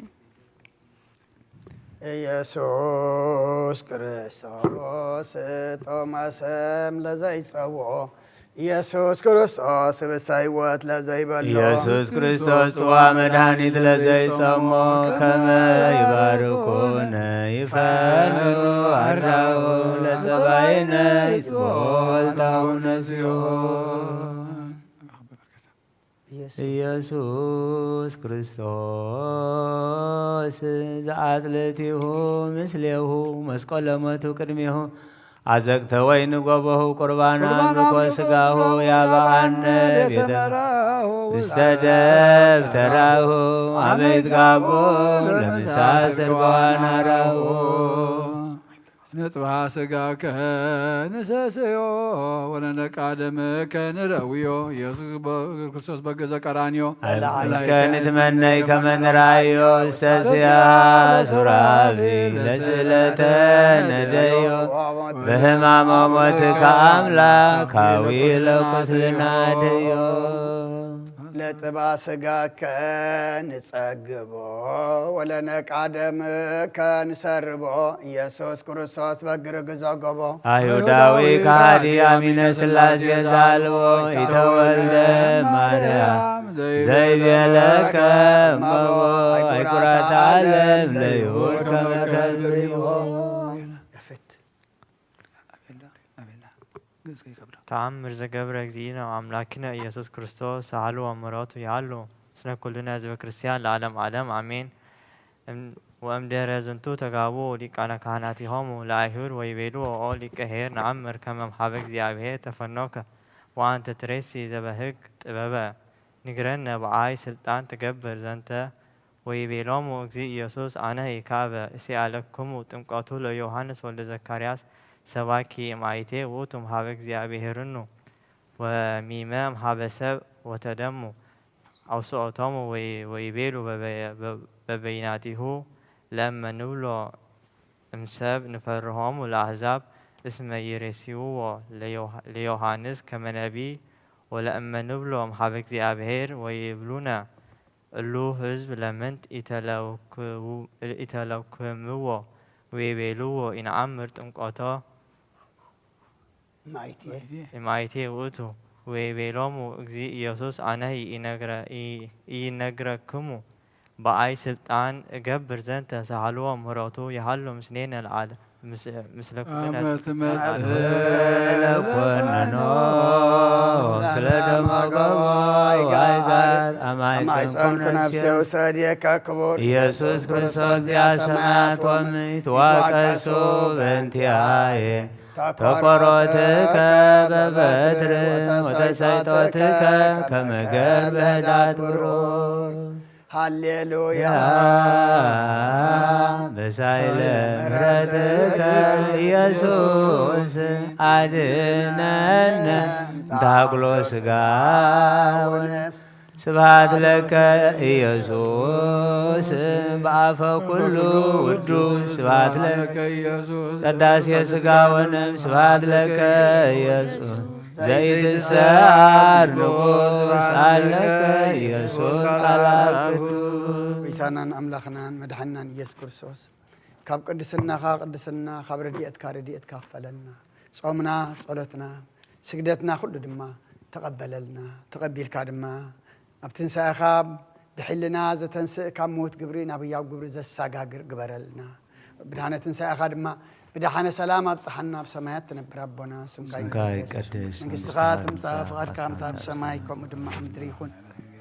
ኢየሱስ ክርስቶስ ቶማስም ለዘይጸውዖ፣ ኢየሱስ ክርስቶስ ብሳ ህይወት ለዘይበሎ፣ ኢየሱስ ክርስቶስ ጽዋ መድኃኒት ለዘይጸሞ፣ ከመ ይባርኩነ ይፈኑ ኣርዳኡ ለጸባይነ ይጽብሖ ወልታሁ ነሲኦ። ኢየሱስ ክርስቶስ ዘአጽልቲሁ ምስሌሁ መስቀለ ሞቱ ቅድሜሁ አዘቅተ ወይን ጎበሁ ቁርባን አምልኮ ስጋሁ ያበአነ ቤተ ውስተ ደብተራሁ አመ ይትጋቦ ለምሳስል በዋናራሁ። ንጽባ ስጋከ ንሰስዮ ወለነቃ ደምከ ንረውዮ። ኢየሱስ ክርስቶስ በገዘ ቀራንዮ። መላእክከ ንትመነይ ከመ ንርአዮ። እስተስያ ሱራፊል ለስእለተ ነደዮ። በህማመ ሞትከ አምላካዊ ለቁስልና ደዮ። ለጥባ ስጋከ ንጸግቦ ወለነቃ ደምከ ንሰርቦ። ኢየሱስ ክርስቶስ በግር ግዘ ጎቦ። አይሁዳዊ ከሃዲ አሚነ ሥላሴ ዛልቦ ኢተወልደ ማርያም ዘይቤለከ እመቦ። አይኩራት ዓለም ለይሁድ ከመ ከልብዎ። ተአምር ዘገብረ እግዚእነ አምላክነ ኢየሱስ ክርስቶስ ሳህሉ ወምሕረቱ ይሃሉ ምስለ ኩልነ ህዝበ ክርስቲያን ለዓለም ዓለም አሜን። እም-፣ ወእምድህረ ዝንቱ ተጋቡ ሊቃነ ካህናቲሆሙ ለአይሁድ ወይቤልዎ ኦ ሊቀ ኄር ነአምር ከመ እምሃበ እግዚአብሔር ተፈኖከ ወአንተ ትሬሲ ዘበህግ ጥበበ ንግረነ በአይ ስልጣን ትገብር ዘንተ ወይቤሎሙ እግዚእ ኢየሱስ አነሂ ካበ እሴአለክሙ ጥምቀቱ ለዮሐንስ ወልደ ዘካርያስ ሰባኪ እምአይቴ ውእቱ እምሃበ እግዚአብሔርኑ ወሚመ እምሃበ ሰብ ወተደሙ አውስኦቶሙ ወይ-፣ ወይቤሉ በበ-፣ በ-፣ በበይናቲሁ ለእመ ንብሎ እምሰብ ንፈርሆሙ ለአሕዛብ እስመ ይሬስይዎ ለዮሃ-፣ ለዮሐንስ ከመ ነቢይ ወለእመ ንብሎ እምሃበ እግዚአብሔር ወይብሉነ እሉ ህዝብ ለምንት ኢተለውክምዎ ወይቤልዎ ኢነአምር ጥምቀቶ እምአይቴ ውእቱ ወይቤሎሙ እግዚእ ኢየሱስ አነሂ ኢነግረ-፣ ኢ-፣ ኢይነግረክሙ በአይ ስልጣን እገብር ዘንተ ሳህልዎ ምሕረቱ ይሃሉ ምስሌነ ለዓለ-፣ ምስ-፣ ምስለ ኩልነ አመ ትመጽእ ለኮነኖ ስለ ደሞ ገቦ አይጋር አማይፀንኩ ነፍሴ ውሰድየከ ክቡር ኢየሱስ ክርስቶስ ዚአ ሰማያት ወምድር ይትዋቀሱ በእንቲአየ ተቆሮትከ በበትር ወተሰይጦትከ ከመ ገል በህዳት ብሩር። ሃሌሉያ። በሳይለ ምሕረትከ ኢየሱስ አድነነ እንተ ሀቅሎ ሥጋ ወነፍስ። ስብሐት ለከ ኢየሱስ በአፈ ኩሉ ውዱስ። ስብሐት ለከ ኢየሱስ። ቅዳሴ ሥጋ ወነፍስ። ስብሐት ለከ ኢየሱስ። ዘይትሰዓር ንጉሥ አለከ ኢየሱስ ቃል አብ ቅዱስ። ጌታናን ኣምላኽናን መድሓንናን ኢየሱስ ክርስቶስ፣ ካብ ቅድስናኻ ቅድስና፣ ካብ ረድኤትካ ረድኤትካ ክፈለና። ጾምና፣ ጸሎትና፣ ስግደትና ኩሉ ድማ ተቐበለልና። ተቐቢልካ ድማ ኣብ ትንሳኤኻ ብሕልና ዘተንስእ፣ ካብ ምዉት ግብሪ ናብ ህያው ግብሪ ዘሰጋግር ግበረልና። ብድሓነ ትንሳኤኻ ድማ ብድሓነ ሰላም ኣብጽሓና። ኣብ ሰማያት ትነብር ኣቦና፣ ስምካ ስምካ ይቀደስ፣ ይቀደስ፣ መንግስትኻ መንግስትኻ ትምጻእ፣ ትምጻእ፣ ፍቓድካ ፍቓድካ ከምታ ኣብ ሰማይ ከምኡ ድማ ኣብ ምድሪ ይኹን።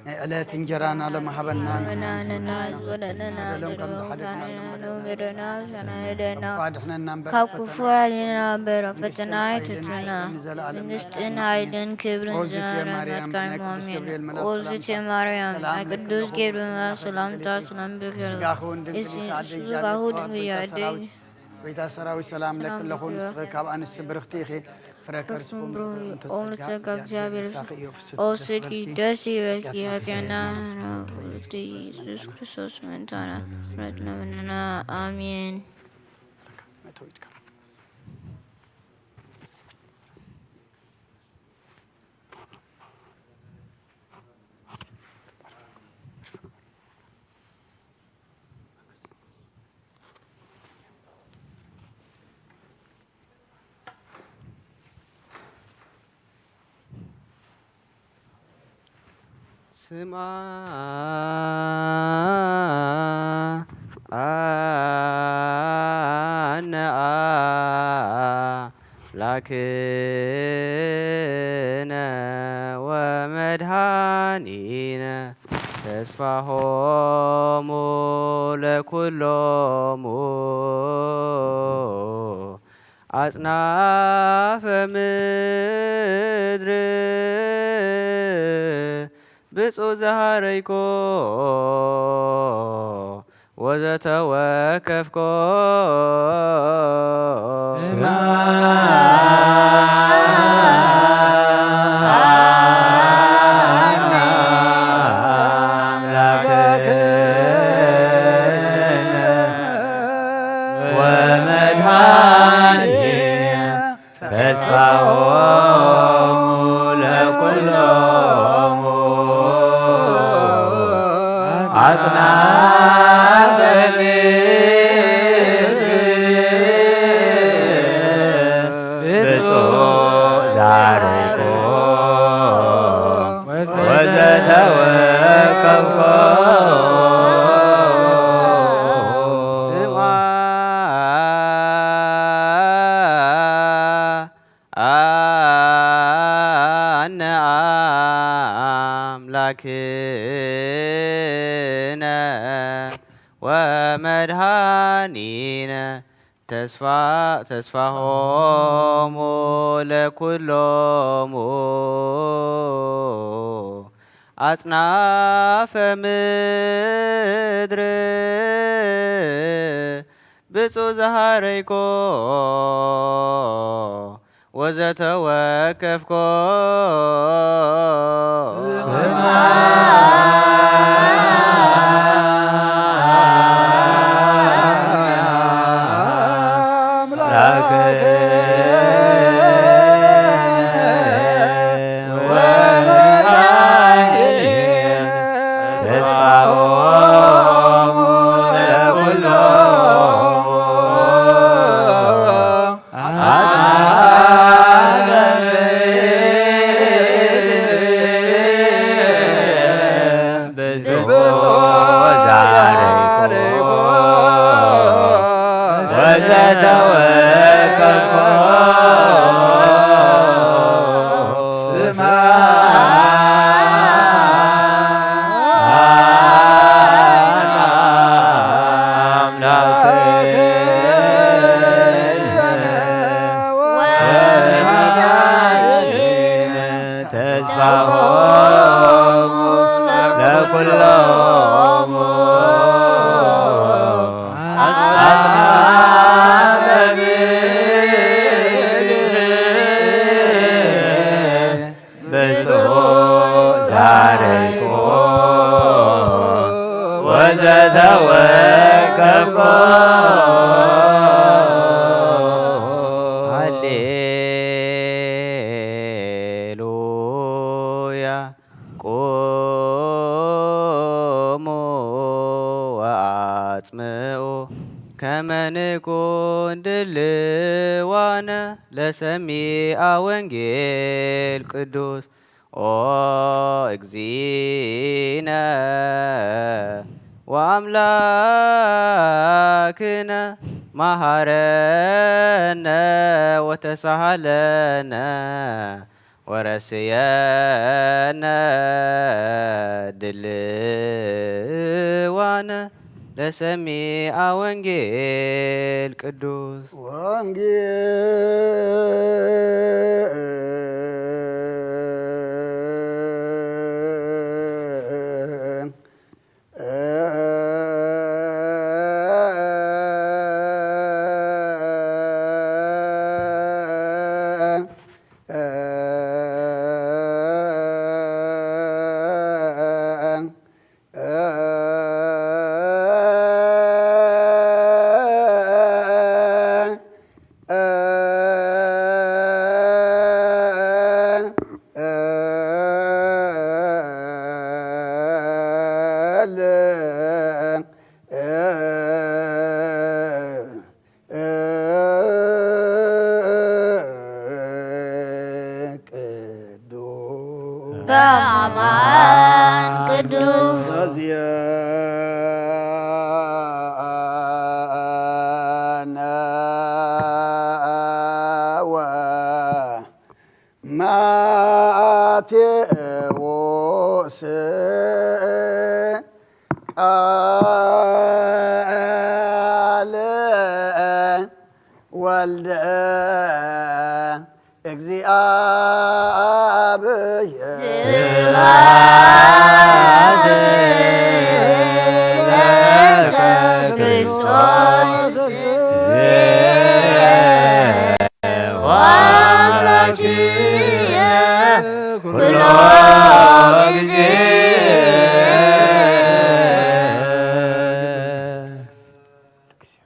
ናይ ዕለት እንጀራና ሎም ሃበና። ሃበና ንሕና ዝበለዕለና ዘለዎም ከም ዝሓደግና በደልና፣ በደልና ምሕረና፣ ምሕረና፣ ምሕረና፣ ምሕረና፣ ምሕረና፣ ምሕረና፣ ካብ ክፉ ኣድሕነና እምበር፣ ኣብ ፈተና ኣይተእትወና። መንግስትን ሓይልን ክብርን ዘላለማት ካይሞ ኣሜን። ኦዝቴ ማርያም፣ ናይ ቅዱስ ገብርኤል መልኣክ ሰላምታ ሰላም ብኪ፣ ስጋኺ እውን ድንግል እዩ፣ ስጋኺ እውን ድንግል እዩ፣ ኣደይ። ጎይታ ሰራዊት ሰላም ለኪ ኣለኹ፣ ንስኺ ካብ ኣንስቲ ብርኽቲ ኢኺ፣ ፍረ ከርስኩም ብሩኽ እዩ። ኦ ንጸጋ እግዚኣብሔር፣ ኦ ስኪ ደስ ይበልኪ፣ ኣኪያና ርእስቲ ኢየሱስ ክርስቶስ ምእንታና ምሕረት ለምንና። ኣሜን። ስምዓነ ኣምላክነ ወመድኃኒነ ተስፋሆሙ ለኩሎሙ ኣጽናፈ ምድር ብፁዕ ዘሃረይኮ ወዘተወከፍኮ። ስምዓነ ኣምላክነ ወመድኃኒነ ተስፋሆሙ ለኩሎሙ ኣጽናፈ ምድር ብፁዕ ዘሃረይኮ ወዘተወከፍኮ። ስምዓነ ኣምላክነ ወመድኃኒነ ተስፋ፣ ተስፋሆሙ ለኩሎሙ ኣጽናፈ ምድር ብፁዕ ዘሃረይኮ ወዘተወከፍኮ። ስምዓነ ኣምላክነ ወመድኃኒነ ተስፋሆሙ ለኩሎሙ ተስፋሆሙ ለኩሎሙ ኣጽናፈ ምድር ብፁዕ ዘሃረይኮ ወዘተወከፍኮ። ሃሌሉያ። ቁሙ ወአጽምዑ ከመ ንኩን ድልዋነ ለሰሚዐ ወንጌል ቅዱስ። ኦ እግዚእነ ወአምላክነ መሐረነ ወተሳሃለነ ወረስየነ ድልዋነ ለሰሚዐ ወንጌል ቅዱስ። ወንጌል ቅዱስ በአማን ቅዱስ ዘዚአነ ወማቴዎስ ቃለ ወልደ እግዚአብሔር። ስብሐት ለከ ክርስቶስ ወአምላክየ ኩሎ ጊዜ።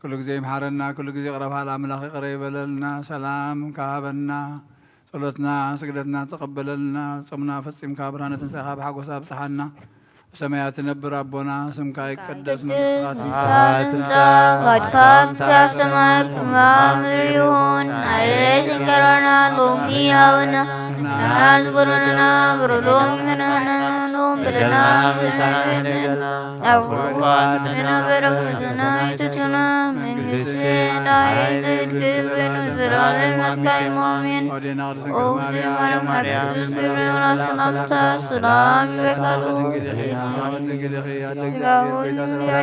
ኩሉ ግዜ ይምሓረና፣ ኩሉ ግዜ ይቕረ በሃል ኣምላኽ ይቕረ ይበለልና፣ ሰላም ከሃበና፣ ጸሎትና ስግደትና ተቐበለልና፣ ጾምና ፈጺምካ ብርሃነ ትንሳኤኻ ብሓጎስ ኣብጽሓና። ብሰማያት ትነብር ኣቦና፣ ስምካ ይቀደስ፣ መንግስትኻ ትምጻእ። ትምጻእ፣ ፈቃድካ ኣብ ሰማይ ከም ኣብ ምድሪ ይኹን። ናይ ዕለተ እንጀራና ሎሚ ሃበና፣ ንሕና ዝበደሉና በደሎም ንሕና ንበድል፣ በደልና ምሳና ንበድል፣ ናብ ክፉእ ኣይተእትወና፣ ኣይተእትወና፣ መንግስቲ፣ መንግስቲ፣ ናይ ሓይሊ፣ ክብሪ፣ ዘላለማት ካይሞ፣ ኣሜን። ኦ ድንግል ማርያም፣ ማርያም፣ ቅድስት ድንግል ሰላምታ፣ ሰላም ይበቃሉ። ድንግል ኢኺ፣ ድንግል ኢኺ፣ ኣደ እግዚአብሔር፣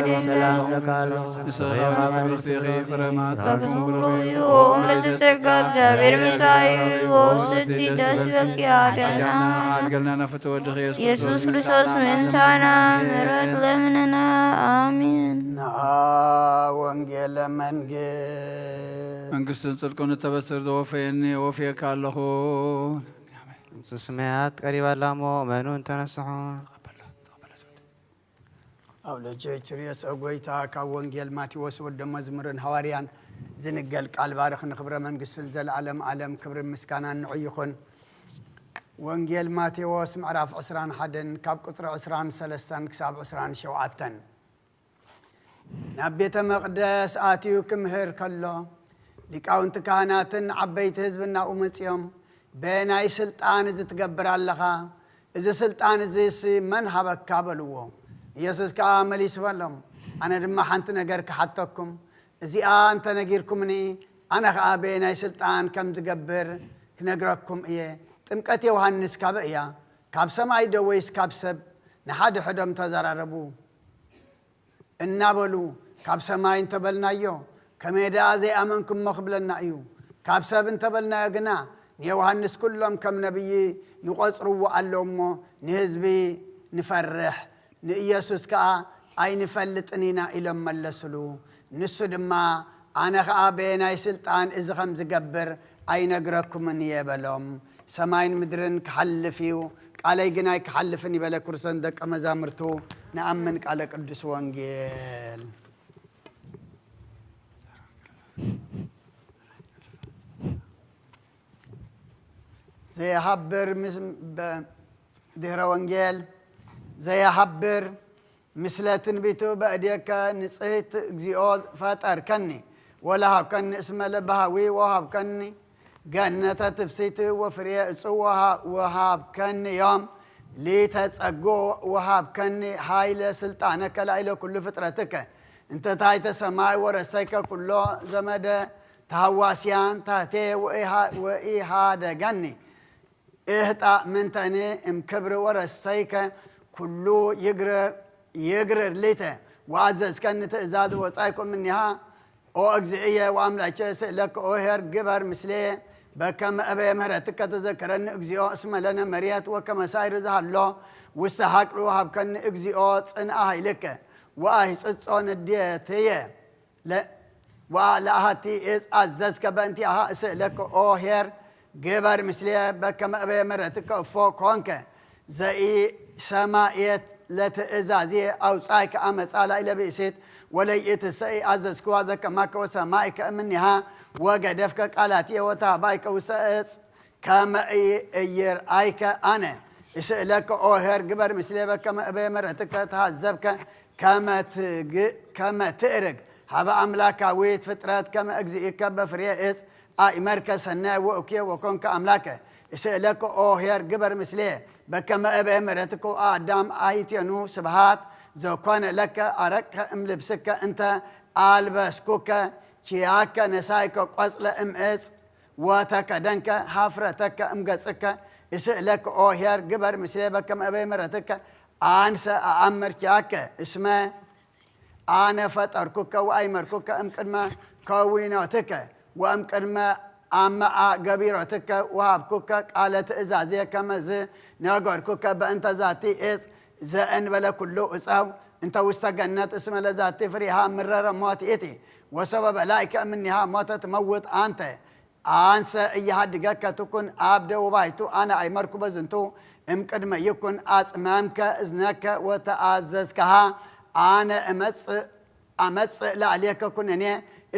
ቤዛ ሰላም፣ ሰላም፣ ሰላም፣ ሰላም፣ ንስኺ ፍርኽቲ ኢኺ፣ ፍረ ማህፀንኪ ብሩኽ እዩ። ኦ ምልዕቲ ጸጋ፣ እግዚአብሔር ምሳኺ እዩ። ኦ ስቲ ደስ ይበልኪ፣ ኣደና ኣድገልና ናፍቲ ወድኺ ኢየሱስ ኢየሱስ ክርስቶስ ምእንታና ምሕረት ለምንና። ኣሜን። ንዓ ወንጌለ መንግስት። መንግስትን ጽድቅን እተበስር ዘወፈየኒ ወፍየካ ኣለኹ። መንግስተ ሰማያት ቀሪባ ኣላ እሞ እመኑን ተነስሑን። ኣብ ልጆች ርዕሰ ጎይታ ካብ ወንጌል ማቴዎስ ወደ መዝሙርን ሃዋርያን ዝንገል ቃል ባርኽ ንክብረ መንግስትን ዘለዓለም ዓለም ክብርን ምስጋናን ንዑ ይኹን። ወንጌል ማቴዎስ ምዕራፍ ዕስራን ሓደን ካብ ቁጽሪ ዕስራን ሰለስተን ክሳብ ዕስራን ሸውዓተን። ናብ ቤተ መቕደስ ኣትዩ ክምህር ከሎ፣ ሊቃውንቲ ካህናትን ዓበይቲ ህዝብን ናብኡ መጺኦም፣ "በየናይ ስልጣን እዚ ትገብር ኣለኻ? እዚ ስልጣን እዚስ መን ሃበካ?" በልዎ። ኢየሱስ ከኣ መሊሱ በሎም፣ "ኣነ ድማ ሓንቲ ነገር ክሓተኩም፣ እዚኣ እንተ ነጊርኩምኒ፣ ኣነ ኸኣ በየናይ ስልጣን ከም ዝገብር ክነግረኩም እየ። ጥምቀት ዮሃንስ ካበይ እያ? ካብ ሰማይ ዶ ወይስ ካብ ሰብ?" ንሓድሕዶም ተዘራረቡ። እናበሉ፣ "ካብ ሰማይ እንተበልናዮ፣ ከመይ ደኣ ዘይኣመንኩሞ ክብለና እዩ? ካብ ሰብ እንተበልናዮ ግና፣ ንዮሃንስ ኩሎም ከም ነቢይ ይቖጽርዎ ኣለዉ እሞ፣ ንህዝቢ ንፈርሕ፣ ንኢየሱስ ከኣ ኣይንፈልጥን ኢና" ኢሎም መለሱሉ። ንሱ ድማ፣ "ኣነ ኸኣ በየናይ ስልጣን እዚ ኸም ዝገብር ኣይነግረኩምን እየ" በሎም። "ሰማይን ምድርን ክሓልፍ እዩ፣ ቃለይ ግን ኣይክሓልፍን" ይበለ ክርስቶስ ንደቀ መዛሙርቱ። ንኣምን ቃለ ቅዱስ ወንጌል። ዘይሃብር ምስ-፣ በ-፣ ድህረ ወንጌል ዘይሃብር ምስለ ትንቢቱ በእዴከ ንጽሕት እግዚኦ ፈጠርከኒ ወለሃብከኒ እስመ ለባህዊ ወሃብከኒ ገነተ ትፍሲት ወፍሬ እጽ ወሃ-፣ ወሃብከኒ ዮም ሊተ ጸጎ ወሃብከኒ ሃይለ ስልጣነ ከላይለ ኩሉ ፍጥረትከ እንተ ታሕተ ሰማይ ወረሰይከ ኩሎ ዘመደ ተሃዋስያን ታህቴ ወኢሃ-፣ ወኢሃደገኒ እህጣእ ምንተኒ እም ክብሪ ወረሰይከ ኩሉ ይግረር ይግረር ሊተ ወኣዘዝከኒ ትእዛዝ ወጻይኩም እኒሃ። ኦ እግዚእየ ወኣምላኬ ስእለከ ኦ ኄር ግበር ምስሌ በከመ እበየ ምህረትከ ተዘከረኒ እግዚኦ እስመ ለነ መሬት ወከመ ሳይር ዝሃሎ ውስተ ሃቅሉ ሃብከኒ እግዚኦ ጽንአ ኃይልከ ወኣይጽጾ ንዴትየ። ለኣሃቲ እጽ ኣዘዝከ በእንቲኣሃ እስእለከ ኦ ኄር ግበር ምስሌ በከመ እበየ ምህረትከ እፎ ኮንከ። ዘኢሰማኤት ለትእዛዜ ኣውጻእከ ኣመጻ ላዕለ ብእሲት ወለይእትሰኢ ኣዘዝክዋ ዘከማከ ወሰማይከ እምኒሃ ወገደፍከ ቃላትየ ወተሃባይከ ውስተ እጽ ከመ ኢእይርኣይከ ኣነ እስእለከ ኦ ኄር ግበር ምስሌ በከመ እበየ ምህረትከ ተሃዘብከ ከመ ትእርግ ሃበ ኣምላካዊት ፍጥረት ከመ እግዚእከ በፍሬ እጽ ኣእመርከ ሰናይ ወእኩየ ወኮንከ ኣምላከ። እስእለከ ኦ ኄር ግበር ምስሌ በከመ እበየ ምህረትከ ወአዳም ኣይቴኑ ስብሃት ዘኮነ ለከ ኣረቅከ እምልብስከ እንተ ኣልበስኩከ ኪያከ ነሳይከ ቆጽለ እምእጽ ወተከደንከ ሀፍረተከ እምገጽከ። እስእለከ ኦ ኄር ግበር ምስሌ በከመ እበየ ምህረትከ። ኣንሰ ኣኣምር ኪያከ እስመ ኣነ ፈጠርኩከ ወኣይመርኩከ እምቅድመ ከዊኖትከ ወእምቅድመ ኣመኣ ገቢሮትከ ወሃብኩከ ቃለ ትእዛዜ ከመዝ ነገርኩከ። በእንተ ዛቲ እጽ ዘእንበለ ኩሉ እፀው እንተ ውስተ ገነት እስመ ለዛቲ ፍሪሃ ምረረ ሞት ይእቲ ወሰበ በላይከ እምኒሃ ሞተ ትመውት ኣንተ። ኣንሰ እየሃድገከ ትኩን ኣብ ደውባይቱ ኣነ ኣይመርኩ በዝንቱ እምቅድመ ይኩን ኣጽመምከ እዝነከ ወተኣዘዝከሃ ኣነ እመጽእ ኣመጽእ ላዕሌከ ኩነኔ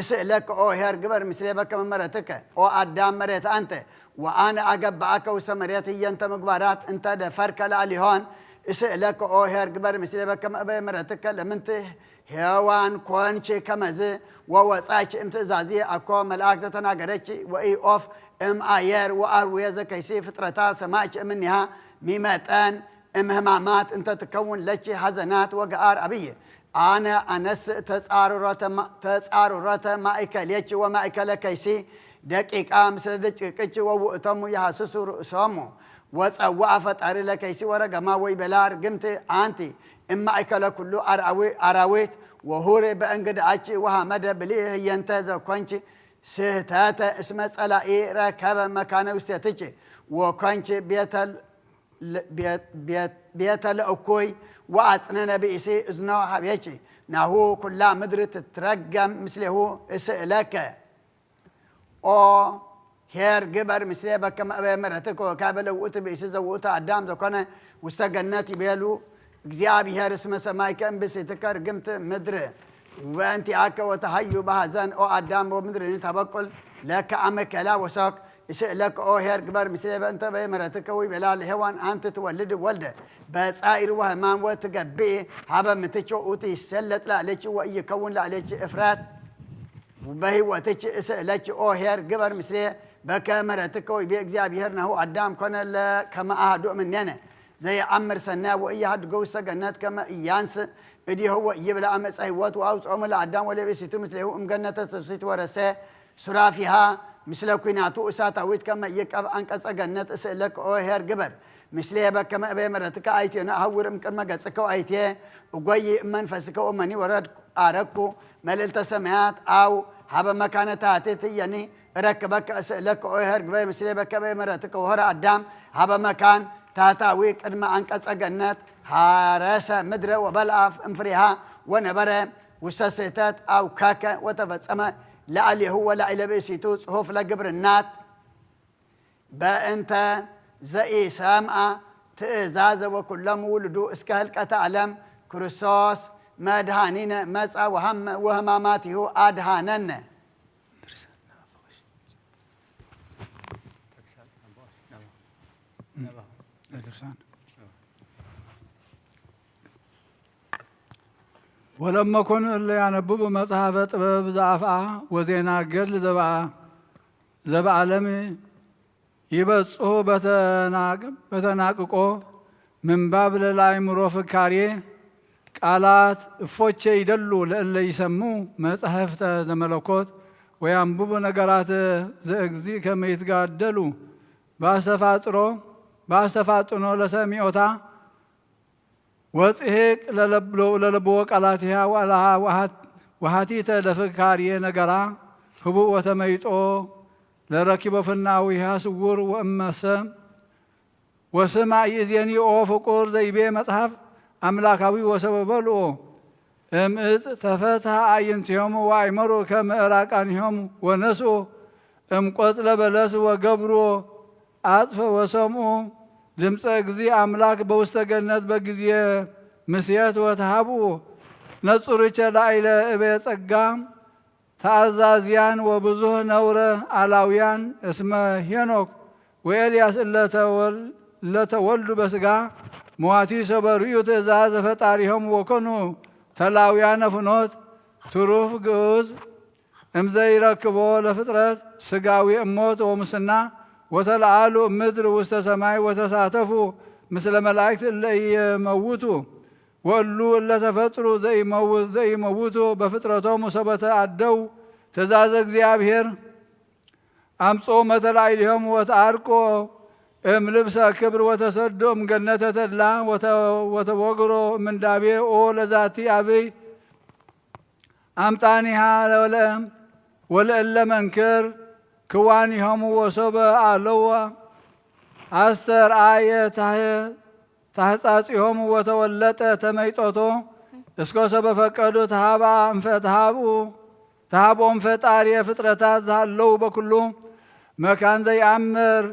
እስእለከ ኦ ኄር ግበር ምስሌ በከመ መረትከ ኦ ኣዳም መሬት ኣንተ ወኣነ ኣገባእከ ውስተ መሬት ህየንተ ምግባራት እንተ ደፈርከ ላዕሊሆን እስእለከ ኦ ኄር ግበር ምስሌ በከመ እበየ መረትከ ለምንቲ ሔዋን ኮንቺ ከመዝ ወወጻች እምትእዛዚ ኣኮ መልኣክ ዘተናገረች ወኢኦፍ እም ኣየር ወኣርዌ ዘከይሲ ፍጥረታ ሰማች እምኒሃ ሚመጠን እም ህማማት እንተ ትከውን ለቺ ሐዘናት ወገኣር ኣብይ ኣነ ኣነስእ ተጻርሮተ ማእከሌች ወማእከለ ከይሲ ደቂቃ ምስለ ደቂቅች ወውእቶሙ የሃስሱ ርእሶሙ ወጸውዐ ፈጣሪ ለከይሲ ወረገማ ወይቤላ ርግምቲ ኣንቲ እማእከለ ኩሉ ኣራዊት ወሁሪ በእንግድኣች ወሃመደ ብሊ ህየንተ ዘኮንች ስህተተ እስመ ጸላኢ ረከበ መካነ ውስቴትች ወኮንች ቤተ ለእኩይ ወአጽነነ ብእሲ እዝኖ ሀቤች ናሁ ኩላ ምድሪ ትትረገም ምስሌሁ እስእለከ ኦ ኄር ግበር ምስሌ በከመ እበ ምሕረትከ ወካዕበ ለውእቱ ብእሲ ዘውእቱ አዳም ዘኮነ ውስተ ገነት ይቤሉ። እግዚአብሔር እስመ ሰማይከ እምብእሲትከ ርግምት ምድር ወእንቲአከ ወተሃዩ በሐዘን ኦ አዳም ወምድርኒ ተበቁል ለከ አመከላ ወሶክ እስእለከ ኦ ኄር ግበር ምስሌ በእንተ እበ ምሕረትከ ወይቤላ ለሔዋን አንቲ ትወልድ ወልደ በጻይር ወህማም ወትገብኢ ሀበ ምትች ወውእቱ ይሰለጥ ላዕሌኪ ወኢይከውን ላዕሌኪ እፍረት በህይወትች እስእለች ኦ ኄር ግበር ምስሌ በከመ ምሕረትከ ወይቤ እግዚአብሔር ናሁ አዳም ኮነ ለከመ አሐዱ እምኔነ ዘየአምር ሰናይ ወኢያሃድጎ ውስተ ገነት ከመ ኢያንስ እዴሁ ወኢይብላ አመፀ ህይወት ወአውፅኦሙ ለአዳም ወለብእሲቱ ምስሌሁ እምገነተ ትፍስሕት ወረሰ ሱራፊሃ ምስለ ኲናቱ እሳታዊት ከመ ኢይቀብ አንቀጸ ገነት እስእለከ ኦ ኄር ግበር ምስሌ በከመ እበ ምሕረትከ አይቴነ አሐውር እምቅድመ ገጽከ ወአይቴ እጎይ እመንፈስከ ወመኒ ወረድ አረኩ መልእልተ ሰማያት አው ሀበ መካነ ታህቴት ህየኒ እረክበከ እስእለከ ኦ ኄር ግበር ምስሌ በከመ እበ ምሕረትከ ወሆረ አዳም ሀበ መካን ታህታዊ ቅድመ አንቀጸ ገነት ሐረሰ ምድረ ወበልዐ እምፍሬሃ ወነበረ ውስተ ስህተት አውከከ ወተፈጸመ ላዕሌሁ ወላዕለ ብእሲቱ ጽሑፍ ለግብርናት በእንተ ዘኢሰምዐ ትእዛዘ ወኩሎም ውሉዱ እስከ ህልቀተ ዓለም ክርስቶስ መድኃኒነ መጻ ወሃመ ወህማማቲሁ አድኃነነ። ወለመኮኑ እለ ያነብቡ መጽሐፈ ጥበብ ዘአፍአ ወዜና ገድል ዘበአ ዘበዓለም ይበጽሑ በተናቅቆ ምንባብ ለለአእምሮ ፍካሬ ቃላት እፎቼ ይደሉ ለእለ ይሰሙ መጻሕፍተ ዘመለኮት ወያንብቡ ነገራተ ዘእግዚእ ከመ ይትጋደሉ በአስተፋጥሮ ባስተፋጥኖ ለሰሚዖታ ወጽሒቅ ለለብዎ ቃላትያ ዋላ ወሃቲተ ለፍካርየ ነገራ ህቡእ ወተመይጦ ለረኪቦ ፍናዊሃ ስውር ወእመሰ ወስማ ይእዜኒ ኦ ፍቁር ዘይቤ መጽሓፍ ኣምላካዊ ወሰበ በልኦ እምእጽ ተፈትሃ ኣዕይንቲሆሙ ወኣይመሩ ከመ እራቃኒሆሙ ወነስኡ እምቆጽለ በለስ ወገብርዎ ኣጽፈ ወሰምኡ ድምፀ እግዚእ ኣምላክ በውስተ ገነት በጊዜ ምስየት ወተሃብኡ ነጹርቸ ላይለ እበ ጸጋ ተኣዛዝያን ወብዙህ ነውረ ኣላውያን እስመ ሄኖክ ወኤልያስ እለተወልዱ በስጋ መዋቲ ሰበርዩ ትእዛዝ ፈጣሪሆም ወኮኑ ተላውያነ ፍኖት ትሩፍ ግዑዝ እምዘይረክቦ ለፍጥረት ስጋዊ እሞት ወሙስና ወተለዓሉ ምድር ውስተ ሰማይ ወተሳተፉ ምስለ መላእክት እለ ኢየመውቱ ወእሉ እለ ተፈጥሩ ዘይመው- ዘይመውቱ በፍጥረቶም ሰበተ ኣደው ትእዛዘ እግዚኣብሔር ኣምጽኡ መተላይሊሆም ወተኣርቆ እም ልብሰ ክብር ወተሰዶ እም ገነተ ተድላ ወተ- ወተወግሮ ምንዳቤ ኦ ለዛቲ ኣብይ ኣምጣኒሃ ለወለ ወለእለ መንክር ክዋኒሆሙ ወሶበ ኣለዋ ኣስተርኣየ ታህ- ታህጻጺሆሙ ወተወለጠ ተመይጦቶ እስኮ ሰበ ፈቀዱ ተሃባ እንፈ ተሃብኡ ተሃብኦም ፈጣሪ ፍጥረታት ዝሃለዉ በኩሉ መካን ዘይኣምር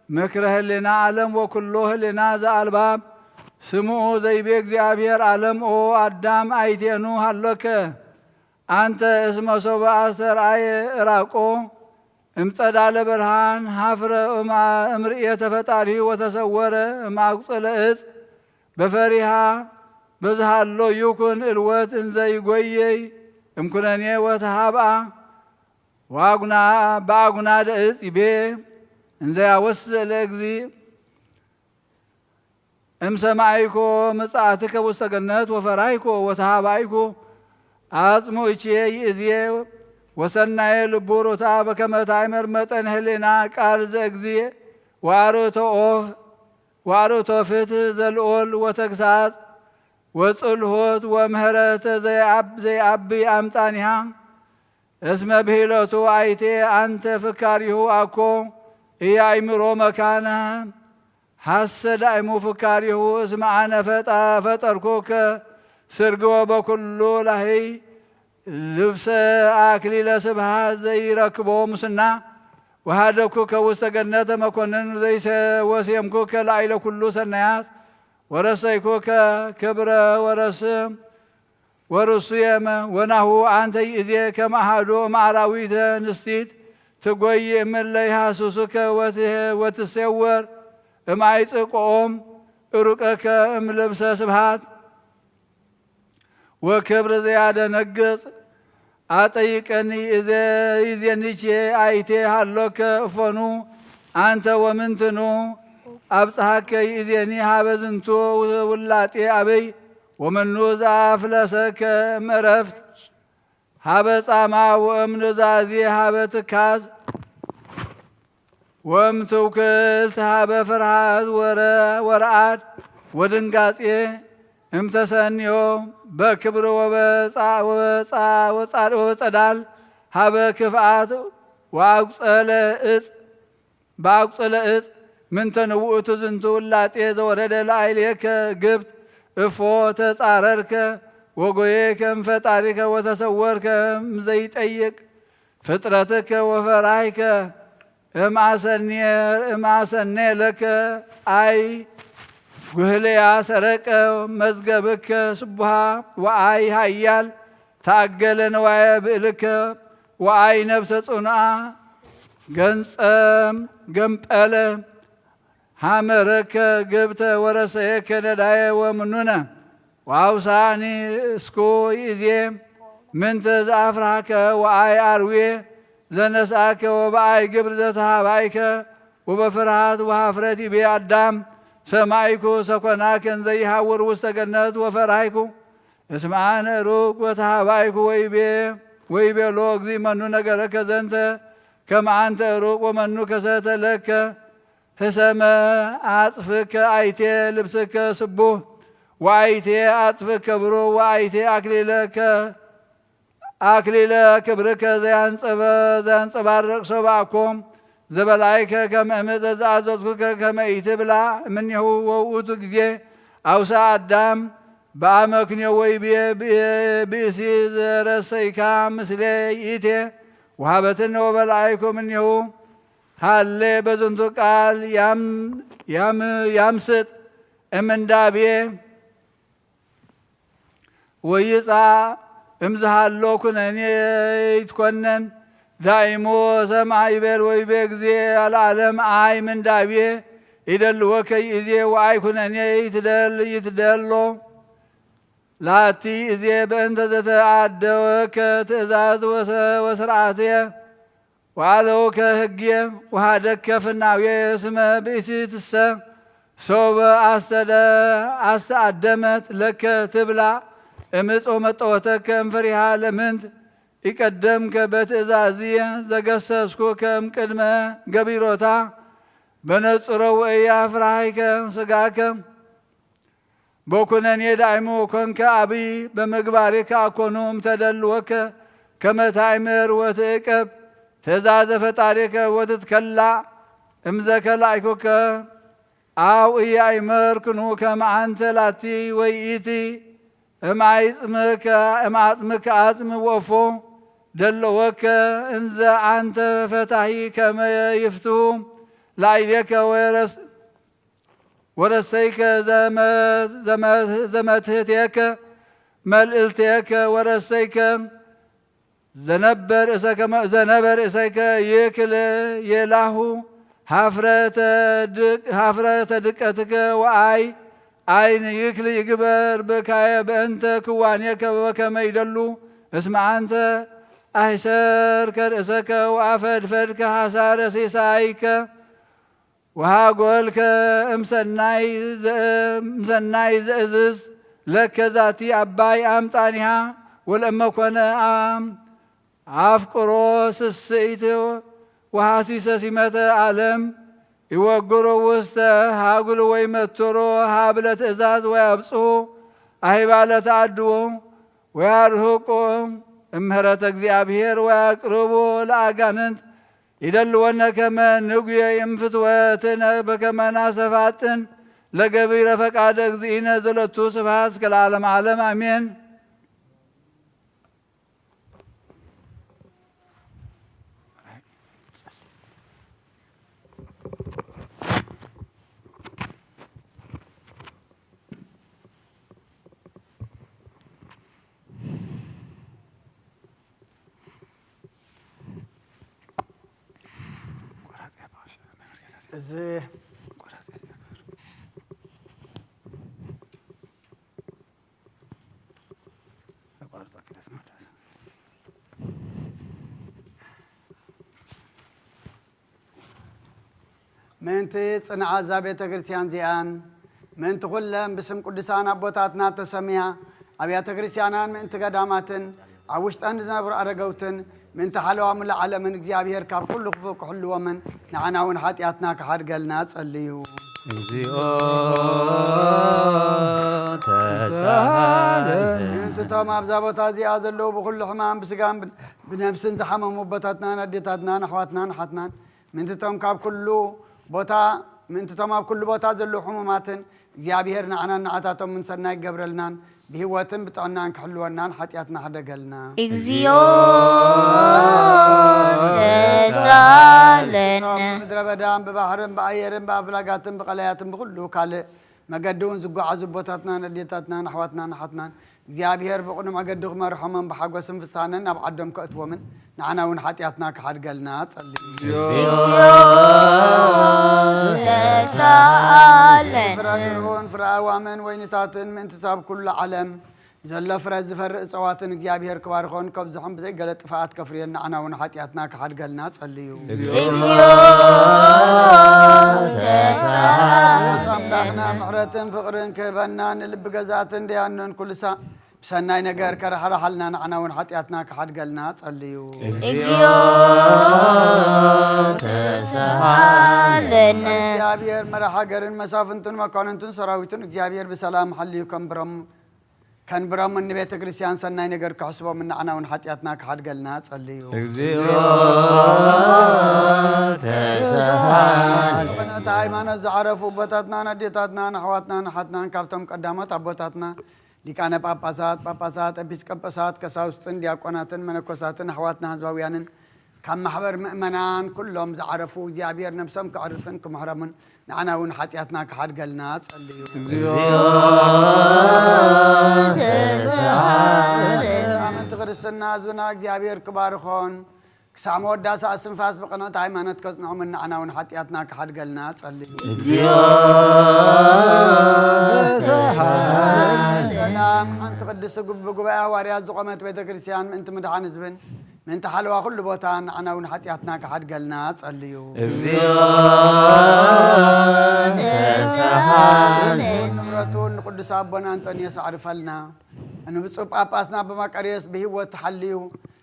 ምክረ ህሌና ዓለም ወኩሎ ህሌና ዘኣልባብ ስምኡ ዘይቤ እግዚኣብሔር ዓለም ኦ ኣዳም ኣይቴኑ ሃሎከ ኣንተ እስመ ሶበ ኣስተርኣየ እራቆ እምጸዳለ ብርሃን ሃፍረ እምርእየ ተፈጣሪሁ ወተሰወረ እምኣጉጸለ እጽ በፈሪሃ በዝሃሎ ይኩን እልወት እንዘይጎየይ እምኩነኔ ወተሃብኣ ወአጉና በአጉናደ እጽ ይቤ እንዘያወስእ ለእግዚእ እምሰማይኮ ምጽአትከ ውስተ ገነት ወፈራይኮ ወተሃባይኮ አጽሙ እቼ ይእዜ ወሰናየ ልቡ ሩታ በከመ ታይመር መጠን ህሌና ቃል ዘእግዚእ ወአርዕቶ ኦፍ ወአርዕቶ ፍትህ ዘልኦል ወተግሳጽ ወጽልሆት ወምህረት ዘይአብ ዘይአቢ አምጣኒሃ እስመ ብሂሎቱ ኣይቴ አንተ ፍካሪሁ አኮ ኢያእምሮ መካነ ሐሰ ዳእሙ ፍካሪሁ እስመ አነ ፈጣ ፈጠርኩከ ስርግወ በኩሉ ላህይ ልብሰ አክሊለ ስብሃት ዘይረክቦ ሙስና ወሃደኩከ ውስተ ገነተ መኮንን ዘይሰ ወሴምኩከ ላዕለ ኩሉ ሰናያት ወረሰይኩከ ክብረ ወረስም ወርሱየመ ወናሁ አንተ ይእዜ ከመ አሐዱ እምአራዊተ ንስቲት ትጎይ እምለ ይሃስሱከ ወትሴወር እምአይጽቆኦም እሩቀከ እምልብሰ ስብሃት ወክብር ዘያደነግጽ አጠይቀኒ እዘ ይዜንቼ አይቴ ሃሎከ እፎኑ አንተ ወምንትኑ አብጽሐከ ይእዜኒ ሀበ ዝንቱ ውላጤ አበይ ወመኑ ዘአፍለሰከ እምዕረፍት ሀበ ጻማ ወእም ኑዛዜ ሀበ ትካዝ ወእም ትውክልት ሀበ ፍርሃት ወረ- ወረዓድ ወድንጋጼ እምተሰንዮ በክብር ወበጻ- ወበጻ- ወጻ- ወበጸዳል ሀበ ክፍኣት ወአጉጸለ እጽ በአጉጸለ እጽ ምንተን ውእቱ ዝንቱ ውላጤ ዘወረደ ለአይሌከ ግብት እፎ ተጻረርከ ወጎየከ እምፈጣሪከ ወተሰወርከ እምዘይጠይቅ ፍጥረትከ ወፈራይከ እምአሰኔ እምአሰኔ ለከ አይ ጉህልያ ሰረቀ መዝገብከ ስቡሃ ወአይ ሃያል ተአገለ ነዋየ ብእልከ ወአይ ነፍሰ ጽኑዓ ገንጸም ገምጠለ ሃመረከ ግብተ ወረሰየከ ነዳየ ወምኑነ ወአውሳኒ እስኩ ይእዜ ምንተ ዘአፍራህከ ወአይ አርዌ ዘነስአከ ወበአይ ግብር ዘተሃባይከ ወበፍርሃት ወሃፍረት ይቤ አዳም ሰማይኩ ሰኮናከ እንዘ ይሃውር ውስተ ገነት ወፈራይኩ እስመ አነ ሩቅ ወተሃባይኩ ወይቤ ወይቤሎ እግዚእ መኑ ነገረከ ዘንተ ከመ አንተ ሩቅ ወመኑ ከሰተ ለከ ህሰመ ኣጽፍከ ኣይቴ ልብስከ ስቡህ ወኣይቴ ኣጽፍከ ብሩህ ወኣይቴ ኣክሊለከ ኣክሊለ ክብርከ ዘያንጸበ-፣ ዘያንጸባርቕ ሰብኣኮ ዘበላይከ ከመ እምእዘ ዘኣዘዝኩከ ከመ ኢትብላ እምኔሁ። ወውእቱ ጊዜ ኣውሳ ኣዳም በአመክንዮ ወይቤ ብእሲ ዘረሰይካ ምስሌ ይእቴ ወሃበትነ ወበላይኩ እምኔሁ። ሃሌ በዝንቱ ቃል ያም-፣ ያም-፣ ያምስጥ እምንዳቤ ወይጻ እምዝሃሎ ኩነኔ ይትኮነን። ዳይሞ ሰምዓ ይቤል ወይቤ ግዜ ለዓለም ኣይ ምንዳቤ ይደልወከ ይእዜ ወኣይ ኩነኔ ይትደል ይትደሎ። ላቲ እዜ በእንተ ዘተኣደወከ ትእዛዝ ወሰ-፣ ወስርዓትየ ወአለውከ ህግየ ወሃደከ ፍናውየ ስመ ብእሲትሰ ሶበ አስተደ-፣ አስተአደመት ለከ ትብላ እምጾ መጠወተከ እምፈሪሃ ለምንት ይቀደምከ በትእዛዝየ ዘገሰስኩከ እምቅድመ ገቢሮታ በነጽሮ ወእያ ፍራሃይከ ስጋከ በኩነኔ ዳይሙ ኮንከ አብይ በምግባሬከ አኮኑ እምተደልወከ ከመ ታእምር ወትዕቀብ ትእዛዘ ፈጣሪከ ወትትከላእ እምዘ ከላእኩከ አው ኢያእመርክኑ ከመ አንተ ላቲ ወይኢቲ እምአይጽምከ እምአጽምከ አጽም ወፎ ደለወከ እንዘ አንተ ፈታሂ ከመ ይፍትሁ ላዕሌከ ወረስ ወረሰይከ ዘመ-፣ ዘመ-፣ ዘመትህቴከ መልእልቴከ ወረሰይከ ዘነበር እሰከ መ-፣ ዘነበር እሰይከ ይክል የላሁ ሀፍረተ ድቅ-፣ ሀፍረተ ድቀትከ ወአይ አይን ይክል ይግበር ብካየ በእንተ ክዋኔከ በከመ ይደሉ እስመ አንተ አይሰርከ ርእሰከ ወአፈድፈድከ ሐሳረ ሲሳይከ ወሃጎልከ እምሰናይ ዘ-፣ እምሰናይ ዘእዝዝ ለከ ዛቲ አባይ አምጣኒሃ ወለእመኮነ አም-፣ አፍቅሮ ስስኢት ወሃሲሰ ሲመተ ዓለም ይወግሮ ውስተ ሃጉል ወይ መትሮ ሃብለ ትእዛዝ ወይ አብጽሑ አሂባለ ተአድዎ ወያርህቆ እምህረተ እግዚአብሔር ወያቅርቦ ለአጋንንት ይደልወነ ከመ ንጉየ እምፍትወትነ በከመ ናስተፋጥን ለገቢረ ፈቃደ እግዚእነ ዘለቱ ስብሐት እስከ ለዓለመ ዓለም አሜን። እዚ ምእንቲ ጽንዓት እዛ ቤተ ክርስቲያን እዚኣን፣ ምእንቲ ኩለን ብስም ቅዱሳን ኣቦታትና ተሰምያ ኣብያተ ክርስቲያናን ምእንቲ ገዳማትን ኣብ ውሽጠን ዝነብሩ ኣረገውትን ምእንቲ ሓለዋ ሙሉእ ዓለምን እግዚኣብሔር ካብ ኩሉ ክፉእ ክሕልዎምን ንዓና እውን ሓጢኣትና ክሓድገልና ጸልዩ። እግዚኦ ተሳሃለነ። ምእንቲ እቶም ኣብዛ ቦታ እዚኣ ዘለዉ ብኹሉ ሕማም ብስጋን ብ-፣ ብነፍስን ዝሓመሙ ኣቦታትናን ኣዴታትናን ኣሕዋትናን ኣሓትናን ምእንቲ እቶም ካብ ኩሉ ቦታ፣ ምእንቲ እቶም ኣብ ኩሉ ቦታ ዘለዉ ሕሙማትን እግዚኣብሔር ንዓናን ንዓታቶምን ሰናይ ክገብረልናን ብህይወትን ብጥዕናን ክሕልወናን ሓጢኣትና ሕደገልና። እግዚኦ ተሳለነ። ምድረ በዳን ብባሕርን ብኣየርን ብኣፍላጋትን ብቐላያትን ብኹሉ ካልእ መገዲ እውን ዝጓዓዙ ኣቦታትናን ኣዴታትናን ኣሕዋትናን ኣሓትናን እግዚኣብሔር ብቕኑዕ መገዲ ክመርሖምን ብሓጎስን ፍሳንን ናብ ዓዶም ከእትዎምን ንዓና እውን ሓጢኣትና ክሓድገልና ጸልዩ። ተሳለን። ፍረ ገርሁን ፍረ ኣእዋምን ወይንታትን ምእንቲ ሳብ ኩሉ ዓለም ዘሎ ፍረ ዝፈሪ እጽዋትን እግዚኣብሔር ክባርኾን ከብዝሖን ብዘይገለ ጥፍኣት ከፍርየን ንዓና እውን ሓጢኣትና ክሓድገልና ጸልዩ። ተሳለን። ኣምላኽና ምሕረትን ፍቕርን ክህበና ንልቢ ገዛእትን ደያኑን ኩልሳ ብሰናይ ነገር ከራሕራሓልና፣ ንዓና እውን ሓጢኣትና ክሓድገልና ጸልዩ። እግዚኦ ተሳሃለነ። እግዚኣብሔር መራሕ ሃገርን መሳፍንቱን መኳንንቱን ሰራዊቱን እግዚኣብሔር ብሰላም ሓልዩ ከንብሮም ከንብሮምን ንቤተ ክርስቲያን ሰናይ ነገር ክሕስቦምን ንዓና እውን ሓጢኣትና ክሓድገልና ጸልዩ። እግዚኦ ተሳሃለነ። በነታ ሃይማኖት ዝዓረፉ ኣቦታትናን ኣዴታትናን ኣሕዋትናን ኣሓትናን ካብቶም ቀዳሞት ኣቦታትና ሊቃነ ጳጳሳት፣ ጳጳሳት፣ ኤጲስቆጶሳት፣ ቀሳውስትን ዲያቆናትን መነኮሳትን ኣሕዋትና ህዝባውያንን ካብ ማሕበር ምእመናን ኩሎም ዝዓረፉ እግዚኣብሔር ነብሶም ከዕርፍን ክምሕረምን ንዓና እውን ሓጢኣትና ክሓድገልና ጸልዩ። እግዚኦ ተሳሃለነ። ኣመንቲ ክርስትና ህዝብና እግዚኣብሔር ክባርኾን ክሳዕ መወዳእታ እስትንፋስ ብቕንዕቲ ሃይማኖት ከጽንዖምን ንዓና እውን ሓጢኣትና ክሓድገልና ጸልዩ። እግዚኦ ተሳሃለነ። ሰላም ሓንቲ ቅድስቲ ጉብ- ብጉባኤ ሃዋርያት ዝቖመት ቤተ ክርስቲያን ምእንቲ ምድሓን ህዝብን ምእንቲ ሓለዋ ኩሉ ቦታ ንዓና እውን ሓጢኣትና ክሓድገልና ጸልዩ። እግዚኦ ተሳሃለነ። ንብረቱን ንቅዱስ ኣቦና ኣንጠንዮስ ኣዕርፈልና። ንብፁዕ ጳጳስና ኣባ መቃርዮስ ብህይወት ተሓልዩ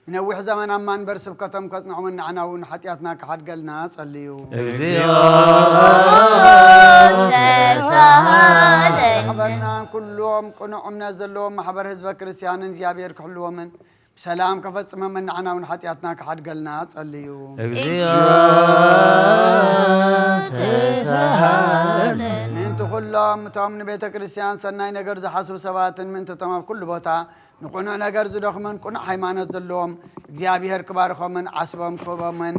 ንነዊሕ ዘመን ኣብ ማንበር ስብከቶም ከጽንዖምን ንዓና እውን ሓጢኣትና ክሓድገልና ጸልዩ። እግዚኦ ማሕበርናን ኩሎም ቅኑዕ እምነት ዘለዎም ማሕበር ህዝበ ክርስቲያንን እግዚኣብሔር ክሕልዎምን ብሰላም ከፈጽመምን ንዓና እውን ሓጢኣትና ክሓድገልና ጸልዩ። እግዚኦ ተሳሃለነ። ምእንቲ ኩሎም እቶም ንቤተ ክርስቲያን ሰናይ ነገር ዝሓስቡ ሰባትን ምእንቲ እቶም ኣብ ኩሉ ቦታ ንቕኑዕ ነገር ዝደኽሙን ቅኑዕ ሃይማኖት ዘለዎም እግዚኣብሔር ክባርኾምን ዓስቦም ክህቦምን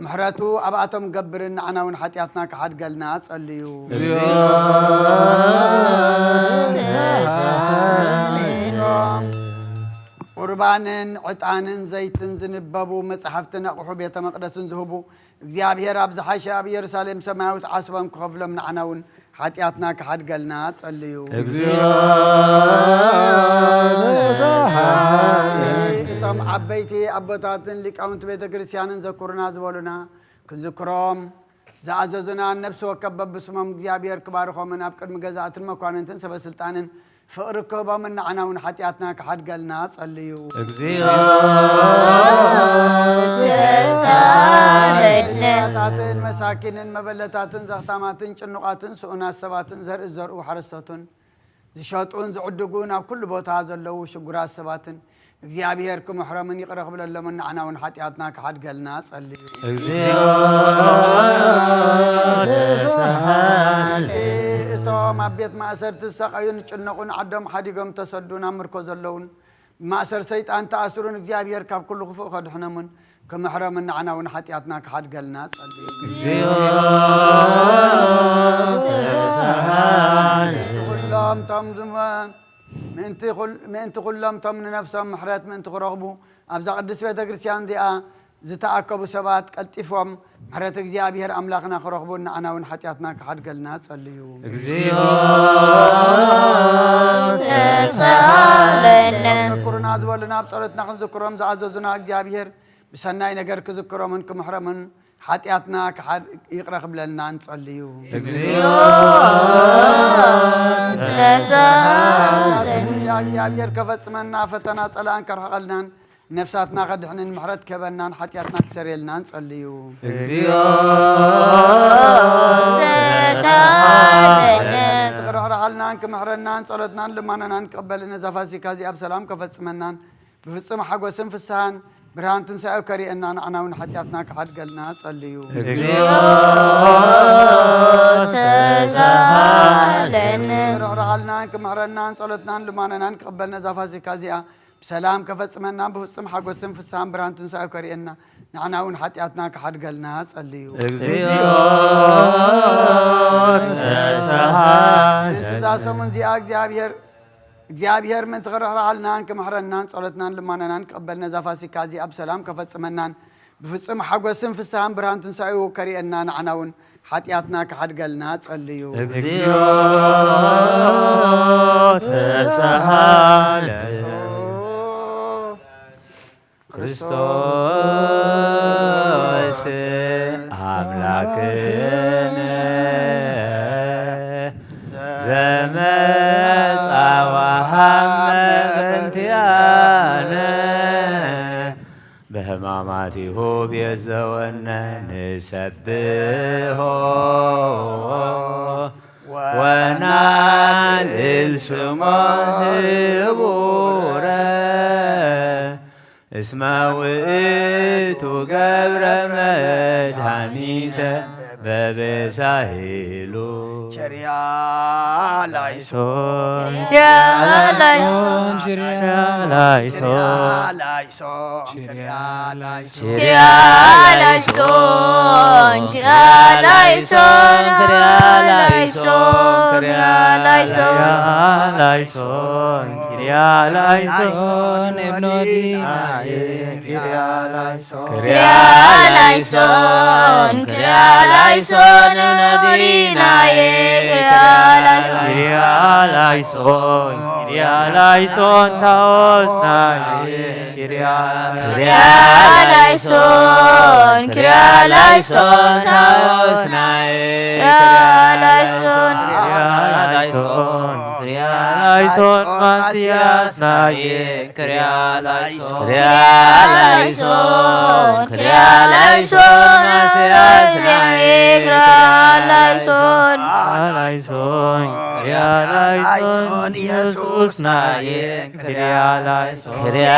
ምሕረቱ ኣብኣቶም ገብርን ንዓና እውን ሓጢኣትና ክሓድገልና ጸልዩ። እግዚኦ ተሳሃለነ። ቁርባንን ዕጣንን ዘይትን ዝንበቡ መጻሕፍትን ኣቑሑ ቤተ መቕደስን ዝህቡ እግዚኣብሔር ኣብ ዝሓሸ ኣብ ኢየሩሳሌም ሰማያዊት ዓስቦም ክኸፍሎም ንዓና እውን ሓጢኣትና ክሓድገልና ጸልዩ። እግዚኦ ተሳሃለነ። እቶም ዓበይቲ ኣቦታትን ሊቃውንቲ ቤተ ክርስቲያንን ዘኩሩና ዝበሉና ክንዝክሮም ዝኣዘዙና ነብሲ ወከፍ በብስሞም እግዚኣብሔር ክባርኾምን ኣብ ቅድሚ ገዛእትን መኳንንትን ሰበ ስልጣንን ፍቕሪ ክህቦምን ንዓና እውን ሓጢኣትና ክሓድገልና ጸልዩ። እግዚኦ ትን መሳኪንን መበለታትን ዘኽታማትን ጭኑቓትን ስኡናት ሰባትን ዘርኢ ዘርኡ ሓረስቶትን ዝሸጡን ዝዕድጉን ኣብ ኩሉ ቦታ ዘለዉ ሽጉራት ሰባትን እግዚኣብሔር ክምሕሮምን ይቕረ ክብለሎምን ንዓና እውን ሓጢኣትና ክሓድገልና ጸልዩ። እግዚኦ ተሳሃለነ። እቶም ኣብ ቤት ማእሰርቲ ዝሰቐዩን ዝጭነቑን ዓዶም ሓዲጎም ተሰዱ ናብ ምርኮ ዘለውን ብማእሰር ሰይጣን ተኣስሩን እግዚኣብሔር ካብ ኩሉ ክፉእ ከድሕኖምን ክምሕሮምን ንዓና እውን ሓጢኣትና ክሓድገልና ጸልዩ። እግዚኦ ተሳሃለነ። ኩሎም ቶም ዝመ- ምእንቲ ኩል- ምእንቲ ኩሎም ቶም ንነፍሶም ምሕረት ምእንቲ ክረኽቡ ኣብዛ ቅድስት ቤተ ክርስቲያን እዚኣ ዝተኣከቡ ሰባት ቀልጢፎም ምሕረት እግዚኣብሔር ኣምላኽና ክረኽቡ ንዓና እውን ሓጢኣትና ክሓድገልና ጸልዩ። እግዚኦ ተሳሃለነ። ዘክሩና ዝበሉና ኣብ ጸሎትና ክንዝክሮም ዝኣዘዙና እግዚኣብሔር ብሰናይ ነገር ክዝክሮምን ክምሕሮምን ሓጢኣትና ክሓድ- ይቕረ ክብለልና ንጸልዩ። እግዚኦ ያ እግዚኣብሔር ከፈጽመና ፈተና ጸላእን ከርሕቐልናን ነፍሳትና ከድሕንን ምሕረት ክህበናን ሓጢኣትና ክሰርየልናን ጸልዩ። እግዚኦ ክርሕርሓልናን ክምሕረናን ጸሎትናን ልማናናን ክቐበል ነዛ ፋሲካ እዚኣ ብሰላም ከፈጽመናን ብፍጹም ሓጎስን ፍስሃን ብርሃን ትንሳኤው ከርእየና ንዓና እውን ሓጢኣትና ክሓድገልና ጸልዩ። እግዚኦ ተሳሃለነ። ክርሕርሓልናን ክምሕረናን ጸሎትናን ልማናናን ክቐበል ነዛ ፋሲካ እዚኣ ብሰላም ከፈጽመና ብፍጹም ሓጎስን ፍስሃን ብርሃን ትንሳኤ ከርእየና ንዓና እውን ሓጢኣትና ክሓድገልና ጸልዩ። እግዚኦ ተሳሃለነ። እዛ ሰሙን እዚኣ እግዚኣብሔር እግዚኣብሔር ምእንቲ ክርሕርሓልናን ክምሕረናን ጸሎትናን ልማናናን ክቕበል ነዛ ፋሲካ እዚኣ ብሰላም ከፈጽመናን ብፍጹም ሓጎስን ፍስሃን ብርሃን ትንሳኤኡ ከርእየና ንዓና እውን ሓጢኣትና ክሓድገልና ጸልዩ። እግዚኦ ተሳሃለነ። ክርስቶስ ኣምላክነ ዘመጻ ወሃ ሰብሖ ወናልዕል ስሞ ህቡረ እስመ ውእቱ ገብረ መድኃኒተ በበሳህሉ። ኪርያ ላይሶን፣ ኪርያ ላይሶን፣ ኪርያ ላይሶን፣ ኪርያ ላይሶን፣ ኪርያ ላይሶን፣ ኪርያ ላይሶን፣ ኪርያ ላይሶን፣ ኪርያ ላይሶን፣ ኪርያ ላይሶን፣ ኪርያ ላይሶን፣ እብኖ ዲናዬ፣ ኪርያ ላይሶን፣ ኪርያ ላይሶን፣ ኪርያ ላይሶን፣ እብኖ ዲናዬ፣ ኪርያ ላይሶን፣ ኪርያ ላይሶን፣ ኪርያ ላይሶን፣ ታኦስ ናዬ፣ ኪርያ ኪርያ ላይሶን፣ ኪርያ ላይሶን፣ ታኦስ ናዬ፣ ኪርያ ላይሶን፣ ኪርያ ላይሶን፣ ኪርያ ላይሶን፣ ማስያስ ናዬ፣ ኪርያ ላይሶን፣ ኪርያ ላይሶን፣ ኪርያ ላይሶን፣ ማስያስ ናዬ፣ ኪርያ ላይሶን፣ ኪርያ ላይሶን፣ ኪርያ ላይሶን፣ ኢየሱስ ናዬ፣ ኪርያ ላይሶን፣ ኪርያ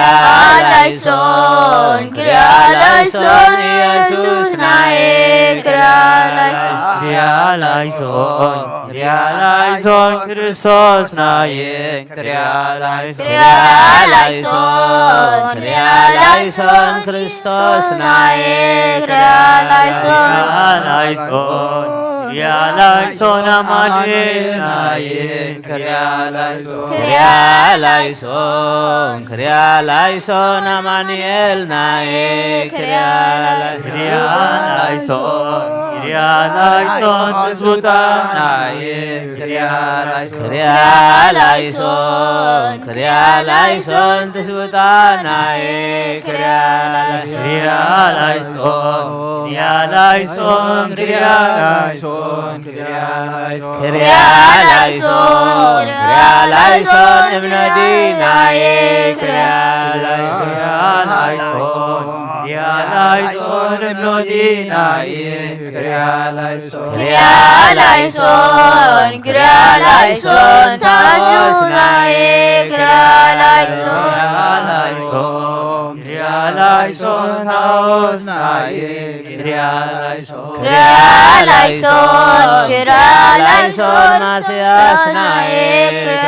ላይሶን፣ ኪርያ ላይሶን፣ ኢየሱስ ናዬ፣ ኪርያ ላይሶን፣ ኪርያ ላይሶን፣ ኪርያ ላይሶን፣ ክርስቶስ ናዬ፣ ኪርያ ላይሶን፣ ኪርያ ላይሶን፣ ኪርያ ላይሶን፣ ክርስቶስ ናዬ፣ ኪርያ ላይሶን፣ ኪርያ ላይሶን፣ ኪርያ ላይሶን፣ አማኑኤል ናዬ፣ ኪርያ ላይሶን፣ ኪርያ ላይሶን፣ ኪርያ ላይሶን፣ አማኑኤል ናዬ፣ ኪርያ ላይሶን፣ ኪርያ ላይሶን፣ ኪርያ ላይሶን፣ ትስብእታ ናዬ፣ ኪርያ ላይሶን፣ ኪርያ ላይሶን፣ ኪርያ ላይሶን፣ ትስብእታ ናዬ፣ ኪርያ ላይሶን፣ ኪርያ ላይሶን፣ ኪርያ ላይሶን፣ ኪርያ ላይሶን፣ ኪርያ ላይሶን፣ ኪርያ ላይሶን፣ እብኖ ዲናዬ፣ ኪርያ ላይሶን፣ ኪርያ ላይሶን፣ ኪርያ ላይሶን፣ እብኖ ዲናዬ፣ ኪርያ ላይሶን፣ ኪርያ ላይሶን፣ ኪርያ ላይሶን፣ ታኦስ ናዬ፣ ኪርያ ላይሶን፣ ኪርያ ላይሶን፣ ኪርያ ላይሶን፣ ታኦስ ናዬ፣ ኪርያ ላይሶን፣ ኪርያ ላይሶን፣ ኪርያ ላይሶን፣ ማስያስ ናዬ፣ ኪርያ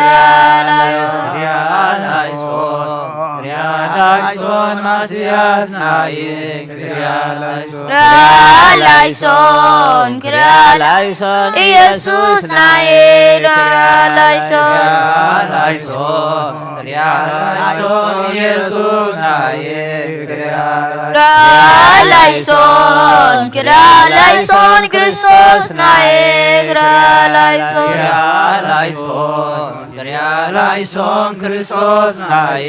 ላይሶን፣ ኪርያ ላይሶን፣ ኪርያ ላይሶን፣ ማስያስ ናዬ፣ ኪርያ ላይሶን፣ ኪርያ ላይሶን፣ ኪርያ ላይሶን፣ ኢየሱስ ናዬ፣ ኪርያ ላይሶን፣ ኪርያ ላይሶን፣ ኪርያ ላይሶን፣ ኢየሱስ ናዬ፣ ኪርያ ላይሶን፣ ኪርያ ላይሶን፣ ክርስቶስ ናዬ፣ ኪርያ ላይሶን፣ ኪርያ ላይሶን፣ ኪርያ ላይሶን፣ ክርስቶስ ናዬ፣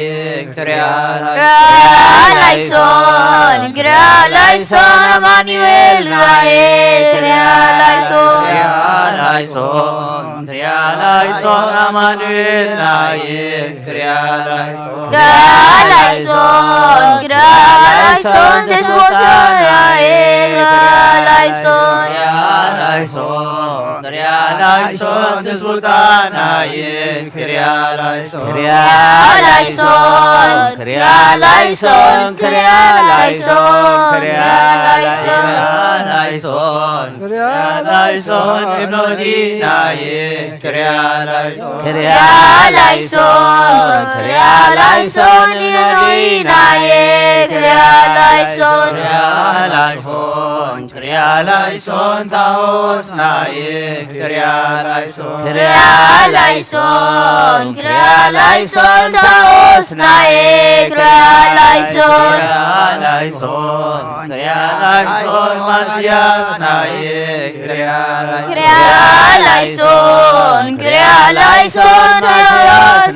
ኪርያ ላይሶን፣ ኪርያ ላይሶን፣ ኪርያ ላይሶን፣ አማኑኤል ናዬ፣ ኪርያ ላይሶን፣ ኪርያ ላይሶን፣ ኪርያ ላይሶን፣ አማኑኤል ናዬ፣ ኪርያ ላይሶን፣ ኪርያ ላይሶን፣ ኪርያ ላይሶን፣ ትስብእታ ናዬ፣ ኪርያ ላይሶን፣ ኪርያ ላይሶን፣ ኪርያ ላይሶን፣ ትስብእታ ናዬ፣ ኪርያ ላይሶን፣ ኪርያ ላይሶን፣ ኪርያ ላይሶን፣ ኪርያ ላይሶን፣ ኪርያ ላይሶን፣ ኪርያ ላይሶን፣ ኪርያ ላይሶን፣ እብኖ ዲናዬ፣ ኪርያ ላይሶን፣ ኪርያ ላይሶን፣ ኪርያ ላይሶን፣ እብኖ ዲናዬ፣ ኪርያ ላይሶን፣ ኪርያ ላይሶን፣ ኪርያ ላይሶን፣ ታኦስ ናዬ፣ ኪርያ ላይሶን፣ ኪርያ ላይሶን፣ ኪርያ ላይሶን፣ ታኦስ ናዬ፣ ኪርያ ላይሶን፣ ኪርያ ላይሶን፣ ኪርያ ላይሶን፣ ማስያስ ናዬ፣ ኪርያ ላይሶን፣ ኪርያ ላይሶን፣ ኪርያ ላይሶን፣ ታኦስ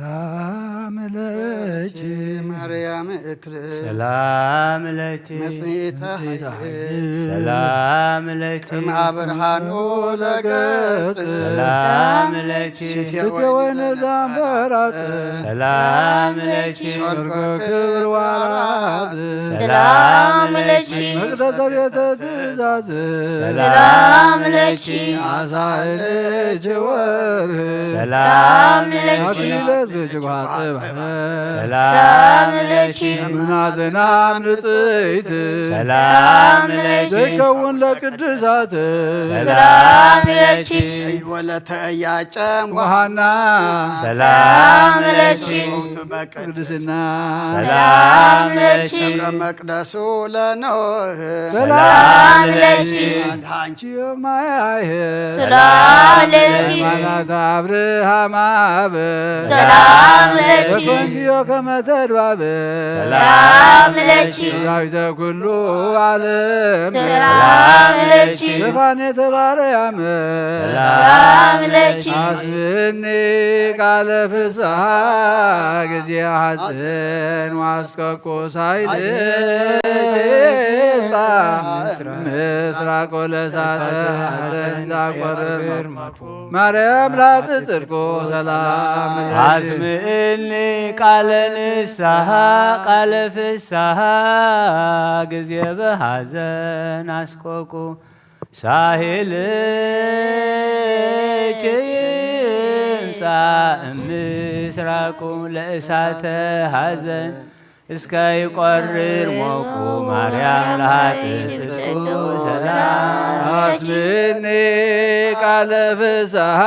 ሰላም ለኪ ማርያም እክል ሰላም ለኪ መጽንዕተ ኃይል ሰላም ለኪ ቅድመ ብርሃኑ ለገጽ ሰላም ለኪ ሽቴ ሽቴ ወይን ዘንበራጽ ሰላም ለኪ ሰርጎ ክብር ዋራጽ ሰላም ለኪ መቅደሰ ቤተ ትእዛዝ ሰላም ለኪ አሳልጅ ወር ሰላም ለኪ አክሊለ ዝጅጓ ጽባሕ ሰላም ለኪ እምናዝናም ንጽይት ሰላም ለኪ ዘይከውን ለቅድሳት ሰላም ለኪ ወለተ እያጨም ውሃና ሰላም ለኪ በቅድ ቅድስና ሰላም ለኪ ክብረ መቅደሱ ለኖህ ሰላም ለኪ አንቺ ማያሄ ሰላም ለኪ ማናት አብርሃም አብ ሰላም ለኪ በኮንዮ ከመተድባብ ሰላም ለኪ ዳዊተ ኩሉ ዓለም ሰላም ለኪ ዘፋን የተባረያም ሰላም ለኪ አስብኒ ቃለ ፍስሐ ጊዜ ሐዘን ዋስከኩ ሳይል ምስራቆ ለሳተ ሐዘን ዛቆረር ማርያም ላጽጽድቁ ሰላም አስምእኒ ቃለ ንስሓ ቃለ ፍስሓ ግዜ ብሓዘን ኣስቆቁ ሳሄልኪ ይምጻእ ምስራቁ ለእሳተ ሓዘን እስከ ይቆርር ሞቁ ማርያም ለሃጥእ ጽድቁ ሰላም አስምኒ ቃለ ፍስሓ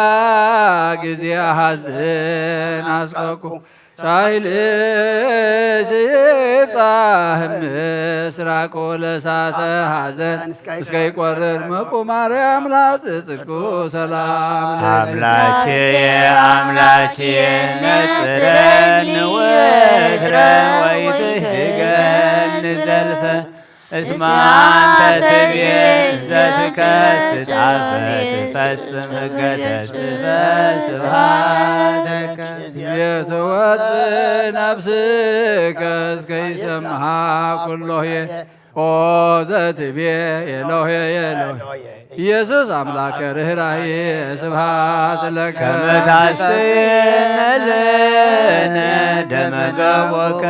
ጊዜ ሓዘን አስቆቁ ሳይልሽ ይብጻሕ ምስራቁ ለሳተ ሓዘን እስከ ይቆርር መቁ ማርያም ላጽጽድቁ ሰላም አምላኬ አምላኬ ነጽረኒ ወትረ ወይትህገኒ ዘልፈ እስመ አንተ ትቤ እንዘ ትከስት አፈ ትፈጽም ሕገ ተጽፈ ስብሐት ለከ። ጊዜ ትወጽእ ነፍስከ እስከ ይሰምዓ ኩሎሄ ኦ ዘትቤ ኤሎሄ ኤሎሄ ኢየሱስ አምላከ ርኅራኄ ስብሐት ለከ ከመ ታስተየነ ለነ ደመ ገቦከ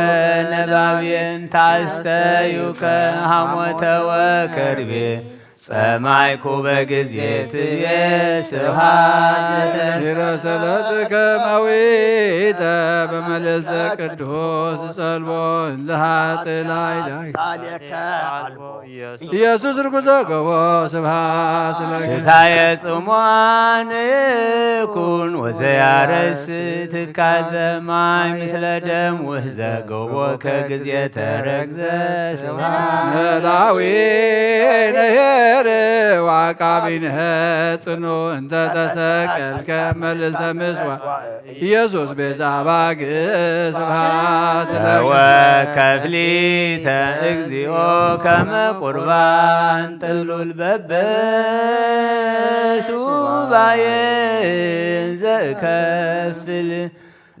ነባብየን ታስተዩከ ሐሞተ ወከርቤ ጸማይኩ በጊዜ ትቤ ስብሐት ለከ። ዲረሰለትከ መዊተ በመልዕልተ ቅዱስ ጸልቦ እንዘ ኃጥእ ላዕሌከ ኢየሱስ ርጉዘ ገቦ ስብሐት ለከ። ስታየ ጽሟን ይኩን ወዘያረስ ትካዘ ማይ ምስለ ደም ውህዘ ገቦከ ጊዜ ተረግዘ ስብሐት መላዊ ነሄር ዋቃቢነ ጽኑ እንተ ተሰቀልከ መልዕልተ ምጽዋ ኢየሱስ ቤዛ ባግ ስብሐት ለከ። ወከፍሊተ እግዚኦ ከመ ቁርባን ጥሉል በበሱባኤ ዘእከፍል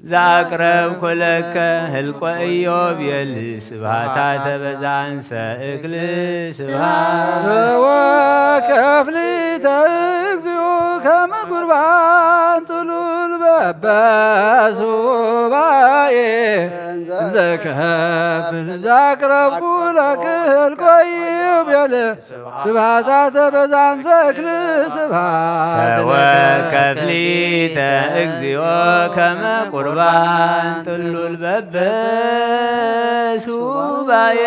ዘአቅረብኩ ለከ ህልቆ ኢዮቤል ስብሐታ ተበዛንሰ እክል ስብሐት ወከፍሊተ እግዚኦ ከመ ቁርባን ጥሉል በበሱባኤ ዘከፍል ዛቅረብኩ ለክህል ቆይብ የለ ስብሐታ ተበዛንሰ እክል ስብሐት ወከፍሊተ እግዚኦ ከመ ቁርባን ጥሉል በበሱባኤ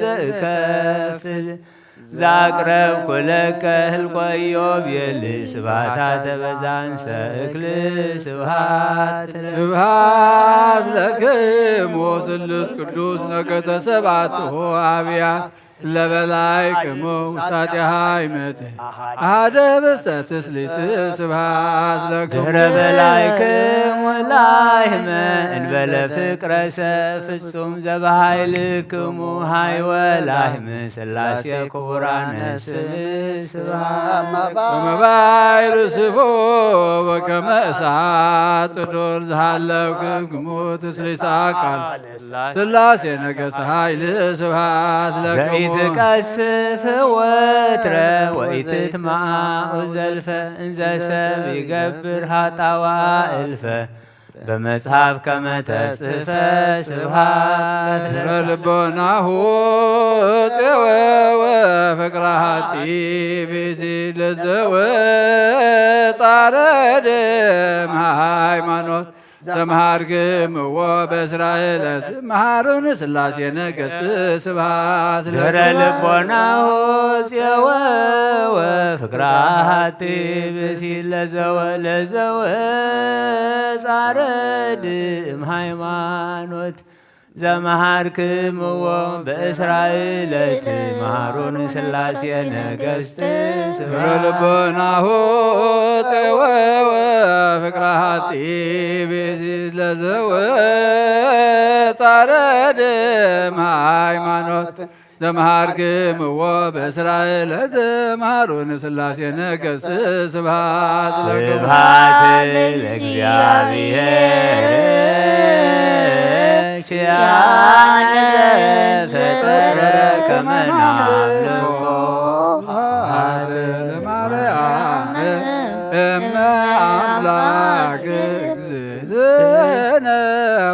ዘእከፍል ዛቅረብኩ ለከ ህልቆ ኢዮቤል ስብሐታ ተበዛንሰ እክል ስብሐት ለከ። ስብሐት ለክሙ ስሉስ ቅዱስ ነገተ ሰባቱ አብያት ለበላይክሙ ውሳጢሃ ይመጽእ ኣሃደ በስተ ትስሊት ስብሃት ለክሙ። ድህረ በላይክሙ ላይህመ እንበለ ፍቅረ ሰብ ፍጹም ዘበሃይልክሙ ሃይወ ላይህመ ስላሴ ክቡራነ ስም ስብሃት። ከመባይ ርስፎ ወከመ እሳት ጽዱር ዝሃለውክሙ ትስሊት አካል ስላሴ ነገሥት ኃይል ስብሐት ለክሙ። ዘይትቀስፍ ወትረ ወኢትትማኡ ዘልፈ እንዘ ሰብ ይገብር ሃጣዋ እልፈ በመጽሐፍ ከመ ተጽፈ ስብሐት ለክሙ። ልቦናሁ ጼወወ ፍቅራ ሃቲ ብእሲ ለዘወ ጻረደ ሃይማኖት ዘምሃርክምዎ በእስራኤል መሃሩን ስላሴ ነገሥት ስብሐት ድረ ለክሙ። ልቦናሁ ጼወወ ፍቅራ ሃቲ ብእሲ ለዘወ ለዘወ ጻረድ እም ሃይማኖት ዘመሃርክምዎ በእስራኤል ትመሃሩን ስላሴ ነገሥት ስብሐት። ልቦናሁ ጼወወ ፍቅራ ሃቲ ብእሲ ለዘወ ጻረድም ሃይማኖት ዘመሃርክምዎ በእስራኤል ትመሃሩን ስላሴ ነገሥት ስብሐት ለክሙ። ስብሐት ለእግዚአብሔር ኪያነ ዘፈጠረ ከመ ናምልኮ። ስብሐት ለማርያም እመ አምላክ እግዝእትነ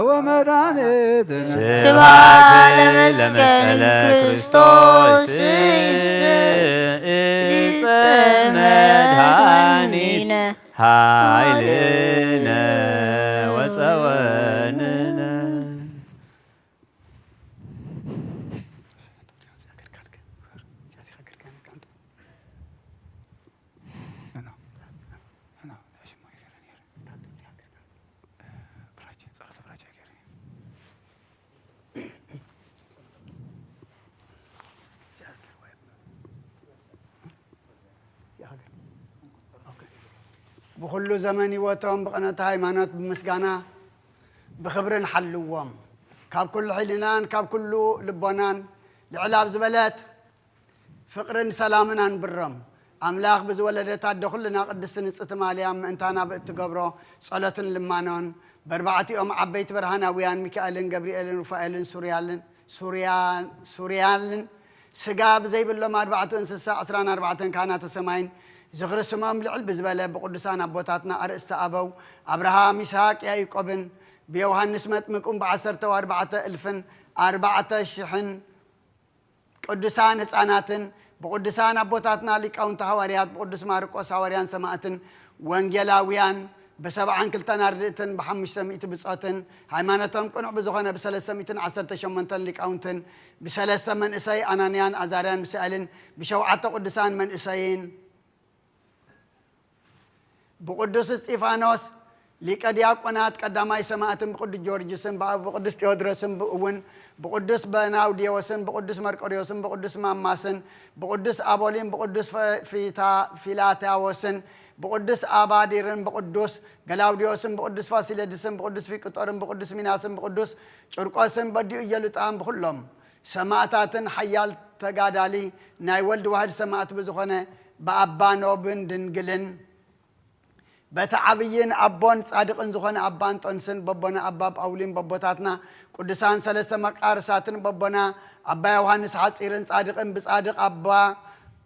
ወመድኃኒትነ። ስብሐት ለመስቀል ክርስቶስ ዕፀ መድኃኒነ ኃይልነ ወፀወንነ። ብኹሉ ዘመን ህይወቶም ብቕንዕቲ ሃይማኖት ብምስጋና ብኽብርን ሓልዎም። ካብ ኩሉ ሕሊናን ካብ ኩሉ ልቦናን ልዕል ኣብ ዝበለት ፍቕርን ሰላምን ኣንብሮም። ኣምላኽ ብዝወለደት ኣደ ኩልና ቅድስቲ ንጽሕቲ ማርያም ምእንታና ብእትገብሮ ጸሎትን ልማኖን በርባዕቲኦም ዓበይቲ ብርሃናውያን ሚካኤልን ገብርኤልን ሩፋኤልን ሱርያልን ሱርያን ሱርያልን ስጋ ብዘይብሎም ኣርባዕቱ እንስሳ ዕስራን ኣርባዕተን ካህናተ ሰማይን ዝኽሪ ስሞም ልዕል ብዝበለ ብቅዱሳን ኣቦታትና ኣርእስተ ኣበው ኣብርሃም ይስሐቅ ያዕቆብን ብዮሃንስ መጥምቁን ብዓሰርተው ኣርባዕተ እልፍን ኣርባዕተ ሽሕን ቅዱሳን ህፃናትን ብቅዱሳን ኣቦታትና ሊቃውንቲ ሃዋርያት ብቅዱስ ማርቆስ ሃዋርያን ሰማእትን ወንጌላውያን ብሰብዓን ክልተን ኣርድእትን ብሓሙሽተ ሚእቲ ብጾትን ሃይማኖቶም ቅኑዕ ብዝኾነ ብሰለስተ ሚእትን ዓሰርተ ሸሞንተን ሊቃውንትን ብሰለስተ መንእሰይ ኣናንያን ኣዛርያን ሚሳኤልን ብሸውዓተ ቅዱሳን መንእሰይን ብቅዱስ እስጢፋኖስ ሊቀ ዲያቆናት ቀዳማይ ሰማእትን ብቅዱስ ጊዮርጊስን ብኣ- ብቅዱስ ቴዎድሮስን ብእውን ብቅዱስ በናውዲዎስን ብቅዱስ መርቆሪዎስን ብቅዱስ ማማስን ብቅዱስ ኣቦሊን ብቅዱስ ፈ- ፊታ- ፊላታዎስን ብቅዱስ ኣባዲርን ብቅዱስ ገላውዲዮስን ብቅዱስ ፋሲለድስን ብቅዱስ ፊቅጦርን ብቅዱስ ሚናስን ብቅዱስ ጭርቆስን በዲኡ ኢየሉጣን ብኩሎም ሰማእታትን ሓያል ተጋዳሊ ናይ ወልድ ዋህድ ሰማእት ብዝኾነ ብኣባ ኖብን ድንግልን በቲ ዓብይን ኣቦን ጻድቕን ዝኾነ ኣባ እንጦንስን በቦና ኣባ ጳውሊን በቦታትና ቅዱሳን ሰለስተ መቃርሳትን በቦና ኣባ ዮሃንስ ሓጺርን ጻድቕን ብጻድቕ ኣባ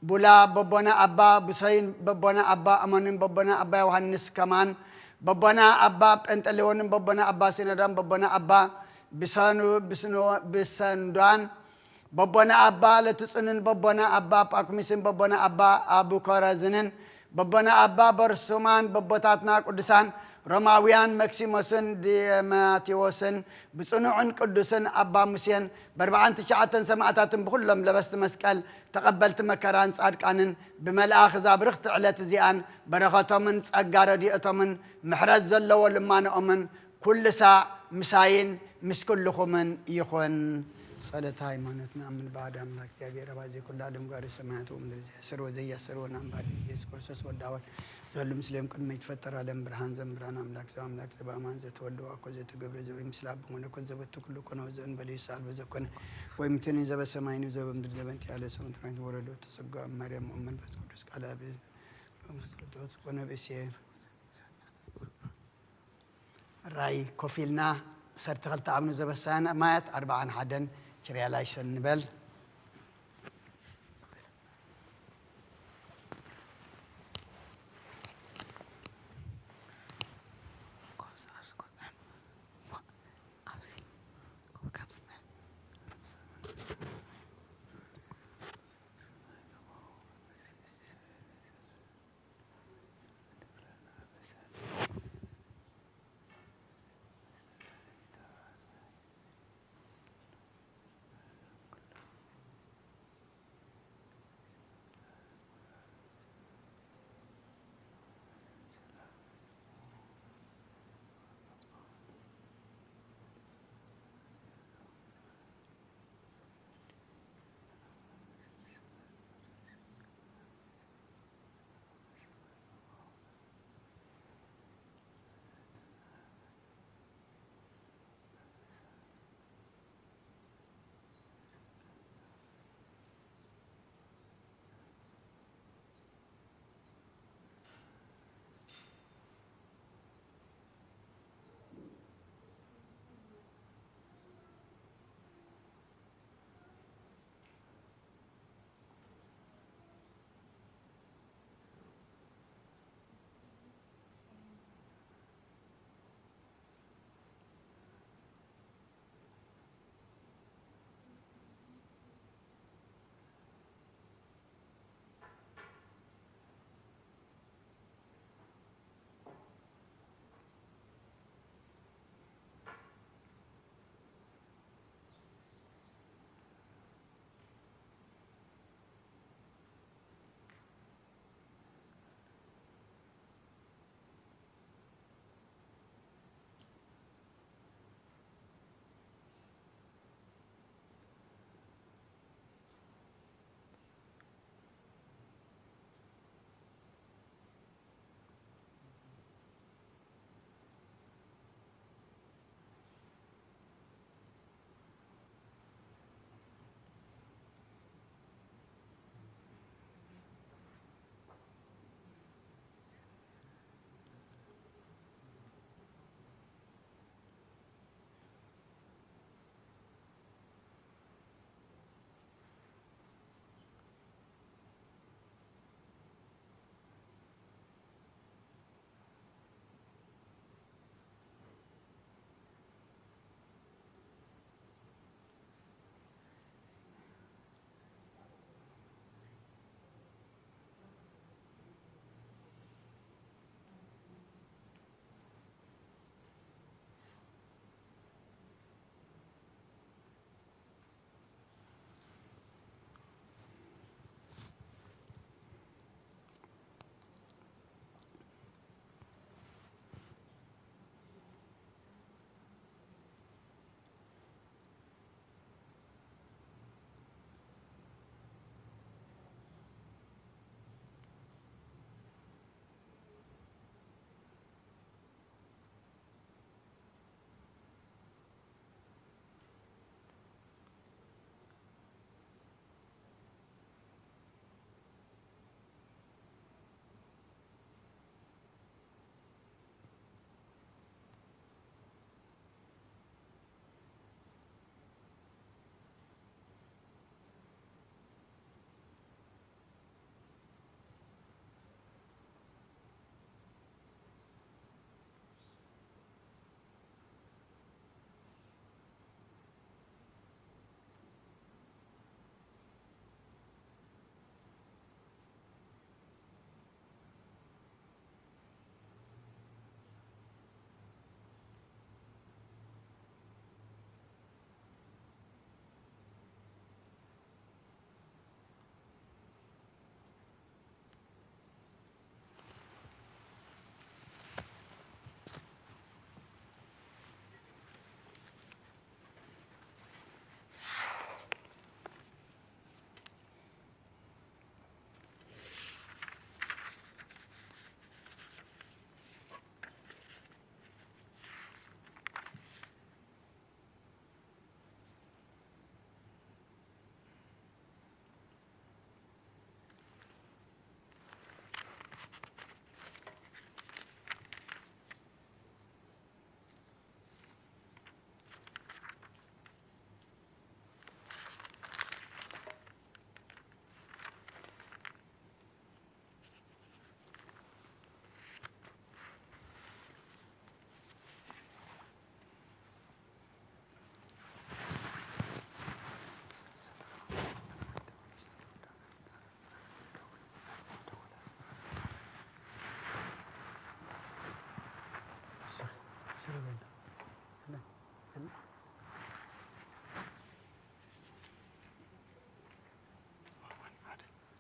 ቡላ በቦና ኣባ ብሶይን በቦና ኣባ ኣሞንን በቦና ኣባ ዮሃንስ ከማን በቦና ኣባ ጴንጠሌዎንን በቦና ኣባ ሲኖዳን በቦና ኣባ ብሰኑ ብስኖ ብሰንዷን በቦና ኣባ ለትጹንን በቦና ኣባ ጳኩሚስን በቦና ኣባ ኣቡኮረዝንን በቦና ኣባ በርሱማን በቦታትና ቅዱሳን ሮማውያን መክሲሞስን ዲዮማቴዎስን ብጽኑዕን ቅዱስን ኣባ ሙሴን በርብዓን ትሽዓተን ሰማእታትን ብኹሎም ለበስቲ መስቀል ተቐበልቲ መከራን ጻድቃንን ብመልኣኽ እዛ ብርኽቲ ዕለት እዚኣን በረኸቶምን ጸጋ ረድኤቶምን ምሕረት ዘለዎ ልማኖኦምን ኩሉ ሳዕ ምሳይን ምስ ኩልኹምን ይኹን። ጸሎተ ሃይማኖት። ንኣምን ብሓደ ኣምላክ እግዚኣብሔር ኣብ ኣዜ ኩሉ ዓለም ጓሪ ሰማያት ወምድር ዘያስር ወዘያስር ወናምባር ኢየሱስ ክርስቶስ ወልድ ኣዋል ዘሉ ምስሌም ቅድመ ይትፈጠር ዓለም ብርሃን ዘምብራን ኣምላክ ዘኣምላክ ዘበኣማን ዘተወልደ ዋኮ ዘተገብረ ዘውሪ ምስለ ኣብ መለኮት ዘበቱ ኩሉ ኮነ ወዘእንበለ ይስኣል በዘኮነ ወይምትኒ ዘበሰማይኒ ዘበምድር ዘበንት ያለ ሰውን ትራይት ወረዶ ተሰጋ ማርያም ወመንፈስ ቅዱስ ቃል ኣብ ቅዱስ ኮነ ብእሴ ራይ ኮፍ ኢልና ሰርተ ክልተ ኣብኑ ዘበሳያን ማያት ኣርባዓን ሓደን ችርያላይሰን ንበል።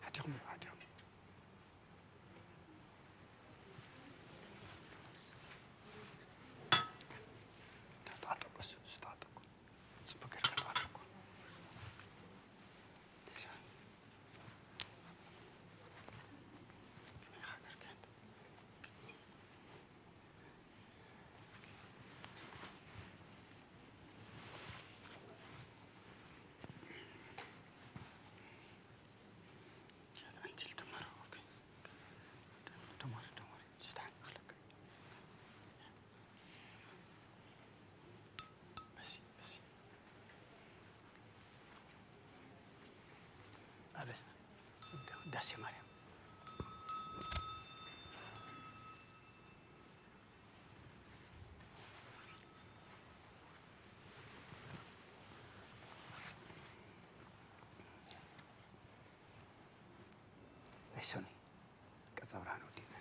ሓዲኹም፣ ሓዲኹም። ተዓጠቁ፣ እሱ፣ እሱ ተዓጠቁ። ጽቡቅ ጌርካ ተዓጠቁ። ከመይ ኢኻ ጌርካ? ኣይሶኒ፣ ቀጸብራን ወዲእና።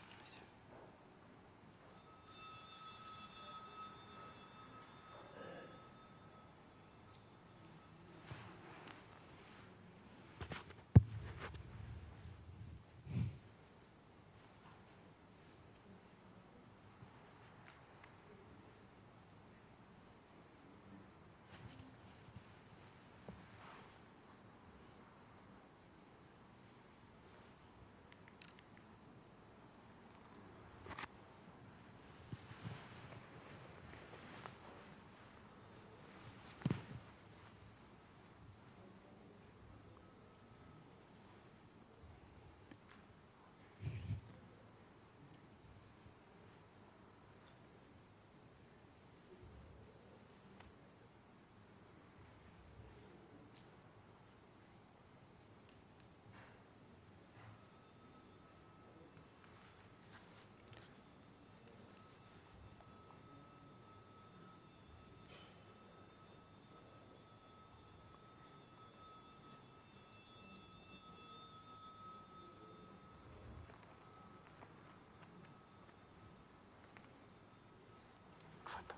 ክፈቶ።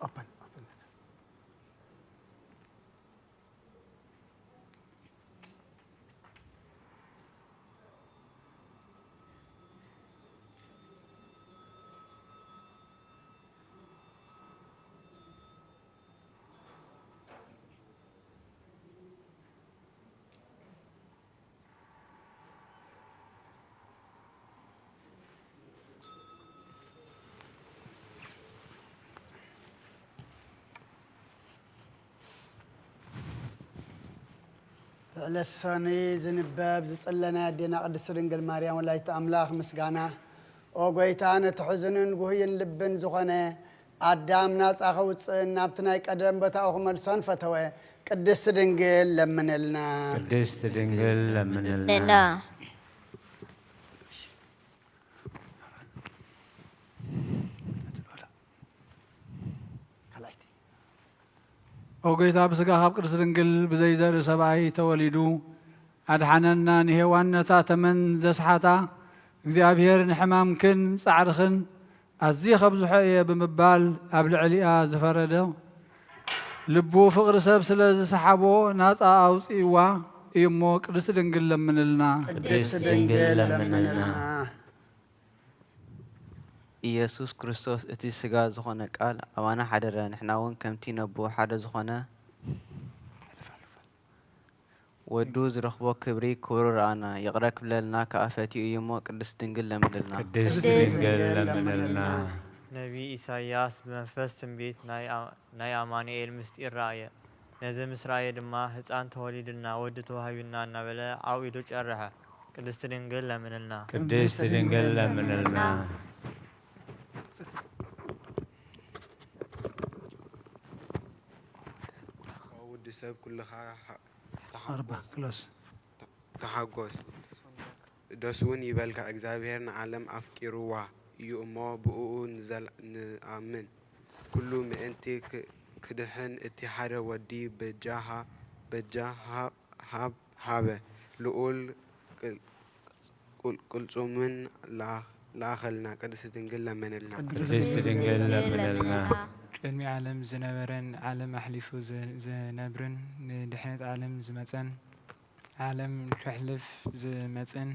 ኦፕን፣ ኦፕን። ዕለት ሰኑይ ዝንበብ ዝጽለናይ ኣዴና ቅድስት ድንግል ማርያም ወላዲተ ኣምላኽ ምስጋና። ኦ ጐይታ፣ ነቲ ሕዙንን ጉህይን ልብን ዝኾነ ኣዳም ናጻ ከውጽእን ናብቲ ናይ ቀደም ቦታኡ ክመልሶን ፈተወ። ቅድስት ድንግል ለምንልና። ቅድስት ድንግል ለምንልና። ኦ ጐይታ፣ ብስጋ ካብ ቅድስት ድንግል ብዘይዘርኢ ሰብኣይ ተወሊዱ ኣድሓነና። ንሄዋን ነታ ተመን ዘስሓታ፣ እግዚኣብሔር ንሕማምክን ጻዕርኽን ኣዝየ ከብዝሖ እየ ብምባል ኣብ ልዕሊኣ ዝፈረደ፣ ልቡ ፍቕሪ ሰብ ስለ ዝሰሓቦ ናጻ ኣውጺእዋ እዩ እሞ፣ ቅድስት ድንግል ለምንልና። ቅድስት ድንግል ለምንልና። ኢየሱስ ክርስቶስ እቲ ስጋ ዝኾነ ቃል ኣባና ሓደረ፣ ንሕና እውን ከምቲ ነብኡ ሓደ ዝኾነ ወዱ ዝረኽቦ ክብሪ ክብሩ ረኣና። ይቕረ ክብለልና ከኣ ፈትዩ እዩ እሞ፣ ቅድስት ድንግል ለምንልና። ቅድስት ድንግል ለምንልና። ነቢይ ኢሳይያስ ብመንፈስ ትንቢት ናይ ኣ-፣ ናይ ኣማኑኤል ምስጢር ረኣየ። ነዚ ምስ ረኣየ ድማ፣ ህጻን ተወሊዱልና፣ ወዲ ተዋሂቡና እናበለ ዓው ኢሉ ጨርሐ። ቅድስት ድንግል ለምንልና። ቅድስት ድንግል ለምንልና። ወዲ ሰብ ኩልኻ ሓ-፣ ኣርባ ተሓጎስ። ክሎስ። ተሓጎስ። ደስ እውን ይበልካ፣ እግዚኣብሔር ንዓለም ኣፍቂርዋ እዩ እሞ፣ ብእኡ ንዘል-፣ ንኣምን። ኩሉ ምእንቲ ክ-፣ ክድሕን እቲ ሓደ ወዲ በጃ ሃ-፣ በጃ ሃ-፣ ሃብ-፣ ሃበ። ልዑል ቅል-፣ ቅል-፣ ቅልጹምን ላ-፣ ለኣኸልና ቅድስት ድንግል ለምንልና። ቅድስት ድንግል ለምንልና። ቅድሚ ዓለም ዝነበረን ዓለም ኣሕሊፉ ዝ- ዝነብርን ንድሕነት ዓለም ዝመጸን ዓለም ከሕልፍ ዝመጽእን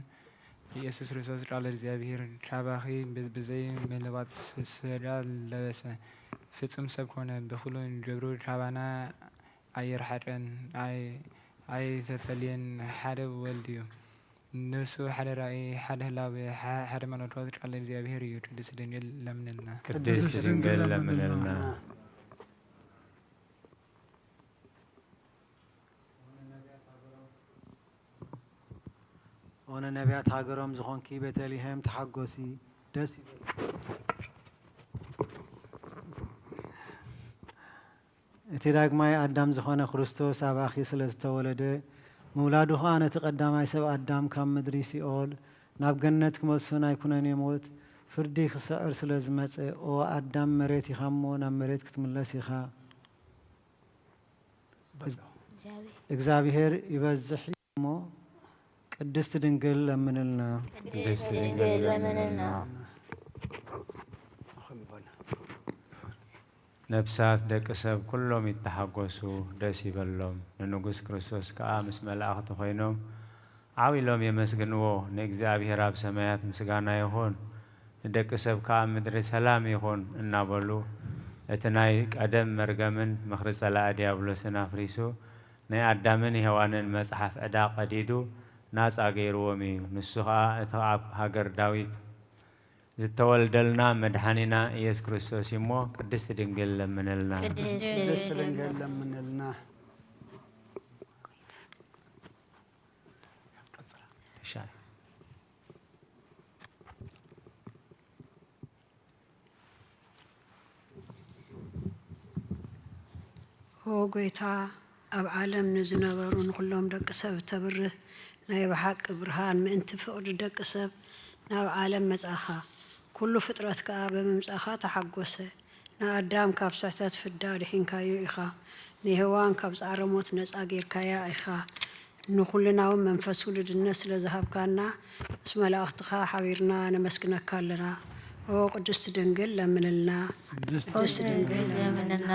ኢየሱስ ክርስቶስ ቃል እግዚኣብሔር ካባኺ ብ- ብዘይ ምልዋጥ ስ- ስጋ ለበሰ፣ ፍጹም ሰብ ኮነ፣ ብኹሉ ግብሩ ካባና ኣይረሓቀን፣ ኣይ- ኣይተፈልየን፣ ሓደ ወልድ እዩ። ንሱ ሓደ ራእይ፣ ሓደ ህላዌ፣ ሓ- ሓደ መለኮት ቃል እግዚኣብሔር እዩ። ቅድስት ድንግል ለምንልና። ቅድስት ድንግል ለምንልና። ኦነ ነቢያት ሃገሮም ዝኾንኪ ቤተልሔም ተሓጎሲ፣ ደስ ይበል። እቲ ዳግማይ ኣዳም ዝኾነ ክርስቶስ ኣባኺ ስለ ዝተወለደ፣ ምውላዱ ኸኣ ነቲ ቀዳማይ ሰብ ኣዳም ካብ ምድሪ ሲኦል ናብ ገነት ክመልሶን ኣይኩነን የሞት ፍርዲ ክስዕር ስለ ዝመጸ፣ ኦ ኣዳም መሬት ኢኻ እሞ ናብ መሬት ክትምለስ ኢኻ። እግዚኣብሔር ይበዝሕ እዩ እሞ ቅድስት ድንግል ለምንልና። ቅድስት ድንግል ለምንልና። ነፍሳት ደቂ ሰብ ኩሎም ይተሓጎሱ፣ ደስ ይበሎም። ንንጉስ ክርስቶስ ከኣ ምስ መላእኽቲ ኮይኖም ዓው ኢሎም የመስግንዎ። ንእግዚኣብሔር ኣብ ሰማያት ምስጋና ይኹን፣ ንደቂ ሰብ ከኣ ኣብ ምድሪ ሰላም ይኹን እናበሉ፣ እቲ ናይ ቀደም መርገምን ምኽሪ ጸላኢ ዲያብሎስን ኣፍሪሱ፣ ናይ ኣዳምን ሄዋንን መጽሓፍ ዕዳ ቀዲዱ ናጻ ገይርዎም እዩ። ንሱ ኸኣ እቲ ኣብ ሃገር ዳዊት ዝተወልደልና መድሓኒና ኢየሱስ ክርስቶስ እዩ እሞ፣ ቅድስት ድንግል ለምንልና። ቅድስት ድንግል ለምንልና። ተሻለ። ኦ ጎይታ፣ ኣብ ዓለም ንዝነበሩ ንኹሎም ደቂ ሰብ እተብርህ ናይ ብሓቂ ብርሃን፣ ምእንቲ ፍቕሪ ደቂ ሰብ ናብ ዓለም መጻኻ። ኩሉ ፍጥረት ከኣ ብምምጻኻ ተሓጎሰ። ንኣዳም ካብ ስሕተት ፍዳ ኣድሒንካዮ ኢኻ። ንሄዋን ካብ ጻዕረ ሞት ነጻ ጌርካያ ኢኻ። ንኹልና እውን መንፈስ ውሉድነት ስለ ዝሃብካና፣ ምስ መላእኽትኻ ሓቢርና ነመስግነካ ኣለና። ኦ ቅድስቲ ድንግል ለምንልና። ቅድስቲ ድንግል ለምንልና።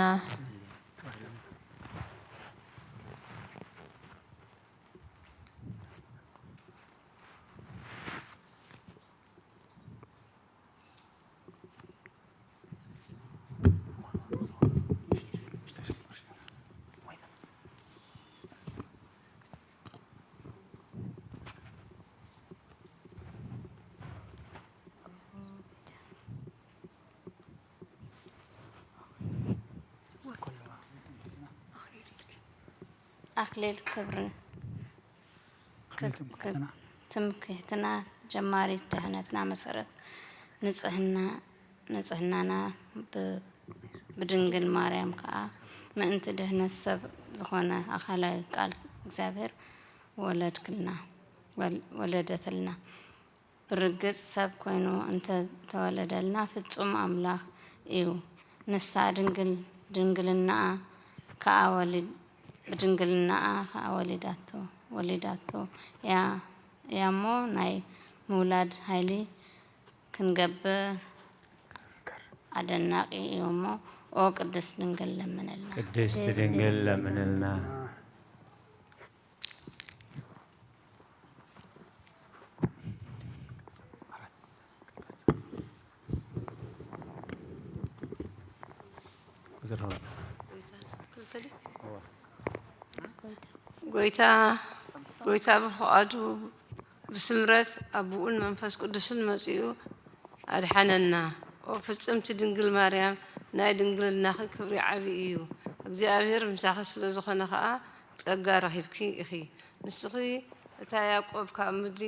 ኣክሊል ክብሪ ትምክሕትና ጀማሪት ድሕነትና መሰረት ንጽህና ንጽህናና ብ- ብድንግል ማርያም ከኣ ምእንቲ ድህነት ሰብ ዝኾነ ኣካላዊ ቃል እግዚኣብሔር ወለድክልና ወል- ወለደትልና። ብርግጽ ሰብ ኮይኑ እንተ ተወለደልና ፍጹም ኣምላኽ እዩ። ንሳ ድንግል ድንግልናኣ ከኣ ወሊድ ብድንግልናኣ ከኣ ወሊዳቶ ወሊዳቶ እያ እያሞ ናይ ምውላድ ሃይሊ ክንገብር ኣደናቂ እዩ እሞ ኦ ቅድስት ድንግል ለምንልና። ቅድስት ድንግል ለምንልና። ጎይታ ጎይታ ብፍቓዱ ብስምረት ኣቡኡን መንፈስ ቅዱስን መጺኡ ኣድሓነና። ኦ ፍጽምቲ ድንግል ማርያም ናይ ድንግልናኺ ክብሪ ዓቢ እዩ። እግዚኣብሔር ምሳኺ ስለ ዝኾነ ኸኣ ጸጋ ረኺብኪ ኢኺ። ንስኺ እታ ያዕቆብ ካብ ምድሪ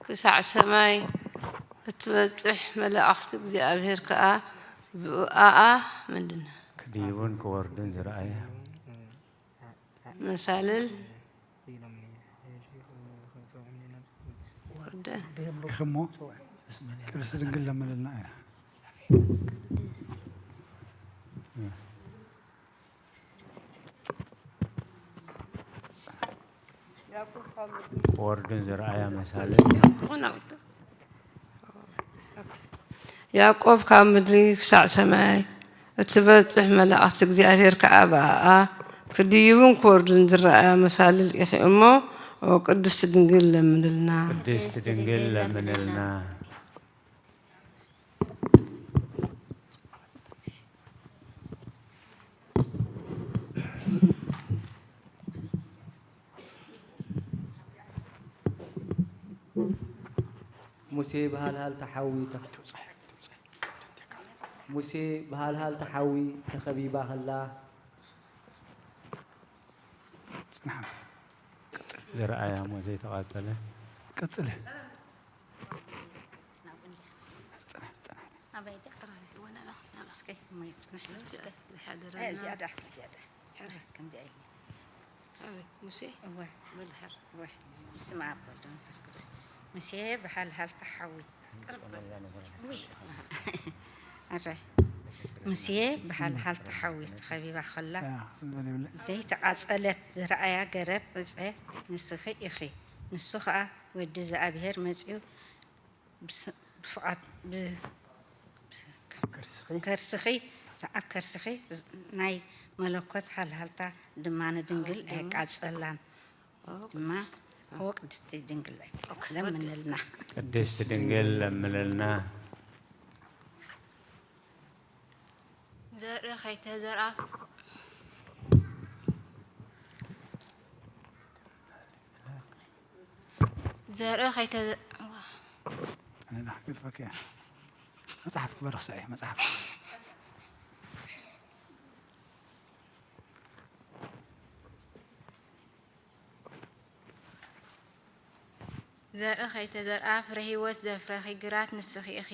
ክሳዕ ሰማይ እትበጽሕ መላእኽቲ እግዚኣብሔር ከኣ ብኣኣ ምንድን ክድይቡን ክወርዱን ዝረኣየ መሳልል ወርደ ኢኽሞ ቅድስቲ ድንግል ለምንልና ኢና። ወርዱን ዝረኣያ መሳለ ዝኾነ ወርደ ያዕቆብ ካብ ምድሪ ክሳዕ ሰማይ እትበጽሕ፣ መላእኽቲ እግዚኣብሔር ከኣ ብኣኣ ክድይቡን ክወርዱን ዝረኣያ መሳልል ኢኺ እሞ፣ ኦ ቅድስቲ ድንግል ለምንልና። ቅድስቲ ድንግል ለምንልና። ሙሴ ብሃልሃልታ ሓዊ ተኸ- ሙሴ ብሃልሃልታ ሓዊ ተኸቢባ ከላ። ጽናሕ። ዘርኣያ እሞ ዘይተቓጸለ። ቀጽለ። ኣበይ ድያ? ጥራይ ወላ እስከ እሞ ይጽናሕ ኢሉ እስከ። ዝሓደረና። እዚኣ ድኣ፣ እዚኣ ድኣ። ከምዚኣ ኢልና። ኣበይ? ሙሴ? እወ። በል ድሓር። እወ። በስመ ኣብ ወወልድ ወመንፈስ ቅዱስ። ሙሴ ብሃልሃልታ ሓዊ። ኣረ። ሙሴ ብሃልሃልታ ሓዊ ተኸቢባ ከላ ዘይተቓጸለት ዝረኣያ ገረብ ዕፀ ንስኺ ኢኺ። ንሱ ኸኣ ወዲ እግዚኣብሔር መጺኡ ብፍቓድ ከርስኺ ኣብ ከርስኺ ናይ መለኮት ሃልሃልታ ድማ ንድንግል ኣየቃጸላን ድማ ኦ ቅድስቲ ድንግል ለምንልና። ቅድስት ድንግል ለምንልና። ዘርኢ ከይተዘርኣ ዘርኢ ከይተ ኣነ ዳ ክገድፈካ እየ። መጽሓፍ ክበርኽ ሰዐ መጽሓፍ ዘርኢ ከይተዘርኣ ፍረ ህይወት ዘፍረኺ ግራት ንስኺ ኢኺ።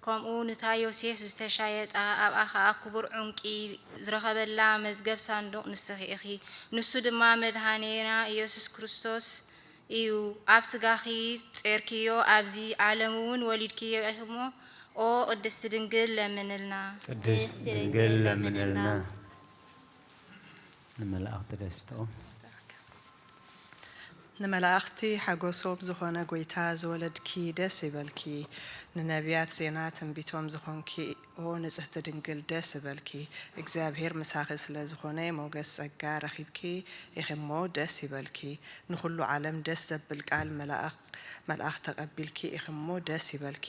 ከምኡ ንታ ዮሴፍ ዝተሻየጣ ኣብኣ ኸኣ ክቡር ዑንቂ ዝረኸበላ መዝገብ ሳንዱቕ ንስኺ ኢኺ። ንሱ ድማ መድሃኔና ኢየሱስ ክርስቶስ እዩ። ኣብ ስጋኺ ጼርክዮ ኣብዚ ዓለምውን ወሊድክዮ ኢኺሞ ኦ ቅድስቲ ድንግል ለምንልና። ቅድስት ድንግል ለምንልና። ንመላእኽቲ ደስተኦም። ንመላእኽቲ ሓጎሶም ዝኾነ ጐይታ ዝወለድኪ ደስ ይበልኪ። ንነቢያት ዜና ትንቢቶም ዝኾንኪ ኦ ንጽህቲ ድንግል ደስ ይበልኪ። እግዚኣብሔር ምሳኺ ስለ ዝኾነ ሞገስ ጸጋ ረኺብኪ ኢኺሞ ደስ ይበልኪ። ንኹሉ ዓለም ደስ ዘብል ቃል መልኣኽ መልኣኽ ተቐቢልኪ ኢኺሞ ደስ ይበልኪ።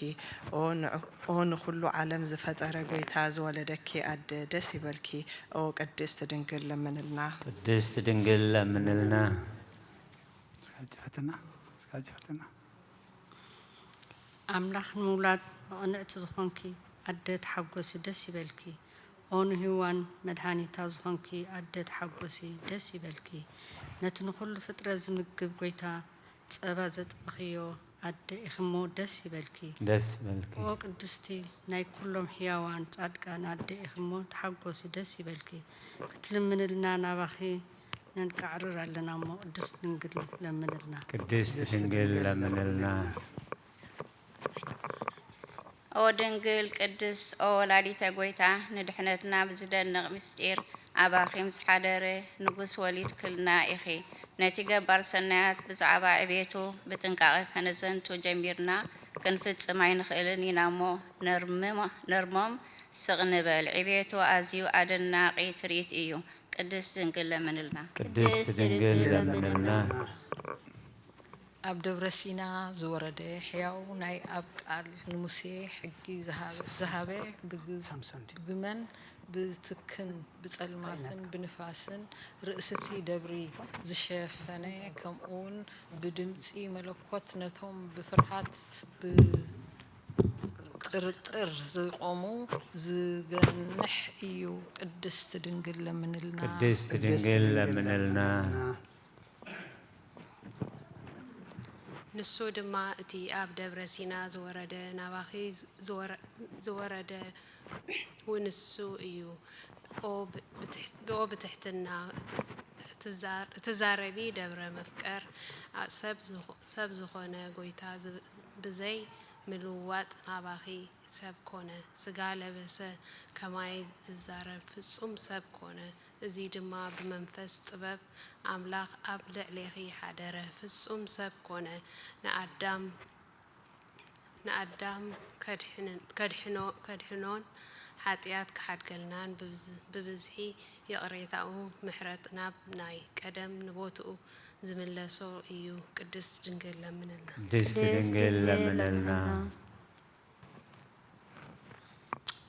ኦ ንዑ ኦ ንኹሉ ዓለም ዝፈጠረ ጎይታ ዝወለደኪ ኣደ ደስ ይበልኪ ኦ ቅድስት ድንግል ለምንልና። ቅድስት ድንግል ለምንልና። እስካ ሕጂ ፈትና እስካ ሕጂ ፈትና። ኣምላኽ ንምውላድ መቐንዕቲ ዝኾንኪ ኣደ ተሓጎሲ ደስ ይበልኪ። ኦ ንህዋን መድሃኒታ ዝኾንኪ ኣደ ተሓጎሲ ደስ ይበልኪ። ነቲ ንኹሉ ፍጥረት ዝምግብ ጎይታ ጸባ ዘጥበኽዮ ኣደ ኢኺሞ ደስ ይበልኪ። ደስ ይበልኪ። ኦ ቅድስቲ ናይ ኩሎም ሕያዋን ጻድቃን ኣደ ኢኺሞ ተሓጎሲ ደስ ይበልኪ። ክትልምንልና ናባኺ ነንቃዕርር ኣለና እሞ ቅድስት ድንግል ለምንልና። ቅድስት ድንግል ለምንልና። ኦ ድንግል ቅድስት፣ ኦ ወላዲተ ጐይታ፣ ንድሕነትና ብዝደንቕ ምስጢር ኣባኺ ምስ ሓደረ ንጉስ ወሊድክልና ኢኺ። ነቲ ገባር ሰናያት ብዛዕባ ዕቤቱ ብጥንቃቐ ከነዘንቱ ጀሚርና ክንፍጽም ኣይንኽእልን ኢና እሞ ነርሞም ስቕ ንበል። ዕቤቱ ኣዝዩ ኣደናቒ ትርኢት እዩ። ቅድስት ድንግል ለምንልና። ቅድስት ድንግል ለምንልና። ኣብ ደብረ ሲና ዝወረደ ሕያው ናይ ኣብ ቃል ንሙሴ ሕጊ ዝሃበ ብግመን ብትክን ብጸልማትን ብንፋስን ርእስቲ ደብሪ ዝሸፈነ ከምኡውን ብድምጺ መለኮት ነቶም ብፍርሃት ብጥርጥር ዝቆሙ ዝገንሕ እዩ። ቅድስት ድንግል ለምንልና። ቅድስት ድንግል ለምንልና። ንሱ ድማ እቲ ኣብ ደብረ ሲና ዝወረደ ናባኺ ዝወረደ ውንሱ እዩ። ኦ ብትሕትና እትዛረቢ ደብረ መፍቀር፣ ሰብ ዝኾነ ጐይታ ብዘይ ምልውዋጥ ናባኺ ሰብ ኮነ፣ ስጋ ለበሰ፣ ከማይ ዝዛረብ ፍጹም ሰብ ኮነ። እዚ ድማ ብመንፈስ ጥበብ ኣምላኽ ኣብ ልዕሌኺ ሓደረ፣ ፍጹም ሰብ ኮነ፣ ንኣዳም ንኣዳም ከድሕንን-፣ ከድሕኖ-፣ ከድሕኖን ሓጢኣት ክሓድገልናን ብብዝ-፣ ብብዝሒ ይቕሬታኡ ምሕረት ናብ ናይ ቀደም ንቦትኡ ዝምለሶ እዩ። ቅድስት ድንግል ለምንልና። ቅድስት ድንግል ለምንልና።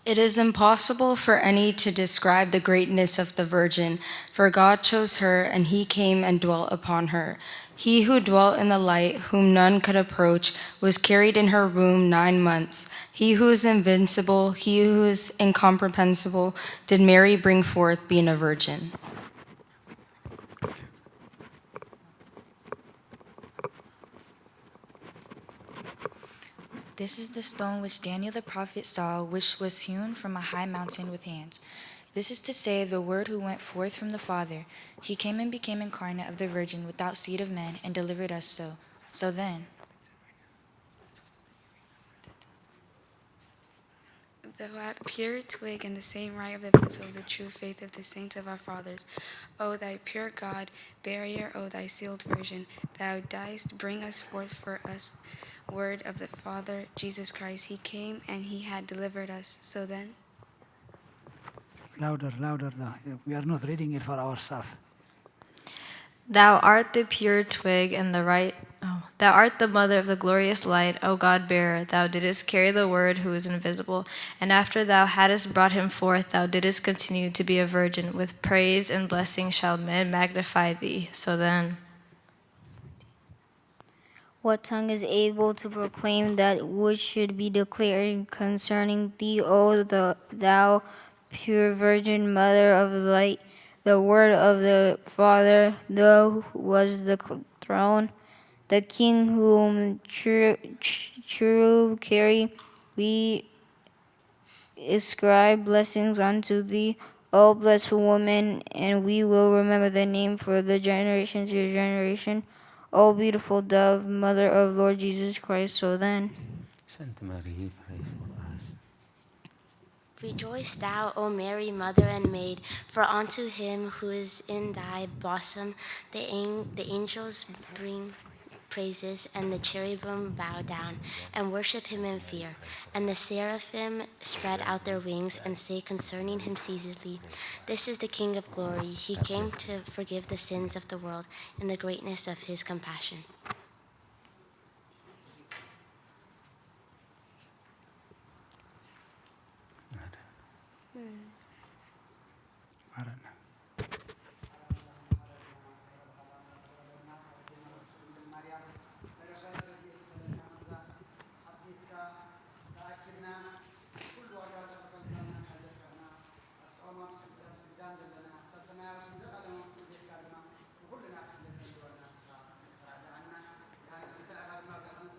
It is impossible for any to describe the greatness of the Virgin, for God chose her, and he came and dwelt upon her. He who dwelt in the light, whom none could approach, was carried in her womb nine months. He who is invincible, he who is incomprehensible, did Mary bring forth, being a virgin. This is the stone which Daniel the prophet saw, which was hewn from a high mountain with hands. This is to say, the Word who went forth from the Father. He came and became incarnate of the Virgin without seed of man, and delivered us so. So then, thou art pure twig in the same right of the vessel of the true faith of the saints of our fathers. O thy pure God, barrier, O thy sealed virgin, thou didst bring us forth for us word of the Father, Jesus Christ. He came and he had delivered us. So then, louder, louder now. We are not reading it for ourselves. Thou art the pure twig and the right, oh, thou art the mother of the glorious light, O God bearer. Thou didst carry the word who is invisible, and after thou hadst brought him forth, thou didst continue to be a virgin. With praise and blessing shall men magnify thee. So then, what tongue is able to proclaim that which should be declared concerning thee, O the, thou pure virgin, mother of light, the word of the Father, thou was the cl-, throne, the King whom cher-, ch-, cherub carry? We ascribe blessings unto thee, O blessed woman, and we will remember the name for the generation to your generation. O beautiful dove, mother of Lord Jesus Christ. So then, Saint Mary, pray for us. Rejoice, thou, O Mary, mother and maid, for unto him who is in thy bosom the an-, the angels bring praises, and the cherubim bow down and worship him in fear. And the seraphim spread out their wings and say concerning him ceaselessly, This is the King of glory. He came to forgive the sins of the world in the greatness of his compassion.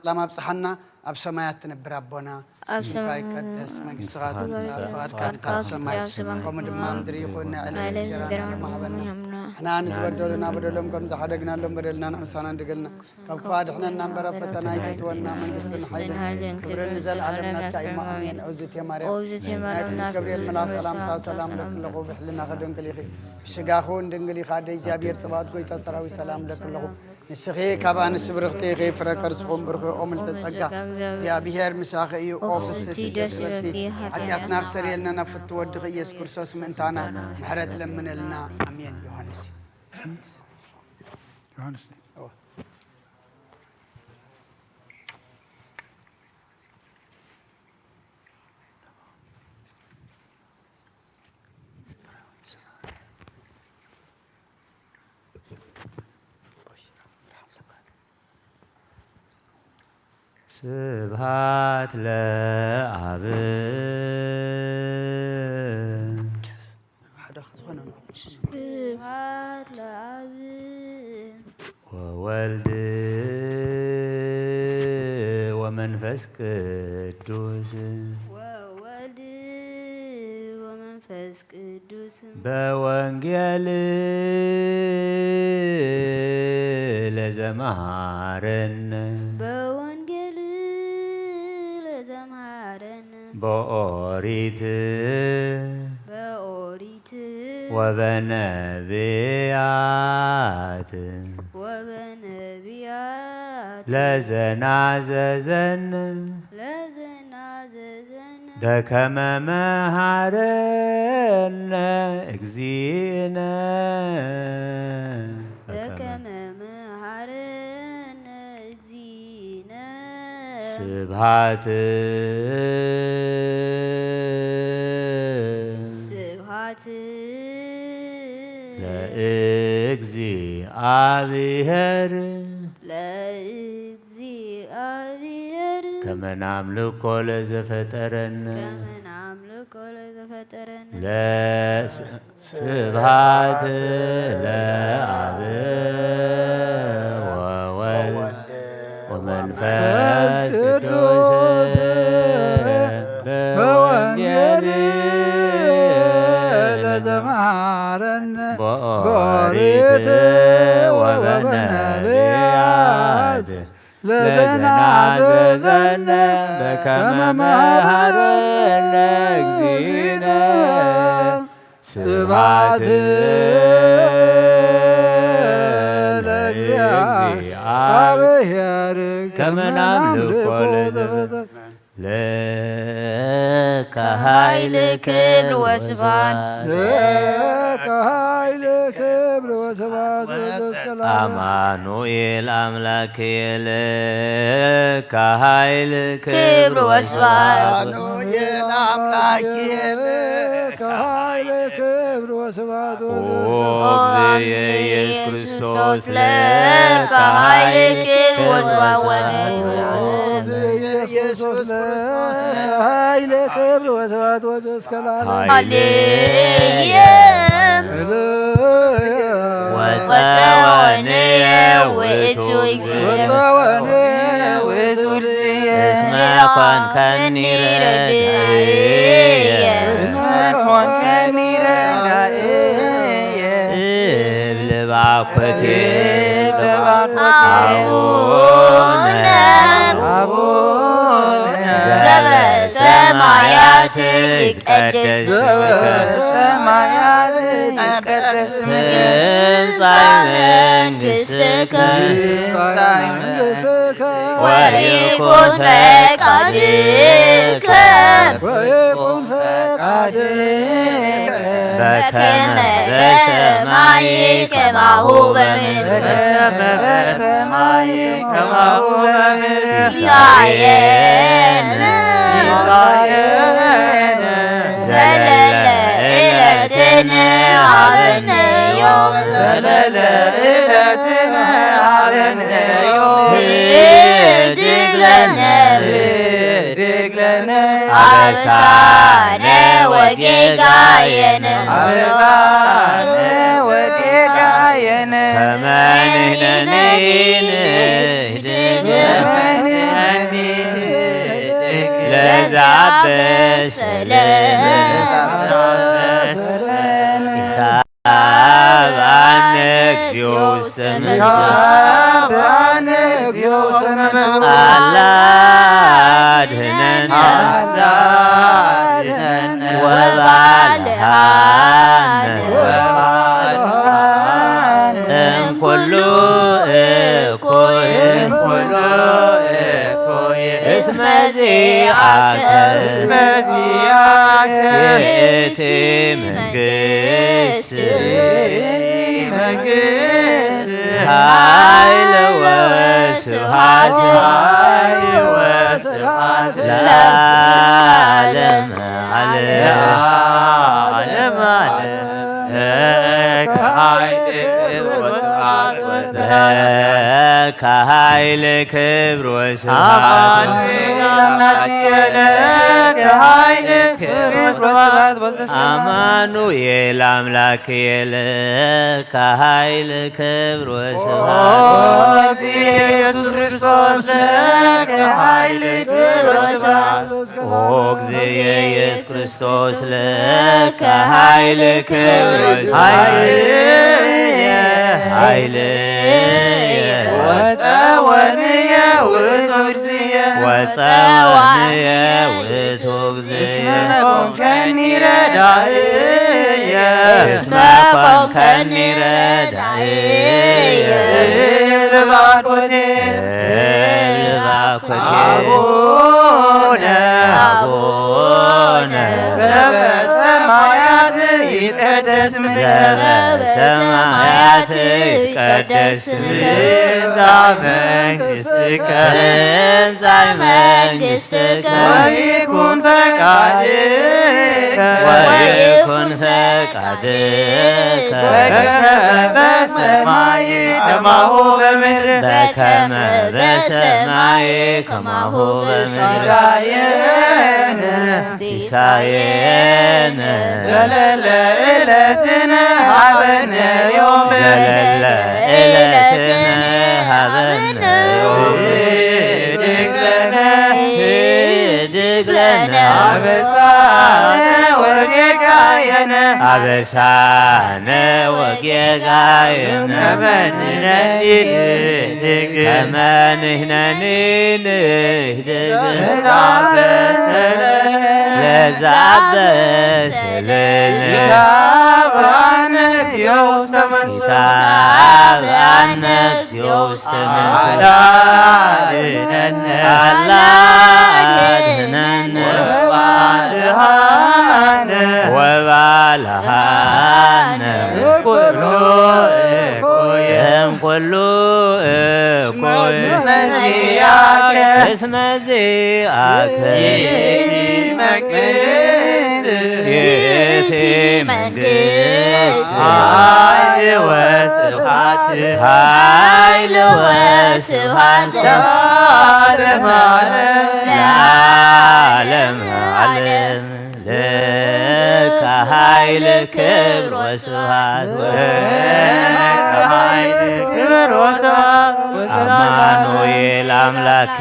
ሰላም ኣብጽሓና። ኣብ ሰማያት ትነብር ኣቦና፣ ኣብ ስምካ ሰማይ ይቀደስ፣ መንግስትኻ ትምጻእ፣ ፍቓድካ ትምጻእ፣ ፍቓድካ ኣብ ሰማይ፣ ኣብ ሰማይ ከምኡ ድማ ከምኡ ኣብ ምድሪ ይኹን። ናይ ዕለት ዕለት እንጀራና እንጀራና ሃበና። ሃበና። ንሕና ንዝበደሉና በደሎም ከም ዝሓደግናሎም በደልና ንሕሳና እንድገልና። ካብ ክፉእ ኣድሕነና እምበር ኣብ ፈተና ኣይተእትወና። መንግስትን ሓይልን ክብርን ንዘለኣለም ናትካ እዩ። ኣሜን። ኦዝቴ ማርያም፣ ኦዝቴ ናይ ማርያም፣ ቅዱስ ገብርኤል መልኣኽ ሰላምታ ሰላም ለክለኹ፣ ብሕልና ከደንግል ኢኺ፣ ብስጋኹ እውን ድንግል ኢኻ። ኣደ እግዚኣብሔር ጽባኦት፣ ጎይታ ሰራዊት ሰላም ለክለኹ። ንስኺ ካብ ኣንስቲ ብርኽቲ ኢኺ፣ ፍረ ከርስኹም ብሩኽ እዩ። ኦም ልተጸጋ እግዚኣብሔር ምሳኺ እዩ። ኦ ፍስሕቲ ደስ ይበልኪ፣ ሓጢኣትና ክሰርየልና ናብ ፍቱ ወድኺ ኢየሱስ ክርስቶስ ምእንታና ምሕረት ለምነልና። ኣሜን። ዮሃንስ። ዮሃንስ። እወ። ስብሐት ለአብ። ሓደ ዝኾነ ነው። ስብሐት ለአብ። ወወልድ ወመንፈስ ቅዱስ። ወወልድ ወመንፈስ ቅዱስ። በወንጌል ለዘመሃረነ። በወንጌል ለዘመሃረነ። በኦሪት። በኦሪት። ወበነቢያት። ወበነቢያት። ለዘናዘዘን። በከመ መሃረነ እግዚእነ። በከመ መሃረነ እግዚእነ። ስብሐት ስብሐት ለእግዚኣብሔር ለእግዚኣብሔር ከመ ናምልኮ ለዘፈጠረነ ከመ ናምልኮ ለዘፈጠረነ ለስ- ስብሐት ለአብ ወወልድ ወመንፈስ ቅዱስ በወንጌል ለዘመሃረነ በኦሪት ወበነቢያት ለዘናዘዘነ በከመ መሃረነ እግዚእነ። ስብሐት ለእግዚኣብሔር ከመ ናምልኮ ለዘበ ለከ ኃይል ክብር ወስብሐት ለከ ኃይል ክብር ወስብሐት ወዘስከላ አማኑኤል አምላክ ለከ ኃይል ክብር ክብር ወስብሐት አማኑኤል አምላክ ለከ ኃይል ክብር ወስብሐት ኦ እግዚእየ ኢየሱስ ክርስቶስ ለከ ኃይል ክብር ወስብሐት ወዘ ኢየሱስ ክርስቶስ ኃይል ክብር ወስብሐት ወዘስከላ ኃይል ሃሌየ ወፀወንየ ውእቱ እግዚእየ ወፀወንየ ውእቱ እግዚእየ እስመ ኮንከኒ ረዳእየ እስመ ኮንከኒ ረዳእየ እብል ባኮቴ እብል ባኮቴ አቡነ አቡነ ዘበሰማያት ይትቀደስ ስምከ ዘበሰማያት ይትቀደስ ስምከ ትምጻእ መንግሥትከ ትምጻእ መንግሥትከ ወይኩን ፈቃድከ ወይኩን ፈቃድከ በከመ በሰማይ ከማሁ በምድር በከመ በሰማይ ከማሁ በምድር ሲሳየነ ሲሳየነ ዘለለ ዕለትነ ሀበነ ዮም ዘለለ ዕለትነ ሀበነ ዮም ህድግ ለነ ህድግ ለነ አበሳነ ወጌጋየነ አበሳነ ወጌጋየነ ከመ ንሕነኒ ንህድግ ለዘአበሰ ለነ አብአነ እግዚኦ ውስተ መንሱት አብአነ እግዚኦ ውስተ መንሱት አላ አድህነነ አድነነ ወባልሃነ ወባልሃነ እምኩሉ እኩይ እምኩሉ እኩይ እስመ ዚአከ እስመ ዚአከ ይእቲ መንግስት መንግስት ኃይል ወስብሐት ኃይል ወስብሐት ለዓለመ ዓለም ለዓለመ ዓለም። ለከ ኃይል ወስብሐት ወዘ- ለከ ኃይል ክብር ወስብሐት አማኑኤል አምላክየ ለከ ኃይል ክብር ወስብሐት ወዘ- አማኑኤል አምላክየ ለከ ኃይል ክብር ኦ ወስብሐት እግዚእ ኢየሱስ ክርስቶስ ለከ ኃይል ክብር ወስብሐት ኦ እግዚእ ኢየሱስ ክርስቶስ ለከ ኃይል ክብር ኃይልየ ኃይልየ ወፀወንየ ውእቱ እግዚእየ ወፀወንየ ውእቱ እስመ እግዚእ ኮንከኒ ረዳእየ እስመ ኮንከኒ ረዳእየ እብል ባኮቴ እብል ባኮቴ አቡነ አቡነ ሰማያት ይትቀደስ ስምከ ትምጻእ መንግሥትከ ትምጻእ መንግሥትከ ወይኩን ፈቃድከ ወይኩን ፈቃድከ በከመ በሰማይ ከማሁ በምድር በከመ በሰማይ ከማሁ በምድር ሲሳየነ ሲሳየነ ዘለለ ዕለትነ ሀበነ ዮም ዘለለ ዕለትነ ሀበነ ዮም ህድግ ለነ ህድግ ለነ አበሳነ ወጌጋየነ አበሳነ ወጌጋየነ ከመ ንሕነኒ ንህድግ ከመ ንሕነኒ ንህድግ ለዘአበሰ ለነ ይትብአነ እግዚኦ ውስተ መንሱት ይትብአነ እግዚኦ ውስተ መንሱት አላ አድነነ አላ አድነነ ወባልሃነ ወባልሃነ እምኩሉ እኩይ እምኩሉ እኩይ እስመ ዚአከ እስመ ዚአከ ይእቲ መንግስት ይእቲ መንግስት ኃይል ወስብሐት ኃይል ወስብሐት ለዓለመ ዓለም ለዓለመ ዓለም ለከ ኃይል ክብር ወስብሐት ለከ ኃይል ክብር ወስብሐት አማኑኤል አምላክ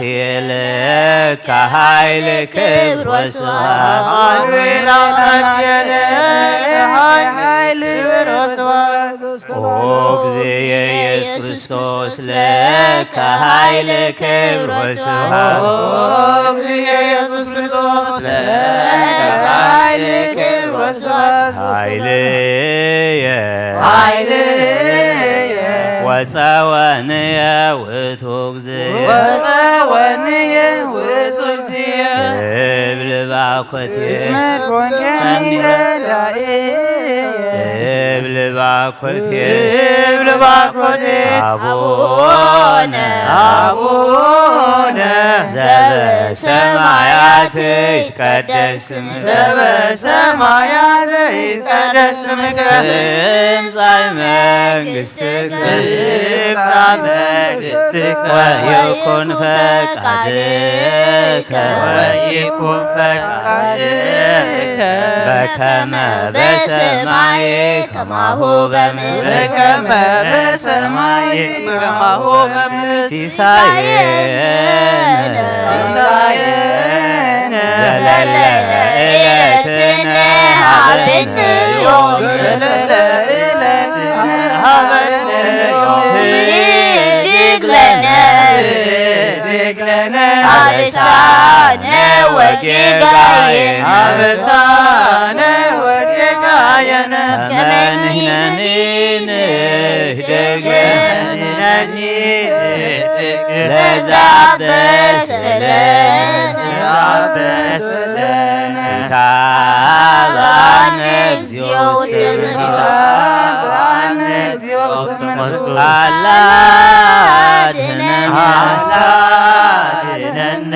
ለከ ኃይል ክብር ወስብሐት አማኑኤል አምላክ ለከ ኃይል ክብር ወስብሐት ኦ እግዚእ ኢየሱስ ክርስቶስ ለከ ኃይል ክብር ወስብሐት ኦ እግዚእ ኢየሱስ ክርስቶስ ለከ ኃይል ክብር ወስብሐት ኃይልየ ኃይልየ ወጸወንየ ውእቱ እግዚእ ወጸወንየ ውእቱ እግዚእ እብል ባኮቴ እስመ ኮንከኒ ረዳኤ እብል ባኮቴ እብል ባኮቴ አቡነ አቡነ ዘበሰማያት ይትቀደስ ስምከ ዘበሰማያት ይትቀደስ ስምከ ትምጻእ መንግሥትከ ትምጻእ መንግሥትከ ወይኩን ፈቃድከ ወይኩን ፈቃድከ በከመ በሰማይ ከማሁ በምድር በከመ በሰማይ ከማሁ በምድር ሲሳየነ ሲሳየነ ዘለለ ዕለትነ ሀበነ ዮም ዘለለ ዕለትነ ሀበነ ዮም ህድግ ለነ ህድግ ለነ አበሳነ ወጌጋየነ አበሳነ ወጌጋየነ ከመ ንሕነኒ ንህድግ ለዘአበሰ ለነ ለዘአበሰ ለነ ይትብአነ እግዚኦ ውስተ መንሱት አላ አድህነነ አላ አድህነነ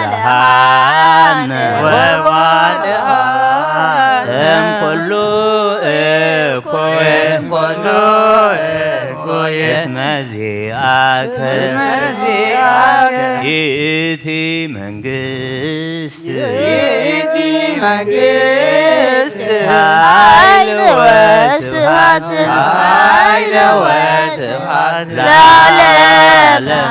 ወባልሃነ ወባልሃነ እምኩሉ እኩይ እምኩሉ እኩይ እስመ ዚአከ እስመ ዚአከ ይእቲ መንግስት ይእቲ መንግስት ኃይል ወስብሐት ኃይል ወስብሐት ለዓለመ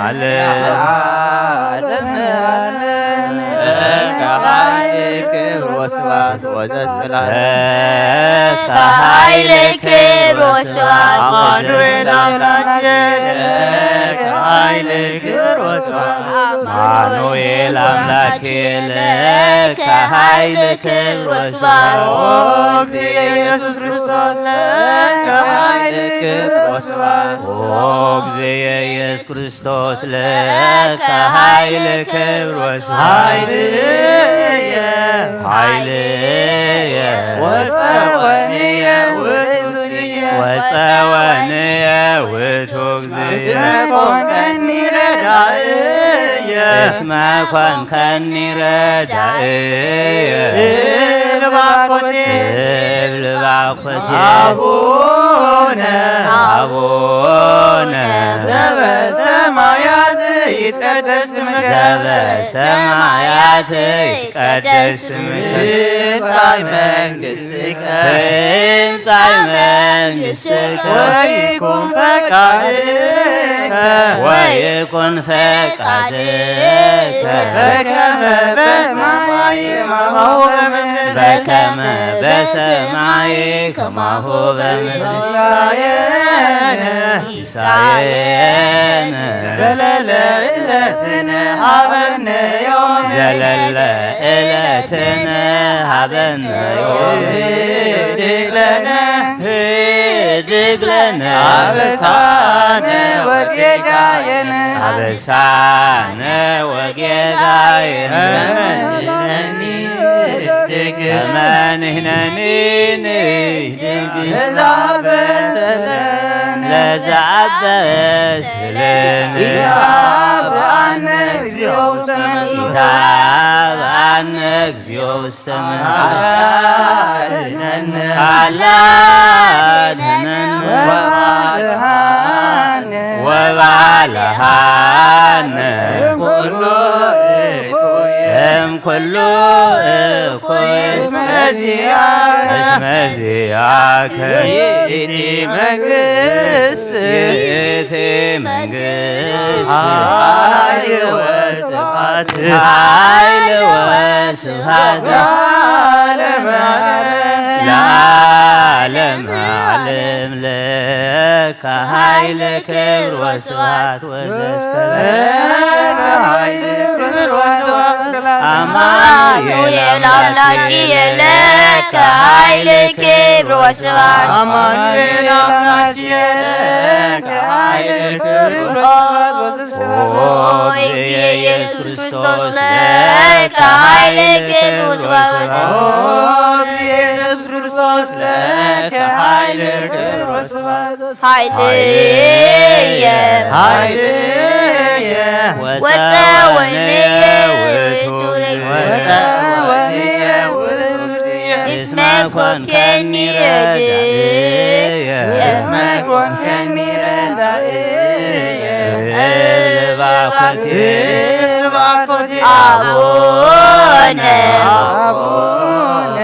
ዓለም ለዓለመ ዓለም ለከ ኃይል ክብር ወስብሐት ወዘስብሐት ለከ ኃይል ክብር ወስብሐት አማኑኤል አምላክ ለከ ኃይል ክብር ወስብሐት አማኑኤል አምላክ ለከ ኃይል ክብር ወስብሐት ኦ እግዚእ ኢየሱስ ክርስቶስ ለከ ኃይል ክብር ወስብሐት ኦ እግዚእ ኢየሱስ ክርስቶስ ለከ ኃይል ክብር ወስብሐት ኃይልየ ኃይልየ ወጸወንየ ውእቱ ወጸወንየ ውእቱ እግዚእ። እስመ ኮንከኒ ረዳእየ። እስመ ኮንከኒ ረዳእየ። እብል ባኮቴ። እብል ባኮቴ። አቡነ። አቡነ። ዘበሰማያት ይትቀደስ ስምከ። ዘበሰማያት ይትቀደስ ስምከ። ትምጻእ መንግስት ትምጻእ መንግስትከ። ወይኩን ፈቃድከ። ወይኩን ፈቃድከ። በከመ በሰማይ ከማሁ በምድር። በከመ በሰማይ ከማሁ በምድር። ሲሳየነ ሲሳየነ ዘለለ ዕለትነ ሀበነ ዮም። ዘለለ ዕለትነ ሀበነ ዮም። ህድግ ለነ ህድግ ለነ አበሳነ ወጌጋየነ። አበሳነ ወጌጋየነ። ከመ ንሕነኒ ንህድግ ለዘአበሰለነ። ኢታብአነ እግዚኦ ውስተ መንሱት። ኢታብአነ እግዚኦ ውስተ መንሱት። አላ አድነን ወባልሃነ። ወባልሃነ። እምኩሉ እኩይ። እምኩሉ እኩይ። እስመ ዚአከ። እስመ ዚአከ። ይእቲ መንግስት። ይእቲ መንግስት። ኃይል ወስብሐት። ኃይል ወስብሐት። ለዓለመ ዓለም። ለዓለመ ዓለም። ለከ ኃይል ክብር ወስብሐት ወዘእስከ ለዓለም። አማኑኤል አምላኪየ ለከ ኃይል ክብር ወስብሐት። አማኑኤል አምላኪየ ለከ ኃይል ክብር ወስብሐት ወዘእስከ ለዓለም። ኦ እግዚእ ኢየሱስ ክርስቶስ ለከ ኃይል ክብር ወስብሐት። ኦ እግዚእ ኢየሱስ ክርስቶስ ለከ ኃይል ክብር ወስብሐት። ኃይልየ ኃይልየ ወፀወንየ ውእቱ ለእግዚእ። ወፀወንየ ውእቱ ለእግዚእ። እስመ ኮንከኒ ረድእየ። እስመ ኮንከኒ ረዳእየ። እባኮቴ እባኮቴ አቡነ አቡነ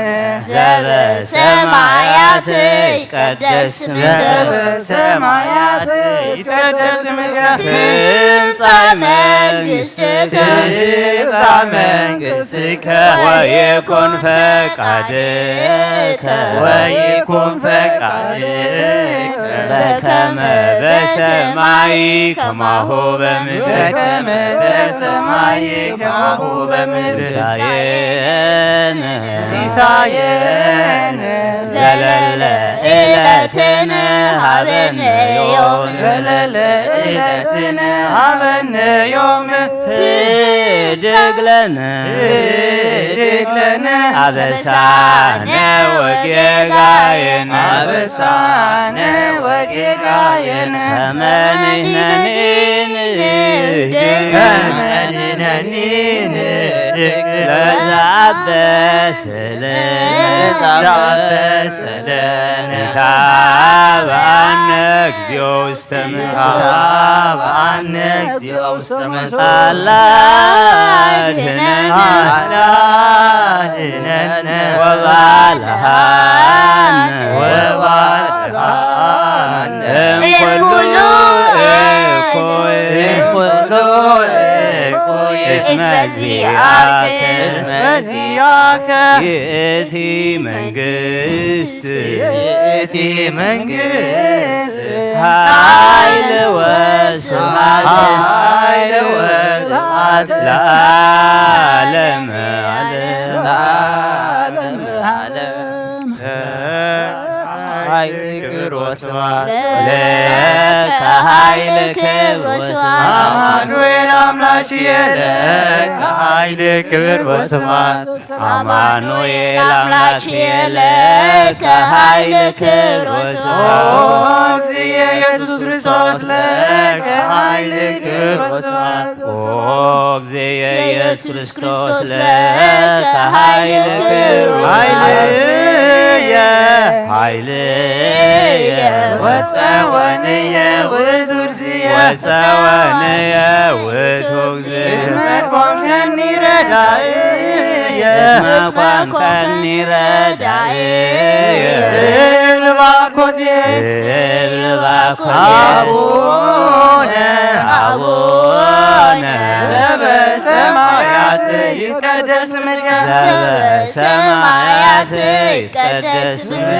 ዘበሰማያት ይትቀደስ ስምከ። ዘበሰማያት ይትቀደስ ስምከ። ትምጻእ መንግስትከ። ትምጻእ መንግስትከ። ወይኩን ፈቃድከ። ወይኩን ፈቃድከ። በከመ በሰማይ ከማሁ በምድር። በከመ በሰማይ ከማሁ በምድር። ሲሳየነ ሲሳየነ ዘለለ ዕለትነ ሀበነ ዮም። ዘለለ ዕለትነ ሀበነ ዮም። ህድግ ለነ ህድግ ለነ አበሳነ ወጌጋየነ። አበሳነ ወጌጋየነ። ከመ ንሕነኒ ንህድግ ከመ ንሕነኒ ንህድግ ለዘአበሰ ለነ ለዘአበሰ ለነ። ኢታብአነ እግዚኦ ውስተ መንሱት። ኢታብአነ እግዚኦ ውስተ መንሱት። አላ አድህነነ። አላ አድህነነ። ወባልሃነ። ወባልሃነ። እምኩሉ እኩይ። እምኩሉ እኩይ። እስመ ዚአከ። እስመ ዚአከ። ይእቲ መንግስት። ይእቲ መንግስት። ኃይል ወስብሐት። ኃይል ወስብሐት። ለዓለመ ዓለም። ለዓለመ ዓለም። ኃይል ክብር ወስብሐት። ለከ ኃይል ክብር ወስብሐት። አማኑኤል አምላኪ የለካ ኃይል ክብር ወስብሐት። አማኑኤል አምላክ የለካ ኃይል ክብር ወስብሐት። ኦ እግዚእ ኢየሱስ ክርስቶስ ለከ ኃይል ክብር ወስብሐት። ኦ እግዚእ ኢየሱስ ክርስቶስ ለከ ኃይል ክብር ወስብሐት። ኃይልየ ኃይልየ ወጸወንየ ውእቱ እግዚእ ወጸወንየ ውእቱ እግዚእ እስመ ኮንከኒ ረዳእየ እስመ ኮንከኒ ረዳእየ እብል ባኮቴ እብል ባኮቴ አቡነ አቡነ ዘበሰማያት ይትቀደስ ስምከ ዘበሰማያት ይትቀደስ ስምከ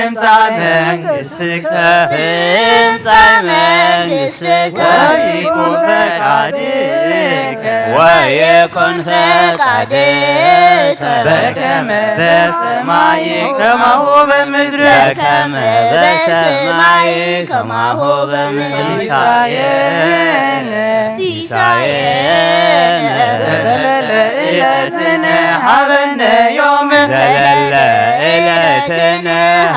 ትምጻእ መንግሥትከ ትምጻእ መንግሥትከ ወይኩን ፈቃድከ ወይኩን ፈቃድከ በከመ በሰማይ ከማሁ በምድር በከመ በሰማይ ከማሁ በምድር ሲሳየነ ሲሳየነ ዘለለ ዕለትነ ሀበነ ዮም ዘለለ ዕለትነ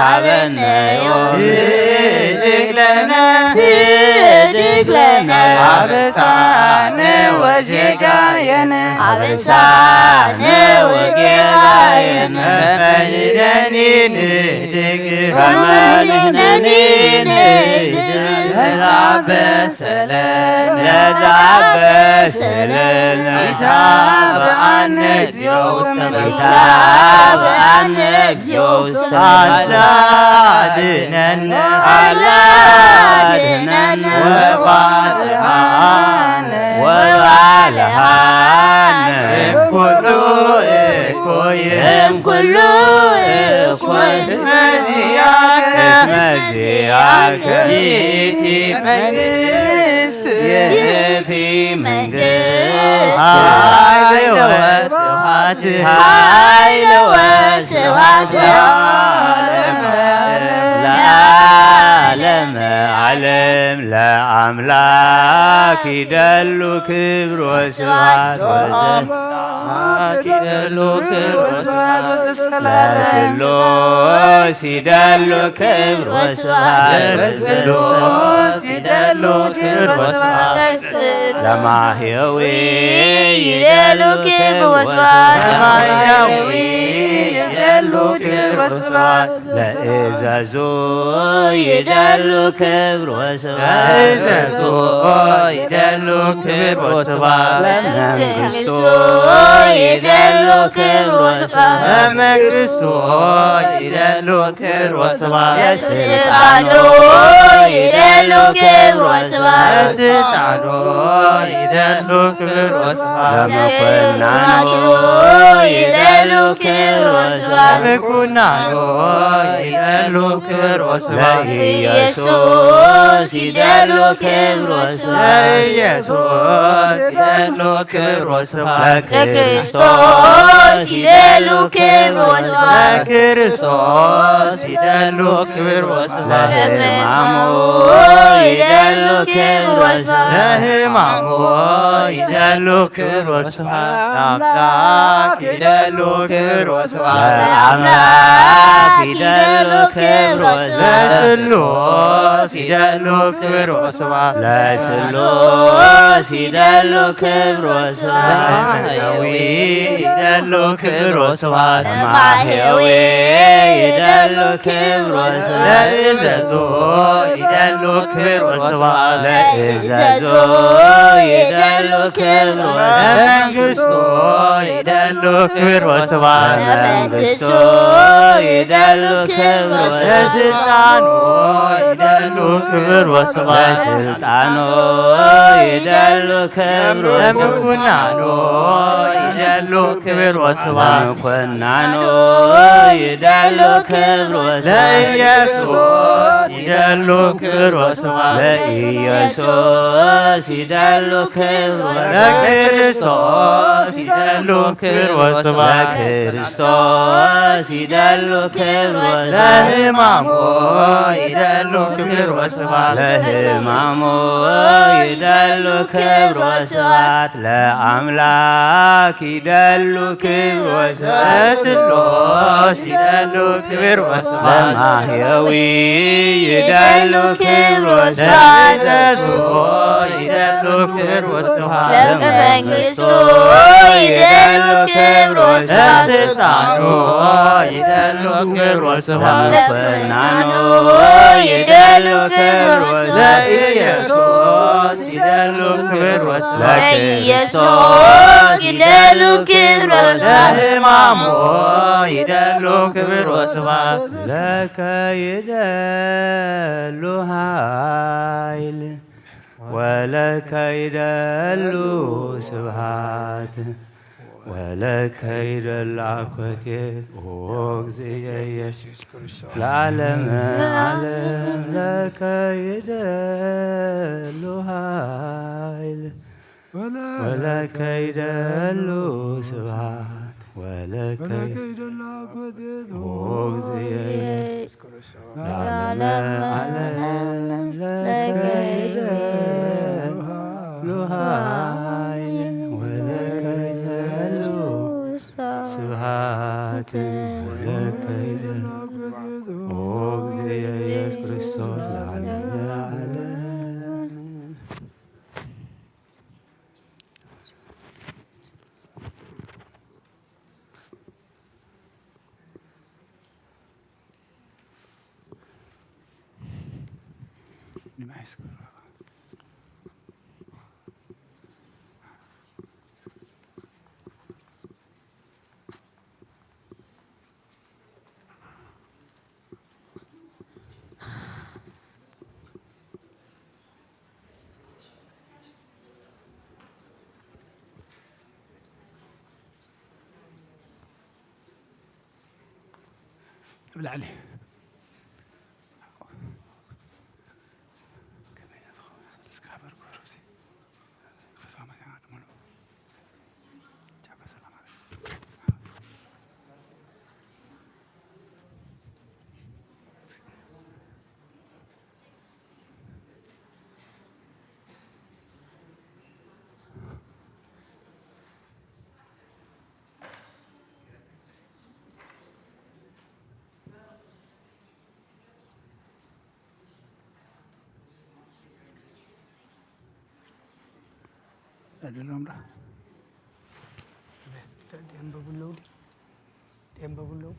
ሀበነ ዮም ህድግ ለነ ህድግ ለነ አበሳነ ወጌጋየነ አበሳነ ወጌጋየነ ከመ ንሕነኒ ንህድግ ከመ ንሕነኒ ንህድግ ለዘአበሰ ለነ ለዘአበሰ ለነ ኢታብአነ እግዚኦ ውስተ መከራ ኢታብአነ እግዚኦ ውስተ መከራ አላ አድነነ አላ አድነነ ወባልሃነ ወባልሃነ እምኩሉ እኩይ እምኩሉ እኩይ እስመ ዚአከ እስመ ዚአከ ይእቲ መንግስት ይእቲ መንግስት ኃይል ወስብሐት ኃይል ወስብሐት ለዓለመ ዓለም ለአምላክ ይደሉ ክብር ወስብሐት ወዘ- ለአምላክ ይደሉ ክብር ወስብሐት ለስሉስ ይደሉ ክብር ወስብሐት ለስሉስ ይደሉ ክብር ወስብሐት ለማህየዊ ይደሉ ክብር ወስብሐት ለማህየዊ ይደሉ ክብር ወስብሐት ለእዘዙ ይደሉ ክብር ወስብሐት ለእዘዙ ይደሉ ክብር ወስብሐት ለመንግስቱ ይደሉ ክብር ወስብሐት ለመንግስቱ ይደሉ ክብር ወስብሐት ለስልጣኑ ይደሉ ክብር ወስብሐት ለስልጣኑ ይደሉ ክብር ወስብሐት ለመኮንናኑ ይደሉ ክብር ወስብሐት ለመኮንናኑ ይደሉ ክብር ወስብሐት ለኢየሱስ ይደሉ ክብር ወስብሐት ለኢየሱስ ይደሉ ክብር ወስብሐት ለክርስቶስ ይደሉ ክብር ወስብሐት ለክርስቶስ ይደሉ ክብር ወስብሐት ለሕማሙ ይደሉ ክብር ወስብሐት ለሕማሙ ይደሉ ክብር ወስብሐት ለአምላክ ይደሉ ክብር ወስብሐት ለአምላክ ይደሉ ክብር ወስብሐት ለስሉስ ይደሉ ክብር ወስብሐት ለስሉስ ይደሉ ክብር ወስብሐት ለማህየዊ ይደሉ ክብር ወስብሐት ለማህየዊ ይደሉ ክብር ወስብሐት ለእዘዞ ይደሉ ክብር ወስብሐት ለእዘዞ ይደሉ ክብር ወስብሐት ለመንግስቱ ይደሉ ክብር ወስብሐት ለመንግስቱ ይደሉ ክብር ወስብሐት ለስልጣኑ ይደሉ ክብር ወስብሐት ለስልጣኑ ይደሉ ክብር ወስብሐት ለምኩናኑ ይደሉ ክብር ወስብሐት ለምኩናኑ ይደሉ ክብር ወስብሐት ለኢየሱስ ይደሉ ክብር ወስብሐት ለኢየሱስ ይደሉ ክብር ወስብሐት ለክርስቶስ ይደሉ ክብር ወስብሐት ለክርስቶስ ይደሉ ክብር ወስብሐት ለሕማሙ ይደሉ ክብር ወስብሐት ለሕማሙ ይደሉ ክብር ወስብሐት ለአምላክ ይደሉ ክብር ወስብሐት ለስሉስ ይደሉ ክብር ወስብሐት ለማህየዊ ይደሉ ክብር ወስብሐት ለዘዝኦ ይደሉ ክብር ወስብሐት ለመንግስቱ ይደሉ ክብር ወስብሐት ለስልጣኑ ይደሉ ክብር ወስብሐት ለምስናኑ ይደሉ ክብር ወስብሐት ለኢየሱስ ይደሉ ክብር ወስብሐት ለኢየሱስ ይደሉ ክብር ወስብሐት ለሕማሙ ይደሉ ክብር ወስብሐት ለከ ይደሉ ኃይል ወለከ ይደሉ ስብሐት ወለከ ይደሉ አኮቴት ኦ እግዚእየ ኢየሱስ ክርስቶስ ለዓለመ ዓለም ለከ ይደሉ ኃይል ወለከ ይደሉ ስብሐት ወለከ ይደሉ አኮቴት ኦ እግዚእየ ኢየሱስ ክርስቶስ ለዓለመ ዓለም ለከ ይደሉ ኃይል ወለከ ይደሉ ስብሐት ወለከ ይደሉ ኦ እግዚእየ ኢየሱስ ክርስቶስ ለዓለመ ዓለም። ብላዕሊ ኣደሎም ዶ? ደንበቡ ኣለዉ ድዩ? ደንበቡ ኣለዉ?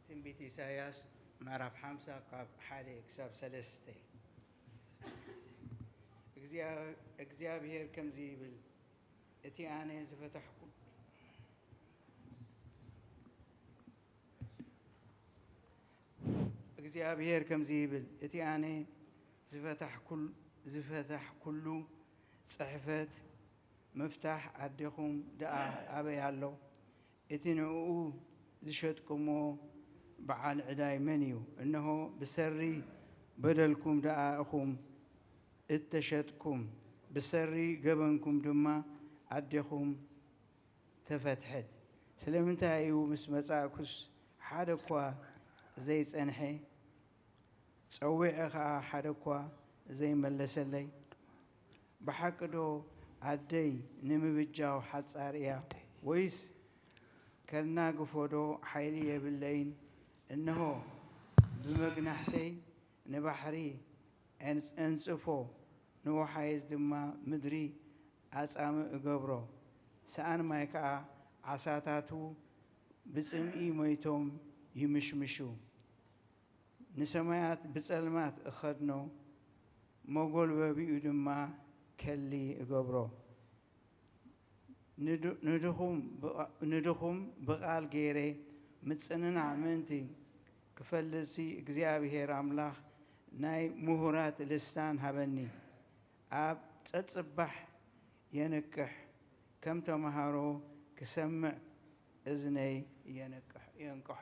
ትንቢት ኢሳይያስ ምዕራፍ ሓምሳ ካብ ሓደ ክሳብ ሰለስተ። እግዚኣብሔር ከምዚ ይብል፣ እቲ ኣነ ዝፈታሕኩ እግዚኣብሔር ከምዚ ይብል፣ እቲ ኣነ ዝፈታሕኩል-፣ ዝፈታሕኩሉ ጽሕፈት ምፍታሕ ኣዴኹም ደኣ ኣበይ ኣሎ? እቲ ንዕኡ ዝሸጥኩሞ በዓል ዕዳይ መን እዩ? እንሆ፣ ብሰሪ በደልኩም ደኣ ኢኹም እተሸጥኩም፣ ብሰሪ ገበንኩም ድማ ኣዴኹም ተፈትሐት። ስለምንታይ እዩ ምስ መጻእኩስ ሓደ እኳ ዘይጸንሐ? ጸዊዐ ኸኣ ሓደ እኳ ዘይመለሰለይ? ብሓቂ ዶ ኣደይ ንምብጃው ሓጻር እያ? ወይስ ከናግፎ ዶ ሓይሊ የብለይን? እንሆ፣ ብመግናሕተይ ንባሕሪ ኣንጽ-፣ ኣንጽፎ፣ ንወሓይዝ ድማ ምድሪ ኣጻምእ እገብሮ። ሰኣን ማይ ከኣ ዓሳታቱ ብጽምኢ ሞይቶም ይምሽምሹ። ንሰማያት ብጸልማት እኸድኖ፣ መጎልበቢኡ ድማ ከሊ እገብሮ። ንድ-፣ ንድኹም ብቓ-፣ ንድኹም ብቓል ገይረ ምጽንናዕ ምእንቲ ክፈልጥሲ፣ እግዚኣብሄር ኣምላኽ ናይ ምሁራት ልሳን ሃበኒ። ኣብ ጸጽባሕ የንቅሕ፣ ከም ተመሃሮ ክሰምዕ እዝነይ የንቅሕ-፣ የንቅሖ።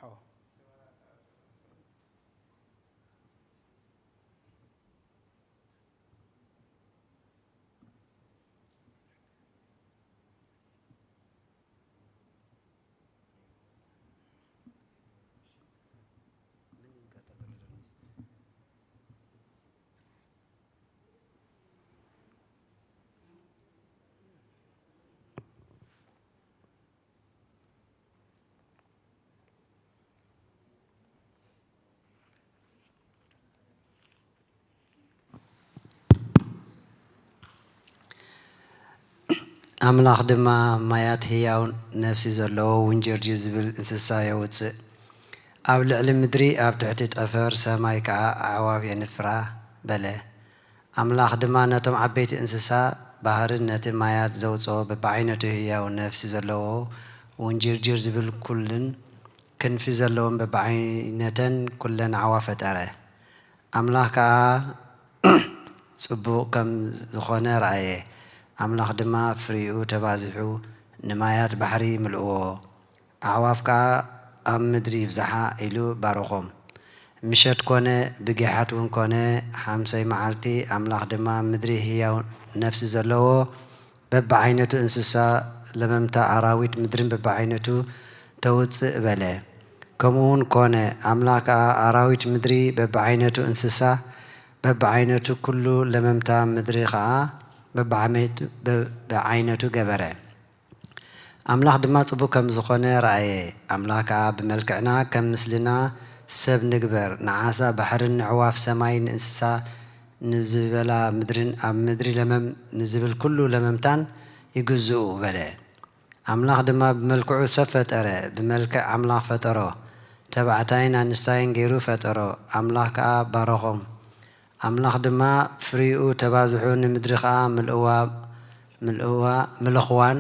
ኣምላኽ ድማ ማያት ህያው ነፍሲ ዘለዎ ውንጅርጅር ዝብል እንስሳ የውጽእ። ኣብ ልዕሊ ምድሪ፣ ኣብ ትሕቲ ጠፈር ሰማይ ከኣ ኣዕዋፍ የንፍራ በለ። ኣምላኽ ድማ ነቶም ዓበይቲ እንስሳ ባሕርን ነቲ ማያት ዘውጽኦ በብዓይነቱ ህያው ነፍሲ ዘለዎ ውንጅርጅር ዝብል ኩልን ክንፊ ዘለዎም በብዓይነተን ኩለን ኣዕዋፍ ፈጠረ። ኣምላኽ ከኣ ጽቡቕ ከም ዝኾነ ረኣየ። ኣምላኽ ድማ ፍሪኡ ተባዚሑ ንማያት ባሕሪ ምልእዎ፣ ኣዕዋፍ ከኣ ኣብ ምድሪ ይብዝሓ ኢሉ ባረኾም። ምሸት ኮነ ብጊሓት እውን ኮነ ሓምሳይ መዓልቲ፣ ኣምላኽ ድማ ምድሪ ህያው ነፍሲ ዘለዎ በብዓይነቱ እንስሳ ለመምታ ኣራዊት ምድርን በብዓይነቱ ተውጽእ በለ። ከምኡ እውን ኮነ። ኣምላኽ ከኣ ኣራዊት ምድሪ በብዓይነቱ፣ እንስሳ በብዓይነቱ፣ ኩሉ ለመምታ ምድሪ ኸኣ በብዓመይቱ-፣ በብዓይነቱ ገበረ። ኣምላኽ ድማ ጽቡቕ ከም ዝኾነ ረኣየ። ኣምላኽ ከኣ ብመልክዕና ከም ምስልና ሰብ ንግበር፣ ንዓሳ ባሕርን ንዕዋፍ ሰማይ፣ ንእንስሳ ንዝበላ ምድርን ኣብ ምድሪ ለመም ንዝብል ኩሉ ለመምታን ይግዝኡ በለ። ኣምላኽ ድማ ብመልክዑ ሰብ ፈጠረ፣ ብመልክዕ ኣምላኽ ፈጠሮ፣ ተባዕታይን ኣንስታይን ገይሩ ፈጠሮ። ኣምላኽ ከኣ ባረኾም። ኣምላኽ ድማ፣ ፍሪኡ ተባዝሑ፣ ንምድሪ ኸኣ ምልእዋ፣ ምልእዋ፣ ምለኽዋን፣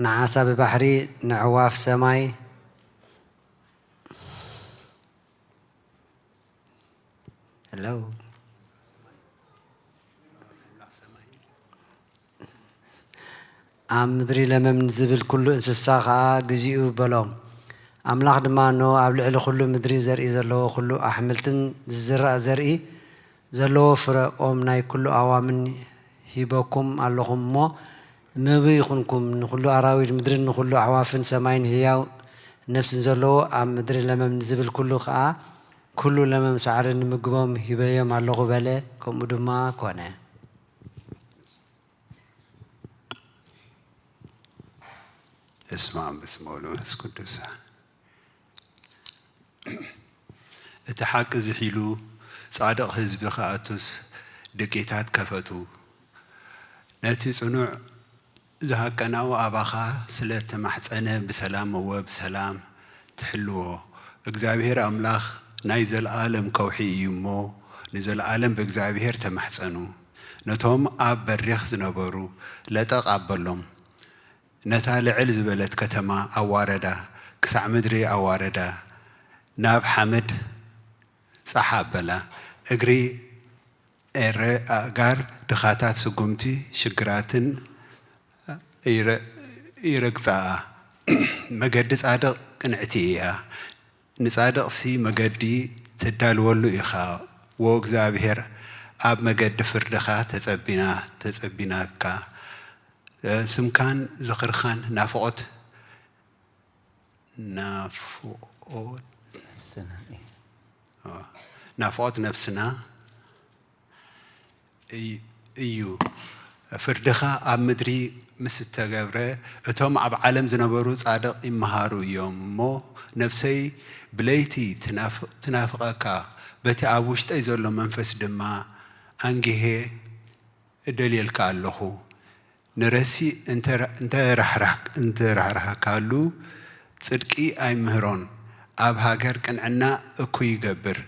ንዓሳ ብባሕሪ፣ ንዕዋፍ ሰማይ፣ ሄሎ። ኣብ ምድሪ ለመም ንዝብል ኩሉ እንስሳ ኸኣ ግዚኡ በሎም። ኣምላኽ ድማ፣ እንሆ፣ ኣብ ልዕሊ ኩሉ ምድሪ ዘርኢ ዘለዎ ኩሉ ኣሕምልትን ዝዝራእ ዘርኢ ዘለዎ ፍረ ኦም ናይ ኩሉ ኣእዋምን ሂበኩም ኣለኹም እሞ፣ መግቢ ይኹንኩም። ንኹሉ ኣራዊት ምድርን ንኹሉ ኣዕዋፍን ሰማይን ህያው ነፍስን ዘለዎ ኣብ ምድሪ ለመም ንዝብል ኩሉ ኸኣ፣ ኩሉ ለመም ሳዕሪ ንምግቦም ሂበዮም ኣለኹ በለ። ከምኡ ድማ ኮነ። በስመ ኣብ በስመ ወወልድ ወመንፈስ ቅዱስ። እቲ ሓቂ ዝሒሉ ጻድቕ ህዝቢ ክኣቱስ ደቂታት ከፈቱ። ነቲ ጽኑዕ ዝሃቀናኡ ኣባኻ ስለ ተማሕጸነ ብሰላም እወ ብሰላም ትሕልዎ። እግዚኣብሔር ኣምላኽ ናይ ዘለኣለም ከውሒ እዩ እሞ ንዘለኣለም ብእግዚኣብሔር ተማሕጸኑ። ነቶም ኣብ በሪኽ ዝነበሩ ለጠቕ ኣበሎም። ነታ ልዕል ዝበለት ከተማ ኣዋረዳ፣ ክሳዕ ምድሪ ኣዋረዳ፣ ናብ ሓመድ ጻሕ ኣበላ። እግሪ ኤረ ኣእጋር ድኻታት ስጉምቲ ሽግራትን ይረ-፣ ይረግጻኣ። መገዲ ጻድቕ ቅንዕቲ እያ። ንጻድቕሲ መገዲ ተዳልወሉ ኢኻ። ዎ እግዚኣብሔር ኣብ መገዲ ፍርድኻ ተጸቢና፣ ተጸቢናካ። ስምካን ዝኽርኻን ናፍቖት፣ ናፍቖት፣ ነፍስና እዩ። ናፍቖት ነፍስና እይ-፣ እዩ። ፍርድኻ ኣብ ምድሪ ምስ እተገብረ፣ እቶም ኣብ ዓለም ዝነበሩ ጻድቕ ይመሃሩ እዮም እሞ፣ ነፍሰይ ብለይቲ ትናፍ-፣ ትናፍቐካ፣ በቲ ኣብ ውሽጠይ ዘሎ መንፈስ ድማ ኣንጊሄ እደልየልካ ኣለኹ። ንረሲእ እንተ-፣ እንተ ራሕራህ-፣ እንተ ራህራህካሉ፣ ጽድቂ ኣይምህሮን፣ ኣብ ሃገር ቅንዕና እኩይ ይገብር፣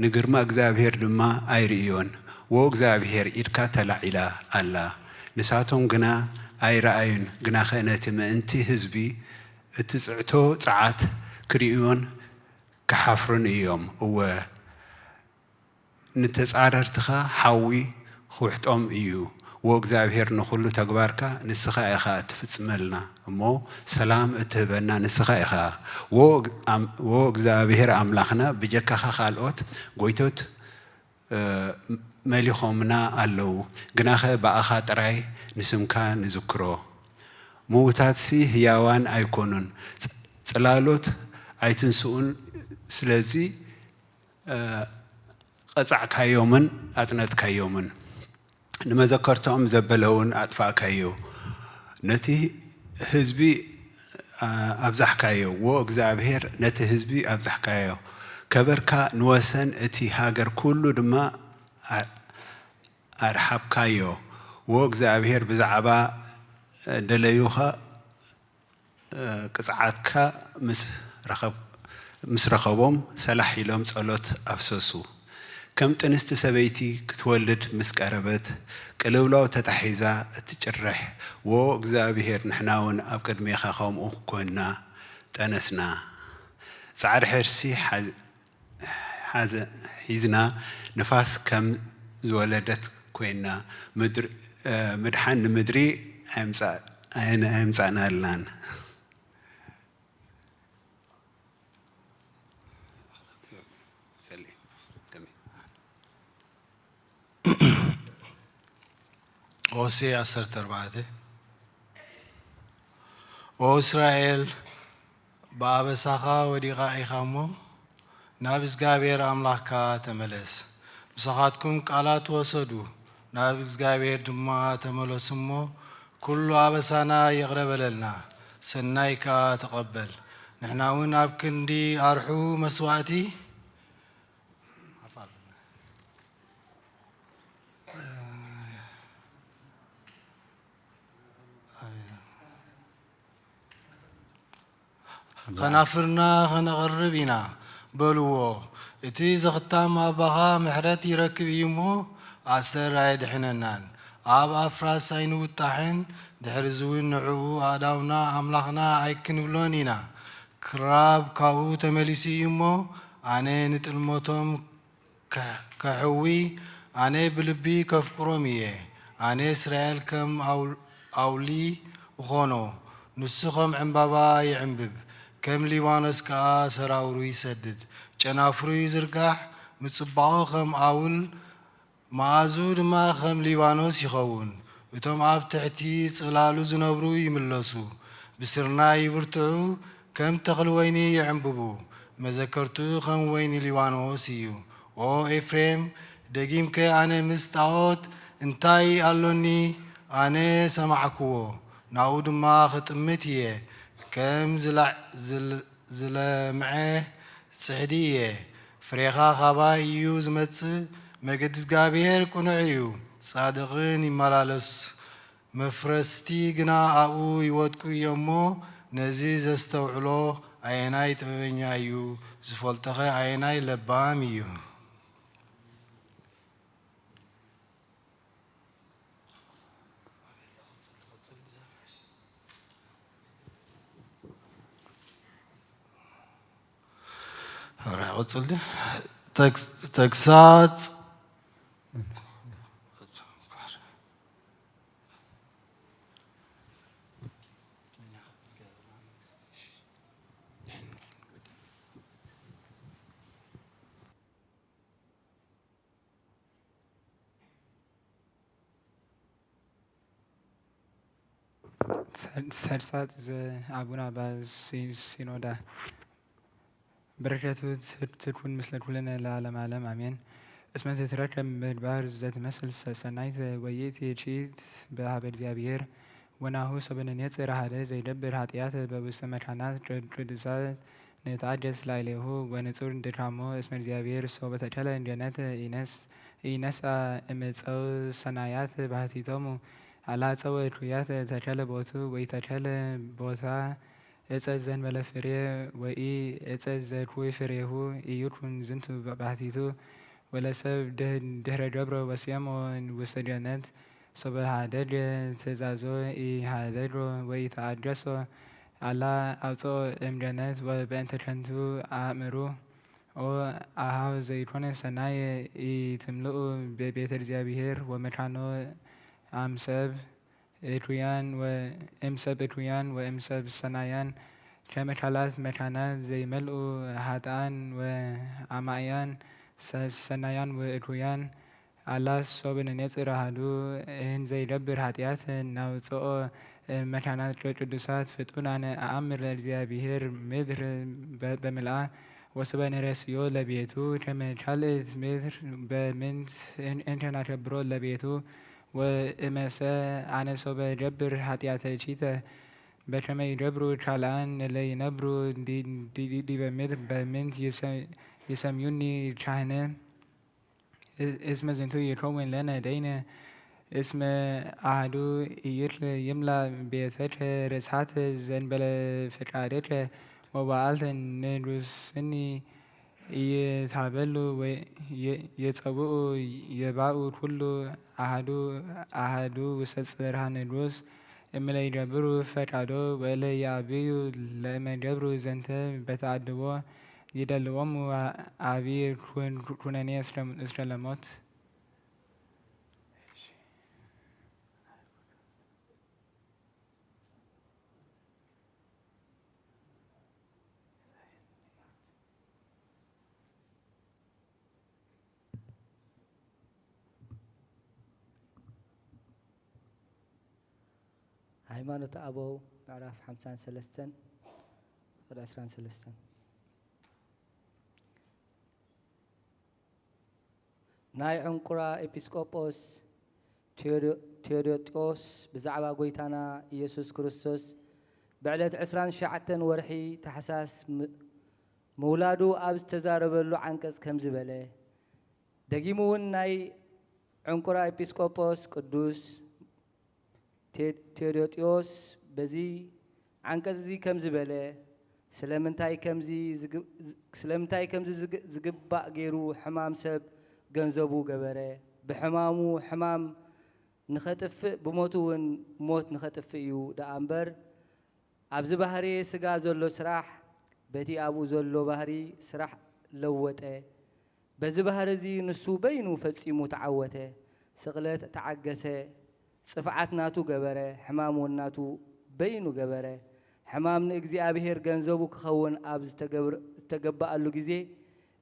ንግርማ እግዚኣብሔር ድማ ኣይርእዮን። ዎ እግዚኣብሔር፣ ኢድካ ተላዒላ ኣላ፣ ንሳቶም ግና ኣይረኣዩን። ግናኸ ነቲ ምእንቲ ህዝቢ እትጽዕቶ ጸዓት ክርእዩን ክሓፍሩን እዮም። እወ፣ ንተጻረርትኻ ሓዊ ክውሕጦም እዩ። ዎ እግዚኣብሔር፣ ንኹሉ ተግባርካ ንስኻ ኢኻ እትፍጽመልና እሞ፣ ሰላም እትህበና ንስኻ ኢኻ። ዎ እግ-፣ ኣም-፣ ዎ እግዚኣብሔር ኣምላኽና፣ ብጀካኻ ካልኦት ጐይቶት፣ እ፣ መሊኾምና ኣለዉ። ግናኸ ብኣኻ ጥራይ ንስምካ ንዝክሮ። ምዉታትሲ ህያዋን ኣይኮኑን፣ ጽ-፣ ጽላሎት ኣይትንስኡን። ስለዚ፣ እ፣ ቀጻዕካዮምን ኣጽነትካዮምን፣ ንመዘከርታኦም ዘበለ እውን ኣጥፋእካዮ። ነቲ ህዝቢ፣ እ፣ ኣብዛሕካዮ። ዎ እግዚኣብሔር፣ ነቲ ህዝቢ ኣብዛሕካዮ። ከበርካ ንወሰን እቲ ሃገር ኩሉ ድማ ኣ-፣ ኣርሓብካዮ። ዎ እግዚኣብሔር፣ ብዛዕባ ደለዩኻ ቅጽዓትካ ምስ ረኸብ-፣ ምስ ረኸቦም፣ ሰላሕ ኢሎም ጸሎት ኣፍሰሱ። ከም ጥንስቲ ሰበይቲ ክትወልድ ምስ ቀረበት፣ ቅልውላው ተታሒዛ እትጭርሕ፣ ዎ እግዚኣብሔር፣ ንሕና እውን ኣብ ቅድሜኻ ከምኡ ኰንና፣ ጠነስና። ጻዕሪ ሕርሲ ሓ-፣ ሓዘ-፣ ሒዝና፣ ንፋስ ከም ዝወለደት ኰይንና፣ ምድሪ-፣ እ፣ ምድሓን ንምድሪ ኣየምጻ-፣ ኣየን-፣ ኣየምጻእናላን። ሆሴዕ ዓሰርተ ኣርባዕተ። ኦ እስራኤል፣ ብኣበሳኻ ወዲቓ ኢኻ እሞ፣ ናብ እግዚኣብሔር ኣምላኽካ ተመለስ። ምሳኻትኩም ቃላት ወሰዱ፣ ናብ እግዚኣብሔር ድማ ተመለሱ እሞ፣ ኩሉ ኣበሳና ይቕረ በለልና፣ ሰናይ ከኣ ተቐበል። ንሕና እውን ኣብ ክንዲ ኣርሑ መስዋእቲ፣ ኸናፍርና ኸነቕርብ ኢና በልዎ። እቲ ዘኽታም ኣባኻ ምሕረት ይረክብ እዩ እሞ፣ ኣሰር ኣየድሕነናን፣ ኣብ ኣፍራስ ኣይንውጣሕን። ድሕርዚ እውን ንዕኡ ኣእዳውና ኣምላኽና ኣይክንብሎን ኢና። ክራብ ካብኡ ተመሊሱ እዩ እሞ፣ ኣነ ንጥልመቶም ከ-፣ ከሕዊ፣ ኣነ ብልቢ ከፍቅሮም እየ። ኣነ እስራኤል ከም ኣው-፣ ኣውሊ እኾኖ፣ ንሱ ኸም ዕምባባ ይዕምብብ፣ ከም ሊባኖስ ከኣ ሰራውሩ ይሰድድ። ጨናፍሩ ይዝርጋሕ፣ ምጽባቑ ኸም ኣውል፣ መኣዝኡ ድማ ኸም ሊባኖስ ይኸውን። እቶም ኣብ ትሕቲ ጽላሉ ዝነብሩ ይምለሱ፣ ብስርናይ ይብርትዑ፣ ከም ተኽሊ ወይኒ ይዕምብቡ። መዘከርትኡ ኸም ወይኒ ሊባኖስ እዩ። ኦ ኤፍሬም፣ ደጊምከ ኣነ ምስ ጣዖት እንታይ ኣሎኒ? ኣነ ሰማዕክዎ፣ ናብኡ ድማ ኽጥምት እየ። ከም ዝላዕ-፣ ዝል-፣ ዝለምዐ ጽሕዲ እየ። ፍሬኻ ኻባይ እዩ ዝመጽእ። መገዲ እግዚኣብሔር ቅኑዕ እዩ፣ ጻድቕን ይመላለስ። መፍረስቲ ግና ኣብኡ ይወድቁ እዮም እሞ፣ ነዚ ዘስተውዕሎ ኣየናይ ጥበበኛ እዩ? ዝፈልጦኸ ኣየናይ ለባም እዩ? ሕራይ ቅጽል ድዩ? ተግስ-፣ ተግሳጽ። ተግሳጽ ዘአቡነ አባ ሲ-፣ ሲኖዳ። በረከቱ ትት-፣ ትኩን ምስለ ኩልነ ለዓለመ ዓለም አሜን። እስመ ትትረከብ ምግባር ዘትመስል ሰ-፣ ሰናይት ወይእቲ ርትዕት በሀበ እግዚአብሔር። ወናሁ ሰበ ነኔጽር ሀደ ዘይደብር ኃጢአት በውስተ መካናት ቅዱሳት ንትአገስ ላዕሌሁ ወንጹር ድካሞ። እስመ እግዚአብሔር ሶበ ተከለ ገነት ኢነስ-፣ ኢነስአ እምፀው ሰናያት ባህቲቶሙ። አላ ጸወ እኩያት ተከለ ቦቱ ወኢተከለ ቦታ እፀ ዘንበለ ፍሬ ወኢ እፀ ዘኩይ ፍሬሁ ኢይኩን ዝንቱ ባሕቲቱ። ወለሰብ ድህ-፣ ድህረ ገብሮ ወሴሞ ውስተ ገነት ሶበ ሀደገ ትእዛዞ ኢሀደጎ ወኢተአገሶ። አላ አውፅኦ እምገነት ወበእንተ ከንቱ አእምሩ። ኦ አሃው ዘይኮነ ሰናየ ኢትምልኡ በቤተ እግዚአብሔር ወመካኖ አምሰብ እኩያን ወእምሰብ እኩያን ወእምሰብ ሰናያን ከመ ካላት መካናት ዘይመልኡ ሀጣን ወአማእያን ሰ-፣ ሰናያን ወእኩያን። አላ ሶበ ንኔጽር አሐዱ እን ዘይገብር ኃጢአት ናውፅኦ መካናት ቅዱሳት ፍጡናን አአምር ለእግዚአብሔር ምድር በ-፣ በምልአ ወስበ ንረስዮ ለቤቱ ከመ ካልእት ምድር በምንት እን-፣ እንከ ናከብሮ ለቤቱ ወእመሰ አነ ሶበ እገብር ኃጢአተ ኪተ በከመ ይገብሩ ካልአን እለ ይነብሩ ዲ-፣ ዲ-፣ ዲ-፣ ዲበ ምድር በምንት ይሰ-፣ ይሰምዩኒ ካህነ። እ-፣ እስመ ዝንቱ ይከውን ለነ ደይነ። እስመ አሐዱ ኢይክል ይምላ ቤተከ ርጽሐት ዘእንበለ ፈቃደከ ወበዓልተ ንጉስኒ ኢይትሃበሉ። ወ-፣ የ-፣ የጸውኡ የባኡ ኩሉ አሐዱ አሐዱ ውስተ ጽርሐ ንጉስ እምለ ይገብሩ ፈቃዶ ወእለ ይአብዩ ለእመ ገብሩ ዘንተ በተአድቦ ይደልዎሙ አብይ ኩን-፣ ኩነኔ እስከ፣ እስከ ለሞት። ሃይማኖተ ኣበው ምዕራፍ ሓምሳን ሰለስተን ፍቕዲ ዕስራን ሰለስተን። ናይ ዕንቁራ ኤጲስቆጶስ ቴዎዶ-፣ ቴዎዶጥዮስ ብዛዕባ ጐይታና ኢየሱስ ክርስቶስ ብዕለት ዕስራን ትሽዓተን ወርሒ ታሕሳስ ም-፣ ምውላዱ ኣብ ዝተዛረበሉ ዓንቀጽ ከምዚ በለ። ደጊሙ እውን ናይ ዕንቁራ ኤጲስቆጶስ ቅዱስ ቴ-፣ ቴዎዶጥዮስ በዚ ዓንቀጽ እዚ ከምዚ በለ፣ ስለምንታይ ከምዚ ዝግ-፣ ዝ-፣ ስለምንታይ ከምዚ ዝግ-፣ ዝግባእ ገይሩ ሕማም ሰብ ገንዘቡ ገበረ? ብሕማሙ ሕማም ንኸጥፍእ ብሞቱ እውን ሞት ንኸጥፍእ እዩ ደኣ እምበር፣ ኣብዚ ባህርየ ሥጋ ዘሎ ስራሕ በቲ ኣብኡ ዘሎ ባህሪ ስራሕ ለወጠ። በዚ ባህሪ እዚ ንሱ በይኑ ፈጺሙ ተዓወተ። ስቕለት ተዓገሰ፣ ጽፍዓት ናቱ ገበረ፣ ሕማም እውን ናቱ በይኑ ገበረ። ሕማም ንእግዚኣብሔር ገንዘቡ ክኸውን ኣብ ዝተገብር-፣ ዝተገበኣሉ ግዜ፣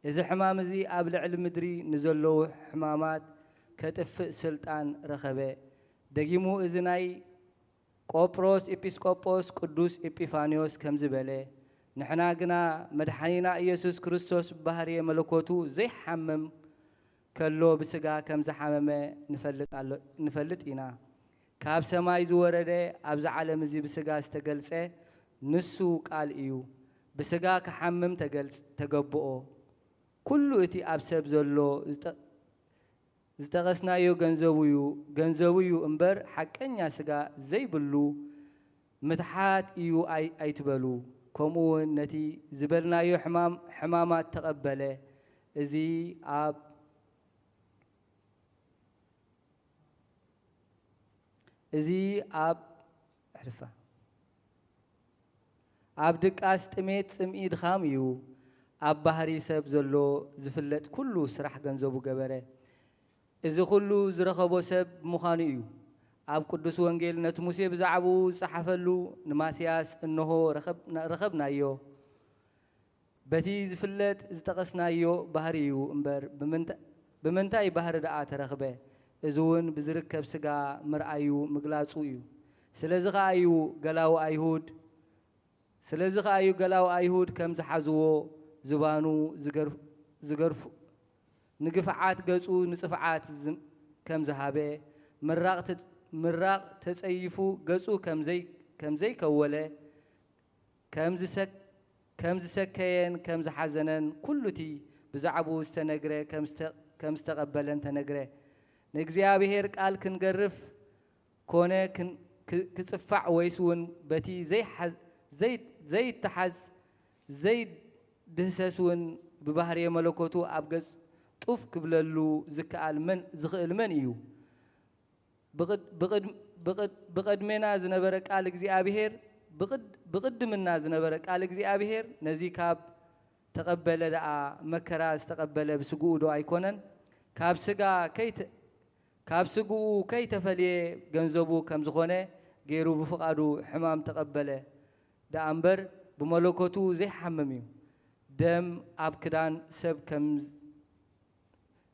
እዚ ሕማም እዚ ኣብ ልዕሊ ምድሪ ንዘለዉ ሕማማት ከጥፍእ ስልጣን ረኸበ። ደጊሙ እዚ ናይ ቆጵሮስ ኤጲስቆጶስ ቅዱስ ኤጲፋንዮስ ከምዚ በለ፣ ንሕና ግና መድሓኒና ኢየሱስ ክርስቶስ ብባህርየ መለኮቱ ዘይሓምም ከሎ ብስጋ ከም ዝሓመመ ንፈልጥ ኣሎ-፣ ንፈልጥ ኢና። ካብ ሰማይ ዝወረደ ኣብዚ ዓለም እዚ ብስጋ ዝተገልጸ ንሱ ቃል እዩ። ብስጋ ክሓምም ተገልጽ-፣ ተገብኦ። ኩሉ እቲ ኣብ ሰብ ዘሎ ዝጠ-፣ ዝጠቐስናዮ ገንዘቡ እዩ፣ ገንዘቡ እዩ እምበር ሓቀኛ ስጋ ዘይብሉ ምትሓት እዩ ኣይ-፣ ኣይትበሉ። ከምኡ እውን ነቲ ዝበልናዮ ሕማም-፣ ሕማማት ተቐበለ። እዚ ኣብ፣ እዚ ኣብ፣ ኣሕልፋ። ኣብ ድቃስ ጥሜት ጽምኢ ድኻም እዩ። ኣብ ባህሪ ሰብ ዘሎ ዝፍለጥ ኩሉ ስራሕ ገንዘቡ ገበረ። እዚ ኩሉ ዝረኸቦ ሰብ ብምዃኑ እዩ። ኣብ ቅዱስ ወንጌል ነቲ ሙሴ ብዛዕባኡ ዝጸሓፈሉ ንማስያስ እንሆ ረኸብ-፣ ረኸብናዮ። በቲ ዝፍለጥ ዝጠቐስናዮ ባህሪ እዩ እምበር፣ ብምንታ-፣ ብምንታይ ባህሪ ደኣ ተረኽበ? እዚ እውን ብዝርከብ ስጋ ምርኣዩ ምግላጹ እዩ። ስለዚ ኸኣ እዩ ገላዉ ኣይሁድ፣ ስለዚ ኸኣ እዩ ገላዉ ኣይሁድ ከም ዝሓዝዎ፣ ዝባኑ ዝገርፍ-፣ ዝገርፉ-፣ ንግፍዓት ገጹ ንጽፍዓት ዝም-፣ ከም ዝሃበ፣ ምራቕ ተ-፣ ምራቕ ተጸይፉ ገጹ ከም ዘይ-፣ ከም ዘይከወለ፣ ከም ዝሰክ-፣ ከም ዝሰከየን ከም ዝሓዘነን ኩሉ እቲ ብዛዕባኡ ዝተነግረ ከም ዝተ-፣ ከም ዝተቐበለን ተነግረ። ንእግዚኣብሔር ቃል ክንገርፍ ኮነ ክን-፣ ክ-፣ ክጽፋዕ ወይስ እውን በቲ ዘይሓ-፣ ዘይ-፣ ዘይተሓዝ፣ ዘይድህሰስ እውን ብባህርየ መለኮቱ ኣብ ገጽ ጡፍ ክብለሉ ዝከኣል መን፣ ዝኽእል መን እዩ? ብቕድ-፣ ብቕድ-፣ ብቕድ-፣ ብቐድሜና ዝነበረ ቃል እግዚኣብሔር፣ ብቕድ-፣ ብቕድምና ዝነበረ ቃል እግዚኣብሔር ነዚ ካብ ተቐበለ ደኣ መከራ ዝተቐበለ ብስግኡ ዶ ኣይኮነን? ካብ ስጋ ከይተ-፣ ካብ ስግኡ ከይተፈልየ ገንዘቡ ከም ዝኾነ ገይሩ ብፍቓዱ ሕማም ተቐበለ ደኣ እምበር ብመለኮቱ ዘይሓምም እዩ። ደም ኣብ ክዳን ሰብ ከም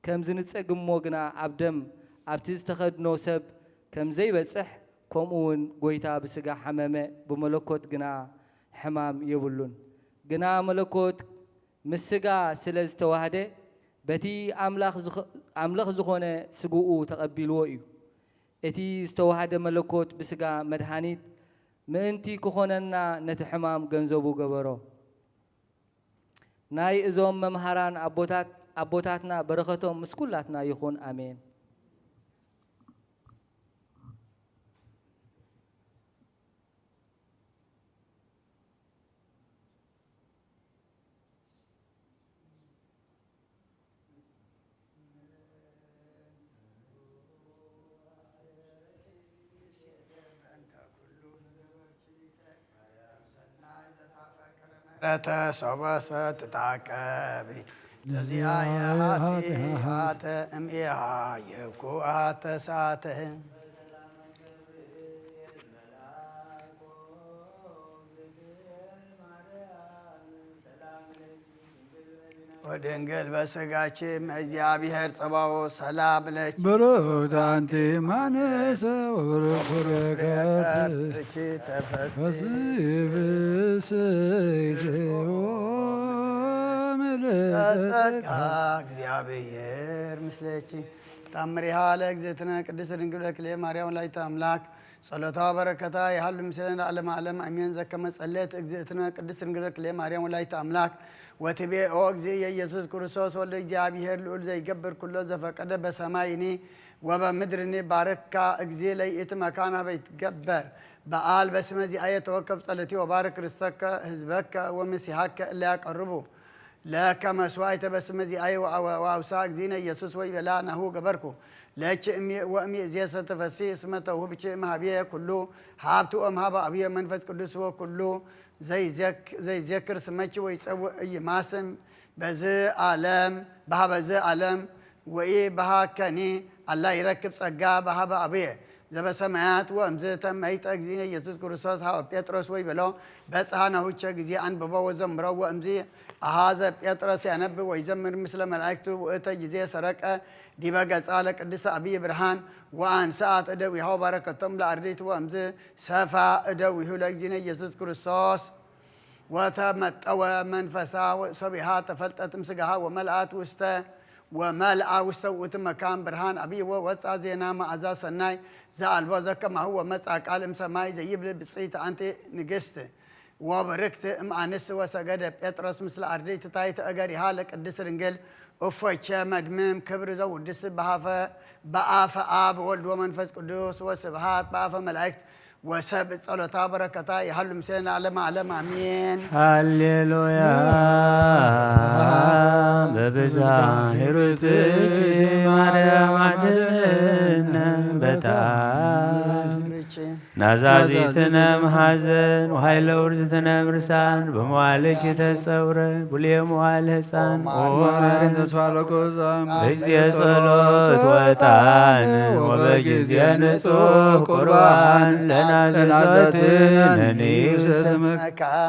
ከም ዝንጸግ እሞ ግና ኣብ ደም ኣብቲ ዝተኸድኖ ሰብ ከም ዘይበጽሕ፣ ከምኡ እውን ጐይታ ብስጋ ሓመመ፣ ብመለኮት ግና ሕማም የብሉን። ግና መለኮት ምስ ስጋ ስለ ዝተዋህደ፣ በቲ ኣምላኽ ዝኸ-፣ ኣምለኽ ዝኾነ ስግኡ ተቐቢልዎ እዩ። እቲ ዝተዋህደ መለኮት ብስጋ መድሃኒት ምእንቲ ክኾነና ነቲ ሕማም ገንዘቡ ገበሮ። ናይ እዞም መምሃራን ኣቦታት-፣ ኣቦታትና በረኸቶም ምስ ኩላትና ይኹን። ኣሜን። ረተ ሶበሰ ትታቀቢ ለዚኣየ ኃጢአተ እምኢሃ የኩ ተሳተ። ወድንግል በስጋኪ እም እግዚአብሔር ጸባኦት ሰላም ለኪ። ብሩክት አንቲ እማንሰ ወብሩክ ፍሬ ከርሥኪ ተፈሥሒ ፍሥሕት ፍሥሕት ኦ ምልዕተ ጸጋ። ጸጋ እግዚአብሔር ምስለኪ። ተአምሪሃ ለእግዝእትነ ቅድስት ድንግል በክልኤ ማርያም ወላዲተ አምላክ። ጸሎታ በረከታ ይሃሉ ምስሌነ ለዓለመ ዓለም አሜን። ዘከመ ጸልየት እግዝእትነ ቅድስት ድንግል በክልኤ ማርያም ወላዲተ አምላክ ወትቤ ኦ እግዚእ ኢየሱስ ክርስቶስ ወልደ እግዚአብሔር ልዑል ዘይገብር ኩሎ ዘፈቀደ በሰማይኒ ወበምድርኒ ባርካ እግዚእ ለይእቲ መካን ሀበ ይትገበር በዓል በስመ ዚአየ ተወከፍ ጸሎቲ ወባርክ ርስተከ ህዝበከ ወምሲሐከ እለ ያቀርቡ ለከ መስዋዕተ በስመ ዚአየ ወአውሳ እግዚእነ ኢየሱስ ወይቤላ ናሁ ገበርኩ ለኪ እሚ ወእሚ እዜሰ ተፈሲ እስመ ተውህብኪ እምሃብየ ኩሉ ሀብቱ እምሃበ አብየ መንፈስ ቅዱስ ወኩሉ ዘይዜክ-፣ ዘይዜክር ስመኪ ወይጸውዕ እይማስን በዝ ዓለም በሀበዝ ዓለም ወኢ በሃከኒ አላ ይረክብ ጸጋ በሀበ አብየ ዘበሰማያት ወእምዝ ተመይጠ እግዚእነ ኢየሱስ ክርስቶስ ሀበ ጴጥሮስ ወይቤሎ በጽሐ ናሁቸ ጊዜ አንብቦ ወዘምሮ ወእምዝ አሃዘ ጴጥሮስ ያነብ ወይዘምር ምስለ መላእክቱ ውእተ ጊዜ ሰረቀ ዲበ ገጻ ለቅድስ አብይ ብርሃን ወአንስአት እደዊሃ ወባረከቶም ለአርድእት ወእምዝ ሰፋ እደዊሁ ለእግዚእነ ኢየሱስ ክርስቶስ ወተመጠወ መንፈሳ ሶቢሃ ተፈልጠት እምስጋሃ ወመልአት ውስተ ወመልአ ውስተ ውእቱ መካን ብርሃን አብይ ወወፃ ዜና መዓዛ ሰናይ ዘአልቦ ዘከማሁ ወመፃ ቃል እምሰማይ ዘይብል ብፅዕት አንቲ ንግስት ወብርክት እምአንስት ወሰገደ ጴጥሮስ ምስለ አርድእት ታሕተ እገሪሃ ለቅድስት ድንግል እፎይቸ መድምም ክብር ዘውድስ በአፈ አብ ወወልድ ወመንፈስ ቅዱስ ወስብሃት በአፈ መላእክት ወሰብ ጸሎታ በረከታ ይሃሉ ምስሌነ ለዓለመ ዓለም አሜን። ሃሌሉያ። በብዛ ሂሩትኪ ማርያም አድነን በታ ናዛዚትነ እም ሐዘን ወኃይለ ውርዝትነ እም ርሳን በመዋልኪ ተጸውረ ብሉየ መዋል ሕፃን። ኦ ማርያም ተስፋ ለኩሉ ዘአምን በጊዜ ጸሎት ወጣን ወበጊዜ ንጹሕ ቁርባን ለናዘዘትነ ንስምዕ።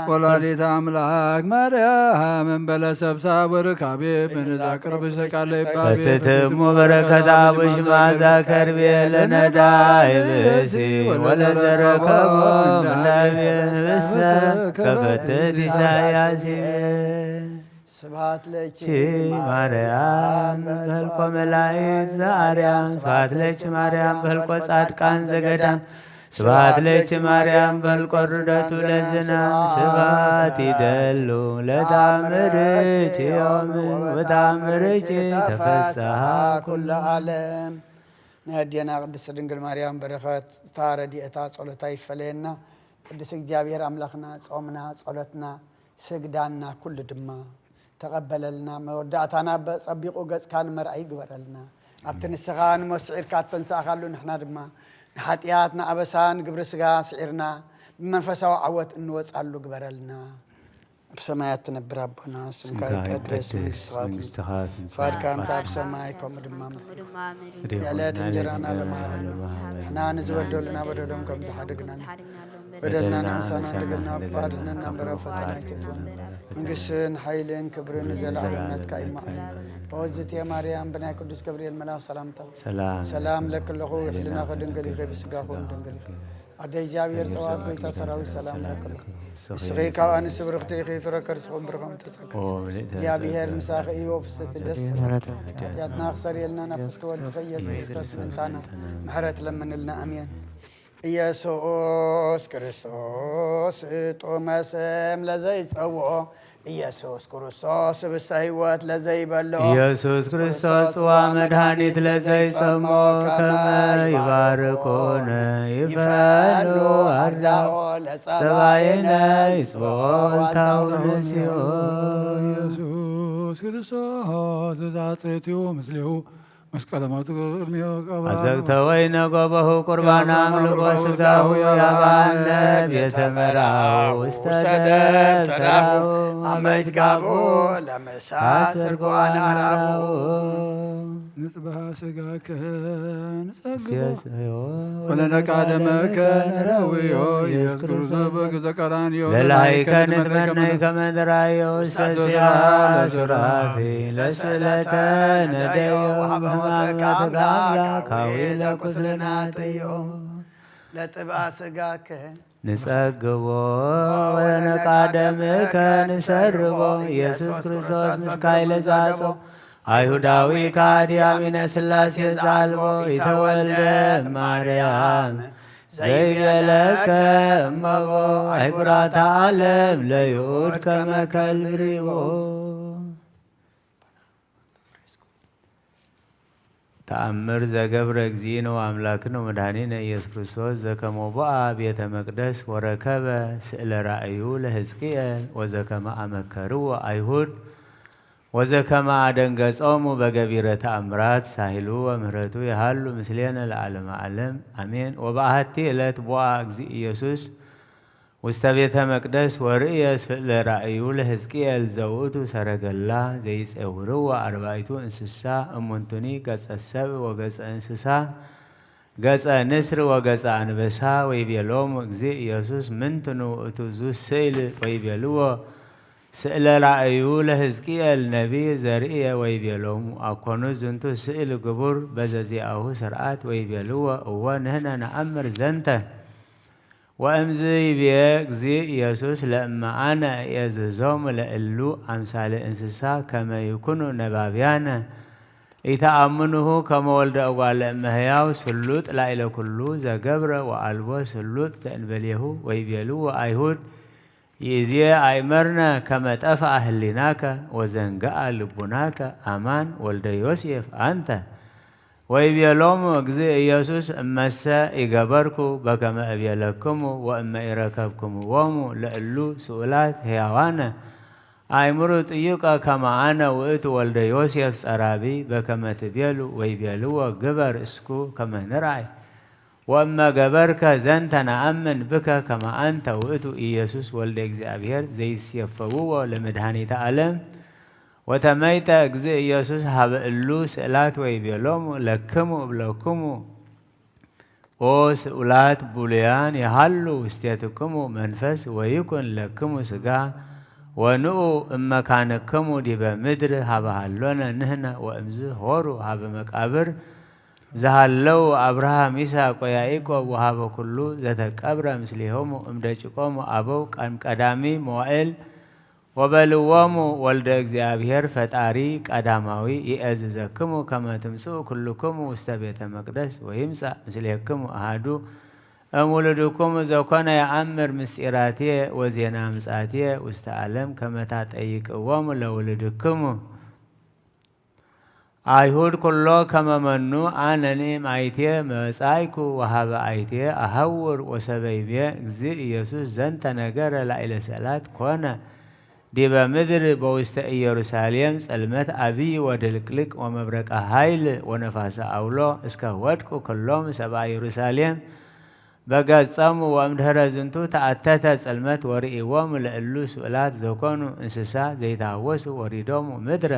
ወላዲተ አምላክ ማርያም እንበለ ሰብሳብ ወርካቤ በነዛ ቅርብ ቃለ ይባቤ ፈትትሙ በረከታ ብሽ ማዛ ከርቤ ለነዳይ ብእሲ ወለዘረከቦ ምናቤ ህብስተ ከፈትት ኢሳያስ። ስብሐት ለኪ ቺ ማርያም በልቆ መላእክት ዘአርያም። ስብሐት ለኪ ማርያም በልቆ ጻድቃን ዘገዳም። ስብሐት ለኪ ማርያም በልቆ ርደቱ ለዝናም። ስብሐት ይደሉ ለተአምርኪ ዮም ወተአምርኪ ተፈስሐ ኩሉ ዓለም። ናይ ኣዴና ቅድስት ድንግል ማርያም በረኸት፣ እታ ረድኤታ ጸሎታ ይፈለየና። ቅዱስ እግዚኣብሔር ኣምላኽና ጾምና፣ ጸሎትና፣ ስግዳንና ኩሉ ድማ ተቐበለልና። መወዳእታና በ-፣ ጸቢቑ ገጽካ ንመርኣይ ግበረልና። ኣብቲ ንስኻ ንሞት ስዒርካ እተንሳእካሉ ንሕና ድማ ንሓጢኣት፣ ንኣበሳ፣ ንግብሪ ስጋ ስዒርና ብመንፈሳዊ ዓወት እንወጻሉ ግበረልና። ኣብ ሰማያት ትነብር ኣቦና፣ ስምካ ስምካ ይቀደስ፣ ይቀደስ፣ መንግስትኻ ትምጻእ፣ መንግስትኻ ትምጻእ፣ ፍቃድካ እንተ ኣብ ሰማይ ከምኡ ድማ ኣብ ምድሪ። ምድሪ ይኹን። የዕለት እንጀራና ለመሃበና፣ ንሕና ንዝበደሉና በደሎም ከም ዝሓደግና፣ በደልና ንሕሳና ንግልና፣ ክፋድነና እምበር ኣብ ፈተና ኣይተእትወና። መንግስትን ሓይልን ክብርን ንዘለኣለም ናትካ እዩ። እማን። ኦዝቴ ማርያም ብናይ ቅዱስ ገብርኤል መልኣኽ ሰላምታ ሰላም ሰላም ለኪ ኣለኹ፣ ሕልናኺ ድንግል ኢኺ፣ ብስጋኹ ድንግል ኢኺ። ኣደ እግዚኣብሔር ጸባኦት ጎይታ ሰራዊት ሰላም ለኪ። ንስኺ ካብ ኣንስቲ ብርኽቲ ኢኺ፣ ፍረ ከርስኹም ብሩኽ ኣንተ ጸጋ። ኦ፣ ምልእተ እግዚኣብሔር ምሳኺ እዩ፣ ፍስሕቲ ደስ። ሓጢኣትና ክሰርየልና ናብ ፍትወልድኺ ኢየሱስ ክርስቶስ ምእንታና ምሕረት ለምንልና። ኣሜን። ኢየሱስ ክርስቶስ ጥዑመ ስም ለዘይጸውዖ፣ ኢየሱስ ክርስቶስ ህብስተ ሕይወት ለዘይበልዖ፣ ኢየሱስ ክርስቶስ ጽዋ መድኃኒት ለዘይጸሞ፣ ከመ ይባርኮነ ይፈኑ አርዳኦ ለጸባይነ ይጽብኦ ዋልታው ንስዮ። ኢየሱስ ክርስቶስ ዘዛጽእትዮ ምስሌሁ መስቀለ ሞቱ ቅድሜሁ ቀባ። አዘግተ ወይነ ጎበሁ ቁርባና ያማን ምልኮ ቁርባሁ ስጋሁ ስጋሁ ያባነ ያባነ ቤተ ቤተ መራው መራው ውስተ ውስተ ደብተራው ደብተራው አመይት ጋቡ ለመሳ አሰርጎ አናራው። ንጽባህ ስጋከ ንጸግቦ ወለነቃደመከ ነረውዮ ኢየሱስ ክርስቶስ በግዘ ቀራንዮ ለላይከ ለላይከ ንትመነይ ንትመነይ ከመ ንራዮ ውስተ ውስተ ዜማ ዜማ ሱራፊ ለስእለተ ነደዮ ወሀበ ሞተከ አምላክ አምላክ አዊ ለቁስልና ጥዮ። ለጥብአ ስጋከ ንጸግቦ ወለነቃደምከ ንሰርቦ ኢየሱስ ክርስቶስ ምስካይ ለዛጾ አይሁዳዊ ከሃዲ አሚነ ሥላሴ ዘአልቦ ኢተወልደ ማርያም ዘይቤለከ እመቦ አይጉራተ ዓለም ለይሁድ ከመ ከልብ ርቦ። ተአምር ዘገብረ እግዚእነ ወአምላክነ ወመድኃኒነ ኢየሱስ ክርስቶስ ዘከመ ቦአ ቤተ መቅደስ ወረከበ ስእለ ራእዩ ለሕዝቅኤል ወዘከመ አመከርዎ አይሁድ ወዘከመ አደንገጾሙ በገቢረ ተአምራት ሳህሉ ወምህረቱ የሃሉ ምስሌነ ለዓለመ ዓለም አሜን። ወበአሐቲ ዕለት ቦአ እግዚእ ኢየሱስ ውስተ ቤተ መቅደስ ወርእየ ስእለ ራእዩ ለሕዝቅኤል ዘውእቱ ሰረገላ ዘይጼውርዎ አርባዕቱ እንስሳ እሙንቱኒ ገጸ ሰብ ወገጸ እንስሳ ገጸ ንስር ወገጸ አንበሳ ወይቤሎሙ እግዚእ ኢየሱስ ምንትኑ ውእቱ ዙ ስእል ወይቤልዎ ስእለ ራእዩ ለሕዝቅኤል ነቢይ ዘርእየ ወይቤሎሙ አኮኑ ዝንቱ ስእል ግቡር በዘዚአሁ ስርዓት ወይቤልዎ እወ ንሕነ ነአምር ዘንተ። ወእምዝ ይቤ እግዚእ ኢየሱስ ለእመ አነ እእዝዞሙ ለእሉ አምሳለ እንስሳ ከመ ይኩኑ ነባብያነ ኢተአምኑሁ ከመ ወልደ እጓለ እመሕያው ስሉጥ ላዕለ ኩሉ ዘገብረ ወአልቦ ስሉጥ ዘእንበሌሁ ወይቤልዎ አይሁድ ይእዜ አእመርነ ከመ ጠፍአ ህሊናከ ወዘንገአ ልቡናከ አማን ወልደ ዮሴፍ አንተ። ወይቤሎሙ እግዚእ ኢየሱስ እመሰ ኢገበርኩ በከመ እቤለክሙ ወእመ ኢረከብክምዎሙ ለእሉ ስኡላት ሕያዋነ አእምሩ ጥዩቀ ከመ አነ ውእቱ ወልደ ዮሴፍ ጸራቢ በከመ ትቤሉ ወይቤልዎ ግበር እስኩ ከመ ንርአይ። ወእመ ገበርከ ዘንተ ነአምን ብከ ከመ አንተ ውእቱ ኢየሱስ ወልደ እግዚኣብሔር ዘይሴፈውዎ ለመድኃኒተ ዓለም። ወተመይጠ እግዚእ ኢየሱስ ሀበ እሉ ስእላት ወይቤሎሙ ለክሙ እብለክሙ ኦ ስኡላት ብሉያን የሃሉ ውስቴትክሙ መንፈስ ወይኩን ለክሙ ሥጋ ወንኡ እመካንክሙ ዲበ ምድር ሀበ ሃሎነ ንህነ ወእምዝ ሆሩ ሀበ መቃብር ዝሃለው አብርሃም ይስሐቅ ወያዕቆብ ወሀበ ኩሉ ዘተቀብረ ምስሌሆሙ እምደቂቆሙ አበው ቀም ቀዳሚ መዋእል ወበልዎሙ ወልደ እግዚኣብሔር ፈጣሪ ቀዳማዊ ይእዝዘክሙ ከመ ትምጽኡ ኩልክሙ ውስተ ቤተ መቅደስ ወይምጻእ ምስሌክሙ አሃዱ እምውሉድክሙ ዘኮነ የአምር ምስጢራትየ ወዜና ምጽአትየ ውስተ ዓለም ከመ ታጠይቅዎሙ ለውሉድክሙ። አይሁድ ኩሎ ከመ መኑ አነኒ እምአይትየ መጻይኩ ወሀበ አይትየ አሐውር ወሰበይብየ እግዚእ ኢየሱስ ዘንተ ነገረ ላዕለ ሰላት ኮነ ዲበ ምድር በውስተ ኢየሩሳሌም ጸልመት አብይ ወድልቅልቅ ወመብረቀ ኃይል ወነፋሰ አውሎ እስከ ወድቁ ኩሎም ሰብአ ኢየሩሳሌም በገጸሙ ወእምድህረ ዝንቱ ተአተተ ጽልመት ወርእይዎሙ ለእሉ ስኡላት ዘኮኑ እንስሳ ዘይተሃወሱ ወሪዶሙ ምድረ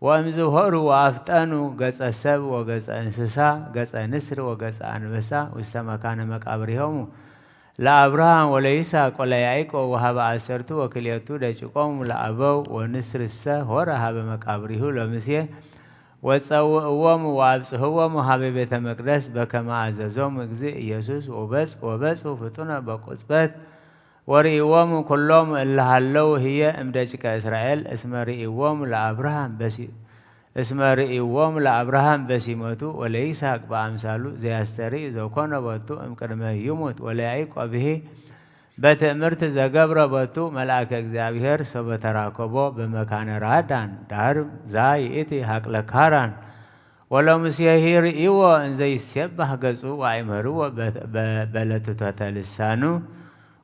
ወእምዝሆሩ ወአፍጠኑ ገጸ ሰብ ወገጸ እንስሳ ገጸ ንስር ወገጸ አንበሳ ውስተ መካነ መቃብሪሆሙ ለአብርሃም ወለይስሐቅ ወለያዕቆብ ወሀበ አሰርቱ ወክልኤቱ ደቂቆሙ ለአበው ወንስርሰ ሆረ ሀበ መቃብሪሁ ለምሴ ወጸውእዎሙ ወአብጽሕዎሙ ሀበ ቤተ መቅደስ በከመ አዘዞሙ እግዚእ ኢየሱስ ወበጽ ወበጹ ፍጡነ በቁጽበት ወርእይዎሙ ኩሎሙ እለ ሀለው ህየ እምደቂቀ እስራኤል እስመ ርእይዎሙ ለአብርሃም በሲ እስመ ርእይዎሙ ለአብርሃም በሲመቱ ወለይስሐቅ በአምሳሉ ዘያስተርኢ ዘኮነ ቦቱ እምቅድመ ይሙት ወለያዕቆብሂ በትእምርት ዘገብረ ቦቱ መልአከ እግዚኣብሔር ሶበ ተራከቦ በመካነ ራዳን ዳርም ዛ ይእቲ ሀቅለ ካራን ወለሙሴሂ ርእይዎ እንዘ ይሴባህ ገጹ ወአይመርዎ በለትቶተ ልሳኑ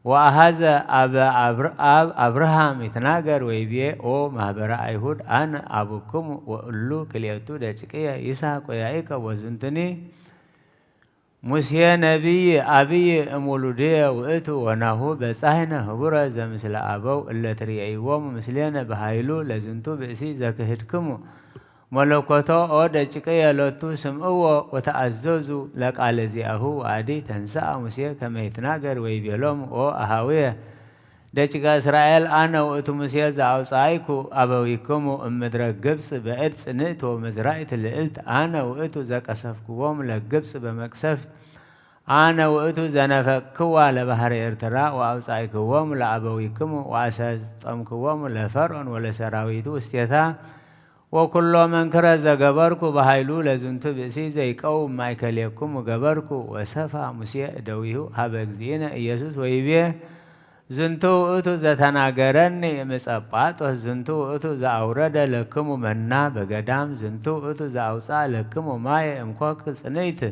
ወአሃዘ አበ አብ አብርሃም ይትናገር ወይቤ ኦ ማህበረ አይሁድ አነ አቡክሙ ወእሉ ክልኤቱ ደቂቅየ ይስሐቅ ወያዕቆብ ወዝንቱኒ ሙሴ ነቢይ አብይ እምውሉድየ ውእቱ ወናሁ በጻሕነ ህቡረ ዘምስለ አበው እለ ትርእይዎሙ ምስሌነ በኃይሉ ለዝንቱ ብእሲ ዘክህድክሙ መለኮቶ ኦ ደቂቅየ ሎቱ ስምዕዎ ወተአዘዙ ለቃለ ዚአሁ ወአዲ ተንስአ ሙሴ ከመ ይትናገር ወይቤሎሙ ኦ አሃውየ ደቂቀ እስራኤል አነ ውእቱ ሙሴ ዘአውፅአይኩ አበዊክሙ እምድረ ግብፅ በእድ ጽንእት ወመዝራእት ልእልት አነ ውእቱ ዘቀሰፍክዎም ለግብፅ በመቅሰፍት አነ ውእቱ ዘነፈቅክዋ ለባህረ ኤርትራ ወአውፃእክዎም ለአበዊክሙ ወአሰጠምክዎም ለፈርዖን ወለሰራዊቱ ውስቴታ ወኩሎ መንክረ ዘገበርኩ በኃይሉ ለዝንቱ ብእሲ ዘይቀውም ማእከሌክሙ ገበርኩ። ወሰፋ ሙሴ እደዊሁ ሀበ እግዚእነ ኢየሱስ ወይቤ ዝንቱ ውእቱ ዘተናገረኒ እምጸጳጦስ ዝንቱ ውእቱ ዘአውረደ ለክሙ መና በገዳም ዝንቱ ውእቱ ዘአውፅአ ለክሙ ማየ እምኮክ ጽንይት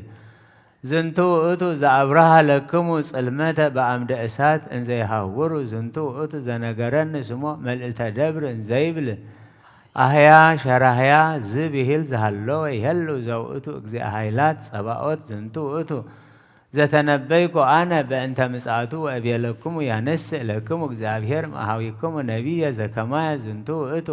ዝንቱ ውእቱ ዘአብርሃ ለክሙ ጽልመተ በአምደ እሳት እንዘይሃውሩ ዝንቱ ውእቱ ዘነገረኒ ስሞ መልእልተ ደብር እንዘይብል አህያ ሸራህያ ዝብሂል ዝሃለወ ይሄሉ ዘውእቱ እግዚአ ኃይላት ጸባኦት ዝንቱ ውእቱ ዘተነበይኩ አነ በእንተ ምጽአቱ ወእቤለክሙ ያነስእ ለክሙ እግዚአብሔር እምአሃዊክሙ ነቢየ ዘከማየ ዝንቱ ውእቱ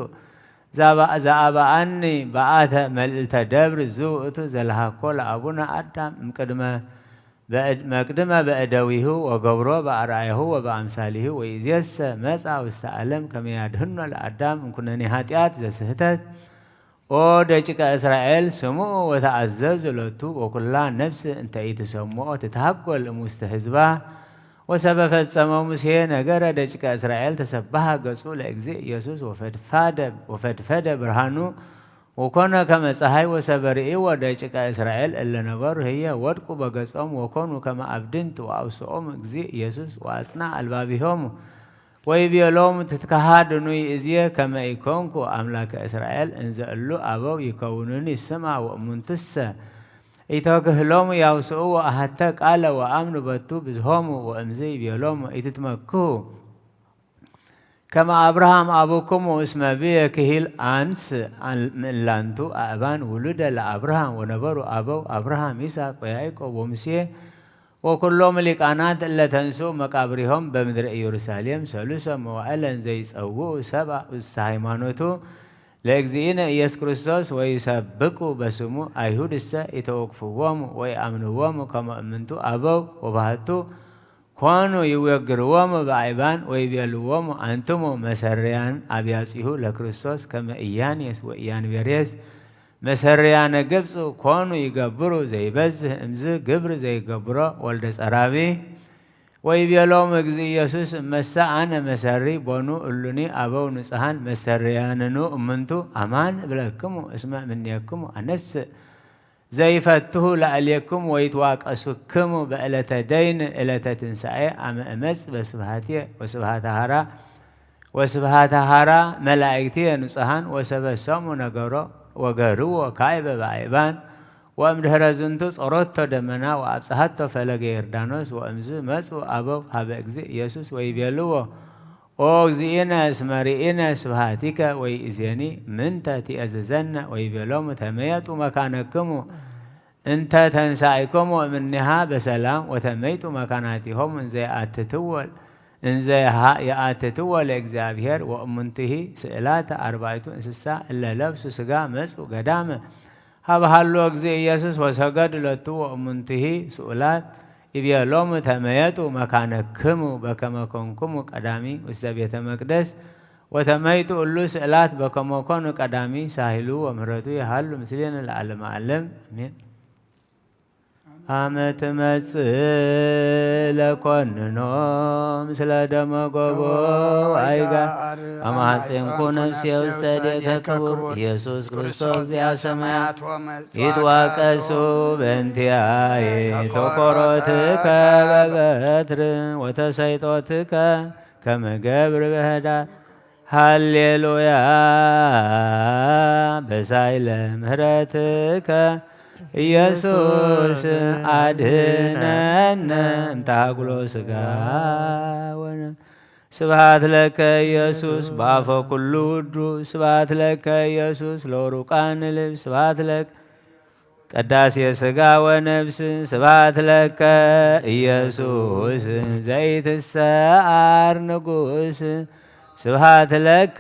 ዘአበአኒ በአተ መልእልተ ደብር ዝውእቱ ዘለሃኮ ለአቡነ አዳም እምቅድመ መቅድመ በእደዊሁ ወገብሮ በአርአያሁ ወበአምሳሊሁ ወይእዜሰ መጻ ውስተ ዓለም ከመ ያድህኖ ለአዳም እምኩነኔ ኃጢአት ዘስህተት ኦ ደቂቀ እስራኤል ስምዑ ወተአዘዙ ሎቱ ወኩላ ነፍስ እንተ ኢትሰምዖ ትትሃጎል እሙስተ ህዝባ ወሰበ ፈጸመ ሙሴ ነገረ ደቂቀ እስራኤል ተሰብሐ ገጹ ለእግዚእ ኢየሱስ ወፈድፈደ ብርሃኑ ወኮነ ከመ ፀሐይ ወሰበ ርእይዎ ደቂቀ እስራኤል እለ ነበሩ ህየ ወድቁ በገጾም ወኮኑ ከመ አብድንት ወአውስኦም እግዚእ ኢየሱስ ወአጽንዐ አልባቢሆሙ ወይቤሎሙ ትትከሃድኑ ይእዝየ ከመ ኢኮንኩ አምላከ እስራኤል እንዘ እሉ አበው ይከውኑኒ ስማ ወእሙንቱሰ ኢተክህሎሙ ያውስእዎ አሐተ ቃለ ወአምኑ በቱ ብዝሆሙ ወእምዝ ይቤሎሙ ኢትትመክሁ ከመ አብርሃም አቡክሙ እስመ ብየ ክሂል አንስ ምእላንቱ አእባን ውሉደ ለአብርሃም ወነበሩ አበው አብርሃም ይስሐቅ ወያዕቆብ ወሙሴ ወኩሎም ሊቃናት እለ ተንስኡ መቃብሪሆም በምድረ ኢየሩሳሌም ሰሉሰ መዋዕለ እንዘ ይጸውኡ ሰብአ ውስተ ሃይማኖቱ ለእግዚእነ ኢየሱስ ክርስቶስ ወይሰብኩ በስሙ፣ ኣይሁድሰ ኢተወክፍዎሙ ወይአምንዎሙ ከመ እምንቱ አበው ወባህቱ ኮኑ ይወግርዎሙ በአይባን ወይቤልዎሙ፣ አንትሙ መሰርያን አብያጺሁ ለክርስቶስ ከመ ኢያኔስ ወኢያንቤሬስ መሰርያነ ግብጽ ኮኑ ይገብሩ ዘይበዝህ እምዝ ግብር ዘይገብሮ ወልደ ጸራቢ። ወይቤሎም እግዚእ ኢየሱስ፣ እመሰ አነ መሰሪ ቦኑ እሉኒ አበው ንጹሃን መሰርያንኑ እምንቱ፣ አማን እብለክሙ እስመ እምኔክሙ አነስእ ዘይፈትሁ ላዕሌክሙ ወይትዋቀሱክሙ በዕለተ ደይን ዕለተ ትንሳኤ አመ እመጽእ በስብሃትየ ወስብሃተ ሃራ ወስብሃተ ሃራ መላእክትየ ንጹሃን ወሰበ ሰሙ ነገሮ ወገርዎ ካዕበ በአይባን ወእምድህረ ዝንቱ ጾሮቶ ደመና ወአብጽሐቶ ፈለገ ዮርዳኖስ ወእምዝ መጹ አበው ሀበ እግዚእ ኢየሱስ ወይቤልዎ ኦ እግዚእነ እስመ ርኢነ ስብሃቲከ ወይእዜኒ ምንተ ትእዘዘነ ወይቤሎሙ ተመየጡ መካነክሙ እንተ ተንሳኢኮሙ እምኔሃ በሰላም ወተመይጡ መካናቲሆሙ እንዘ የአትትዎ እንዘ የአ- የአትትዎ ለእግዚአብሔር ወእሙንትሂ ስእላተ አርባዕቱ እንስሳ እለ ለብሱ ስጋ መጹ ገዳመ ሀበ ሀሎ እግዚእ ኢየሱስ ወሰገዱ ለቱ ወእሙንትሂ ስኡላት ይቤሎሙ ተመየጡ መካነክሙ በከመ ኮንኩሙ ቀዳሚ ውስተ ቤተ መቅደስ ወተመይጡ እሉ ስእላት በከመ ኮኑ ቀዳሚ ሳሂሉ ወምህረቱ የሃሉ ምስሌነ ለዓለመ ዓለም አሜን። አመ ትመጽእ ለኮንኖ ምስለ ደመ ጎቦ አይጋ አማሐጼንኩ ነፍሴ ውስተ እዴከ ክቡር ኢየሱስ ክርስቶስ ዚአ ሰማያት ይትዋቀሱ በእንቲአየ ተኮሮትከ በበትር ወተሰይጦትከ ከመ ገብር በህዳር ሃሌሉያ በሳይለ ምህረትከ ኢየሱስ አድህነነ እምታጉሎ ስጋ ወነ ስብሐት ለከ ኢየሱስ በአፈ ኩሉ ውዱ ስብሐት ለከ ኢየሱስ ለውሩቃን ልብ ስብሐት ለከ ቅዳሴ ስጋ ወነፍስ ስብሐት ለከ ኢየሱስ ዘይትሰዓር ንጉስ ስብሐት ለከ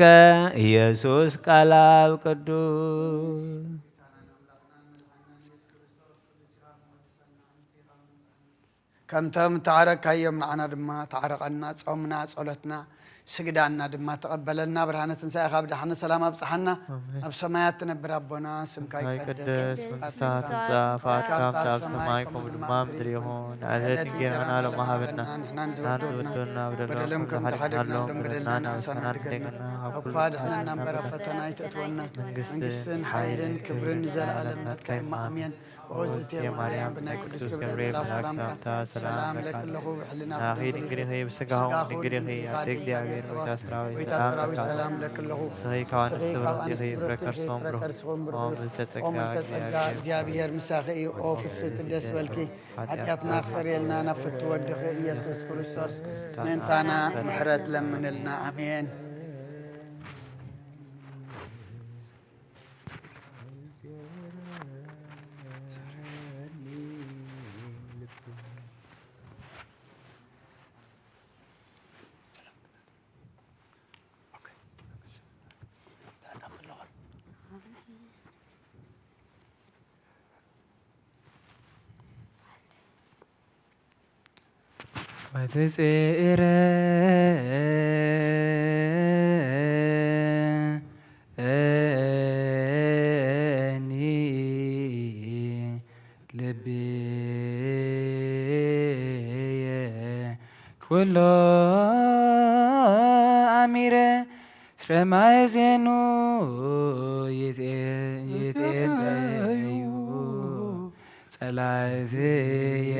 ኢየሱስ ቃል አብ ቅዱስ ከምቶም እተዓረቅካዮም ንዓና ድማ ተዓረቀና። ጾምና፣ ጸሎትና፣ ስግዳና ድማ ተቐበለልና። ብርሃነ ትንሳኤኻ ብደሓነ ሰላም ኣብጽሓና። ኣብ ሰማያት ትነብር ኣቦና፣ ስምካ ይቀደስ፣ መንግስትኻ ትምጻእ፣ ፍቓድካ ኣብ ሰማይ ከምኡ ድማ ኣብ ምድሪ ይኹን። ንዕለት እንጀራና ሎሚ ሃበና፣ ንሕናን ዝበደሉና በደሎም ከም ዝሓደግናሎም በደልና ንሕና ንሓድግ፣ ኣብ ኩሉ ኣድሕነና እምበር ኣብ ፈተና ኣይተእትወና። መንግስትን ሓይልን ክብርን ንዘለኣለም ናትካ እዩ። ኣሜን። ኦዝቴ ማርያም ብናይ ቅዱስ ገብርኤል መልኣክ ሰላምታ ሰላም ለኪ ኣለኹ፣ ብሕልናኺ ድንግል ኢኺ፣ ብስጋኺ እውን ድንግል ኢኺ። ኣደ እግዚኣብሔር፣ ጎይታ ሰራዊት፣ ሰላም ለኪ ኣለኹ። ንስኺ ካብ ኣንስቲ ብርኽቲ ኢኺ፣ ፍረ ከርስኺ እውን ብሩኽ እዩ። ኦ ምልዕተ ጸጋ፣ እግዚኣብሔር ምሳኺ እዩ። ኦ ፍስሕቲ ደስ በልኪ፣ ሓጢኣትና ክሰርየልና ናብ ፍትው ወድኺ ኢየሱስ ክርስቶስ ምእንታና ምሕረት ለምንልና። ኣሜን። ወትጽኤረኒ ልብየ ኩሎ ኣሚረ እስረ ማእዜኑ ይትኤበዩ ጸላእትየ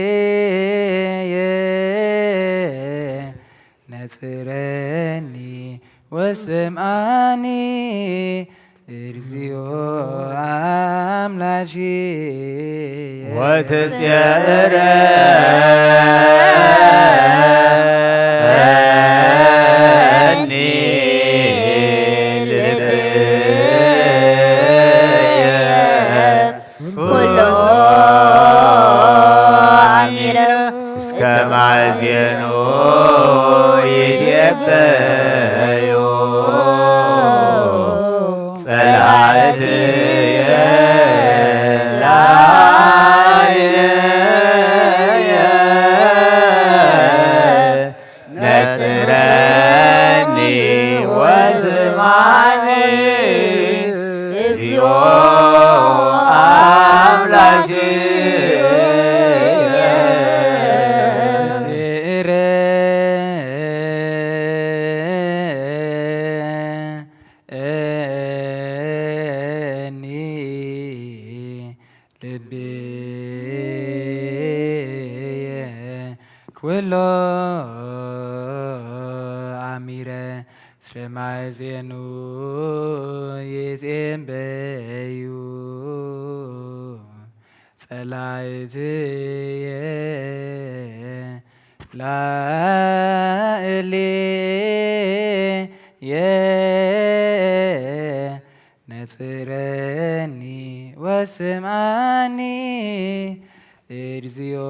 ላእልየ ነጽረኒ ወስምዓኒ እግዚኦ ኣምላኪ ወትጽየረ ኣሚረ እስከ ማእዜኑ ይትዔበዩ ጸላእትየ ላዕሌየ። ነጽረኒ ወስምዓኒ እግዚኦ ኣምላኬየ። እኒ ልብየ ኩሎ ኣሚረ እስከ ማእዜኑ ይትዔበዩ ጸላእትየ ላዕሌየ። ነጽረኒ ወስምዓኒ እግዚኦ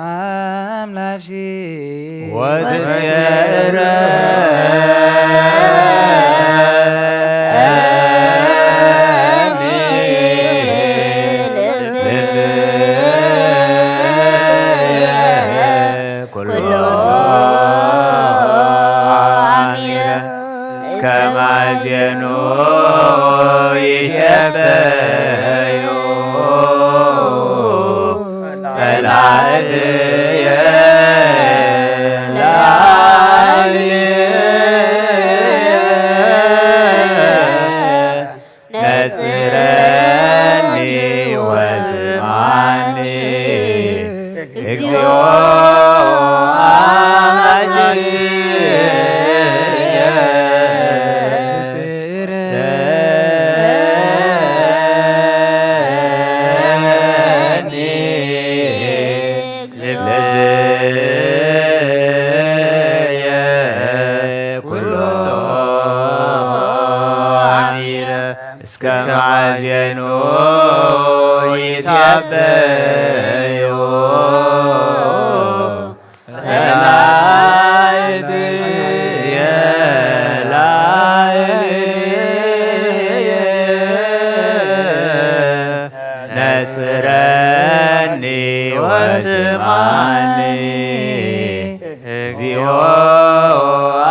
ኣምላኬ። ወትትየረኒ ኩሎ ኣሚረ እስከ ማእዜኑ ይትዔበዩ ጸላእትየ ላዕሌየ። ነጽረኒ ወስምዓኒ እግዚኦ ኣምላኬየ። ነጽረኒ ልብየ ኩሎ ኣሚረ እስከ ማእዜኑ ይትዔበዩ ጸላእትየ ላዕሌየ። ነጽረኒ ወስምዓኒ እግዚኦ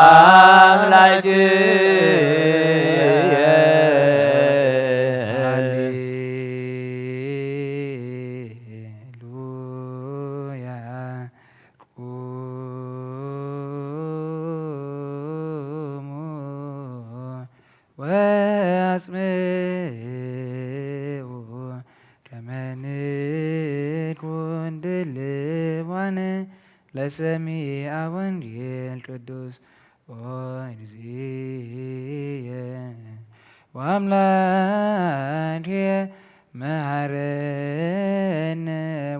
ኣምላኬየ። ሃሌሉያ። ቁሙ ወአጽምዑ ከመ ንኩን ድልዋነ ለሰሚዐ ወንጌል ቅዱስ ኦ እግዚእየ ወአምላኬ መሐረነ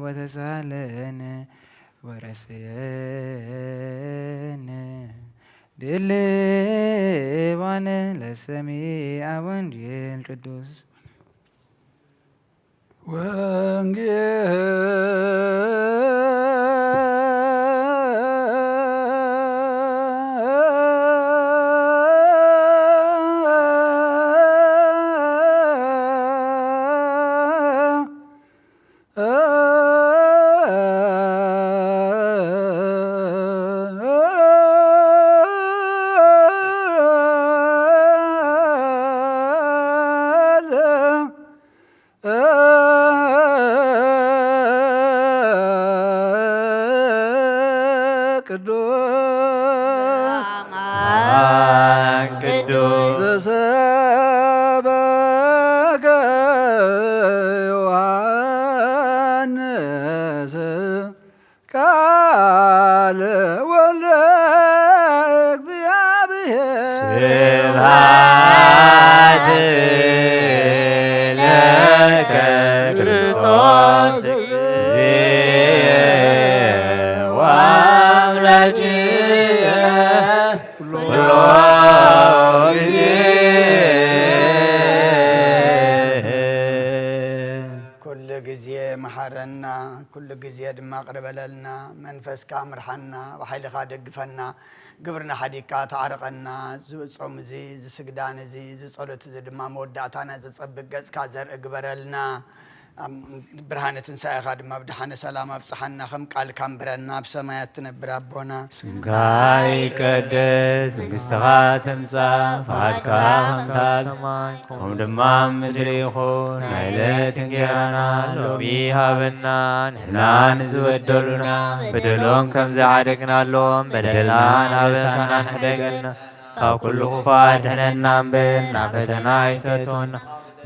ወተሳለነ ወረስየነ ድልዋነ ለሰሚዐ ወንጌል ቅዱስ ወንጌል ቅዱስ አማን ቅዱስ ዘሰበከ ዮሐንስ ቃለ ወልደ እግዚአብሔር። ስብሐት ለከ ክርስቶስ እግዚእ ወአምላክየ ኩሎ ጊዜ። ኩሉ ጊዜ መሓረና፣ ኩሉ ጊዜ ድማ ይቕረ በለልና፣ መንፈስካ ምርሓና፣ ብሓይልኻ ደግፈና፣ ግብርና ሓዲግካ ተዓርቐና። እዚ ጾም እዚ፣ እዚ ስግዳን እዚ፣ እዚ ጸሎት እዚ ድማ መወዳእታና ዘጸብቅ ገጽካ ዘርኢ ግበረልና። ኣብ ብርሃነ ትንሳኤኻ ድማ ብደሓነ ሰላም ኣብጽሓና፣ ከም ቃልካ ኣንብረና፣ ኣብ ሰማያት ትነብር ኣቦና። ስምካ ይቀደስ፣ መንግስትኻ ትምጻእ፣ ፍቓድካ ከምታ ኣብ ሰማይ ከምኡ ድማ ኣብ ምድሪ ይኹን። ናይ ዕለት እንጌራና ሎሚ ሃበና፣ ንሕና ንዝበደሉና በደሎም ከም ዝዓደግናሎም በደልና ናበሳና ንሕደገና፣ ካብ ኩሉ ክፉእ ኣድሕነና እምበር ናብ ፈተና ኣይትእትወና።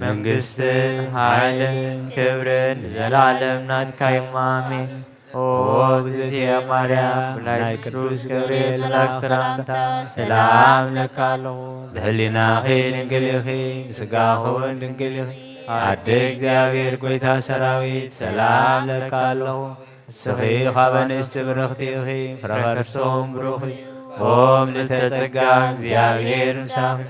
መንግስትን ሓይልን ክብርን ንዘለኣለም ናትካ እዩ። ኣሜን። ኦ እግዝእትየ ማርያም፣ ናይ ቅዱስ ገብርኤል መልኣክ ሰላምታ ሰላም እብለካ ኣለኹ። ብህሊናኺ ድንግል ኢኺ፣ ብስጋኺ እውን ድንግል ኢኺ። ኣደ እግዚኣብሔር፣ ጐይታ ሰራዊት፣ ሰላም እብለካ ኣለኹ። ንስኺ ካብ ኣንስቲ ብርኽቲ ኢኺ፣ ፍረ ከርስኺ እውን ብሩኽ እዩ። ኦ ምልዕተ ጸጋ፣ እግዚኣብሔር ምሳኺ።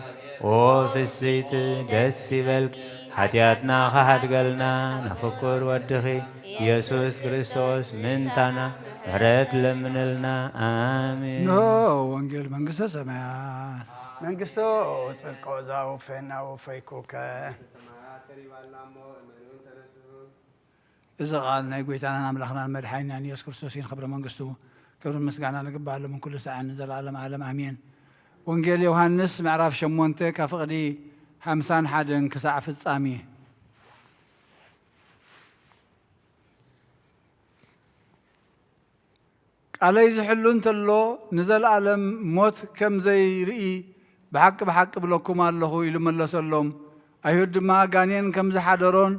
ኦ ፍስሕቲ፣ ደስ ይበልኪ፣ ሓጢኣትና ክሓድገልና፣ ንፍቁር ወድኺ ኢየሱስ ክርስቶስ ምእንታና ምሕረት ለምንልና። ኣሜን። እንሆ ወንጌል መንግስተ ሰማያት። መንግስቶ ጽድቆ ዛውፈና ወፈይኩከ። እዚ ቃል ናይ ጐይታናን ኣምላኽናን መድሓኒናን ኢየሱስ ክርስቶስ እዩ። ንኽብሪ መንግስቱ ክብርን ምስጋናን ይግባእ፣ ሎምን ኩሉ ሳዕን ንዘለኣለም ዓለም ኣሜን። ወንጌል ዮሃንስ ምዕራፍ ሸሞንተ ካብ ፍቕዲ ሓምሳን ሓደን ክሳዕ ፍጻሜ። ቃለይ ዝሕሉ እንተሎ ንዘለኣለም ሞት ከም ዘይርኢ ብሓቂ ብሓቂ እብለኩም ኣለኹ ኢሉ መለሰሎም። ኣይሁድ ድማ ጋኔን ከም ዝሓደሮን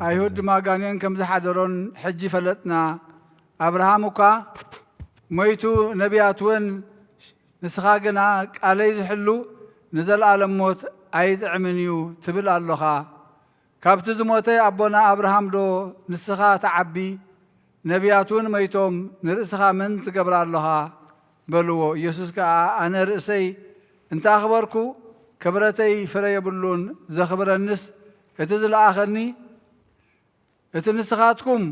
ኣይሁድ ድማ ጋኔን ከም ዝሓደሮን ሕጂ ፈለጥና። ኣብርሃም እኳ ሞይቱ፣ ነቢያት እውን፣ ንስኻ ግና ቃለይ ዝሕሉ ንዘለኣለም ሞት ኣይጥዕምን እዩ ትብል ኣሎኻ። ካብቲ ዝሞተ ኣቦና ኣብርሃም ዶ ንስኻ ትዓቢ? ነቢያት እውን መይቶም፣ ንርእስኻ መን ትገብራ ኣሎኻ? በልዎ። ኢየሱስ ከኣ፣ ኣነ ርእሰይ እንተ ኣኽበርኩ፣ ክብረተይ ፍረ የብሉን። ዘኽብረንስ እቲ ዝለኣኸኒ፣ እቲ ንስኻትኩም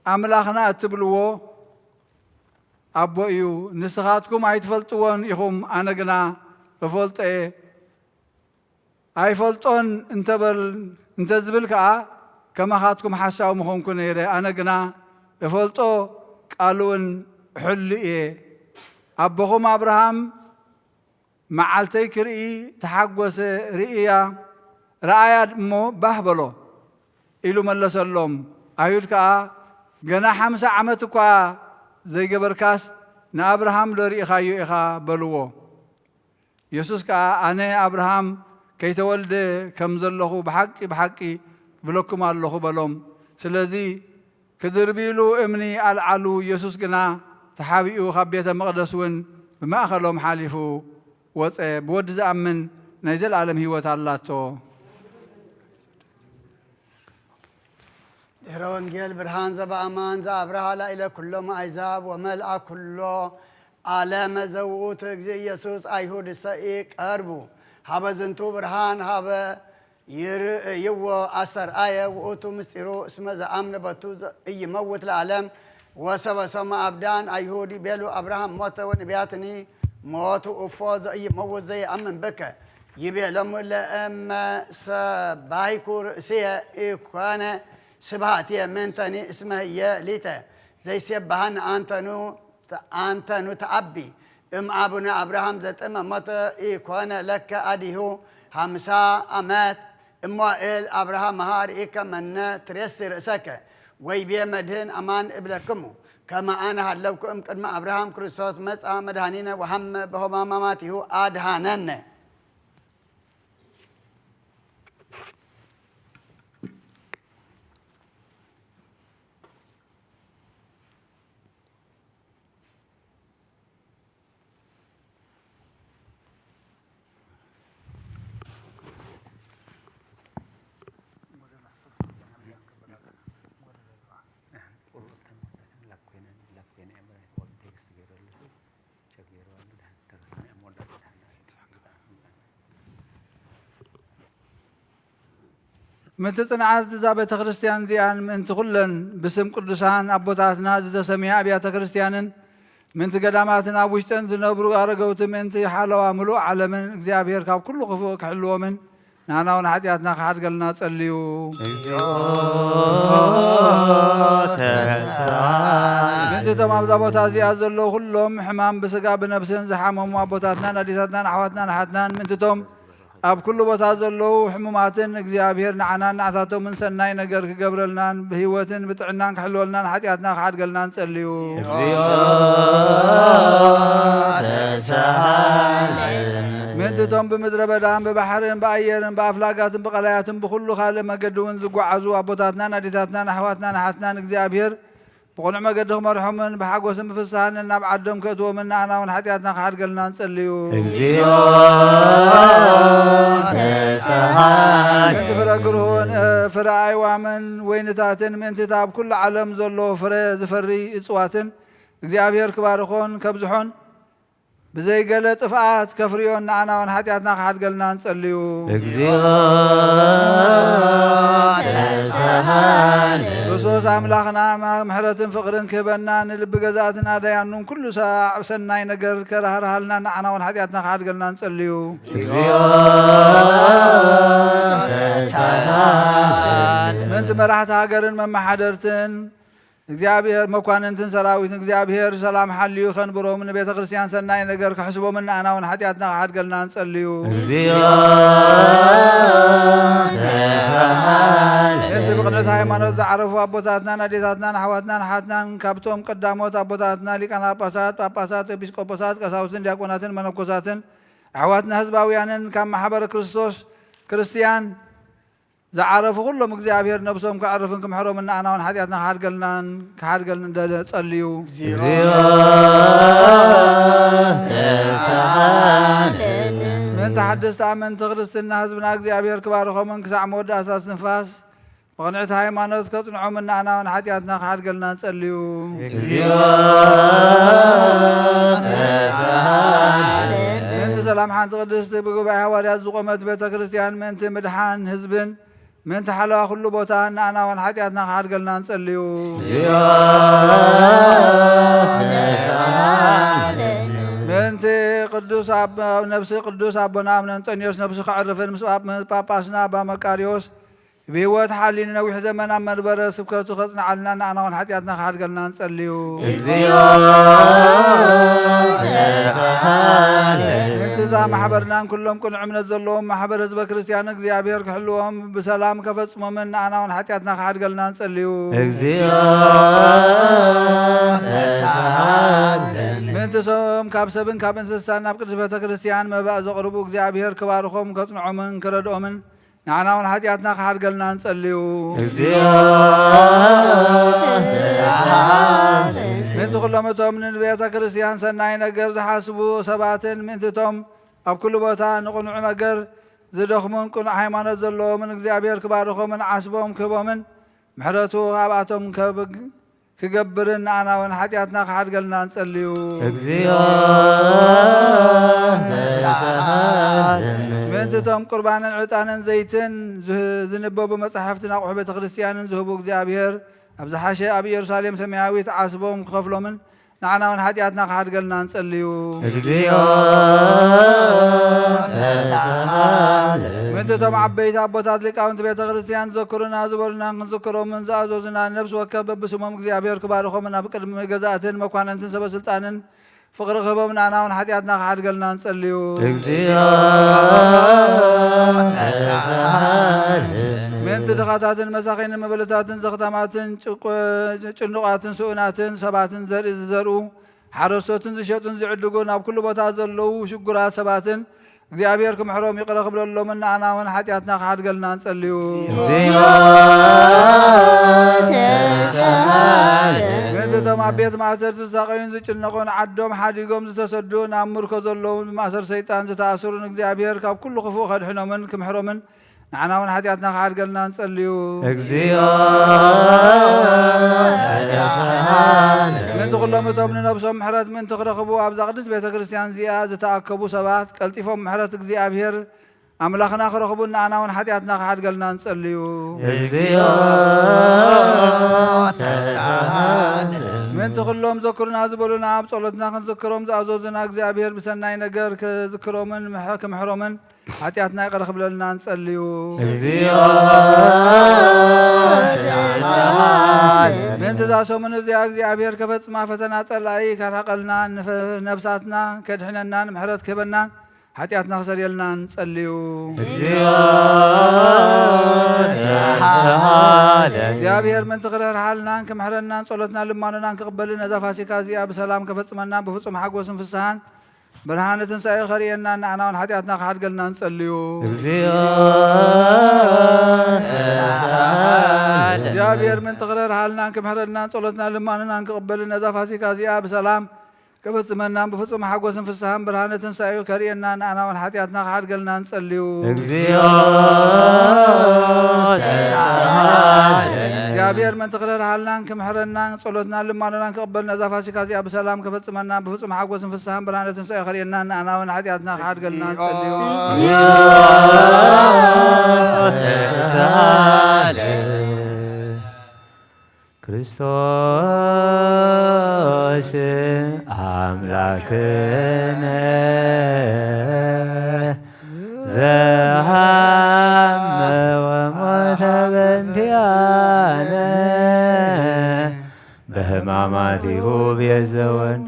ኣምላኽና እትብልዎ ኣቦ እዩ። ንስኻትኩም ኣይትፈልጥዎን ኢኹም፣ ኣነ ግና እፈልጦ እየ። ኣይፈልጦን እንተበል-፣ እንተዝብል ከኣ፣ ከማኻትኩም ሓሳዊ ምኾንኩ ነይረ። ኣነ ግና እፈልጦ፣ ቃሉ እውን እሕሉ እየ። ኣቦኹም ኣብርሃም መዓልተይ ክርኢ ተሓጐሰ፣ ርእያ፣ ረኣያ እሞ ባህ በሎ ኢሉ መለሰሎም። ኣይሁድ ከኣ፣ ገና ሓምሳ ዓመት እኳ ዘይገበርካስ ንኣብርሃም ዶ ርኢኻዮ ኢኻ? በልዎ። የሱስ ከኣ፣ ኣነ ኣብርሃም ከይተወልደ ከም ዘለኹ ብሓቂ ብሓቂ እብለኩም ኣለኹ በሎም። ስለዚ ክድርብይሉ እምኒ ኣልዓሉ። የሱስ ግና ተሓቢኡ ካብ ቤተ መቕደስ እውን ብማእከሎም ሓሊፉ ወጸ። ብወዲ ዝኣምን ናይ ዘለኣለም ህይወት ኣላቶ። ድሕረ ወንጌል ብርሃን ዘበኣማን ዘኣብርሃ ላዕለ ኩሎም ኣሕዛብ ወመልኣ ኩሎ ዓለም ዘውእቱ እግዚእ ኢየሱስ ኣይሁድሰ ኢቀርቡ ሀበ ዝንቱ ብርሃን ሀበ ይርእይዎ ኣስተርኣየ ውእቱ ምስጢሩ እስመ ዘኣምነ በቱ ኢይመውት ለዓለም ወሰበ ሰማ ኣብዳን ኣይሁድ ይቤሉ ኣብርሃም ሞተ ወነቢያትኒ ሞቱ እፎ ዘኢይመውት ዘይኣምን ብከ ይቤሎሙ ለእመ ሰባይኩ ርእስየ ኢኮነ ስብሃትየ ምንተኒ እስመ ህየ ሊተ ዘይሴብሃኒ ኣንተኑ ኣንተኑ ተኣቢ እም ኣቡነ ኣብርሃም ዘጥመ ሞተ ኢኮነ ለከ ኣዲሁ ሃምሳ ኣመት እሞኤል ኣብርሃም ሃ ርኢከ መነ ትሬሲ ርእሰከ ወይቤ መድህን ኣማን እብለክሙ ከመ ኣነ ሃለውኩ እም ቅድመ ኣብርሃም ክርስቶስ መጻ መድሃኒነ ወሃመ በሆማማማቲሁ ኣድሃነነ። ምእንቲ ጽንዓት እዛ ቤተ ክርስቲያን እዚኣን ምእንቲ ኩለን ብስም ቅዱሳን ኣቦታትና ዝተሰምያ ኣብያተ ክርስቲያንን ምእንቲ ገዳማትን ኣብ ውሽጠን ዝነብሩ ኣረገውቲ ምእንቲ ሓለዋ ምሉእ ዓለምን እግዚኣብሔር ካብ ኩሉ ክፉእ ክሕልዎምን ንኣና እውን ሓጢኣትና ክሓድገልና ጸልዩ። ምእንቲ እቶም ኣብዛ ቦታ እዚኣ ዘለዉ ኩሎም ሕማም ብስጋ ብነብስን ዝሓመሙ ኣቦታትናን ኣዴታትናን ኣሕዋትናን ኣሓትናን ምእንቲ እቶም ኣብ ኩሉ ቦታ ዘለዉ ሕሙማትን እግዚኣብሔር ንዓናን ንዓታቶምን ሰናይ ነገር ክገብረልናን ብህይወትን ብጥዕናን ክሕልወልናን ሓጢኣትና ክሓድገልና ንጸልዩ። ምእንቲ እቶም ብምድረ በዳን ብባሕርን ብኣየርን ብኣፍላጋትን ብቐላያትን ብኹሉ ካልእ መገዲ እውን ዝጓዓዙ ኣቦታትናን ኣዴታትናን ኣሕዋትናን ኣሓትናን እግዚኣብሔር ብቕኑዕ መገዲ ክመርሖምን ብሓጎስን ብፍስሃን ናብ ዓዶም ከእትዎምን ንኣና እውን ሓጢኣትና ክሓድገልና ንጸልዩ። ምእንቲ ፍረ ግርሁን ፍረ ኣይዋምን ወይንታትን ምእንቲ እታ ኣብ ኩሉ ዓለም ዘሎ ፍረ ዝፈሪ እጽዋትን እግዚኣብሔር ክባርኾን ከብዝሖን ብዘይገለ ጥፍኣት ከፍርዮን ንኣና እውን ሓጢኣትና ክሓድገልና ንጸልዩ። ክርስቶስ ኣምላኽና ምሕረትን ፍቕርን ክህበና ንልቢ ገዛእትን ኣዳያኑን ኩሉ ሳዕ ሰናይ ነገር ከራህርሃልና ንኣና እውን ሓጢኣትና ክሓድገልና ንጸልዩ። ምእንቲ መራሕቲ ሃገርን መመሓደርትን እግዚኣብሔር መኳንንትን ሰራዊትን እግዚኣብሔር ሰላም ሓልዩ ከንብሮም ንቤተ ክርስቲያን ሰናይ ነገር ክሕስቦምን ንኣና እውን ሓጢኣትና ክሓድገልና ንጸልዩ። እቲ ብቕንዕቲ ሃይማኖት ዝዓረፉ ኣቦታትናን ኣዴታትናን ኣሕዋትናን ሓትናን ካብቶም ቀዳሞት ኣቦታትና ሊቃነ ጳጳሳት ጳጳሳት ኤጲስቆጶሳት ቀሳውስትን ዲያቆናትን መነኮሳትን ኣሕዋትና ህዝባውያንን ካብ ማሕበረ ክርስቶስ ክርስቲያን ዝዓረፉ ኩሎም እግዚኣብሔር ነብሶም ከዕርፍን ክምሕሮምን ንኣና እውን ሓጢኣትና ክሓድገልናን ክሓድገልን ደለ ጸልዩ። ምእንቲ ሓደስቲ ኣመንቲ ክርስትና ህዝብና እግዚኣብሔር ክባርኾምን ክሳዕ መወዳእታ እስትንፋስ ብቕንዕቲ ሃይማኖት ከጽንዖምን ንኣና እውን ሓጢኣትና ክሓድገልናን ጸልዩ። ምእንቲ ሰላም ሓንቲ ቅድስቲ ብጉባኤ ሃዋርያት ዝቖመት ቤተ ክርስቲያን ምእንቲ ምድሓን ህዝብን ምእንቲ ሓለዋ ኩሉ ቦታ ንኣና እውን ሓጢኣትና ክሓድገልና ንጸልዩ። ምእንቲ ቅዱስ ኣቦ ነብሲ ቅዱስ ኣቦና ኣቡነ እንጠንዮስ ነብሱ ከዕርፍን ምስ ጳ- ጳጳስና ኣባ መቃርዮስ ብህይወት ሓሊ ንነዊሕ ዘመን ኣብ መንበረ ስብከቱ ከጽንዓልና ንኣና እውን ሓጢኣትና ክሓድገልና ንጸልዩ። ምእንቲ እዛ ማሕበርናን ኩሎም ቅኑዕ እምነት ዘለዎም ማሕበር ህዝበ ክርስቲያን እግዚኣብሔር ክሕልዎም ብሰላም ከፈጽሞምን ንኣና እውን ሓጢኣትና ክሓድገልና ንጸልዩ። ምእንቲ ሰም ካብ ሰብን ካብ እንስሳን ናብ ቅድስት ቤተ ክርስቲያን መባእ ዘቕርቡ እግዚኣብሔር ክባርኾም ከጽንዖምን ክረድኦምን ንዓና እውን ሓጢኣትና ክሓድገልና ንጸልዩ። ምእንቲ ኩሎም እቶም ንቤተ ክርስቲያን ሰናይ ነገር ዝሓስቡ ሰባትን ምእንቲ እቶም ኣብ ኩሉ ቦታ ንቕኑዕ ነገር ዝደኽሙን ቅኑዕ ሃይማኖት ዘለዎምን እግዚኣብሔር ክባርኾምን ዓስቦም ክህቦምን ምሕረቱ ኣብኣቶም ከብግ ክገብርን ንኣና እውን ሓጢኣትና ክሓድገልና ንጸልዩ። ምእንቲ እቶም ቁርባንን ዕጣንን ዘይትን ዝህ- ዝንበቡ መጻሕፍትን ኣቑሑ ቤተ ክርስቲያንን ዝህቡ እግዚኣብሔር ኣብ ዝሓሸ ኣብ ኢየሩሳሌም ሰማያዊት ዓስቦም ክኸፍሎምን ንዓና እውን ሓጢኣትና ክሓድገልና ንጸልዩ። ምእንቲ እቶም ዓበይቲ ኣቦታት ሊቃውንቲ ቤተ ክርስቲያን ዘክሩና ዝበሉና ክንዝክሮምን ዝኣዘዙና ነብሲ ወከፍ በብስሞም እግዚኣብሔር ክባርኾምን ኣብ ቅድሚ ገዛእትን መኳንንትን ሰበ ስልጣንን ፍቕሪ ክህቦም ንኣና እውን ሓጢኣትና ክሓድገልና ንጸልዩ። ምእንቲ ድኻታትን መሳኺንን መበለታትን ዘኽታማትን ጭቁ- ጭኑቓትን ስኡናትን ሰባትን ዘርኢ ዝዘርኡ ሓረስቶትን ዝሸጡን ዝዕድጉን ኣብ ኩሉ ቦታ ዘለዉ ሽጉራት ሰባትን እግዚኣብሔር ክምሕሮም ይቕረ ክብለሎምን ንኣና እውን ሓጢኣትና ክሓድገልና ንጸልዩ። ምእንቲ እቶም ኣብ ቤት ማእሰርቲ ዝሳቐዩን ዝጭነቑን ዓዶም ሓዲጎም ዝተሰዱ ናብ ምርኮ ዘለዉ ብማእሰር ሰይጣን ዝተኣስሩን እግዚኣብሔር ካብ ኩሉ ክፉእ ከድሕኖምን ክምሕሮምን ንዓና እውን ሓጢኣትና ክሓድገልና ንጸልዩ። ምእንቲ ኩሎም እቶም ንነብሶም ምሕረት ምእንቲ ክረኽቡ ኣብዛ ቅድስት ቤተ ክርስቲያን እዚኣ ዝተኣከቡ ሰባት ቀልጢፎም ምሕረት እግዚኣብሔር ኣምላኽና ክረኽቡን ንኣና እውን ሓጢኣትና ክሓድገልና ንጸልዩ። እግዚኦ ተሳሃለኒ። ምእንቲ ኩሎም ዘክሩና ዝበሉና ኣብ ጸሎትና ክንዝክሮም ዝኣዘዙና እግዚኣብሔር ብሰናይ ነገር ክዝክሮምን ምሕ- ክምሕሮምን ሓጢኣትና ይቕረ ክብለልና ንጸልዩ። እግዚኦ ተሳሃለኒ። ምእንቲ እዛ ሰሙን እዚኣ እግዚኣብሔር ከፈጽማ ፈተና ጸላኢ ከርሕቐልና ንፈ- ነብሳትና ከድሕነናን ምሕረት ክህበናን ሓጢኣትና ክሰርየልናን ጸልዩ። እግዚኦ ተሳሃለኒ። እግዚኣብሔር ምእንቲ ክርህርሃልናን ክምሕረናን ጸሎትናን ልማኖናን ክቕበልን ነዛ ፋሲካ እዚኣ ብሰላም ከፈጽመና ብፍጹም ሓጎስን ፍስሃን ብርሃነ ትንሳኤ ከርእየና ንኣና እውን ሓጢኣትና ክሓድገልና ንጸልዩ። እግዚኦ ተሳሃለኒ። እግዚኣብሔር ምእንቲ ክርህርሃልናን ክምሕረልናን ጸሎትናን ልማኖናን ክቕበልን ነዛ ፋሲካ እዚኣ ብሰላም ከፈጽመናን ብፍጹም ሓጎስን ፍስሃን ብርሃነ ትንሳኤኡ ከርእየና ንኣና እውን ሓጢኣትና ክሓድገልና ንጸልዩ። እግዚኦ ተሳሃለኒ። እግዚኣብሔር ምእንቲ ክርህርሃልናን ክምሕረናን ጸሎትናን ልማኖናን ክቕበል ነዛ ፋሲካ እዚኣ ብሰላም ከፈጽመና ብፍጹም ሓጎስን ፍስሃን ብርሃነ ትንሳኤ ከርእየና ንኣና እውን ሓጢኣትና ክሓድገልና ንጸልዩ። ተሳሃለኒ። ክርስቶስ ኣምላክነ ዘሃመ ወሞተ በንቲኣነ በሕማማቲሁ ቤዘወን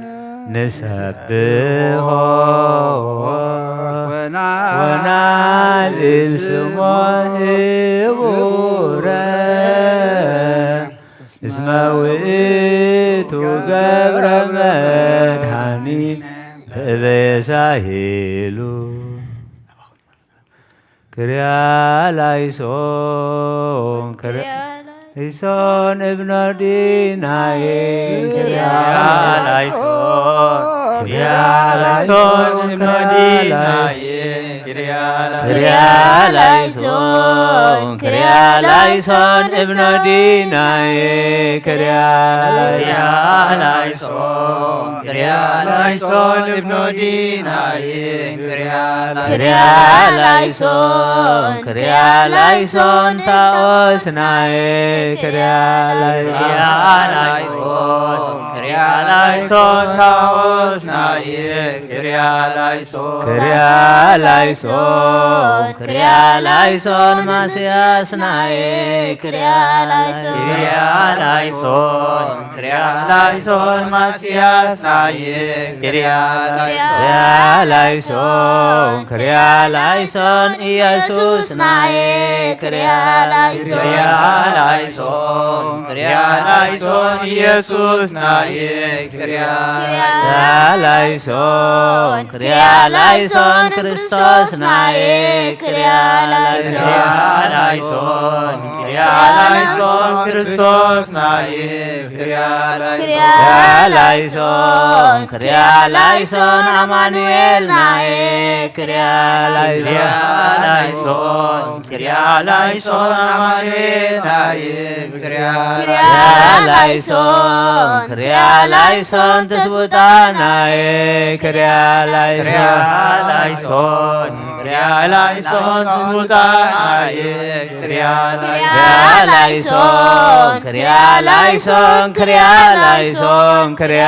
ንሰብሖ ወናሊ ስሞ ህቡረ እስመ ውእቱ ገብረ መድኃኒት በበየሳሂሉ ክርያ ላይሶን ክርያ ላይሶን እብኖ ዲናዬ ክርያ ላይሶን ክርያ ላይሶን እብኖ ዲናዬ ክርያ ላይሶን ክርያ ላይሶን እብኖ ዲናዬ ክርያ ላይሶን ክርያ ላይሶን እብኖ ዲናዬ ክርያ ክርያ ላይሶን ክርያ ላይሶን ታኦስናዬ ክርያ ላይሶን ክርያ ላይሶን ክርያ ላይሶን ታኦስናዬ ክርያ ላይሶን ክርያ ላይሶን ክርያ ላይሶን ማስያስናዬ ክርያ ላይሶን ክርያ ላይሶን ክርያ ላይሶን ማስያስናዬ ክርያ ላይሶን ክርያ ላይሶን ክርያ ላይሶን ኢየሱስናዬ ክርያ ላይሶን ክርያ ላይሶን ክርያ ላይሶን ኢየሱስናዬ ክርያ ላይሶን ክርያ ላይሶን ክርስቶስናዬ ክርያ ላይሶን ክርያ ላይሶን ክርያ ላይሶን ክርስቶስናዬ ክርያ ላይሶን ክርያ ላይሶን ክርያ ላይሶን ኣማኑኤልናዬ ክርያ ላይሶን ላይሶን ክርያ ላይሶን ኣማኑኤልናዬ ክርያ ክርያ ላይሶን ክርያ ላይሶን ትስውጣናዬ ክርያ ላይሶን ክርያ ላይሶን ክርያ ላይሶን ትስውጣናዬ ክርያ ላይሶን ክርያ ላይሶን ክርያ ላይሶን ክርያ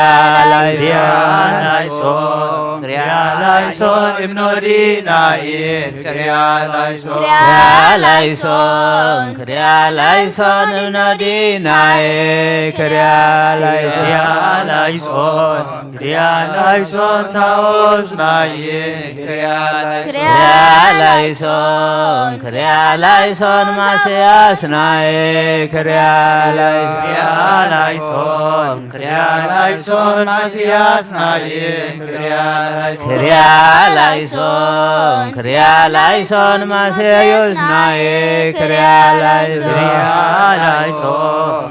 ላይሶን ክርያ ላይሶን እብኖ ዲናዬ ክርያ ላይሶን ክርያ ላይሶን ክርያ ላይሶን እብኖ ዲናዬ ክርያ ላይሶን ክርያ ላይሶን ክርያ ላይሶን ታኦስናዬ ክርያ ላይሶን ክርያ ላይሶን ክርያ ላይሶን ማስያስናዬ ክርያ ላይሶን ክርያ ላይሶን ክርያ ላይሶን ማስያስናዬ ክርያ ላይሶን ክርያ ላይሶን ክርያ ላይሶን ማስያስናዬ ክርያ ላይሶን ክርያ ላይሶን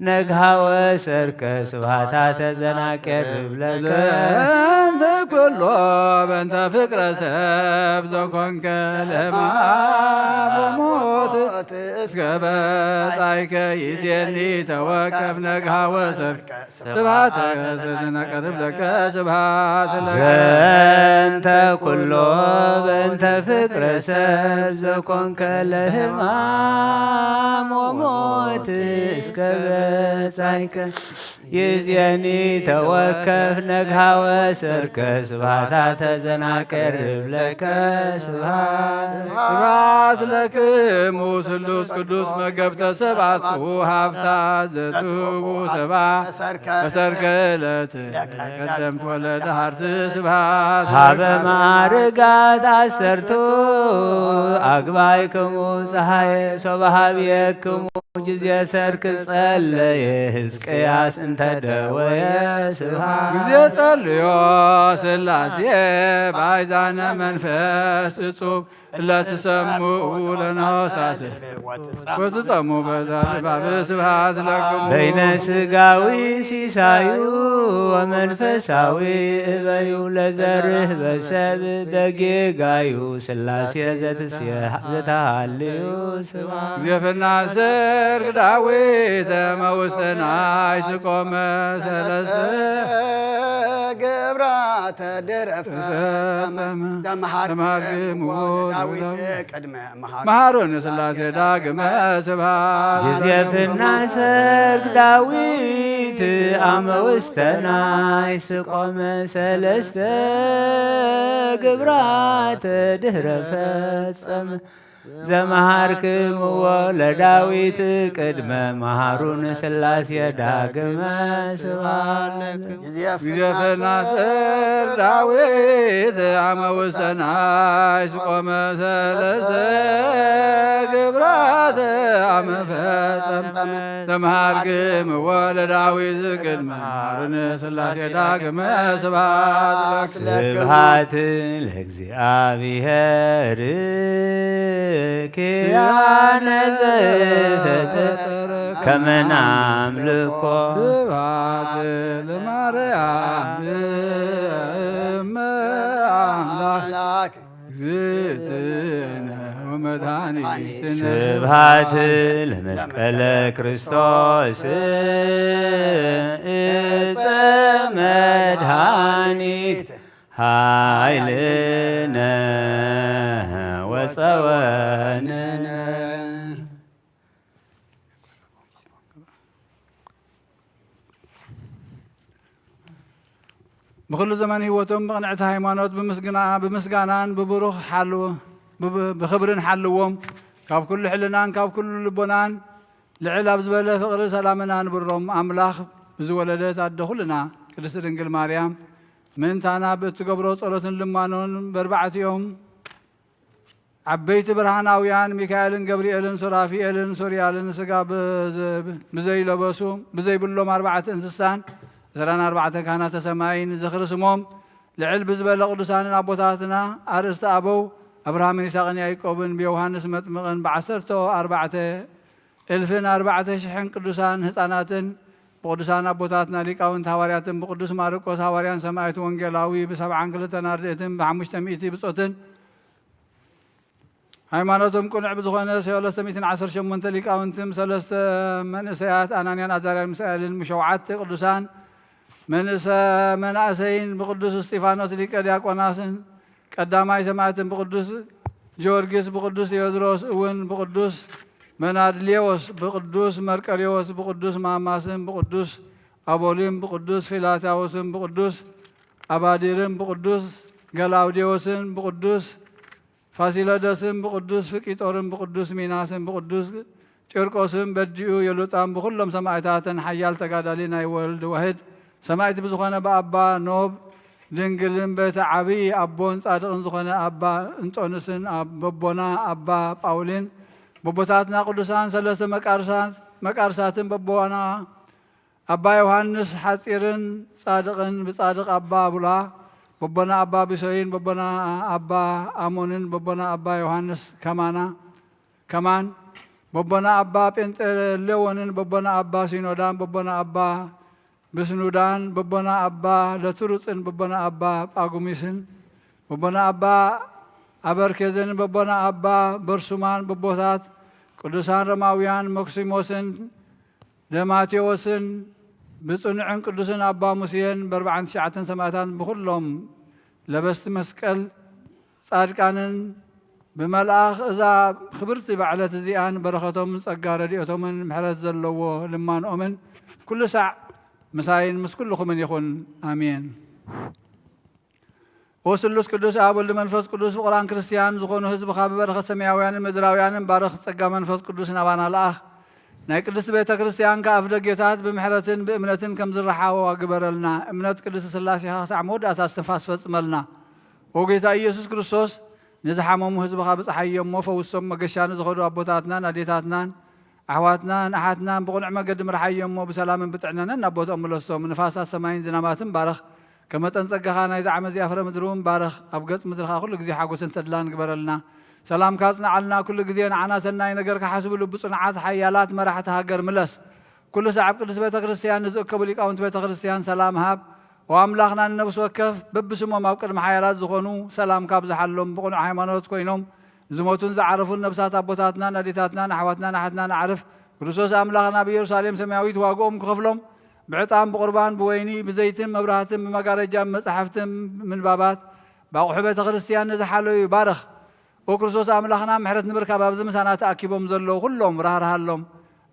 ነግሃወ ሰርቀ ስብሃታ ተዘናቀርብ ለከ ዘንተ ኩሎ በእንተ ፍቅረ ሰብ ዘኮንከ ለማብ ሞት እስከ በጻይከ ይዜኒ ተወከፍ ነግሃወ ሰርቀ ስብሃተ ዘዘናቀርብ ለከ ስብሃት ለከ ዘንተ ኩሎ በእንተ ፍቅረ ሰብ ዘኮንከ ለህማም ወሞት እስከ በጻይከ ይዜኒ ተወከፍ ነግሃወ ሰርቀ ስብሃታ ተዘናቀርብ ለከ ስብሃት ስብሃት ለክሙ ስሉስ ቅዱስ መገብተ ሰባቱ ሃብታ ዘትህቡ ሰባ በሰርገለት ቀደምት ወለደ ሃርት ስብሃት ሃበ ማዕርጋት ኣሰርቱ ኣግባይክሙ ፀሃየ ሶበ ሃብየክሙ ጊዜ ሰርክ ጸለየ ህዝቅያስ እንተደወየ ስብሃት ጊዜ ጸልዮ ስላሴ ባይዛነ መንፈስ እጹብ እለትሰምኡ ለነሳስ ወትጸሙ በዛ ባብ ስብሃት ለክሙ በይነ ስጋዊ ሲሳዩ ወመንፈሳዊ እበዩ ለዘርህ በሰብ በጌጋዩ ስላሴ ዘትስየሕ ዘተሃልዩ ስብሃት ጊዜ ፍናስር ዳዊት መውስተናይ ስቆመ ሰለስተ ገብራ ተደረፈ ዘመሃር ዘመሃር ዳዊት ቅድመ መሃር መሃሮን ስላሴ ዳግመ ስብሃት ጊዜ ፍናሰርክ ዳዊት ኣመ ውስተ ናይ ስቆመ ሰለስተ ግብራተ ድህረ ፈጸመ ዘመሃርክምዎ ለዳዊት ቅድመ መሃሩን ስላሴ ዳግመ ስብሐት ለክሙ። ጊዜ ፍናስር ዳዊት አመ ውሰናይ ስቆመ ሰለስተ ግብራተ አመ ፈጸመ ዘመሃርክምዎ ለዳዊት ቅድመ መሃሩን ስላሴ ዳግመ ስብሐት ለክሙ። ስብሐት ለእግዚኣብሔር ኪያነ ዘፈጠረ ከመ ናምልኮ። ስብሐት ለማርያም እመ አምላክ እግዝእትነ ወመድኃኒትነ። ስብሐት ለመስቀለ ክርስቶስ እፀ መድኃኒት ኃይልነ ወፀወንነ። ብኹሉ ዘመን ህይወቶም ብቕንዕቲ ሃይማኖት ብምስግና-፣ ብምስጋናን ብብሩኽ ሓልዎ-፣ ብብ-፣ ብኽብርን ሓልዎም። ካብ ኩሉ ሕልናን ካብ ኩሉ ልቦናን ልዕል ኣብ ዝበለ ፍቕሪ ሰላምን ኣንብሮም። ኣምላኽ ብዝወለደት ኣደ ኩልና ቅድስቲ ድንግል ማርያም ምእንታና ብእትገብሮ ጸሎትን ልማኖን በርባዕቲኦም ዓበይቲ ብርሃናውያን ሚካኤልን ገብርኤልን ሱራፊኤልን ሱርያልን ስጋ ብዘ-፣ ብዘይለበሱ ብዘይብሎም ኣርባዕተ እንስሳን ዕስራን ኣርባዕተ ካህናተ ሰማይን ዝኽሪ ስሞም ልዕል ብዝበለ ቅዱሳንን ኣቦታትና ኣርእስቲ ኣበው ኣብርሃምን ይስሐቅን ያዕቆብን ብዮሃንስ መጥምቅን ብዓሰርተ ኣርባዕተ እልፍን ኣርባዕተ ሽሕን ቅዱሳን ህፃናትን ብቅዱሳን ኣቦታትና ሊቃውንቲ ሃዋርያትን ብቅዱስ ማርቆስ ሃዋርያን ሰማዕት ወንጌላዊ ብሰብዓን ክልተን ኣርድእትን ብሓሙሽተ ሚእቲ ብጾትን ሃይማኖቶም ቅኑዕ ብዝኾነ ሰለስተ ሚእትን ዓሰርተ ሸሞንተ ሊቃውንትን ሰለስተ መንእሰያት ኣናንያን ኣዛርያን ሚሳኤልን ብሸውዓተ ቅዱሳን መንእሰ-፣ መናእሰይን ብቅዱስ እስጢፋኖስ ሊቀ ዲያቆናስን ቀዳማይ ሰማዕትን ብቅዱስ ጊዮርጊስ ብቅዱስ ቴዎድሮስ እውን ብቅዱስ መናድሌዎስ ብቅዱስ መርቀሌዎስ ብቅዱስ ማማስን ብቅዱስ ኣቦሊን ብቅዱስ ፊላታዎስን ብቅዱስ ኣባዲርን ብቅዱስ ገላውዴዎስን ብቅዱስ ፋሲለደስን ብቅዱስ ፍቂጦርን ብቅዱስ ሚናስን ብቅዱስ ቂርቆስን በዲኡ የሉጣን ብኩሎም ሰማዕታትን ሓያል ተጋዳሊ ናይ ወልድ ዋህድ ሰማዕቲ ብዝኾነ ብኣባ ኖብ ድንግልን በቲ ዓብዪ ኣቦን ጻድቕን ዝኾነ ኣባ እንጦንስን ኣብ በቦና ኣባ ጳውሊን በቦታትና ቅዱሳን ሰለስተ መቃርሳት-፣ መቃርሳትን በቦና ኣባ ዮሃንስ ሓጺርን ጻድቕን ብጻድቕ ኣባ ቡላ በቦና ኣባ ቢሶይን በቦና ኣባ ኣሞንን በቦና ኣባ ዮሃንስ ከማና ከማን በቦና ኣባ ጴንጠሌዎንን በቦና ኣባ ሲኖዳን በቦና ኣባ ብስኑዳን በቦና ኣባ ለትሩጽን በቦና ኣባ ጳጉሚስን በቦና ኣባ ኣበርኬዝን በቦና ኣባ በርሱማን በቦታት ቅዱሳን ሮማውያን መክሲሞስን ደማቴዎስን ብጽኑዕን ቅዱስን ኣባ ሙሴን በኣርባዓን ትሽዓተን ሰማእታትን ብኹሎም ለበስቲ መስቀል ጻድቃንን ብመልኣኽ እዛ ክብርቲ በዓለት እዚኣን በረኸቶምን ጸጋ ረድኤቶምን ምሕረት ዘለዎ ልማንኦምን ኩሉ ሳዕ ምሳይን ምስ ኩልኹምን ይኹን። ኣሜን። ኦ ስሉስ ቅዱስ ኣብ ወልድ መንፈስ ቅዱስ ፍቑራን ክርስትያን ዝኾኑ ህዝብኻ ብበረኸት ሰማያውያንን ምድራውያንን ባርኽ። ጸጋ መንፈስ ቅዱስ ናባና ለኣኽ። ናይ ቅድስት ቤተ ክርስትያን ከኣፍ ደጌታት ብምሕረትን ብእምነትን ከም ዝረሓዋ ግበረልና። እምነት ቅድስት ስላሴኻ ክሳዕ መወዳእታ እስትንፋስ ፈጽመልና። ኦ ጌታ ኢየሱስ ክርስቶስ፣ ንዝሓመሙ ህዝብኻ ብጽሓዮም እሞ ፈውሶም። መገሻ ንዝኸዱ ኣቦታትናን ኣዴታትናን ኣሕዋትናን ኣሓትናን ብቕኑዕ መገዲ ምርሓዮም እሞ ብሰላምን ብጥዕናን ናብ ቦታኦም ምለሶም። ንፋሳት ሰማይን ዝናማትን ባርኽ። ከመጠን ጸጋኻ ናይዚ ዓመት እዚኣ ፍረ ምድሪ እውን ባርኽ። ኣብ ገጽ ምድርኻ ኩሉ ግዜ ሓጎስን ተድላን ግበረልና። ሰላምካ ኣጽንዓልና። ኩሉ ግዜ ንዓና ሰናይ ነገር ክሓስቡ ልቢ ጽኑዓት ሓያላት መራሕቲ ሃገር ምለስ። ኩሉ ሳዕ ኣብ ቅድስት ቤተ ክርስቲያን ንዝእከቡ ሊቃውንቲ ቤተ ክርስቲያን ሰላም ሃብ። ኦ ኣምላኽና፣ ንነፍሲ ወከፍ በብስሞም ኣብ ቅድሚ ሓያላት ዝኾኑ ሰላም ካብ ዝሓሎም ብቕኑዕ ሃይማኖት ኮይኖም ዝሞቱን ዝዓረፉን ነብሳት ኣቦታትናን ኣዴታትናን ኣሕዋትናን ኣሓትናን ኣዕርፍ። ክርስቶስ ኣምላኽና ብኢየሩሳሌም ሰማያዊት ዋግኦም ክኸፍሎም ብዕጣን ብቑርባን ብወይኒ ብዘይትን መብራህትን ብመጋረጃ ብመጻሕፍትን ምንባባት ብኣቑሑ ቤተ ክርስቲያን ንዝሓለዩ ባርኽ። ኦ ክርስቶስ ኣምላኽና፣ ምሕረት ንምርካብ ኣብዚ ምሳና ተኣኪቦም ዘለዉ ኩሎም ራህርሃሎም።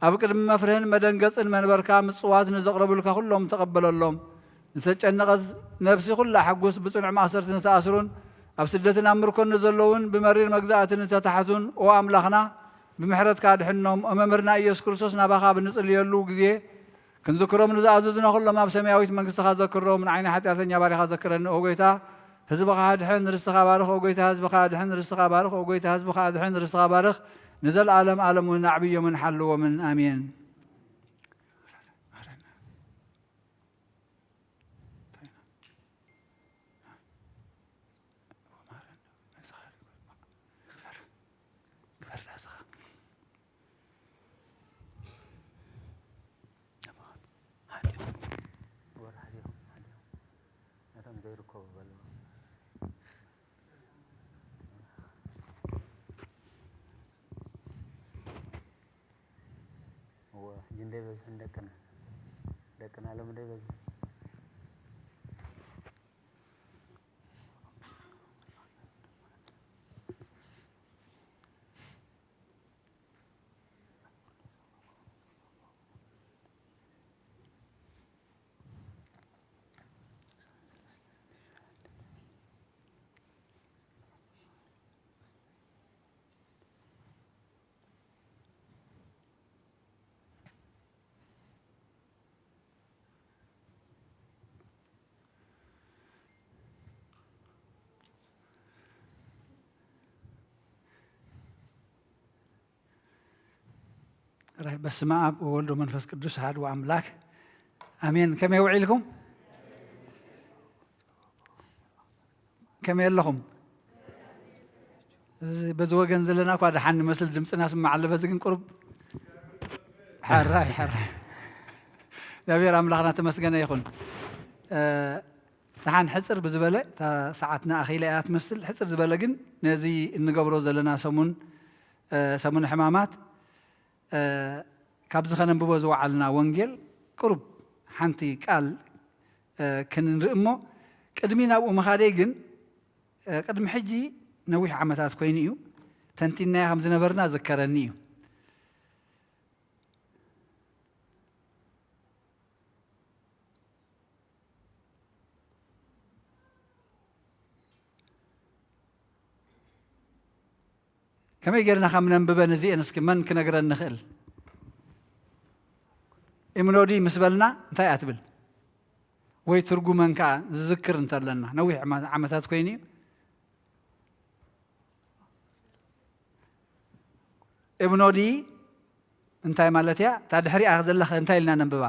ኣብ ቅድሚ መፍርህን መደንገጽን መንበርካ ምጽዋት ንዘቕረቡልካ ኩሎም ተቐበለሎም። ንተጨነቐት ነፍሲ ኩላ ሕጉስ፣ ብጽኑዕ ማእሰርቲ ንተኣስሩን ኣብ ስደትን ኣብ ምርኮን ንዘለዉን ብመሪር መግዛእቲ ንተታሕዙን፣ ኦ ኣምላኽና፣ ብምሕረትካ ኣድሕኖም። ኦ መምህርና ኢየሱስ ክርስቶስ፣ ናባኻ ብንጽልየሉ ግዜ ክንዝክሮም ንዝኣዘዙና ኩሎም ኣብ ሰማያዊት መንግስትኻ ዘክሮም። ንዓይኒ ሓጢኣተኛ ባሪኻ ዘክረኒ ኦ ጎይታ። ህዝብኻ ኣድሕን፣ ርስትኻ ባርኽ ኦ ጎይታ። ህዝብኻ ኣድሕን፣ ርስትኻ ባርኽ ኦ ጎይታ። ህዝብኻ ኣድሕን፣ ርስትኻ ባርኽ። ንዘለኣለም ኣለምን ኣዕብዮምን ሓልዎምን። ኣሜን። ወርሒ ዜሮ ሓደ። ነቶም ዘይርከቡ በሉ። እወ፣ ሕጂ እንደይበዝሑ ደቅና፣ ደቅና ሎም እንደይበዝሑ። ራይ በስመ ኣብ ወወልድ ወመንፈስ ቅዱስ ኣሐዱ ኣምላክ ኣሜን። ከመይ ውዒልኩም? ከመይ ኣለኹም? እዚ በዚ ወገን ዘለና እኳ ደሓን ንመስል፣ ድምፅና ስማዕ ኣሎ። በዚ ግን ቁሩብ ሓራይ፣ ሓራይ። እግዚኣብሔር ኣምላኽና ተመስገነ ይኹን። እ፣ ደሓን ሕፅር ብዝበለ፣ እታ ሰዓትና ኣኺላ እያ ትመስል። ሕፅር ዝበለ ግን ነዚ እንገብሮ ዘለና ሰሙን፣ እ፣ ሰሙን ሕማማት፣ እ፣ ካብዚ ከነንብቦ ዝወዓልና ወንጌል ቁሩብ ሓንቲ ቃል፣ እ፣ ክንርኢ እሞ፣ ቅድሚ ናብኡ ምኻደይ ግን፣ እ፣ ቅድሚ ሕጂ ነዊሕ ዓመታት ኮይኑ እዩ፣ ተንቲናዮ ከም ዝነበርና ዝከረኒ እዩ። ከመይ ጌርና ከም ነንብበን እዚኤን እስኪ መን ክነግረን ንኽእል? ኢምኖዲ ምስ በልና እንታይ እያ ትብል? ወይ ትርጉመን ከኣ ዝዝክር እንተለና፣ ነዊሕ ዓመ-፣ ዓመታት ኮይኑ እዩ። ኢምኖዲ እንታይ ማለት እያ? እታ ድሕሪኣ ዘለኸ እንታይ ኢልና ነንብባ?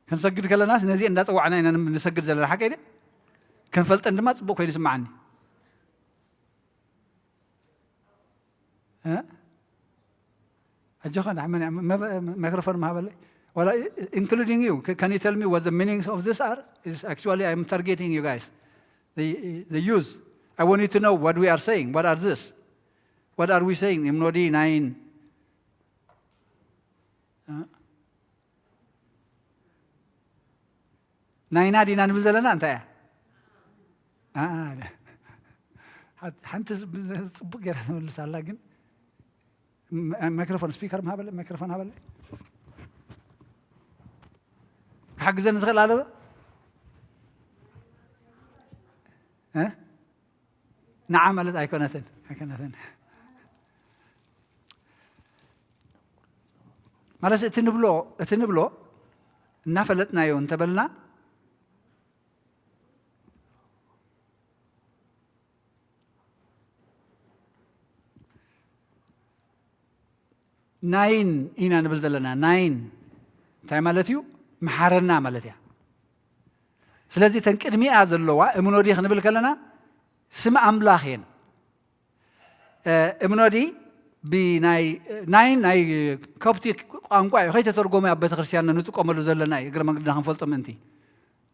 ክንሰግድ ከለናስ ነዚ እንዳጸዋዕና ኢና ን-፣ ንሰግድ ዘለና፣ ሓቀይ ድየ? ክንፈልጠን ድማ ጽቡቕ ኮይኑ ይስምዓኒ። እ? ኣጆኻ ንዓመን እያ። መ-፣ መ-፣ ማይክሮፎን ምሃበለይ። ዋላ including you, c-, can you tell me what the meanings of this are? Is actually I'm targeting you guys. The, the use. I want you to know what we are saying. What are this? What are we saying? እምኖዲ ናይን። እ? ናይና ዲና ንብል ዘለና እንታይ እያ? ኣ፣ ሓንቲ ጽቡቅ ገይራ ትመልስ ኣላ፣ ግን ም-፣ ማይክሮፎን፣ ስፒከር ምሃበለ፣ ማይክሮፎን ሃበለ። ክሓግዘኒ ዝኽእል ኣለበ? እ? ንዓ ማለት ኣይኮነትን፣ ኣይኮነትን። ማለት እቲ ንብሎ፣ እቲ ንብሎ እናፈለጥናዮ እንተበልና፣ ናይን ኢና ንብል ዘለና። ናይን እንታይ ማለት እዩ? መሓረና ማለት እያ። ስለዚ እተን ቅድሚኣ ዘለዋ እምኖዲ ክንብል ከለና ስም ኣምላኽ እየን። እ፣ እምኖዲ ብናይ፣ ናይን ናይ ኮፕቲክ ቋንቋ እዩ። ከይተተርጎመ ኣብ ቤተክርስትያንና ንጥቀመሉ ዘለና እዩ። እግረ መንገድና ክንፈልጦ ምእንቲ።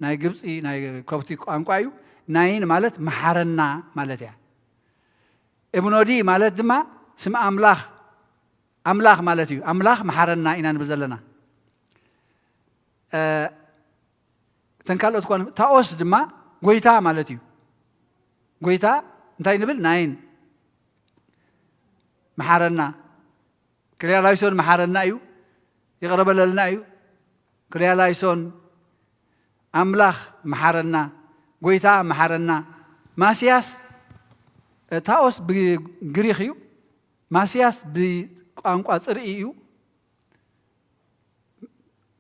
ናይ ግብፂ ናይ ኮፕቲክ ቋንቋ እዩ። ናይን ማለት መሓረና ማለት እያ። እምኖዲ ማለት ድማ ስም ኣምላኽ፣ ኣምላኽ ማለት እዩ። ኣምላኽ መሓረና ኢና ንብል ዘለና። እ፣ እተን ካልኦት እኳ፣ ታኦስ ድማ ጎይታ ማለት እዩ። ጎይታ እንታይ ንብል? ናይን መሓረና። ክሪያላይሶን መሓረና እዩ። ይቕረ በለልና እዩ። ክሪያላይሶን ኣምላኽ መሓረና፣ ጎይታ መሓረና። ማስያስ፣ እ፣ ታኦስ ብግሪኽ እዩ። ማስያስ ብቋንቋ ጽርኢ እዩ።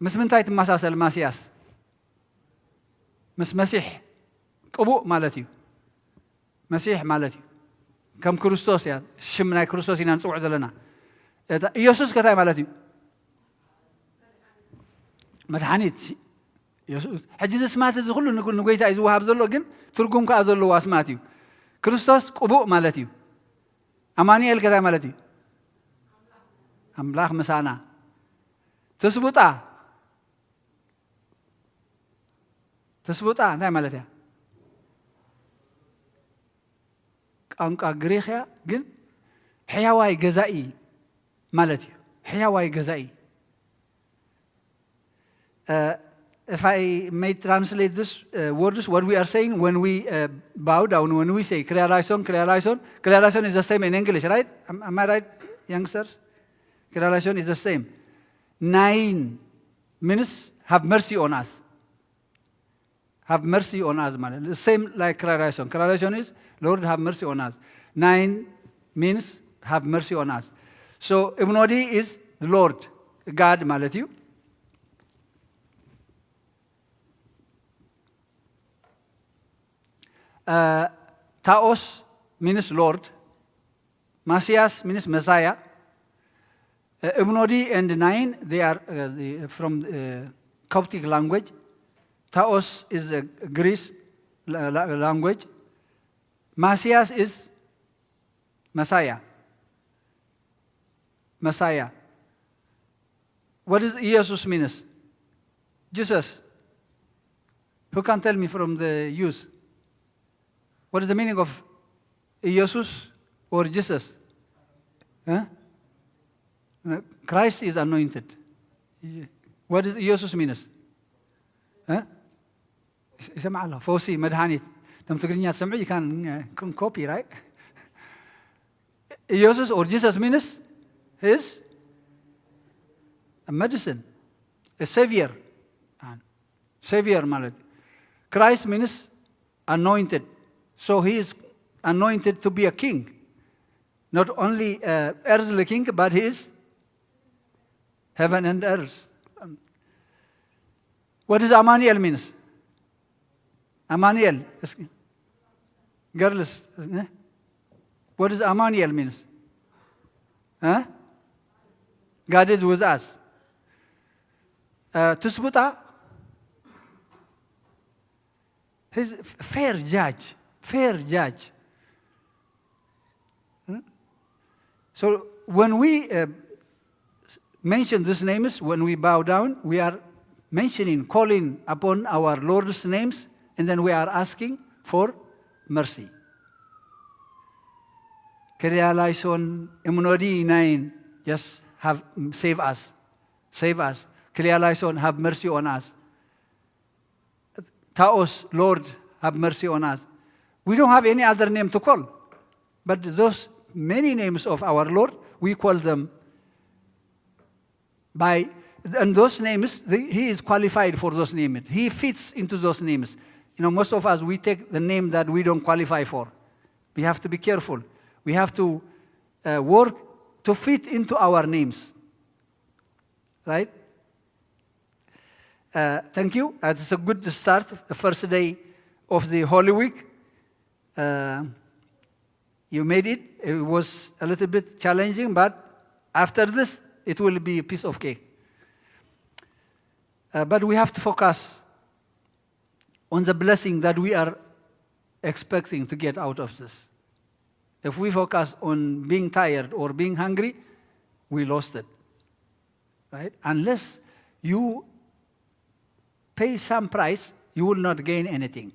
ምስ ምንታይ ትመሳሰል ማስያስ? ምስ መሲሕ ቅቡእ ማለት እዩ። መሲሕ ማለት እዩ። ከም ክርስቶስ እያ፣ ሽም ናይ ክርስቶስ ኢና ንጽውዕ ዘለና። እታ ኢየሱስ ከ እንታይ ማለት እዩ? መድሓኒት። ኢየሱስ። ሕጂ እዚ ኣስማት እዚ ኩሉ ንጉ-፣ ንጎይታ እዩ ዝወሃብ ዘሎ፣ ግን ትርጉም ከኣ ዘለዎ ኣስማት እዩ። ክርስቶስ ቅቡእ ማለት እዩ። ኣማኑኤል ከ እንታይ ማለት እዩ? ኣምላኽ ምሳና። ትስቡጣ። ትስቡጣ እንታይ ማለት እያ? ቋንቋ ግሪኽ እያ፣ ግን ሕያዋይ ገዛኢ ማለት እዩ። ሕያዋይ ገዛኢ። Uh, if I may translate this, uh, words, what we are saying when we, uh, bow down, when we say ክሪያላይሶን፣ ክሪያላይሶን, ክሪያላይሶን is the same in English, right? Am, am I right, youngsters? ክሪያላይሶን is the same. ናይን means have mercy on us. Have mercy on us ማለት ነው። Same like ክሪያላይሶን። ክሪያላይሶን is Lord have mercy on us. ናይን means have mercy on us. So እምኖዲ is Lord, God ማለት እዩ። Uh, ታኦስ means Lord. ማስያስ means Messiah. Uh, እምኖዲ and ናይን, they are, uh, the, from, uh, Coptic language. ታኦስ is a Greece la-, la-, language. ማስያስ is Messiah. Messiah. What is ኢየሱስ means? Jesus. Who can tell me from the Jews? What is the meaning of ኢየሱስ or Jesus? Huh? Christ is anointed. What is ኢየሱስ means? Huh? ይሰ-፣ ይሰማዕ ኣሎ። ፈውሲ፣ መድሃኒት። እቶም ትግርኛ ትሰምዑ፣ you can, uh, can copy, right? ኢየሱስ or Jesus means he is a medicine, a savior. Savior ማለት Christ means anointed. So he is anointed to be a king. Not only, uh, earthly king, but he is heaven and earth. What is ኣማኑኤል means? ኣማኑኤል፣ እስኪ፣ girls, eh? What is ኣማኑኤል means? Huh? God is with us. Uh, ትስቡጣ፣ he's fair judge, fair judge. Hmm? So when we, uh, mention these names, when we bow down, we are mentioning, calling upon our Lord's names, and then we are asking for mercy. Kyria eleison, Emnodi nine, just have, save us, save us. Kyria eleison, have mercy on us. Taos, Lord, have mercy on us. We don't have any other name to call. But those many names of our Lord, we call them by, and those names, the, he is qualified for those names. He fits into those names. You know, most of us, we take the name that we don't qualify for. We have to be careful. We have to uh, work to fit into our names. Right? Uh, thank you. Uh, it's a good start, the first day of the Holy Week. Uh, you made it. It was a little bit challenging, but after this, it will be a piece of cake. Uh, but we have to focus on the blessing that we are expecting to get out of this. If we focus on being tired or being hungry, we lost it. Right? Unless you pay some price, you will not gain anything.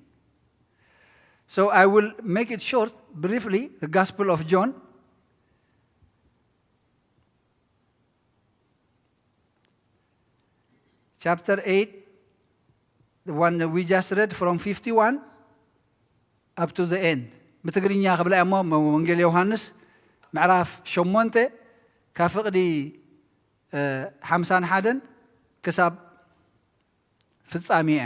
So I will make it short, briefly, the Gospel of John, chapter eight, the one that we just read from fifty-one up to the end. ብትግርኛ ክብላ እሞ፣ ወንጌል ዮሃንስ ምዕራፍ ሸሞንተ ካብ ፍቕዲ ሓምሳን ሓደን ክሳብ ፍጻሜ እያ።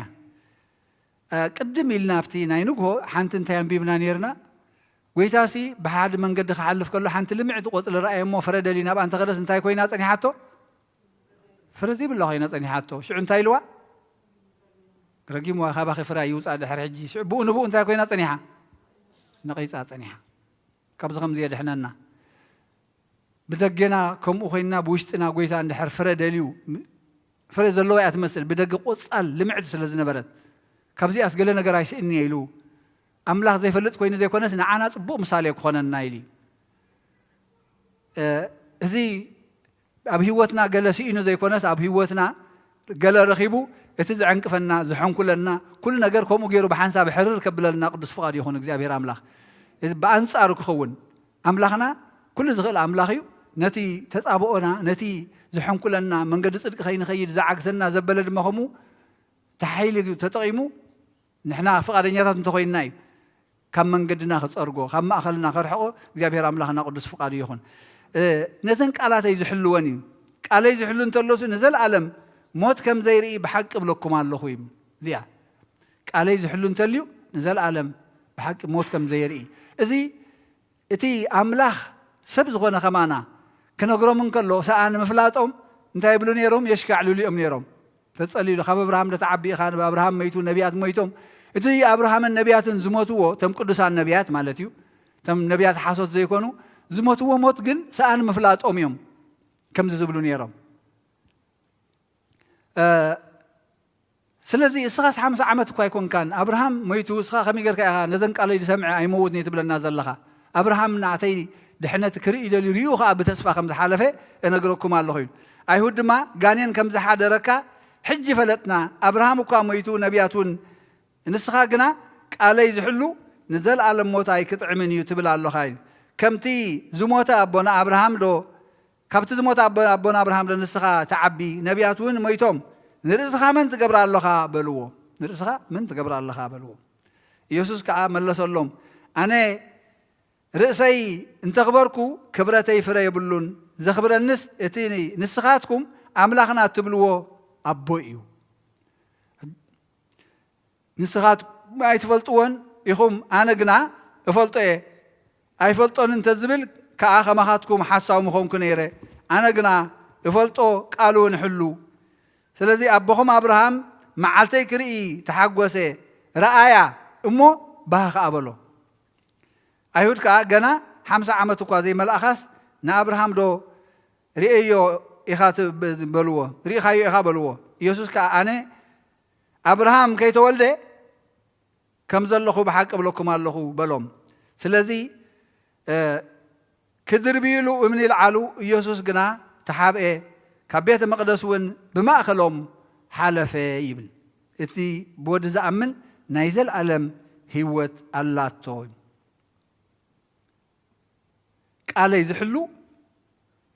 ቅድም ኢልና ኣብቲ ናይ ንግሆ ሓንቲ እንታይ ኣንቢብና ነርና? ጎይታሲ ብሓደ መንገዲ ክሓልፍ ከሎ ሓንቲ ልምዕቲ ቆጽሊ ረኣየ እሞ ፍረ ደልዩ ናብኣ እንተኸደስ እንታይ ኮይና ጸኒሓቶ? ፍረ ዘይብላ ኮይና ጸኒሓቶ። ሽዑ እንታይ ኢልዋ? ረጊምዋ፣ ካባኺ ፍረ ይውጻእ ድሕሪ ሕጂ። ሽዑ ብኡ ንብኡ እንታይ ኮይና ጸኒሓ? ነቒጻ ጸኒሓ። ካብዚ ከምዚ የድሕነና። ብደገና ከምኡ ኮይንና ብውሽጥና ጎይታ እንድሕር ፍረ ደልዩ፣ ፍረ ዘለዋ እያ ትመስል፣ ብደገ ቆጻል ልምዕቲ ስለ ዝነበረት፣ ካብዚኣስ ገለ ነገር ኣይስእንየ ኢሉ ኣምላኽ ዘይፈልጥ ኮይኑ ዘይኮነስ ንዓና ጽቡቕ ምሳሌ ክኾነና ኢሉ እዩ። እዚ ኣብ ህይወትና ገለ ስኢኑ ዘይኮነስ ኣብ ህይወትና ገለ ረኺቡ እቲ ዝዕንቅፈና ዝሐንኩለና ኩሉ ነገር ከምኡ ገይሩ ብሓንሳብ ሕርር ከብለልና ቅዱስ ፍቓድ ይኹን እግዚኣብሔር ኣምላኽ። እዚ ብኣንጻሩ ክኸውን ኣምላኽና ኩሉ ዝኽእል ኣምላኽ እዩ። ነቲ ተጻብኦና ነቲ ዝሐንኩለና መንገዲ ጽድቂ ከይንኸይድ ዝዓግተና ዘበለ ድማ ከምኡ ተሓይሊ ተጠቒሙ ንሕና ፍቓደኛታት እንተኾይንና እዩ ካብ መንገድና ክጸርጎ ካብ ማእኸልና ከርሕቆ እግዚኣብሔር ኣምላኽና ቅዱስ ፍቓዱ ይኹን። ነዘን ቃላተይ ዝሕልወን እዩ። ቃለይ ዝሕሉ እንተሎሱ ንዘለኣለም ሞት ከም ዘይርኢ ብሓቂ እብለኩም ኣለኹ እዩ። እዚኣ ቃለይ ዝሕሉ እንተልዩ ንዘለኣለም ብሓቂ ሞት ከም ዘይርኢ። እዚ እቲ ኣምላኽ ሰብ ዝኾነ ከማና ክነግሮም እንከሎ ሰኣን ምፍላጦም እንታይ ይብሉ ነይሮም? የሽካዕልሉ እዮም ነይሮም። ተጸሊሉ ካብ ኣብርሃም ዶ ትዓቢ ኢኻ? ንኣብርሃም መይቱ ነቢያት መይቶም። እቲ ኣብርሃምን ነቢያትን ዝሞትዎ እቶም ቅዱሳን ነቢያት ማለት እዩ። እቶም ነቢያት ሓሶት ዘይኮኑ ዝሞትዎ ሞት ግን ሰኣን ምፍላጦም እዮም ከምዚ ዝብሉ ነይሮም። ስለዚ እስኻስ ሓምሳ ዓመት እኳ ኣይኮንካን ኣብርሃም መይቱ እስኻ ከመይ ጌርካ ኢኻ ነዘን ቃለይ ዝሰምዐ ኣይመውትን እየ ትብለና ዘለኻ? ኣብርሃም ናተይ ድሕነት ክርኢ ደልዩ ሪኡ ኸዓ ብተስፋ ከም ዝሓለፈ እነግረኩም ኣለኹ ኢሉ። ኣይሁድ ድማ ጋኔን ከም ዝሓደረካ ሕጂ ፈለጥና፣ ኣብርሃም እኳ መይቱ ነቢያት እውን ንስኻ ግና ቃለይ ዝሕሉ ንዘለኣለም ሞት ኣይክጥዕምን እዩ ትብል ኣለኻ ኢሉ። ከምቲ ዝሞተ ኣቦና ኣብርሃም ዶ ካብቲ ዝሞተ ኣቦና ኣብርሃም ዶ ንስኻ ትዓቢ? ነቢያት እውን መይቶም ንርእስኻ መን ትገብራ ኣለኻ በልዎ። ንርእስኻ መን ትገብራ ኣለኻ በልዎ። ኢየሱስ ከዓ መለሰሎም ኣነ ርእሰይ እንተኽበርኩ ክብረተይ ፍረ የብሉን። ዘኽብረንስ እቲ ንስኻትኩም ኣምላኽና እትብልዎ ኣቦ እዩ። ንስኻትኩም ኣይትፈልጥዎን ኢኹም፣ ኣነ ግና እፈልጦ እየ። ኣይፈልጦን እንተዝብል ከኣ ከማኻትኩም ሓሳዊ ምኾንኩ ነይረ። ኣነ ግና እፈልጦ፣ ቃሉ እውን እሕሉ። ስለዚ ኣቦኹም ኣብርሃም መዓልተይ ክርኢ ተሓጎሰ፣ ረኣያ እሞ ባህ ከኣ በሎ። ኣይሁድ ከኣ ገና ሓምሳ ዓመት እኳ ዘይመልኣኻስ ንኣብርሃም ዶ ርእዮ ኢኻ በልዎ፣ ርኢኻዮ ኢኻ በልዎ። ኢየሱስ ከኣ ኣነ ኣብርሃም ከይተወልደ ከም ዘለኹ ብሓቂ እብለኩም ኣለኹ በሎም። ስለዚ ክድርብይሉ እምኒ ይልዓሉ፣ ኢየሱስ ግና ተሓብኤ፣ ካብ ቤተ መቕደስ እውን ብማእከሎም ሓለፈ ይብል። እቲ ብወዲ ዝኣምን ናይ ዘለኣለም ህይወት ኣላቶ። ቃለይ ዝሕሉ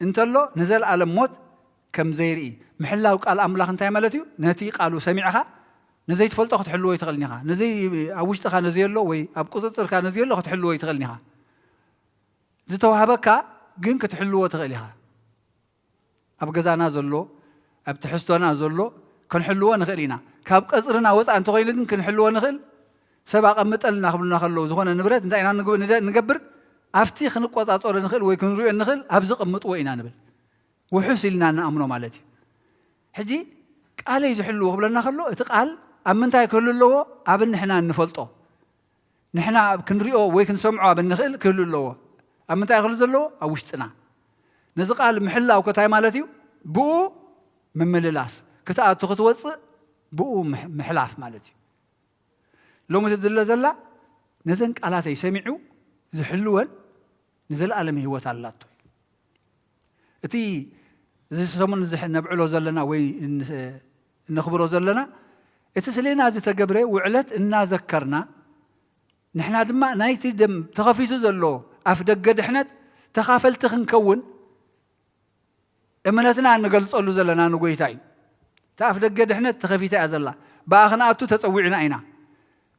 እንተሎ ንዘለኣለም ሞት ከም ዘይርኢ። ምሕላው ቃል ኣምላኽ እንታይ ማለት እዩ? ነቲ ቃሉ ሰሚዕኻ ንዘይትፈልጦ ክትሕልዎ ይትኽእልን ኢኻ። ነዘይ ኣብ ውሽጥኻ ነዘየሎ ወይ ኣብ ቁፅፅርካ ነዘየሎ ክትሕልዎ ይትኽእልን ኢኻ። ዝተዋህበካ ግን ክትሕልዎ ትኽእል ኢኻ። ኣብ ገዛና ዘሎ፣ ኣብ ትሕዝቶና ዘሎ ክንሕልዎ ንኽእል ኢና። ካብ ቀፅርና ወፃእ እንተኾይኑ ግን ክንሕልዎ ንኽእል? ሰብ ኣቐምጠልና ክብሉና ከለዉ ዝኾነ ንብረት እንታይ ኢና ንግ-፣ ንደ-፣ ንገብር? ኣብቲ ክንቆፃፀሮ ንኽእል ወይ ክንሪኦ ንኽእል ኣብዚ ቅምጥዎ ኢና ንብል። ውሑስ ኢልና ንኣምኖ ማለት እዩ። ሕጂ ቃለይ ዝሕልዎ ክብለና ከሎ እቲ ቃል ኣብ ምንታይ ክህሉ ኣለዎ? ኣብ ንሕና እንፈልጦ፣ ንሕና ኣብ ክንሪኦ ወይ ክንሰምዖ ኣብ እንኽእል ክህሉ ኣለዎ። ኣብ ምንታይ ክህሉ ዘለዎ? ኣብ ውሽጥና። ነዚ ቃል ምሕላው ከ እንታይ ማለት እዩ? ብኡ ምምልላስ፣ ክትኣቱ ክትወፅእ ብኡ ምሕ-፣ ምሕላፍ ማለት እዩ። ሎሚ ዝድለ ዘላ ነዘን ቃላተይ ሰሚዑ ዝሕልወን ንዘለኣለም ህይወት ኣላቶ። እቲ እዚ ሰሙን እዚ ነብዕሎ ዘለና ወይ እን-፣ እነኽብሮ ዘለና እቲ ስሌና ዝተገብረ ውዕለት እናዘከርና፣ ንሕና ድማ ናይቲ ደም ተኸፊቱ ዘሎ ኣፍ ደገ ድሕነት ተኻፈልቲ ክንከውን እምነትና እንገልጸሉ ዘለና ንጎይታ እዩ። እታ ኣፍ ደገ ድሕነት ተኸፊታ እያ ዘላ። ብኣ ክንኣቱ ተጸዊዕና ኢና።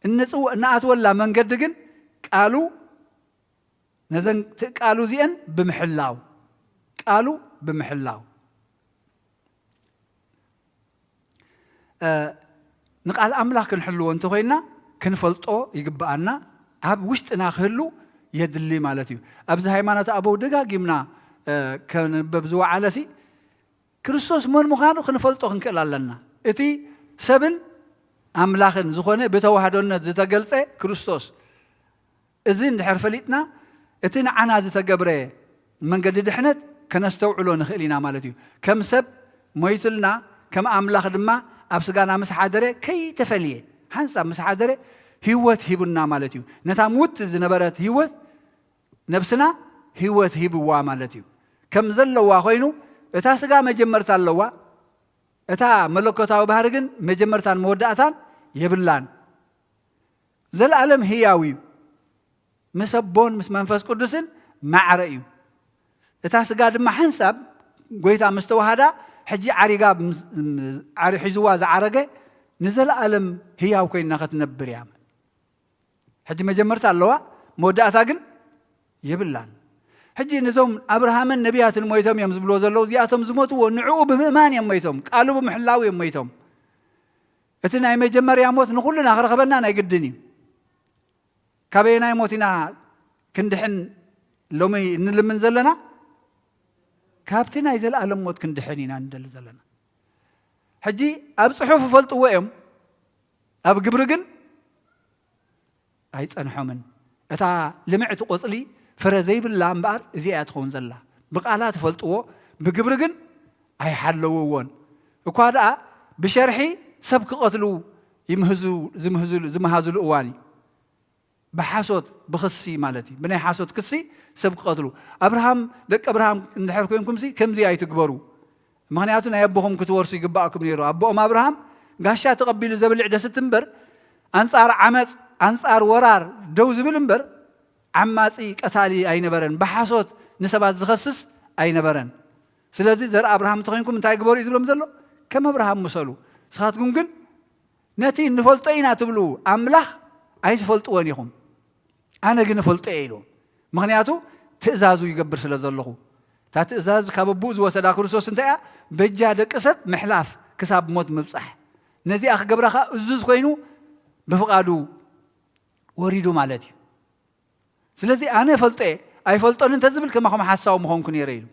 እንጽው-፣ እንኣትወላ መንገዲ ግን ቃሉ፣ ነዘን ት-፣ ቃሉ እዚአን ብምሕላው፣ ቃሉ ብምሕላው። እ፣ ንቃል ኣምላኽ ክንሕልዎ እንተኾይንና ክንፈልጦ ይግብኣና፣ ኣብ ውሽጥና ክህሉ የድሊ ማለት እዩ። ኣብዚ ሃይማኖት ኣበው ደጋጊምና፣ እ፣ ከንበብ ዝወዓለሲ ክርስቶስ መን ምዃኑ ክንፈልጦ ክንክእል ኣለና። እቲ ሰብን ኣምላኽን ዝኾነ ብተዋህዶነት ዝተገልጸ ክርስቶስ፣ እዚ እንድሕር ፈሊጥና፣ እቲ ንዓና ዝተገብረ መንገዲ ድሕነት ከነስተውዕሎ ንኽእል ኢና ማለት እዩ። ከም ሰብ ሞይቱልና፣ ከም ኣምላኽ ድማ ኣብ ስጋና ምስ ሓደረ ከይተፈልየ፣ ሓንሳብ ምስ ሓደረ ህይወት ሂቡና ማለት እዩ። ነታ ምውት ዝነበረት ህይወት ነብስና ህይወት ሂብዋ ማለት እዩ። ከም ዘለዋ ኮይኑ፣ እታ ስጋ መጀመርታ ኣለዋ፣ እታ መለኮታዊ ባህሪ ግን መጀመርታን መወዳእታን የብላን። ዘለኣለም ህያው እዩ። ምስ ኣቦን ምስ መንፈስ ቅዱስን ማዕረ እዩ። እታ ስጋ ድማ ሓንሳብ ጎይታ ምስ ተዋሃዳ፣ ሕጂ ዓሪጋ ምስ-፣ ዓሪ-፣ ሒዝዋ ዝዓረገ ንዘለኣለም ህያው ኮይና ክትነብር እያ። ሕጂ መጀመርታ ኣለዋ፣ መወዳእታ ግን የብላን። ሕጂ ነዞም ኣብርሃምን ነቢያትን ሞይቶም እዮም ዝብልዎ ዘለዉ፣ እዚኣቶም ዝሞትዎ ንዕኡ ብምእማን እዮም ሞይቶም፣ ቃሉ ብምሕላው እዮም ሞይቶም። እቲ ናይ መጀመርያ ሞት ንኹልና ክረኽበና ናይ ግድን እዩ። ካበየናይ ሞት ኢና ክንድሕን ሎሚ እንልምን ዘለና? ካብቲ ናይ ዘለኣለም ሞት ክንድሕን ኢና ንደሊ ዘለና። ሕጂ ኣብ ጽሑፍ ይፈልጥዎ እዮም፣ ኣብ ግብሪ ግን ኣይጸንሖምን። እታ ልምዕቲ ቆጽሊ ፍረ ዘይብላ እምበኣር እዚኣ እያ ትኸውን ዘላ። ብቓላት ይፈልጥዎ፣ ብግብሪ ግን ኣይሓለውዎን። እኳ ደኣ ብሸርሒ ሰብ ክቐትሉ ይምህዙ-፣ ዝምህዙሉ-፣ ዝመሃዙሉ እዋን እዩ። ብሓሶት፣ ብኽሲ ማለት እዩ። ብናይ ሓሶት ክሲ ሰብ ክቐትሉ። ኣብርሃም፣ ደቂ ኣብርሃም እንድሕር ኮይንኩምሲ ከምዚ ኣይትግበሩ። ምኽንያቱ ናይ ኣቦኹም ክትወርሱ ይግባኣኩም ነይሩ። ኣቦኦም ኣብርሃም ጋሻ ተቐቢሉ ዘብልዕ ደስቲ እምበር፣ ኣንጻር ዓመጽ፣ ኣንጻር ወራር ደው ዝብል እምበር፣ ዓማጺ ቀታሊ ኣይነበረን። ብሓሶት ንሰባት ዝኸስስ ኣይነበረን። ስለዚ ዘርኢ ኣብርሃም እንተኾይንኩም እንታይ ግበሩ እዩ ዝብሎም ዘሎ? ከም ኣብርሃም ምሰሉ። ንስኻትኩም ግን ነቲ ንፈልጦ ኢና ትብሉ ኣምላኽ ኣይትፈልጥዎን ኢኹም። ኣነ ግን እፈልጦ እየ ኢሉ። ምኽንያቱ ትእዛዙ ይገብር ስለ ዘለኹ። እታ ትእዛዝ ካብ ኣቦኡ ዝወሰዳ ክርስቶስ እንታይ እያ? በጃ ደቂ ሰብ ምሕላፍ ክሳብ ሞት ምብጻሕ። ነዚኣ ክገብራ ኸኣ እዙዝ ኮይኑ ብፍቓዱ ወሪዱ ማለት እዩ። ስለዚ ኣነ እፈልጦ እየ፣ ኣይፈልጦን እንተዝብል ከማኹም ሓሳዊ ምኾንኩ ነይረ ኢሉ።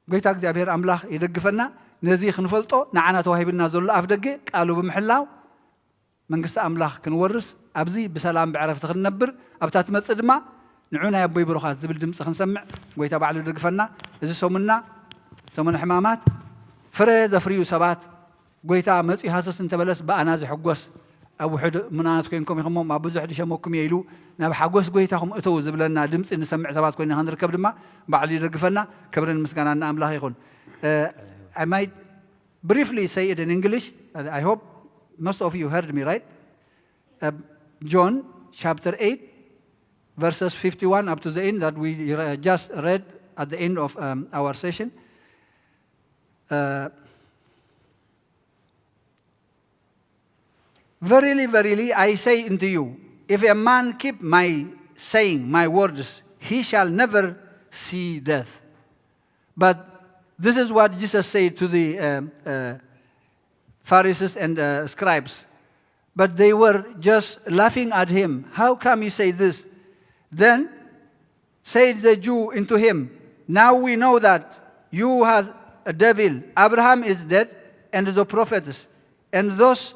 ጎይታ እግዚኣብሔር ኣምላኽ ይደግፈና። ነዚ ክንፈልጦ ንዓና ተዋሂብና ዘሎ ኣፍ ደገ ቃሉ ብምሕላው መንግስቲ ኣምላኽ ክንወርስ፣ ኣብዚ ብሰላም ብዕረፍቲ ክንነብር፣ ኣብታ ትመጽእ ድማ ንዑ ናይ ኣቦይ ብሩኻት ዝብል ድምፂ ክንሰምዕ ጎይታ ባዕሉ ይደግፈና። እዚ ሰሙንና ሰሙነ ሕማማት ፍረ ዘፍርዩ ሰባት፣ ጎይታ መጺኡ ሃሰስ እንተበለስ ብኣና ዝሕጎስ፣ ኣብ ውሑድ ምናናት ኮይንኩም ኢኹም እሞ ኣብ ብዙሕ ድሸመኩም እየ ኢሉ ናብ ሓጎስ ጎይታኹም እተው ዝብለና ድምፂ ንሰምዕ ሰባት ኮይና ክንርከብ ድማ ባዕሉ ይደግፈና። ክብርን ምስጋናን ንኣምላኽ ይኹን። I might briefly say it in English. I hope most of you heard me, right? John chapter eight, verses fifty-one up to the end that we just read at the end of our session. Verily, verily, I say unto you, if a man keep my saying, my words, he shall never see death. But this is what Jesus said to the Pharisees and scribes. But they were just laughing at him. How come you say this? Then said the Jew unto him, now we know that you have a devil. Abraham is dead, and the prophets, and those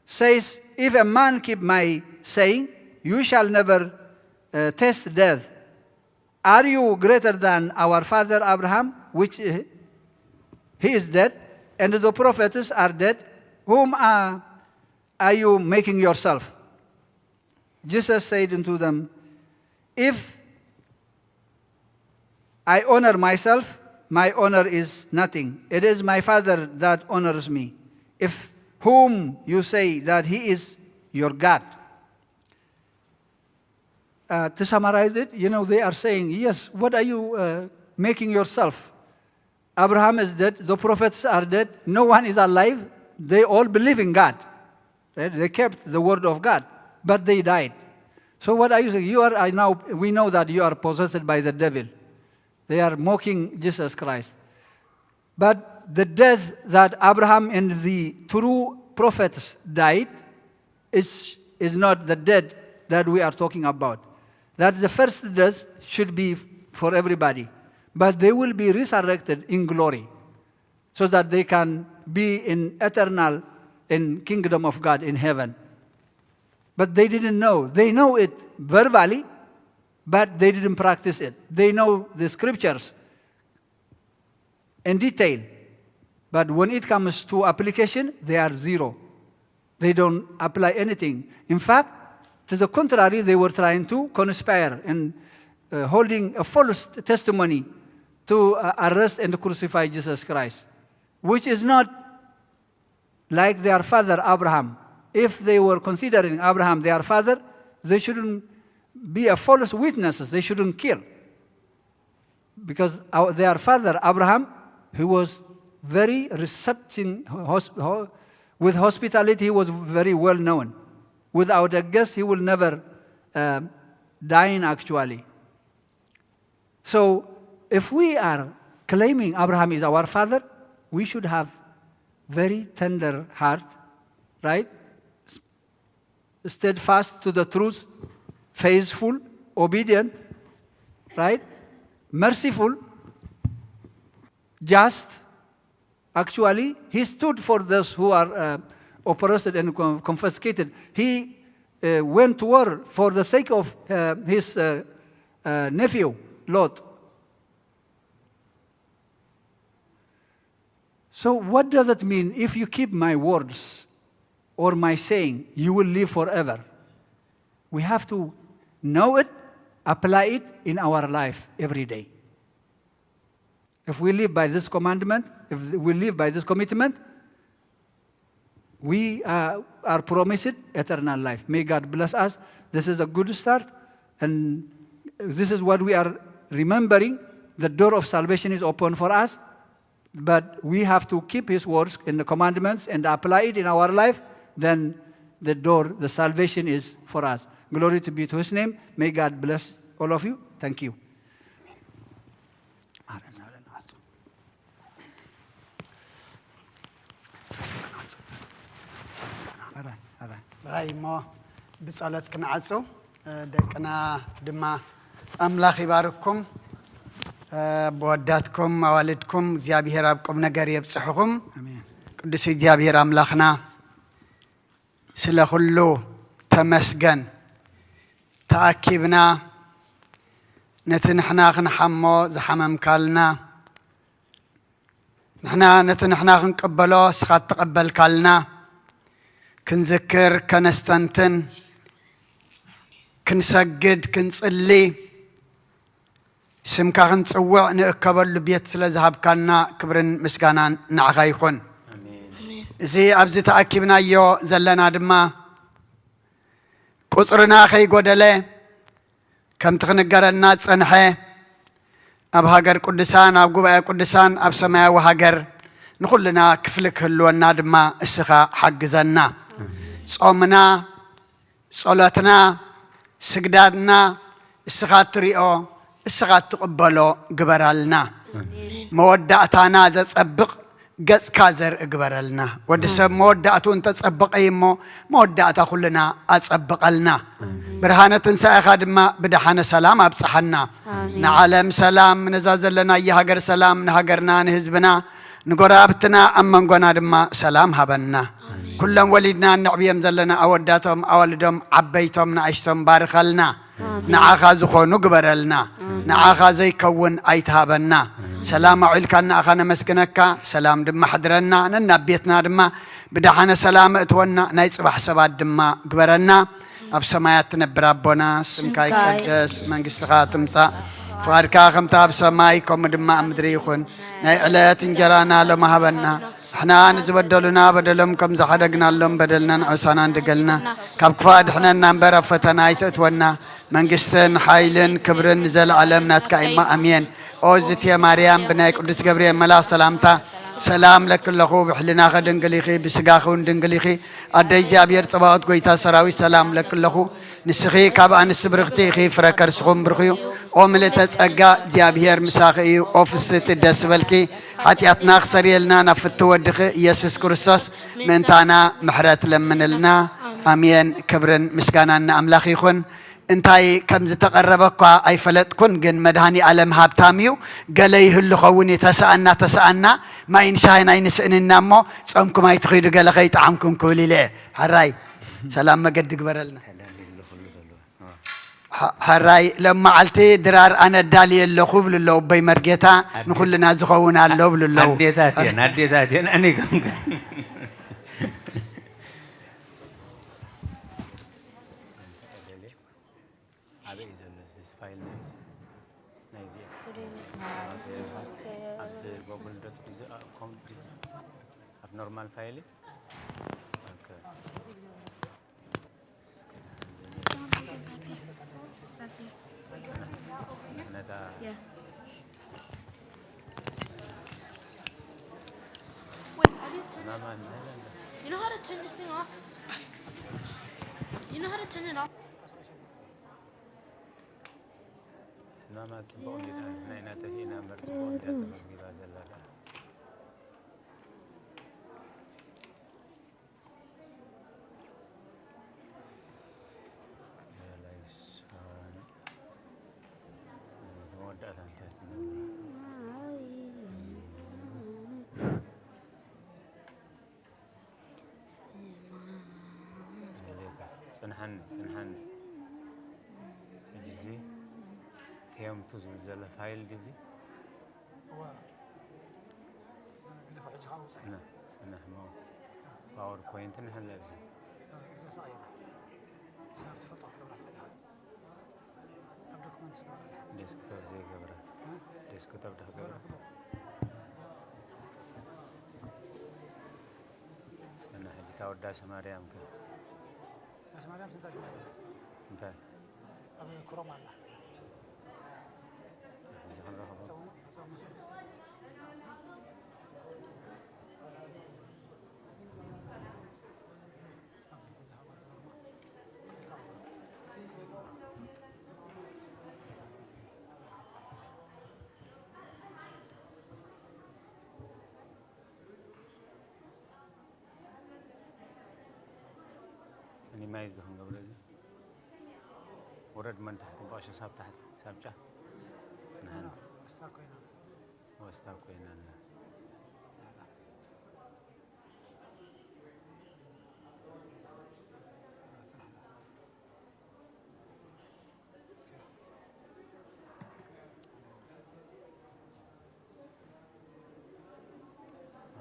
says, if a man keep my saying, you shall never taste death. Are you greater than our father Abraham, which he is dead, and the prophets are dead? Whom are, are you making yourself? Jesus said unto them, if I honor myself, my honor is nothing. It is my Father that honors me. If whom you say that he is your God. Uh, to summarize it, you know, they are saying, yes, what are you uh, making yourself? Abraham is dead, the prophets are dead, no one is alive, they all believe in God. Right? They kept the word of God, but they died. So what are you saying? You are I now we know that you are possessed by the devil. They are mocking Jesus Christ. But the death that Abraham and the true prophets died is, is not the death that we are talking about. That the first death should be for everybody. But they will be resurrected in glory so that they can be in eternal in kingdom of God in heaven. But they didn't know. They know it verbally, but they didn't practice it. They know the scriptures in detail, but when it comes to application, they are zero. They don't apply anything. In fact, to the contrary, they were trying to conspire and uh, holding a false testimony to uh, arrest and crucify Jesus Christ, which is not like their father Abraham. If they were considering Abraham their father, they shouldn't be a false witnesses. They shouldn't kill. Because our, their father Abraham, he was very receptive, hos- ho- with hospitality, he was very well known. Without a guest, he will never uh, dine actually. So if we are claiming Abraham is our father, we should have very tender heart, right? Steadfast to the truth, faithful, obedient, right? Merciful, just. Actually, he stood for those who are uh, oppressed and con- confiscated. He uh, went to war for the sake of uh, his uh, uh, nephew, Lot. So, what does it mean if you keep my words or my saying, you will live forever? We have to know it, apply it in our life every day. If we live by this commandment, if we live by this commitment, we uh, are promised eternal life. May God bless us. This is a good start, and this is what we are remembering. The door of salvation is open for us, but we have to keep His words and the commandments and apply it in our life. Then the door, the salvation is for us. Glory to be to His name. May God bless all of you. Thank you. ራይ እሞ ብጸሎት ክንዓጹ። ደቅና ድማ ኣምላኽ ይባርኩም። ብወዳትኩም ኣዋልድኩም እግዚኣብሔር ኣብ ቁም ነገር የብጽሕኹም። ቅዱስ እግዚኣብሔር ኣምላኽና ስለ ኩሉ ተመስገን። ተኣኪብና ነቲ ንሕና ክንሓሞ ዝሓመምካልና፣ ንሕና ነቲ ንሕና ክንቅበሎ እስኻ እተቐበልካልና፣ ክንዝክር፣ ከነስተንትን፣ ክንሰግድ፣ ክንጽሊ፣ ስምካ ክንጽውዕ ንእከበሉ ቤት ስለ ዝሃብካና ክብርን ምስጋናን ንዓኻ ይኹን። እዚ ኣብዚ ተኣኪብናዮ ዘለና ድማ ቁጽርና ከይጎደለ ከምቲ ክንገረና ዝጸንሐ ኣብ ሃገር ቅዱሳን፣ ኣብ ጉባኤ ቅዱሳን፣ ኣብ ሰማያዊ ሃገር ንኹልና ክፍሊ ክህልወና ድማ እስኻ ሓግዘና። ጾምና፣ ጸሎትና፣ ስግዳድና እስኻ እትሪኦ፣ እስኻ እትቕበሎ ግበራልና። መወዳእታና ዘጸብቕ ገጽካ ዘርኢ ግበረልና። ወዲ ሰብ መወዳእትኡ እንተጸበቐ እዩ እሞ፣ መወዳእታ ኩልና ኣጸብቐልና። ብርሃነ ትንሳኤኻ ድማ ብደሓነ ሰላም ኣብጽሓና። ንዓለም ሰላም፣ ነዛ ዘለናያ ሃገር ሰላም፣ ንሃገርና፣ ንህዝብና፣ ንጎረባብትና፣ ኣብ መንጎና ድማ ሰላም ሃበና። ኩሎም ወሊድና እነዕብዮም ዘለና ኣወዳቶም፣ ኣዋልዶም፣ ዓበይቶም፣ ንኣሽቶም ባርኸልና። ንዓኻ ዝኾኑ ግበረልና። ንዓኻ ዘይከውን ኣይትሃበና። ሰላም ኣውዒልካና ኣኻ ነመስግነካ፣ ሰላም ድማ ሕድረና። ነናብ ቤትና ድማ ብደሓነ ሰላም እትወና፣ ናይ ጽባሕ ሰባት ድማ ግበረና። ኣብ ሰማያት ትነብር ኣቦና፣ ስምካ ይቀደስ፣ መንግስትኻ ትምጻእ፣ ፍቓድካ ከምታ ኣብ ሰማይ ከምኡ ድማ ኣብ ምድሪ ይኹን። ናይ ዕለት እንጀራና ሎሚ ሃበና። ንሕና ንዝበደሉና በደሎም ከም ዝሓደግናሎም በደልና ንዕሳና እንድገልና፣ ካብ ክፉእ ኣድሕነና እምበር ኣብ ፈተና ኣይተእትወና። መንግስትን ሓይልን ክብርን ንዘለኣለም ናትካ እማ፣ ኣሜን። ኦ ዝትየ ማርያም፣ ብናይ ቅዱስ ገብርኤል መልኣኽ ሰላምታ ሰላም ለኪ ኣለኹ። ብሕልናኺ ድንግል ኢኺ፣ ብስጋኺ እውን ድንግል ኢኺ። ኣደ እግዚኣብሔር ጸባኦት፣ ጎይታ ሰራዊት፣ ሰላም ለኪ ኣለኹ። ንስኺ ካብ ኣንስቲ ብርኽቲ ኢኺ፣ ፍረ ከርስኹም ብሩኽ እዩ። ኦ ምልእተ ጸጋ፣ እግዚኣብሔር ምሳኺ እዩ። ኦ ፍስቲ ደስ በልኪ፣ ሓጢኣትና ክሰርየልና ናብ ፍቲ ወድኺ ኢየሱስ ክርስቶስ ምእንታና ምሕረት ለምንልና። ኣሜን። ክብርን ምስጋናን ንኣምላኽ ይኹን። እንታይ ከም ዝተቐረበ እኳ ኣይፈለጥኩን፣ ግን መድሃኒ ኣለም ሃብታም እዩ። ገለ ይህሉ ኸውን እዩ፣ ተሰኣና፣ ተሰኣና፣ ማይን ሻሂን ኣይንስእንና እሞ፣ ጸምኩም ኣይትኺዱ፣ ገለ ከይጠዓምኩም ክብል ኢለ እየ። ሕራይ፣ ሰላም መገዲ ግበረልና። ሕራይ፣ ሎም መዓልቲ ድራር ኣነ ኣዳልየ ኣለኹ ብሉ ኣለዉ፣ ኣቦይ መርጌታ፣ ንኹልና ዝኸውን ኣሎ ብሉ ኣለዉ። ኣዴታት እየን፣ ኣዴታት እየን፣ ኣነ ይከምከ ኣበይ እዩ ዘሎ እዚ ፋይል ናይዚ? ናይዚ ኣብ ጎግል ዶት ኮም፣ ኣብ ኖርማል ፋይል እዩ። ኦኬ። ነታ Yeah. Wait, I didn't turn ማማ፣ you know how to turn this thing off? You know how to turn it off? ማማ፣ ጽቡቕ እንዲና፣ ናይ ናተፊእና እምበር ጽቡቕ እንዲያ ተመዝጊባ ዘላ ደኣ። መወዳእታ እንታይ ትነግር? ጽንሓኒ፣ ጽንሓኒ። ሕጂ እዚ ቴምቱ ዝብል ዘሎ ፋይል ድዚ? እዋ፣ ግደፎ፣ ሕጂ ከዓ ውፅእ። ፅንሕ፣ ፅንሕ እሞ ፓወር ፖይንት ንሕለ ኣብዚ። እዛ ሳቕ እያ። ሳብ ትፈልጦ ክትገብራ ትኽእል ኢኻ። ኣብ ዶክመንትስ ግበራ። ዴስክቶፕ ዘይገብራ። እ? ዴስክቶፕ ዶ ክገብራ? ግበራ፣ ግበራ። ፅንሕ፣ ሕጂ እታ ወዳሴ ማርያም ከ? ወዳሴ ማርያም ስንታ ሽማ ኣለና? እንታይ? ኣብ ክሮም ኣላ። እዚ ክንረኽቦ። ሚኒማይዝ ዶ ክንገብሮ እዚ? ውረድ መን ታሕቲ፣ ብቐሸ ሳብ ታሕቲ፣ ሳብ ጫፍ። ጽንሓኒ። ስታር ኮይና። ኦ፣ ስታር ኮይና ኣላ።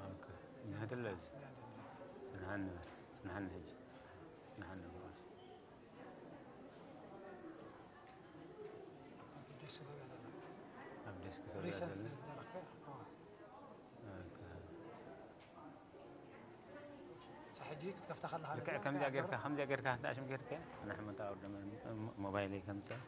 ኦኬ። እንዲህ አይደለ እዚ? ጽንሓኒ በል። ጽንሓኒ ሕጂ። ሪሰንት ዘለና ዘረከ ኦኬ። ሕጂ ክትከፍታ ከለካ ልክዕ ከምዚኣ ጌርካ ከምዚኣ ጌርካ እንተኣሽም ጌርካ ጽናሕ መጣ ወደ ሞባይል ከምጽእ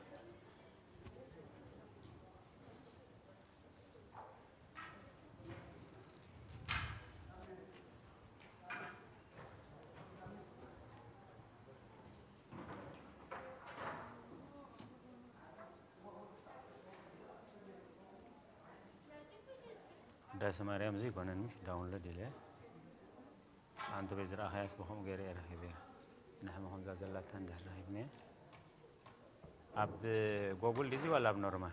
ዳስ ማርያም እዚ ይኮነን ምሽ ዳውንሎድ ኢለ ኣንተ በይ ዝረኣኸያስ ብኸምኡ ገይረ እየ ረኺበያ። ንሕመ ከምዛ ዘላታ እንድሕር ረኺብኒ ኣብ ጎጉል ዲዚ ዋላ ኣብ ኖርማል